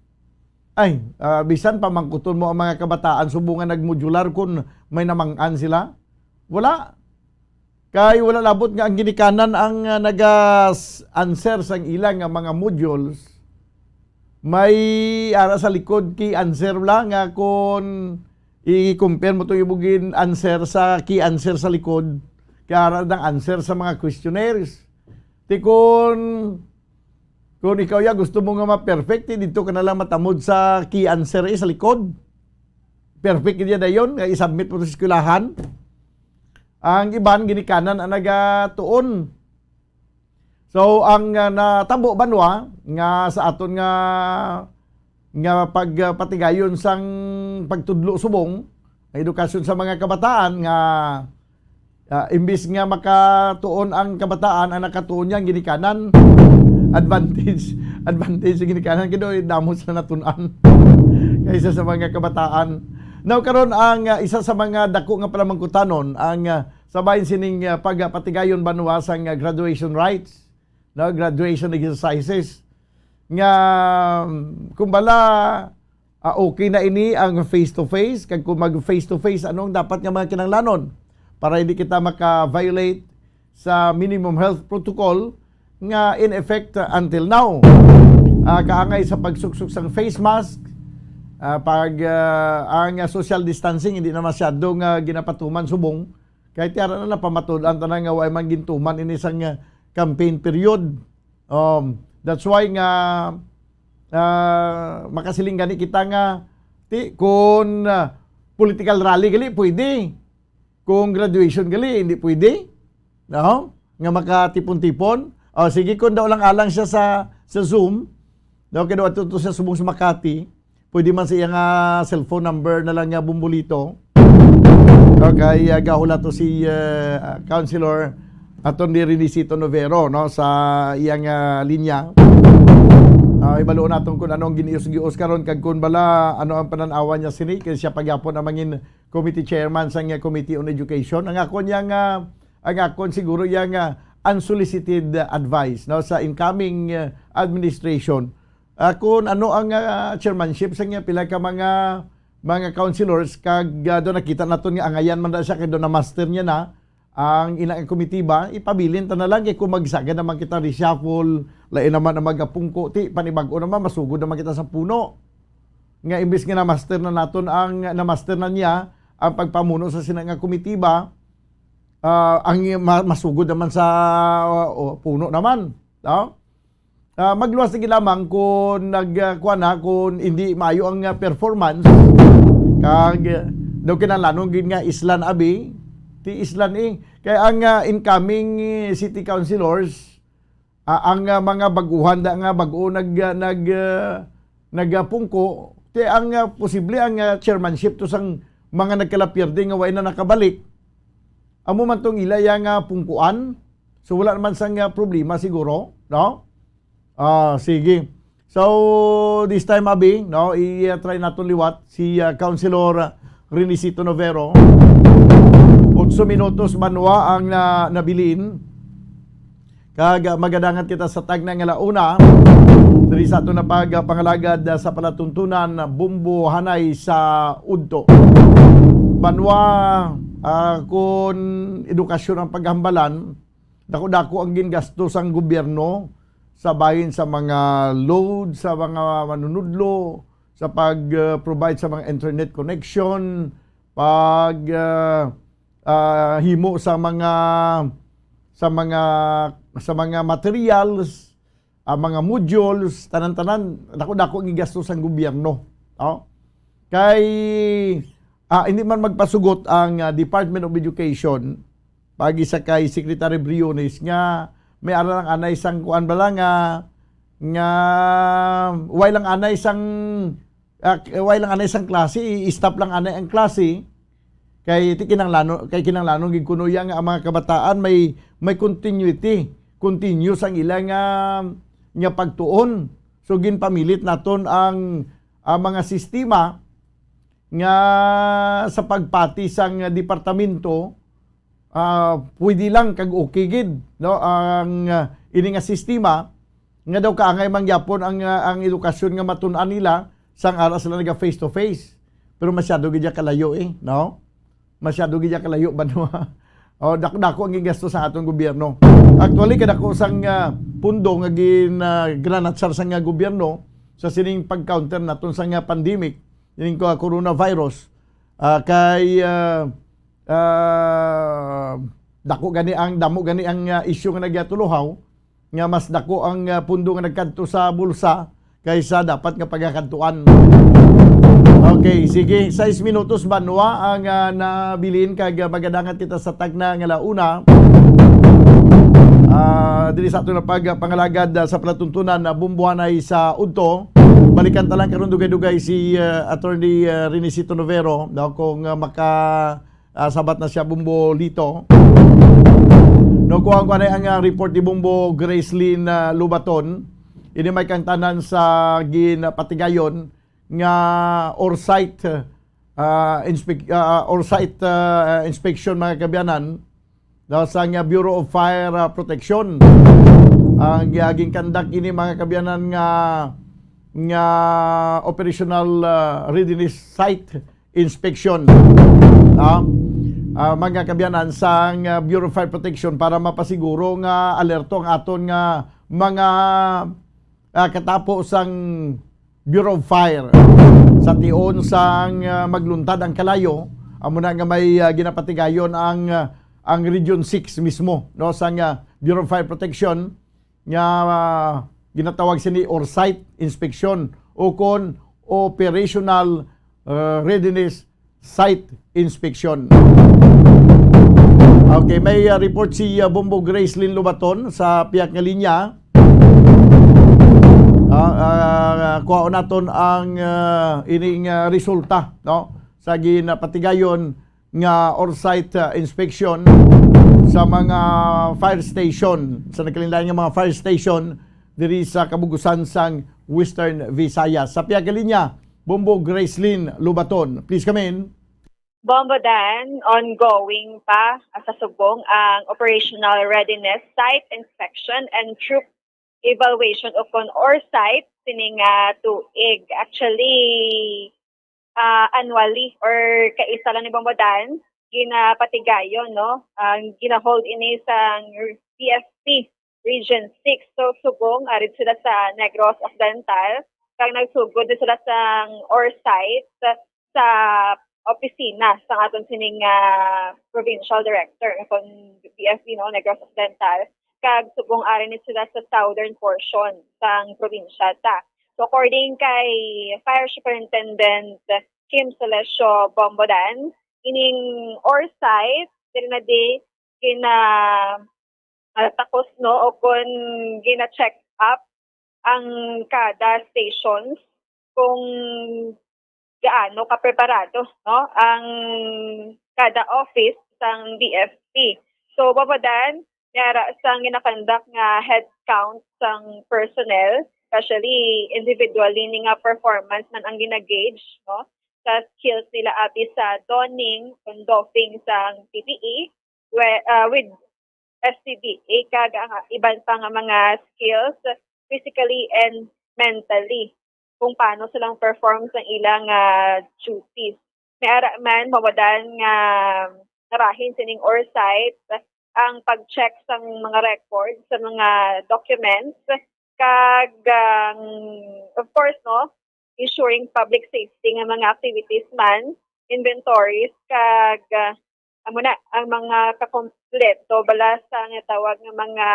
Ay, ah, bisan pa mangkuton mo ang mga kabataan, subong nga nag-modular, kung may namang-an sila. Wala. Kay wala labot nga ang ginikanan ang, ah, naga-answer sang ila nga mga modules. May ara sa likod key answer la nga kung i-compare mo itong ibugin answer sa key answer sa likod, kay ara ang answer sa mga questionnaires. Ti kung, kung ikaw ya gusto mo nga ma-perfect, ti dito ka na lang matamod sa key answer, eh, sa likod. Perfect niya dayon nga i-submit mo to sa eskwelahan. Ang iban ginikanan ang nagatuon. So, ang, ah, natabo banwa nga sa aton nga, nga pagpatigayon sang pagtudlo subong, ang edukasyon sa mga kabataan nga, ah, imbis nga makatuon ang kabataan, ang nakatuon niya ang ginikanan, advantage, advantage ang ginikanan, kay damo sila natun-an kaysa sa mga kabataan. Now, karon ang, ah, isa sa mga dako nga panamangkutanon, ang, ah, sa bahin sining, ah, pagpatigayon banwa sang, ah, graduation rites, no, graduation exercises, nga, um, kumbala, ah, okay na ini ang face to face, kag kung mag face to face, ano ang dapat nga mga kinahanglanon para hindi kita maka-violate sa minimum health protocol nga in effect, uh, until now. Ah, kaangay sa pagsuksok sang face mask, ah, pag, ah, ang social distancing hindi na masyado nga ginapatuman subong, kay ti ara na napamatud-an tanan nga way man gintuman ini sang, ah, campaign period. Um, that's why nga, Ah, makasiling gani kita nga, ti, kung, ah, political rally gali, pwede. Kung graduation gali, hindi pwede. No? Nga makatipon-tipon. O, sige, kung daw lang alang siya sa, sa Zoom, no, kaya daw ato to sa subong sa Makati, pwede man sa iya nga cellphone number na lang nga bumbolito. Okay, ah, gahula to si, ah, Councilor Attorney Renisito Novero, no, sa iyang, ah, linya. Ah, ibaluon naton kung ano ang ginius-gius karon kag kung bala ano ang pananawan niya sini, kay siya pagyapon ang mangin committee chairman sa nga Committee on Education. Ang akon yang, ah, ang akon siguro yang, ah, unsolicited, ah, advice, no, sa incoming, ah, administration. Ah, kung ano ang, ah, chairmanship sa nga pila ka mga, mga councilors kag, ah, do nakita naton nga angayan man na siya kay do na master niya na ang ina nga komitiba, ipabilin ta na lang kay kung magsagad naman kita reshuffle, lain naman ang magapungko, ti panibag-o naman masugod naman kita sa puno. Nga imbis nga na-master na naton ang, na-master na niya ang pagpamuno sa sina nga komitiba, ah, ang ma-, masugod naman sa, ah, o, puno naman, no? Ah, magluwas lagi lamang kung nag, ah, kuwan na, kung hindi maayo ang, ah, performance, kag, ah, daw kinahanglanon gid nga islan abi, ti islan, eh. Kay ang, ah, incoming, eh, city councilors, ah, ang, ah, mga baguhan da nga bag-o nag, ah, nag, ah, nagapungko, ti ang, ah, posible ang, ah, chairmanship to sang mga nagkalapierde nga way na nakabalik. Amo man tong ila ya nga pungkuan. So, wala naman sang, ah, problema siguro, no? Ah, sige. So, this time, abi, no, i-try naton liwat si, ah, Councilor Renisito Novero. Otso minutos banwa ang na-, nabilin. Kag, ah, magadangat kita sa tagna nga launa. Diri sa aton na pag, ah, pangalagad, ah, sa palatuntunan, ah, Bumbo Hanay sa Udto. Banwa, ah, kun edukasyon ang paghambalan, dako-dako ang gingasto sang gobyerno sa bahin sa mga load, sa mga manunudlo, sa pag, uh, provide sa mga internet connection, pag, uh, uh, himo sa mga, sa mga, sa mga materials, ah, mga modules, tanan-tanan, dako-dako ang gigasto sang gobyerno, no? Kay, ah, hindi man magpasugot ang, ah, Department of Education, pagi sa kay Secretary Briones, nga may ara lang anay sang kuan bala nga, nga way lang anay sang, ah, way lang anay sang klase, i-stop lang anay ang klase. Kay ti kinahanglanon, kay kinahanglanon gid kuno iya nga ang mga kabataan may, may continuity, continuous ang ila nga, nga pagtuon. So, ginpamilit naton ang, ang mga sistema nga sa pagpati sang departamento, ah, pwede lang kag okay gid, no, ang, ah, ini nga sistema nga daw kaangay man gyapon ang, ah, ang edukasyon nga matun-an nila sang ara sila naga face to face. Pero masyado gid ya kalayo, eh, no? Masyado gid ya kalayo, banwa. Oh, dako-dako ang gigasto sa aton gobyerno. Actually, kadako sang, ah, pundo nga gin, ah, granatsyar sang, ah, gobyerno sa sining pag-counter naton sa nga pandemic, ining ko-, coronavirus. Ah, kay, ah, ah, dako gani ang, damo gani ang, ah, isyu nga nagyatuluhaw, nga mas dako ang, ah, pundo nga nagkadto sa bulsa kaysa dapat nga pagakadtuan. Okay, sige. Sais minutos banwa ang, ah, nabilin kag, ah, magadangat kita sa tagna nga launa. Ah, diri sa aton na pagpangalagad, ah, sa palatuntunan na bumbuhanay sa udto. Balikan ta lang karon dugay-dugay si, ah, Attorney, ah, Renisito Novero, no, kung, ah, maka, ah, sabat na siya bumbolito. No, kuha ko na ang, ah, report ni Bumbo Gracelyn, ah, Lubaton. Ini may kangtanan sa ginpatigayon nga orsite, ah, inspec-, ah, orsite, ah, inspection, mga kabiyanan, daw sa nga Bureau of Fire, ah, Protection. Ang, ah, ginkandak ini, mga kabiyanan, nga, nga operational, ah, readiness site inspection. Ah, ah, mga kabiyanan, sang, ah, Bureau of Fire Protection para mapasiguro nga alerto ang aton nga mga, ah, katapo sang Bureau of Fire. Sa tion sang, ah, magluntad ang kalayo, amo na nga may, ah, ginapatigayon ang, ah, ang Region six mismo, no, sang, ah, Bureau of Fire Protection nga, ah, ginatawag sini or site inspection o kon operational, uh, readiness site inspection. Okay, may, uh, report si, uh, Bombo Gracelyn Lubaton sa pihak nga linya. Ah, ah, kuhaon naton ang, ah, ining, ah, resulta, no, sa ginapatigayon nga or site, ah, inspection sa mga fire station, sa nagkalain-lain nga mga fire station diri sa kabugusan sang Western Visayas. Sa pihak nga linya, Bombo Gracelyn Lubaton. Please come in. Bombo Dan, ongoing pa sa Sugong ang operational readiness site inspection and troop evaluation o kon or site sining, ah, tuig. Actually, ah, annually or kaisa lang ni Bombo Dan, ginapatigayon, no? Ang ginahold ini sang D F P Region six. So, subong, ari sila sa Negros Occidental, kag nagsugod din sila sang or site sa opisina sang aton sining, ah, provincial director kon D F D, no, Negros Occidental, kag subong ari ni sila sa southern portion sang probinsya ta. So, according kay Fire Superintendent Kim Celesio Bombodan, ining or site diri na di gina, ah, takos, no, o kon gina-check up ang kada stations kung gaano kapreparado, no, ang kada office sang D F P. So, Bombodan, may ara sang ginakandak nga head count sang personnel, especially individually ni nga performance man ang gina-gauge, no, sa skills nila abi sa donning and doffing sang P P E, we-, ah, with S C B A kag ang iban pa nga mga skills, physically and mentally, kung paano silang perform sa ilang, ah, duties. May ara man, Bombodan, nga narahin sining or site ang pag-check sang mga records, sa mga documents, kag, um, of course, no, ensuring public safety nga mga activities man, inventories, kag, ah, amo na, ang mga kakompleto bala sa nga tawag nga mga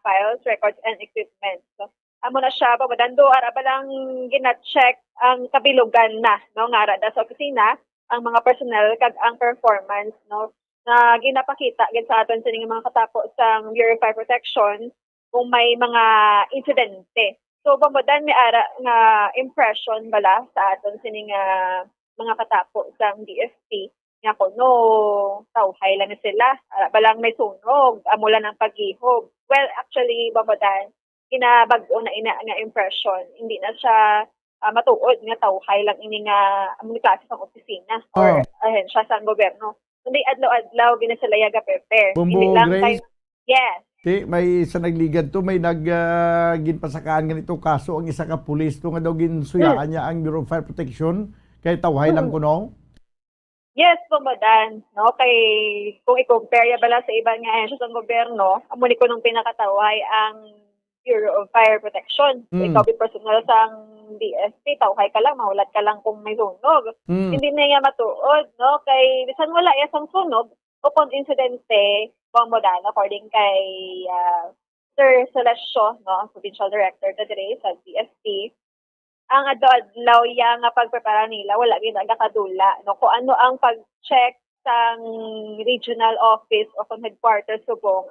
files, records, and equipment. So, amo na siya, Bombodan, do ara ba lang gina-check ang kabilugan na, no, nga ara da sa opisina, ang mga personnel kag ang performance, no, nga ginapakita gid sa aton sining mga katapo sang Bureau of Fire Protection kung may mga insidente. So, Bombodan, may ara nga impression bala sa aton sining, ah, mga katapo sang D F P nga kuno tawhay lang ni sila, ara ba lang may sunog, amo lang ang paghihog. Well, actually, Bombodan, ginabag-o na ina nga impression. Hindi na siya, ah, matuod nga tawhay lang ini nga amo ni klase sang opisina or Oh. ahensya sang gobyerno. Kundi adlaw-adlaw gina sila ya ga-prepare. Bombo Hindi lang Grace? kay Yes. Ti, may sa nagligad to, may nag, ah, ginpasakaan ganito kaso ang isa ka pulis to nga daw ginsuyaan Hmm. niya ang Bureau of Fire Protection kay tawhay lang Hmm. kuno. Yes, Bombodan, no? Kay kung i-compare ya bala sa iban nga ahensya sa gobyerno, amo ni kunong pinakatawhay ang Bureau of Fire Protection. Mm. Ikaw, bi personal sang D F P, tawhay ka lang, mahulat ka lang kung may sunog. Mm. Hindi na nga matuod, no? Kay bisan wala ya sang sunog, o kung insidente, Bombodan, according kay, ah, Sir Celesio, no, provincial director ta diri sa D F P, ang adlaw-adlaw ya nga pagprepara nila, wala gyud nagakadula, no? Kung ano ang pag-check sang regional office o kung headquarters subong,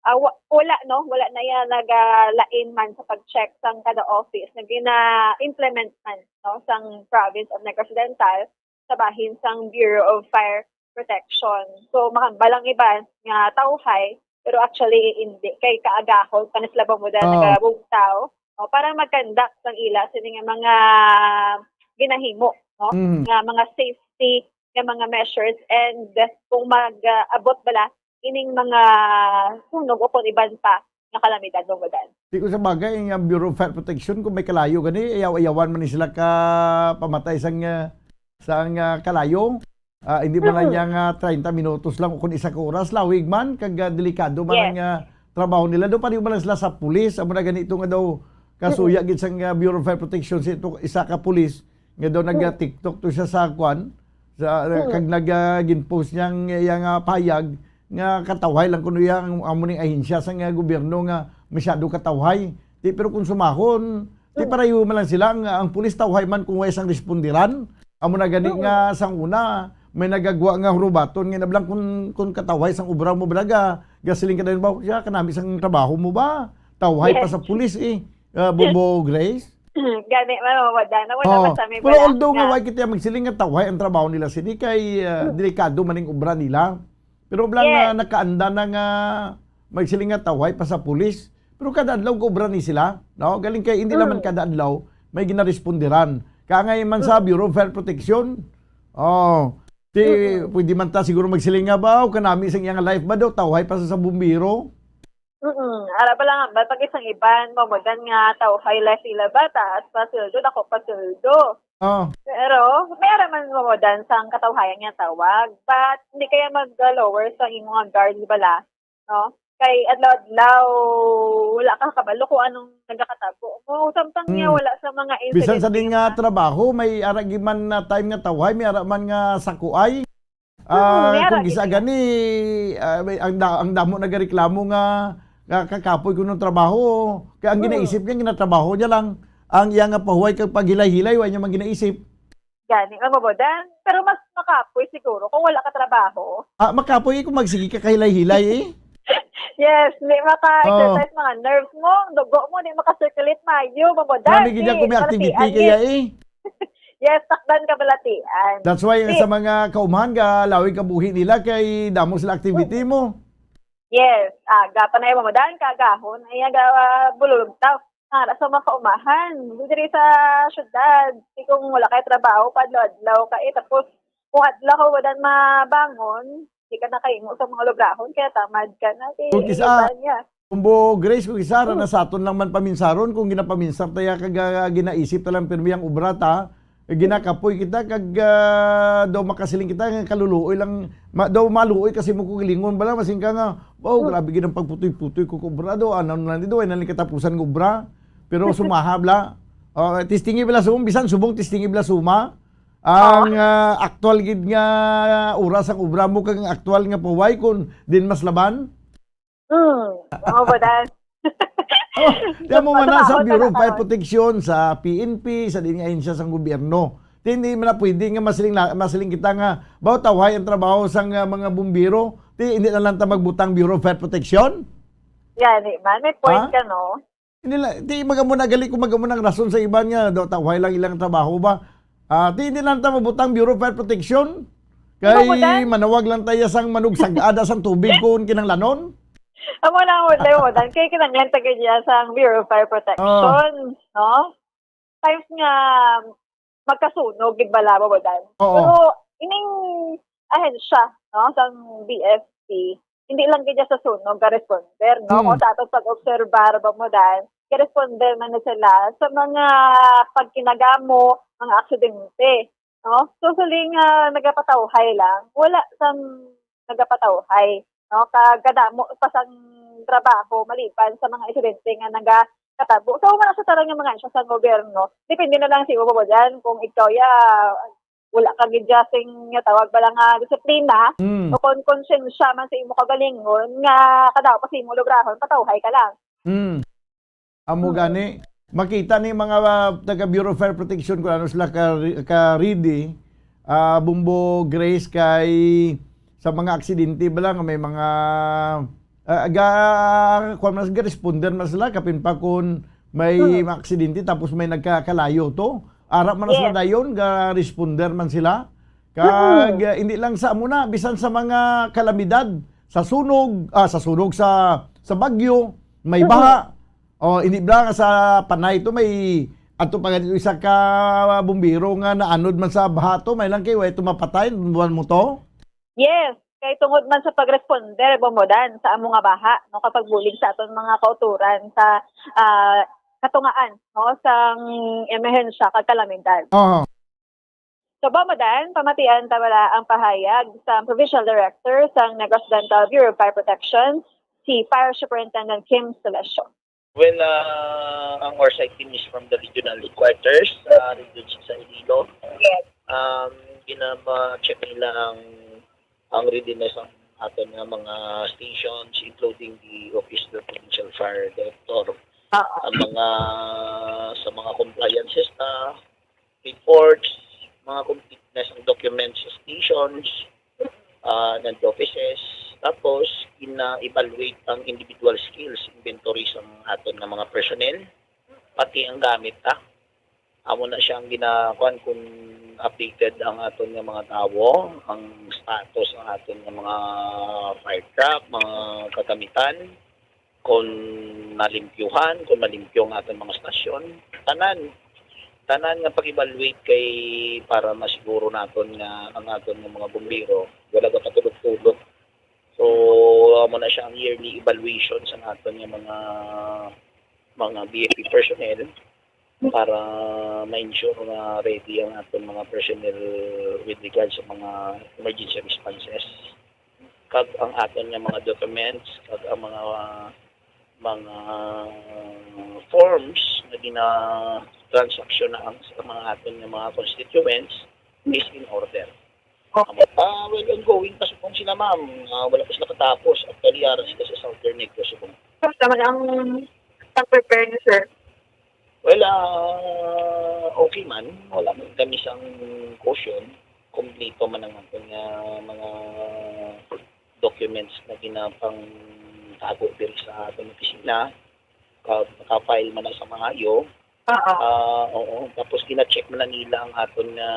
ah, wa-, wala, no? Wala na ya nagalain man sa pag-check sang kada office nga gina-implement man, no, sang province of Negros Occidental sa bahin sang Bureau of Fire Protection. So, makambal ang iban nga tawhay, pero actually hindi. Kay kaagahon pa na sila, Bombodan, Oh. nagabugtaw, no, para mag-conduct sang ila sini nga mga ginahimo, no? Mm. Nga mga safety nga mga measures, and kung mag, ah, abot bala ining mga sunog o kung iban pa nga kalamidad, Bombodan. Di ko sa bagay, ang Bureau of Fire Protection, kung may kalayo gani, ayaw-ayawan man ni sila ka pamatay sang, ah, sang, ah, kalayo. Ah, hindi man lang Hmm. niya nga treinta minutos lang o kung isa ka oras, lawig man, kag, ah, delikado man Yes. ang, ah, trabaho nila. Do, pareho man lang sila sa pulis. Amo na ganito nga daw, kasuya Mm. gid sang, ah, Bureau of Fire Protection sa ito, isa ka pulis nga daw Mm. nag-, ah, TikTok to siya sa kwan, sa, Mm. kag nag, ah, ginpost niya ang iyang, ah, payag nga katawhay lang kuno iya ang amo ning ahensya sa nga gobyerno nga masyado katawhay. Di, pero kung sumahon, di, hmm, parayo man lang sila. Ang, ang pulis tawhay man kung way sang respondiran. Amo na gani, hmm, nga sang una, may nagagwa nga hurubaton nga nablang kung, kung katawhay sang obra mo bala ga, gasiling ka dayon ba, "Siya, kanami sang trabaho mo ba?" Tawhay pa, yes, sa pulis, eh. Ah, Bombo Grace? Gani, ma'am, wala na, wala, oh, pa sa amin, pero wala although nga na, why kita magsiling nga tawhay ang trabaho nila sini kay, ah, hmm, delikado man ning obra nila. Pero bala nga, yes, nakaanda na nga magsiling nga tawhay pa sa pulis. Pero kada adlaw gaobra ni sila, no? Galing kay hindi naman, mm, kada adlaw may ginarespondiran. Kaya nga man sa, mm, Bureau of Fire Protection, oh, di, mm-mm, pwede man ta siguro magsiling nga ba, o kanami sang iyang life ba daw, tawhay pa sa, sa bumbiro? Mm-mm. Ara pa lang, ba, pag isang iban, mamudan nga tawhay life nila ba, taas pa sweldo, dako pa sweldo. Oh. Pero, may ara man mo dan sang katawhayan nga tawag. But, hindi kaya mag-lower sa imo nga guard bala, no? Kay adlaw-adlaw, wala ka kabalo kung anong nagakatabo mo. Samtang niya, hmm, wala sa mga bisan sa insidente din nga nga trabaho, may ara gid man na time nga tawhay, may ara man nga sakuay. Hmm, ah, may ara kung gid isa gani, ah, may, ang da-, ang damo nagareklamo nga, nga kakapoy kuno trabaho. Kay ang, hmm, ginaisip niya, ginatrabaho niya lang. Ang iya nga pahuway kag paghilay-hilay, wa niya man ginaisip. Gani, mamubudan. Pero mas makapoy siguro kung wala ka trabaho. Ah, makapoy kung magsige ka kahilay-hilay, eh. Yes, di maka-exercise, oh, mga nerves mo, dugo mo, di maka-circulate mayo, mamudan. Marami gid ako may activity kaya, eh. Yes, takdan ka balatian. That's why, di, sa mga kaumahan, ga lawig ka buhi nila kay damo sila activity mo. Yes, aga pa na yung mamudan, kagahon, ay aga, ah, bululugtaw. Para sa mga kaumahan, diri sa syudad, di kung wala kay trabaho, padlaw-adlaw ka, eh, tapos kung adlaw ka wadan mabangon, di ka nakahimo sa mga lubrahon, kaya tamad ka na, di, okay, sa iba niya. Kumbo, Grace, kung isa ra, hmm, na sa aton lang man paminsaron, kung ginapaminsar ta ya kag, ah, ginaisip ta lang pirmi ang obra ta, eh, ginakapoy kita kag, ah, daw makasiling kita nga kaluluoy lang, ma-, daw maluoy kasi mo kugilingon bala, masing ka nga, "Wow, hmm, grabe gid ang pagputoy-putoy ko kobra daw, ano na lang dito, ay naling katapusan ng obra." Pero sumaha bala. Oh, testingi bala sumong, bisan subong testingi bala suma. Ang, oh, ah, aktual gid nga oras ang obra mo kag ang aktual nga paway kun din mas laban. Hmm, mamubudan. Oh, di mo man na sa Bureau of Fire Protection, sa P N P, sa din nga ahensya sang gobyerno. Di, hindi man na pwede nga masiling na, masiling kita nga, baw tawhay ang trabaho sang, ah, mga bumbiro. Di, hindi na lang ta magbutang Bureau of Fire Protection? Gani man, may point ka, no? Hindi lang, di, magamo na gali kung magamo na ang rason sa iban nga, daw tawhay lang ilang trabaho ba? Ah, di, hindi lang ta mabutang Bureau of Fire Protection. Kay manawag lang tayo sang manugsag-ada sang tubig kung kinanglanon. Amo na ang modelo mo, Dan. Kay kinanglan ta gid niya sang Bureau of Fire Protection, no? Times nga magkasunog gid bala mo, Dan. Oo. Pero ining ahensya, no, sang B F P, hindi lang gid sa sunog ga-responder, no? Hmm. Kung sa aton pag-obserbar ba mo, Dan, ga-responder man na sila sa mga pagkinagamo, mga aksidente, no? So, sa linga nagapatawhay lang, wala sang nagapatawhay, no? Kag kadamo pa sang trabaho maliban sa mga insidente nga nagakatabo. So, wala sa tanan nga mga ahensya sa gobyerno. Depende na lang sa imo, Bobo, dyan. Kung ikaw, ya, wala ka gid dyan sing nga tawag bala nga disiplina, mm, o kung konsensya man sa imo kagalingon, nga kadamo pa sa imo lubrahon, patawhay ka lang. Mm. Amo gani, makita ni mga, ah, taga Bureau of Fire Protection kung ano sila ka, ka ready, ah, Bumbo Grace, kay sa mga aksidente ba lang, may mga, ah, ga, kuwan man, ga-responder man sila, kapin pa kung may, hmm, mga aksidente, tapos may nagkakalayo to. Ara man sila, yes, dayon, ga-responder man sila. Kag, hmm, ah, hindi lang sa amo na, bisan sa mga kalamidad, sa sunog, ah, sa sunog, sa, sa bagyo, may, hmm, baha, o, hindi ba nga sa Panay to, may ato pa ganito isa ka bumbero nga naanod man sa baha to, may lang kay way to mapatay, buwan mo to? Yes, kay tungod man sa pag-responder, Bomodan, sa amo nga baha, no, kapag bulig sa aton mga kauturan sa, ah, katungaan, no, sang emerhensya kag kalamidad. Oo. So, Bomodan, pamatian ta bala ang pahayag sa Provincial Director sang Negros Occidental Bureau of Fire Protection, si Fire Superintendent Kim Celesio. Well, ah, ang oversight team is from the regional headquarters, ah, Region six sa Iloilo. Yes. Um, ginama-check nila ang, ang readiness ang aton nga mga stations, including the Office of the Provincial Fire Director. Ah, ang mga, sa mga compliances na reports, mga completeness ng documents sa stations, ah, and offices. Tapos, gina-evaluate ang individual skills, inventory sa aton nga mga personnel, pati ang gamit, ah. Amo na siya ang ginakuan kung updated ang aton nga mga tawo, ang status ang aton nga mga fire truck, mga kagamitan, kung nalimpyuhan, kung malimpyo ang aton mga stasyon. Tanan, tanan nga pag-evaluate kay para masiguro naton nga ang aton nga mga bumbero wala ka patulog-tulog. So, amo na siya ang yearly evaluation sa aton nga mga, mga B F P personnel para ma-ensure nga ready ang aton mga personnel with regards sa mga emergency responses, kag ang aton nga mga documents, kag ang mga, mga forms nga gina-transaction na ang, sa mga aton nga mga constituents is in order. Okay. Ah, well, ongoing pa subong sila, ma'am. Ah, wala pa sila katapos. Actually, ara sila sa Southern Negros subong. Tapos naman ang pag-prepare niyo, sir? Well, ah, okay man. Wala man kami sang caution. Kompleto man ang aton nga mga documents na ginapangtago diri sa aton opisina. Ka-, naka-file man na sa maayo. Oo. Ah, oo. Tapos gina-check man na nila ang aton nga,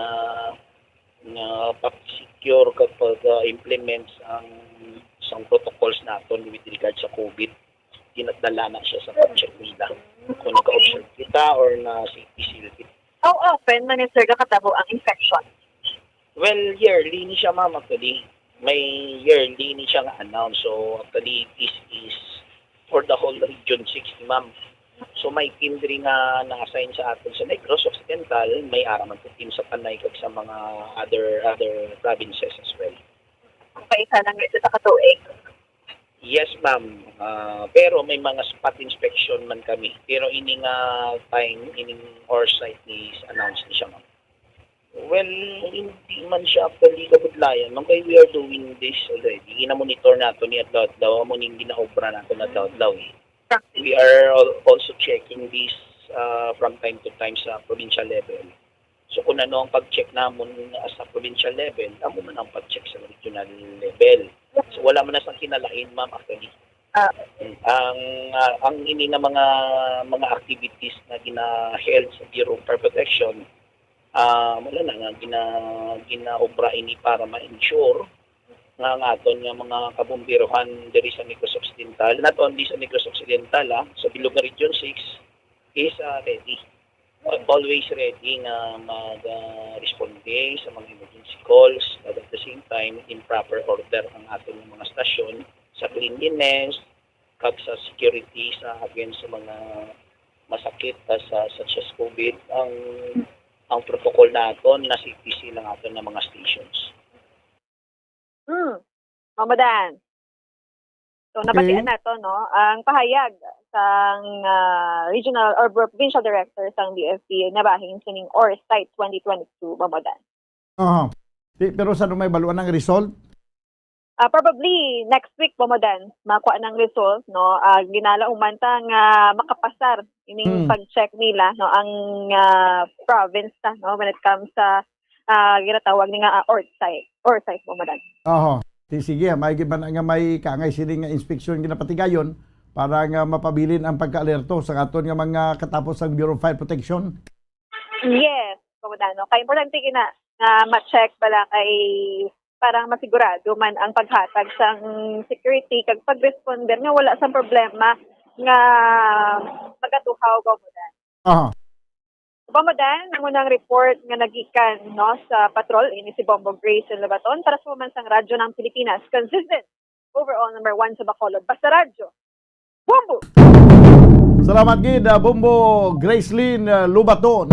nga pag-secure kag pag, ah, implement ang, sang protocols naton with regard sa COVID. Ginadala na siya sa pag-check nila kung naka-observe kita or na safety seal kita. How often man ni, sir, gakatabo ang inspection? Well, yearly ni siya, ma'am, actually. May yearly ni siya nga announce. So, actually, this is for the whole Region six ni ma'am. So, may team diri nga na-assign sa aton sa Negros Occidental, may ara man po team sa Panay kag sa mga other, other provinces as well. Ang paisa lang ito sa katuig? Yes, ma'am. Ah, pero may mga spot inspection man kami. Pero ini nga time, ining ORSITE is announced ni siya, ma'am. Well, hindi man siya actually kabudlayan, ma'am, kay we are doing this already. Gina-monitor nato ni adlaw-adlaw, amo ning ginaobra nato ni adlaw-adlaw, eh. We are al-, also checking this, ah, from time to time sa provincial level. So, kung ano ang pag-check namon sa provincial level, amo man ang pag-check sa regional level. So, wala man na sang kinalain, ma'am, actually. Ah. Ang, ah, ang ini nga mga, mga activities na gina-held sa Bureau of Fire Protection, ah, wala na nga gina-, ginaobra ini para ma-ensure nga ang aton nga mga kabomberohan diri sa Negros Occidental, not only sa Negros Occidental, ah, sa bilog nga Region six is, ah, ready. Always ready nga mag, ah, responde sa mga emergency calls, but at the same time, in proper order ang aton mga stasyon sa cleanliness, kag sa security sa, against sa mga masakit, ah, sa, such as COVID. Ang, ang protocol naton, na C P C lang aton nga mga stations. Hmm. Ma'am Modan. So, okay. Nabatian nato, no, ang pahayag sang, ah, regional or provincial director sang B F P nabahin sining ORSITE twenty twenty-two, Ma'am Modan. Aha. Di, pero sa may baluan ang result? Ah, probably next week, Ma'am Modan, makuha ng result, no? Ah, ginalauman ta nga makapasar ining Hmm. pag-check nila, no, ang, ah, province ta, no, when it comes sa, ah, ginatawag ni nga, ah, ORSITE, ORSITE, Ma'am Modan. Oho. Di, sige, may gid man nga may kaangay sini nga inspeksyon ginapatigayon para nga mapabilin ang pagka-alerto sa aton nga mga katapos sang Bureau of Fire Protection. Yes, Ma'am Modan, no? Kay importante gina nga ma-check bala kay para masigurado man ang paghatag sang security kag pag-responder nga wala sang problema nga magatuhaw, Ma'am Modan. Aha. Ma'am Modan, amo na ang report nga nagikan, no, sa patrol. Ini si Bombo Grayson Lobaton para sa Woman sang Radyo ng Pilipinas. Consistent, overall number one sa Bacolod. Basta Radyo. Bombo! Salamat gid, ah, Bombo Gracelyn, ah, Lobaton.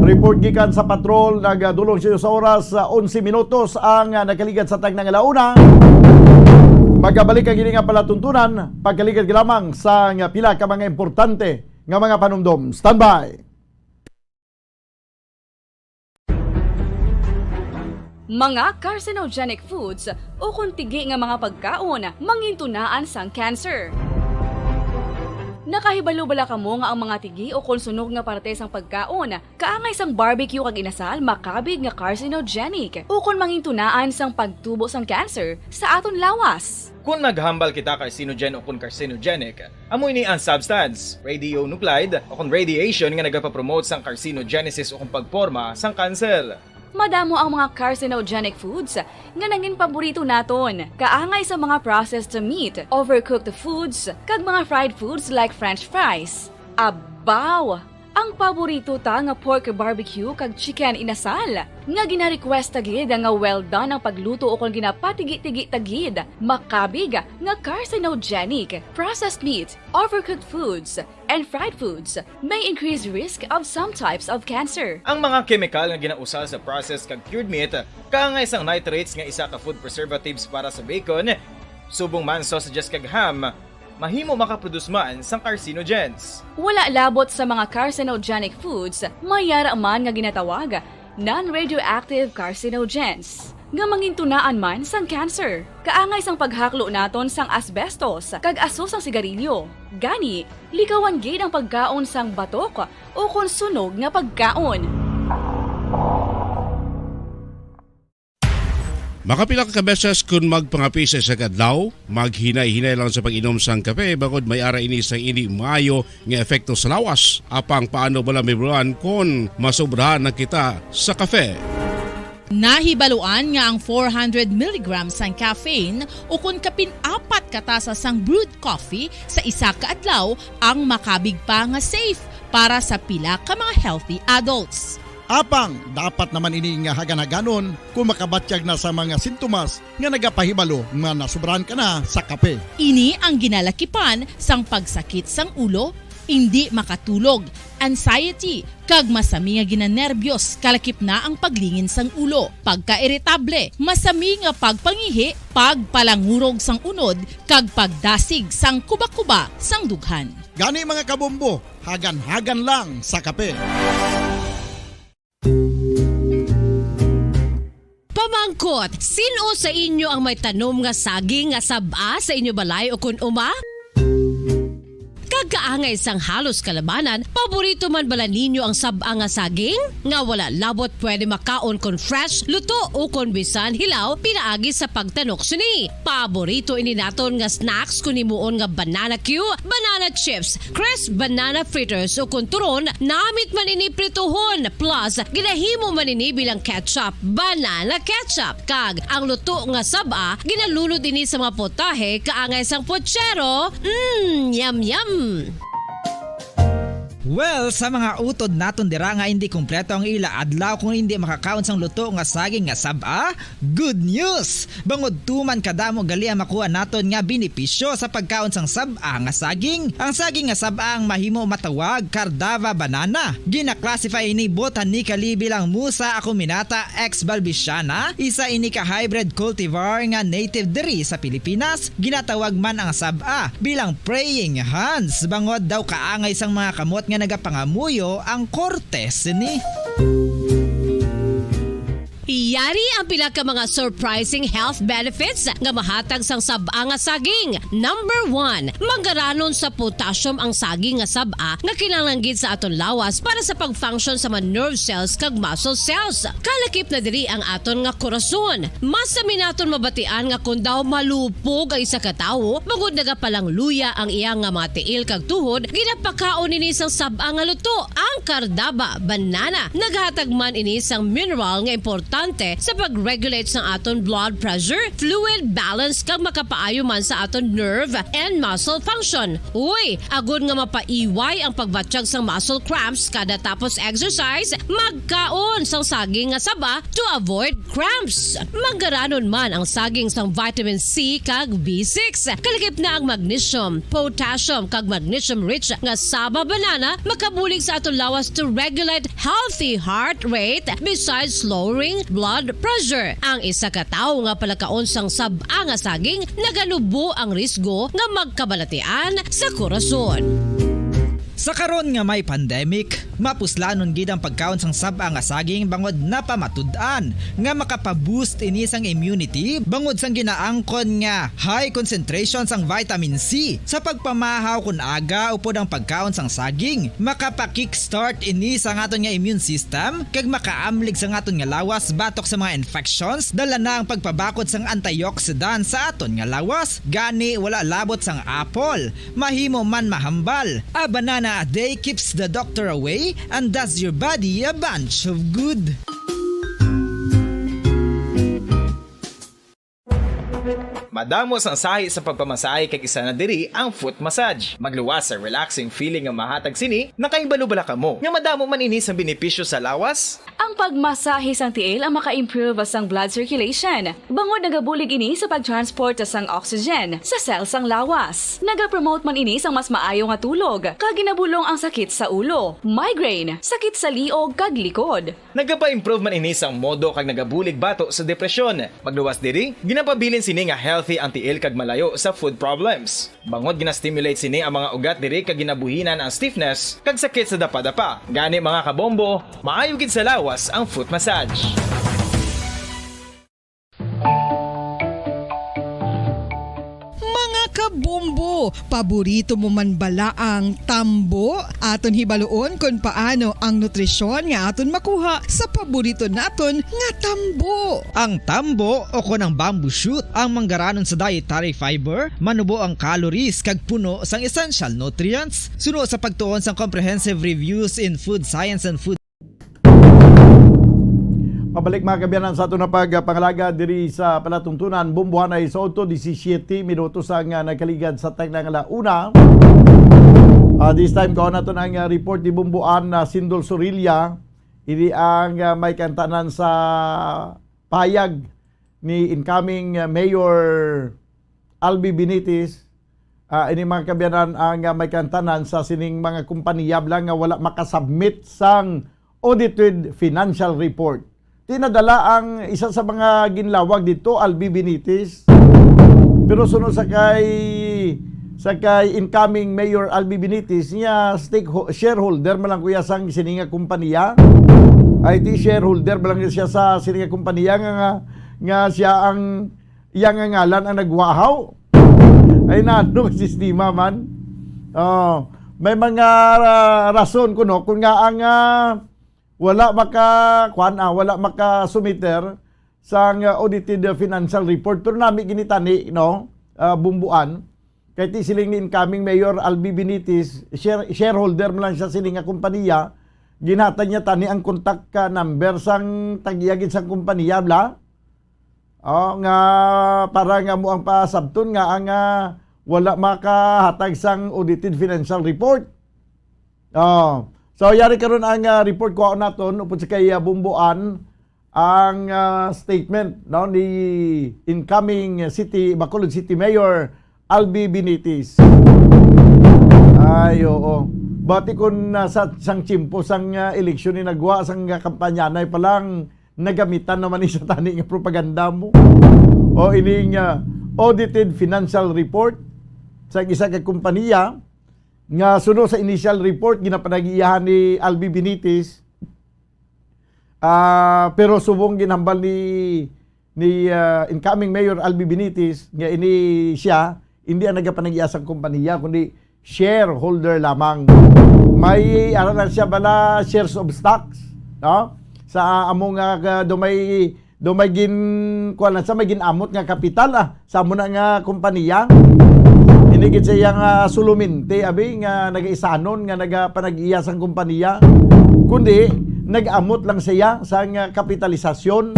Report gikan sa patrol, nagdulong siya sa oras, ah, onse minutos ang, ah, nakaligad sa tagna nga launa. Magabalik ang ini nga palatuntunan, pagkaligad lamang sa nga pila ka mga importante nga mga panumdom. Standby! Mga carcinogenic foods ukon tigi nga mga pagkaon mangintunaan sang cancer. Nakahibalo bala kamo nga ang mga tigi o kon sunog nga parte sang pagkaon kaangay sang barbecue kag inasal makabig nga carcinogenic o kon mangintunaan sang pagtubo sang cancer sa aton lawas? Kon naghambal kita carcinogen o kon carcinogenic, amo ini ang substance, radionuclide o kon radiation nga nagapapromote sang carcinogenesis o kon pagporma sang kanser. Madamo ang mga carcinogenic foods nga nangin paborito naton, kaangay sa mga processed meat, overcooked foods, kag mga fried foods like French fries. Abaw! Ang paborito ta nga pork barbecue kag chicken inasal, nga gina-request ta gid nga well done ang pagluto o kon ginapatigi-tigi ta gid, makabig nga carcinogenic. Processed meat, overcooked foods, and fried foods may increase risk of some types of cancer. Ang mga kemikal nga ginausal sa processed kag cured meat, kaangay sang nitrates nga isa ka food preservatives para sa bacon, subong man sausages kag ham, mahimo makaproduce man sang carcinogens. Wala labot sa mga carcinogenic foods, may yara man nga ginatawag non-radioactive carcinogens, nga mangintunaan man sang cancer, kaangay sang paghaklo naton sang asbestos kag aso sang sigarilyo. Gani, likawan gid ang pagkaon sang batok o kon sunog nga pagkaon. Makapila ka beses kon magpangape sa isa ka adlaw, maghinay-hinay lang sa pag-inom sang kape, bangod may ara ini sang indi maayo nga epekto sa lawas. Apang paano bala, Mibran, kon masobrahan na kita sa kape? Nahibaluan nga ang four hundred milligrams sang caffeine o kon kapin apat ka tasa sang brewed coffee sa isa ka adlaw ang makabig pa nga safe para sa pila ka mga healthy adults. Apang dapat naman ini nga hagan-haganon kon makabatyag na sa mga sintomas nga nagapahibalo nga nasobrahan ka na sa kape. Ini ang ginalakipan sang pagsakit sang ulo, indi makatulog, anxiety, kag masami nga ginanerbiyos, kalakip na ang paglingin sang ulo, pagkairitable, masami nga pagpangihi, pagpalangurog sang unod, kag pagdasig sang kubakuba sang dughan. Gani, mga kabombo, hagan-hagan lang sa kape. Pamangkot, sin-o sa inyo ang may tanom nga saging nga sab-a sa inyo balay o kon uma? Kag kaangay sang halos kalabanan, paborito man bala ninyo ang sab-a nga saging? Nga wala labot pwede makaon kon fresh, luto, o kon bisan hilaw pinaagi sa pagtanok sini. Paborito ini naton nga snacks kon himuon nga banana cue, banana chips, crisp banana fritters, o kon turon, namit man ini prituhon, plus ginahimo man ini bilang ketchup, banana ketchup. Kag ang luto nga sab-a, ginalunod ini sa mga putahe kaangay sang puchero. Mm, yum, yum! Well, sa mga utod naton dira nga indi kompleto ang ila adlaw kung indi makakaon sang luto nga saging nga sab-a, good news! Bangod tuman kadamo gali ang makuha naton nga benepisyo sa pagkaon sang sab-a nga saging. Ang saging nga sab-a ang mahimo matawag Cardava banana. Gina-classify ini botanically bilang Musa acuminata ex balbisiana, isa ini ka hybrid cultivar nga native diri sa Pilipinas. Ginatawag man ang sab-a bilang praying hands, bangod daw kaangay sang mga kamot nga nagapangamuyo ang korte sini. Yari ang pila ka mga surprising health benefits nga mahatag sang sab-a nga saging. Number one, manggaranon sa potassium ang saging nga sab-a nga kinahanglan gid sa aton lawas para sa pag-function sa mga nerve cells kag muscle cells. Kalakip na diri ang aton nga korason. Masami naton mabatian nga kon daw malupog ang isa ka tawo, bangod nagapalangluya ang iya nga mga tiil kag tuhod, ginapakaon ini sang sab-a nga luto, ang Cardava banana. Naghatag man ini sang mineral nga importante sa pag-regulate sang aton blood pressure, fluid balance, kag makapaayo man sa aton nerve and muscle function. Uy, agod nga mapaiway ang pagbatyag sang muscle cramps kada tapos exercise, magkaon sang saging nga saba to avoid cramps. Manggaranon man ang saging sang vitamin C kag B six. Kalakip na ang magnesium, potassium, kag magnesium-rich nga saba banana makabulig sa aton lawas to regulate healthy heart rate besides lowering blood pressure. Ang isa ka tawo nga palakaon sang sab-a nga saging naganubo ang risgo nga magkabalatian sa korason. Sa karon nga may pandemic, mapuslanon gid ang pagkaon sang sab-a nga saging bangod napamatud-an nga makapa-boost ini sang immunity bangod sang ginaangkon nga high concentration sang vitamin C. Sa pagpamahaw kon aga upod ang pagkaon sang saging, makapa-kickstart ini sa aton nga immune system kag makaamlig sa aton nga lawas batok sa mga infections, dala na ang pagpabakod sang antioxidant sa aton nga lawas. Gani, wala labot sang apple, mahimo man mahambal. A banana a day keeps the doctor away and does your body a bunch of good. Madamo sang sahi sa pagpamasahe kag isa na diri ang foot massage. Magluwas sa relaxing feeling nga mahatag sini, nakahibalo bala kamo nga madamo man ini sang benepisyo sa lawas? Ang pagmasahe sang tiil ang maka-improve sang blood circulation, bangod nagabulig ini sa pag-transport sang oxygen sa cell sang lawas. Nagapromote man ini sang mas maayo nga tulog, kag ginabulong ang sakit sa ulo, migraine, sakit sa liog kag likod. Nagapa-improve man ini sang modo kag nagabulig bato sa depresyon. Magluwas diri, ginapabilin sini nga healthy ang tiil kag malayo sa foot problems. Bangod gina-stimulate sini ang mga ugat diri kag ginabuhinan ang stiffness kag sakit sa dapadapa. Gani, mga kabombo, maayo gid sa lawas ang foot massage. Mga kabombo, paborito mo man bala ang tambo? Aton hibaluon kon paano ang nutrisyon nga aton makuha sa paborito naton nga tambo. Ang tambo o kon ang bamboo shoot ang manggaranon sa dietary fiber, manubo ang calories kag puno sang essential nutrients. Suno sa pagtuon sang Comprehensive Reviews in Food Science and Food Pabalik, mga kaabyanan, sa aton na pagpangalagad diri sa palatuntunan, Bombohanay sa Auto, disisiete minutos ang, ah, nagkaligad sa tagna nga la una. Ah, this time, kaon naton ang, ah, report ni Bomboan na Sindol Sorilla. Ini ang, ah, may kantanan sa payag ni incoming, ah, Mayor Albi Benitez. Ah, ini, mga kaabyanan, ang, ah, may kantanan sa sining mga kompanya bala nga wala makasubmit sang audited financial report. Ti nadala ang isa sa mga ginlawag dito, Albi Benitez. Pero suno sa kay sa kay incoming Mayor Albi Benitez, niya stake shareholder man lang kuya sang sini nga kompanya. Ay, ti shareholder man lang siya sa sini nga kompanya nga, nga, nga siya ang iya nga ngalan ang nagwahaw. Ay, nano ka sistema man. Oh, may mga, ah, rason kuno kung nga ang, ah, wala maka, kuan, ah, wala maka-sumiter sang, ah, audited, ah, financial report. Pero nami ginitani, no, ah, Bomboan. Kay ti siling ni incoming Mayor Albi Benitez, share, shareholder man lang siya sini nga kompanya, ginhatag niya tani ang contact ka number sang tag-iya gid sang kompanya bala. Oh, nga para nga mo ang pasabton nga ang, ah, wala makahatag sang audited financial report. Oh. So, yari karon ang, ah, report ko naton upod sa kay, ah, Bomboan ang, ah, statement, no, ni incoming city, Bacolod City Mayor Albi Benitez. Ay, oo. Bati kun, ah, sa sang tiyempo sang, ah, eleksyon ni nagwa sang, ah, kampanyanay pa lang, nagamitan naman ni sa tani nga propaganda mo. O ining, ah, audited financial report sa isa ka kompanya nga suno sa initial report ginapanagiyahan ni Albi Benitez. Ah, pero subong ginhambal ni, ni, ah, incoming Mayor Albi Benitez nga ini siya hindi ang nagapanagiya sang kompanya, kundi shareholder lamang. May ara lang siya bala shares of stocks, no? Sa amo nga, ah, do may, do may gin, kuwan lang sa may ginamot nga kapital, ah, sa amo na nga kompanya. Hindi gid siya nga sulumente, abi, nga nagaisanon nga nagapanag-iya sang kompanya, kundi nag-amot lang siya sa nga kapitalisasyon.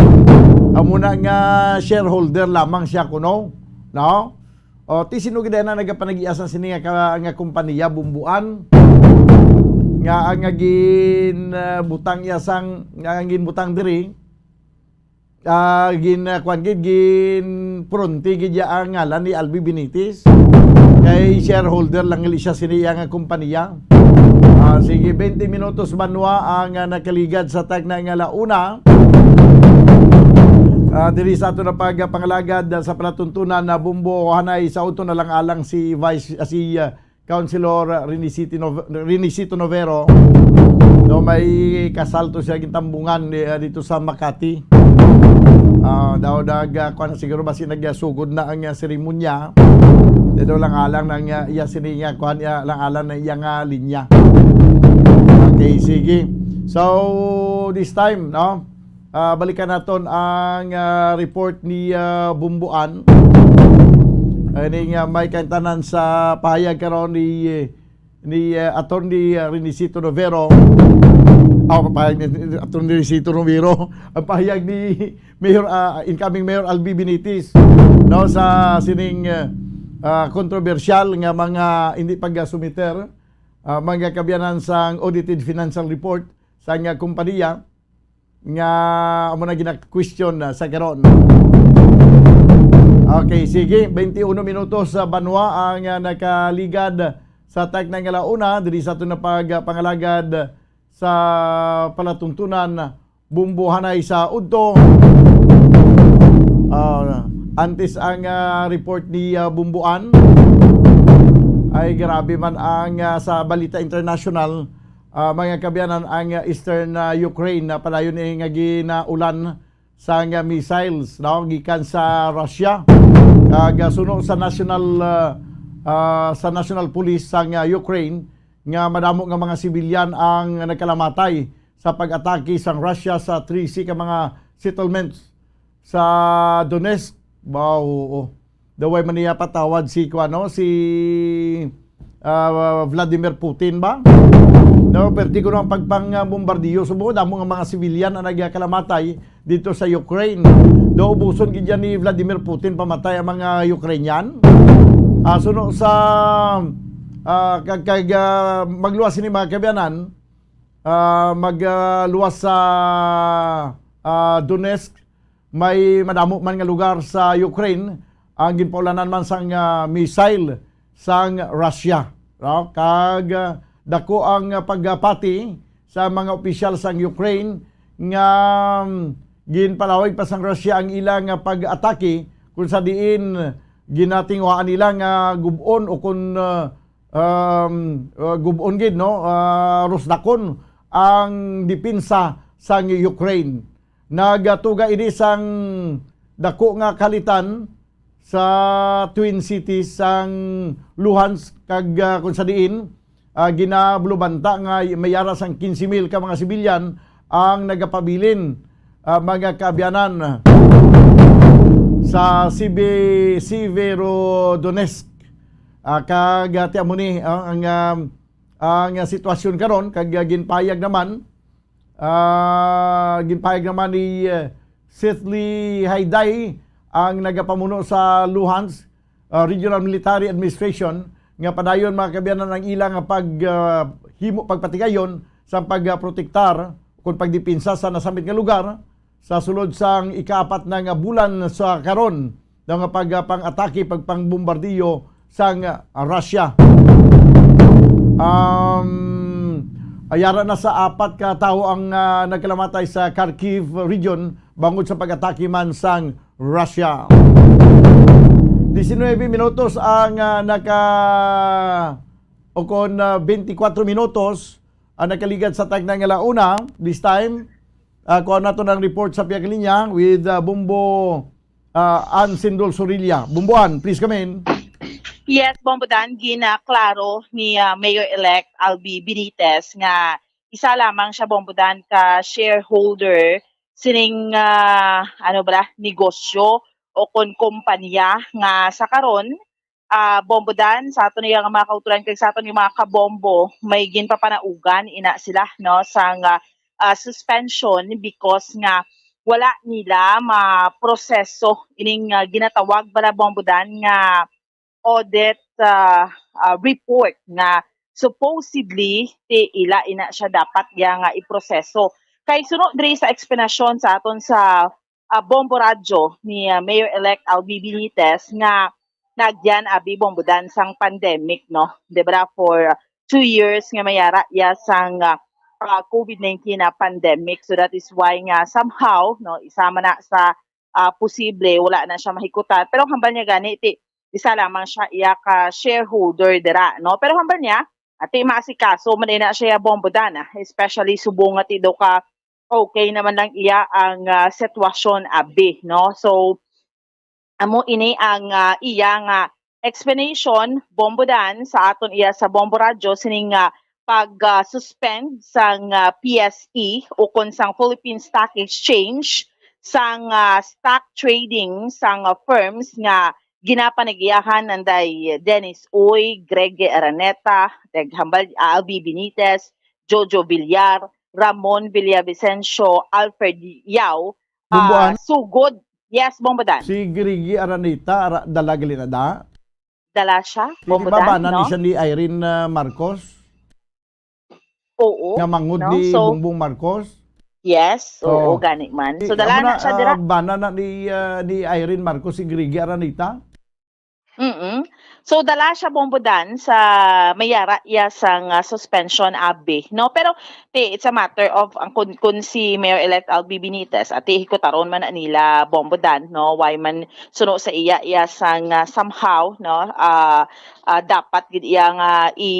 Amo na nga shareholder lamang siya kuno, no? O, ti sino gid na nagapanag-iya sang sini nga, ka- nga kompanya, Bomboan, nga ang nga gin, ah, butang iya sang, nga ang ginbutang diri, ah, gin, ah, kuwan gid, gin pronti gid iya ang ngalan ni Albi Benitez. Kay shareholder lang gali siya sini iya nga kompanya. Ah, sige, twenty minutos banwa ang, ah, nakaligad sa tagna nga la una. Ah, diri sa ato na pagpangalagad, ah, sa palatuntunan na Bombohanay sa Auto, na lang alang si Vice, ah, si, ah, Councilor, ah, Renicito Nov-, Renicito Novero, no, may kasalto siya gintambungan di-, ah, dito sa Makati. Ah, daw nag, ah, kuwan na siguro, basi nagsugod na ang, ah, seremonya. Di daw lang alang ng, ah, iya sini nga, kuwan, iya lang alang na iya nga linya. Okay, sige. So, this time, no? Ah, balikan naton ang, ah, report ni, ah, Bumbuan. Ini nga may kaintanan sa pahayag karon ni, ni, ah, Attorney, ah, Renicito Novero. Ah, pahayag ni, ni Attorney Renicito Novero. Ang pahayag ni Mayor, ah, incoming Mayor Albi Benitez, no, sa sining, ah, ah, kontrobersyal nga mga hindi pagsumiter, ah, mga kaabyanan sang audited financial report sang, ah, kompanya nga amo na gina-question na sa karon. Okay, sige, twenty-one minutos sa banwa ang, ah, nakaligad sa tag na nga launa diri sa aton na pagpangalagad sa palatuntunan Bumbuhanay sa udto. Ah, antes ang, ah, report ni, ah, Bumbuan, ay grabe man ang, ah, sa balita international, ah, mga kaabyanan, ang, ah, eastern, ah, Ukraine na padayon ni nga ginaulan sang, ah, missiles, no, gikan sa Russia. Kag, ah, suno sa national, ah, ah, sa national police sang, ah, Ukraine, nga madamo nga mga sibilyan ang nagkalamatay sa pag-atake sang Russia sa trese ka mga settlements sa Donetsk. Wow, oo. Daway man niya patawad si, kuano, si, ah, Vladimir Putin ba? No, perti ko ang pagpangbombardiyo. Subo, damo nga mga sibilyan ang nagkalamatay dito sa Ukraine. Daw ubuson gid yan ni Vladimir Putin pamatay ang mga Ukrainian. Ah, suno sa, ah, kag, kag, ah, magluwas sini mga kaabyanan, ah, mag, ah, luwas sa, ah, Donetsk, may madamo man nga lugar sa Ukraine ang ginpaulanan man sang, ah, missile sang Russia, no? Kag, ah, dako ang, ah, pagpati sa mga opisyal sang Ukraine nga, mm, ginpalawig pa sang Russia ang ila nga pag-atake, kung sa diin ginatinguhaan nila nga gub-on o kung, ah, um, uh, gub-on gid, no, uh, rusdakon ang depensa sang Ukraine. Nagatuga ini sang dako nga kalitan sa Twin Cities sang Luhansk kag, uh, kung sa diin, uh, ginablubanta nga may ara sang quince mil ka mga sibilyan ang nagapabilin, uh, mga kaabyanan, sa Sibe-, Severodonetsk. Ah, kag, ah, ti amo ni, ah, ang, ah, ang, ah, sitwasyon karon, kag, ah, ginpahayag naman, ah, ginpahayag naman ni, eh, Sethly Hayday, ang nagapamuno sa Luhansk, ah, Regional Military Administration, nga padayon, mga kaabyanan, ang ilang pag, ah, himo, pagpatigayon sa pag, ah, protektar kung pagdepensa sa nasambit nga lugar, sa sulod sang ikaapat na nga bulan sa karon, daw nga pag, ah, pang-atake, pagpangbombardiyo sang, ah, Russia. Um, ayara na sa apat ka tawo ang, ah, nagkalamatay sa Kharkiv region bangod sa pag-atake man sang Russia. Diecinueve minutos ang, ah, naka-, o kon, ah, twenty-four minutos ang nakaligad sa tagna nga launa. This time, ah, kuha nato ng report sa pihak linya with, ah, Bombo, ah, Ann Sindol Sorilla. Bombo Ann, please come in. Yes, Bombo Dan, ginaklaro ni, ah, Mayor-elect Albi Benitez nga isa lamang siya, Bombo Dan, ka shareholder sining, ah, ano ba, negosyo o kon kompanya nga sa karon, ah, Bombo Dan, sa aton nga mga kauturan kag sa aton nga mga kabombo, may ginpapanaugan ina sila, no, sang, ah, ah, suspension because nga wala nila maproseso ining, ah, ginatawag bala, Bombo Dan, nga audit, ah, ah, report nga supposedly ti ila ina siya dapat ya nga iproseso. Kay suno diri sa eksplanasyon sa aton sa, ah, Bombo Radyo ni, ah, Mayor-elect Albi Benitez nga nagyan abi, Bombo Dan, sang pandemic, no? Di ba, for two years nga mayara ya sang, ah, ah, COVID nineteen na pandemic. So that is why nga somehow, no, isa man na sa, ah, posible, wala na siya mahikutan. Pero ang hambal niya gani, ti, isa lamang siya iya ka shareholder dira, no? Pero hambal niya, ati maasikaso man na siya, Bombo Dan, ah, especially subong nga ti daw ka okay naman lang iya ang, ah, sitwasyon, abi, no? So, amo ini ang, ah, iya nga explanation, Bombo Dan, sa aton iya sa Bombo Radyo, sining, ah, pag, ah, suspend sang, ah, P S E ukon sang Philippine Stock Exchange sang, ah, stock trading sang, ah, firms nga ginapanag-iyahan nanday Dennis Uy, Greg Araneta, Greg Hambal, Albi Benitez, Jojo Villar, Ramon Villavicencio, Alfred Yao, ah, Bomboan? Sugod. Yes, Bombo Dan. Si Griggy Araneta, ara, dala gali na da? Dala siya, Bombo Dan, no? Di ba bana ni siya ni Irene, ah, Marcos? Oo, Nga mangod no? ni So, Bongbong Marcos? Yes, oo, Oo. gani man. So, Eh, dala amo na na, siya ah, dira. bana na ni, ah, ni Irene Marcos si Griggy Araneta? Mm. So, dala siya, Bombo Dan, sa may ara iya sang, ah, suspension, abi, no? Pero, ti, it's a matter of, ang kun, kun si Mayor-elect Albi Benitez, ati, hikutaron man na nila, Bombo Dan, no? Why man suno sa iya, iya sang, ah, somehow, no? Ah, ah, dapat gid iya nga i,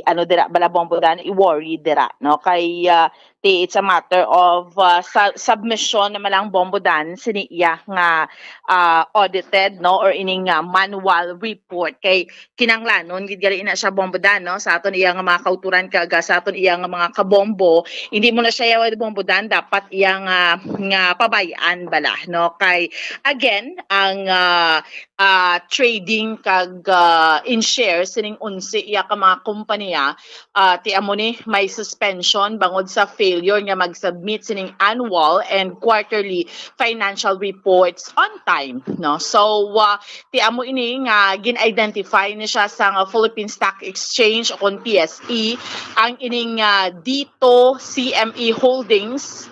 ano, dira, bala, Bombo Dan, i-worry dira, no? Kay, ah, ti, it's a matter of, ah, sa, submission naman lang, Bombo Dan, sini iya nga, ah, audited, no, or ining, ah, manual report. Kay kinanglanon gid gali na siya, Bombo Dan, no, sa aton iya nga mga kauturan kag, ah, sa aton iya nga mga kabombo. Hindi mo na siya yawa, Bombo Dan, dapat iya nga, nga pabayaan bala, no? Kay again, ang, ah, ah, trading kag, ah, in shares sining onse iya ka mga kompanya, ah, ti amo ni may suspension bangod sa failure nga mag-submit sining annual and quarterly financial reports on time, no? So, ah, ti amo ini nga gin-identify ni siya sa nga Philippine Stock Exchange o kon P S E ang ining, ah, Dito C M E Holdings,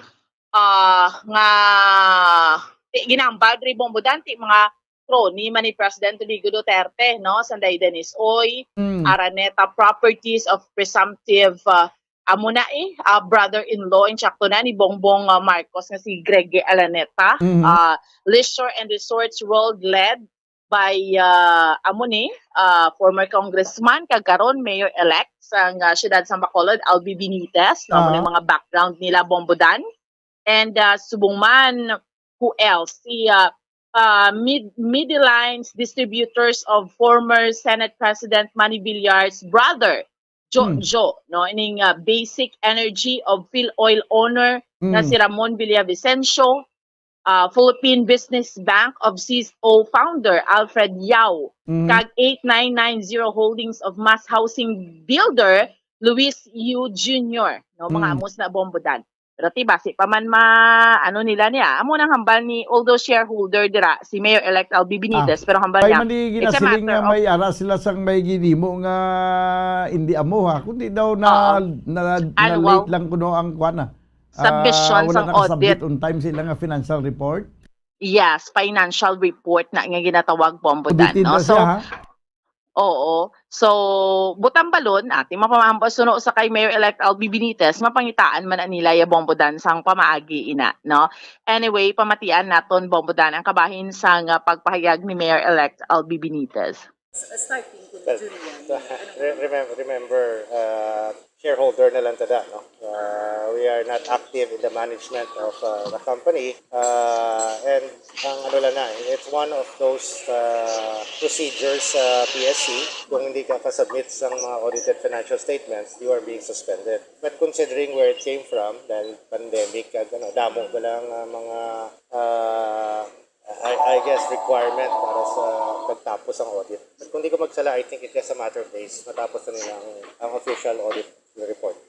ah, nga ti ginambal diri, Bombo Dan, ti mga crony man ni President Rodrigo Duterte, no? Sanday Dennis Uy, Mm. Araneta Properties of presumptive, ah, amo na eh, ah, brother-in-law, insakto na, ni Bongbong, ah, Marcos nga si Greg Araneta, Mm. ah, Leisure and Resorts World led by, ah, amo ni, ah, former congressman kag karon mayor-elect sang, ah, siyudad sang Bacolod, Albi Benitez, no? Amo ni Ah. mga background nila, Bombo Dan. And, ah, subong man, who else? Si, ah, ah, Mid-, Midlines Distributors of former Senate President Manny Villar's brother, Hmm. Jojo, no? Ining, ah, Basic Energy of Phil Oil owner na Hmm. si Ramon Villavicencio, ah, Philippine Business Bank of C S O founder Alfred Yao, Hmm. kag eight nine nine zero Holdings of Mass Housing Builder Luis Yu Junior, no? Mga Hmm. amos na, Bombo Dan. Pero ti, basi pa man ma-, ano nila niya. Amo nang hambal ni, although shareholder dira, si Mayor-elect Albi Benitez, Ah, pero hambal ay niya, man di it's a ginasiling matter nga of may ara sila sang may ginimo nga hindi amo, ha, kundi daw na, Oo. na, na Annual. late lang kuno ang kuwan, ah. Submission Ah, wala sang nakasubmit audit. On time sila nga financial report. Yes, financial report na nga ginatawag, Bombo Dan, Audited no? na So, siya, ha? Oo. So, butang balon, ati mapamahambal suno sa kay Mayor-elect Albi Benitez, mapangitaan man na nila ya, Bombo Dan, sang pamaagi ina, no? Anyway, pamatian naton, Bombo Dan, ang kabahin sang, ah, pagpahayag ni Mayor-elect Albi Benitez. Starting ko Well, June one, re-, remem-, remember, uh, shareholder na lang tada, no? Uh, we are not active in the management of, uh, the company. Uh, and ang ano lang na, it's one of those, uh, procedures sa P S C. Kung hindi ka ka-submit sa mga audited financial statements, you are being suspended. But considering where it came from, dahil pandemic, ag-, ano, damo ba lang, uh, mga, uh, I, I guess, requirement para sa pagtapos ang audit. But kung di ko magsala, I think it's just a matter of days. Matapos na nila ang, ang official audit report.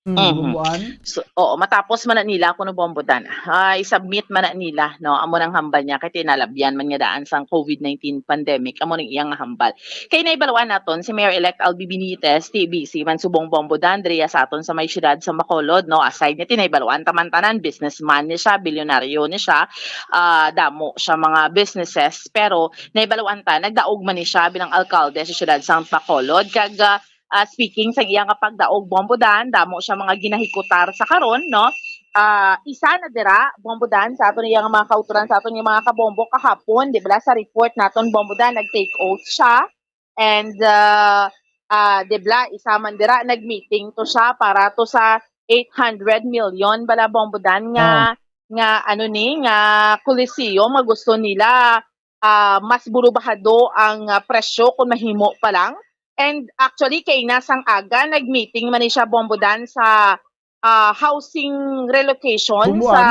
Hmm, Mhm. Bubuan? So, oo, matapos man na nila kuno, Bombo Dan. Ah, i-submit man na nila, no? Amo nang hambal niya kay tinalabyan man nga daan sang COVID nineteen pandemic. Amo nang iyang hambal. Kay naibaluan naton si Mayor-elect Albi Benitez, ti busy man subong, Bombo Dan, diriya sa aton sa may siyudad sa Bacolod, no? Aside niya, ti naibaluan taman tanan, businessman ni siya, bilyonaryo ni siya, ah, damo siya mga businesses, pero naibaluan ta, nagdaog man ni siya bilang alkalde sa siyudad sa Bacolod. Kag, ah, ah, speaking sa iya nga pagdaog, Bombo Dan, damo siya mga ginahikutar sa karon, no? ah, isa na dira, Bombo Dan, sa aton iyang mga kauturan, sa aton iyang mga kabombo kahapon, di ba, sa report naton, Bombo Dan, nag-take oath siya. And, ah, ah, di ba, isa man dira, nag-meeting to siya para to sa eight hundred million bala, Bombo Dan, nga, nga, ano ni, nga Coliseum, nga gusto nila, ah, mas bulubahado ang, ah, presyo kung mahimo pa lang. And actually, kay nasang aga, nag-meeting man ni siya, Bombo Dan, sa, ah, housing relocation Bumbuan? sa,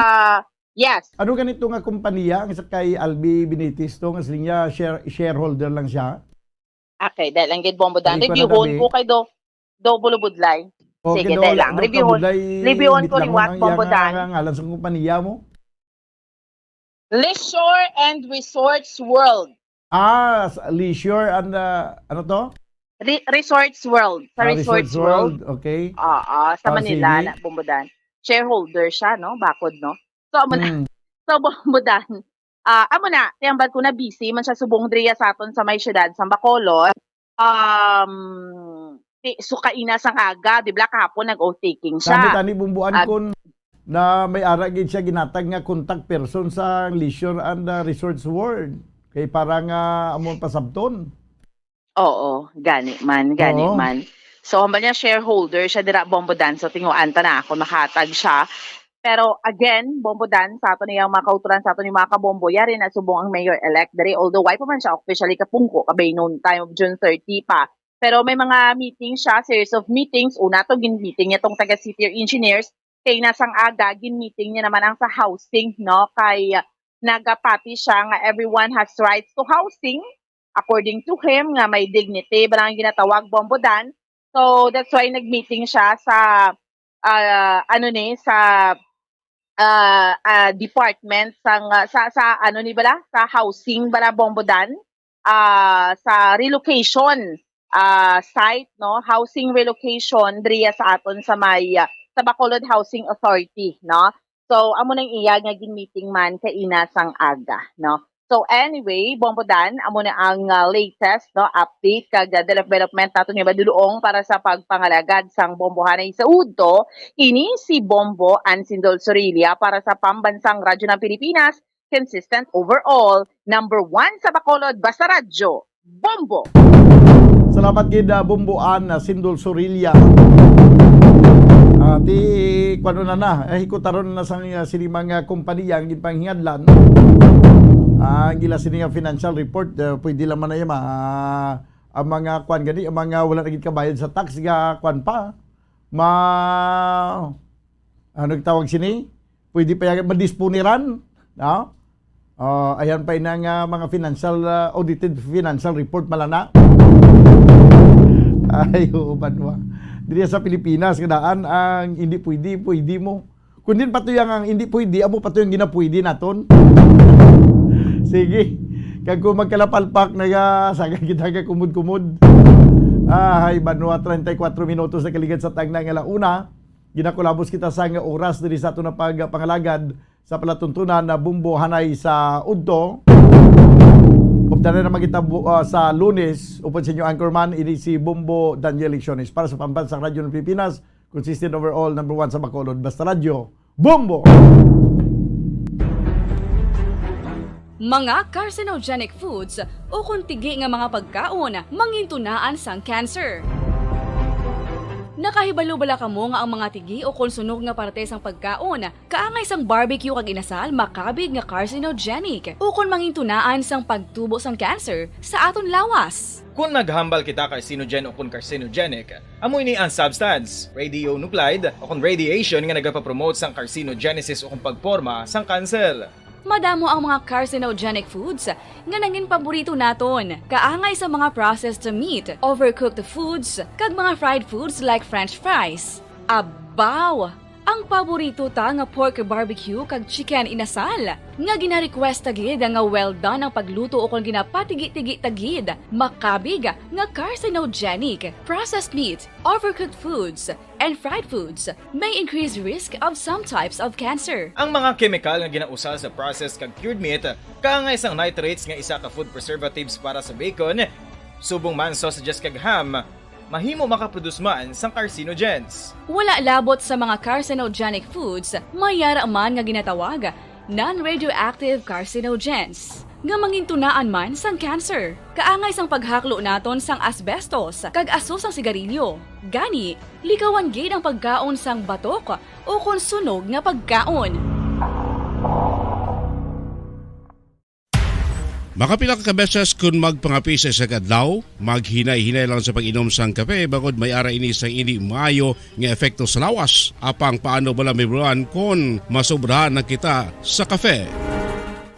yes. Ano ganito nga kompanya ang sa kay Albi Benitez to, nga siling niya share-, shareholder lang siya? Okay, dahil ang gid, Bombo Dan. Ay, ikaw na Reviewon gabi. ko kay do, do bulubudlay. Okay, Sige, do, dahil lang. do Reviewon, kabudlay, reviewon ko bitlangon liwat, ang Bombo iyang, Dan. ah, ngalan sa kompanya mo? Leisure and Resorts World. Ah, sa Leisure and, ah, ano to? Re-, Resorts World. Sa Ah, Resorts Resorts World. World, okay. Oo, sa Ah, Manila, sige. na, Bombo Dan. Shareholder siya, no? Bakod, no? So, amo na. Mm. So, Bombo Dan. Ah, amo na, tiyambal ko na busy man siya subong diriya sa aton sa may syudad, sa Bacolod. Um, ti-, so, kaina sang aga, di ba, kahapon nag-oath taking siya. Tani, tani, Bombo An, Ag- kun na may ara gid siya ginatag nga contact person sa Leisure and, ah, Resorts World. Kay para nga amon pasabton. Oo, gani man, gani Oo. man. So, hambal niya shareholder siya dira, Bombo Dan, so tinguan ta na ako, makahatag siya. Pero again, Bombo Dan, sa aton iyang mga kauturan, sa aton yung mga kabombo, yari na subong ang mayor-elect diri. Although, why pa man siya officially kapungko, kabay noon time of June thirty pa. Pero may mga meeting siya, series of meetings. Una to, gin-meeting niya tong taga City Engineers. Kay nasang aga, gin-meeting niya naman ang sa housing, no? Kay, ah, nagapati siya nga everyone has rights to housing, according to him, nga may dignity, ba lang ang ginatawag, Bombo Dan. So, that's why nag-meeting siya sa, ah, ano ni, sa, ah, ah, department sang, ah, sa, sa, ano ni bala, sa housing bala, Bombo Dan, ah, sa relocation, ah, site, no, housing relocation diriya sa aton sa may, ah, sa Bacolod Housing Authority, no. So, amo nang iya nga gin-meeting man kaina sang aga, no. So, anyway, Bombo Dan, amo na ang, ah, latest, no, update kag, ah, development naton nga madulong para sa pagpangalagad sang Bombo Hanay sa udto. Ini si Bombo Ansindol Sorilla para sa Pambansang Radyo ng Pilipinas, consistent overall, number one sa Bacolod, basta radyo, Bombo! Salamat gid, ah, Bombo An, ah, Sindol Sorilla. Ah, ti, kuwano na na, eh, hikutaron na sang, ah, sini mga kompanya ang ginpanghingadlan. Ah, ang ila sini nga financial report, ah, pwede lang man na yan, ma-, ang mga kuwan gani, ang mga wala na gid kabayad sa tax, ga, kuwan pa. Ma-, ano tawag sini? Pwede pa yan, madisponiran, no? Ah, ayan pa ina nga mga financial, ah, audited financial report malana. Ay, oo, banwa. Diri sa Pilipinas, kadaan ang hindi pwede, pwede mo. Kung din pa to yang ang hindi pwede, amo pa to yung ginapwede naton. Sige. Kag kung magkalapalpak na ya, saga kita ka kumud-kumud. Ay, banwa, treinta y cuatro minutos na kaligad sa tagna nga launa. Ginakulabos kita sa nga oras diri sa aton na pagpangalagad sa palatuntunan na Bombo Hanay sa udto. Updanan naman kita bu-, ah, sa Lunes, upod sa inyo anchorman, ini si Bombo Daniel Lecciones para sa Pambansang Radyo ng Pilipinas, consistent overall, number one sa Bacolod, Basta Radyo, Bombo! Mga carcinogenic foods o kon tigi nga mga pagkaon mangintunaan sang cancer. Nakahibalo bala kamo nga ang mga tigi o kon sunog nga parte sang pagkaon kaangay sang barbecue kag inasal makabig nga carcinogenic o kon mangintunaan sang pagtubo sang cancer sa aton lawas? Kon naghambal kita carcinogen o kon carcinogenic, amo ini ang substance, radionuclide o kon radiation nga nagapapromote sang carcinogenesis o kon pagporma sang cancer. Madamo ang mga carcinogenic foods nga nangin paborito naton, kaangay sa mga processed meat, overcooked foods, kag mga fried foods like french fries. Abaw! Ang paborito ta nga pork barbecue kag chicken inasal, nga gina-request ta gid nga well done ang pagluto ukon ginapatigi-tigi ta gid, makabig nga carcinogenic. Processed meat, overcooked foods, and fried foods may increase risk of some types of cancer. Ang mga kemikal nga ginausal sa processed kag cured meat, kaangay sang nitrates nga isa ka food preservatives para sa bacon, subong man sausages kag ham, Mahimo makaproduce man sang carcinogens. Wala labot sa mga carcinogenic foods, may yara man nga ginatawag non-radioactive carcinogens, nga mangintunaan man sang cancer. Kaangay sang paghaklo naton sang asbestos kag aso sang sigarilyo. Gani, likawan gid ang pagkaon sang batok o kon sunog nga pagkaon. Makapila ka beses kon magpangape sa isa ka adlaw, maghinay-hinay lang sa pag-inom sang kape bangod may ara ini sang indi maayo nga epekto sa lawas. Apang paano bala, Ma'am Ron, kon masobrahan na kita sa kape?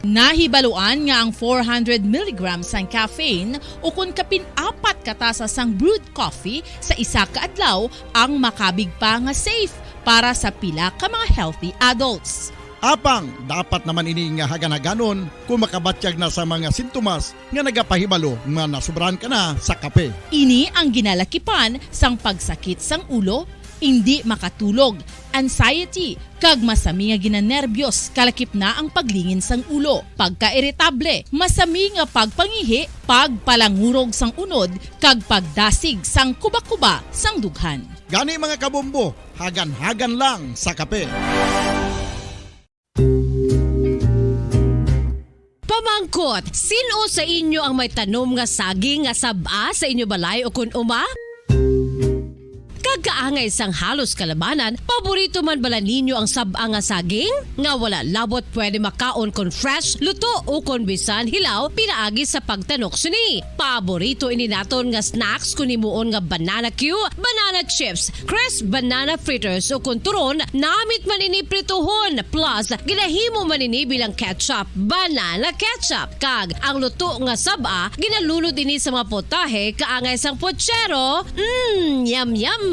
Nahibaluan nga ang four hundred milligrams sang caffeine o kon kapin apat ka tasa sang brewed coffee sa isa ka adlaw ang makabig pa nga safe para sa pila ka mga healthy adults. Apang dapat naman ini nga hagan-haganon kung makabatyag na sa mga sintomas nga nagapahibalo nga nasobrahan ka na sa kape. Ini ang ginalakipan sang pagsakit sang ulo, indi makatulog, anxiety, kag masami nga ginanerbiyos, kalakip na ang paglingin sang ulo, pagkairitable, masami nga pagpangihi, pagpalangurog sang unod, kag pagdasig sang kubakuba sang dughan. Gani, mga kabombo, hagan-hagan lang sa kape. Pamangkot, sin-o sa inyo ang may tanom nga saging nga sab-a sa inyo balay o kon uma? Kag kaangay sang halos kalabanan, paborito man bala ninyo ang sab-a nga saging? Nga wala labot pwede makaon kon fresh, luto, o kon bisan hilaw pinaagi sa pagtanok sini. Paborito ini naton nga snacks kon himuon nga banana cue, banana chips, crisp banana fritters, o kon turon, namit man ini prituhon, plus ginahimo man ini bilang ketchup, banana ketchup. Kag ang luto nga sab-a, ginalunod ini sa mga putahe kaangay sang putsero. Mm, yum, yum!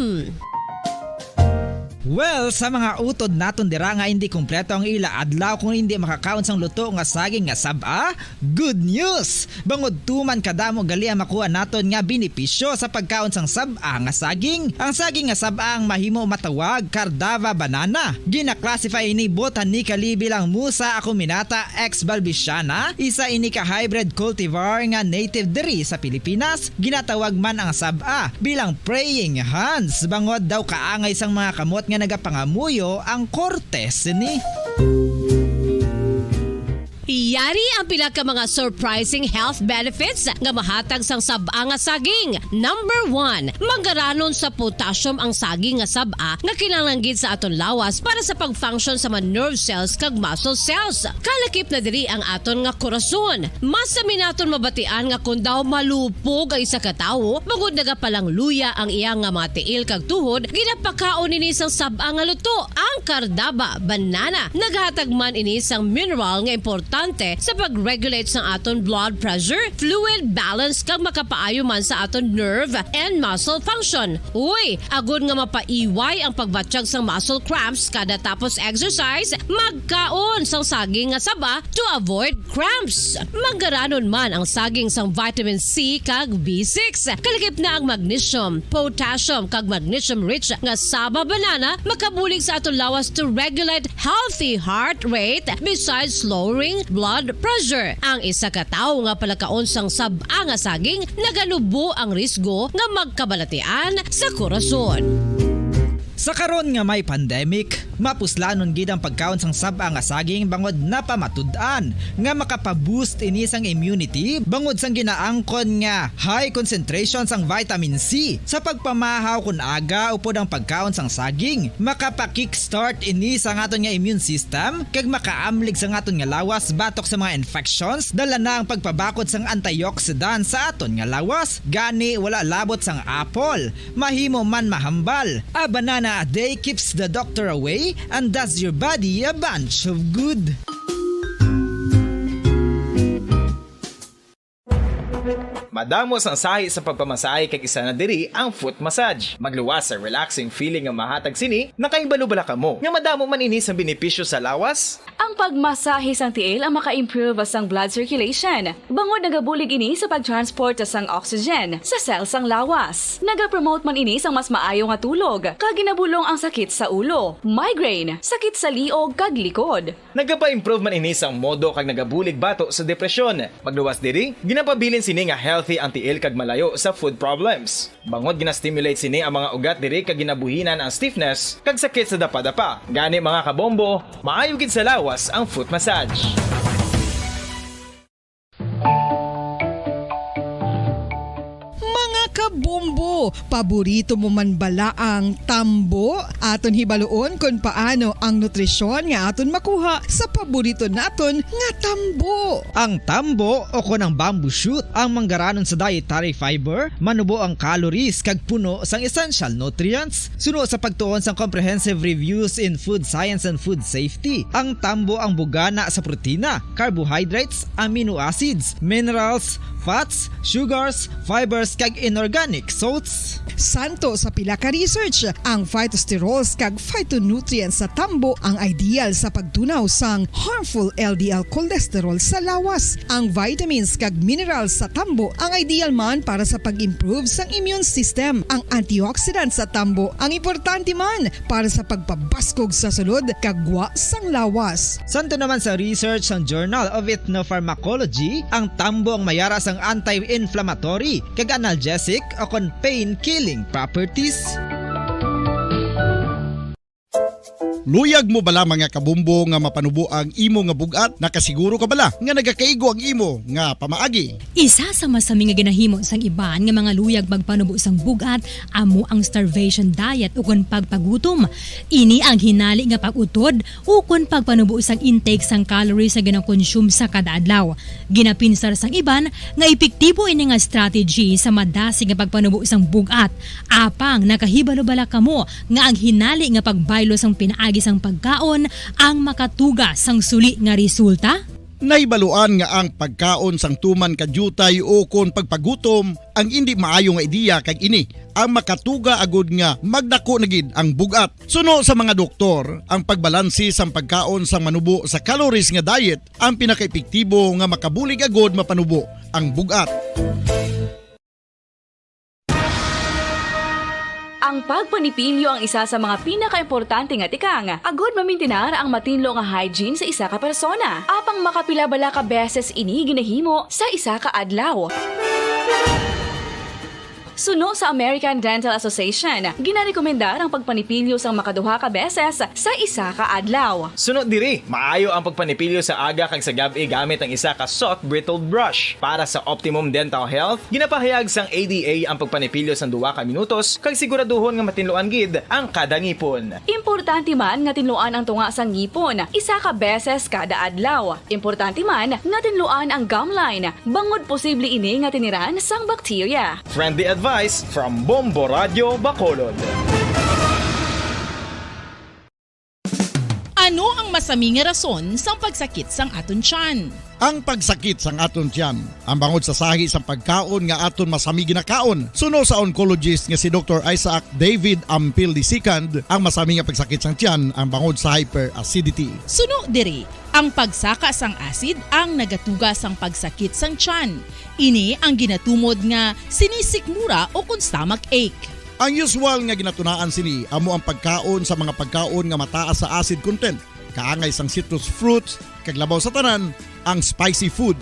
Well, sa mga utod naton dira nga indi kompleto ang ila adlaw kung indi makakaon sang luto nga saging nga sab-a, good news! Bangod tuman kadamo gali ang makuha naton nga benepisyo sa pagkaon sang sab-a nga saging. Ang saging nga sab-a ang mahimo matawag Cardava banana. Gina-classify ini botanically bilang Musa acuminata ex balbisiana, isa ini ka hybrid cultivar nga native diri sa Pilipinas. Ginatawag man ang sab-a bilang praying hands, bangod daw kaangay sang mga kamot nga nagapangamuyo ang korte sini. Yari ang pila ka mga surprising health benefits nga mahatag sang sab-a nga saging. Number one, manggaranon sa potassium ang saging nga sab-a nga kinahanglan gid sa aton lawas para sa pag-function sa mga nerve cells kag muscle cells. Kalakip na diri ang aton nga korason. Masami naton mabatian nga kon daw malupog ang isa ka tawo, bangod nagapalangluya ang iya nga mga tiil kag tuhod, ginapakaon ini sang sab-a nga luto, ang Cardava banana. Naghatag man ini sang mineral nga importante sa pag-regulate sang aton blood pressure, fluid balance, kag makapaayo man sa aton nerve and muscle function. Uy, agod nga mapaiway ang pagbatyag sang muscle cramps kada tapos exercise, magkaon sang saging nga saba to avoid cramps. Manggaranon man ang saging sang vitamin C kag B six. Kalakip na ang magnesium, potassium, kag magnesium-rich nga saba banana makabulig sa aton lawas to regulate healthy heart rate besides lowering blood pressure. Ang isa ka tawo nga palakaon sang sab-a nga saging naganubo ang risgo nga magkabalatian sa korason. Sa karon nga may pandemic, mapuslanon gid ang pagkaon sang sab-a nga saging bangod napamatud-an nga makapa-boost ini sang immunity bangod sang ginaangkon nga high concentration sang vitamin C. Sa pagpamahaw kon aga upod ang pagkaon sang saging, makapa-kickstart ini sa aton nga immune system kag makaamlig sa aton nga lawas batok sa mga infections. Dala na ang pagpabakod sang antioxidant sa aton nga lawas. Gani, wala labot sang apple, mahimo man mahambal. A banana a day keeps the doctor away and does your body a bunch of good. Madamo sang sahi sa pagpamasahe kag isa na diri ang foot massage. Magluwas sa relaxing feeling nga mahatag sini, nakahibalo bala kamo nga madamo man ini sang benepisyo sa lawas? Ang pagmasahe sang tiil ang maka-improve sang blood circulation, bangod nagabulig ini sa pag-transport sang oxygen sa cell sang lawas. Nagapromote man ini sang mas maayo nga tulog, kag ginabulong ang sakit sa ulo, migraine, sakit sa liog, kag likod. Nagapa-improve man ini sang modo kag nagabulig bato sa depresyon. Magluwas diri, ginapabilin sini nga healthy ang tiil kag malayo sa foot problems. Bangod gina-stimulate sini ang mga ugat diri kag ginabuhinan ang stiffness kag sakit sa dapadapa. Gani, mga kabombo, maayo gid sa lawas ang foot massage. Mga kabombo, paborito mo man bala ang tambo? Aton hibaluon kon paano ang nutrisyon nga aton makuha sa paborito naton nga tambo. Ang tambo o kon ang bamboo shoot, ang manggaranon sa dietary fiber, manubo ang calories kag puno sang essential nutrients. Suno sa pagtuon sang Comprehensive Reviews in Food Science and Food Safety, ang tambo ang bugana sa protina, carbohydrates, amino acids, minerals, fats, sugars, fibers, kag inorganic salts. Santo sa pila ka research, ang phytosterols kag phytonutrients sa tambo ang ideal sa pagtunaw sang harmful L D L cholesterol sa lawas. Ang vitamins kag minerals sa tambo ang ideal man para sa pag-improve sang immune system. Ang antioxidants sa tambo ang importante man para sa pagpabaskog sa sulod kag gwa sang lawas. Santo naman sa research sang Journal of Ethnopharmacology, ang tambo ang mayara sang anti-inflammatory kag analgesic o kon pain-killing properties. Luyag mo bala, mga kabumbo, nga mapanubo ang imo nga bug-at? Nakasiguro ka bala nga nagakaigo ang imo nga pamaagi? Isa sa masami nga ginahimo sang iban nga mga luyag magpanubo sang bug-at amo ang starvation diet ukon pagpagutom. Ini ang hinali nga pag-utod ukon pagpanubo sang intake sang calories nga ginakonsume sa kada adlaw. Ginapinsar sang iban nga epektibo ini nga strategy sa madasig nga pagpanubo sang bug-at. Apang nakahibalo bala kamo nga ang hinali nga pagbaylo sang pinaagi sang pagkaon ang makatuga sang suli nga resulta? Nahibaluan nga ang pagkaon sang tuman ka diutay ukon pagpagutom ang indi maayo nga ideya, kag ini ang makatuga agud nga magdako na gid ang bug-at. Suno sa mga doktor, ang pagbalanse sang pagkaon sang manubo sa calories nga diet ang pinakaepektibo nga makabulig agud mapanubo ang bug-at. Ang pagpanipilyo ang isa sa mga pinakaimportante nga tikang agud mamintinar ang matinlo nga hygiene sa isa ka persona. Apang makapila bala ka beses ini ginahimo sa isa ka adlaw? Suno sa American Dental Association, ginarekomendar ang pagpanipilyo sang makaduha ka beses sa isa ka adlaw. Suno diri, maayo ang pagpanipilyo sa aga kag sa gab-i gamit ang isa ka soft bristled brush. Para sa optimum dental health, ginapahayag sang A D A ang pagpanipilyo sang duha ka minutos kag siguraduhon nga matinluan gid ang kada ngipon. Importante man nga tinluan ang tunga sang ngipon isa ka beses kada adlaw. Importante man nga tinluan ang gum line, bangod posible ini nga tiniran sang bakterya. Friendly advice from Bombo Radio Bacolod. Ano ang masami nga rason sang pagsakit sang aton tiyan? Ang pagsakit sang aton tiyan, ang bangod sa sahi sang pagkaon nga aton masami ginakaon, suno sa oncologist nga si Doktor Isaac David Ampil the second, ang masami nga pagsakit sang tiyan, ang bangod sa hyperacidity. Suno diri, ang pagsaka sang acid ang nagatuga sang pagsakit sang tiyan. Ini ang ginatumod nga sinisikmura o kon stomach ache. Ang usual nga ginatunaan sini amo ang pagkaon sa mga pagkaon nga mataas sa acid content, kaangay sang citrus fruits, kag labaw sa tanan, ang spicy food.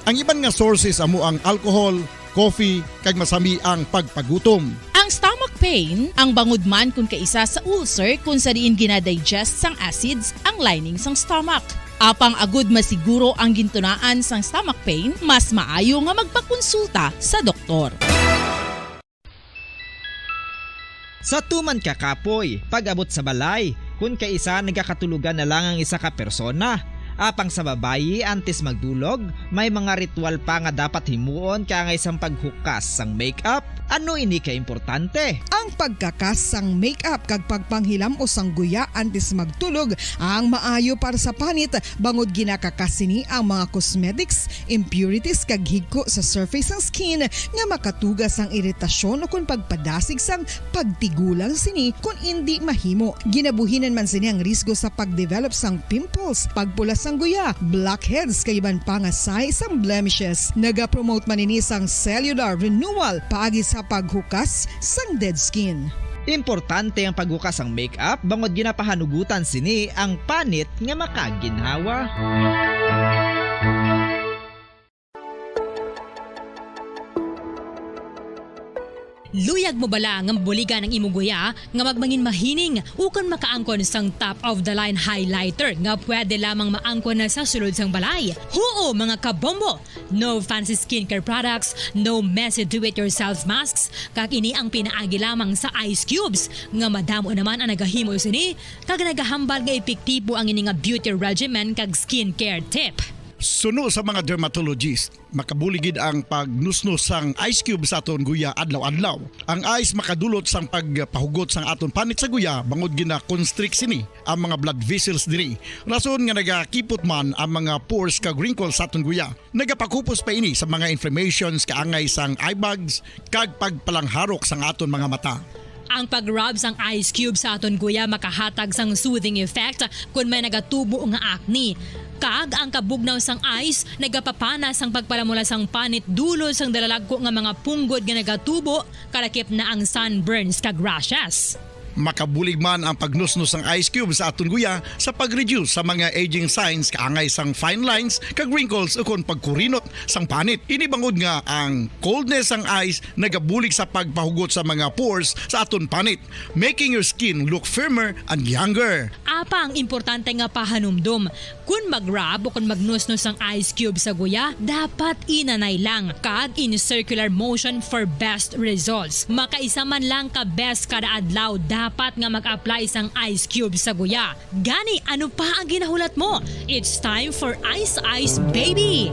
Ang iban nga sources amo ang alcohol, coffee, kag masami ang pagpagutom. Ang stomach pain ang bangod man kon kaisa sa ulcer, kon sa diin ginadigest sang acids ang lining sang stomach. Apang agud masiguro ang gintunaan sang stomach pain, mas maayo nga magpakonsulta sa doktor. Sa tuman ka kapoy, pag-abot sa balay, kon kaisa nagakatulogan na lang ang isa ka persona. Apang sa babayi, antes magdulog, may mga ritual pa nga dapat himuon kaangay sang paghukas sang makeup. Ano ini ka importante? Ang pagkakas sang makeup kag pagpanghilam-os sang guya antes magtulog ang maayo para sa panit, bangod ginakakas sini ang mga cosmetics, impurities, kag higko sa surface sang skin nga makatuga sang iritasyon ukon pagpadasig sang pagtigulang sini kon indi mahimo. Ginabuhinan man sini ang risgo sa pag-develop sang pimples, pagpula sang guya, blackheads, kag iban pa nga sahi sang blemishes. Nagapromote man ini sang cellular renewal paagi sa paghukas sang dead skin. Importante ang paghukas sang makeup bangod ginapahanugutan sini ang panit nga makaginhawa. Luyag mo bala nga mabuligan ang imo guya nga magmangin mahining ukon makaangkon sang top-of-the-line highlighter nga pwede lamang maangkon na sa sulod sang balay? Huo, mga kabombo! No fancy skincare products, no messy do-it-yourself masks, kag ini ang pinaagi lamang sa ice cubes nga madamo naman ang nagahimo sini kag nagahambal nga epektibo ang ini nga beauty regimen kag skincare tip. Suno sa mga dermatologist, makabulig gid ang pagnusnos sang ice cube sa aton guya adlaw-adlaw. Ang ice makadulot sang pagpahugot sang aton panit sa guya bangod gina-constrict sini ang mga blood vessels diri, rason nga nagakipot man ang mga pores kag wrinkles sa aton guya. Nagapakupos pa ini sa mga inflammations, kaangay sang eye bags, kag pagpalangharok sang aton mga mata. Ang pag-rub sang ice cube sa aton guya makahatag sang soothing effect kon may nagatubo nga acne. Kag ang kabugnaw sang ice nagapapana sang pagpalamula sang panit dulot sang dalalagko nga mga punggod nga nagatubo, kalakip na ang sunburns kag rashes. Makabulig man ang pagnusnos sang ice cube sa aton guya sa pag-reduce sa mga aging signs, kaangay sang fine lines kag wrinkles ukon pagkurinot sang panit. Ini bangod nga ang coldness sang ice nagabulig sa pagpahugot sa mga pores sa aton panit, making your skin look firmer and younger. Apang importante nga pahanumdom, kon mag-rub o kon magnusnos ang ice cube sa guya, dapat inanay lang kag in circular motion for best results. Makaisa man lang ka beses kada adlaw dapat nga mag-apply sang ice cube sa guya. Gani, ano pa ang ginahulat mo? It's time for Ice Ice Baby!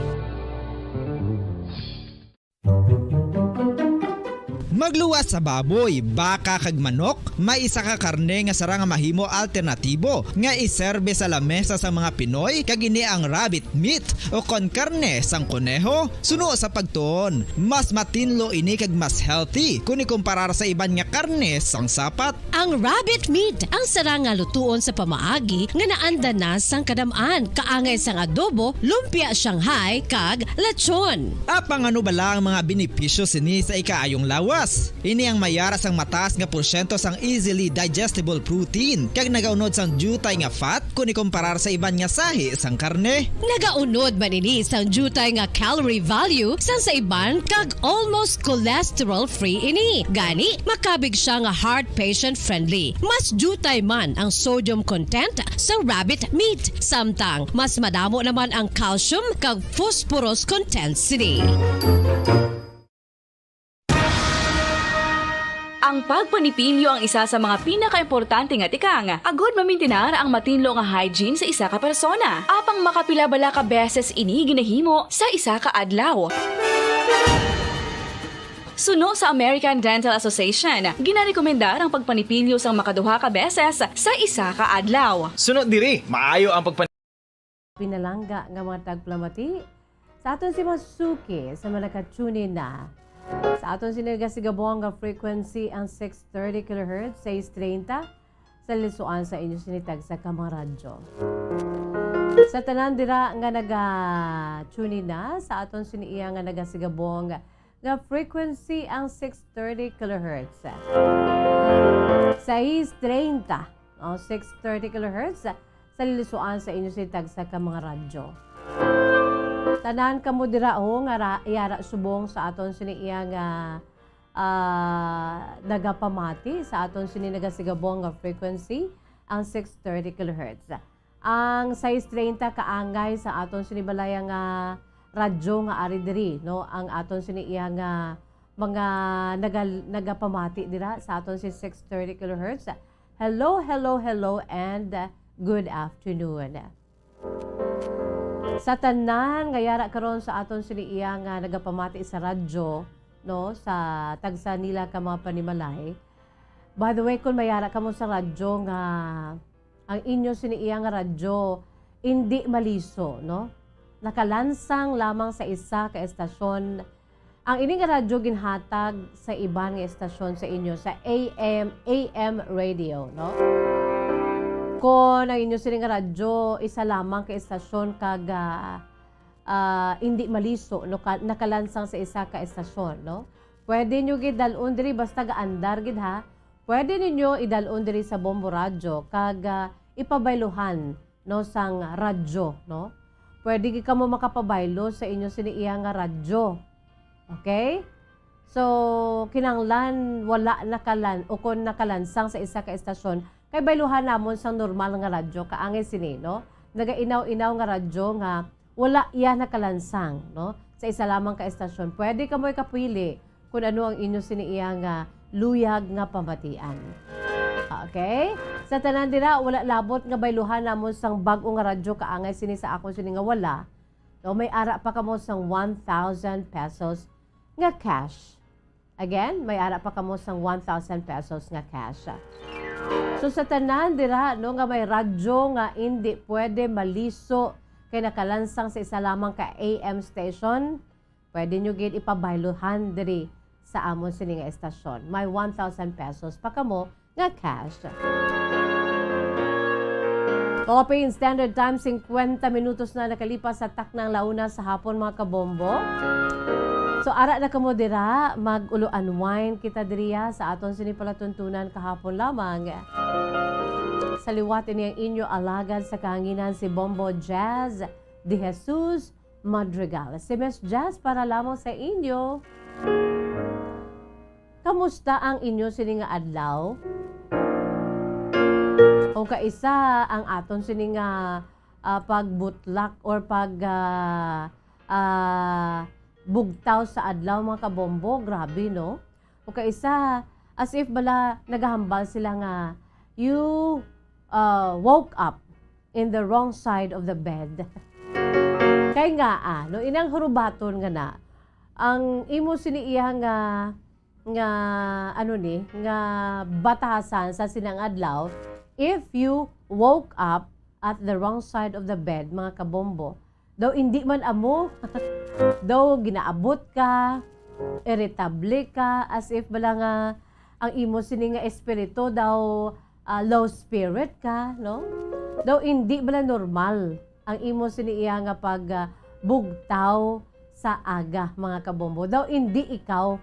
Magluwas sa baboy, baka, kag manok, may isa ka karne nga sarang nga mahimo alternatibo nga iserbe sa lamesa sang mga Pinoy, kag ini ang rabbit meat, ukon karne sang koneho. Suno sa pagtuon, mas matinlo ini kag mas healthy kon ikumparar sa iban nga karne sang sapat. Ang rabbit meat ang sarang nga lutuon sa pamaagi nga naanda na sang kadam-an, kaangay sang adobo, lumpia Shanghai, kag lechon. Apang ano bala ang mga benepisyo sini sa ikaayong lawas? Ini ang may ara sang mataas nga porsyento sang easily digestible protein, kag nagaunod sang diutay nga fat kon ikumparar sa iban nga sahi sang karne. Nagaunod man ini sang diutay nga calorie value sang sa iban, kag almost cholesterol-free ini. Gani, makabig sia nga heart patient-friendly. Mas diutay man ang sodium content sa rabbit meat, samtang mas madamo naman ang calcium kag phosphorus content sini. Ang pagpanipilyo ang isa sa mga pinakaimportante nga tikang agud mamintinar ang matinlo nga hygiene sa isa ka persona. Apang makapila bala ka beses ini ginahimo sa isa ka adlaw? Suno sa American Dental Association, ginarekomendar ang pagpanipilyo sang makaduha ka beses sa isa ka adlaw. Suno diri, maayo ang pagpan- Pinalangga nga mga tagpalamati, sa aton si mga suki sa mga naka-tune in na. Sa aton sini nagasigabong nga frequency ang six thirty kilohertz, sais treinta, sa lisoan sa inyo sini tagsa ka mga radyo. Sa tanan dira nga naga-tune in na, sa aton sini iya nga nagasigabong nga frequency ang six thirty kilohertz. Sais treinta, o six thirty kilohertz, sa lilisuan sa inyo sini tagsa ka mga radyo. Tanan kamo dira, ho, nga ra-, yara subong sa aton sini iya nga, ah, nagapamati sa aton sini nagasigabong nga frequency, ang six thirty kilohertz. Ang sais treinta kaangay sa aton sini balaya nga radyo nga ari diri, no? Ang aton sini iya nga mga nagal-, nagapamati dira sa aton si six thirty kilohertz. Hello, hello, hello, and, uh, good afternoon. Sa tanan nga yara karon sa aton sini iya nga nagapamati sa radyo, no, sa tagsa nila ka mga panimalay. By the way, kung mayara kamo sa radyo nga ang inyo sini iya nga radyo indi maliso, no, nakalansang lamang sa isa ka estasyon, ang ini nga radyo ginhatag sa iban nga estasyon sa inyo, sa A M, A M radio, no? Kon ang inyo sini nga radyo, isa lamang ka estasyon kag, ah, ah, indi maliso, no, ka-, nakalansang sa isa ka estasyon, no? Pwede nyo gid dal-on diri, basta gaandar gid, ha. Pwede ninyo idal-on diri sa Bombo Radyo kag, ah, ipabayluhan, no, sang radyo, no? Pwede gid kamo makapabaylo sa inyo sini iya nga radyo. Okay? So, kinahanglan wala nakalan-, o kon nakalansang sa isa ka estasyon, kay bayluhan namon sang normal nga radyo, kaangay sini, no? Nagainaw-inaw nga radyo nga wala iya nakalansang, no? Sa isa lamang ka estasyon. Pwede kamo ikapili kung ano ang inyo sini iya nga luyag nga pamatian. Okay? Sa tanan dira, wala labot nga bayluhan namon sang bag-o nga radyo, kaangay sini sa akon sini nga wala. No, may ara pa kamo sang one thousand pesos nga cash. Again, may ara pa kamo sang one thousand pesos nga cash. So, sa tanan dira, no, nga may radyo nga indi pwede maliso kay nakalansang sa isa lamang ka A M station, pwede nyo gid ipabayluhan diri sa amon sini nga estasyon. May one thousand pesos pa kamo nga cash. Philippine Standard Time, singkwenta minutos na nakalipas sa taknang la una sa hapon, mga kabombo. So, ara na kamo dira, mag-ulo unwind kita diriya sa aton sini palatuntunan kahapon lamang. Sa liwat ini ang inyo alagad sa kahanginan, si Bombo Jazz De Jesus Madrigal. Si Miss Jazz para lamang sa inyo. Kamusta ang inyo sini nga adlaw? O kaisa ang aton sini nga, ah, pagbutlak or pag, ah, ah, bugtaw sa adlaw, mga kabombo, grabe, no? O kaisa, as if bala nagahambal sila nga, "You, uh, woke up in the wrong side of the bed." Kay nga, ah, no, inang hurubaton nga na, ang imo sini iya nga, nga, ano ni, nga batasan sa sinang adlaw, if you woke up at the wrong side of the bed, mga kabombo, daw indi man amo, daw ginaabot ka, irritable ka, as if bala nga ang imo sini nga espiritu daw, ah, low spirit ka, no? Daw indi bala normal ang imo sini iya nga pag, ah, bugtaw sa aga, mga kabombo. Daw indi ikaw.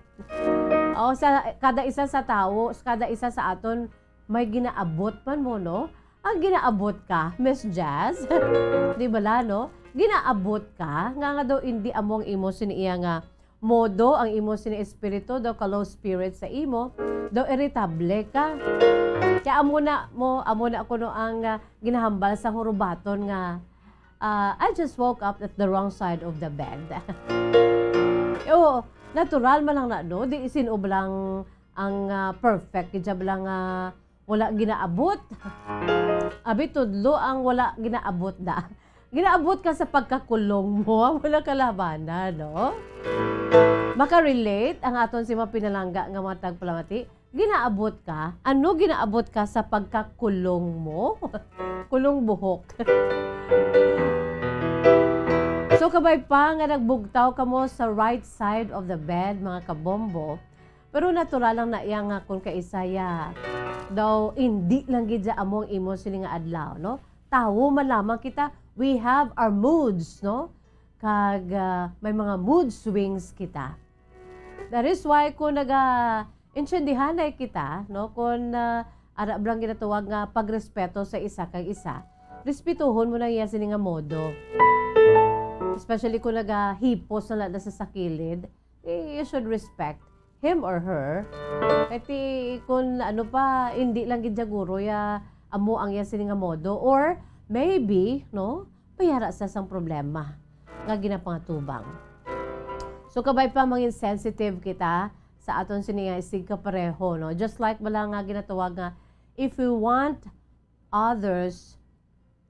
O, sa kada isa sa tawo, kada isa sa aton, may ginaabot man mo, no? Ang ginaabot ka, Miss Jazz? Di bala, no? Ginaabot ka, nga, nga daw indi amo ang imo sini iya nga modo, ang imo sini espiritu, daw ka low spirit sa imo, daw irritable ka. Kaya amo na mo, amo na kuno ang, ah, ginahambal sa hurubaton nga, ah, "I just woke up at the wrong side of the bed." Oo, natural man lang na, no? Di isin-ob lang ang, ah, perfect, gid siya lang, ah, wala ginaabot. Abi, tudlo ang wala ginaabot na. Ginaabot ka sa pagkakulong mo, wala kalabanan, no? Makarelate ang aton si mga pinalangga nga mga tagpalamati. Ginaabot ka? Ano ginaabot ka sa pagkakulong mo? Kulong buhok. So, kabay pa nga nagbugtaw kamo sa right side of the bed, mga kabombo, pero natural lang na iya nga kung kaisaya daw indi lang gid siya amo ang imo sini nga adlaw, no? Tawo man lamang kita, we have our moods, no? Kag, ah, may mga mood swings kita. That is why kung naga-, intindihanay kita, no? Kung, ah, ara bala ang ginatawag nga pagrespeto sa isa kag isa, respetuhon mo na iya sini nga modo. Especially kung nagahipos na lang na sa sakilid, eh, you should respect him or her. Kay ti, kun ano pa, hindi lang gid siya guro ya amo ang iya sini nga modo, or maybe, no, may ara sa sang problema nga ginapangatubang. So, kabay pa mangin sensitive kita sa aton sini nga isigkapareho, no? Just like bala nga ginatawag nga, "If you want others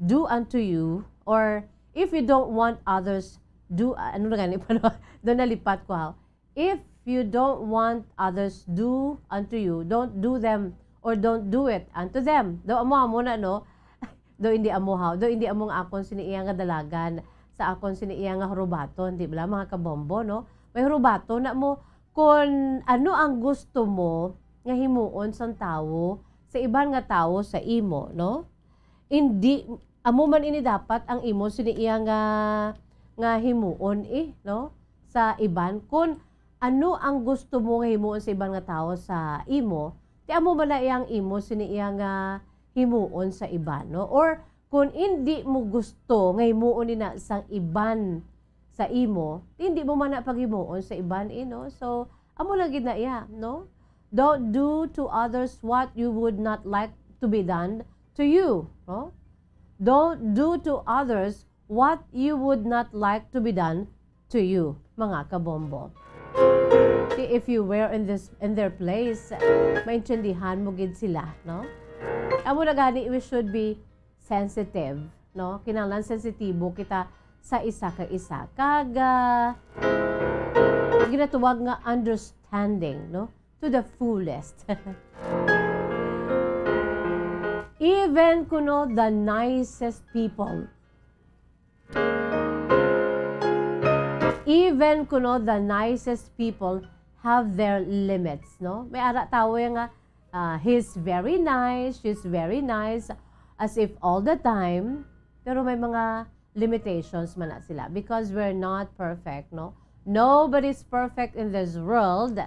do unto you," or, "If you don't want others do," ah, ano na gani pa, no? Doon nalipat ko, ha? "If you don't want others do unto you, don't do them, or don't do it unto them." Daw amo, amo na, no? Daw hindi amo, ha? Daw hindi amo nga akon sini iya nga dalagan sa akon sini iya nga hurubaton, di ba, mga kabombo, no? May hurubaton na mo kung ano ang gusto mo nga himuon sang tawo sa iban nga tawo sa imo, no? Hindi, amo man ini dapat ang imo sini iya nga, nga himuon, eh, no? Sa iban, kun ano ang gusto mo nga himuon sa iban nga tawo sa imo, ti amo man na iya ang imo sini iya nga himuon sa iban, no? Or kun indi mo gusto nga himuon ni na sang iban sa imo, ti indi mo man na paghimuon sa iban, eh, no? So, Amo lang gid na iya, no? Don't do to others what you would not like to be done to you, no? Don't do to others what you would not like to be done to you, mga kabombo. See, if you were in this, in their place, maintindihan mo gid sila, no? Amo na gani, we should be sensitive, no? Kinahanglan sensitibo kita sa isa ka isa. Kag, ah, ginatawag nga understanding, no? To the fullest. Even kuno the nicest people, even kuno the nicest people have their limits, no? May ara tawo nga, ah, he's very nice, she's very nice, as if all the time, pero may mga limitations man na sila because we're not perfect, no? Nobody's perfect in this world.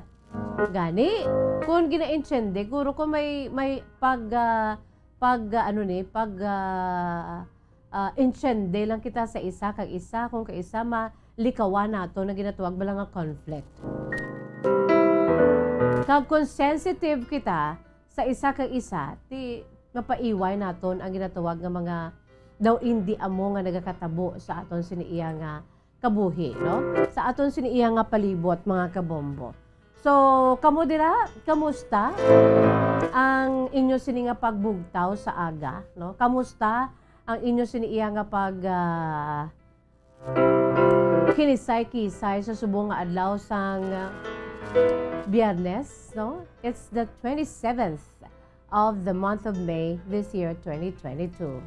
Gani, kung ginaintindi, guro ko may, may pag, ah, pag, ah, ano ni, pag, ah, ah, intindi lang kita sa isa kag isa, kung kaisa malikawan nato na ginatawag bala nga conflict. Kag kung sensitive kita sa isa kag isa, ti mapaiway naton ang ginatawag nga mga daw indi amo nga nagakatabo sa aton sini iya nga kabuhi, no? Sa aton sini iya nga palibot, mga kabombo. So, kamo dira, kamusta ang inyo sini nga pagbugtaw sa aga, no? Kamusta ang inyo sini iya nga pag, ah, kinisay-kisay sa subong nga adlaw sang, ah, Biyernes, no? It's the twenty-seventh of the month of May this year, twenty twenty-two.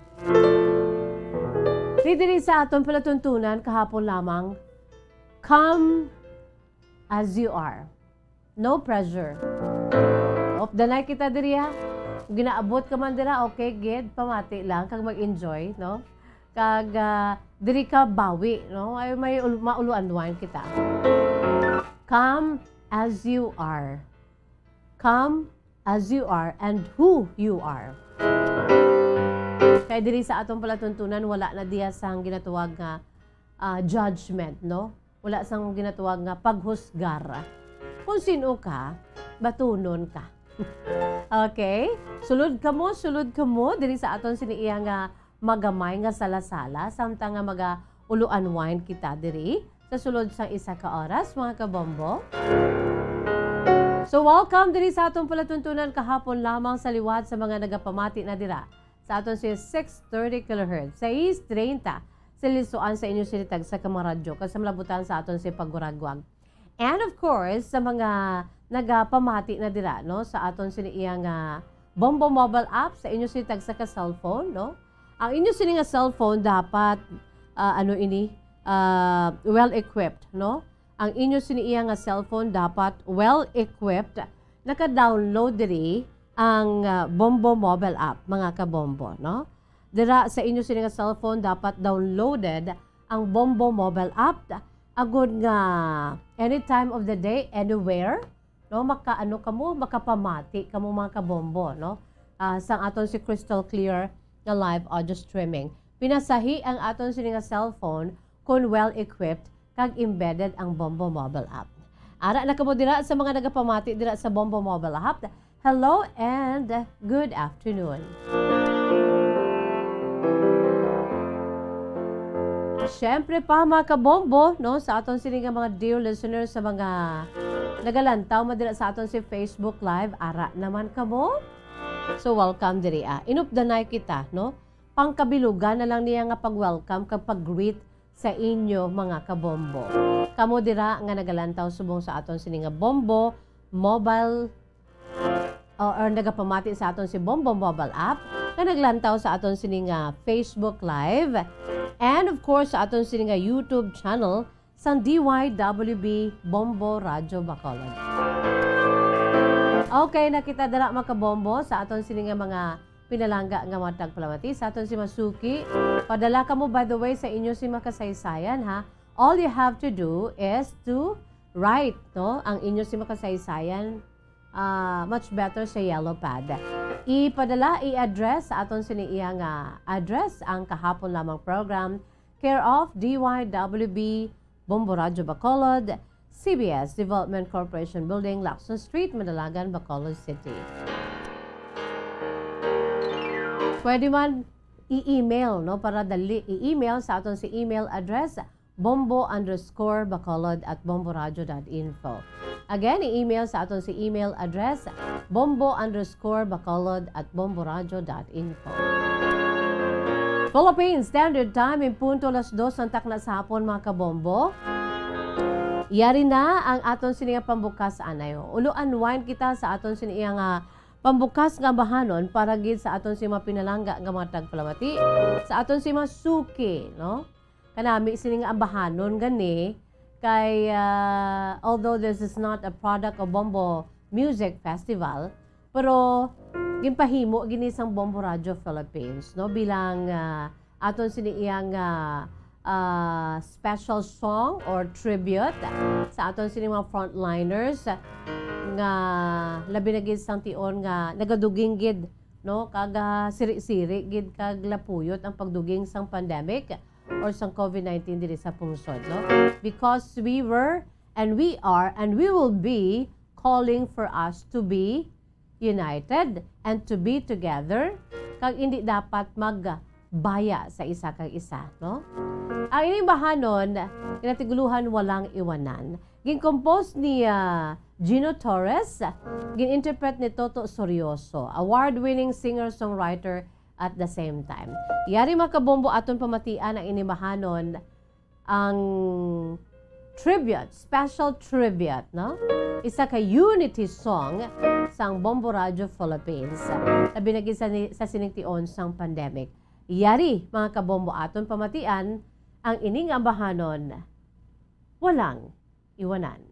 Di diri sa aton palatuntunan kahapon lamang, come as you are. No pressure. Updanay kita diri, ha. Kung ginaabot ka man dira, okay, gid, pamati lang, kag mag-enjoy, no? Kag, ah, diri ka bawi, no? Ay, may ul-, mauluan-luan kita. Come as you are. Come as you are and who you are. Kay diri sa atong palatuntunan, wala na diya sang ginatawag nga, ah, judgment, no? Wala sang ginatawag nga paghusgar. Kung sin-o ka, batunon ka. Okay? Sulod kamo, sulod kamo diri sa aton sini iya nga magamay nga sala-sala, samtang nga maga-ulo-unwind kita diri sa sulod sang isa ka oras, mga kabombo. So, welcome diri sa atong palatuntunan kahapon lamang sa liwat sa mga nagapamati na dira sa aton si six thirty kilohertz, sais treinta, sa lisoan sa inyo sini tagsa ka mga radyo, kag sa malabutan sa aton si paguragwag. And of course, sa mga nagapamati na dira, no, sa aton sini iya nga Bombo mobile app sa inyo sini tagsa ka cellphone, no? Ang inyo sini nga cellphone dapat, ah, ano ini, ah, well equipped, no? Ang inyo sini iya nga cellphone dapat well equipped. Naka-download diri ang, ah, Bombo mobile app, mga kabombo, no? Dira sa inyo sini nga cellphone dapat downloaded ang Bombo mobile app, agod nga any time of the day, anywhere, no, makaano kamo, makapamati kamo, mga kabombo, no? Ah, sang aton si crystal clear nga live audio streaming. Pinasahi ang aton sini nga cellphone kon well equipped kag embedded ang Bombo mobile app. Ara na kamo dira sa mga nagapamati dira sa Bombo mobile app. Hello and good afternoon. Siyempre pa, mga kabombo, no, sa aton sini nga mga dear listeners, sa mga nagalantaw man dira sa aton si Facebook Live, ara naman kamo. So, welcome diri, ah. Inupdanay kita, no? Pangkabilugan na lang niya nga pag-welcome kag pag-greet sa inyo, mga kabombo. Kamo dira nga nagalantaw subong sa aton sini nga Bombo mobile, o, or nagapamati sa aton si Bombo mobile app, nga naglantaw sa aton sini nga Facebook Live, and of course, sa aton sini nga YouTube channel, sang D Y W B Bombo Radyo Bacolod. Okay, nakita dira, mga kabombo, sa aton sini nga mga pinalangga nga mga tagpalamati sa aton si Masuki. Padala kamo, by the way, sa inyo si makasaysayan, ha. All you have to do is to write, no, ang inyo si makasaysayan, ah, much better sa yellow pad. Ipadala, i-address sa aton sini iya nga address, ang kahapon lamang program, care of D Y W B Bombo Radyo Bacolod, C B S Development Corporation Building, Lacson Street, Madalagan, Bacolod City. Pwede man i-email, no, para dali i-email sa aton si email address, bombo underscore bacolod at bomboradio dot info. Again, i-email sa aton si email address, bombo underscore bacolod at bomboradio dot info. Philippine Standard Time, in punto alas dos ang takna sa hapon, mga kabombo. Yari na ang aton sini nga pambukas anay. Ulo unwind kita sa aton sini nga pambukas nga bahanon para gid sa aton si mga pinalangga nga mga tagpalamati, sa aton si mga suki, no? Kanami sini nga ambahanon gani kay, ah, although this is not a product of Bombo Music Festival, pero ginpahimo gini sang Bombo Radio Philippines, no, bilang, ah, aton sini iyang, ah, ah, special song or tribute sa aton sini mga frontliners nga labi na gid sang tion nga nagaduging gid, no, kag, ah, siri-siri gid kag lapuyot ang pagduging sang pandemic or sang covid nineteen diri sa pungsod, no? Because we were, and we are, and we will be calling for us to be united and to be together, kag indi dapat magbaya sa isa kag isa, no? Ang ining bahanon, ginatiguluhan Walang Iwanan. Gin-compose ni, ah, Gino Torres, gin-interpret ni Toto Sorioso, award-winning singer-songwriter at the same time. Yari, mga kabombo, aton pamatian ang ining bahanon, ang tribute, special tribute, no? Isa ka unity song sang Bombo Radio Philippines. Labi na gid sa ni-, sa sining tion sang pandemic. Yari, mga kabombo, aton pamatian ang ining ambahanon, Walang Iwanan.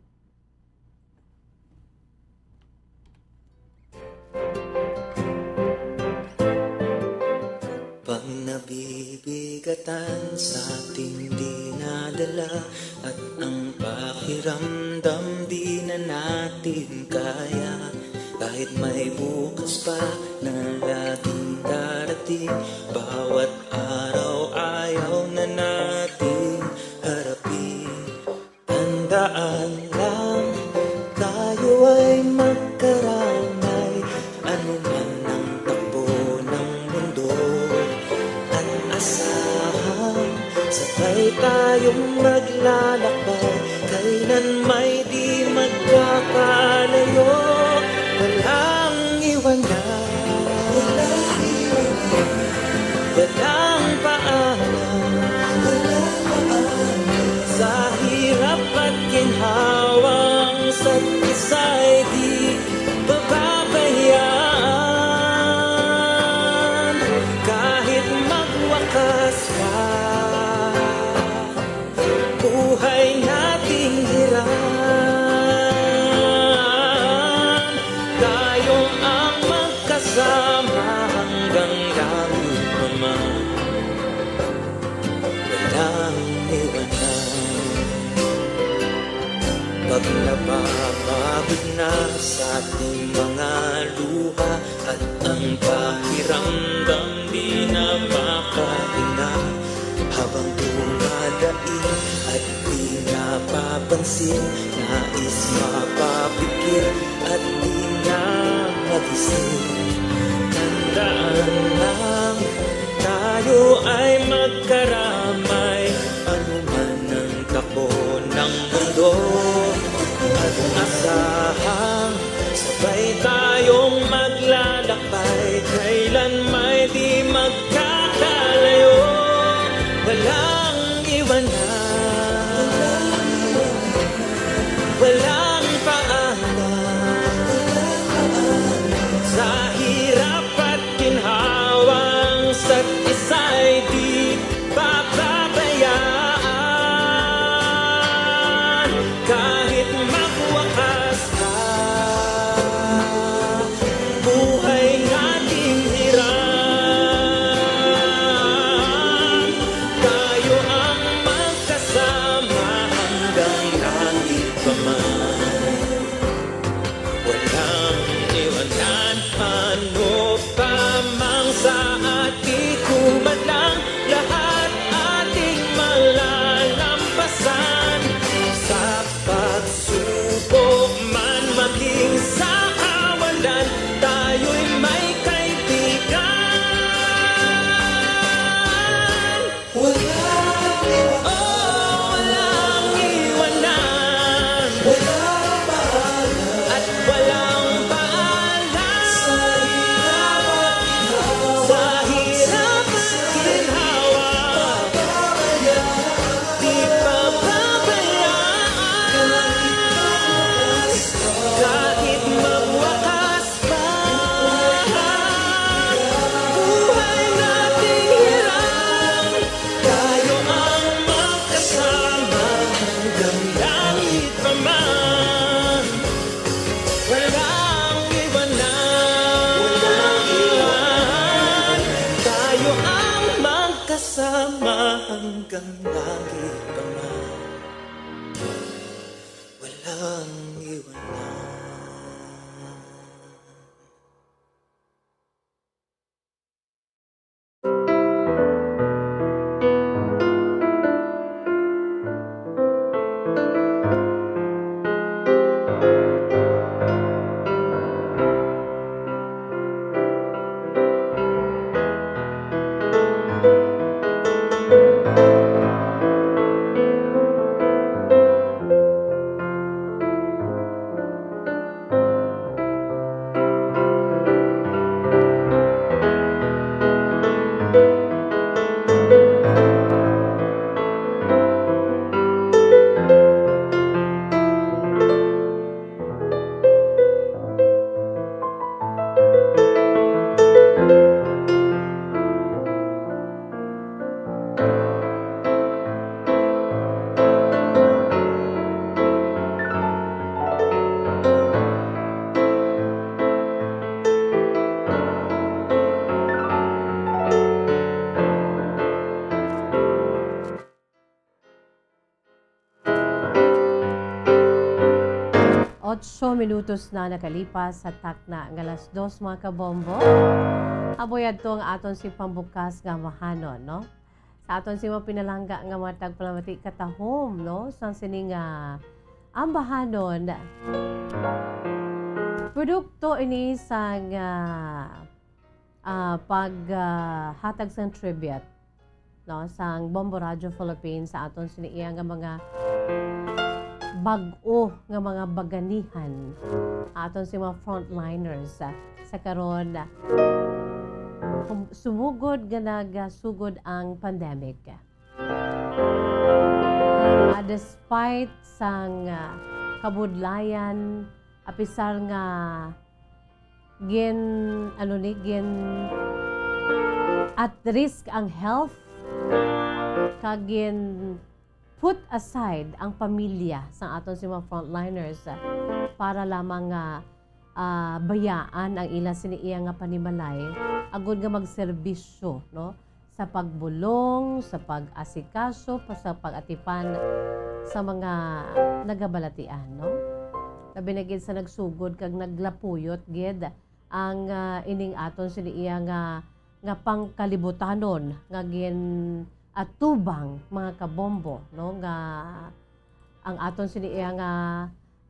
Pag nabibigatan sa ating dinadala at ang pakiramdam di na natin kaya, kahit may bukas pa na laging darating, bawat araw ayaw na nating harapin. Tandaan lang, tayo ay magkaramay, anuman ang takbo ng mundo. At asahang sabay tayong maglalakbay, kailan may di magkakalayo. Walang iwanan, walang paalam. Sa hirap at ginhawang isa't isa'y di pababayaan. Kahit magwakas pa buhay nating hiram, tayo ang magkasama hanggang langit pa man. Walang iwanan. Pag napapagod na sa ating mga luha at ang pakiramdam di na makahinga, habang dumadaig at di napapansin, nais mapapikit at di na magising. Tandaan lang, tayo ay magkaramay, anuman ang takbo ng mundo. At asahang sabay tayong maglalakbay, kailan may di magkakalayo. Walang iwanan, walang paalam. Sa hirap at ginhawang isa't isa'y di pababayaan. Sama hanggang langit pa man, walang iwanan. Ocho minutos na nakalipas sa takna nga alas dos, mga kabombo. Aboy adto ang aton si pambukas nga ambahanon, no? Sa aton si mga pinalangga nga mga tagpalamati katahom, no? Sang sini nga ambahanon. Produkto ini sang, ah, ah, pag, ah, hatag sang tribute, no, sang Bombo Radio Philippines sa aton sini iya nga mga bag-o nga mga baganihan, aton si mga frontliners, ah, sa karon, ah, hum-, sumugod nga nagasugod ang pandemic. Ah, despite sang, ah, kabudlayan, apisar nga gin, ano ni, gin at risk ang health, kag gin put aside ang pamilya sang aton si mga frontliners, ah, para lamang nga, ah, bayaan ang ila sini iya nga panimalay, agud nga magserbisyo, no, sa pagbulong, sa pag-asikaso, pa-, sa pag-atipan sa mga nagabalatian, no? Labi na gid sa nagsugod kag naglapuyot gid ang, ah, ining aton sini iya nga, nga pangkalibutanon nga gin-atubang, mga kabombo, no, nga ang aton sini iya nga,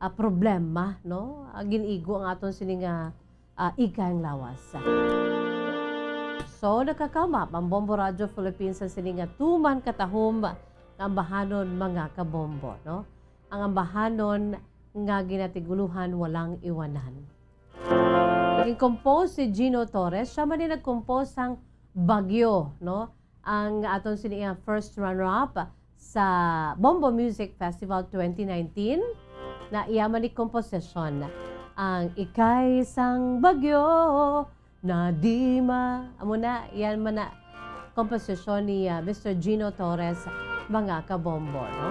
ah, problema, no, ah, gin-igo ang aton sini nga, ah, igkayang lawas. So, nagkakamap ang Bombo Radio Philippines sa sini nga tuman katahom nga ambahanon, mga kabombo, no? Ang ambahanon nga ginatiguluhan Walang Iwanan. Naging compose si Gino Torres. Siya man ni nag-compose sang Bagyo, no? Ang aton sini nga first runner-up sa Bombo Music Festival twenty nineteen, na iya man ni komposisyon. Ang Ikay Sang Bagyo na Di Ma-, amo na, yan man na komposisyon ni, ah, Mister Gino Torres, mga kabombo, no?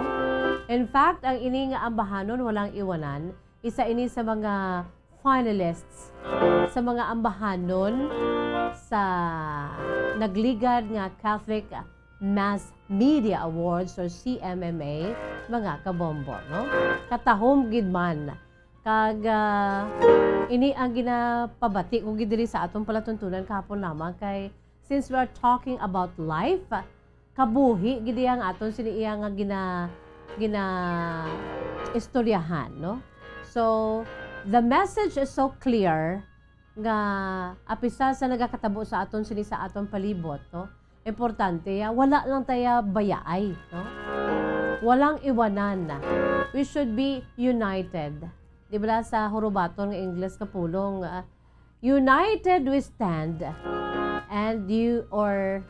In fact, ang ini nga ambahanon, Walang Iwanan, isa ini sa mga finalists sa mga ambahanon sa nagligad nga Catholic Mass Media Awards or C M M A, mga kabombo, no? Katahom gid man. Kag, ah, ini ang ginapabati ko gid diri sa aton palatuntunan kahapon lamang kay since we are talking about life, kabuhi gid iya nga aton sini iya nga gina-, gina-istoryahan, no? So, the message is so clear nga apisar sa nagakatabo sa aton sini sa aton palibot, no? Importante ya, wala lang taya bayaay, no? Walang iwanan. We should be united. Di ba sa hurubaton nga Ingles nga pulong, ah, "United we stand." And you are,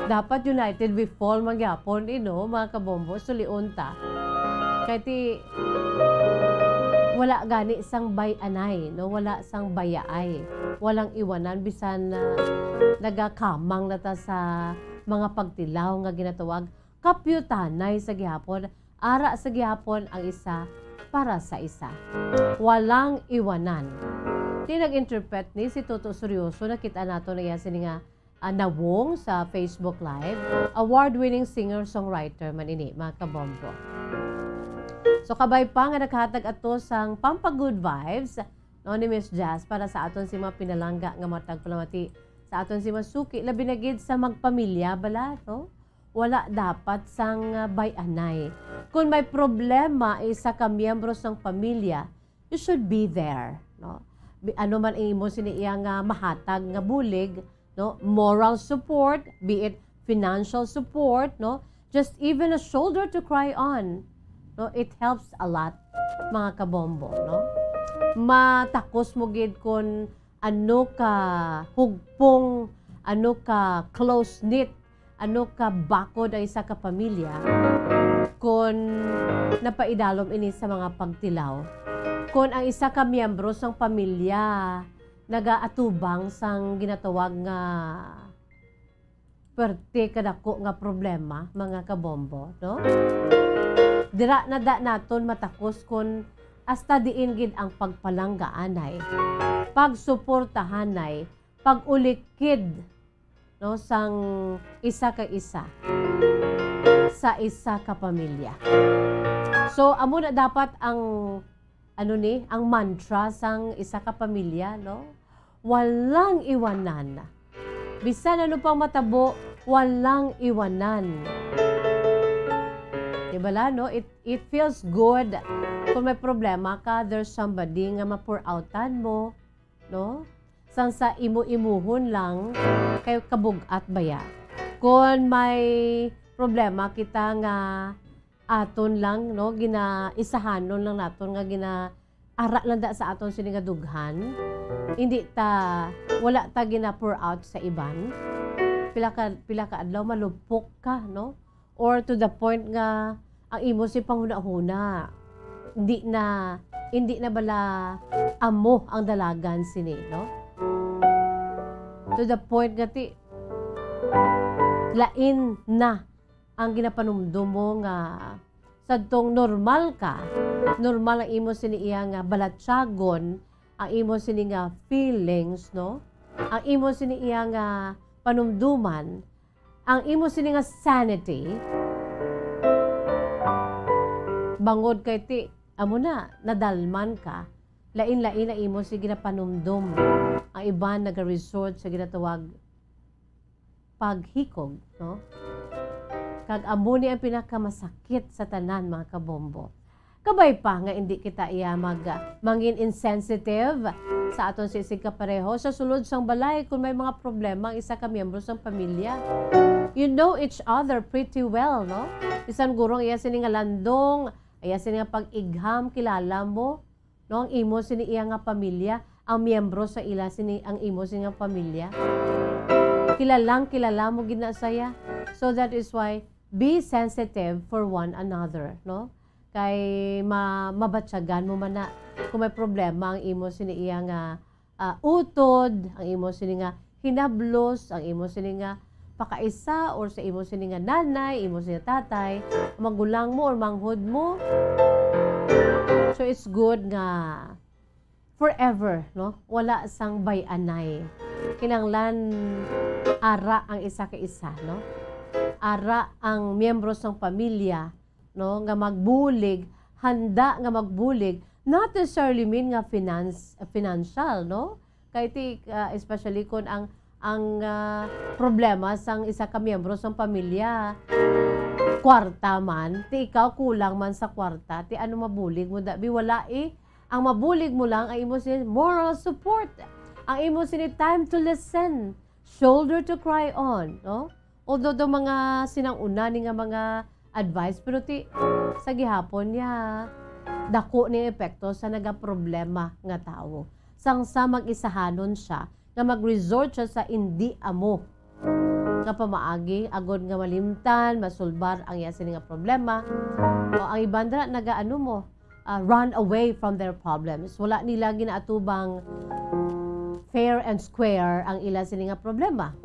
dapat united we fall man gyapon, eh, no, mga kabombo, sulion ta. Kay ti, wala gani sang bay-anay, no? Wala sang bayaay. Walang iwanan, bisan, ah, nagakamang na ta sa mga pagtilaw nga ginatawag, kapyutanay sa gihapon, ara sa gihapon ang isa para sa isa. Walang iwanan. Ti nag-interpret ni si Toto Seryoso, nakita nato na iya sini nga ah, nawong sa Facebook Live. Award-winning singer-songwriter man ini, mga kabombo. So, kabay pa nga naghatag ato sang pampa-good vibes, no, ni Miss Jazz para sa aton si mga pinalangga nga matag palamati sa aton si masuki, labi na gid sa magpamilya bala, no? Wala dapat sang, ah, bay-anay. Kung may problema isa ka miyembro sang pamilya, you should be there, no? Bi-, ano man ang imo sini iya nga mahatag nga bulig, no? Moral support, be it financial support, no? Just even a shoulder to cry on, no? It helps a lot, mga kabombo, no? Matakos mo gid kun ano ka hugpong, ano ka close-knit, ano ka bakod ang isa ka pamilya, kon napaidalom ini sa mga pagtilaw. Kon ang isa ka miyembro sang pamilya nagaatubang sang ginatawag nga perte kadako nga problema, mga kabombo, no? Dira na da naton matakos kon hasta diin gid ang pagpalanggaanay, pagsuportahanay, pag-ulikid, no, sang isa ka isa, sa isa ka pamilya. So, amo na dapat ang, ano ni, ang mantra sang isa ka pamilya, no? Walang iwanan. Bisan ano pang matabo, walang iwanan. Di ba la, no? It, it feels good kung may problema ka, there's somebody nga ma-pour outan mo, no? Sang sa imo-imuhon lang, kay kabug-at baya. Kon may problema kita nga aton lang, no, ginaisahanon lang naton nga gina-, ara lang da sa aton sini nga dughan, hindi ta, wala ta gina-pour out sa iban. Pila ka, pila ka adlaw malupok ka, no? Or to the point nga ang imo si panghunahuna, hindi na, hindi na bala amo ang dalagan sini, no? To the point nga ti, lain na ang ginapanumdum mo nga sadtong normal ka, normal ang imo sini iya nga balatyagon, ang imo sini nga feelings, no? Ang imo sini iya nga panumduman, ang imo sini nga sanity, bangod kay ti, amo na, nadalman ka, lain-lain ang imo sini ginapanumdum. Ang iban naga-resort sa ginatawag paghikog, no? Kag amo ni ang pinakamasakit sa tanan, mga kabombo. Kabay pa nga indi kita iya mag, ah, mangin insensitive sa aton sisig kapareho sa sulod sang balay kon may mga problema ang isa ka miyembro sang pamilya. You know each other pretty well, no? Bisan guro ang iya sini nga landong, iya sini nga pag-igham, kilala mo, no, ang imo sini iya nga pamilya, ang miyembro sa ila sini ang imo sini nga pamilya. Kilalang kilala mo gid na saya. So that is why, be sensitive for one another, no? Kay ma-, mabatyagan mo man na kung may problema ang imo sini iya nga, ah, utod, ang imo sini nga hinablos, ang imo sini nga pakaisa, or sa imo sini nga nanay, imo sini nga tatay, magulang mo or manghod mo. So it's good nga forever, no? Wala sang bay-anay. Kinahanglan ara ang isa ka isa, no? Ara ang miyembro sang pamilya, no, nga magbulig, handa nga magbulig, not necessarily mean nga finance, financial, no? Kay ti, ah, especially kon ang, ang, ah, problema sang isa ka miyembro sang pamilya, kwarta man, ti ikaw kulang man sa kwarta, ti ano mabulig mo, dabi wala, eh. Ang mabulig mo lang ang imo sini moral support, ang imo sini time to listen, shoulder to cry on, no? Although do mga sinang-una ni nga mga advice, pero ti, sa gihapon niya, dako ni epekto sa nagaproblema nga tawo. Sang sa mag-isahanon siya, nga mag-resort siya sa indi amo nga pamaagi, agod nga malimtan, masulbar ang iya sini nga problema. O ang iban dira nagaano mo, ah, run away from their problems. Wala nila ginaatubang fair and square ang ila sini nga problema.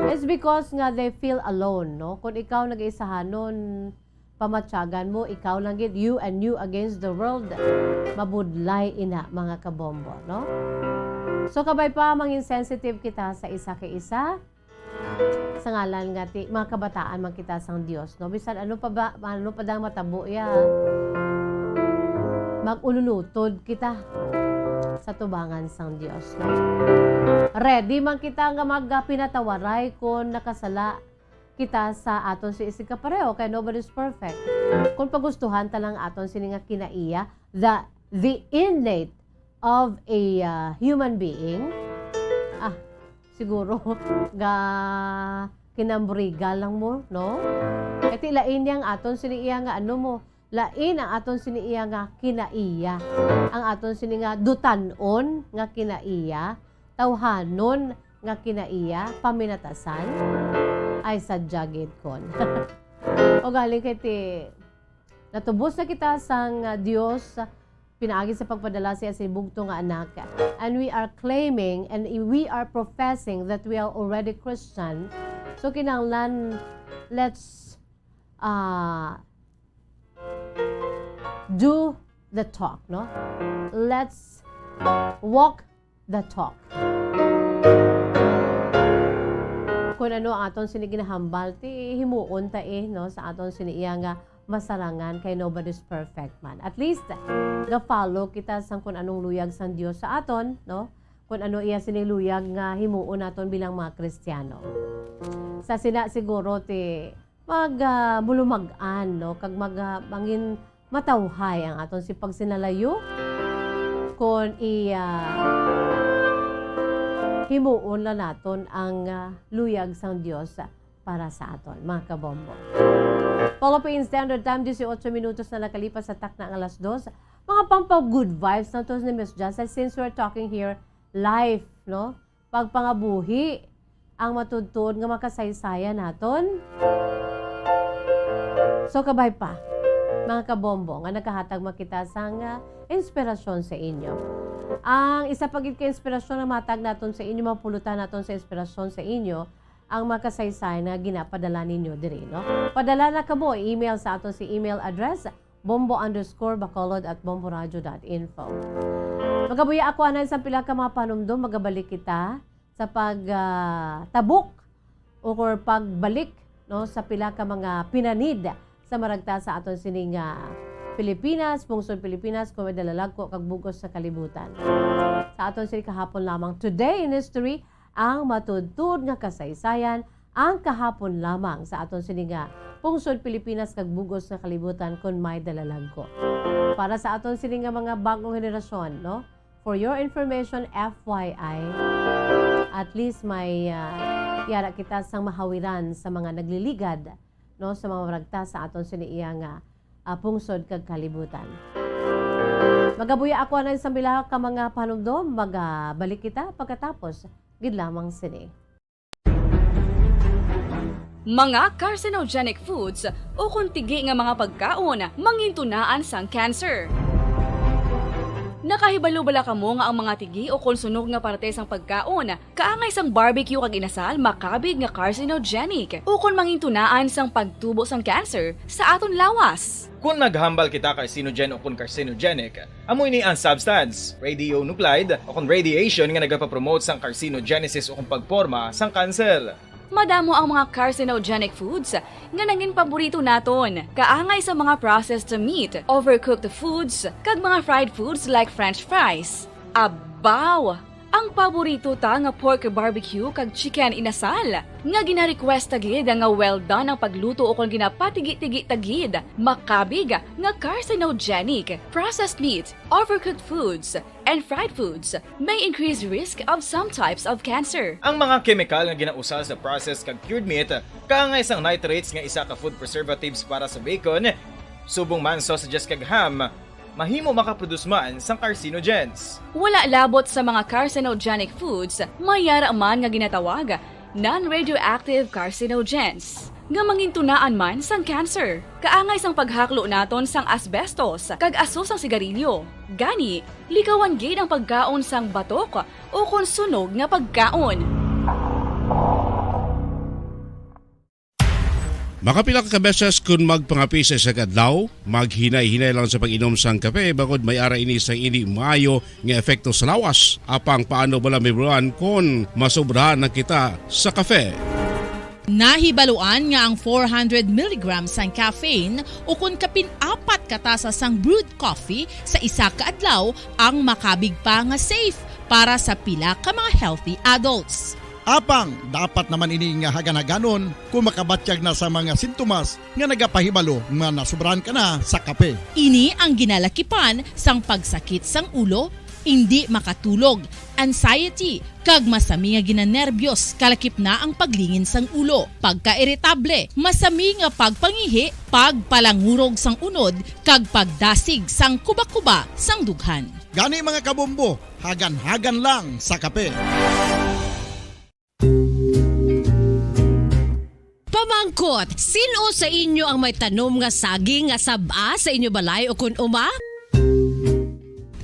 It's because nga they feel alone, no? Kung ikaw nag-iisahanon, pamatyagan mo, ikaw lang gid, you and you against the world, mabudlay ina, mga kabombo, no? So, kabay pa, mangin-sensitive kita sa isa kay isa. Sa ngalan nga ti, mga kabataan man kita sang Dios, no? Bisan ano pa ba, ano pa dang matabo, ya. Mag-ululutod kita sa tubangan sang Dios, no? Ready man kita nga magpinatawaray kung nakasala kita sa aton si isig kapareho, kay nobody's perfect. Kung pagustuhan ta lang aton sini nga kinaiya, the, the innate of a, uh, human being, ah, siguro, ga kinambriga lang mo, no? Kay ti lain yang aton sini iya nga ano mo, lain ang aton sini iya nga kinaiya. Ang aton sini nga dutanon nga kinaiya, tawhanon nga kinaiya, paminatasan, ay sadya gid kon. O galing kay ti, natubos na kita sang, ah, Dios, pinaagi sa pagpadala siya sa bugtong nga anak. And we are claiming and we are professing that we are already Christian. So, kinahanglan, let's, ah, do the talk, no? Let's walk the talk. Kung ano ang aton sini ginahambal, ti himuon ta, eh, no, sa aton sini iya nga masarangan, kay nobody's perfect man. At least, ga-follow kita sang kung anong luyag sang Dios sa aton, no? Kung ano iya sini luyag nga himuon naton bilang mga Kristiyano. Sa sina siguro ti mag, ah, bulumag-an, no? Kag mag, ah, mangin matawhay ang aton si pagsinalayo kon i, ah, himuon na naton ang, ah, luyag sang Dios para sa aton, mga kabombo. Philippine Standard Time, dieciocho minutos na nakalipas sa takna nga alas dos. Mga pampa-good vibes na to ni Miss Jessa, since we're talking here life, no? Pagpangabuhi ang matuod-tuod nga makasaysayan naton. So, kabay pa, mga kabombo, nga nagahatag man kita sang, ah, inspirasyon sa inyo. Ang isa pa gid ka inspirasyon nga matag naton sa inyo, mapulutan naton sa inspirasyon sa inyo, ang makasaysayan nga ginapadala ninyo diri, no? Padala na kamo email sa aton si email address, bombo underscore bacolod at bomboradio dot info. Magabuya ako anay sa pila ka mga panumdom, magabalik kita sa pag, ah, tabok o or pagbalik, no, sa pila ka mga pinanid sa maragta sa aton sining, ah, Pilipinas, pungsod Pilipinas, kung may dalalagko kag bugos sa kalibutan. Sa aton sini kahapon lamang, Today in History, ang matuod-tuod nga kasaysayan, ang kahapon lamang sa aton sini nga pungsod Pilipinas kag bugos nga kalibutan kon may dalalagko. Para sa aton sini nga mga bagong henerasyon, no? For your information, F Y I, at least may, ah, yara kita sang mahawiran sa mga nagliligad, no, sa mga maragta sa aton sini iya nga, ah, pungsod kag kalibutan. Magabuya ako anay sa pila ka mga panumdom, magabalik kita pagkatapos gid lamang sini. Mga carcinogenic foods ukon tigi nga mga pagkaon mangintunaan sang cancer. Nakahibalo bala kamo nga ang mga tigi ukon sunog nga parte sang pagkaon kaangay sang barbecue kag inasal makabig nga carcinogenic ukon mangintunaan sang pagtubo sang cancer sa aton lawas? Kon maghambal kita carcinogen ukon carcinogenic, amo ini ang substance, radionuclide, ukon radiation nga nagapapromote sang carcinogenesis ukon pagporma sang kanser. Madamo ang mga carcinogenic foods nga nangin paborito naton, kaangay sa mga processed meat, overcooked foods, kag mga fried foods like French fries. Abaw! Ang paborito ta nga pork barbecue kag chicken inasal, nga gina-request ta gid nga well done ang pagluto ukon ginapatigi-tigi ta gid, makabig nga carcinogenic. Processed meat, overcooked foods, and fried foods may increase risk of some types of cancer. Ang mga kemikal nga ginausal sa processed kag cured meat, kaangay sang nitrates nga isa ka food preservatives para sa bacon, subong man sausages kag ham, mahimo makaproduce man sang carcinogens. Wala labot sa mga carcinogenic foods, may yara man nga ginatawag non-radioactive carcinogens, nga mangintunaan man sang cancer. Kaangay sang paghaklo naton sang asbestos kag aso sang sigarilyo. Gani, likawan gid ang pagkaon sang batok ukon sunog nga pagkaon. Makapila ka beses kon magpangape sa isa ka adlaw, maghinay-hinay lang sa pag-inom sang kape, bangod may ara ini sang indi maayo nga epekto sa lawas. Apang paano bala mahibaluan kon masobrahan na kita sa kape? Nahibaluan nga ang four hundred milligrams sang caffeine, ukon kapin apat ka tasa sang brewed coffee sa isa ka adlaw, ang makabig pa nga safe para sa pila ka mga healthy adults. Apang dapat naman ini nga hagan-haganon kung makabatyag na sa mga sintomas nga nagapahibalo nga nasubrahan ka na sa kape. Ini ang ginalakipan sang pagsakit sang ulo, indi makatulog, anxiety, kag masami nga ginanerbyos, kalakip na ang paglingin sang ulo, pagkairitable, masami nga pagpangihi, pagpalangurog sang unod, kag pagdasig sang kuba-kuba sang dughan. Gani, mga kabombo, hagan-hagan lang sa kape. Pamangkot, sin-o sa inyo ang may tanom nga saging nga sab-a sa inyo balay ukon uma?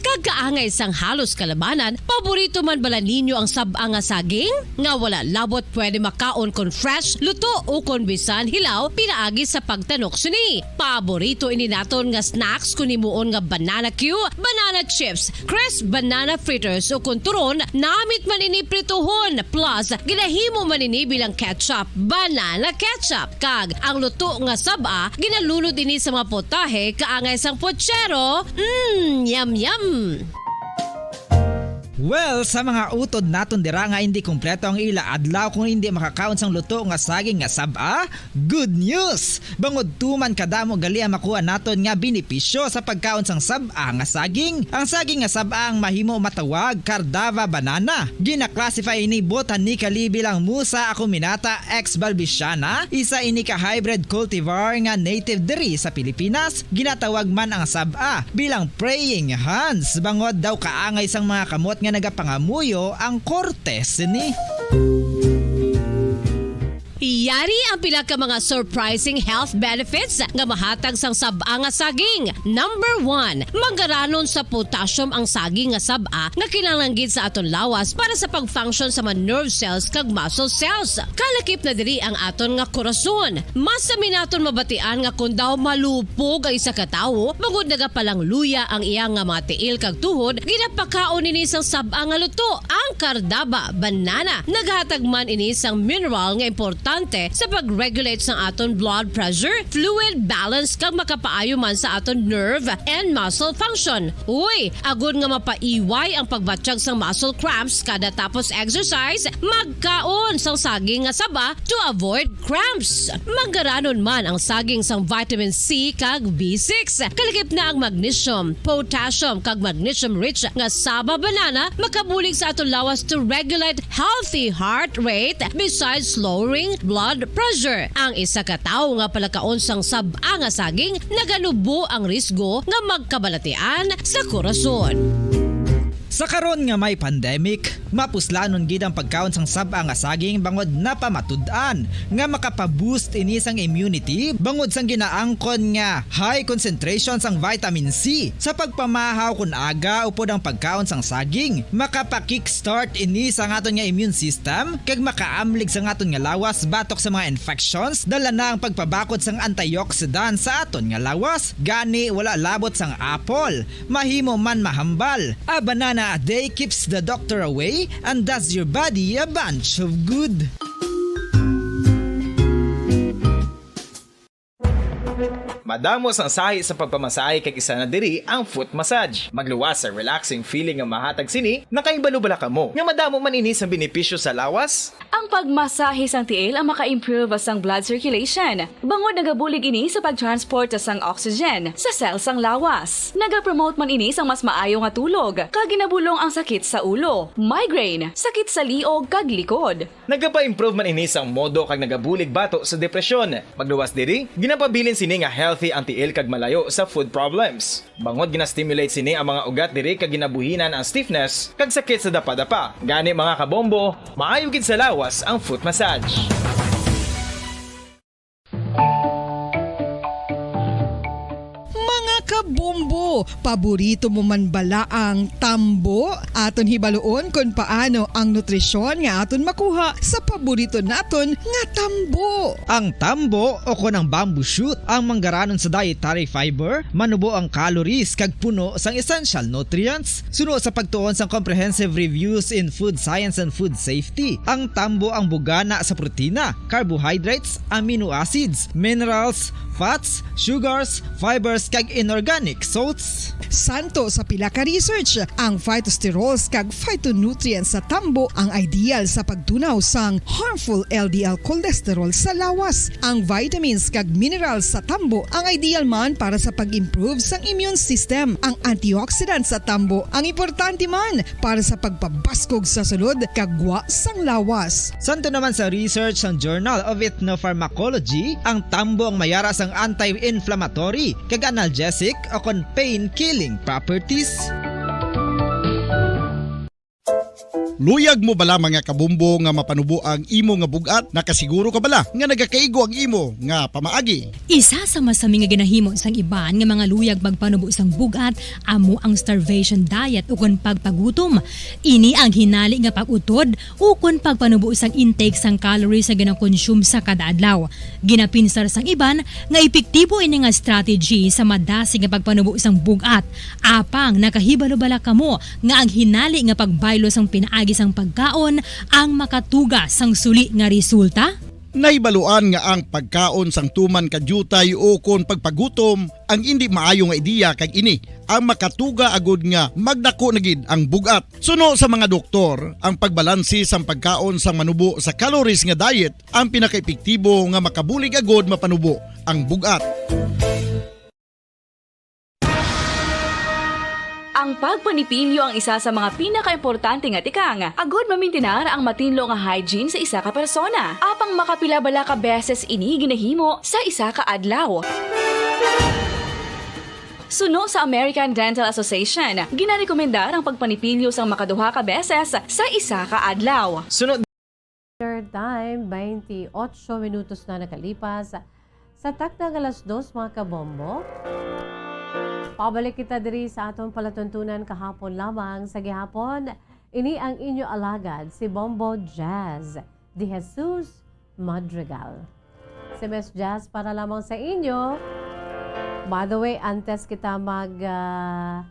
Kag kaangay sang halos kalabanan, paborito man bala ninyo ang sab-a nga saging? Nga wala labot pwede makaon kon fresh, luto, ukon bisan hilaw pinaagi sa pagtanok sini. Paborito ini naton nga snacks kon himuon nga banana cue, banana chips, crisp banana fritters, ukon turon, namit man ini prituhon, plus ginahimo man ini bilang ketchup, banana ketchup. Kag ang luto nga sab-a, ginalunod ini sa mga potahe kaangay sang pochero. Mm, yum, yum! Well, sa mga utod naton dira nga indi kompleto ang ila adlaw kung indi makakaon sang luto nga saging nga sab-a, good news! Bangod tuman kadamo gali ang makuha naton nga benepisyo sa pagkaon sang sab-a nga saging. Ang saging nga sab-a ang mahimo matawag Cardava banana. Gina-classify ini botanically bilang Musa acuminata ex balbisiana, isa ini ka hybrid cultivar nga native diri sa Pilipinas. Ginatawag man ang sab-a bilang praying hands, bangod daw kaangay sang mga kamot nga nagapangamuyo ang korte sini. Yari ang pila ka mga surprising health benefits nga mahatag sang sab-a nga saging. Number one, manggaranon sa potassium ang saging nga sab-a nga kinahanglan gid sa aton lawas para sa pag-function sa mga nerve cells kag muscle cells. Kalakip na diri ang aton nga korason. Masami naton mabatian nga kon daw malupog ang isa ka tawo, bangod nagapalangluya ang iya nga mga tiil kag tuhod, ginapakaon nini sang sab-a nga luto, ang Cardaba banana. Naghatag man ini sang mineral nga importante sa pag-regulate sang aton blood pressure, fluid balance, kag makapaayo man sa aton nerve and muscle function. Uy, agod nga mapaiway ang pagbatyag sang muscle cramps kada tapos exercise, magkaon sang saging nga saba to avoid cramps. Manggaranon man ang saging sang vitamin C kag B six. Kalakip na ang magnesium, potassium, kag magnesium-rich nga saba banana makabulig sa aton lawas to regulate healthy heart rate besides lowering blood pressure. Ang isa ka tawo nga palakaon sang sab-a nga saging naganubo ang risgo nga magkabalatian sa korason. Sa karon nga may pandemic, mapuslanon gid ang pagkaon sang sab-a nga saging bangod napamatud-an nga makapa-boost ini sang immunity bangod sang ginaangkon nga high concentration sang vitamin C. Sa pagpamahaw kon aga upod ang pagkaon sang saging, makapa-kickstart ini sa aton nga immune system kag makaamlig sa aton nga lawas batok sa mga infections. Dala na ang pagpabakod sang antioxidant sa aton nga lawas. Gani, wala labot sang apple, mahimo man mahambal. A banana a day keeps the doctor away and does your body a bunch of good. Madamo sang sahi sa pagpamasahe kag isa na diri ang foot massage. Magluwas sa relaxing feeling nga mahatag sini, nakahibalo bala kamo nga madamo man ini sa benepisyo sa lawas? Ang pagmasahe sang tiil ang maka-improve sang blood circulation, bangod nagabulig ini sa pag-transport sang oxygen sa cell sang lawas. Nagapromote man ini sang mas maayo nga tulog, kag ginabulong ang sakit sa ulo, migraine, sakit sa liog kag likod. Nagapa-improve man ini sang modo kag nagabulig bato sa depresyon. Magluwas diri, ginapabilin sini nga healthy ang tiil kag malayo sa foot problems. Bangod gina-stimulate sini ang mga ugat diri kag ginabuhinan ang stiffness kag sakit sa dapadapa. Gani, mga kabombo, maayo gid sa lawas ang foot massage. Mga kabombo, Tambo, paborito mo man bala ang tambo? Aton hibaluon kon paano ang nutrisyon nga aton makuha sa paborito naton nga tambo. Ang tambo o kon ang bamboo shoot ang manggaranon sa dietary fiber, manubo ang calories kag puno sang essential nutrients. Suno sa pagtuon sang Comprehensive Reviews in Food Science and Food Safety, ang tambo ang bugana sa protina, carbohydrates, amino acids, minerals, fats, sugars, fibers, kag inorganic salts. Santo sa pila ka research, ang phytosterols kag phytonutrients sa tambo ang ideal sa pagtunaw sang harmful L D L cholesterol sa lawas. Ang vitamins kag minerals sa tambo ang ideal man para sa pag-improve sang immune system. Ang antioxidants sa tambo ang importante man para sa pagpabaskog sa sulod kag gwa sang lawas. Santo naman sa research sang Journal of Ethnopharmacology, ang tambo ang mayara sang anti-inflammatory kag analgesic o kon pain-killing properties. Luyag mo bala, mga kabombo, nga mapanubo ang imo nga bug-at? Nakasiguro ka bala nga nagakaigo ang imo nga pamaagi? Isa sa masami nga ginahimo sang iban nga mga luyag magpanubo sang bug-at amo ang starvation diet ukon pagpagutom. Ini ang hinali nga pag-utod ukon pagpanubo sang intake sang calories nga ginakonsume sa kada adlaw. Ginapinsar sang iban nga epektibo ini nga strategy sa madasig nga pagpanubo sang bug-at. Apang nakahibalo bala kamo nga ang hinali nga pagbaylo sang pinaagi sang pagkaon ang makatuga sang suli nga resulta? Nahibaluan nga ang pagkaon sang tuman ka diutay ukon pagpagutom ang indi maayo nga ideya, kag ini ang makatuga agud nga magdako na gid ang bug-at. Suno sa mga doktor, ang pagbalanse sang pagkaon sang manubo sa calories nga diet ang pinakaepektibo nga makabulig agud mapanubo ang bug-at. Ang pagpanipilyo ang isa sa mga pinakaimportante nga tikang agud mamintinar ang matinlo nga hygiene sa isa ka persona. Apang makapila bala ka beses ini ginahimo sa isa ka adlaw? Suno sa American Dental Association, ginarekomendar ang pagpanipilyo sang makaduha ka beses sa isa ka adlaw. Suno Time, twenty-eight minutos na nakalipas sa takna nga alas dos, mga kabombo. Pabalik kita diri sa aton palatuntunan kahapon lamang sa gihapon. Ini ang inyo alagad, si Bombo Jazz De Jesus Madrigal. Si Miss Jazz para lamang sa inyo. By the way, antes kita mag, ah,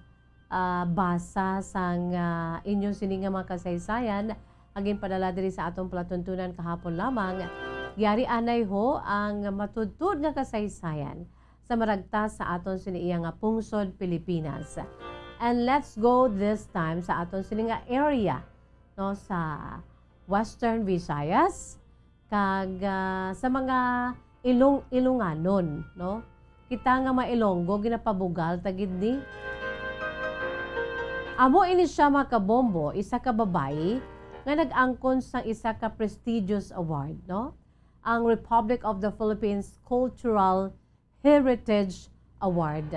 ah, basa sang, ah, inyo sini nga mga kasaysayan, nga ginpadala diri sa aton palatuntunan kahapon lamang, yari anay ho ang matuod-tuod nga kasaysayan sa maragtas sa aton sini iya nga pungsod, Pilipinas. And let's go this time sa aton sini nga area, no, sa Western Visayas, kag, ah, sa mga Ilong-, Ilonganon, no? Kita nga mga Ilonggo, ginapabugal ta gid ni. Amo ini sia, mga kabombo, isa ka babayi nga nag-angkon sang isa ka prestigious award, no? Ang Republic of the Philippines Cultural Heritage Award.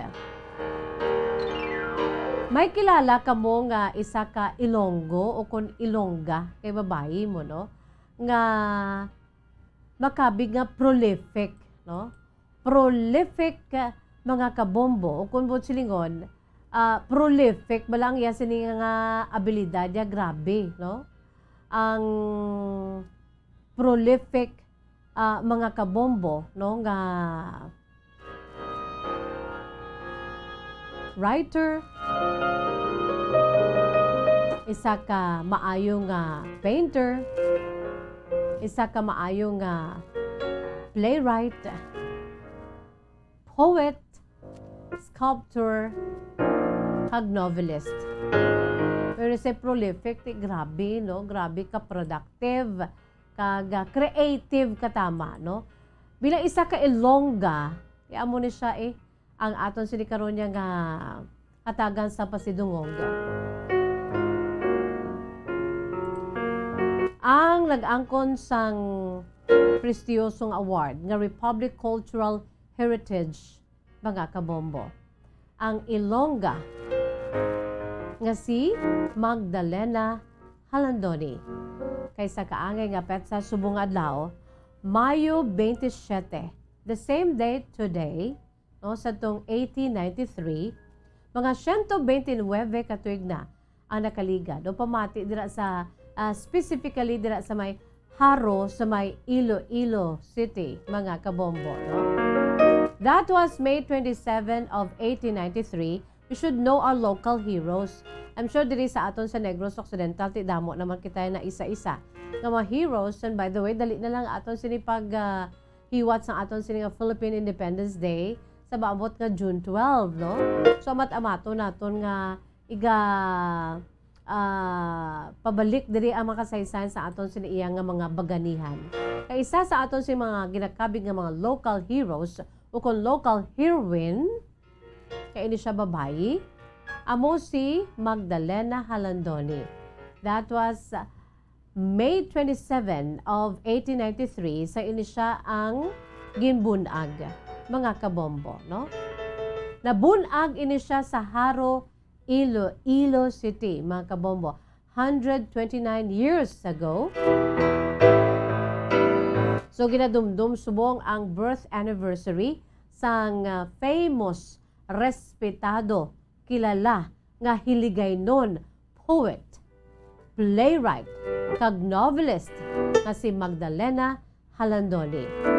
May kilala kamo nga isa ka Ilonggo o kon Ilongga kay babayi mo, no? Nga makabig nga prolific, no? Prolific, ah, mga kabombo, o kon buot silingon, ah, prolific bala ang iya sini nga abilidad niya, grabe, no? Ang prolific, ah, mga kabombo, no, nga writer, isa ka maayo nga painter, isa ka maayo nga playwright, poet, sculptor, kag novelist. Pero sa prolific, ti grabe, no? Grabe ka productive, kag, ah, creative ka tama, no? Bilang isa ka Ilongga, kay amo ni siya, eh, ang aton sini karon niya nga hatagan sa pasidungog. Ang nag-angkon sang prestiyosong award nga Republic Cultural Heritage, mga kabombo, ang Ilongga nga si Magdalena Jalandoni. Kay sa kaangay nga petsa subong nga adlaw, Mayo twenty-seven, the same date today, no, sa tong eighteen ninety-three, Mga siyento bente nuwebe ka tuig na ang nakaligad o pamati dira sa, ah, specifically dira sa may Jaro sa may Iloilo City, mga kabombo, no? That was May twenty-seven of eighteen ninety-three. We should know our local heroes. I'm sure diri sa aton sa Negros Occidental, ti damo naman kita na isa-isa nga mga heroes. And by the way, dali na lang aton sini pag, ah, hiwat sang aton sini nga Philippine Independence Day sa maabot nga June twelve, no? So, amat-amaton naton nga iga, ah, pabalik diri ang mga kasaysayan sa aton sini iya nga mga baganihan. Kay isa sa aton sini mga ginakabig nga mga local heroes o kon local heroine, kay ini siya babayi, amo si Magdalena Jalandoni. That was May twenty-seven of eighteen ninety-three, sa ini siya ang ginbun-ag, mga kabombo, no? Nabun-ag ini siya sa Jaro, Iloilo City, mga kabombo, hundred twenty-nine years ago. So, ginadumdum subong ang birth anniversary sang, ah, famous, respetado, kilala nga Hiligaynon poet, playwright, kag novelist nga si Magdalena Jalandoni.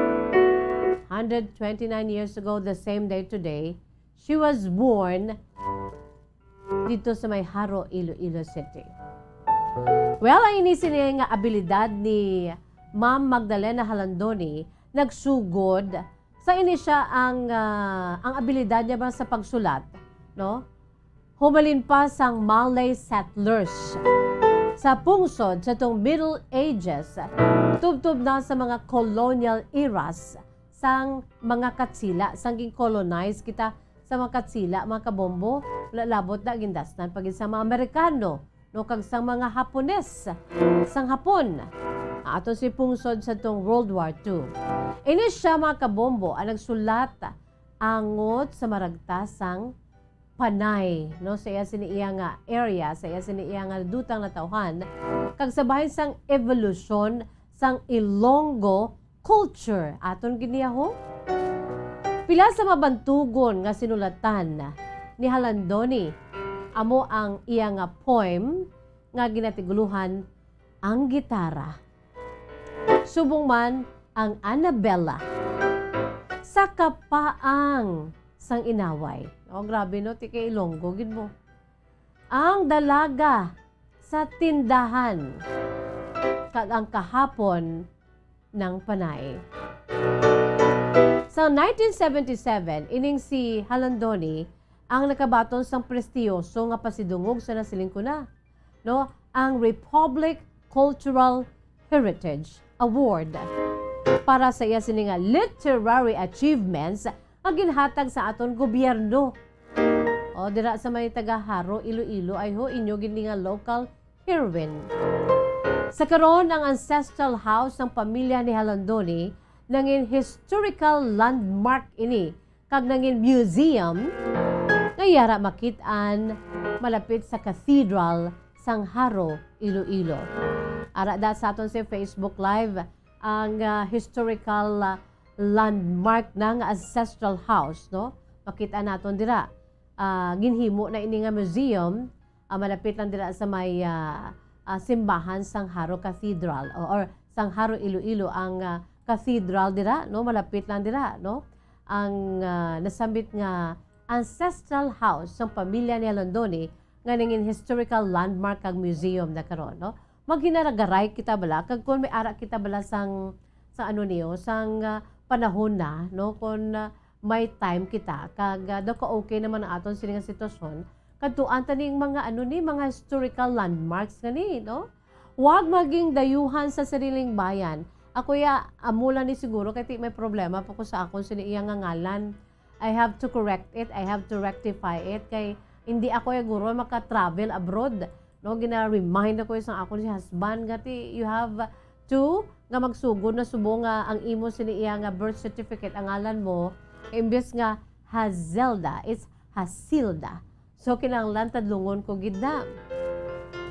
Hundred twenty-nine years ago, the same day today, she was born dito sa may Jaro, Iloilo City. Well, ang ini sini nga abilidad ni Ma'am Magdalena Jalandoni nagsugod sa ini siya ang, ah, ang abilidad niya ba sa pagsulat, no? Humalin pa sang Malay settlers sa pungsod sa tong Middle Ages, tubtob na sa mga colonial eras sang mga Katsila, sang gin-colonize kita sa mga Katsila, mga kabombo, wala labot na gindasnan pa gid sa mga Amerikano, no, kag sang mga Hapones, sang Hapon. Ato si pungsod sa tong World War Two. Ini siya, mga kabombo, ang nagsulat angot sa maragta sang Panay, no, sa iya sini iya nga area, sa iya sini iya nga dutang natawhan, kag sa bahin sang evolusyon sang Ilonggo culture. Aton giniya, ho? Pila sa mabantugon nga sinulatan ni Jalandoni amo ang iya nga poem nga ginatiguluhan Ang Gitara. Subong man ang Annabella sa Kapaang sang Inaway. Oh, grabe, no? Ti kay Ilonggo gid mo. Ang Dalaga sa Tindahan kag ang Kahapon ng Panay. Sa nineteen seventy-seven, ining si Jalandoni ang nakabaton sang prestiyoso nga pasidungog sa nasiling ko na, no, ang Republic Cultural Heritage Award para sa iya sini nga literary achievements nga ginhatag sa aton gobyerno. O, dira sa may taga Jaro, Iloilo, ay ho, inyo gini nga local heroine. Sa karon, ang ancestral house sang pamilya ni Jalandoni nangin historical landmark ini kag nangin museum nga yara makit-an malapit sa Cathedral sang Jaro, Iloilo. Ara da sa aton sa Facebook Live ang, ah, historical, ah, landmark na nga ancestral house, no? Makit-an naton dira. Ah, ginhimo na ini nga museum, ah, malapit lang dira sa may, ah, ah, simbahan sang Jaro Cathedral o, or sang Jaro Iloilo ang, ah, cathedral dira, no? Malapit lang dira, no? Ang, ah, nasambit nga ancestral house sang pamilya ni Jalandoni nga nangin historical landmark kag museum na karon, no? Maghinaragaray kita bala, kag kung may ara kita bala sang, sa ano niyo, sang, ah, panahon na, no? Kung, ah, may time kita, kag, ah, daw ka okay naman ang aton sini nga sitwasyon, kadtuan ta ning mga, ano ni, mga historical landmarks nga ni, no? Wag maging dayuhan sa sariling bayan. Ako ya, amo lang ni siguro, kay ti may problema pa ko sa akon sini iya nga ngalan. I have to correct it, I have to rectify it, kay hindi ako ya guro maka-travel abroad, no? Gina-remind ako sa akon si husband nga ti, you have to nga magsugod na subong nga ang imo sini iya nga birth certificate, ang ngalan mo, imbes nga Hazelda, it's Hasilda. So, kinahanglan tadlungon ko gid na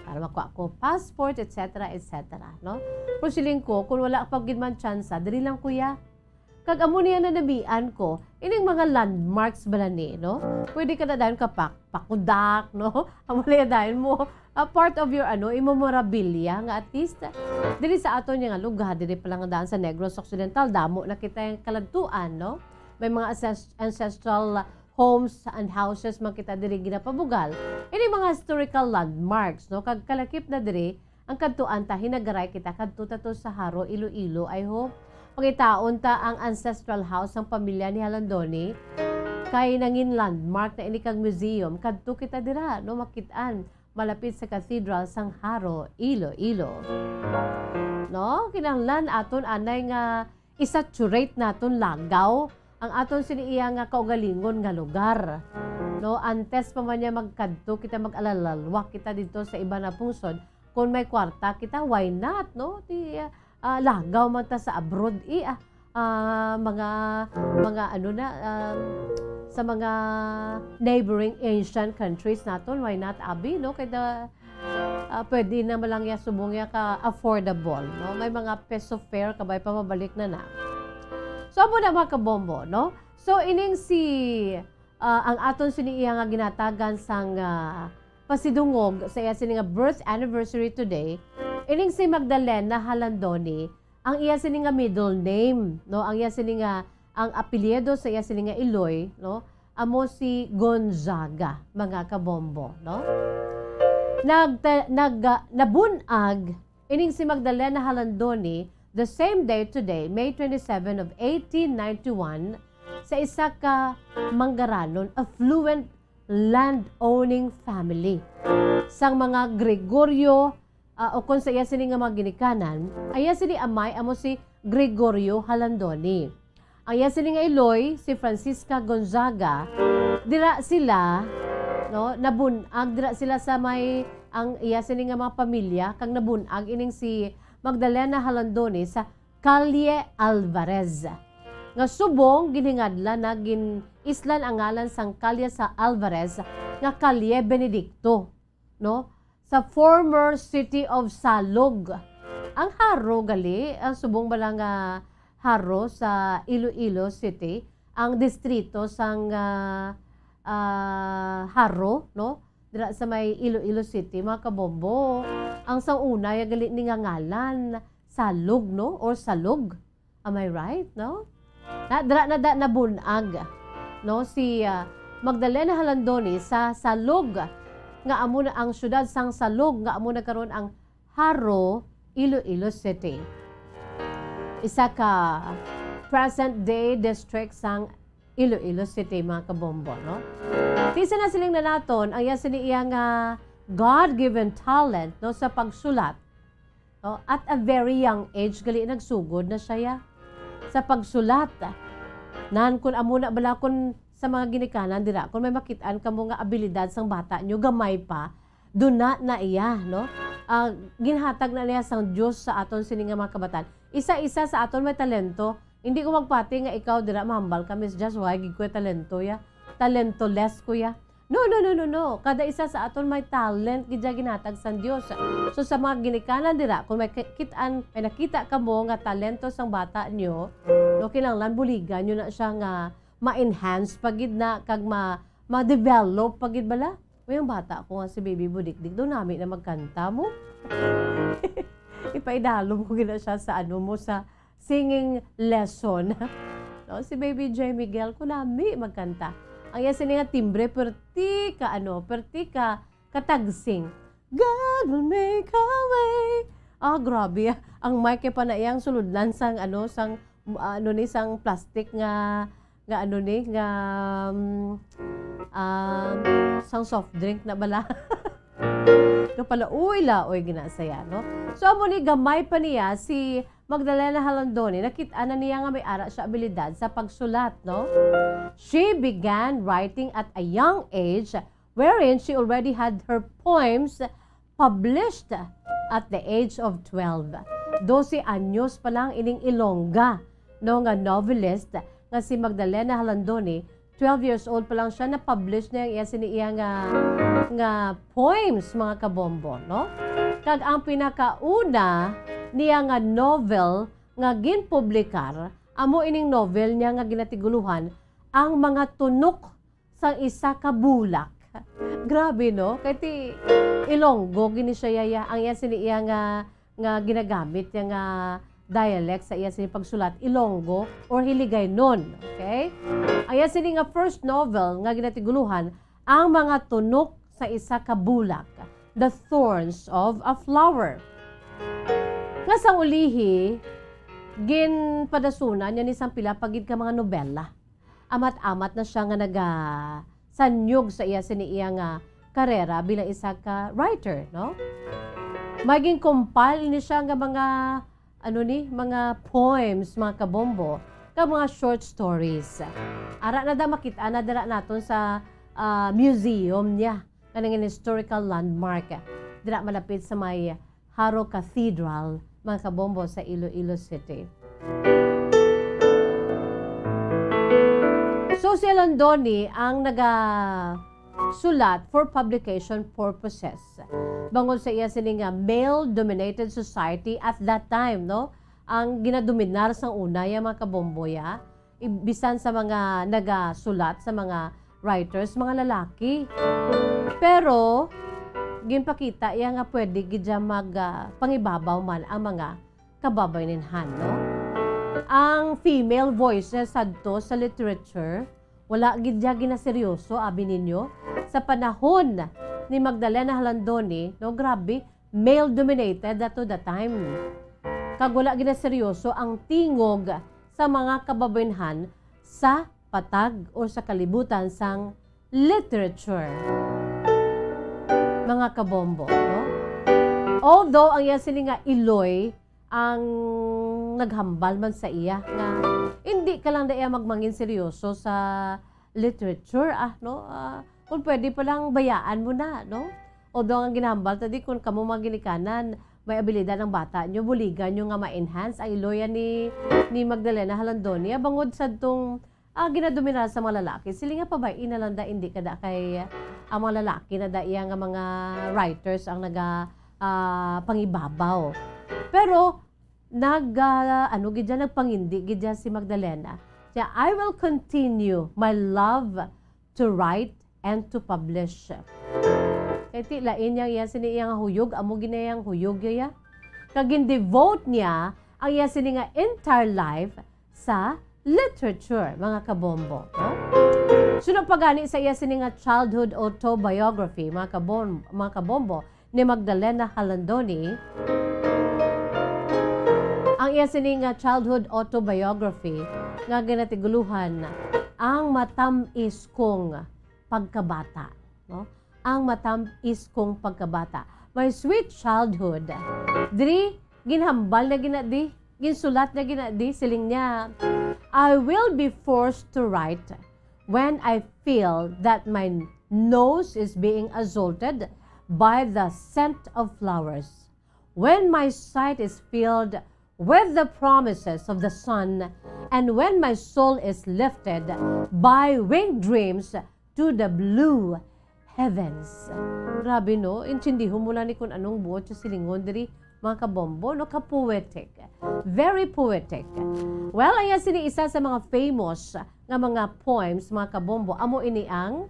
para makuha ko passport, et cetera, et cetera, no? Pero siling ko, kung wala pa gid man tsansa, diri lang, kuya. Kag amo niya na nabian ko, ining mga landmarks bala ni, no? Pwede ka na dayon ka pak-, pakudak, no? Amo niya dayon mo, ah, part of your, ano, imo memorabilia nga at least, ah, diri sa aton nga lugar, diri pa lang daan sa Negros Occidental, damo na kita yung kaladtuan, no? May mga ancest-, ancestral homes and houses man kita diri ginapabugal. Ini mga historical landmarks, no? Kag kalakip na diri, ang kadtuan ta, hinagaray kita kadto ta to sa Jaro, Iloilo. I hope pangitaon ta ang ancestral house sang pamilya ni Jalandoni, kay nangin landmark na ini kag museum. Kadto kita dira, no, makit-an, malapit sa Cathedral sang Jaro, Iloilo. No, kinahanglan aton anay nga i-saturate naton lagaw ang aton sini iya nga kaugalingon nga lugar. No, antes pa man niya magkadto kita, mag-alalalwak kita dito sa iba na pungsod, kung may kwarta kita, why not, no? Di, ah, lagaw man ta sa abroad, eh, ah, ah, mga, mga ano na, um, sa mga neighboring Asian countries naton, why not, abi, no? Kay da-, ah, pwede na man lang ya subong ya ka affordable, no? May mga peso fare kabay pa mabalik na na. So, amo na, mga kabombo, no? So, ining si, ah, ang aton sini iya nga ginatagan sang, ah, pasidungog sa iya sini nga birth anniversary today, ining si Magdalena Jalandoni, ang iya sini nga middle name, no? Ang iya sini nga, ang apelyido sa iya sini nga iloy, no? Amo si Gonzaga, mga kabombo, no? Nagta-, nag-, ah, nabun-ag ining si Magdalena Jalandoni the same day today, May twenty-seven of eighteen ninety-one, sa isa ka manggaranon, affluent land-owning family sang mga Gregorio, ah, o kon sa iya sini nga mga ginikanan, ang iya sini amay amo si Gregorio Jalandoni. Ang iya sini nga iloy, si Francisca Gonzaga, dira sila, no, nabun-ag dira sila sa may, ang iya sini nga mga pamilya, kag nabun-ag ining si Magdalena Jalandoni sa Calle Alvarez, nga subong ginhingadlan na gin-islan ang ngalan sang kalye sa Alvarez nga Calle Benedicto, no? Sa former city of Salog. Ang Jaro gali, ang subong bala nga Jaro sa Iloilo City, ang distrito sang, ah, ah, Jaro, no? Dira sa may Iloilo City, mga kabombo. Ang sang una, ya gali ni nga ngalan, Salog, no? Or Salog. Am I right, no? Na, dira na da nabun-ag, no, si, ah, Magdalena Jalandoni sa Salog, nga amo na ang siyudad sang Salog, nga amo na karon ang Jaro, Iloilo City. Isa ka present-day district sang Iloilo City, mga kabombo, no? Ti sa nasiling na naton, ang iya sini iya nga God-given talent, no, sa pagsulat. Oh, at a very young age, gali nagsugod na siya, ya, sa pagsulat. Nan, kun amo na bala, kun sa mga ginikanan dira, kun may makit-an kamo nga abilidad sang bata nyo, gamay pa, duna na iya, no? Ah, ginhatag na niya sang Dios sa aton sini nga mga kabatan. Isa-isa sa aton may talento. Hindi ko magpati nga ikaw dira mahambal ka, Miss Jazz, wala gid ko talento, ya. Talentoless ko, ya. No, no, no, no, no. Kada isa sa aton may talent gid ya ginhatag sang Dios. So, sa mga ginikanan dira, kung may ki-, kit-an, may nakita kamo nga talento sang bata nyo, no, kinahanglan buligan nyo na siya nga ma-enhance pa gid na kag ma-, ma-develop pa gid bala. Uy, ang bata ko nga si Baby Budikdik, daw nami na magkanta mo. Ipaidalom ko gid na siya sa ano mo, sa singing lesson. No, si Baby J Miguel, kunami magkanta. Ang iya sini nga timbre, perti ka, ano, perti ka katagsing. "God will make a way." Ah, grabe, ah. Ang mic kay pa na iyang sulodlan sang, ano, sang, ano ni, sang plastic nga, nga, ano ni, nga, um, um, sang soft drink na bala. Kapala, uy, laoy, ginasaya, no? So, amo ni, gamay pa niya, si Magdalena Jalandoni, nakit-an na niya nga may ara siya abilidad sa pagsulat, no? She began writing at a young age, wherein she already had her poems published at the age of twelve. Dose anyos pa lang ining Ilongga, no, nga novelist nga si Magdalena Jalandoni, twelve years old pa lang siya, na-publish na ang iya sini iya nga, nga poems, mga kabombo, no? Kag ang pinakauna niya nga novel nga ginpublikar Amo ining novel niya nga ginatiguluhan Ang Mga Tunok sang Isa ka Bulak. Grabe, no? Kay ti Ilonggo gini siya, yaya. Ang iya sini iya nga, nga ginagamit niya nga dialect sa iya sini pagsulat, Ilonggo or Hiligaynon. Okay? Ang iya sini nga first novel nga ginatiguluhan, Ang Mga Tunok sa Isa ka Bulak, The Thorns of a Flower. Nga sang ulihi, ginpadasunan niya ni sang pila pa gid ka mga nobela. Amat-amat na siya nga nagasanyog sa iya sini iya nga karera bilang isa ka writer, no? May ginkompile ni siya nga mga, ano ni, mga poems, mga kabombo, kag mga short stories. Ara na da, makita na dira naton sa, ah, museum niya, kanang historical landmark. Dira malapit sa may Jaro Cathedral, mga kabombo, sa Iloilo City. So, si Alandoni ang nagasulat for publication purposes. Bangod sa iya sini nga male-dominated society at that time, no? Ang ginadominar sang una, ya, mga kabombo, ya, i-, bisan sa mga nagasulat, sa mga writers, mga lalaki. Pero, ginpakita iya nga pwede gid siya mag, ah, pangibabaw man ang mga kababaynhan, no? Ang female voices sadto sa literature, wala gid siya ginaseryoso, abi ninyo. Sa panahon ni Magdalena Jalandoni, no, grabe, male-dominated that to the time. Kag wala ginaseryoso ang tingog sa mga kababaynhan sa patag o sa kalibutan sang literature. Mga kabombo, no? Although ang iya sini nga iloy ang naghambal man sa iya nga hindi ka lang da iya magmangin seryoso sa literature, ah, no? Ah, kung pwede pa lang, bayaan mo na, no? Although ang ginahambal ta di, kung kamo mga ginikanan, may abilidad ang bata nyo, buligan nyo nga ma-enhance ang iloya ni, ni Magdalena Jalandoni. Bangod sadtong, ah, ginadominar sa mga lalaki, siling nga pabay-i na lang da, hindi ka da kay, ah, ang mga lalaki na da iya nga mga writers ang naga, ah, pangibabaw. Pero, nag, ah, ano gid dyan, nagpangindi gid dyan si Magdalena. Siya, "I will continue my love to write and to publish." Kay ti lain yang iya sini iya nga huyog, amo gid na yang huyog iya. Kag gin-devote niya ang iya sini nga entire life sa literature, mga kabombo, no? Suno pa gani sa iya sini nga childhood autobiography, mga kabom-, mga kabombo, ni Magdalena Jalandoni, ang iya sini nga childhood autobiography nga ginatiguluhan Ang Matam-is Kong Pagkabata, no? Ang Matam-is Kong Pagkabata. My Sweet Childhood. Diri, ginhambal na gina di, ginsulat na gina di, siling niya, "I will be forced to write when I feel that my nose is being assaulted by the scent of flowers, when my sight is filled with the promises of the sun, and when my soul is lifted by winged dreams to the blue heavens." Grabe, no? Intindihon mo lang ni kung anong buot sa silingon diri, mga kabombo, no? Ka-poetic. Very poetic. Well, ayan sini isa sa mga famous nga mga poems, mga kabombo. Amo ini ang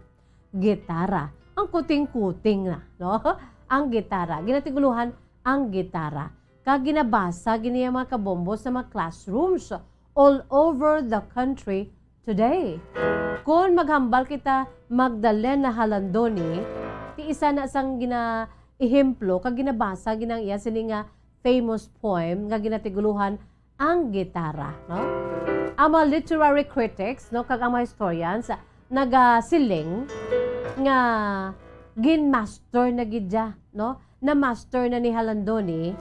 Gitara. Ang kuting-kuting na, no? Ang gitara. Ginatiguluhan ang gitara. Kag ginabasa gini ang mga kabombo sa mga classrooms all over the country today. Kon maghambal kita, Magdalena Jalandoni, ti isa na sang gina-, ehemplo, kag ginabasa gid ang iya sini nga famous poem nga ginatiguluhan Ang Gitara, no? Ang mga literary critics, no, kag ang mga historians, nagasiling nga gin-master na gid siya, no? Na-master na ni Jalandoni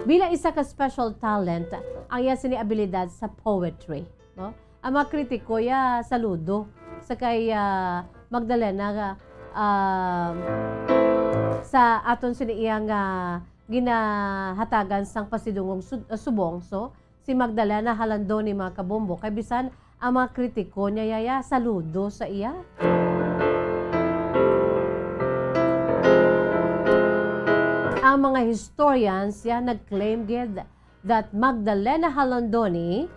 bilang isa ka special talent ang iya sini abilidad sa poetry, no? Ang mga kritiko, ya, saludo sa kay, ah, Magdalena, ah, sa aton sini iya nga ginahatagan sang pasidungog sud-, ah, subong, so, si Magdalena Jalandoni, mga kabombo, kay bisan ang mga kritiko niya, yaya, saludo sa iya. Ang mga historians, ya, nag-claim gid that Magdalena Jalandoni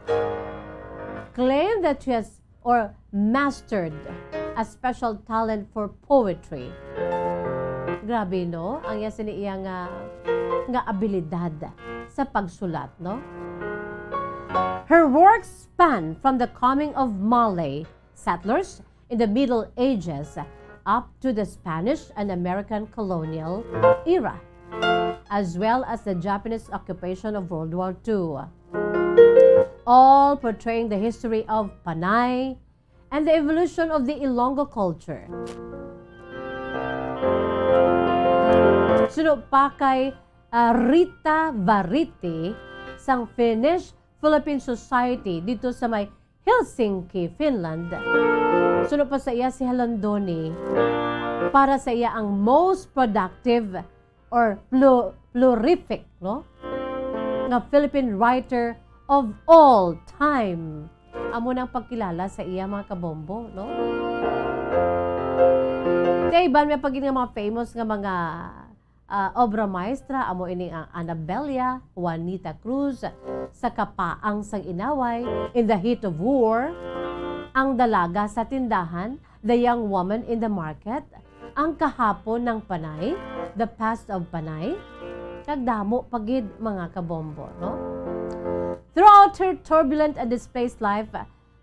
claimed that she has or mastered a special talent for poetry. Grabe, no? Ang iya sini iya nga, nga abilidad sa pagsulat, no? Her works span from the coming of Malay settlers in the Middle Ages up to the Spanish and American colonial era, as well as the Japanese occupation of World War Two, all portraying the history of Panay and the evolution of the Ilonggo culture. Suno pa kay, ah, Rita Variti sang Finnish Philippine Society dito sa may Helsinki, Finland. Suno pa sa iya si Halandoni para sa iya ang most productive or plu-, prolific, no? Nga Philippine writer of all time. Amo nang pagkilala sa iya, mga kabombo, no? Sa iban, may pagin nga mga famous nga mga, ah, obra maestra, amo ini ang Anabella, Juanita Cruz, Sa Kapaang sang Inaway, In the Heat of War, Ang Dalaga sa Tindahan, The Young Woman in the Market, Ang Kahapon ng Panay, The Past of Panay, kag damo pa gid, mga kabombo, no? Throughout her turbulent and displaced life,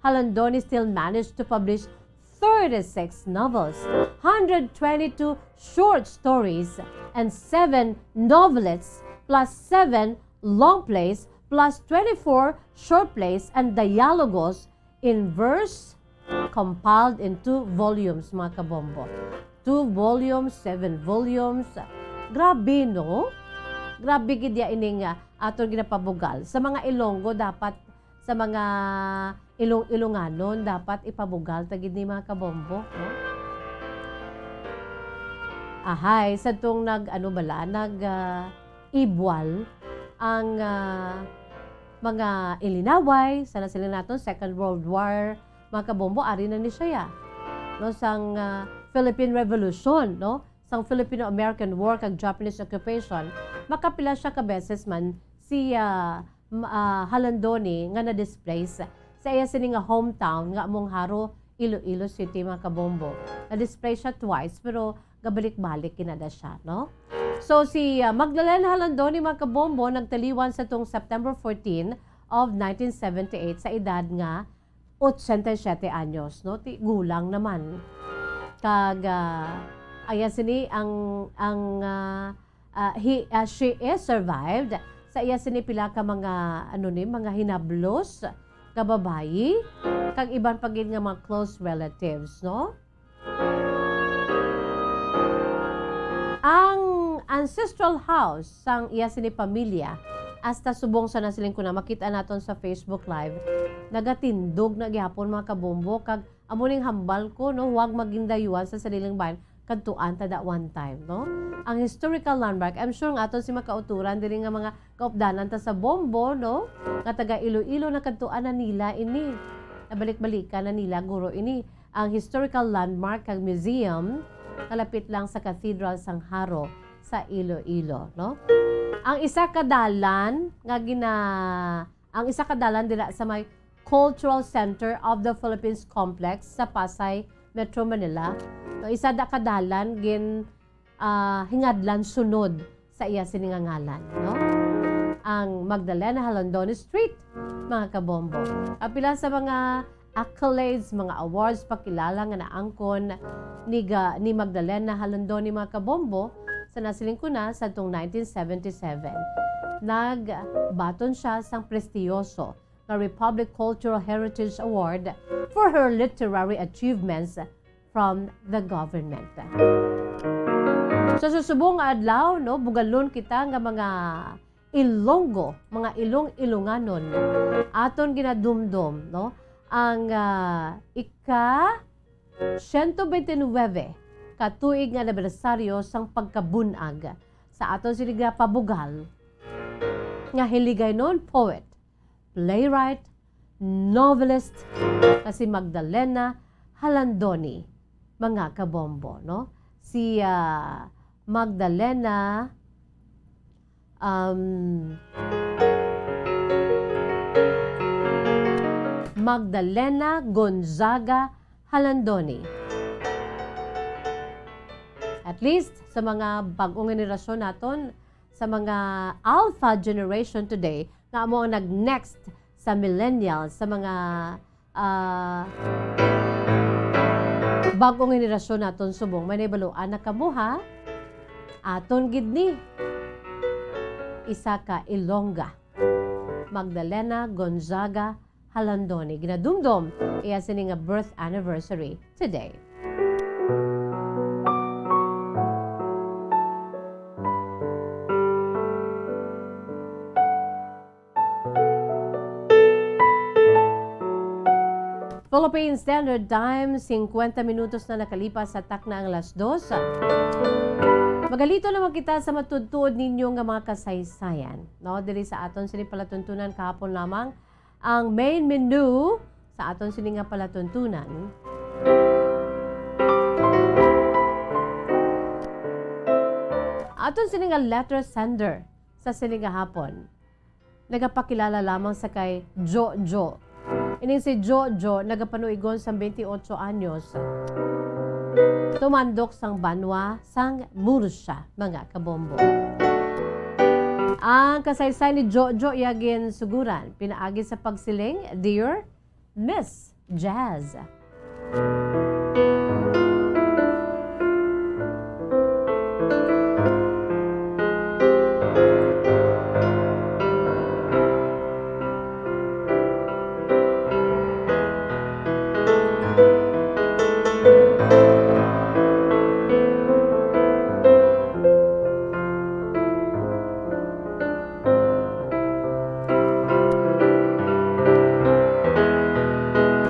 Halandoni still managed to publish thirty-six novels, hundred twenty-two short stories, and seven novelettes, plus seven long plays, plus twenty-four short plays and dialogos in verse, compiled in two volumes, mga kabombo. Two volumes, seven volumes. Grabe, no? Grabe gid ya ining, ah, aton ginapabugal. Sa mga Ilonggo, dapat sa mga Ilong-Ilonganon, dapat ipabugal ta gid ni, mga kabombo, no? Ahay, sa tong nag, ano bala, nag, ah, ibwal ang, ah, mga ilinaway, sa nasiling naton, Second World War, mga kabombo, ari na ni siya, ya. No, sang, ah, Philippine Revolution, no? Sang Filipino-American War kag Japanese occupation, makapila siya ka beses man si, ah, m-, ah, Halandoni nga na-displace sa iya sini nga hometown nga among Jaro, Iloilo City, mga kabombo. Na-displace siya twice, pero gabalik-balik kinada siya, no? So, si, ah, Magdalena Halandoni, mga kabombo, nagtaliwan sa tong September fourteen of nineteen seventy-eight sa edad nga ochenta y siete anyos, no? Ti-, gulang naman. Kag, ah, aya sini ang, ang, ah, ah, he, ah, she is survived sa iya sini pila ka mga, ano ni, mga hinablos nga babayi, kag iban pa gid nga mga close relatives, no? Ang ancestral house sang iya sini pamilya, hasta subong sa nasiling ko na makita naton sa Facebook Live, nagatindog na gihapon, mga kabombo, kag amo ning hambal ko, no, huwag magindayuan sa sariling bayan, kadtuan ta da one time, no? Ang historical landmark, I'm sure nga aton si makauturan diri nga mga kaupdanan ta sa Bombo, no? Nga taga Iloilo, nakadtuan na nila ini. Nabalik-balikan na nila guro ini. Ang historical landmark kag museum kalapit lang sa Cathedral sang Jaro sa Iloilo, no? Ang isa ka dalan nga gina-, ang isa ka dalan dira sa may Cultural Center of the Philippines Complex sa Pasay, Metro Manila, no, isa da ka dalan gin, ah, hingadlan sunod sa iya sini nga ngalan, no? Ang Magdalena Halandoni Street, mga kabombo. Apila sa mga accolades, mga awards, pakilala nga naangkon ni ga-, ni Magdalena Halandoni, mga kabombo, sa nasiling ko na, sa tong nineteen seventy-seven. Nagbaton siya sang prestiyoso nga Republic Cultural Heritage Award for her literary achievements from the government. So, sa subong nga adlaw, no, bugalon kita nga mga Ilonggo, mga Ilong-Ilonganon, aton ginadumdom, no, ang, ah, ika siyento bente nuwebe ka tuig nga anibersaryo sang pagkabun-ag sa aton sini nga pabugal nga Hiligaynon poet, playwright, novelist nga si Magdalena Halandoni, mga kabombo, no? Si, ah, Magdalena, um, Magdalena Gonzaga Halandoni. At least sa mga bagong henerasyon naton, sa mga alpha generation today, nga amo ang nag-next sa millennials, sa mga, ah, bagong henerasyon naton subong. May nahibaluan na kamo, ha? Aton gid ni. Isa ka Ilongga. Magdalena Gonzaga Halandoni. Ginadumdom iya sini nga birth anniversary today. Philippine Standard Time, singkwenta minutos na nakalipas sa takna ang alas dos. Magalito naman kita sa matuod-tuod ninyo nga mga kasaysayan, no? Diri sa aton sini palatuntunan kahapon lamang, ang main menu sa aton sini nga palatuntunan. Aton sini nga letter sender sa sini nga hapon, nagapakilala lamang sa kay Jojo. Ining si Jojo nagapanuigon sang twenty-eight anyos. Tumandok sang banwa sang Murcia, mga kabombo. Ang kasaysayan ni Jojo iya ginsuguran pinaagi sa pagsiling, "Dear Miss Jazz."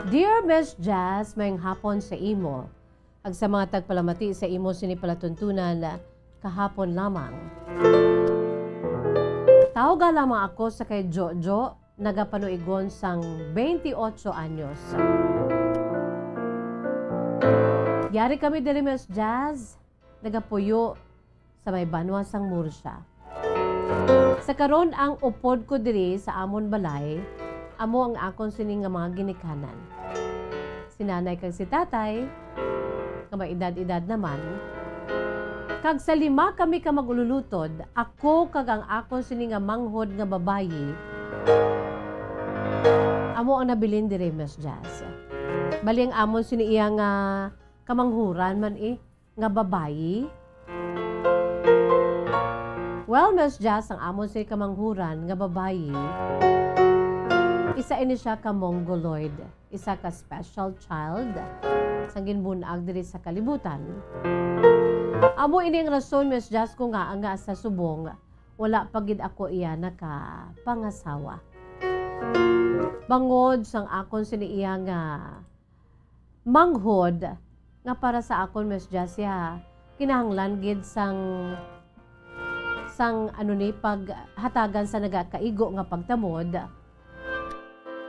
Dear Miss Jazz, maayong hapon sa imo, kag sa mga tagpalamati sa imo sini palatuntunan kahapon lamang. Tawga lamang ako sa kay Jojo, nagapanuigon sang twenty-eight anyos. Yari kami diri, Miss Jazz, nagapuyo sa may banwa sang Murcia. Sa karon, ang upod ko diri sa amon balay, amo ang akon sini nga mga ginikanan. Si nanay kag si tatay, nga may edad-edad naman, kag sa lima kami ka mag-ululutod, ako kag ang akon sini nga manghod nga babayi, amo ang nabilin diri, Miss Jazz. Bali, ang amon sini iya nga kamanghuran man, eh, nga babayi? Well, Miss Jazz, ang amon sini kamanghuran nga babayi, isa ini siya ka mongoloid, isa ka special child sang ginbun-ag diri sa kalibutan. Amo ini ang rason, Miss Jazz, kung ngaa nga sa subong wala pa gid ako iya nakapangasawa. Bangod sang akon sini iya nga manghod nga para sa akon, Miss Jasia, kinahanglan gid sang, sang, ano ni, paghatagan sa nagakaigo nga pagtamod.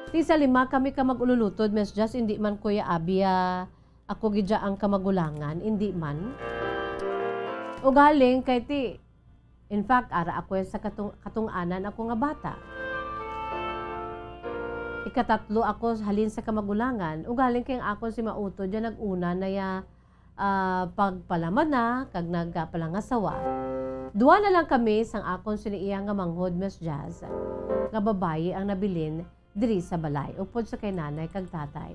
Ti sa lima kami ka mag-ululutod, Miss Jas, indi man, Kuya Abia, ako gid ang kamagulangan, indi man. Ugaling kay ti In fact, ara ako sa katung-, katung-anan ako nga bata. Ikatatlo ako halin sa kamagulangan, ugaling kay ang akon si mautod ya nag-una na ya, ah, pagpalaman na kag nagpalangasawa. Duha na lang kami sang akon sini iya nga manghod, Miss Jazz, nga babayi ang nabilin diri sa balay, upod sa kay nanay kag tatay.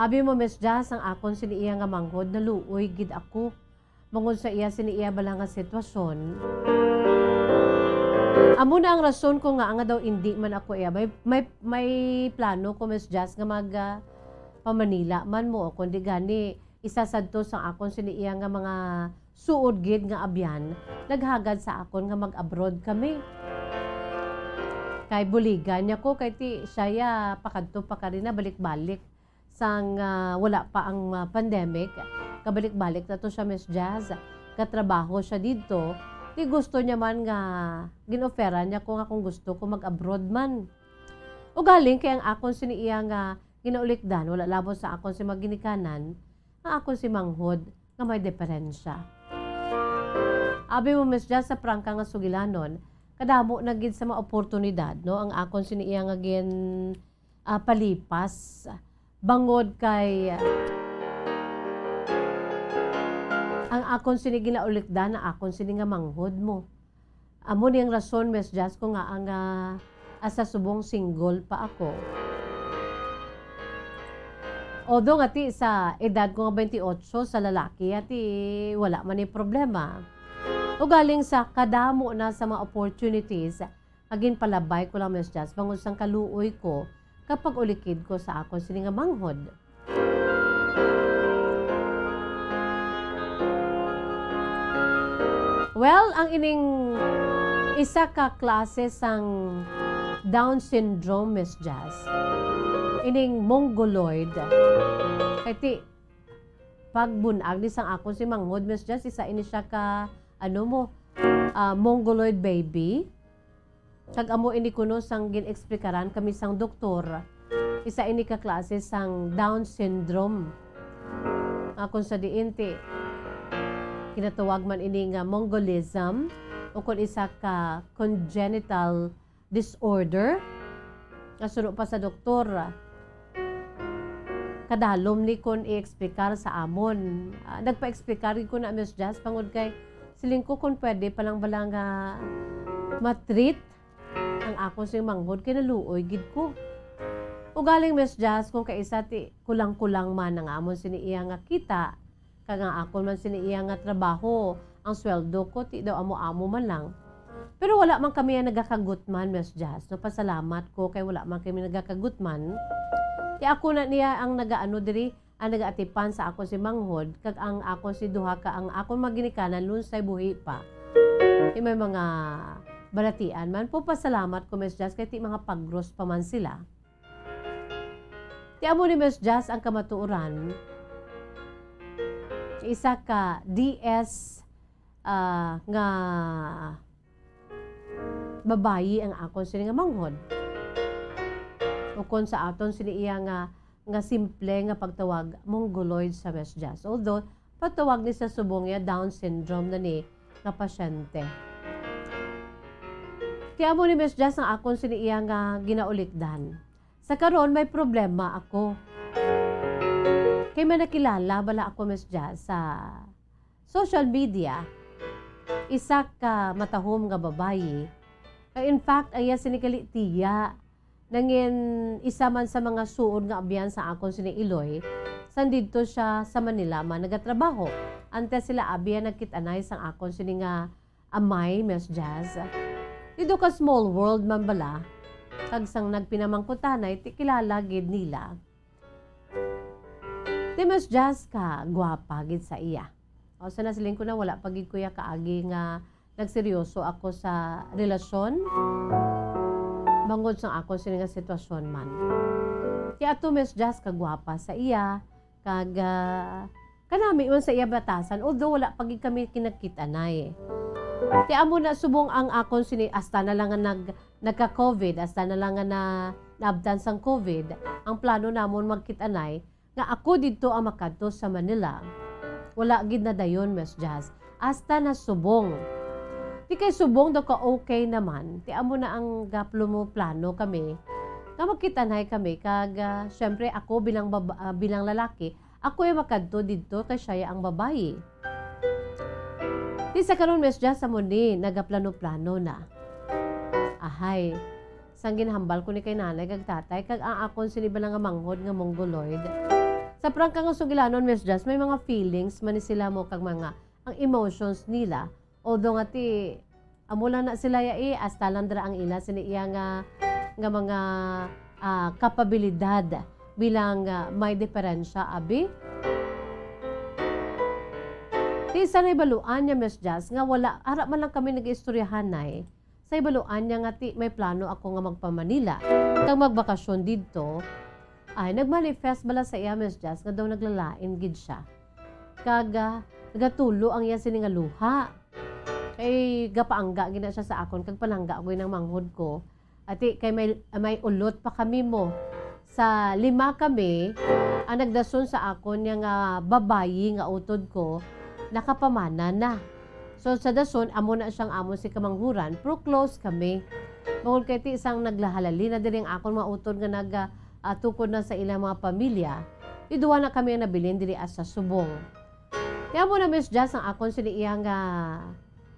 Abi mo, Miss Jazz, ang akon sini iya nga manghod, naluoy gid ako bangod sa iya sini iya bala nga sitwasyon. Amo na ang rason ko nga, nga daw indi man ako iya. May, may, may plano ko, Miss Jazz, nga mag, ah, pa Manila man mo, kundi gani isa sadto sang akon sini iya nga mga suod gid nga abyan naghagad sa akon nga mag-abroad kami. Kay buligan niya ko, kay ti siya ya pakadto pa kari na balik-balik sang, ah, wala pa ang, ah, pandemic. Kabalik-balik na to siya, Miss Jazz. Katrabaho siya didto. Ti gusto niya man nga gin-offeran niya ko nga kung gusto ko mag-abroad man. Ugaling kay ang akon sini iya nga ginaulikdan, wala labot sa akon si maginikanan, nga akon si manghod nga may diferensya. Abi mo, Miss Jazz, sa prangka nga sugilanon, kadamo na gid sa mga oportunidad, no, ang akon sini iya nga gin, ah, palipas. Bangod kay, ah, ang akon sini ginaulikdan, ang akon sini nga manghod mo. Amo ni ang rason, Miss Jazz, ko nga ang, ah, asa subong single pa ako. Although nga ti sa edad ko nga twenty-eight, sa lalaki, ati wala man ni problema. Ugaling sa kadamo na sa mga opportunities, nga ginpalabay ko lang, Miss Jazz, bangod sang kaluoy ko kapag ulikid ko sa akon sini nga manghod. Well, ang ining isa ka klase sang Down syndrome, Miss Jazz, ining mongoloid, kay ti, pagbun-ag ni sang akon si manghod, Miss Jazz, isa ini siya ka, ano mo, ah, mongoloid baby. Kag amo ini kuno sang gin-eksplikaran kami sang doktor, isa ini ka klase sang Down syndrome. Nga kung sa diin ti, ginatawag man ini nga mongolism, o kung isa ka congenital disorder. Nga suno pa sa doktor, kadalom ni kon i-eksplicar sa amon. Ah, nagpa-eksplicar gid ko na, Miss Jazz, bangod kay siling ko kon pwede pa lang bala nga ma-treat ang akon sing manghod kay naluoy gid ko. Ugaling, Miss Jazz, kung kaisa ti kulang-kulang man ang amon sini iya nga kita, kag ang akon man sini iya nga trabaho, ang sweldo ko ti daw amo-amo man lang. Pero wala man kami ang nagakagutman, Miss Jazz. No, pasalamat ko kay wala man kami nagakagutman. Ti ako na niya ang nagaano diri, ang nagaatipan sa akon si manghod, kag ang akon si duha ka ang akon mga ginikanan lunsay buhi pa. Ti may mga balatian man po, pasalamat ko, Miss Jazz, kay ti mga pagros pa man sila. Ti amo ni Miss Jazz ang kamatuoran, isa ka D S, ah, nga babayi ang akon sini nga manghod. Ukon sa aton sini iya nga, nga simple nga pagtawag, mongoloid sa Miss Jazz. Although, patawag ni sa subong niya Down syndrome na ni nga pasyente. Ti amo ni Miss Jazz ang akon sini iya nga ginaulikdan. Sa karon, may problema ako. Kay may nakilala bala ako, Miss Jazz, sa social media, isa ka matahom nga babayi. Kay in fact, ang iya sini gali tiya, nangin isa man sa mga suod nga abyan sa akon sini iloy, san didto siya sa Manila man nagatrabaho. Antes sila abyan nagkit-anay sang akon sini nga amay, Miss Jazz. Didto ka small world man bala, kag sang nagpinamangkutanay, ti kilala gid nila. Ti Miss Jazz ka gwapa gid sa iya. O, sa nasiling ko na, wala pa gid ko ya kaagi nga nagseryoso ako sa relasyon, bangod sang akon sini nga sitwasyon man. Ti ato Miss Jazz ka gwapa sa iya, kag, ah, kanami man sa iya batasan, although wala pa gid kami kinagkit-anay. Ti amo na subong ang akon sini, hasta na lang nga nag-, nagka-covid, hasta na lang nga na, naabtan sang covid, ang plano namon magkit-anay, nga ako didto ang makadto sa Manila. Wala gid na dayon, Miss Jazz. Hasta na subong. Ti kay subong daw ka okay naman. Ti amo na ang gaplo mo plano kami. Nga magkit-anay kami. Kag, ah, syempre, ako bilang baba-, ah, bilang lalaki, ako ay makadto didto kay siya ang babayi. Ti sa karon, Miss Jazz, amo ni, nagaplano-plano na. Ahay. Sang ginhambal ko ni kay nanay kag tatay, kag ang akon sini bala nga manghod nga mongoloid. Sa prangka nga sugilanon, Miss Jazz, may mga feelings man ni sila mo kag mga, ang emotions nila. Although nga ti, amo lang na sila ya, eh, hasta lang dira ang ila sini iya nga, nga mga, ah, kapabilidad bilang, ah, may diferensya, abi. Ti sa nahibaluan niya, Miss Jazz, nga wala, ara man lang kami nag-istoryahanay. Sa hibaluan niya nga ti may plano ako nga magpa-Manila kag magbakasyon didto, ay nag-manifest bala sa iya, Miss Jazz, nga daw naglalain gid siya. Kag, ah, nagatulo ang iya sini nga luha. Kay gapaangga gid na siya sa akon kag palangga ko ginang manghod ko. Ati kay may, may ulot pa kami mo. Sa lima kami, ang nagdason sa akon niya nga babayi nga utod ko, nakapamana na. So, sa dason, amo na siyang amon si kamanghuran, pero close kami. Bangod kay ti isang naglahalali na diri ang akon mga utod nga nag, ah, ah, tukod na sa ilang mga pamilya, di duha na kami ang nabilin diri sa subong. Kaya mo na, Miss Jazz, ang akon sini iya nga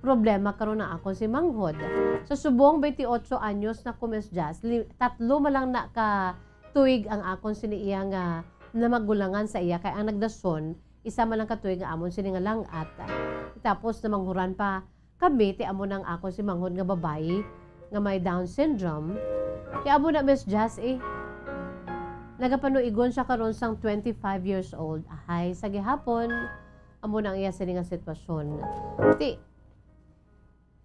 problema karon ang akon si manghod. Sa subong, twenty-eight anyos na ko, Miss Jazz. Li-, tatlo man lang na ka tuig ang akon sini iya nga namagulangan sa iya, kay ang nagdason, isa man lang ka tuig nga amon sini nga lang-at. Tapos namanghuran pa kami, ti amo nang akon si manghod nga babayi nga may Down syndrome. Ti amo na, Miss Jazz, eh. Nagapanuigon siya karon sang twenty-five years old. Ahay, sa gihapon, amo na ang iya sini nga sitwasyon. Ti,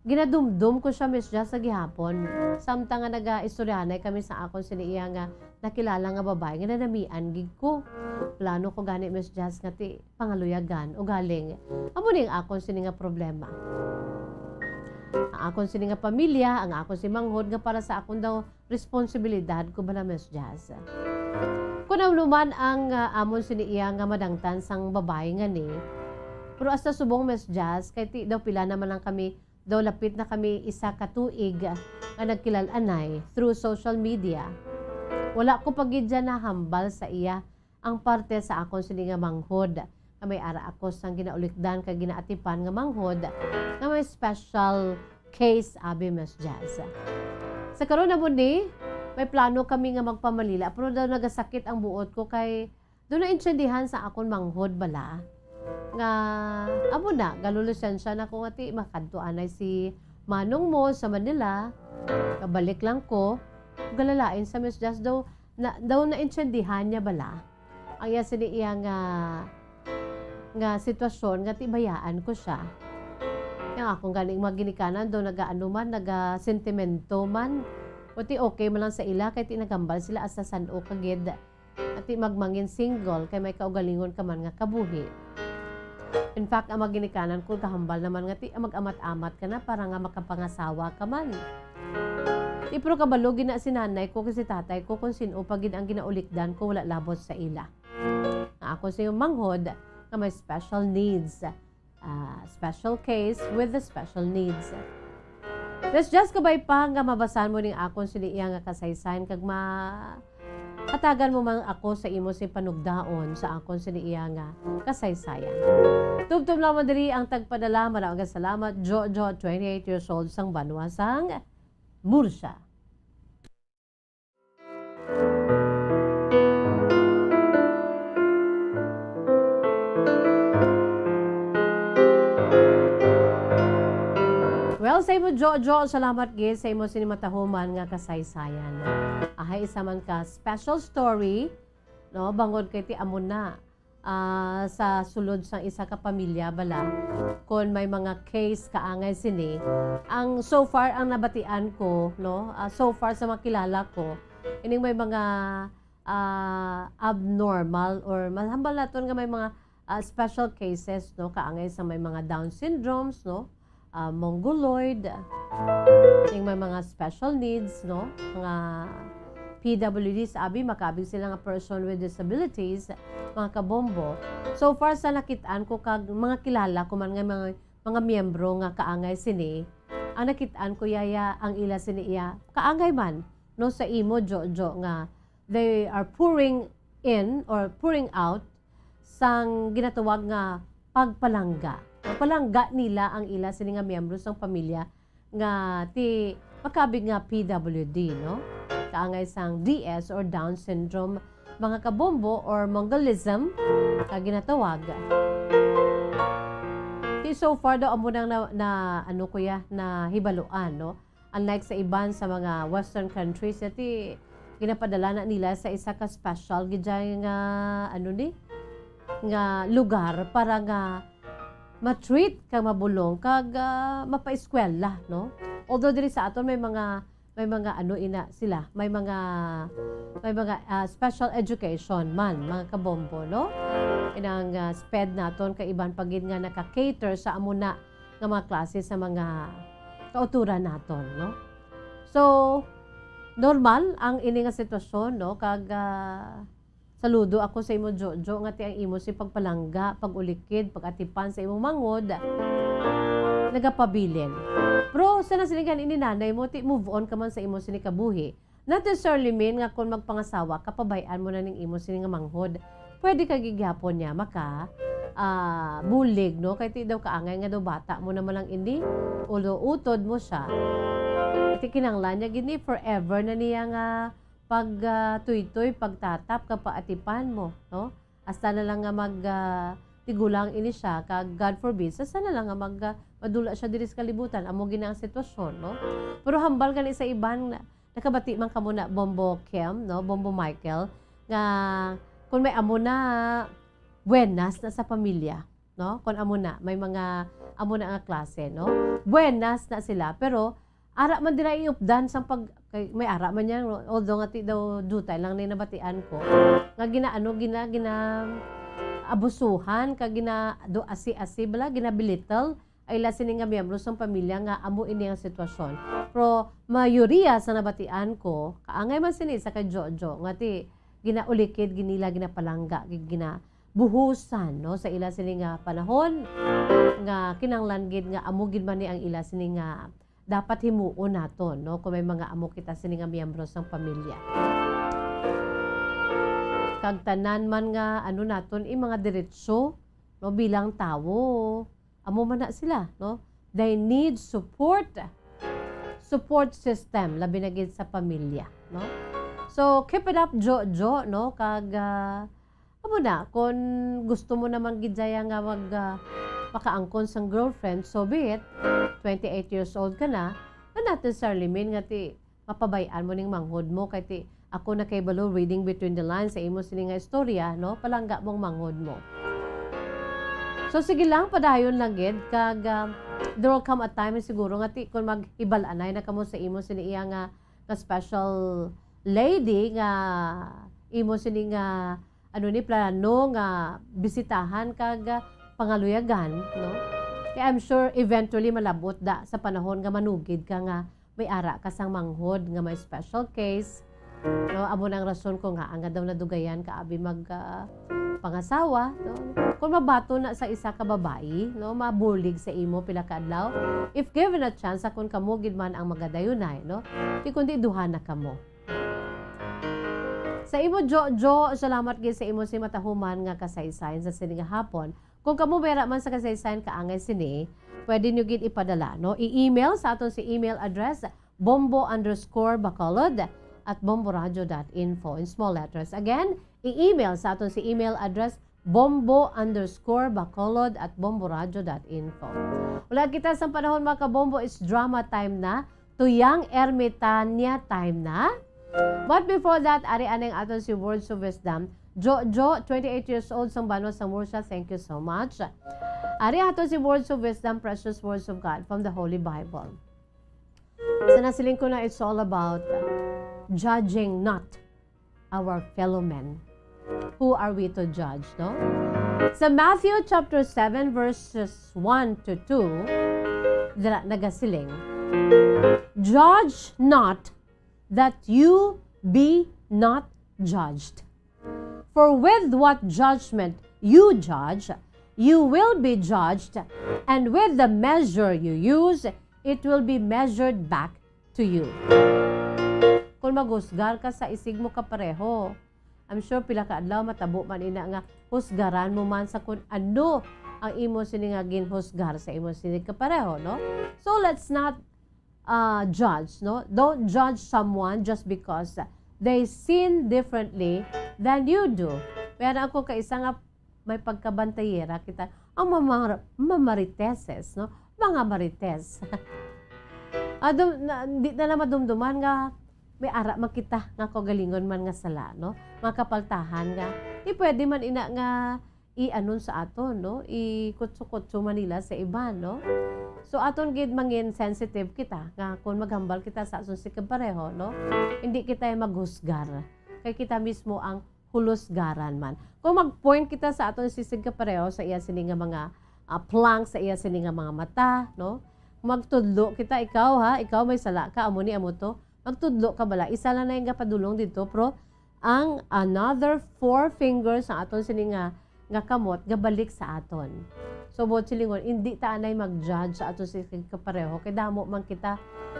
ginadumdum ko siya, Miss Jazz, sa gihapon. Samtang nga nagaistoryahanay kami sa akon sini iya nga nakilala nga babayi nga nanamian gid ko. Plano ko gani, Miss Jazz, nga ti pangaluyagan. Ugaling, amo ni ang akon sini nga problema. Ang akon sini nga pamilya, ang akon si manghod nga para sa akon daw responsibilidad ko bala, Miss Jazz. Kun ano man ang, ah, amon sini iya nga madangtan sang babayi nga ni, pero hasta subong, Miss Jazz, kay ti daw pila naman lang kami, daw lapit na kami isa ka tuig, ah, nga nagkilal-anay through social media. Wala ko pa gid dyan nahambal sa iya ang parte sa akon sini nga manghod, nga may ara ako sang ginaulikdan kag ginaatipan nga manghod, nga may special case, abi, Miss Jazz. Sa karon naman ni, may plano kami nga magpamalila, pero daw nagasakit ang buot ko kay daw naintindihan sa akon manghod bala. Nga, amo na, galulosensya na ko nga ti makadto anay si manong mo sa Manila, kabalik lang ko, galalain sa Miss Jazz daw, na, daw naintindihan niya bala ang iya sini iya nga, nga sitwasyon nga ti bayaan ko siya. Ang akong ganing mga ginikanan daw nagaano man, nagasentimento man. O ti okay man lang sa ila kay ti nagambal sila hasta san-o ka gid. At ti magmangin single kay may kaugalingon ka man nga kabuhi. In fact, ang mga ginikanan ko gahambal naman nga ti mag-amat-amat ka na para nga makapangasawa ka man. Ti pero kabalo gid na si nanay ko kag si tatay ko kung sin-o pa gid ang ginaulikdan ko wala labot sa ila. Nga ako sa iyong manghod nga may special needs. Ah, special case with the special needs. Let's just kabay pa nga mabasan mo ning akon sini iya nga kasaysayan kag ma-, hatagan mo man ako sa imo sing panugdaon sa akon sini iya nga kasaysayan. Tubtob lamang diri ang tagpadala. Maraog nga salamat, Jojo, twenty-eight years old, sang banwa sang Murcia. Well, sa imo, Jojo, salamat gid sa imo sini matahuman nga kasaysayan. Ahay, isa man ka special story, no? Bangod kay ti amo na, ah, sa sulod sang isa ka pamilya bala, kon may mga case kaangay sini. Ang so far, ang nabatian ko, no, ah, so far sa mga kilala ko, ining may mga, ah, abnormal or mahambal naton nga may mga, ah, special cases, no, kaangay sa may mga Down syndromes, no, ah, mongoloid, yung may mga special needs, no? Mga P W Ds, abi, makabig sila nga person with disabilities, mga kabombo. So far sa nakit-an ko kag mga kilala ko man nga mga, mga miyembro nga kaangay sini, ang nakit-an ko, yaya, ang ila sini iya kaangay man, no, sa imo, Jojo, nga they are pouring in or pouring out sang ginatawag nga pagpalangga. Palangga nila ang ila sini nga miyembro sang pamilya nga ti makabig nga P W D, no? Kaangay sang D S or Down syndrome, mga kabombo, or Mongolism, ka ginatawag. Ti so far daw amo nang na, na, ano, kuya, nahibaluan, no? Unlike sa iban sa mga Western countries, ti ginapadala na nila sa isa ka special gid dyan nga, ano ni, nga lugar para nga ma-treat kag mabulong kag, ah, mapaeskwela, no? Although diri sa aton may mga, may mga ano ina sila, may mga, may mga, ah, special education man, mga kabombo, no? Inang, ah, sped naton kay iban pa gid nga naka-cater sa amo na nga mga klase sa mga kauturan naton, no? So, normal ang ini nga sitwasyon, no? Kag, ah, saludo ako sa imo, Jojo, nga ti ang imo si pagpalangga, pag-ulikid, pag-atipan sa imong manghod. nagapabilin. Pero sa nasilingan ini nanay mo, ti move on ka man sa imo sini kabuhi. Not necessarily mean nga kung magpangasawa ka, pabay-an mo na ning imo sini nga manghod. Pwede ka gid gyapon niya maka, ah, bulig, no? Kay ti daw kaangay nga daw bata mo naman lang ini, ulo utod mo siya. Ti kinahanglan niya gid ni forever na niya nga pag, ah, tuytoy, pagtatap, kapaatipan mo, no? Hasta na lang nga mag, ah, tigulang ini siya, kag God forbid, sa sana lang nga mag, ah, madula siya diri sa kalibutan, amo gina ang sitwasyon, no? Pero hambal gani sa iban, nakabati man kamo na, Bombo Kim, no? Bombo Michael, nga kung may amo na, buenas na sa pamilya, no? Kung amo na, may mga amo na nga klase, no? Buenas na sila, pero ara man dira iupdan sang pag, kay may ara man yan, although nga ti daw dutay lang ni nabatian ko, nga ginaano, gina, gina abusuhan, kag gina, do, asi-asi bala, ginabilittle, ay ila sini nga miyembro sang pamilya nga amo ini ang sitwasyon. Pero mayoriya sa nabatian ko, kaangay man sini sa kay Jojo, nga ti ginaulikid, ginila, ginapalangga, gi-, ginabuhusan, no, sa ila sini nga panahon, nga kinahanglan gid nga amo gid man ni ang ila sini nga dapat himuon naton, no, kung may mga amo kita sini nga miyembro sang pamilya. Kag tanan man nga, ano, naton, i mga diretso, no, bilang tawo, amo man na sila, no? They need support, support system, labi na gid sa pamilya, no? So, keep it up, Jojo, no? Kag, ah, amo na, kung gusto mo naman gid daya nga mag, ah, makaangkon sang girlfriend, so be it. Twenty-eight years old ka na, but not necessarily mean nga ti mapabay-an mo ning manghod mo, kay ti ako nakahibalo, reading between the lines sa imo sini nga istorya, no? Palangga mong manghod mo. So, sige lang, padayon lang gid, kag, ah, there will come a time siguro nga ti, kung maghibal-anay na kamo sa imo sini iya nga, nga special lady nga imo sini nga, ano ni, plano nga bisitahan kag, ah, pangaluyagan, no? Kay I'm sure eventually malabot da sa panahon nga manugid ka nga may ara ka sang manghod nga may special case, no? Amo na ang rason ko nga, nga daw nadugayan ka abi mag, ah, pangasawa, no? Kung mabaton na sa isa ka babayi, no, mabulig sa imo pila ka adlaw, if given a chance, akon kamo gid man ang magadayunay, no? Di kundi duha na kamo. Sa imo, Jojo, salamat gid sa imo si matahuman nga kasaysayan sa sini nga hapon. Kung kamo may ra man sa kasaysayan kaangay sini, pwede nyo gid ipadala, no? I-email sa aton si email address, bombo underscore bacolod at bomboradio dot info. In small letters. Again, i-email sa aton si email address, bombo underscore bacolod at bomboradio dot info. Wala kita sa panahon, mga kabombo, is drama time na. Tuyang Ermitania time na. But before that, ari anay ang aton si Words of Wisdom. Jojo, twenty-eight years old, sang banwa sang Murcia, thank you so much. Ari aton si Words of Wisdom, precious words of God from the Holy Bible. Sa nasiling ko na, it's all about, uh, judging not our fellow men. Who are we to judge, no? Sa Matthew chapter seven, verses one to two, dira nagasiling, "Judge not that you be not judged. For with what judgment you judge, you will be judged, and with the measure you use, it will be measured back to you." Kung maghusgar ka sa isig mo kapareho, I'm sure pila ka adlaw matabo man ina nga husgaran mo man sa kun ano ang imo sini nga ginhusgar sa imo sini kapareho, no? So let's not, uh, judge, no? Don't judge someone just because they sin differently than you do. Pero ako kaisa nga may pagkabantayera kita. Ang mga, mga mariteses, no? Mga marites. Adum-, na, di na lang madumduman nga may ara man kita nga kaugalingon man nga sala, no? Mga kapaltahan nga, di pwede man ina nga i-anon sa aton, no? Ikutso-kutso man nila sa iban, no? So, aton gid mangin sensitive kita nga kung maghambal kita sa aton si kapareho, no? Hindi kita maghusgar. Kay kita mismo ang hulusgaran man. Kung mag-point kita sa aton sisig kapareho sa iya sini nga mga, ah, plank, sa iya sini nga mga mata, no? Magtudlo kita, ikaw ha, ikaw may sala ka, amo ni, amo to. Magtudlo ka bala, isa lang na yung gapadulong dito, pero ang another four fingers sa aton sini nga, nga kamot, gabalik sa aton. So, buot silingon, hindi ta anay mag-judge sa ato sa kapareho, kay damo man kita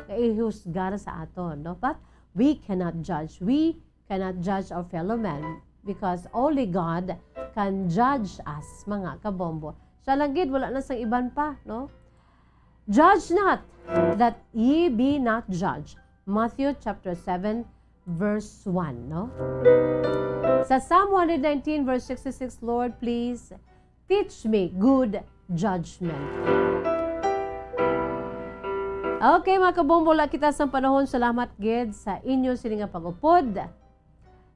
nga ihusgar sa aton, no? But we cannot judge. We cannot judge our fellow man because only God can judge us, mga kabombo. Siya lang gid, wala na sang iban pa, no? "Judge not, that ye be not judged." Matthew chapter seven, verse one, no? Sa Psalm one hundred nineteen, verse sixty-six, "Lord, please teach me good judgment." Okay, mga kabombo, wala kita sang panahon. Salamat gid sa inyo sini nga pag-upod.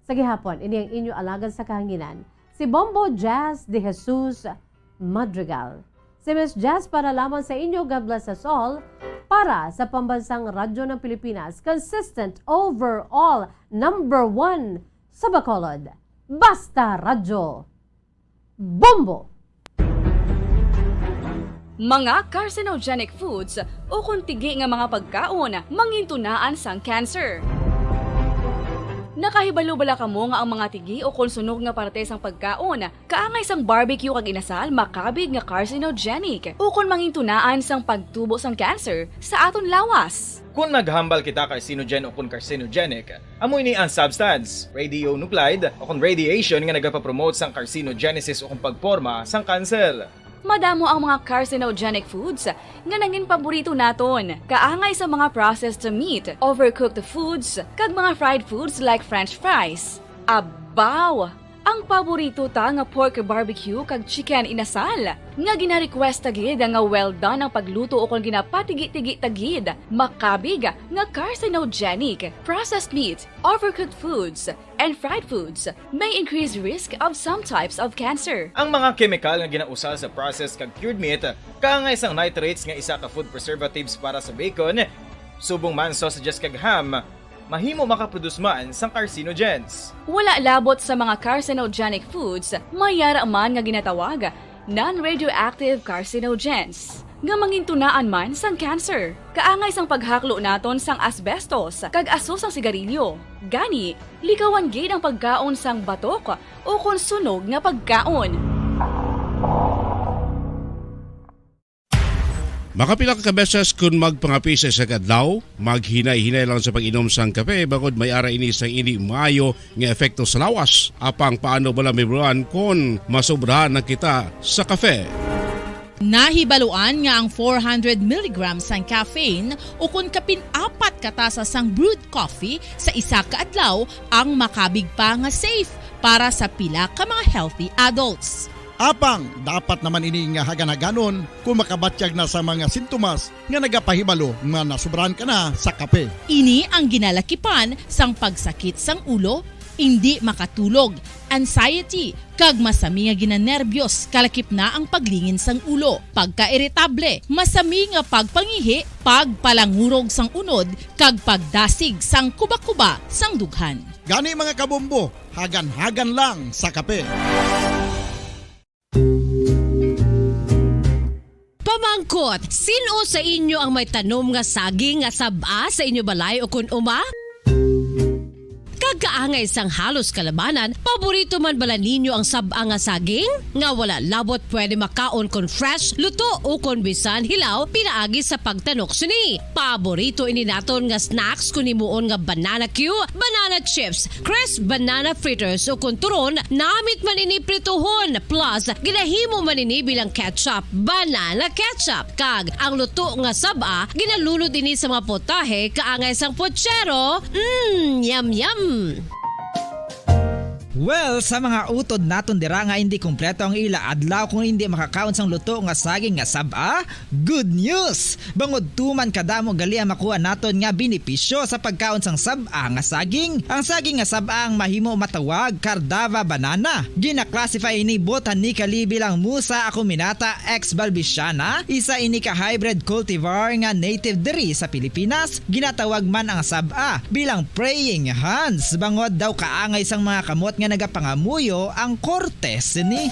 Sa gihapon, ini ang inyo alagad sa kahanginan, si Bombo Jazz de Jesus Madrigal. Si Miss Jazz para lamang sa inyo. God bless us all. Para sa Pambansang Radyo ng Pilipinas, consistent overall number one sa Bacolod. Basta Radyo. Bombo! Mga carcinogenic foods ukon tigi nga mga pagkaon mangintunaan sang cancer. Nakahibalo bala kamo nga ang mga tigi ukon sunog nga parte sang pagkaon, kaangay sang barbecue kag inasal, makabig nga carcinogenic ukon mangintunaan sang pagtubo sang cancer sa aton lawas? Kon maghambal kita carcinogen ukon carcinogenic, amo ini ang substance, radionuclide, ukon radiation nga nagapapromote sang carcinogenesis ukon pagporma sang cancer. Madamo ang mga carcinogenic foods nga nangin paborito naton, kaangay sa mga processed meat, overcooked foods, kag mga fried foods like French fries. Abaw! Ang paborito ta nga pork barbecue kag chicken inasal, nga gina-request ta gid nga well done ang pagluto ukon ginapatigi-tigi ta gid, makabig nga carcinogenic. Processed meat, overcooked foods, and fried foods may increase risk of some types of cancer. Ang mga kemikal nga ginausal sa processed kag cured meat, kaangay sang nitrates nga isa ka food preservatives para sa bacon, subong man sausages kag ham, mahimo makaproduce man sang carcinogens. Wala labot sa mga carcinogenic foods, may yara man nga ginatawag non-radioactive carcinogens, nga mangintunaan man sang cancer. Kaangay sang paghaklo naton sang asbestos kag aso sang sigarilyo. Gani, likawan gid ang pagkaon sang batok ukon sunog nga pagkaon. Makapila ka beses kon magpangape sa isa ka adlaw, maghinay-hinay lang sa pag-inom sang kape, bangod may ara ini sang indi maayo nga epekto sa lawas. Apang paano bala, Ma'am Ron, kon masobrahan na kita sa kape? Nahibaluan nga ang four hundred milligrams sang caffeine, ukon kapin apat ka tasa sang brewed coffee sa isa ka adlaw, ang makabig pa nga safe para sa pila ka mga healthy adults. Apang dapat naman ini nga hagan-haganon kon makabatyag na sa mga sintomas nga nagapahibalo nga nasobrahan ka na sa kape. Ini ang ginalakipan sang pagsakit sang ulo, indi makatulog, anxiety, kag masami nga ginanerbyos, kalakip na ang paglingin sang ulo, pagkairitable, masami nga pagpangihi, pagpalangurog sang unod, kag pagdasig sang kubakuba sang dughan. Gani, mga kabombo, hagan-hagan lang sa kape. Pamangkot, sin-o sa inyo ang may tanom nga saging nga sab-a sa inyo balay ukon uma? Kag kaangay sang halos kalabanan, paborito man bala ninyo ang sab-a nga saging? Nga wala labot pwede makaon kon fresh, luto, ukon bisan hilaw pinaagi sa pagtanok sini. Paborito ini naton nga snacks kon himuon nga banana cue, banana chips, crisp banana fritters, ukon turon, namit man ini prituhon, plus ginahimo man ini bilang ketchup, banana ketchup. Kag ang luto nga sab-a, ginalunod ini sa mga putahe kaangay sang puchero. Mm, yum, yum! Well, sa mga utod naton dira nga indi kompleto ang ila adlaw kon indi makakaon sang luto nga saging nga sab-a, good news! Bangod tuman kadamo gali ang makuha naton nga benepisyo sa pagkaon sang sab-a nga saging. Ang saging nga sab-a ang mahimo matawag Cardava banana. Gina-classify ini botanically bilang Musa acuminata ex balbisiana, isa ini ka hybrid cultivar nga native diri sa Pilipinas. Ginatawag man ang sab-a bilang praying hands, bangod daw kaangay sang mga kamot nga nagapangamuyo ang korte sini.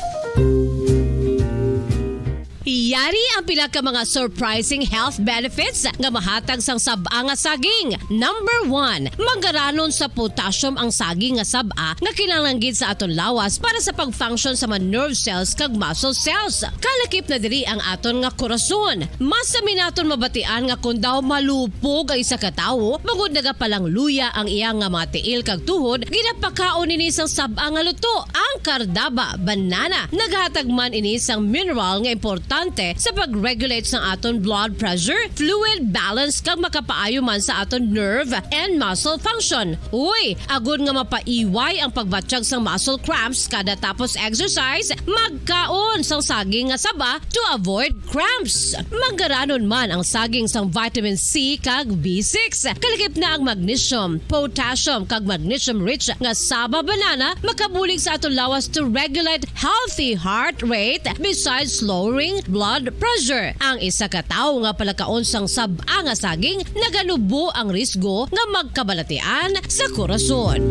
Yari ang pila ka mga surprising health benefits nga mahatag sang sab-a nga saging. Number one, manggaranon sa potassium ang saging nga sab-a nga kinahanglan gid sa aton lawas para sa pag-function sa mga nerve cells kag muscle cells. Kalakip na diri ang aton nga korason. Mas sami naton mabatian nga kon daw malupog ang isa ka tawo, bangod nagapalangluya ang iya nga mga tiil kag tuhod, ginapakaon ini sang sab-a nga luto. Ang kardaba, banana, naghatag man ini sang mineral nga importante sa pag-regulate sang aton blood pressure, fluid balance, kag makapaayo man sa aton nerve and muscle function. Uy, agod nga mapaiway ang pagbatyag sang muscle cramps kada tapos exercise, magkaon sang saging nga saba to avoid cramps. Manggaranon man ang saging sang vitamin C kag B six. Kalakip na ang magnesium, potassium, kag magnesium-rich nga saba banana makabulig sa aton lawas to regulate healthy heart rate besides lowering blood pressure. Ang isa ka tawo nga palakaon sang sab-a nga saging naganubo ang risgo nga magkabalatian sa korason.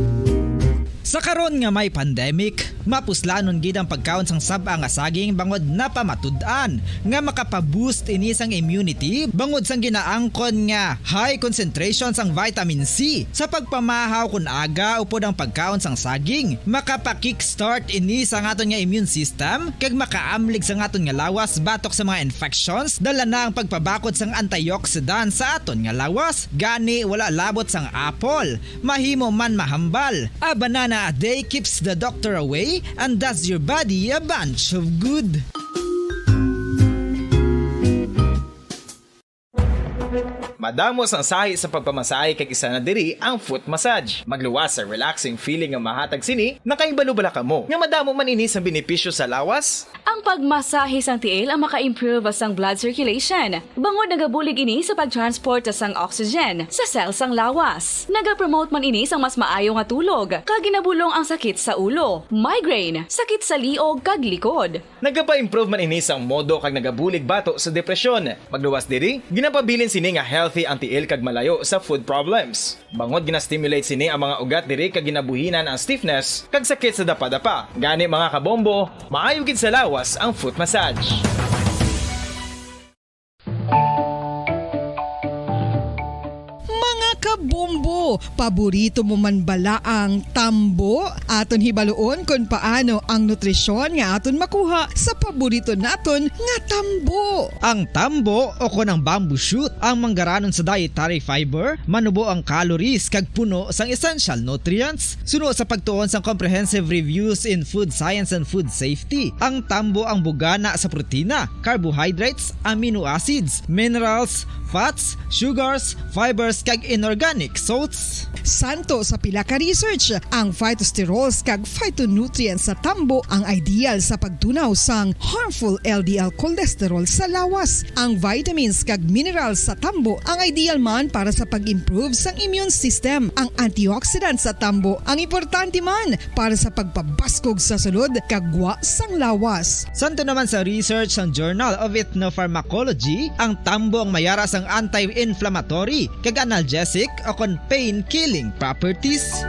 Sa karon nga may pandemic, mapuslanon gid ang pagkaon sang sab-a nga saging bangod napamatud-an nga makapa-boost ini sang immunity bangod sang ginaangkon nga high concentration sang vitamin C. Sa pagpamahaw kon aga upod ang pagkaon sang saging, makapa-kickstart ini sa aton nga immune system kag makaamlig sa aton nga lawas batok sa mga infections. Dala na ang pagpabakod sang antioxidant sa aton nga lawas, gani wala labot sang apple. Mahimo man mahambal. A banana a day keeps the doctor away and does your body a bunch of good. Madamo sang sahi sa pagpamasahe kag isa na diri ang foot massage. Magluwas sa relaxing feeling nga mahatag sini, nakahibalo bala kamo nga madamo man ini sang benepisyo sa lawas? Ang pagmasahe sang tiil ang maka-improve sang blood circulation, bangod nagabulig ini sa pag-transport sang oxygen sa cell sang lawas. Nagapromote man ini sang mas maayo nga tulog, kag ginabulong ang sakit sa ulo, migraine, sakit sa liog, kag likod. Nagapa-improve man ini sang modo kag nagabulig bato sa depresyon. Magluwas diri, ginapabilin sini nga healthy ang tiil kag malayo sa foot problems. Bangod gina-stimulate sini ang mga ugat diri kag ginabuhinan ang stiffness kag sakit sa dapadapa. Gani, mga kabombo, maayo gid sa lawas ang foot massage. Mga kabombo, paborito mo man bala ang tambo? Aton hibaluon kon paano ang nutrisyon nga aton makuha sa paborito naton nga tambo. Ang tambo, o kon ang bamboo shoot, ang manggaranon sa dietary fiber, manubo ang calories kag puno sang essential nutrients. Suno sa pagtuon sang Comprehensive Reviews in Food Science and Food Safety, ang tambo ang bugana sa protina, carbohydrates, amino acids, minerals, fats, sugars, fibers, kag inorganic salts. Santo sa pila ka research, ang phytosterols kag phytonutrients sa tambo ang ideal sa pagtunaw sang harmful L D L cholesterol sa lawas. Ang vitamins kag minerals sa tambo ang ideal man para sa pag-improve sang immune system. Ang antioxidants sa tambo ang importante man para sa pagpabaskog sa sulod kag gwa sang lawas. Santo naman sa research sang Journal of Ethnopharmacology, ang tambo ang mayara sang anti-inflammatory kag analgesic o kon pain-killing properties.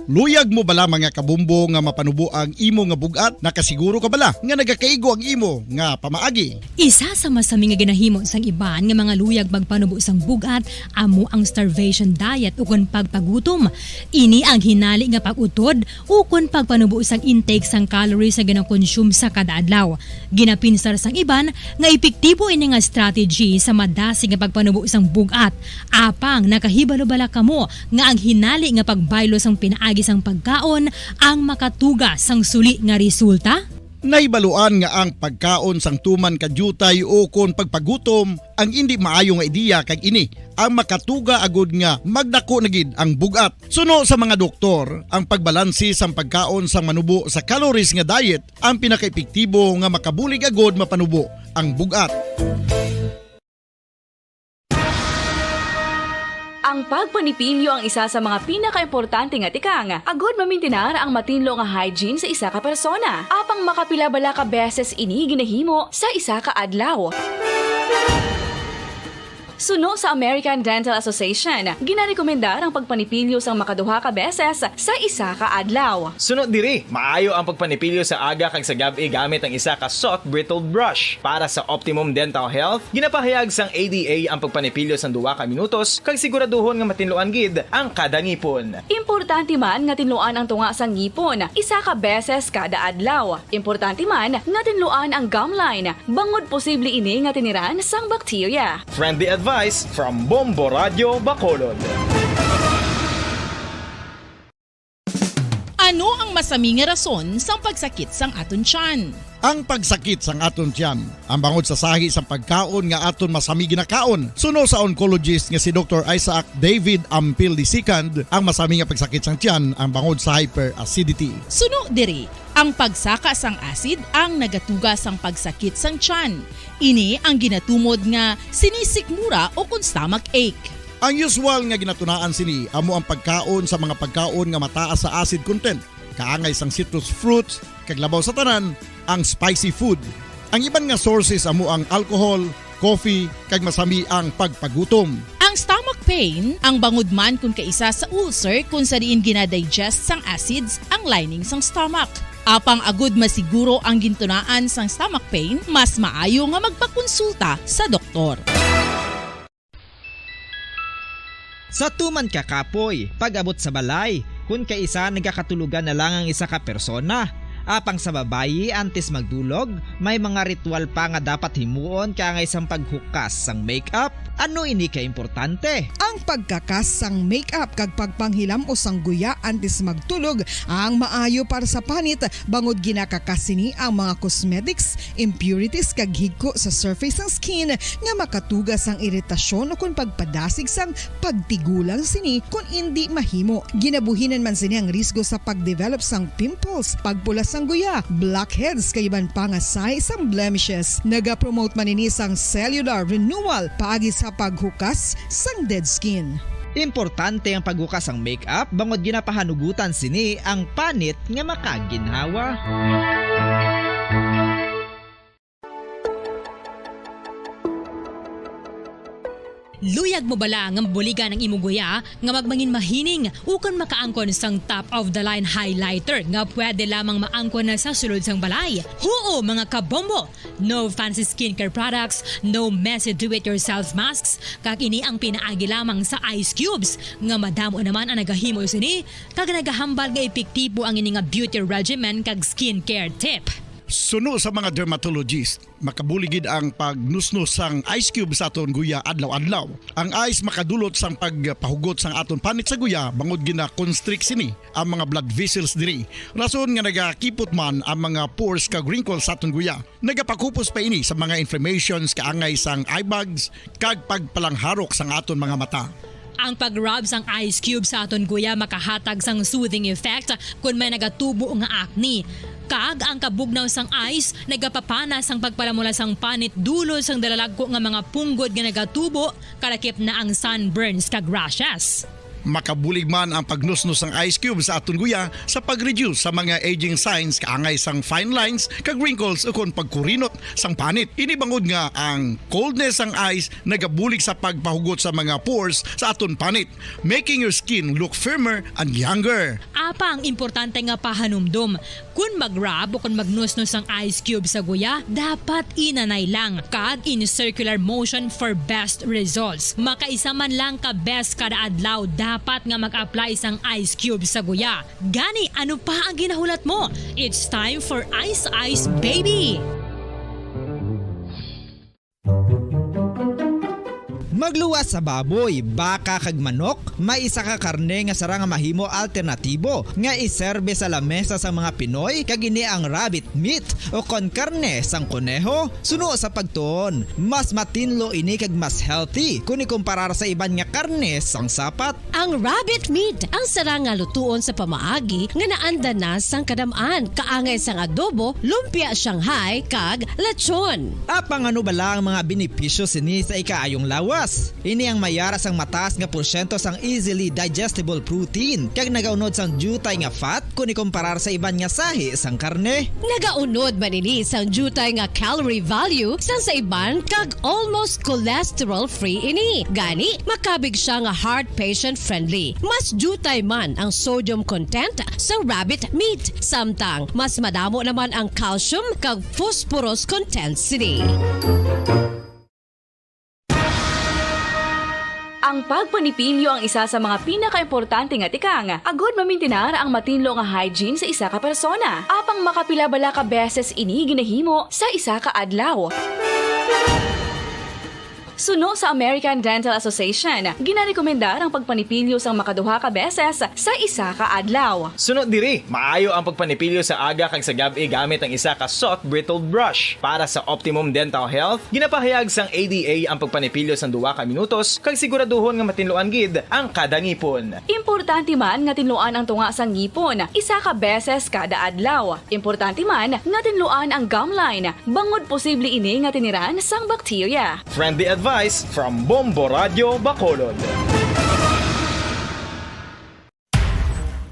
Luyag mo bala, mga kabumbo, nga mapanubo ang imo nga bug-at? Nakasiguro ka bala nga nagakaigo ang imo nga pamaagi? Isa sa masami nga ginahimo sang iban nga mga luyag magpanubo sang bug-at amo ang starvation diet ukon pagpagutom. Ini ang hinali nga pag-utod ukon pagpanubo sang intake sang calories nga ginakonsume sa kada adlaw. Ginapinsar sang iban nga epektibo ini nga strategy sa madasig nga pagpanubo sang bug-at. Apang nakahibalo bala kamo nga ang hinali nga pagbaylo sang pinaagi sang pagkaon ang makatuga sang suli nga resulta? Nahibaluan nga ang pagkaon sang tuman ka diutay ukon pagpagutom ang indi maayo nga ideya, kag ini ang makatuga agud nga magdako na gid ang bug-at. Suno sa mga doktor, ang pagbalanse sang pagkaon sang manubo sa calories nga diet ang pinakaepektibo nga makabulig agud mapanubo ang bug-at. Ang pagpanipilyo ang isa sa mga pinakaimportante nga tikang agud mamintinar ang matinlo nga hygiene sa isa ka persona. Apang makapila bala ka beses ini ginahimo sa isa ka adlaw? Suno sa American Dental Association, ginarekomendar ang pagpanipilyo sang makaduha ka beses sa isa ka adlaw. Suno diri, maayo ang pagpanipilyo sa aga kag sa gab-i gamit ang isa ka soft bristled brush. Para sa optimum dental health, ginapahayag sang A D A ang pagpanipilyo sang duha ka minutos kag siguraduhon nga matinluan gid ang kada ngipon. Importante man nga tinluan ang tunga sang ngipon isa ka beses kada adlaw. Importante man nga tinluan ang gum line, bangod posible ini nga tiniran sang bakterya. Friendly advice from Bombo Radio Bacolod. Ano ang masami nga rason sang pagsakit sang aton tiyan? Ang pagsakit sang aton tiyan, ang bangod sa sahi sang pagkaon nga aton masami ginakaon. Suno sa oncologist nga si Doktor Isaac David Ampil the second, ang masami nga pagsakit sang tiyan ang bangod sa hyperacidity. Suno diri, ang pagsaka sang acid ang nagatuga sang pagsakit sang tiyan. Ini ang ginatumod nga sinisikmura o kon stomach ache. Ang usual nga ginatunaan sini amo ang pagkaon sa mga pagkaon nga mataas sa acid content, kaangay sang citrus fruits, kag labaw sa tanan, ang spicy food. Ang iban nga sources amo ang alcohol, coffee, kag masami ang pagpagutom. Ang stomach pain, ang bangod man kon kaisa sa ulcer kon sa diin gina-digest sang acids ang lining sang stomach. Apang agud masiguro ang gintunaan sang stomach pain, mas maayo nga magpakonsulta sa doktor. Sa tuman ka kapoy, pag-abot sa balay, kun kaisa nagakatulogan na lang ang isa ka persona. Apang sa babayi, antes magdulog, may mga ritual pa nga dapat himuon kaangay sang paghukas sang makeup. Ano ini ka importante? Ang pagkakas sang makeup kag pagpanghilam-os sang guya antes magtulog ang maayo para sa panit, bangod ginakakas sini ang mga cosmetics, impurities kag higko sa surface sang skin nga makatuga sang iritasyon ukon pagpadasig sang pagtigulang sini kon indi mahimo. Ginabuhinan man sini ang risgo sa pagdevelop sang pimples, pagpula sang guya, blackheads kag iban pa nga sahi sang blemishes. Nagapromote man ini sang cellular renewal paagi sa paghukas sang dead skin. Importante ang paghukas sang makeup bangod ginapahanugutan sini ang panit nga makaginhawa. Luyag mo bala nga mabuligan ang imo guya nga magmangin mahining ukon makaangkon sang top of the line highlighter nga pwede lamang maangkon na sa sulod sang balay? Huo, mga kabombo! No fancy skincare products, no messy do-it-yourself masks, kag ini ang pinaagi lamang sa ice cubes, nga madamo naman ang nagahimo sini, kag nagahambal nga epektibo ang ini nga beauty regimen kag skincare tip. Suno sa mga dermatologist, makabulig gid ang pagnusnos sang ice cube sa aton guya adlaw-adlaw. Ang ice makadulot sang pagpahugot sang aton panit sa guya, bangod gina-constrict sini ang mga blood vessels diri. Rason nga nagakipot man ang mga pores kag wrinkles sa aton guya. Nagapakupos pa ini sa mga inflammations kaangay sang eye bags kag pagpalangharok sang aton mga mata. Ang pag-rub sang ice cube sa aton guya makahatag sang soothing effect kon may nagatubo nga acne. Kag ang kabugnaw sang ice nagapapana sang pagpalamula sang panit dulot sang dalalagko nga mga punggod nga nagatubo, kalakip na ang sunburns kag rashes. Makabulig man ang pagnusnos sang ice cube sa aton guya sa pag-reduce sa mga aging signs kaangay sang fine lines kag wrinkles ukon pagkurinot sang panit. Ini bangod nga ang coldness sang ice nagabulig sa pagpahugot sa mga pores sa aton panit, making your skin look firmer and younger. Apang importante nga pahanumdom, kon mag-rub o kon magnusnos sang ice cube sa guya, dapat inanay lang kag in circular motion for best results. Makaisa man lang ka beses kada adlaw dapat nga mag-apply sang ice cube sa guya. Gani, ano pa ang ginahulat mo? It's time for Ice Ice Baby! Magluwas sa baboy, baka, kag manok, may isa ka karne nga sarang nga mahimo alternatibo nga iserbe sa lamesa sang mga Pinoy, kag ini ang rabbit meat, ukon karne sang koneho. Suno sa pagtuon, mas matinlo ini kag mas healthy kon ikumparar sa iban nga karne sang sapat. Ang rabbit meat ang sarang nga lutuon sa pamaagi nga naanda na sang kadam-an, kaangay sang adobo, lumpia Shanghai, kag lechon. Apang ano bala ang mga benepisyo sini sa ikaayong lawas? Ini ang may ara sang mataas nga porsyento sang easily digestible protein kag nagaunod sang diutay nga fat kon ikumparar sa iban nga sahi sang karne. Nagaunod man ini sang diutay nga calorie value sang sa iban kag almost cholesterol-free ini. Gani, makabig sia nga heart patient-friendly. Mas diutay man ang sodium content sang rabbit meat, samtang mas madamo naman ang calcium kag phosphorus content sini. Ang pagpanipilyo ang isa sa mga pinakaimportante nga tikang agod mamintinar ang matinlo nga hygiene sa isa ka persona. Apang makapila bala ka beses ini ginahimo sa isa ka adlaw? Suno sa American Dental Association, ginarekomendar ang pagpanipilyo sang makaduha ka beses sa isa ka adlaw. Suno diri, maayo ang pagpanipilyo sa aga kag sa gab-i gamit ang isa ka soft bristled brush. Para sa optimum dental health, ginapahayag sang A D A ang pagpanipilyo sang duha ka minutos kag siguraduhon nga matinluan gid ang kada ngipon. Importante man nga tinluan ang tunga sang ngipon isa ka beses kada adlaw. Importante man nga tinluan ang gum line, bangod posible ini nga tiniran sang bakterya. Friendly advice from Bombo Radyo Bacolod.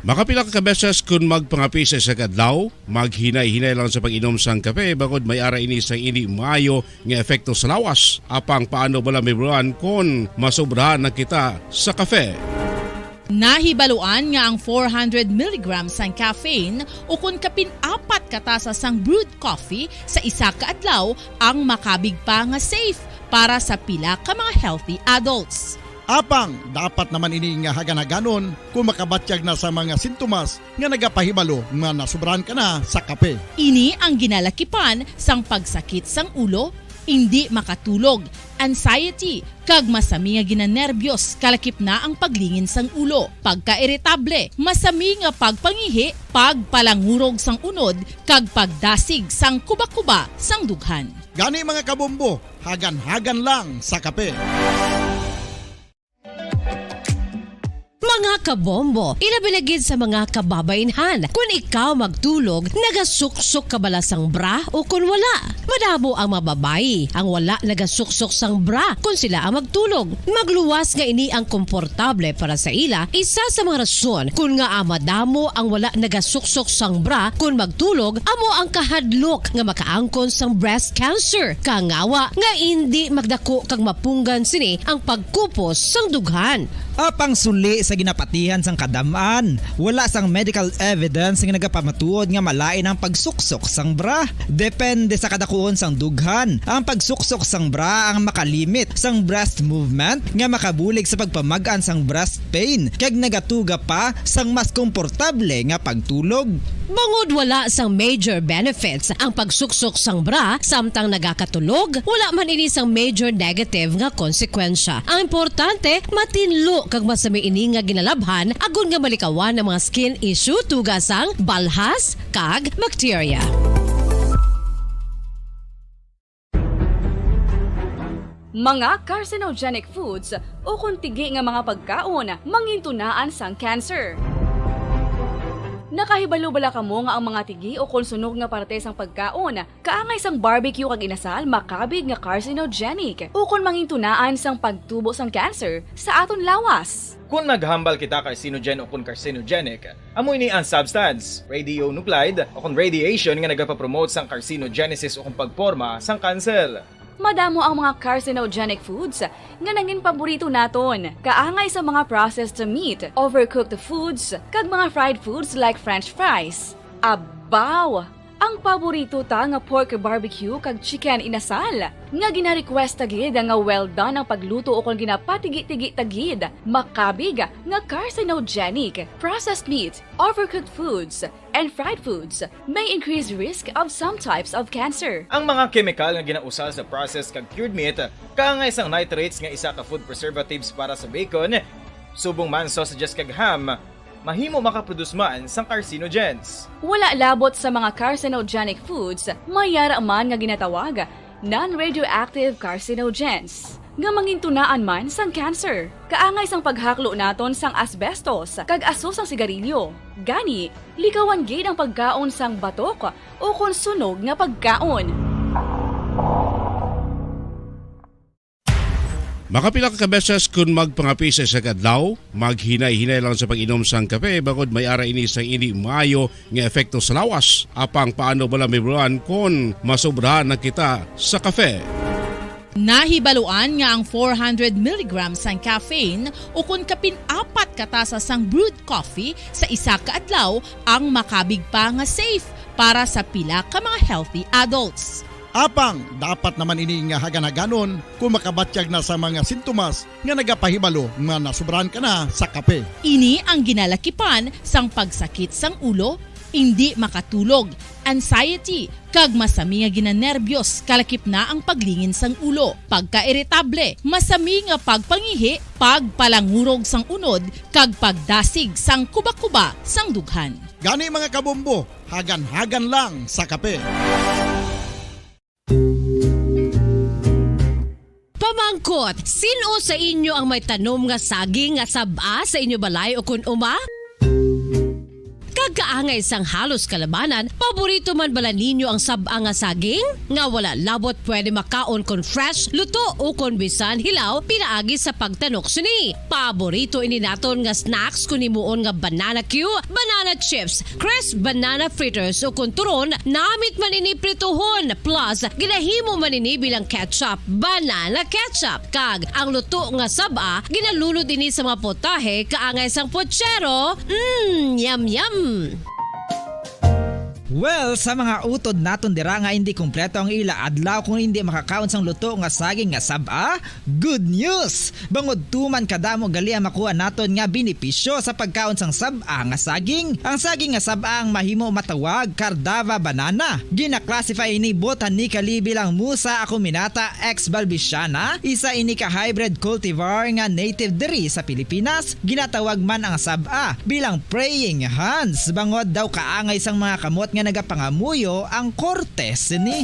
Makapila ka beses kun magpangape sa isa ka adlaw, maghinay-hinay lang sa pag-inom sang kape, bangod may ara ini sang indi maayo nga epekto sa lawas. Apang paano bala mahibaluan kon masobrahan na kita sa kape? Nahibaluan nga ang four hundred milligrams sang caffeine ukon kapin apat ka tasa sang brewed coffee sa isa ka adlaw ang makabig pa nga safe para sa pila ka mga healthy adults. Apang dapat naman ini nga hagan-haganon kon makabatyag na sa mga sintomas nga nagapahibalo nga nasobrahan ka na sa kape. Ini ang ginalakipan sang pagsakit sang ulo, indi makatulog, anxiety, kag masami nga ginanerbyos, kalakip na ang paglingin sang ulo, pagkairitable, masami nga pagpangihi, pagpalangurog sang unod, kag pagdasig sang kubakuba sang dughan. Gani, mga kabombo, hagan-hagan lang sa kape. Mga kabombo, ilabi na gid sa mga kababainhan, kun ikaw magtulog, nagasuksok ka bala sang bra o kun wala? Madamo ang mga babayi ang wala nagasuksok sang bra kun sila ang magtulog. Magluwas nga ini ang komportable para sa ila, isa sa mga rason kun ngaa madamo ang wala nagasuksok sang bra kun magtulog amo ang kahadlok nga makaangkon sang breast cancer, kangawa nga indi magdako kag mapunggan sini ang pagkupos sang dughan. Apang suli sa ginapatihan sang kadam-an, wala sang medical evidence nga nagapamatuod nga malain ang pagsuksok sang bra. Depende sa kadakuon sang dughan, ang pagsuksok sang bra ang makalimit sang breast movement nga makabulig sa pagpamag-an sang breast pain kag nagatuga pa sang mas komportable nga pagtulog. Bangod wala sang major benefits ang pagsuksok sang bra samtang nagakatulog, wala man ini sang major negative nga konsekwensya. Ang importante, matinlo kag masami ini nga ginalabhan agod nga malikawan ang mga skin issue tuga sang balhas kag bakterya. Mga carcinogenic foods ukon tigi nga mga pagkaon mangintunaan sang cancer. Nakahibalo bala kamo nga ang mga tigi ukon sunog nga parte sang pagkaon kaangay sang barbecue kag inasal makabig nga carcinogenic ukon mangintunaan sang pagtubo sang cancer sa aton lawas? Kon naghambal kita carcinogen ukon carcinogenic, amo ini ang substance, radionuclide, ukon radiation nga nagapapromote sang carcinogenesis ukon pagporma sang kanser. Madamo ang mga carcinogenic foods nga nangin paborito naton, kaangay sa mga processed meat, overcooked foods, kag mga fried foods like French fries. Abaw! Ang paborito ta nga pork barbecue kag chicken inasal, nga gina-request ta gid nga well done ang pagluto ukon ginapatigi-tigi ta gid, makabig nga carcinogenic. Processed meat, overcooked foods, and fried foods may increase risk of some types of cancer. Ang mga kemikal nga ginausal sa processed kag cured meat, kaangay sang nitrates nga isa ka food preservatives para sa bacon, subong man sausages kag ham, mahimo makaproduce man sang carcinogens. Wala labot sa mga carcinogenic foods, may ara man nga ginatawag non-radioactive carcinogens, nga mangintunaan man sang cancer. Kaangay sang paghaklo naton sang asbestos kag aso sang sigarilyo. Gani, likawan gid ang pagkaon sang batok ukon sunog nga pagkaon. Makapila ka beses kun magpangape sa isa ka adlaw, maghinay-hinay lang sa pag-inom sang kape bangod may ara ini sang indi maayo nga epekto sa lawas. Apang paano bala mahibaluan kon masobrahan na kita sa kape? Nahibaluan nga ang four hundred milligrams sang caffeine ukon kapin apat ka tasa sang brewed coffee sa isa ka adlaw ang makabig pa nga safe para sa pila ka mga healthy adults. Apang dapat naman ini nga hagan-haganon kung makabatyag na sa mga sintomas nga nagapahibalo nga nasobrahan ka na sa kape. Ini ang ginalakipan sang pagsakit sang ulo, indi makatulog, anxiety, kag masami nga ginanerbiyos, kalakip na ang paglingin sang ulo, pagkairitable, masami nga pagpangihi, pagpalangurog sang unod, kag pagdasig sang kuba-kuba sang dughan. Gani, mga kabombo, hagan-hagan lang sa kape. Pamangkot, sin-o sa inyo ang may tanom nga saging nga sab-a sa inyo balay ukon uma? Kag kaangay sang halos kalabanan, paborito man bala ninyo ang sab-a nga saging? Nga wala labot pwede makaon kon fresh, luto, ukon bisan hilaw pinaagi sa pagtanok sini. Paborito ini naton nga snacks kon himuon nga banana cue, banana chips, crisp banana fritters, ukon turon, namit man ini prituhon, plus ginahimo man ini bilang ketchup, banana ketchup. Kag ang luto nga sab-a, ginalunod ini sa mga potahe kaangay sang pochero. Mm, yum, yum! Well, sa mga utod naton dira nga indi kompleto ang ila adlaw kung indi makakaon sang luto nga saging nga sab-a, good news! Bangod tuman kadamo gali ang makuha naton nga benepisyo sa pagkaon sang sab-a nga saging. Ang saging nga sab-a ang mahimo matawag Cardava banana. Gina-classify ini botanically bilang Musa acuminata ex balbisiana, isa ini ka hybrid cultivar nga native diri sa Pilipinas. Ginatawag man ang sab-a bilang praying hands, bangod daw kaangay sang mga kamot nga nagapangamuyo ang korte sini.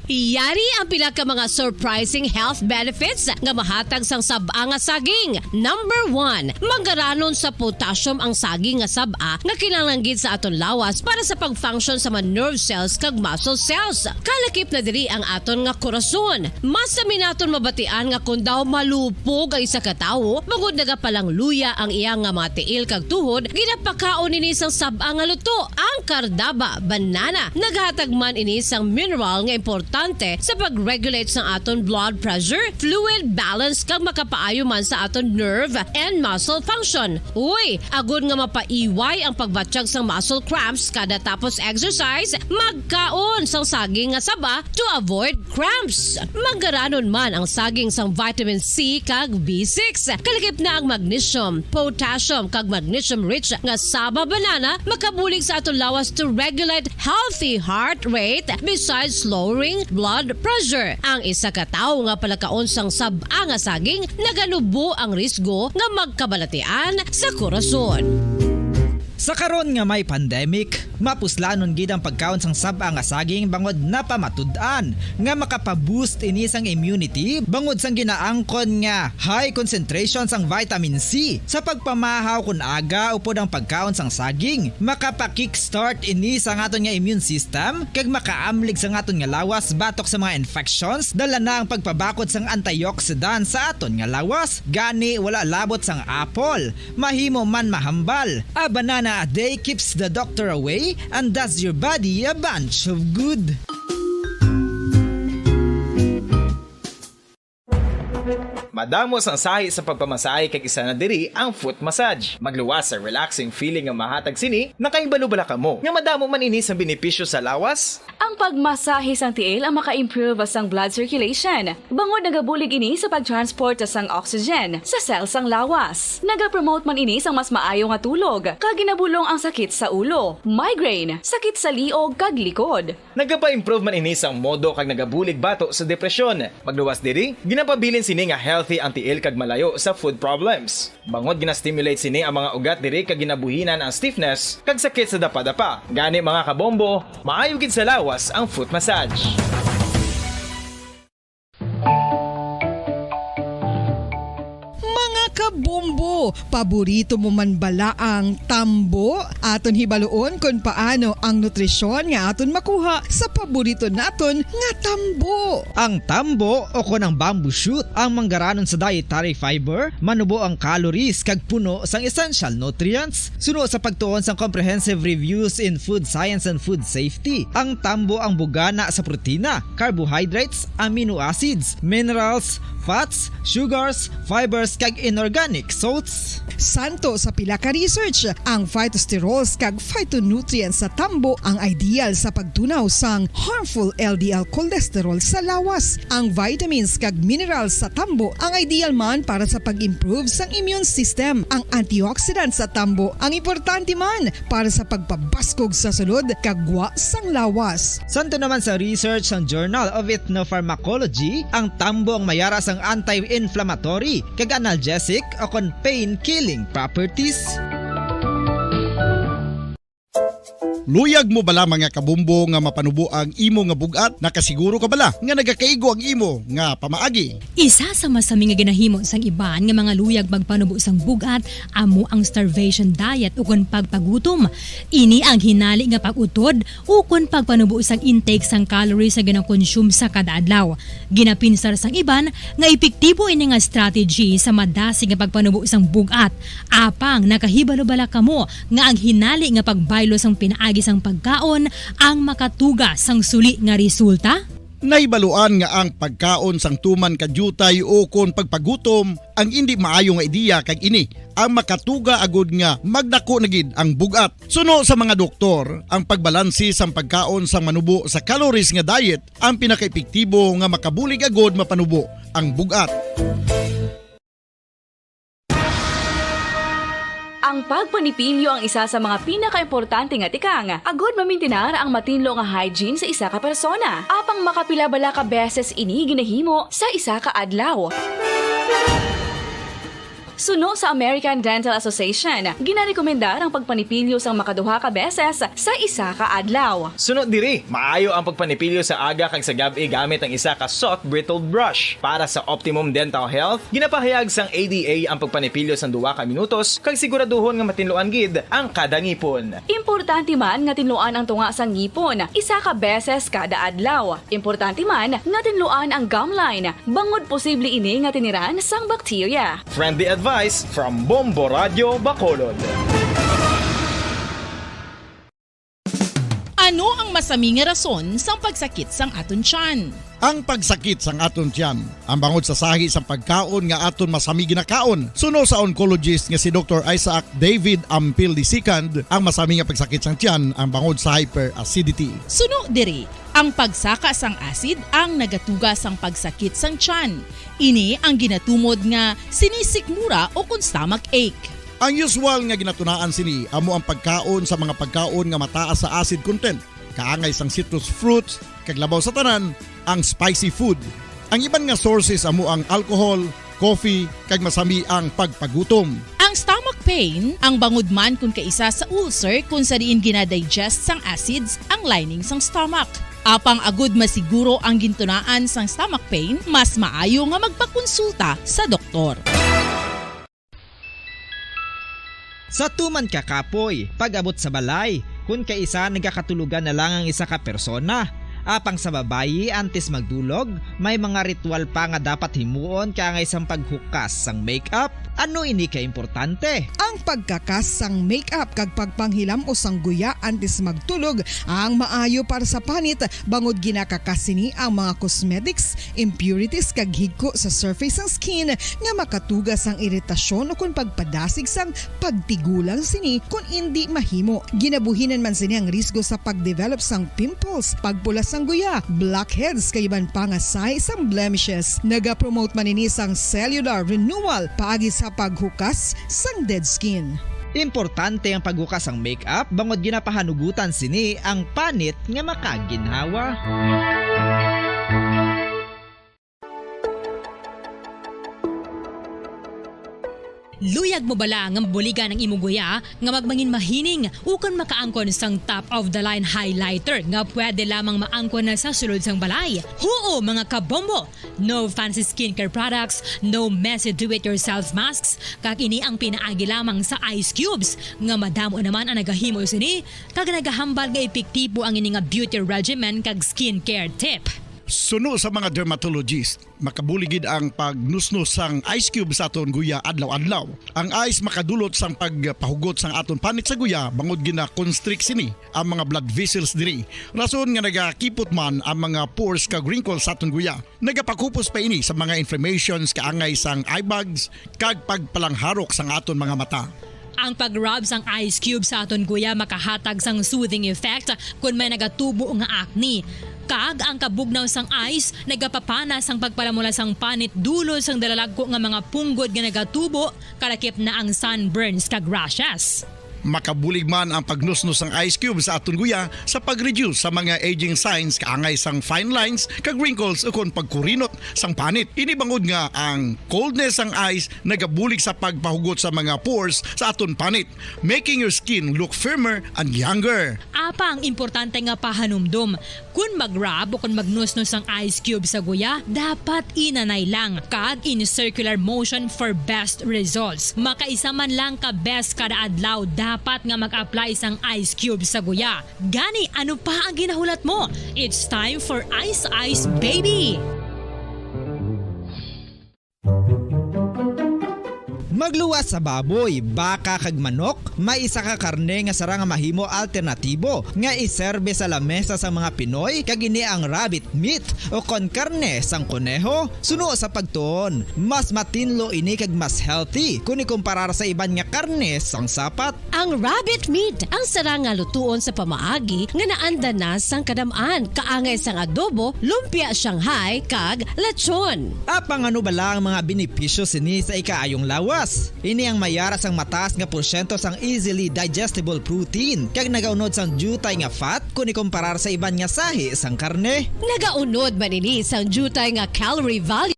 Yari ang pila ka mga surprising health benefits nga mahatag sang sab-a nga saging. Number one, manggaranon sa potassium ang saging nga sab-a nga kinahanglan gid sa aton lawas para sa pag-function sa mga nerve cells kag muscle cells. Kalakip na diri ang aton nga korason. Masami naton mabatian nga kon daw malupog ang isa ka tawo, bangod nagapalangluya ang iya nga mga tiil kag tuhod, ginapakaon ini sang sab-a nga luto, ang Cardaba banana. Naghatag man ini sang mineral nga importante sa pag-regulate sang aton blood pressure, fluid balance, kag makapaayo man sa aton nerve and muscle function. Uy, agod nga mapaiway ang pagbatyag sang muscle cramps kada tapos exercise, magkaon sang saging nga saba to avoid cramps. Manggaranon man ang saging sang vitamin C kag B six. Kalakip na ang magnesium, potassium, kag magnesium-rich nga saba banana makabulig sa aton lawas to regulate healthy heart rate besides lowering blood pressure. Ang isa ka tawo nga palakaon sang sab-a nga saging naganubo ang risgo nga magkabalatian sa korason. Sa karon nga may pandemic, mapuslanon gid ang pagkaon sang sab-a nga saging bangod napamatud-an nga makapa-boost ini sang immunity bangod sang ginaangkon nga high concentration sang vitamin C. Sa pagpamahaw kon aga upod ang pagkaon sang saging, makapa-kickstart ini sang aton nga immune system kag makaamlig sang aton nga lawas batok sa mga infections. Dala na ang pagpabakod sang antioxidant sa aton nga lawas. Gani, wala labot sang apple, mahimo man mahambal. A banana a day keeps the doctor away and does your body a bunch of good. Madamo sang sahi sa pagpamasahe kag isa na diri ang foot massage. Magluwas sa relaxing feeling nga mahatag sini. Nakahibalo bala kamo nga madamo man ini sa benepisyo sa lawas? Ang pagmasahe sang tiil ang maka-improve sang blood circulation, bangod nagabulig ini sa pag-transport sang oxygen sa cell sang lawas. Nagapromote man ini sang mas maayo nga tulog, kag ginabulong ang sakit sa ulo, migraine, sakit sa liog, kag likod. Nagapa-improve man ini sang modo kag nagabulig bato sa depresyon. Magluwas diri, ginapabilin sini nga healthy ang tiil kag malayo sa foot problems. Bangod gina-stimulate sini ang mga ugat diri kag ginabuhinan ang stiffness kag sakit sa dapadapa. Gani, mga kabombo, maayo gid sa lawas ang foot massage. Mga Bombo, paborito mo man bala ang tambo? Aton hibaluon kon paano ang nutrisyon nga aton makuha sa paborito naton nga tambo. Ang tambo o kon ang bamboo shoot ang manggaranon sa dietary fiber, manubo ang calories kag puno sang essential nutrients. Suno sa pagtuon sang Comprehensive Reviews in Food Science and Food Safety, ang tambo ang bugana sa protina, carbohydrates, amino acids, minerals, fats, sugars, fibers, kag inorganic salts. Santo sa pila ka research, ang phytosterols kag phytonutrients sa tambo ang ideal sa pagtunaw sang harmful L D L cholesterol sa lawas. Ang vitamins kag minerals sa tambo ang ideal man para sa pag-improve sang immune system. Ang antioxidants sa tambo ang importante man para sa pagpabaskog sa sulod kag gwa sang lawas. Santo naman sa research sang Journal of Ethnopharmacology, ang tambo ang mayara sang anti-inflammatory kag analgesic o kon pain-killing properties. Luyag mo bala, mga kabombo, nga mapanubo ang imo nga bug-at? Nakasiguro ka bala nga nagakaigo ang imo nga pamaagi? Isa sa masami nga ginahimo sang iban nga mga luyag magpanubo sang bug-at amo ang starvation diet ukon pagpagutom. Ini ang hinali nga pag-utod ukon pagpanubo sang intake sang calories nga ginakonsume sa kada adlaw. Ginapinsar sang iban nga epektibo ini nga strategy sa madasig nga pagpanubo sang bug-at. Apang nakahibalo bala kamo nga ang hinali nga pagbaylo sang pinaagi sang pagkaon ang makatuga sang suli nga resulta? Nahibaluan nga ang pagkaon sang tuman ka diutay ukon pagpagutom ang indi maayo nga ideya, kag ini ang makatuga agud nga magdako na gid ang bug-at. Suno sa mga doktor, ang pagbalanse sang pagkaon sang manubo sa calories nga diet ang pinakaepektibo nga makabulig agud mapanubo ang bug-at. Ang pagpanipilyo ang isa sa mga pinakaimportante nga tikang agud mamintinar ang matinlo nga hygiene sa isa ka persona. Apang makapila bala ka beses ini ginahimo sa isa ka adlaw? Suno sa American Dental Association, ginarekomendar ang pagpanipilyo sang makaduha ka beses sa isa ka adlaw. Suno diri, maayo ang pagpanipilyo sa aga kag sa gab-i gamit ang isa ka soft bristled brush. Para sa optimum dental health, ginapahayag sang A D A ang pagpanipilyo sang duha ka minutos kag siguraduhon nga matinluan gid ang kada ngipon. Importante man nga tinluan ang tunga sang ngipon isa ka beses kada adlaw. Importante man nga tinluan ang gum line, bangod posible ini nga tiniran sang bakterya. Friendly advice from Bombo Radio Bacolod. Ano ang masami nga rason sang pagsakit sang aton tiyan? Ang pagsakit sang aton tiyan ang bangod sa sahi sang pagkaon nga aton masami ginakaon. Suno sa oncologist nga si Doktor Isaac David Ampil the second, ang masami nga pagsakit sang tiyan ang bangod sa hyperacidity. Suno diri, ang pagsaka sang acid ang nagatuga sang pagsakit sang tiyan. Ini ang ginatumod nga sinisikmura o kon stomach ache. Ang usual nga ginatunaan sini amo ang pagkaon sa mga pagkaon nga mataas sa acid content, kaangay sang citrus fruits, kag labaw sa tanan, ang spicy food. Ang iban nga sources amo ang alcohol, coffee, kag masami ang pagpagutom. Ang stomach pain ang bangod man kon kaisa sa ulcer, kon sa diin ginadigest sang acids ang lining sang stomach. Apang agud masiguro ang gintunaan sang stomach pain, mas maayo nga magpakonsulta sa doktor. Sa tuman ka kapoy, pag-abot sa balay, kon kaisa nagakatulogan na lang ang isa ka persona. Apang sa babayi, antes magdulog, may mga ritual pa nga dapat himuon kaangay sang paghukas sang makeup. Ano ini ka importante? Ang pagkakas sang makeup kag pagpanghilam-os sang guya antes magtulog ang maayo para sa panit, bangod ginakakas sini ang mga cosmetics, impurities kag higko sa surface sang skin nga makatuga sang iritasyon ukon pagpadasig sang pagtigulang sini kon indi mahimo. Ginabuhinan man sini ang risgo sa pag-develop sang pimples, pagpula sang guya, blackheads kag iban pa nga sahi sang blemishes. Nagapromote man ini sang cellular renewal paagi sa paghukas sang dead skin. Importante ang paghukas sang makeup bangod ginapahanugutan sini ang panit nga makaginhawa. Luyag mo bala nga mabuligan ang imo guya nga magmangin mahining ukon makaangkon sang top of the line highlighter nga pwede lamang maangkon na sa sulod sang balay? Huo, mga kabombo! No fancy skincare products, no messy do-it-yourself masks, kag ini ang pinaagi lamang sa ice cubes nga madamo naman ang nagahimo sini kag nagahambal nga epektibo ang ini nga beauty regimen kag skincare tip. Suno sa mga dermatologist, makabulig gid ang pagnusnos sang ice cube sa aton guya adlaw-adlaw. Ang ice makadulot sang pagpahugot sang aton panit sa guya bangod gina-constrict sini ang mga blood vessels diri, rason nga nagakipot man ang mga pores kag wrinkles sa aton guya. Nagapakupos pa ini sa mga inflammations, kaangay sang eye bags, kag pagpalangharok sang aton mga mata. Ang pag-rub sang ice cube sa aton guya makahatag sang soothing effect kon may nagatubo nga acne. Kag ang kabugnaw sang ice nagapapana sang pagpalamula sang panit dulot sang dalalagko nga mga punggod nga nagatubo, kalakip na ang sunburns kag rashes. Makabulig man ang pagnusnos sang ice cube sa aton guya sa pag-reduce sa mga aging signs, kaangay sang fine lines kag wrinkles, ukon pagkurinot sang panit. Ini bangod nga ang coldness sang ice nagabulig sa pagpahugot sa mga pores sa aton panit, making your skin look firmer and younger. Apang importante nga pahanumdom, kon mag-rub o kon magnusnos ang ice cube sa guya, dapat inanay lang kag in circular motion for best results. Makaisa man lang ka beses kada adlaw dapat nga mag-apply sang ice cube sa guya. Gani, ano pa ang ginahulat mo? It's time for Ice Ice Baby! Magluwas sa baboy, baka, kag manok, may isa ka karne nga sarang nga mahimo alternatibo nga iserbe sa lamesa sang mga Pinoy, kag ini ang rabbit meat, ukon karne sang koneho. Suno sa pagtuon, mas matinlo ini kag mas healthy kon ikumparar sa iban nga karne sang sapat. Ang rabbit meat ang sarang nga lutuon sa pamaagi nga naanda na sang kadam-an, kaangay sang adobo, lumpia Shanghai, kag lechon. Apang ano bala ang mga benepisyo sini sa ikaayong lawas? Ini ang may ara sang mataas nga porsyento sang easily digestible protein, kag nagaunod sang diutay nga fat kon ikumparar sa iban nga sahi sang karne. Nagaunod man ini sang diutay nga calorie value.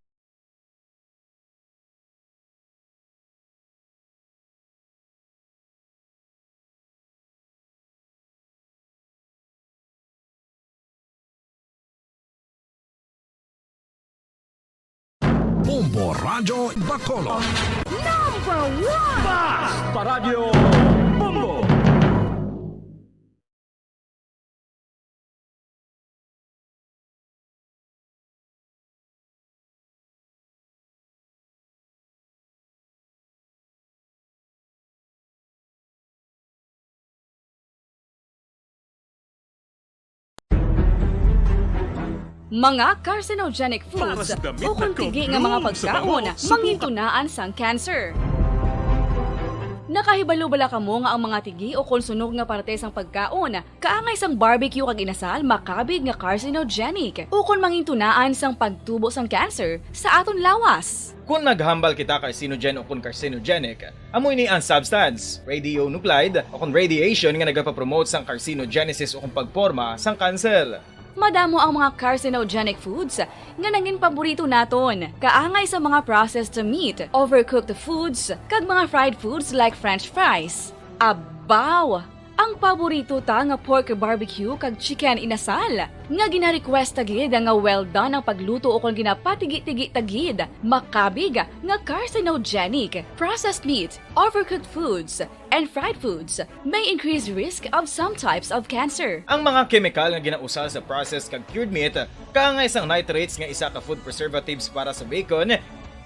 Bombo Radyo Bacolod. Number one! Basta Radyo Bombo! Mga carcinogenic foods ukon tigi nga mga pagkaon mangintunaan sang cancer. Nakahibalo bala kamo nga ang mga tigi ukon sunog nga parte sang pagkaon kaangay sang barbecue kag inasal makabig nga carcinogenic ukon mangintunaan sang pagtubo sang cancer sa aton lawas? Kon naghambal kita carcinogen ukon carcinogenic, amo ini ang substance, radionuclide, ukon radiation nga nagapapromote sang carcinogenesis ukon pagporma sang kanser. Madamo ang mga carcinogenic foods nga nangin paborito naton, kaangay sa mga processed meat, overcooked foods, kag mga fried foods like french fries. Abaw! Ang paborito ta nga pork barbecue kag chicken inasal, nga gina-request ta gid nga well done ang pagluto ukon ginapatigi-tigi ta gid, makabig nga carcinogenic. Processed meat, overcooked foods, and fried foods may increase risk of some types of cancer. Ang mga kemikal nga ginausal sa processed kag cured meat, kaangay sang nitrates nga isa ka food preservatives para sa bacon,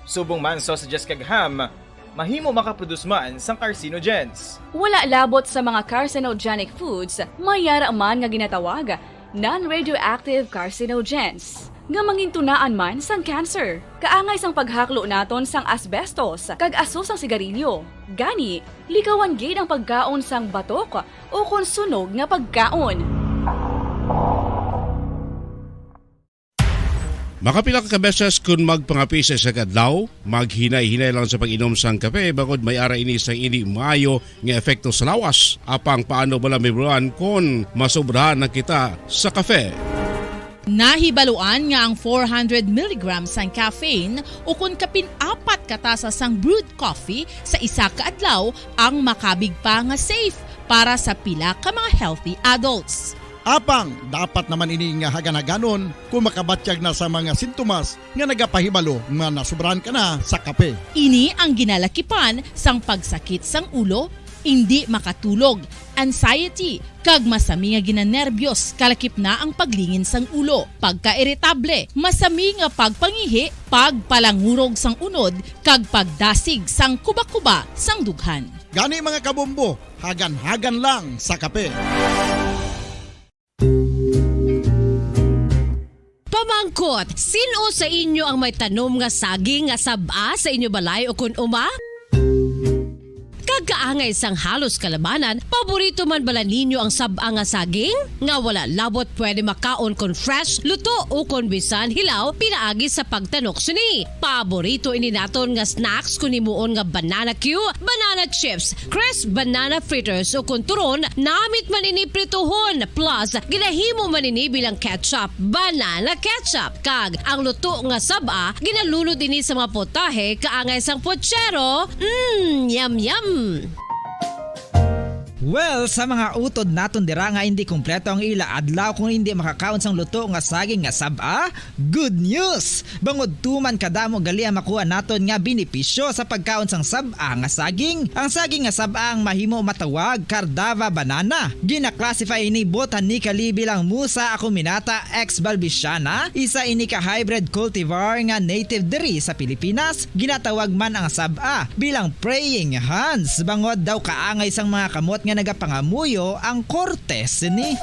subong man sausages kag ham, mahimo makaproduce man sang carcinogens. Wala labot sa mga carcinogenic foods, may ara man nga ginatawag non-radioactive carcinogens, nga mangintunaan man sang cancer. Kaangay sang paghaklo naton sang asbestos kag aso sang sigarilyo. Gani, likawan gid ang pagkaon sang batok ukon sunog nga pagkaon. Makapila ka beses kon magpangape sa isa ka adlaw, maghinay-hinay lang sa pag-inom sang kape bangod may ara ini sang indi maayo nga epekto sa lawas. Apang paano bala may bulan kon masobrahan na kita sa kape? Nahibaluan nga ang four hundred milligrams sang caffeine ukon kapin apat ka tasa sang brewed coffee sa isa ka adlaw ang makabig pa nga safe para sa pila ka mga healthy adults. Apang dapat naman ini nga hagan-haganon kung makabatyag na sa mga sintomas nga nagapahibalo nga nasobrahan ka na sa kape. Ini ang ginalakipan sang pagsakit sang ulo, indi makatulog, anxiety, kag masami nga ginanerbiyos, kalakip na ang paglingin sang ulo, pagkairitable, masami nga pagpangihi, pagpalangurog sang unod, kag pagdasig sang kubakuba sang dughan. Gani, mga kabombo, hagan-hagan lang sa kape. Pamangkot, sin-o sa inyo ang may tanom nga saging nga sab-a sa inyo balay ukon uma? Kag kaangay sang halos kalabanan, paborito man bala ninyo ang sab-a nga saging? Nga wala labot pwede makaon kon fresh, luto, ukon bisan hilaw pinaagi sa pagtanok sini. Paborito ini naton nga snacks kon himuon nga banana cue, banana chips, crisp banana fritters, ukon turon, namit man ini prituhon, plus ginahimo man ini bilang ketchup, banana ketchup. Kag ang luto nga sab-a, ginalunod ini sa mga putahe kaangay sang puchero. Mm, yum, yum! Well, sa mga utod naton dira nga indi kompleto ang ila adlaw kung indi makakaon sang luto nga saging nga sab-a, good news! Bangod tuman kadamo gali ang makuha naton nga benepisyo sa pagkaon sang sab-a nga saging. Ang saging nga sab-a ang mahimo matawag Cardava banana. Gina-classify ini botanically bilang Musa acuminata ex balbisiana, isa ini ka hybrid cultivar nga native diri sa Pilipinas. Ginatawag man ang sab-a bilang praying hands, bangod daw kaangay sang mga kamot nga nagapangamuyo ang korte sini.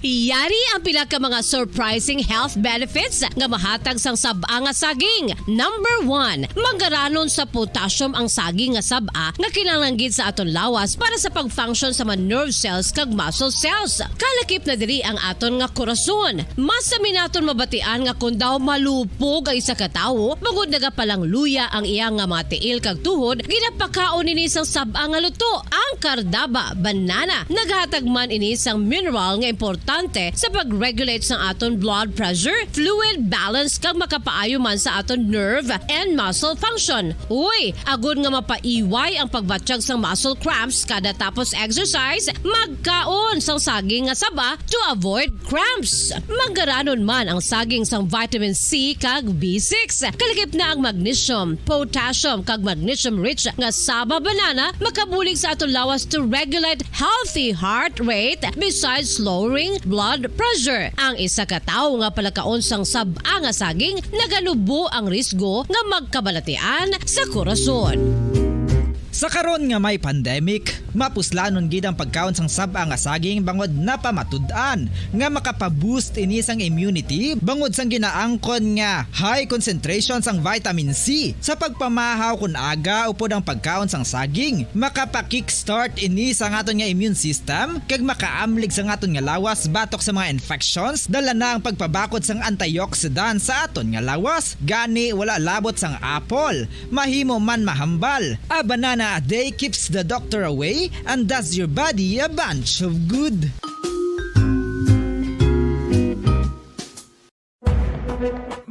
Yari ang pila ka mga surprising health benefits nga mahatag sang sab-a nga saging. Number one, manggaranon sa potassium ang saging nga sab-a nga kinahanglan gid sa aton lawas para sa pag-function sa mga nerve cells kag muscle cells. Kalakip na diri ang aton nga korason. Masami naton mabatian nga kon daw malupog ang isa ka tawo, bangod nagapalangluya ang iya nga mga tiil kag tuhod, ginapakaon ini sang sab-a nga luto, ang Cardava banana. Naghatag man ini sang mineral nga importante sa pag-regulate sang aton blood pressure, fluid balance, kag makapaayo man sa aton nerve and muscle function. Uy, agod nga mapaiway ang pagbatyag sang muscle cramps kada tapos exercise, magkaon sang saging nga saba to avoid cramps. Manggaranon man ang saging sang vitamin C kag B six. Kalakip na ang magnesium, potassium, kag magnesium-rich nga saba banana makabulig sa aton lawas to regulate healthy heart rate, besides lowering blood pressure. Ang isa ka tawo nga palakaon sang sab-a nga saging naganubo ang risgo nga magkabalatian sa korason. Sa karon nga may pandemic, mapuslanon gid ang pagkaon sang sab-a nga saging bangod napamatud-an nga makapa-boost ini sang immunity bangod sang ginaangkon nga high concentration sang vitamin C. Sa pagpamahaw kon aga upod ang pagkaon sang saging, makapa-kickstart ini sang aton nga immune system kag makaamlig sang aton nga lawas batok sa mga infections. Dala na ang pagpabakod sang antioxidant sa aton nga lawas, gani wala labot sang apple. Mahimo man mahambal. A banana a day keeps the doctor away and does your body a bunch of good.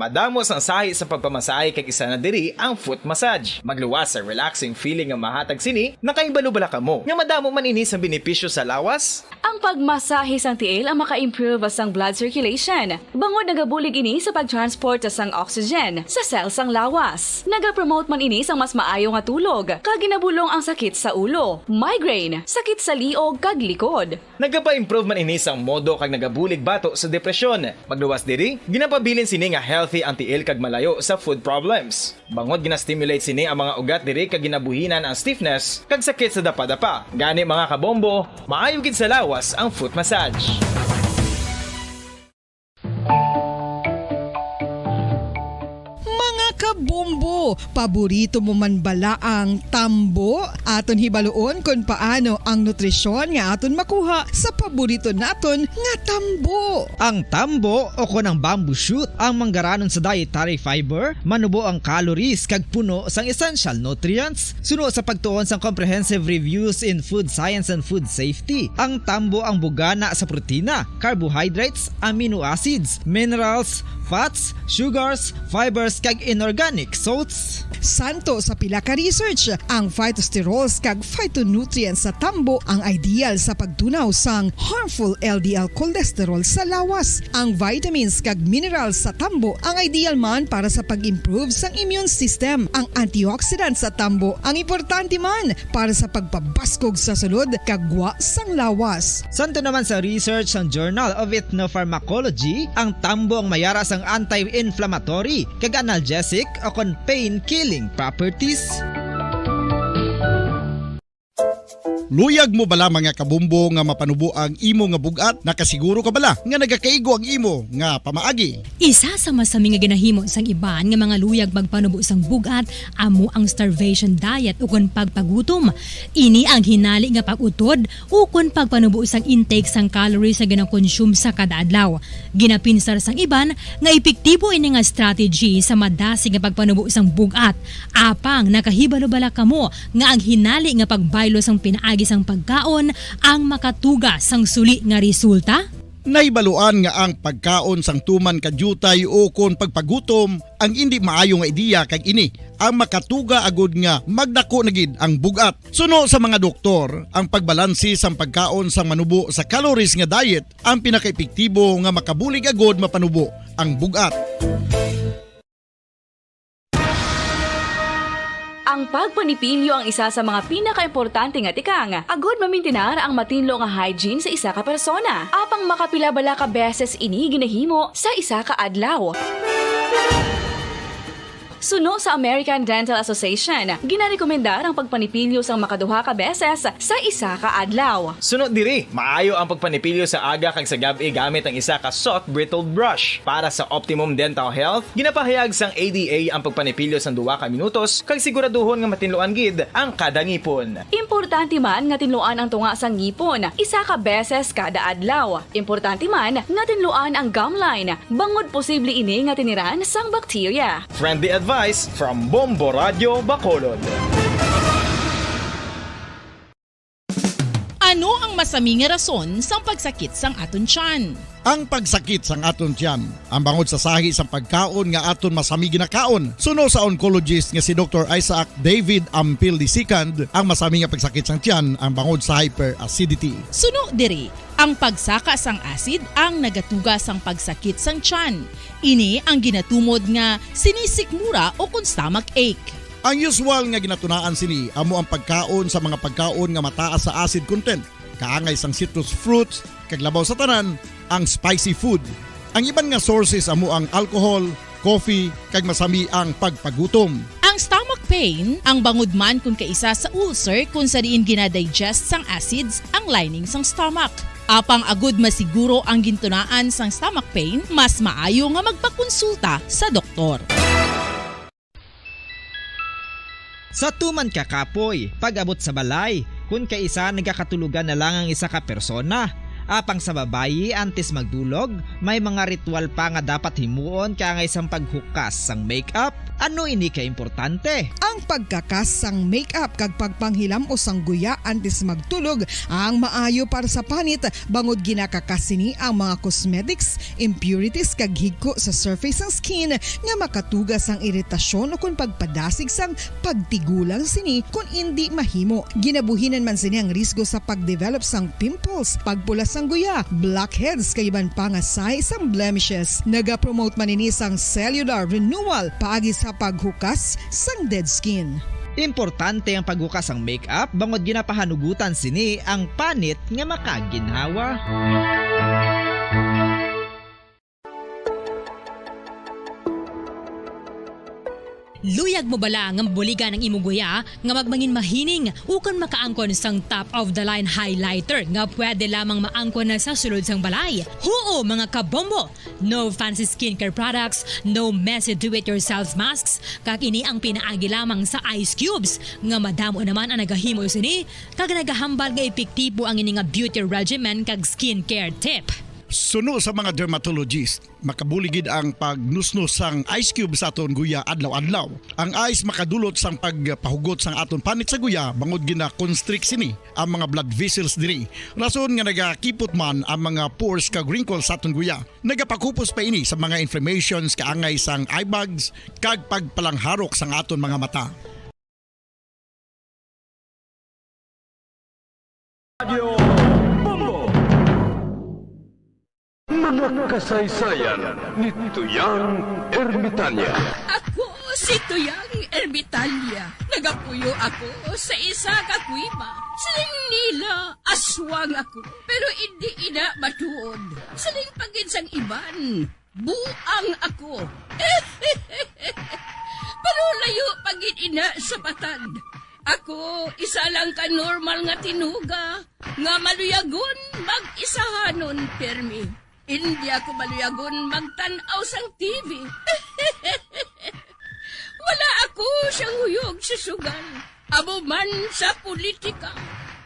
Madamo sang sahi sa pagpamasahe kag isa na diri ang foot massage. Magluwas sa relaxing feeling nga mahatag sini, nakahibalo bala kamo nga madamo man ini sang benepisyo sa lawas? Ang pagmasahe sang tiil ang maka-improve sang blood circulation, bangod nagabulig ini sa pag-transport sang oxygen sa cell sang lawas. Nagapromote man ini sang mas maayo nga tulog, kag ginabulong ang sakit sa ulo, migraine, sakit sa liog, kag likod. Nagapa-improve man ini sang modo kag nagabulig bato sa depresyon. Magluwas diri, ginapabilin sini nga healthy ang tiil kag malayo sa foot problems. Bangod gina-stimulate sini ang mga ugat diri kag ginabuhinan ang stiffness kag sakit sa dapadapa. Gani, mga kabombo, maayo gid sa lawas ang foot massage. Mga Bombo, paborito mo man bala ang tambo? Aton hibaluon kon paano ang nutrisyon nga aton makuha sa paborito naton nga tambo. Ang tambo o kon ang bamboo shoot ang manggaranon sa dietary fiber, manubo ang calories kag puno sang essential nutrients. Suno sa pagtuon sang comprehensive reviews in food science and food safety, ang tambo ang bugana sa protina, carbohydrates, amino acids, minerals, fats, sugars, fibers, kag inorganic salts. Santo sa pila ka research, ang phytosterols kag phytonutrients sa tambo ang ideal sa pagtunaw sang harmful L D L cholesterol sa lawas. Ang vitamins kag minerals sa tambo ang ideal man para sa pag-improve sang immune system. Ang antioxidants sa tambo ang importante man para sa pagpabaskog sa sulod kag gwa sang lawas. Santo naman sa research sang Journal of Ethnopharmacology, ang tambo ang mayara sang anti-inflammatory kag analgesic o kon pain-killing properties. Luyag mo bala, mga kabombo, nga mapanubo ang imo nga bug-at? Nakasiguro ka bala nga nagakaigo ang imo nga pamaagi? Isa sa masami nga ginahimo sang iban nga mga luyag magpanubo sang bug-at amo ang starvation diet ukon pagpagutom. Ini ang hinali nga pag-utod ukon pagpanubo sang intake sang calories nga ginakonsume sa kada adlaw. Ginapinsar sang iban nga epektibo ini nga strategy sa madasig nga pagpanubo sang bug-at. Apang nakahibalo bala kamo nga ang hinali nga pagbaylo sang pinaagi sang pagkaon ang makatuga sang suli nga resulta? Nahibaluan nga ang pagkaon sang tuman ka diutay ukon pagpagutom ang indi maayo nga ideya, kag ini ang makatuga agud nga magdako na gid ang bug-at. Suno sa mga doktor, ang pagbalanse sang pagkaon sang manubo sa calories nga diet ang pinakaepektibo nga makabulig agud mapanubo ang bug-at. Ang pagpanipilyo ang isa sa mga pinakaimportante nga tikang agud mamintinar ang matinlo nga hygiene sa isa ka persona. Apang makapila bala ka beses ini ginahimo sa isa ka adlaw? Suno sa American Dental Association, ginarekomendar ang pagpanipilyo sang makaduha ka beses sa isa ka adlaw. Suno diri, maayo ang pagpanipilyo sa aga kag sa gab-i gamit ang isa ka soft bristled brush. Para sa optimum dental health, ginapahayag sang A D A ang pagpanipilyo sang duha ka minutos kag siguraduhon nga matinluan gid ang kada ngipon. Importante man nga tinluan ang tunga sang ngipon isa ka beses kada adlaw. Importante man nga tinluan ang gum line, bangod posible ini nga tiniran sang bakterya. Friendly advice from Bombo Radyo Bacolod. Ano ang masami nga rason sang pagsakit sang aton tiyan? Ang pagsakit sang aton tiyan ang bangod sa sahi sang pagkaon nga aton masami ginakaon. Suno sa oncologist nga si Doktor Isaac David Ampil the second, ang masami nga pagsakit sang tiyan ang bangod sa hyperacidity. Suno diri, ang pagsaka sang acid ang nagatuga sang pagsakit sang tiyan. Ini ang ginatumod nga sinisikmura o kon stomach ache. Ang usual nga ginatunaan sini amo ang pagkaon sa mga pagkaon nga mataas sa acid content, kaangay sang citrus fruits, kag labaw sa tanan, ang spicy food. Ang iban nga sources amo ang alcohol, coffee, kag masami ang pagpagutom. Ang stomach pain ang bangod man kon kaisa sa ulcer, kon sa diin ginadigest sang acids ang lining sang stomach. Apang agud masiguro ang gintunaan sang stomach pain, mas maayo nga magpakonsulta sa doktor. Sa tuman ka kapoy, pag-abot sa balay, kon kaisa nagakatulogan na lang ang isa ka persona. Apang sa babayi, antes magdulog, may mga ritual pa nga dapat himuon kaangay sang paghukas sang makeup. Ano ini ka importante? Ang pagkakas sang makeup kag pagpanghilam-os sang guya antes magtulog ang maayo para sa panit, bangod ginakakas sini ang mga cosmetics, impurities kag higko sa surface sang skin nga makatuga sang iritasyon ukon pagpadasig sang pagtigulang sini kon indi mahimo. Ginabuhinan man sini ang risgo sa pag-develop sang pimples, pagpula sang guya, blackheads, kag iban pa nga sahi sang blemishes. Nagapromote man ini sang cellular renewal paagi sa paghukas sang dead skin. Importante ang paghukas sang makeup bangod ginapahanugutan sini ang panit nga makaginhawa. Luyag mo bala nga mabuligan ang imo guya nga magmangin mahining ukon makaangkon sang top of the line highlighter nga pwede lamang maangkon na sa sulod sang balay? Huo, mga kabombo! No fancy skincare products, no messy do-it-yourself masks, kag ini ang pinaagi lamang sa ice cubes nga madamo naman ang nagahimo sini kag nagahambal nga epektibo ang ini nga beauty regimen kag skincare tip. Suno sa mga dermatologist, makabuli gid ang pagnusnos sang ice cube sa aton guya adlaw-adlaw. Ang ice makadulot sang pagpahugot sang aton panit sa guya bangod gina-constrict sini ang mga blood vessels diri. Rason nga nagakipot man ang mga pores kag wrinkles sa aton guya. Nagapakupos pa ini sa mga inflammations, kaangay sang eye bags, kag pagpalangharok sang aton mga mata. Radyo Bombo. Mga kasaysayan ni Tuyang Ermitanya. Ako si Tuyang Ermitanya. Nagapuyo ako sa isa ka kuweba. Siling nila, aswang ako, pero indi ina matuod. Siling pa gid sang iban, buang ako. Pero layo pa gid ina sa patag. Ako, isa lang ka normal nga tinuga nga maluyagon mag-isahanon pirmi. Indi ako maluyagon magtan-aw sang T V. Wala ako siyang huyog sa sugal, amo man sa politika.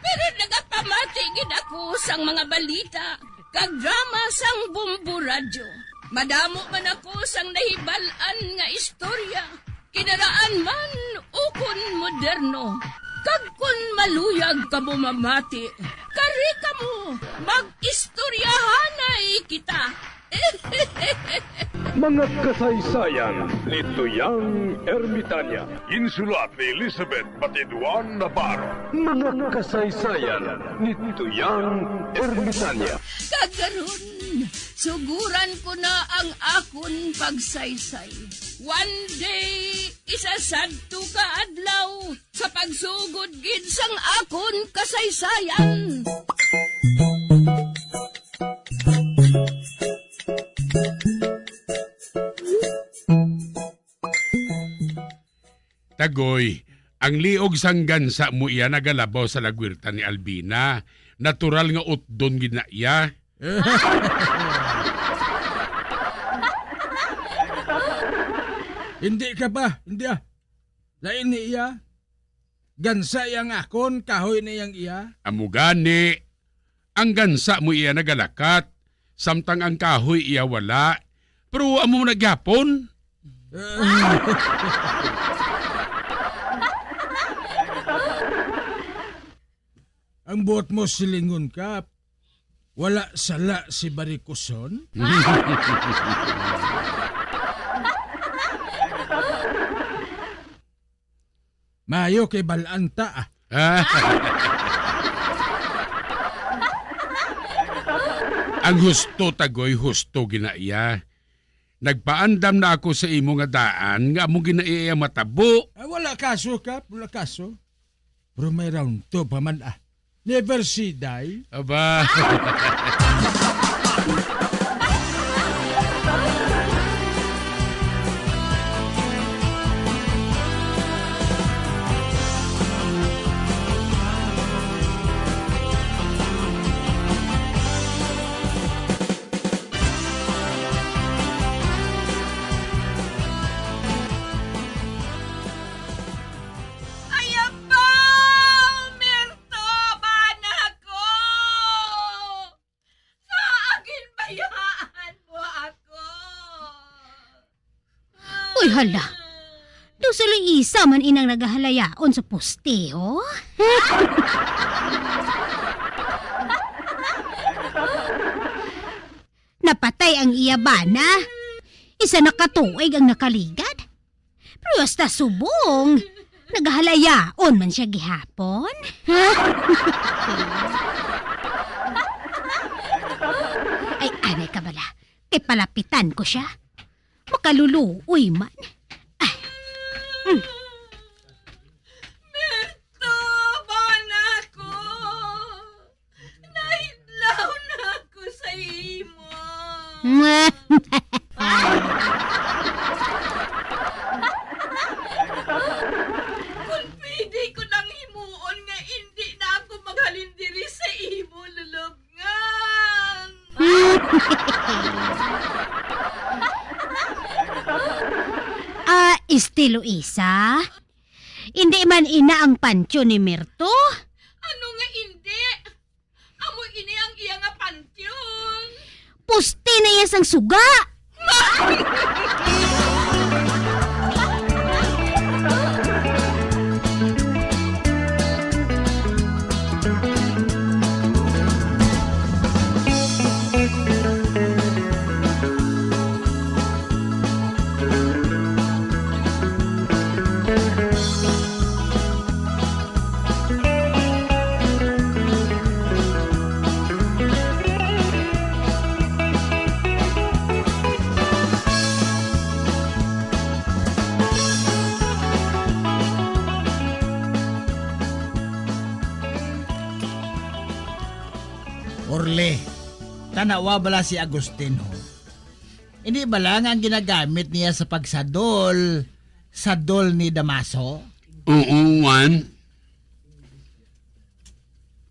Pero nagapamati gid ako sang mga balita kag drama sang Bombo Radyo. Madamo man ako sang nahibal-an nga istorya, kinaraan man ukon moderno. Kag kon maluyag kamo mamati, kari kamo, mag-istoryahanay kita. Mga kasaysayan ni Tuyang Ermitanya. Insulat ni Elizabeth Batiduan Navarro. Mga kasaysayan ni Tuyang Ermitanya. Kag karon, suguran ko na ang akon pagsaysay. One day, isa sadto ka adlaw, sa pagsugod gid sang akon kasaysayan. Tagoy, ang liog sang gansa mo iya nagalabaw sa lagwirta ni Albina. Natural nga utdon gid na iya. Hindi ka ba? Hindi, ah. Lain ni iya. Gansa iya ang akon, kahoy ni iyang iya. Amo gani, ang gansa mo iya nagalakat, samtang ang kahoy iya wala. Pero amo na gyapon. Ang buot mo silingon ka, wala sala si Barikuson? Maayo kay bal-an ta, ah. Ang husto, Tagoy, husto gina iya. Nagpaandam na ako sa imo nga daan nga amo gina iya matabo. Ah, wala kaso, Kap, wala kaso. Pero may round two pa man, ah. Never say die. Aba. Ay, abaw! Mirto, bana ko! Ngaa ginbayaan mo ako? Uy, hala! Daw si Luisa man inang nagahalayaon sa poste, ho? Napatay ang iya bana. Isa na ka tuig ang nakaligad. Pero hasta subong, nagahalayaon man siya gihapon. Ay, anay ka bala. Kay palapitan ko siya. Makaluluoy man. Ah. Mm. Berto, bana ko! Nahidlaw na ako sa imo. Este, Luisa? Indi man ina ang pantyo ni Mirto? Ano nga indi? Amo ini ang iya nga pantyon. Pusti na iya sang suga. Orly, tanawa bala si Agustin, ho. Hindi bala nga ang ginagamit niya sa pagsadol, sadol ni Damaso? Oo, Juan.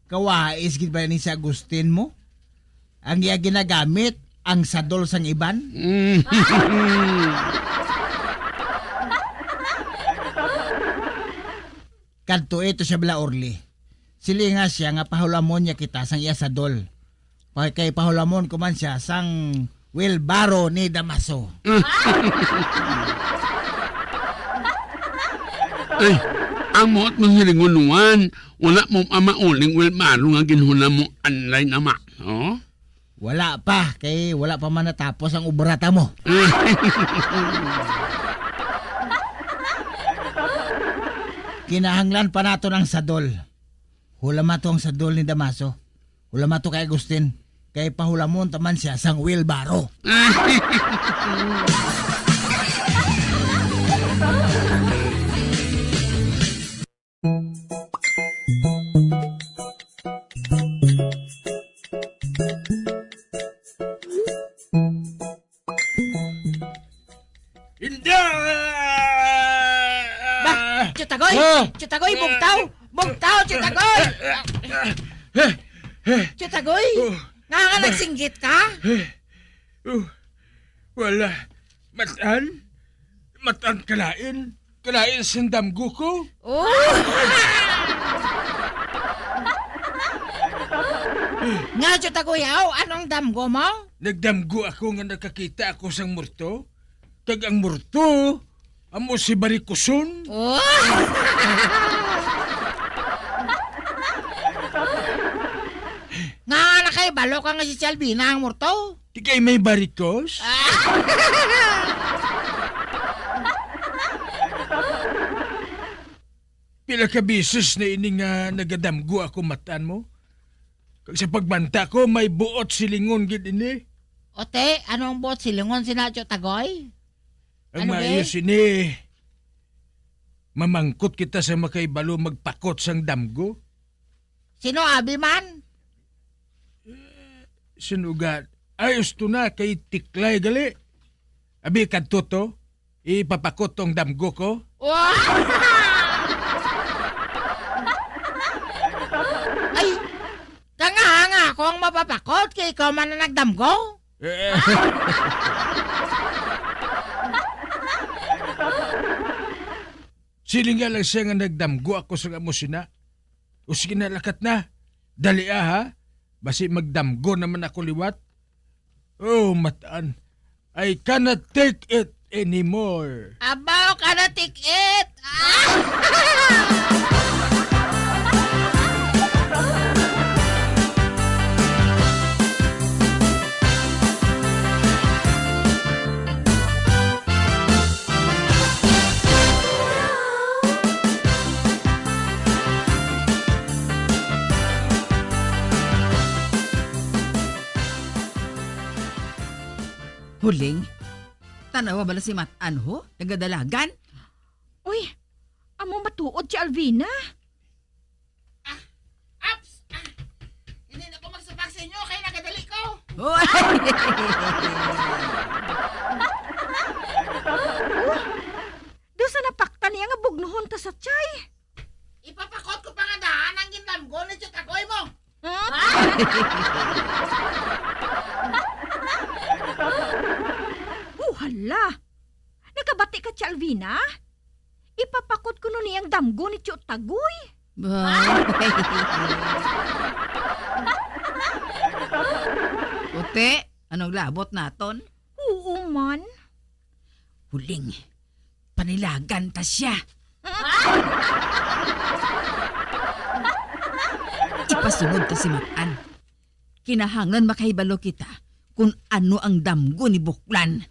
Kawais gid ba ni si Agustin mo? Ang iya ginagamit, ang sadol sang iban? Mm. Kadto ito siya bala, Orly. Silinga siya nga pahulamon niya kita sang iya sadol. Pa-, kay pahulamon ko man siya sang wheelbarrow ni Damaso. Ay, amo at masilingon, Juan, wala mo pa mauling wheelbarrow nga ginhulam mo anlay na ma-, no? Wala pa, kay wala pa man natapos ang obra ta mo. Kinahanglan pa naton ang sadol. Hulama to ang sadol ni Damaso. Hulama to kay Agustin. Kay pahulamon ta man siya sang wheelbarrow. Hindi! Ba, Tiyutagoy! Ah! Tiyutagoy, Ah! bugtaw! Bugtaw, Tiyutagoy! Ah! Tiyutagoy! Oh. Nga nga Ah! nagsinggit ka? Oh. Wala. Matan? Matan kalain? Kalain sing damgo ko? Oh! Nga, Tiyutagoy, aw, anong damgo mo? Nagdamgo ako nga nakakita ako sang morto. Kag ang morto, amo si Barikuson. Oh! Nga nakahibalo ka nga si Shelby na ang morto? Di kay may barikos? Ah! Pila ka beses na ini nga nagadamgo ako matan mo? Kag sa pagbanta ko, may buot silingon gid ini. Ote, ano ang buot silingon sina, Tiyutagoy? Ang Ano, be? maayos ini, mamangkot kita sa makahibalo magpakot sang damgo. Sino abi man? Sinugat. Ay, usto na, kay tiklay gali. Abi, kadto to, ipapakot tong damgo ko. Wa-, Ay, kangahanga ako ang mapapakot kay ikaw man ang nagdamgo. Eh. Silinga lang siya nga nagdamgo ako sa amo sina. O sige na, lakat na. Dali, ah, ha? Basi magdamgo naman ako liwat. Oh, matan. I cannot take it anymore. Abaw ka na, tik-it! Ah! Huling, tanawa bala si Matan, ho? Nagadalagan. Uy, amo matuod si Alvina. Ah, aps! Ah, hindi na ko magsapak sa inyo, kaya nagadali ko. Hoy! Daw sa napaktan niya nga bugnuhon ta sa tiyay. Ipapakot ko pa nga daan ang gindamgo ni Tiyutagoy mo. Hmm? Oh, hala. Nagabati ka, Tia Alvina? Ipapakot kuno niya ang damgo ni Tio Tagoy. Bay. Puti, anong labot naton? Oo man. Huling, panilagan ta siya. Ipasunod ta si Matan. Kinahanglan makahibalo kita kon ano ang damgo ni Buklan.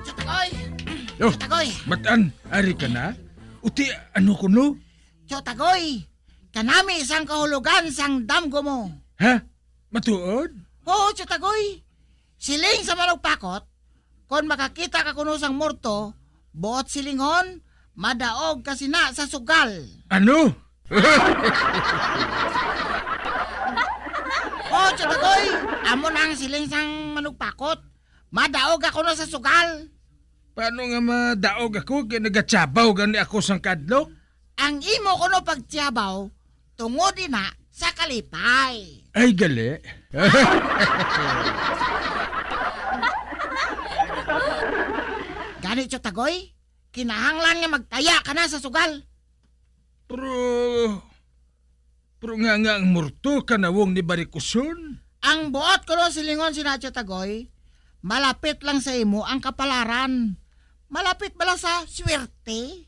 Tio Tagoy! Oh, Tio Tagoy! Matan, ari ka na? Uti, ano kuno? Tio Tagoy, kanami sang kahulogan sang damgo mo. Ha? Matuod? Oo, Tio Tagoy. Siling sa manugpakot, kon makakita ka kuno sang morto, buot silingon, madaog ka sina sa sugal. Ano? Oo, Tio Tagoy, amo na ang siling sang manugpakot. Madaog ako na sa sugal. Paano nga madaog ako kay nagatiyabaw gani ako sang kadlok? Ang imo kuno pagtiyabaw, tungod ina sa kalipay. Ay, gali. Gani, Tio Tagoy, kinahanglan nga magtaya ka na sa sugal. Pero, pero nga nga ang morto kanawong ni Barikoson? Ang buot ko no silingon si Nacho Tagoy, malapit lang sa imo ang kapalaran. Malapit bala sa swerte.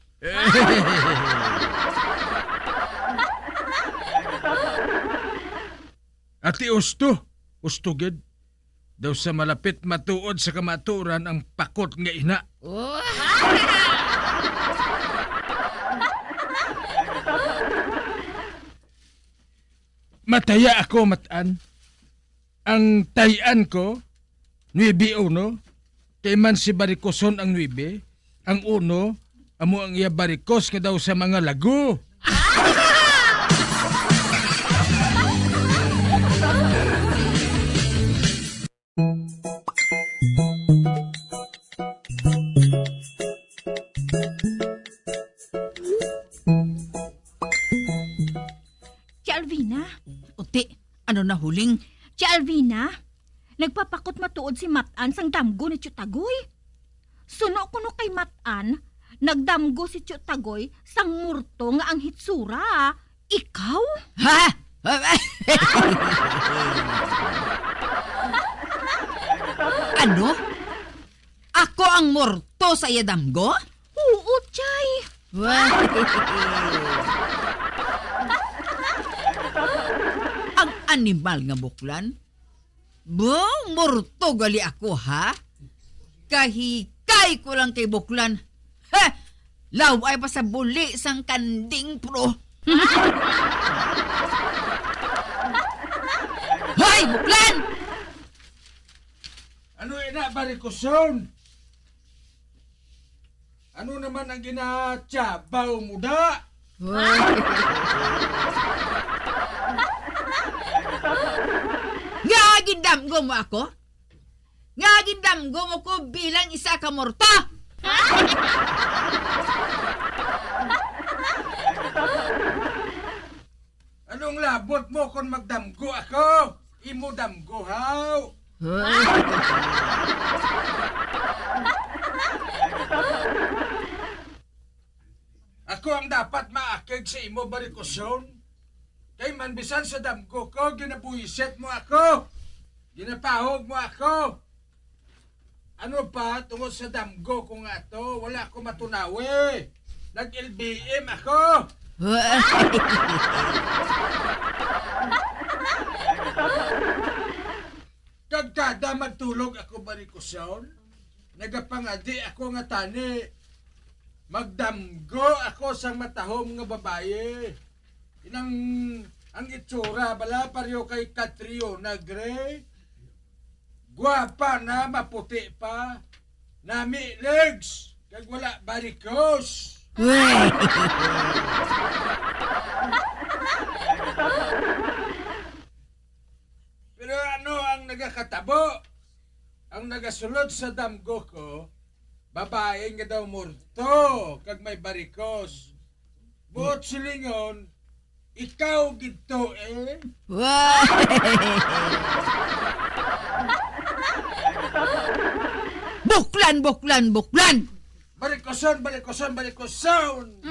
Ati, usto. Usto gid. Daw sa malapit matuod sa kamaturan ang pakot nga ina. Oh. Mataya ako, Matan. Ang tayan ko, nuebe uno. Kay man si Barikoson ang nuebe, ang uno, amo ang iya barikos nga daw sa mga lago. Tia Alvina? Uti, ano na, Huling? Tia Alvina, nagpapakot matuod si Matan sang damgo ni Tio Tagoy. Suno kuno kay Matan, nagdamgo si Tio Tagoy sang morto nga ang hitsura. Ikaw? Ha? Ano? Ako ang morto sa iya damgo? Oo, Chay. Wa-, ang animal nga Buklan. Bong, morto gali ako, ha? Kahikay ko lang kay Buklan. Ha! Laway pa sa buli sang kanding, pro. Hoy, Buklan! Ano ina, Barikoson? Ano naman ang ginatiyabaw mo, da? Nga gindamgo mo ako? Nga gindamgo mo ko bilang isa ka morto? Anong labot mo kon magdamgo ako? Imo damgo, haw. Ako ang dapat maakig sa imo, Barikoson. Kay man bisan sa damgo ko, ginabuhisit mo ako. Ginapahog mo ako. Ano pa, tungod sa damgo ko nga to, wala ko matunawi. Nag-L B M ako. Kag kada magtulog ako, Barikoson, nagapangadi ako nga tani, magdamgo ako sang matahom nga babayi. Inang ang itsura bala pareho kay Catriona Gray. Gwapa na, maputi pa. Nami legs, kag wala varicose. Pero ano ang nagakatabo. Ang nagasulod sa damgo ko, babae nga daw morto kag may barikos. Buot silingon, ikaw gid to, eh. Wa-, buklan, buklan, buklan! Barikoson, barikoson, barikoson!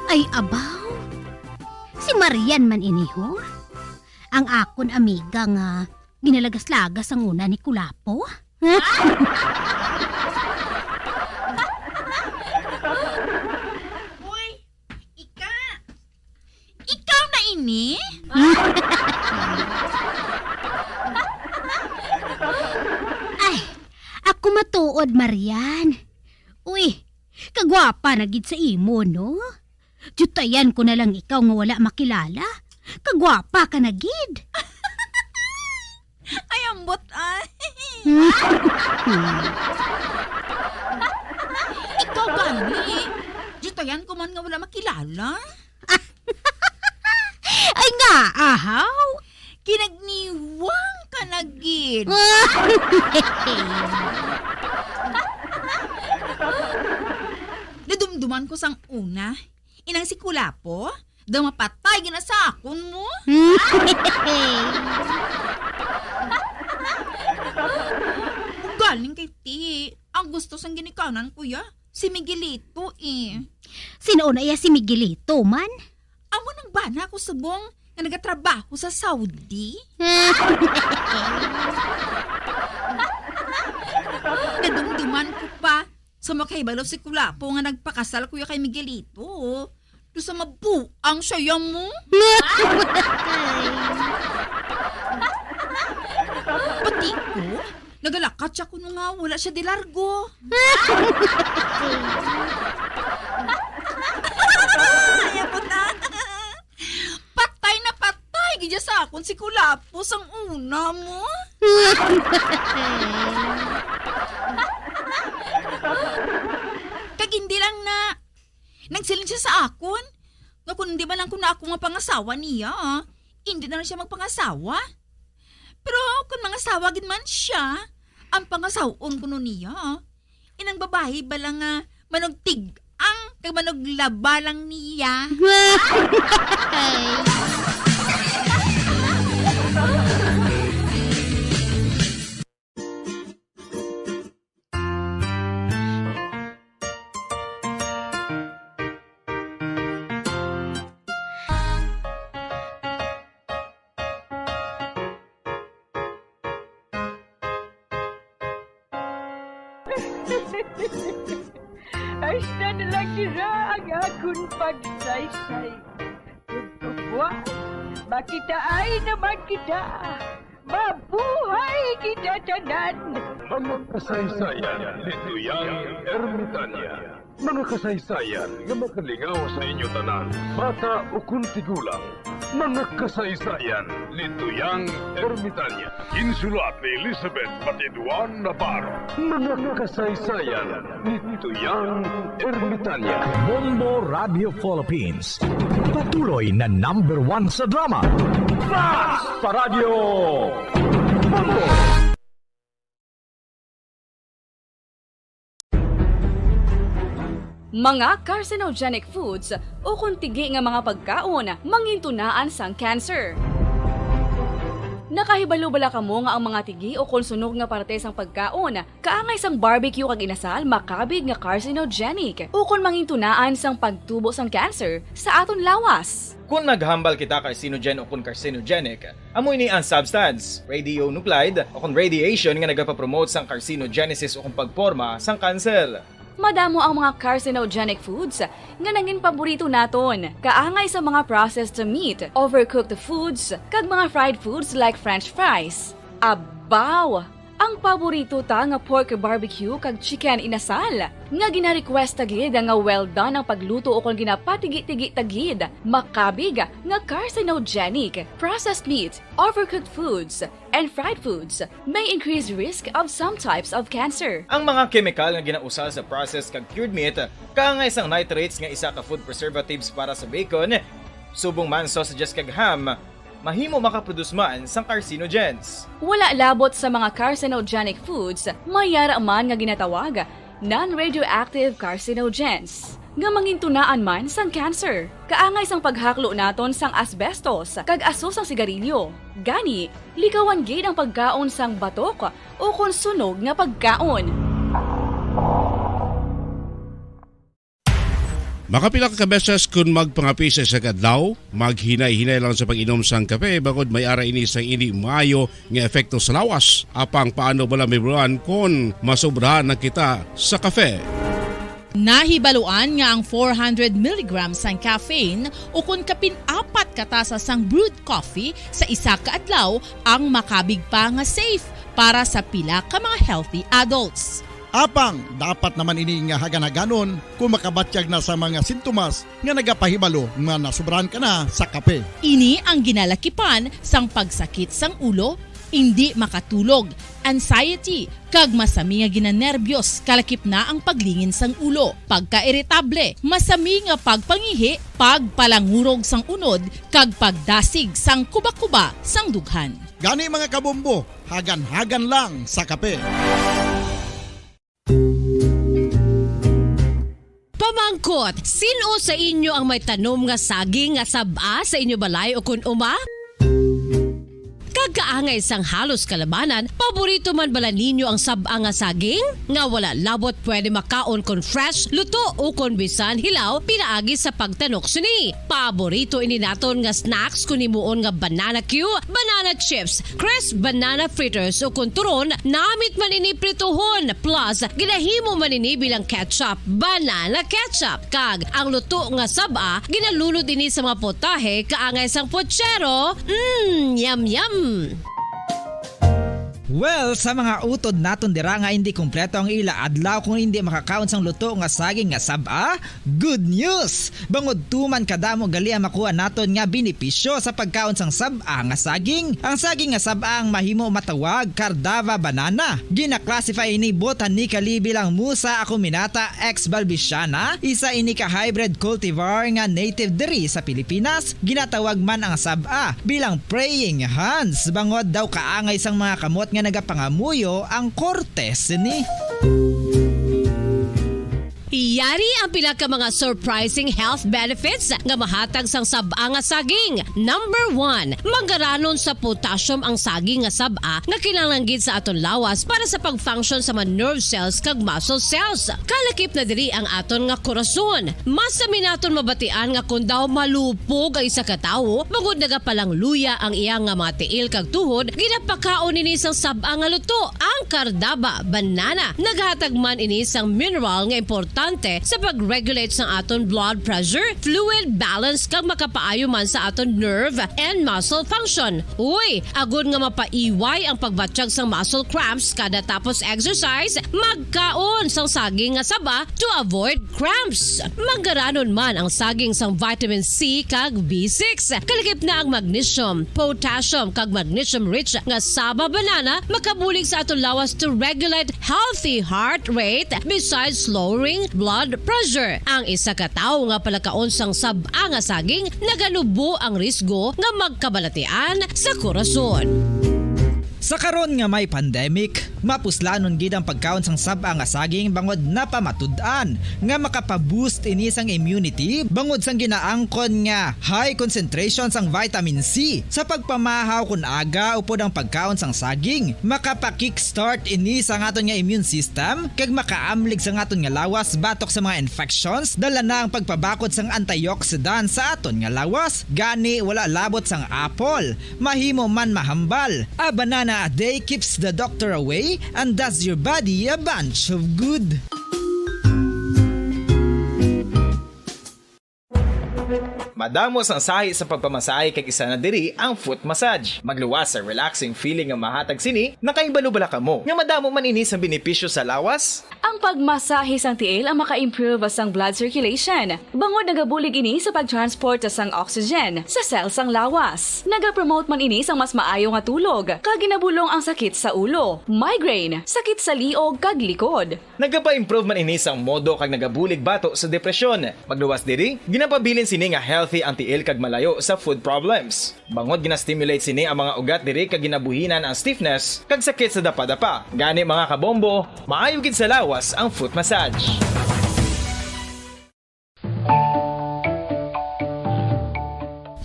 Ay, abaw. Si Marian man ini, ho? Ang akon amiga nga ginalagas-lagas ang una ni Kulapo? Uy, Ika! Ikaw na ini? Ay, ako matuod, Marian. Uy, kagwapa na gid sa imo, no? Diyutayan ko na lang ikaw nga wala makilala. Kagwapa ka na gid. Ay, ambot, ay. Ikaw gani. Diyutayan ko man nga wala makilala. Ay nga, ahaw. Kinagniwang ka na gid. Nadumduman ko sang una, inang si Kulapo, daw mapatay gina sa akon mo. Ugaling kay ti, ang gusto sang ginikanan ko ya, si Miguelito, eh. Sino na iya si Miguelito man? Amo nang bana ko subong nga nagatrabaho sa Saudi. Nadumduman ko pa sa makahibalo si Kulapo nga nagpakasal ko ya kay Miguelito. Do sa mabuang siya ya mo. Pati ko, nagalakat siya kuno nga wala siya di largo. Ay, abot na. Patay na patay gid sa akon si Kulapo sang una mo. Kag hindi lang na, nagsiling siya sa akon nga kung hindi man lang kuno ako mapangasawa niya, hindi na lang siya magpangasawa. Pero kung mangasawa gid man siya, ang pangasawon kuno niya, inang babayi bala nga manugtig-ang kag manuglaba lang niya. Hasta na lang dira ang akon pagsaysay. Ug buwas, makitaay naman kita. Mabuhay kita tanan! Mga kasaysayan ni Tuyang Ermitania. Mga kasaysayan nga makalingaw sa inyo tanan, bata ukon tigulang. Mga kasaysayan ni Tuyang Ermitania. Ginsulat ni Elizabeth Batiduan Navarro. Mga kasaysayan ni Tuyang Ermitania. Bombo Radio Philippines. Patuloy na number one sa drama. Flash sa Radyo Bombo! Mga carcinogenic foods ukon tigi nga mga pagkaon mangintunaan sang cancer. Nakahibalo bala kamo nga ang mga tigi ukon sunog nga parte sang pagkaon kaangay sang barbecue kag inasal makabig nga carcinogenic ukon mangintunaan sang pagtubo sang cancer sa aton lawas? Kon naghambal kita carcinogen ukon carcinogenic, amo ini ang substance, radionuclide, ukon radiation nga nagapapromote sang carcinogenesis ukon pagporma sang cancer. Madamo ang mga carcinogenic foods nga nangin paborito naton, kaangay sa mga processed meat, overcooked foods, kag mga fried foods like French fries. Ab- Wow! Ang paborito ta nga pork barbecue kag chicken inasal, nga gina-request ta gid nga well done ang pagluto ukon ginapatigi-tigi ta gid, makabig nga carcinogenic, processed meat, overcooked foods, and fried foods may increase risk of some types of cancer. Ang mga kemikal nga ginausal sa processed kag cured meat, kaangay sang nitrates nga isa ka food preservatives para sa bacon, subong man sausages kag ham, mahimo makaproduce man sang carcinogens. Wala labot sa mga carcinogenic foods, may yara man nga ginatawag non-radioactive carcinogens, nga mangintunaan man sang cancer. Kaangay sang paghaklo naton sang asbestos kag aso sang sigarilyo. Gani, likawan gid ang pagkaon sang batok ukon sunog nga pagkaon. Makapila ka beses kon magpangape sa isa ka adlaw, maghinay-hinay lang sa pag-inom sang kape, bangod may ara ini sang indi maayo nga epekto sa lawas. Apang paano bala, Mibruan, kon masobrahan na kita sa kape? Nahibaluan nga ang four hundred milligrams sang caffeine, ukon kapin apat ka tasa sang brewed coffee sa isa ka adlaw, ang makabig pa nga safe para sa pila ka mga healthy adults. Apang dapat naman ini nga hagan-haganon kung makabatyag na sa mga sintomas nga nagapahibalo nga nasobrahan ka na sa kape. Ini ang ginalakipan sang pagsakit sang ulo, indi makatulog, anxiety, kag masami nga ginanerbiyos, kalakip na ang paglingin sang ulo, pagkairitable, masami nga pagpangihi, pagpalangurog sang unod, kag pagdasig sang kubakuba sang dughan. Gani, mga kabombo, hagan-hagan lang sa kape. Pamangkot, sin-o sa inyo ang may tanom nga saging nga sab-a sa inyo balay o kun uma? Kag kaangay sang halos kalabanan, paborito man bala ninyo ang sab-a nga saging? Nga wala labot pwede makaon kon fresh, luto, o kon bisan hilaw pinaagi sa pagtanok sini. Paborito ini naton nga snacks kon himuon nga banana cue, banana chips, crisp banana fritters, o kon turon, namit man ini prituhon, plus ginahimo man ini bilang ketchup, banana ketchup. Kag ang luto nga sab-a, ginalunod ini sa mga potahe kaangay sang pochero. Mm, yum, yum! Well, sa mga utod naton dira nga indi kompleto ang ila adlaw kung indi makakaon sang luto nga saging nga sab-a, good news! Bangod tuman kadamo gali ang makuha naton nga benepisyo sa pagkaon sang sab-a nga saging. Ang saging nga sab-a ang mahimo matawag Cardava banana. Gina-classify ini botanically bilang Musa acuminata ex balbisiana, isa ini ka hybrid cultivar nga native diri sa Pilipinas. Ginatawag man ang sab-a bilang praying hands, bangod daw kaangay sang mga kamot nga nagapangamuyo ang korte sini. Yari ang pila ka mga surprising health benefits nga mahatag sang sab-a nga saging. Number one, manggaranon sa potassium ang saging nga sab-a nga kinahanglan gid sa aton lawas para sa pag-function sa mga nerve cells kag muscle cells. Kalakip na diri ang aton nga korason. Masami naton mabatian nga kon daw malupog ang isa ka tawo, bangod nagapalangluya ang iya nga mga tiil kag tuhod, ginapakaon ini sang sab-a nga luto, ang Cardava banana. Naghatag man ini sang mineral nga importante sa pag-regulate sang aton blood pressure, fluid balance, kag makapaayo man sa aton nerve and muscle function. Uy, agod nga mapaiway ang pagbatyag sang muscle cramps kada tapos exercise, magkaon sang saging nga saba to avoid cramps. Manggaranon man ang saging sang vitamin C kag B six. Kalakip na ang magnesium, potassium, kag magnesium-rich nga saba banana makabulig sa aton lawas to regulate healthy heart rate, besides lowering blood pressure. Ang isa ka tawo nga palakaon sang sab-a nga saging, naganubo ang risgo nga magkabalatian sa korason. Sa karon nga may pandemic, mapuslanon gid ang pagkaon sang sab-a nga saging, bangod napamatud-an nga makapa-boost ini sang immunity, bangod sang ginaangkon nga high concentration sang vitamin C. Sa pagpamahaw kon aga upod ang pagkaon sang saging, makapa-kickstart ini sa aton nga immune system, kag makaamlig sa aton nga lawas batok sa mga infections, dala na ang pagpabakod sang antioxidant sa aton nga lawas. Gani, wala labot sang apple, mahimo man mahambal. A banana a day keeps the doctor away and does your body a bunch of good. Damo sang sahi sa pagpamasahe kag isa na diri ang foot massage. Magluwas sa relaxing feeling nga mahatag sini, nakahibalo bala kamo nga madamo man ini sa benepisyo sa lawas? Ang pagmasahe sang tiil ang maka-improve sang blood circulation, bangod nagabulig ini sa pag-transport sang oxygen sa cell sang lawas. Nagapromote man ini sang mas maayo nga tulog, kag ginabulong ang sakit sa ulo, migraine, sakit sa liog kag likod. Nagapa-improve man ini sang modo kag nagabulig bato sa depresyon. Magluwas diri, ginapabilin sini nga healthy ang tiil kag malayo sa foot problems. Bangod gina-stimulate sini ang mga ugat diri kag ginabuhinan ang stiffness kag sakit sa dapadapa. Gani, mga kabombo, maayo gid sa lawas ang foot massage.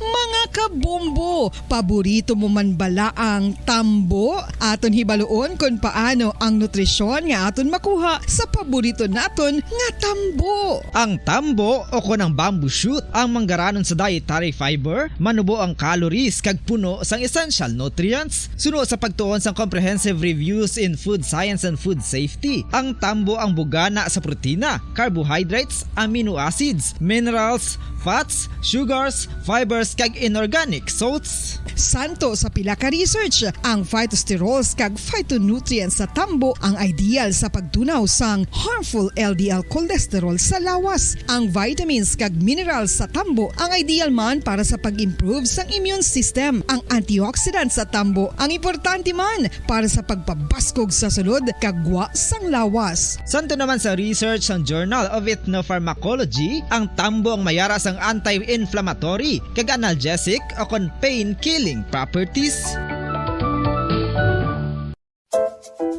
Mga kabombo, paborito mo man bala ang tambo? Aton hibaluon kon paano ang nutrisyon nga aton makuha sa paborito naton nga tambo. Ang tambo o kon ang bamboo shoot ang manggaranon sa dietary fiber, manubo ang calories kag puno sang essential nutrients. Suno sa pagtuon sang Comprehensive Reviews in Food Science and Food Safety, ang tambo ang bugana sa protina, carbohydrates, amino acids, minerals, fats, sugars, fibers, kag inorganic salts. Santo sa pila ka research, ang phytosterols kag phytonutrients sa tambo ang ideal sa pagtunaw sang harmful L D L cholesterol sa lawas. Ang vitamins kag minerals sa tambo ang ideal man para sa pag-improve sang immune system. Ang antioxidants sa tambo ang importante man para sa pagpabaskog sa sulod kag gwa sang lawas. Santo naman sa research sang Journal of Ethnopharmacology, ang tambo ang mayara sang anti-inflammatory kag analgesic o kon pain-killing properties.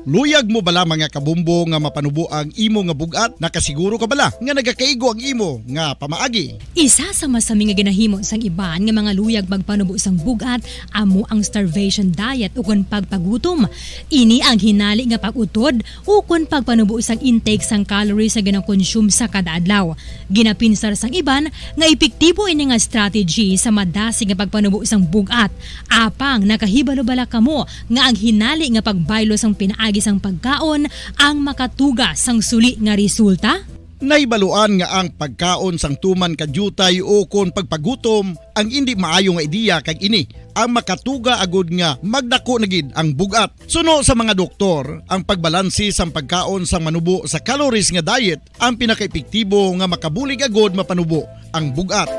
Luyag mo bala, mga kabumbo, nga mapanubo ang imo nga bug-at? Nakasiguro ka bala nga nagakaigo ang imo nga pamaagi? Isa sa masami nga ginahimo sang iban nga mga luyag magpanubo sang bug-at amo ang starvation diet ukon pagpagutom. Ini ang hinali nga pag-utod ukon pagpanubo sang intake sang calories nga ginakonsume sa kada adlaw. Ginapinsar sang iban nga epektibo ini nga strategy sa madasig nga pagpanubo sang bug-at. Apang nakahibalo bala kamo nga ang hinali nga pagbaylo sang pinaagi sang pagkaon ang makatuga sang suli nga resulta? Nahibaluan nga ang pagkaon sang tuman ka diutay ukon pagpagutom ang indi maayo nga ideya, kag ini ang makatuga agud nga magdako na gid ang bug-at. Suno sa mga doktor, ang pagbalanse sang pagkaon sang manubo sa calories nga diet ang pinakaepektibo nga makabulig agud mapanubo ang bug-at.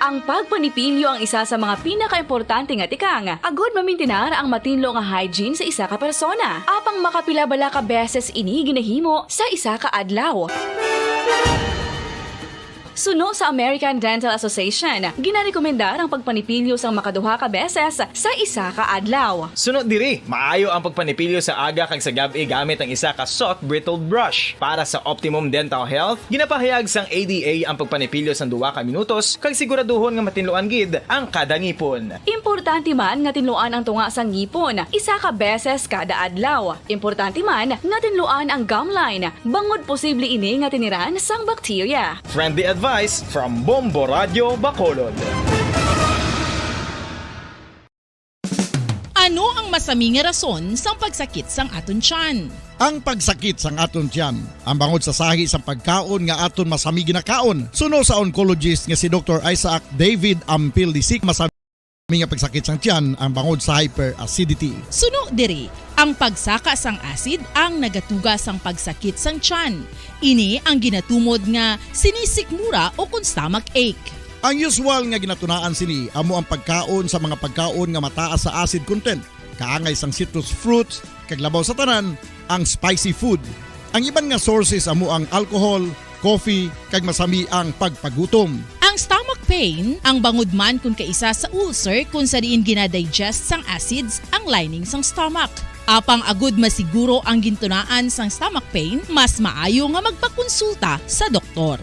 Ang pagpanipilyo ang isa sa mga pinakaimportante nga tikang agud mamintinar ang matinlo nga hygiene sa isa ka persona. Apang makapila bala ka beses ini ginahimo sa isa ka adlaw? Suno sa American Dental Association, ginarekomendar ang pagpanipilyo sang makaduha ka beses sa isa ka adlaw. Suno diri, maayo ang pagpanipilyo sa aga kag sa gab-i gamit ang isa ka soft bristled brush. Para sa optimum dental health, ginapahayag sang A D A ang pagpanipilyo sang duha ka minutos kag siguraduhon nga matinluan gid ang kada ngipon. Importante man nga tinluan ang tunga sang ngipon isa ka beses kada adlaw. Importante man nga tinluan ang gum line, bangod posible ini nga tiniran sang bakterya. Friendly advice from Bombo Radio Bacolod. Ano ang masami nga rason sang pagsakit sang aton tiyan? Ang pagsakit sang aton tiyan ang bangod sa sahi sang pagkaon nga aton masami ginakaon. Suno sa oncologist nga si Doktor Isaac David Ampil Disik, masami nga pagsakit sang tiyan ang bangod sa hyperacidity. Suno diri, ang pagsaka sang acid ang nagatuga sang pagsakit sang tiyan. Ini ang ginatumod nga sinisikmura o kon stomach ache. Ang usual nga ginatunaan sini amo ang pagkaon sa mga pagkaon nga mataas sa acid content, kaangay sang citrus fruits, kag labaw sa tanan, ang spicy food. Ang iban nga sources amo ang alcohol, coffee, kag masami ang pagpagutom. Ang stomach pain ang bangod man kon kaisa sa ulcer kon sa diin ginadigest sang acids ang lining sang stomach. Apang agud masiguro ang gintunaan sang stomach pain, mas maayo nga magpakonsulta sa doktor.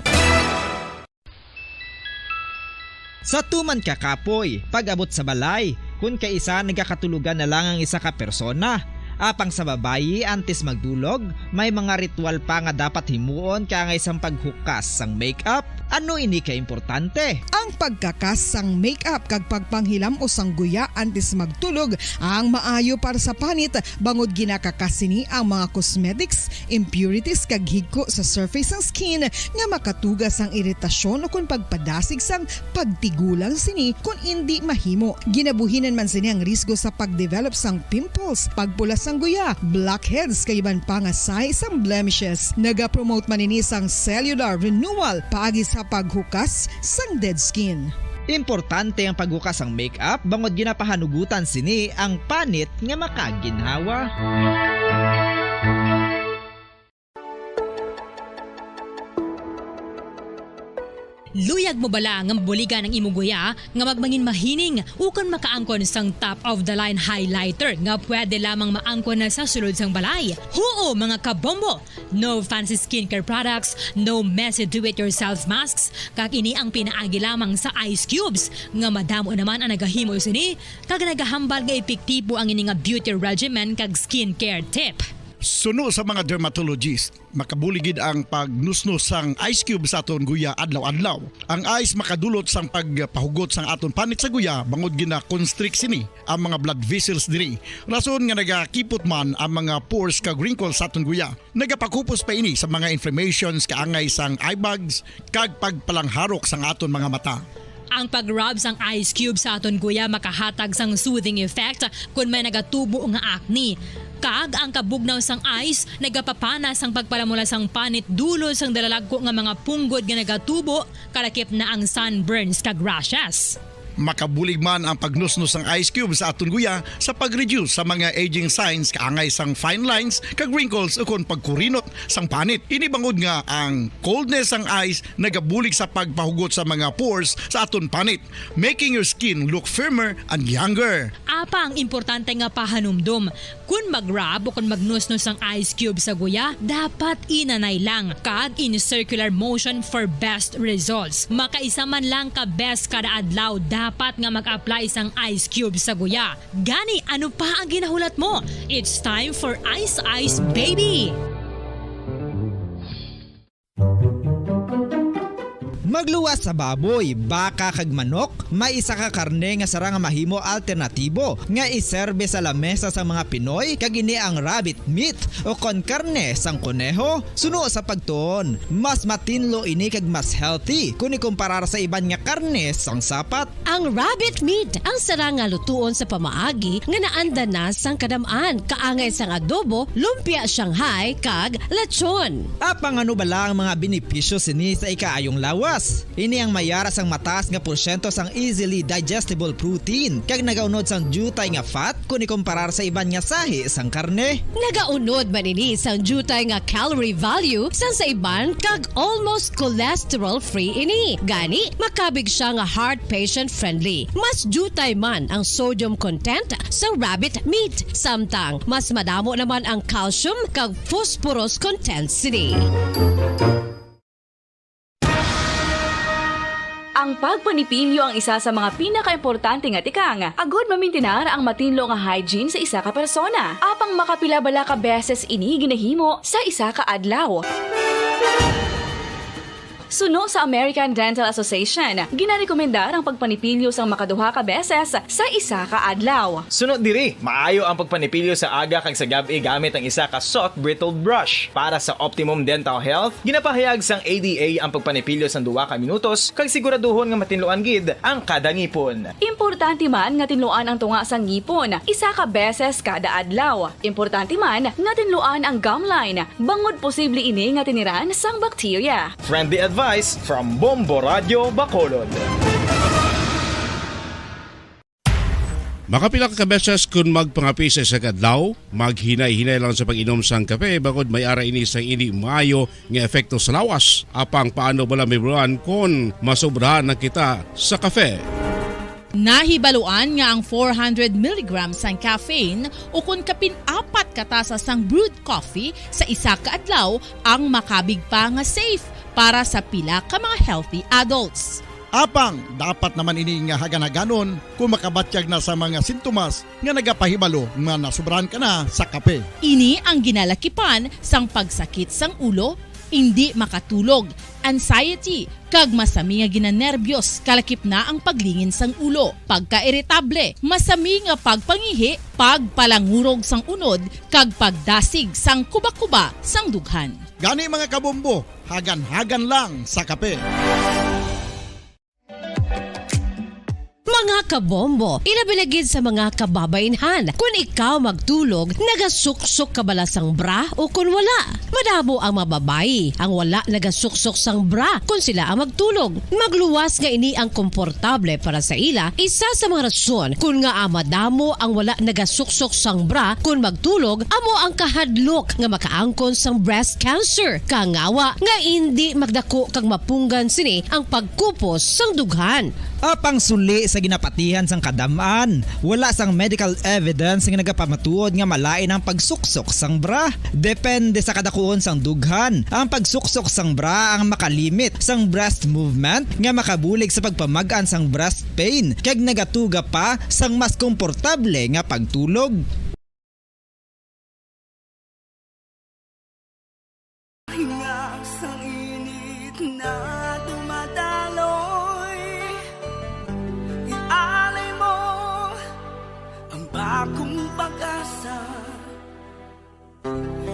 Sa tuman ka kapoy, pag-abot sa balay, kon kaisa nagakatulogan na lang ang isa ka persona, Apang sa babayi, antes magdulog, may mga ritual pa nga dapat himuon kaangay sang paghukas sang makeup. Ano ini ka importante? Ang pagkakas sang makeup kag pagpanghilam-os sang guya antes magtulog ang maayo para sa panit, bangod ginakakas sini ang mga cosmetics, impurities, kag higko sa surface sang skin nga makatuga sang iritasyon ukon pagpadasig sang pagtigulang sini kon indi mahimo. Ginabuhinan man sini ang risgo sa pag-develop sang pimples, pagpula sang guya, blackheads, kag iban pa nga sahi sang blemishes. Nagapromote man ini sang cellular renewal paagi sa paghukas sang dead skin. Importante ang paghukas sang makeup bangod ginapahanugutan sini ang panit nga makaginhawa. Luyag mo bala nga mabuligan ang imo guya nga magmangin mahining ukon makaangkon sang top-of-the-line highlighter nga pwede lamang maangkon na sa sulod sang balay? Huo, mga kabombo! No fancy skincare products, no messy do-it-yourself masks, kag ini ang pinaagi lamang sa ice cubes nga madamo naman ang nagahimo sini kag nagahambal nga epektibo ang ini nga beauty regimen kag skincare tip. Suno sa mga dermatologist, makabulig gid ang pagnusnos sang ice cube sa aton guya adlaw-adlaw. Ang ice makadulot sang pagpahugot sang aton panit sa guya bangod gina-constrict sini ang mga blood vessels diri. Rason nga nagakipot man ang mga pores kag wrinkles sa aton guya. Nagapakupos pa ini sa mga inflammations kaangay sang eye bags kag pagpalangharok sang aton mga mata. Ang pag-rub sang ice cube sa aton guya makahatag sang soothing effect kon may nagatubo nga acne. Kag ang kabugnaw sang ice nagapapana sang pagpalamula sang panit dulot sang dalalagko nga mga punggod nga nagatubo, kalakip na ang sunburns kag rashes. Makabulig man ang pagnusnos sang ice cube sa aton guya sa pag-reduce sa mga aging signs kaangay sang fine lines kag wrinkles ukon pagkurinot sang panit. Ini bangod nga ang coldness sang ice nagabulig sa pagpahugot sa mga pores sa aton panit, making your skin look firmer and younger. Apang importante nga pahanumdom, kon mag-rub o kon magnusnos ang ice cube sa guya, dapat inanay lang kag in circular motion for best results. Makaisa man lang ka beses kada adlaw dapat nga mag-apply sang ice cube sa guya. Gani, ano pa ang ginahulat mo? It's time for Ice Ice Baby! Magluwas sa baboy, baka, kag manok, may isa ka karne nga sarang nga mahimo alternatibo nga iserbe sa lamesa sang mga Pinoy, kag ini ang rabbit meat, o kon karne sang koneho. Suno sa pagtuon, mas matinlo ini kag mas healthy kon ikumparar sa iban nga karne sang sapat. Ang rabbit meat ang sarang nga lutuon sa pamaagi nga naandan na sang kadam-an, kaangay sang adobo, lumpia Shanghai, kag lechon. Apang ano bala ang mga benepisyo sini sa ikaayong lawas? Ini ang may ara sang mataas nga porsyento sang easily digestible protein, kag nagaunod sang diutay nga fat kon ikumparar sa iban nga sahi sang karne. Nagaunod man ini sang diutay nga calorie value sang sa iban kag almost cholesterol-free ini. Gani, makabig siya nga heart patient-friendly. Mas diutay man ang sodium content sang rabbit meat, samtang mas madamo naman ang calcium kag phosphorus content sini. Ang pagpanipilyo ang isa sa mga pinakaimportante nga tikang agud mamintinar ang matinlo nga hygiene sa isa ka persona. Apang makapila bala ka beses ini ginahimo sa isa ka adlaw? Suno sa American Dental Association, ginarekomendar ang pagpanipilyo sang makaduha ka beses sa isa ka adlaw. Suno diri, maayo ang pagpanipilyo sa aga kag sa gab-i gamit ang isa ka soft bristled brush. Para sa optimum dental health, ginapahayag sang A D A ang pagpanipilyo sang duha ka minutos kag siguraduhon nga matinluan gid ang kada ngipon. Importante man nga tinluan ang tunga sang ngipon isa ka beses kada adlaw. Importante man nga tinluan ang gum line, bangod posible ini nga tiniran sang bakterya. Friendly advice from Bombo Radio Bacolod. Makapila ka beses kun magpangapi sa isa ka adlaw, maghinay-hinay lang sa pag-inom sang kape, bangod may ara ini sang indi maayo nga epekto sa lawas. Apang paano bala mahibaluan kon masobrahan na kita sa kape? Nahibaluan nga ang four hundred milligrams sang caffeine ukon kapin apat ka tasa sang brewed coffee sa isa ka adlaw ang makabig pa nga safe para sa pila ka mga healthy adults. Apang dapat naman ini nga hagan-haganon kung makabatyag na sa mga sintomas nga nagapahibalo nga nasobrahan ka na sa kape. Ini ang ginalakipan sang pagsakit sang ulo, indi makatulog, anxiety, kag masami nga ginanerbyos, kalakip na ang paglingin sang ulo, pagkairitable, masami nga pagpangihi, pagpalangurog sang unod, kag pagdasig sang kubakuba sang dughan. Gani, mga kabombo, hagan-hagan lang sa kape. Mga kabombo, ilabi na gid sa mga kababainhan, kun ikaw magtulog, nagasuksok ka bala sang bra o kun wala? Madamo ang mga babayi ang wala nagasuksok sang bra kun sila ang magtulog. Magluwas nga ini ang komportable para sa ila, isa sa mga rason kun ngaa madamo ang wala nagasuksok sang bra kun magtulog, amo ang kahadlok nga makaangkon sang breast cancer. Kangawa nga indi magdako kag mapunggan sini ang pagkupos sang dughan. Apang suli sa ginapatihan sang kadam-an, wala sang medical evidence nga nagapamatuod nga malain ang pagsuksok sang bra. Depende sa kadakuon sang dughan, ang pagsuksok sang bra ang makalimit sang breast movement nga makabulig sa pagpamag-an sang breast pain kag nagatuga pa sang mas komportable nga pagtulog. Hingag sang init na dumadaloy, ialay mo ang bagong pag-asa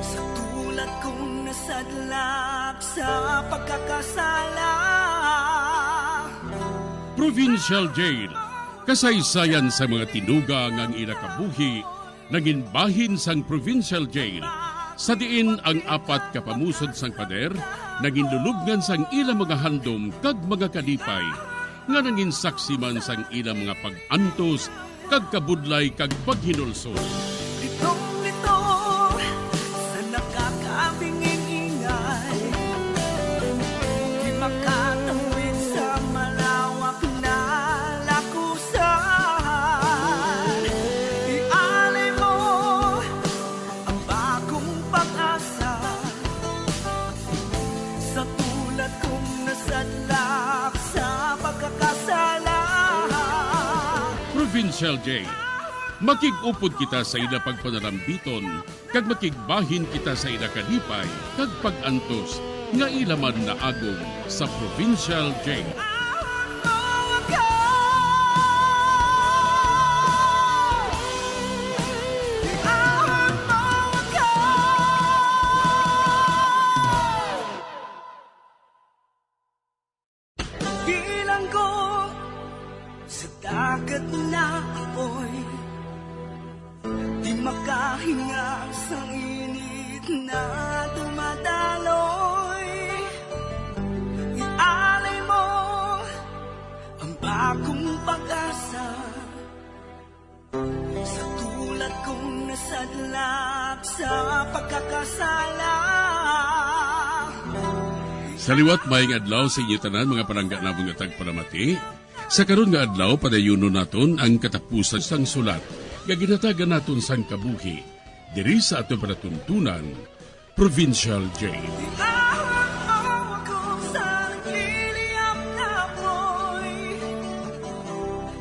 sa tulad kong nasadlak sa pagkakasala. Provincial Jail, kasaysayan sa mga tinuga nga ang ila kabuhi nangin bahin sang provincial jail, sa diin ang apat ka pamusod sang pader nangin lulubngan sang ila mga handom kag mga kalipay, nga nangin saksi man sang ila mga pag-antos kag kabudlay kag paghinulsol. Litong-lito sa nakakabinging ingay, di makatawid sa malawak na lakusan. Ialay mo ang bagong pag-asa sa tulad kong nasadlak sa pagkakasala. Provincial Jail. Makig-upod kita sa ila pagpanarambiton, kag makigbahin kita sa ila kalipay kag pag-antos nga ila man naagom sa Provincial Jail. Bilanggo sa dagat na apoy, di makahinga sa init na dumadaloy. Ialay mo ang bagong pag-asa sa tulad kong nasadlak sa pagkakasala. Sa liwat, maayong adlaw sa inyo tanan, mga palangga namon nga tagpalamati. Sa karon nga adlaw, padayunon naton ang katapusan sang sulat nga ginhatagan naton sang kabuhi diri sa aton palatuntunan, Provincial Jail. Iahon mo ako sa nagliliyab na apoy,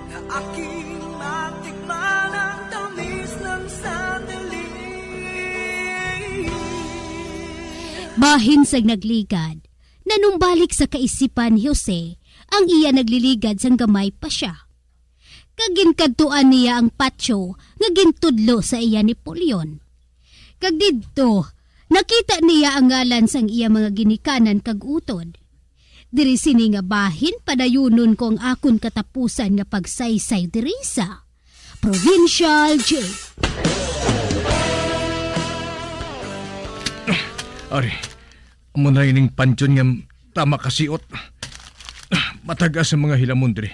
na aking matikman ang tamis ng sandali. Bahin sang nagligad, nanumbalik sa kaisipan ni Jose ang iya nagliligad sang gamay pa sia. Kag ginkadtuan niya ang patio nga gintudlo sa iya ni Polion. Kag didto, nakita niya ang ngalan sang iya mga ginikanan kag utod. Diri sini nga bahin padayunon ko ang akon katapusan nga pagsaysay diri sa Provincial Jail. Ari, amo na ining pansyon nga tama kasiot. Matag-as ang mga hilamon diri.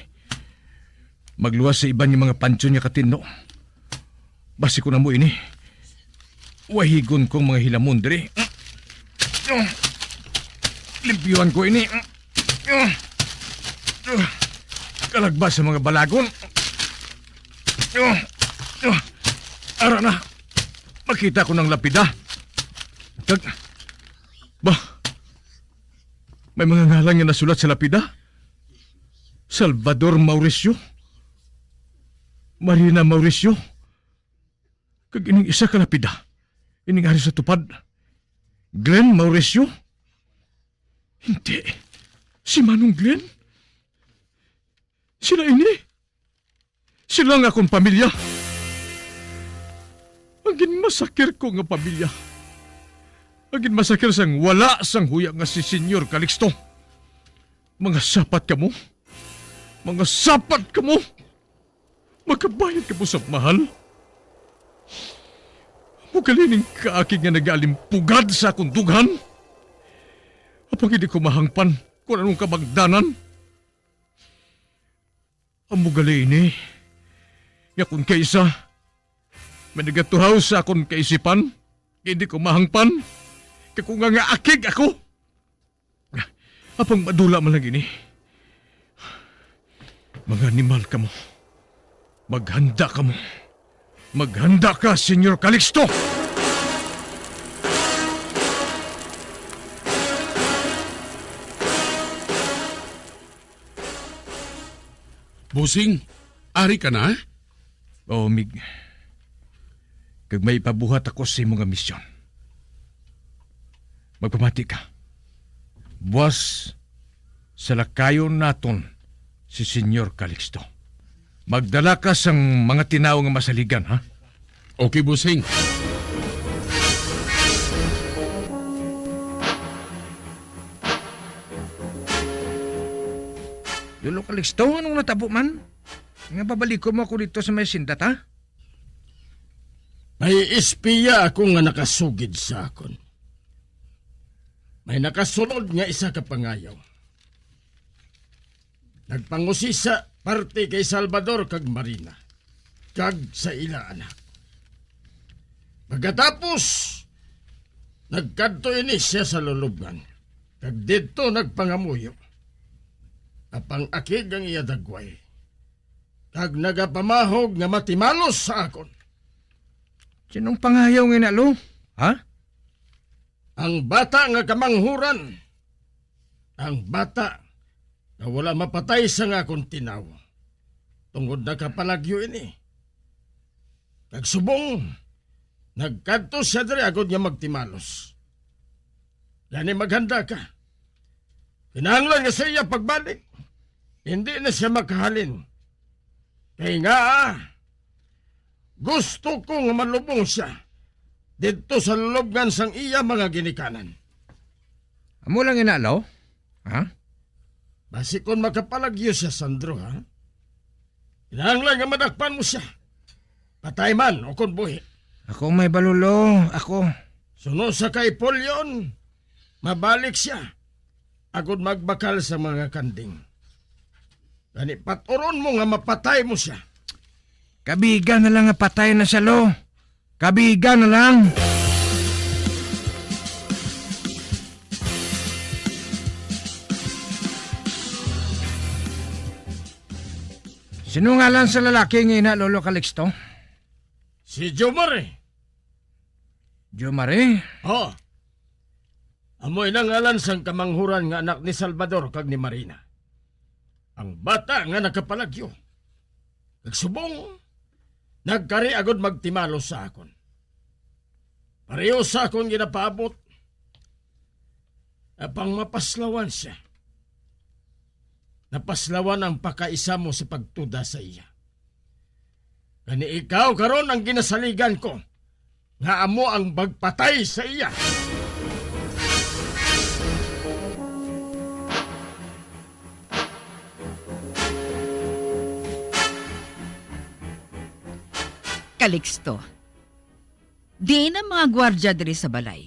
Magluwas sa iban nga mga pansyon nga katinlo. Basi ko na mo ini. Wahigon kong mga hilamon diri. Limpyuhan ko ini. Kalagba sa mga balagon. Ara na. Makita ko ng lapida. Kag, ba, may mga ngalan nga nasulat sa lapida? Salvador Mauricio, Marina Mauricio, kag ining isa ka lapida, ining ari sa tupad, Glenn Mauricio? Hindi. Si Manong Glenn? Sila ini? Sila nga akon pamilya? Ang ginmasakir ko nga pamilya. Ang ginmasakir sang wala sang huya nga si Senyor Calixto. Mga sapat kamo. Mga sapat kamo. Makabayad kamo sa mahal. Amo gali ning kaakig nga nagalimpugad sa akon dughan. Apang hindi ko mahangpan kung anong kabangdanan. Amo gali ini nga kung kaisa may nagaturaw sa akon kaisipan, hindi ko mahangpan, kay kung nga, nga akig ako. Apang madula man lang ini. Mga animal kamo. Maghanda kamo. Maghanda ka, Senyor Calixto! Bossing, ari ka na? Oo, Mig. Kag may ipabuhat ako sa imo nga misyon. Magpamati ka. Buwas, salakayon naton si Senyor Calixto. Magdala ka sang mga tinawo nga masaligan, ha? Okay, bossing. Lolo Calixto, anong natabo man? Nga pabalikon mo ako dito sa may sindat, ha? May espiya ako nga nakasugid sa akon. May nakasulod nga isa ka pangayaw. Nagpangusisa parte kay Salvador kag Marina, kag sa ila anak. Pagkatapos, nagkadto ini siya sa lulubngan, kag didto nagpangamuyo. Apang akig ang iya dagway, kag nagapamahog nga matimalos sa akon. Sinong pangayaw nga ina, Lo? Ha? Ang bata nga kamanghuran, ang bata nga wala mapatay sa nga akon tinawo, tungod nakapalagyo ini. Kag subong, nagkadto sia diri agod nga magtimalos. Gani, maghanda ka. Kinahanglan nga sa iya pagbalik, hindi na sia makahalin. Kay nga, gusto ko nga malubong sia didto sa lulubngan sang iya mga ginikanan. Amo lang ina, Lo? Ha? Basi kon makapalagyo sia, Sandro, ha? Kinahanglan nga madakpan mo sia. Patay man o kon buhi. Ako may balo, Lo. Ako. Suno sa kay Polion, mabalik sia agod magbakal sa mga kanding. Gani, paturon mo nga mapatay mo sia. Kabiga na lang nga patay na sia, Lo. Kabiga na lang. Sino ngalan sa lalaki nga ina, Lolo Calixto? Si Jomar, eh. Jomar, eh? Oh. Amo ina ngalan sang kamanghuran nga anak ni Salvador kag ni Marina. Ang bata nga nakapalagyo. Kag subong, nagkari agod magtimalos sa akon. Pareho sa akon ginapaabot, apang mapaslawan sia. Napaslawan ang pakaisa mo sa pagtuda sa iya. Gani ikaw karon ang ginasaligan ko, nga amo ang magpatay sa iya. Calixto, diin ang mga gwardya diri sa balay?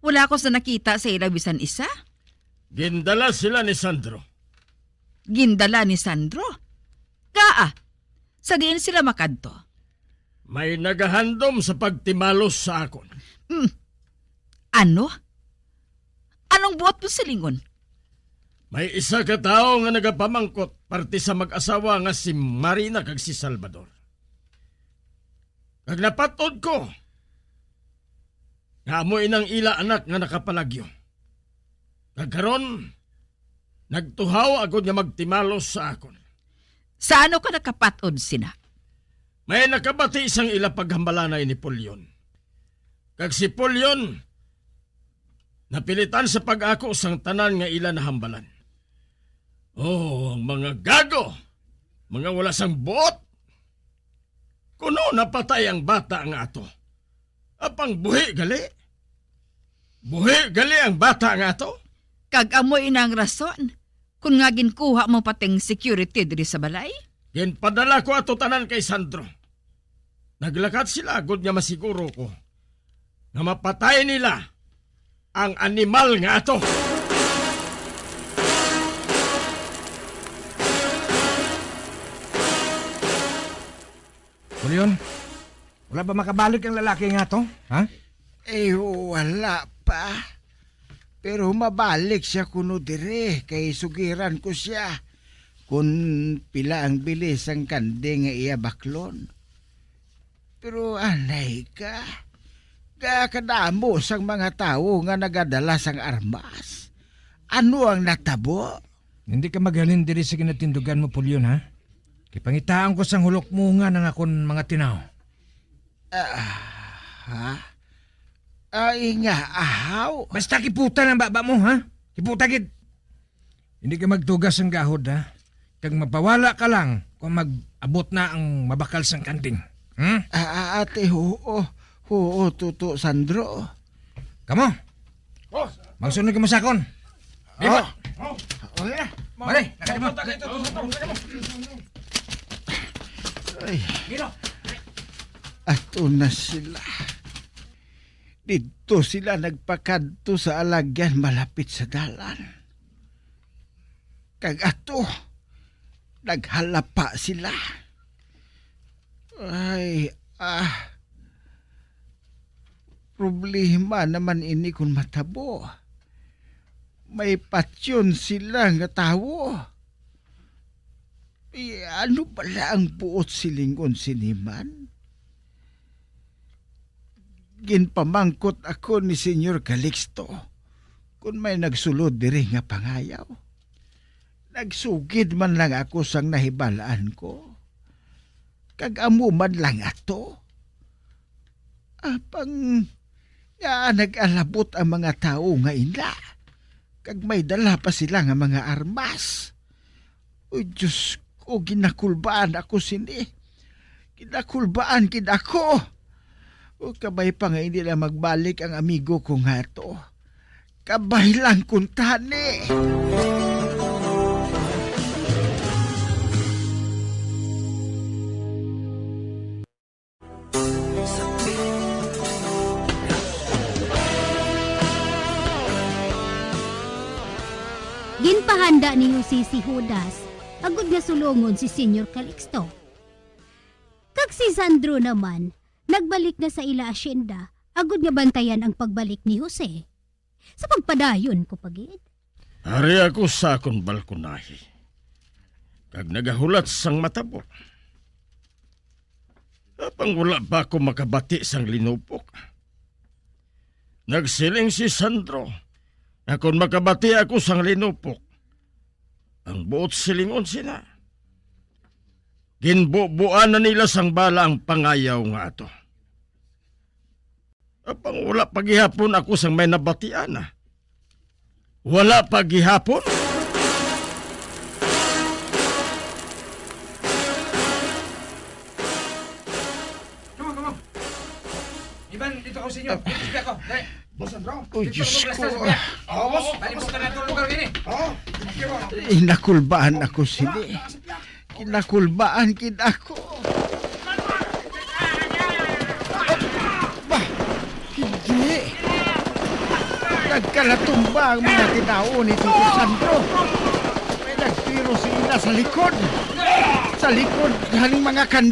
Wala ko sa nakita sa ila bisan isa. Gindala sila ni Sandro. Gindala ni Sandro? Ngaa? Sa diin sila makadto? May nagahandom sa pagtimalos sa akon. Hmm. Ano? Anong buot mo silingon? May isa ka tawo nga nagapamangkot parte sa mag-asawa nga si Marina kag si Salvador. Kag napat-od ko nga amo inang ila anak nga nakapalagyo. Kag karon, Nagtuhaw agod nga magtimalos sa akon. Sa ano ka nakapat-od sina? May nakabati sang ila paghambalanay ni Pulion. Kag si Pulion napilitan sa pag-ako sang tanan nga ila nahambalan. Oh, ang mga gago! Mga wala sang buot! Kuno napatay ang bata nga ato. Apang buhi gali? Buhi gali ang bata nga ato? Kag amo ina ang rason kon nga ginkuha mo pating security diri sa balay? Ginpadala ko ato tanan kay Sandro. Naglakat sila agod nga masiguro ko nga mapatay nila ang animal nga ato. Pulion, wala ba makabalik ang lalaki nga to? Ha? Eh, wala pa. Pero mabalik siya kuno diri kay sugiran ko siya kon pila ang bili sang kanding nga iya baklon. Pero anay ka, gakadamo sang mga tawo nga nagadala sang armas. Ano ang natabo? Hindi ka maghalin diri sa ginatindugan mo, Pulion, ha? Kay pangitaan ko sang hulokmungan ang akon mga tinaw. Ah, ha? Ay nga, ahaw. Basta kiputan ang baba mo, ha? Kiputa gid. Hindi ka magtugas ang gahod, ha? Kag mapawala ka lang kung mag-abot na ang mabakal sang kanding. Hmm? Ah, ah, ate, oo. Oo, Tuto Sandro. Kamo? Magsunod kamo sa akon. Di ba? Oh. Oh, yeah. Mare, nakadi mo. Ay. Miro. Ato na sila. Didto sila nagpakadto sa alagyan malapit sa dalan. Kag ato, naghalapa sila. Ay, ah. Problema naman ini kon matabo. May patyon sila nga tawo. Eh, ano bala ang buot silingon sini man? Ginpamangkot ako ni Señor Calixto kon may nagsulod diri nga pangayaw. Nagsugid man lang ako sang nahibalaan ko, kag amo man lang ato. Apang nga nag-alabot ang mga tawo nga ina, kag may dala pa sila nga mga armas. O Diyos ko, ginakulbaan ako sini. Ginakulbaan gid ako. O, kabay pa nga hindi lang magbalik ang amigo ko nga to. Kabay lang kuntani. Ginpahanda ni Jose si Judas agud nga sulongon si Señor Calixto. Kag si Sandro naman nagbalik na sa ila asyenda agud nga bantayan ang pagbalik ni Jose. Sa pagpadayon ko pa gid. Ari ako sa akon balkonahe, kag nagahulat sang matabo. Apang wala pa ako makabati sang linupok. Nagsiling si Sandro nga kon makabati ako sang linupok, ang buot silingon sina, ginbubuan na nila sang bala ang pangayaw nga ato. Apang wala pa gihapon ako sang may nabatian, ah. Wala pa gihapon? Come on, come on. Iban, dito ako sa inyo. Dito siya ako. Dali. Boss Andro. Uy, Diyos ko. Dali, boss. Dali, boss. Dali, boss. Dali, boss. Inakulbaan ako sini. Kinakulbaan gid ako. Ba, hindi. Nagkalatumba ang mga tinawo ni Tito Sandro. May nagtiro sila sa likod. Sa likod, haning mga kan-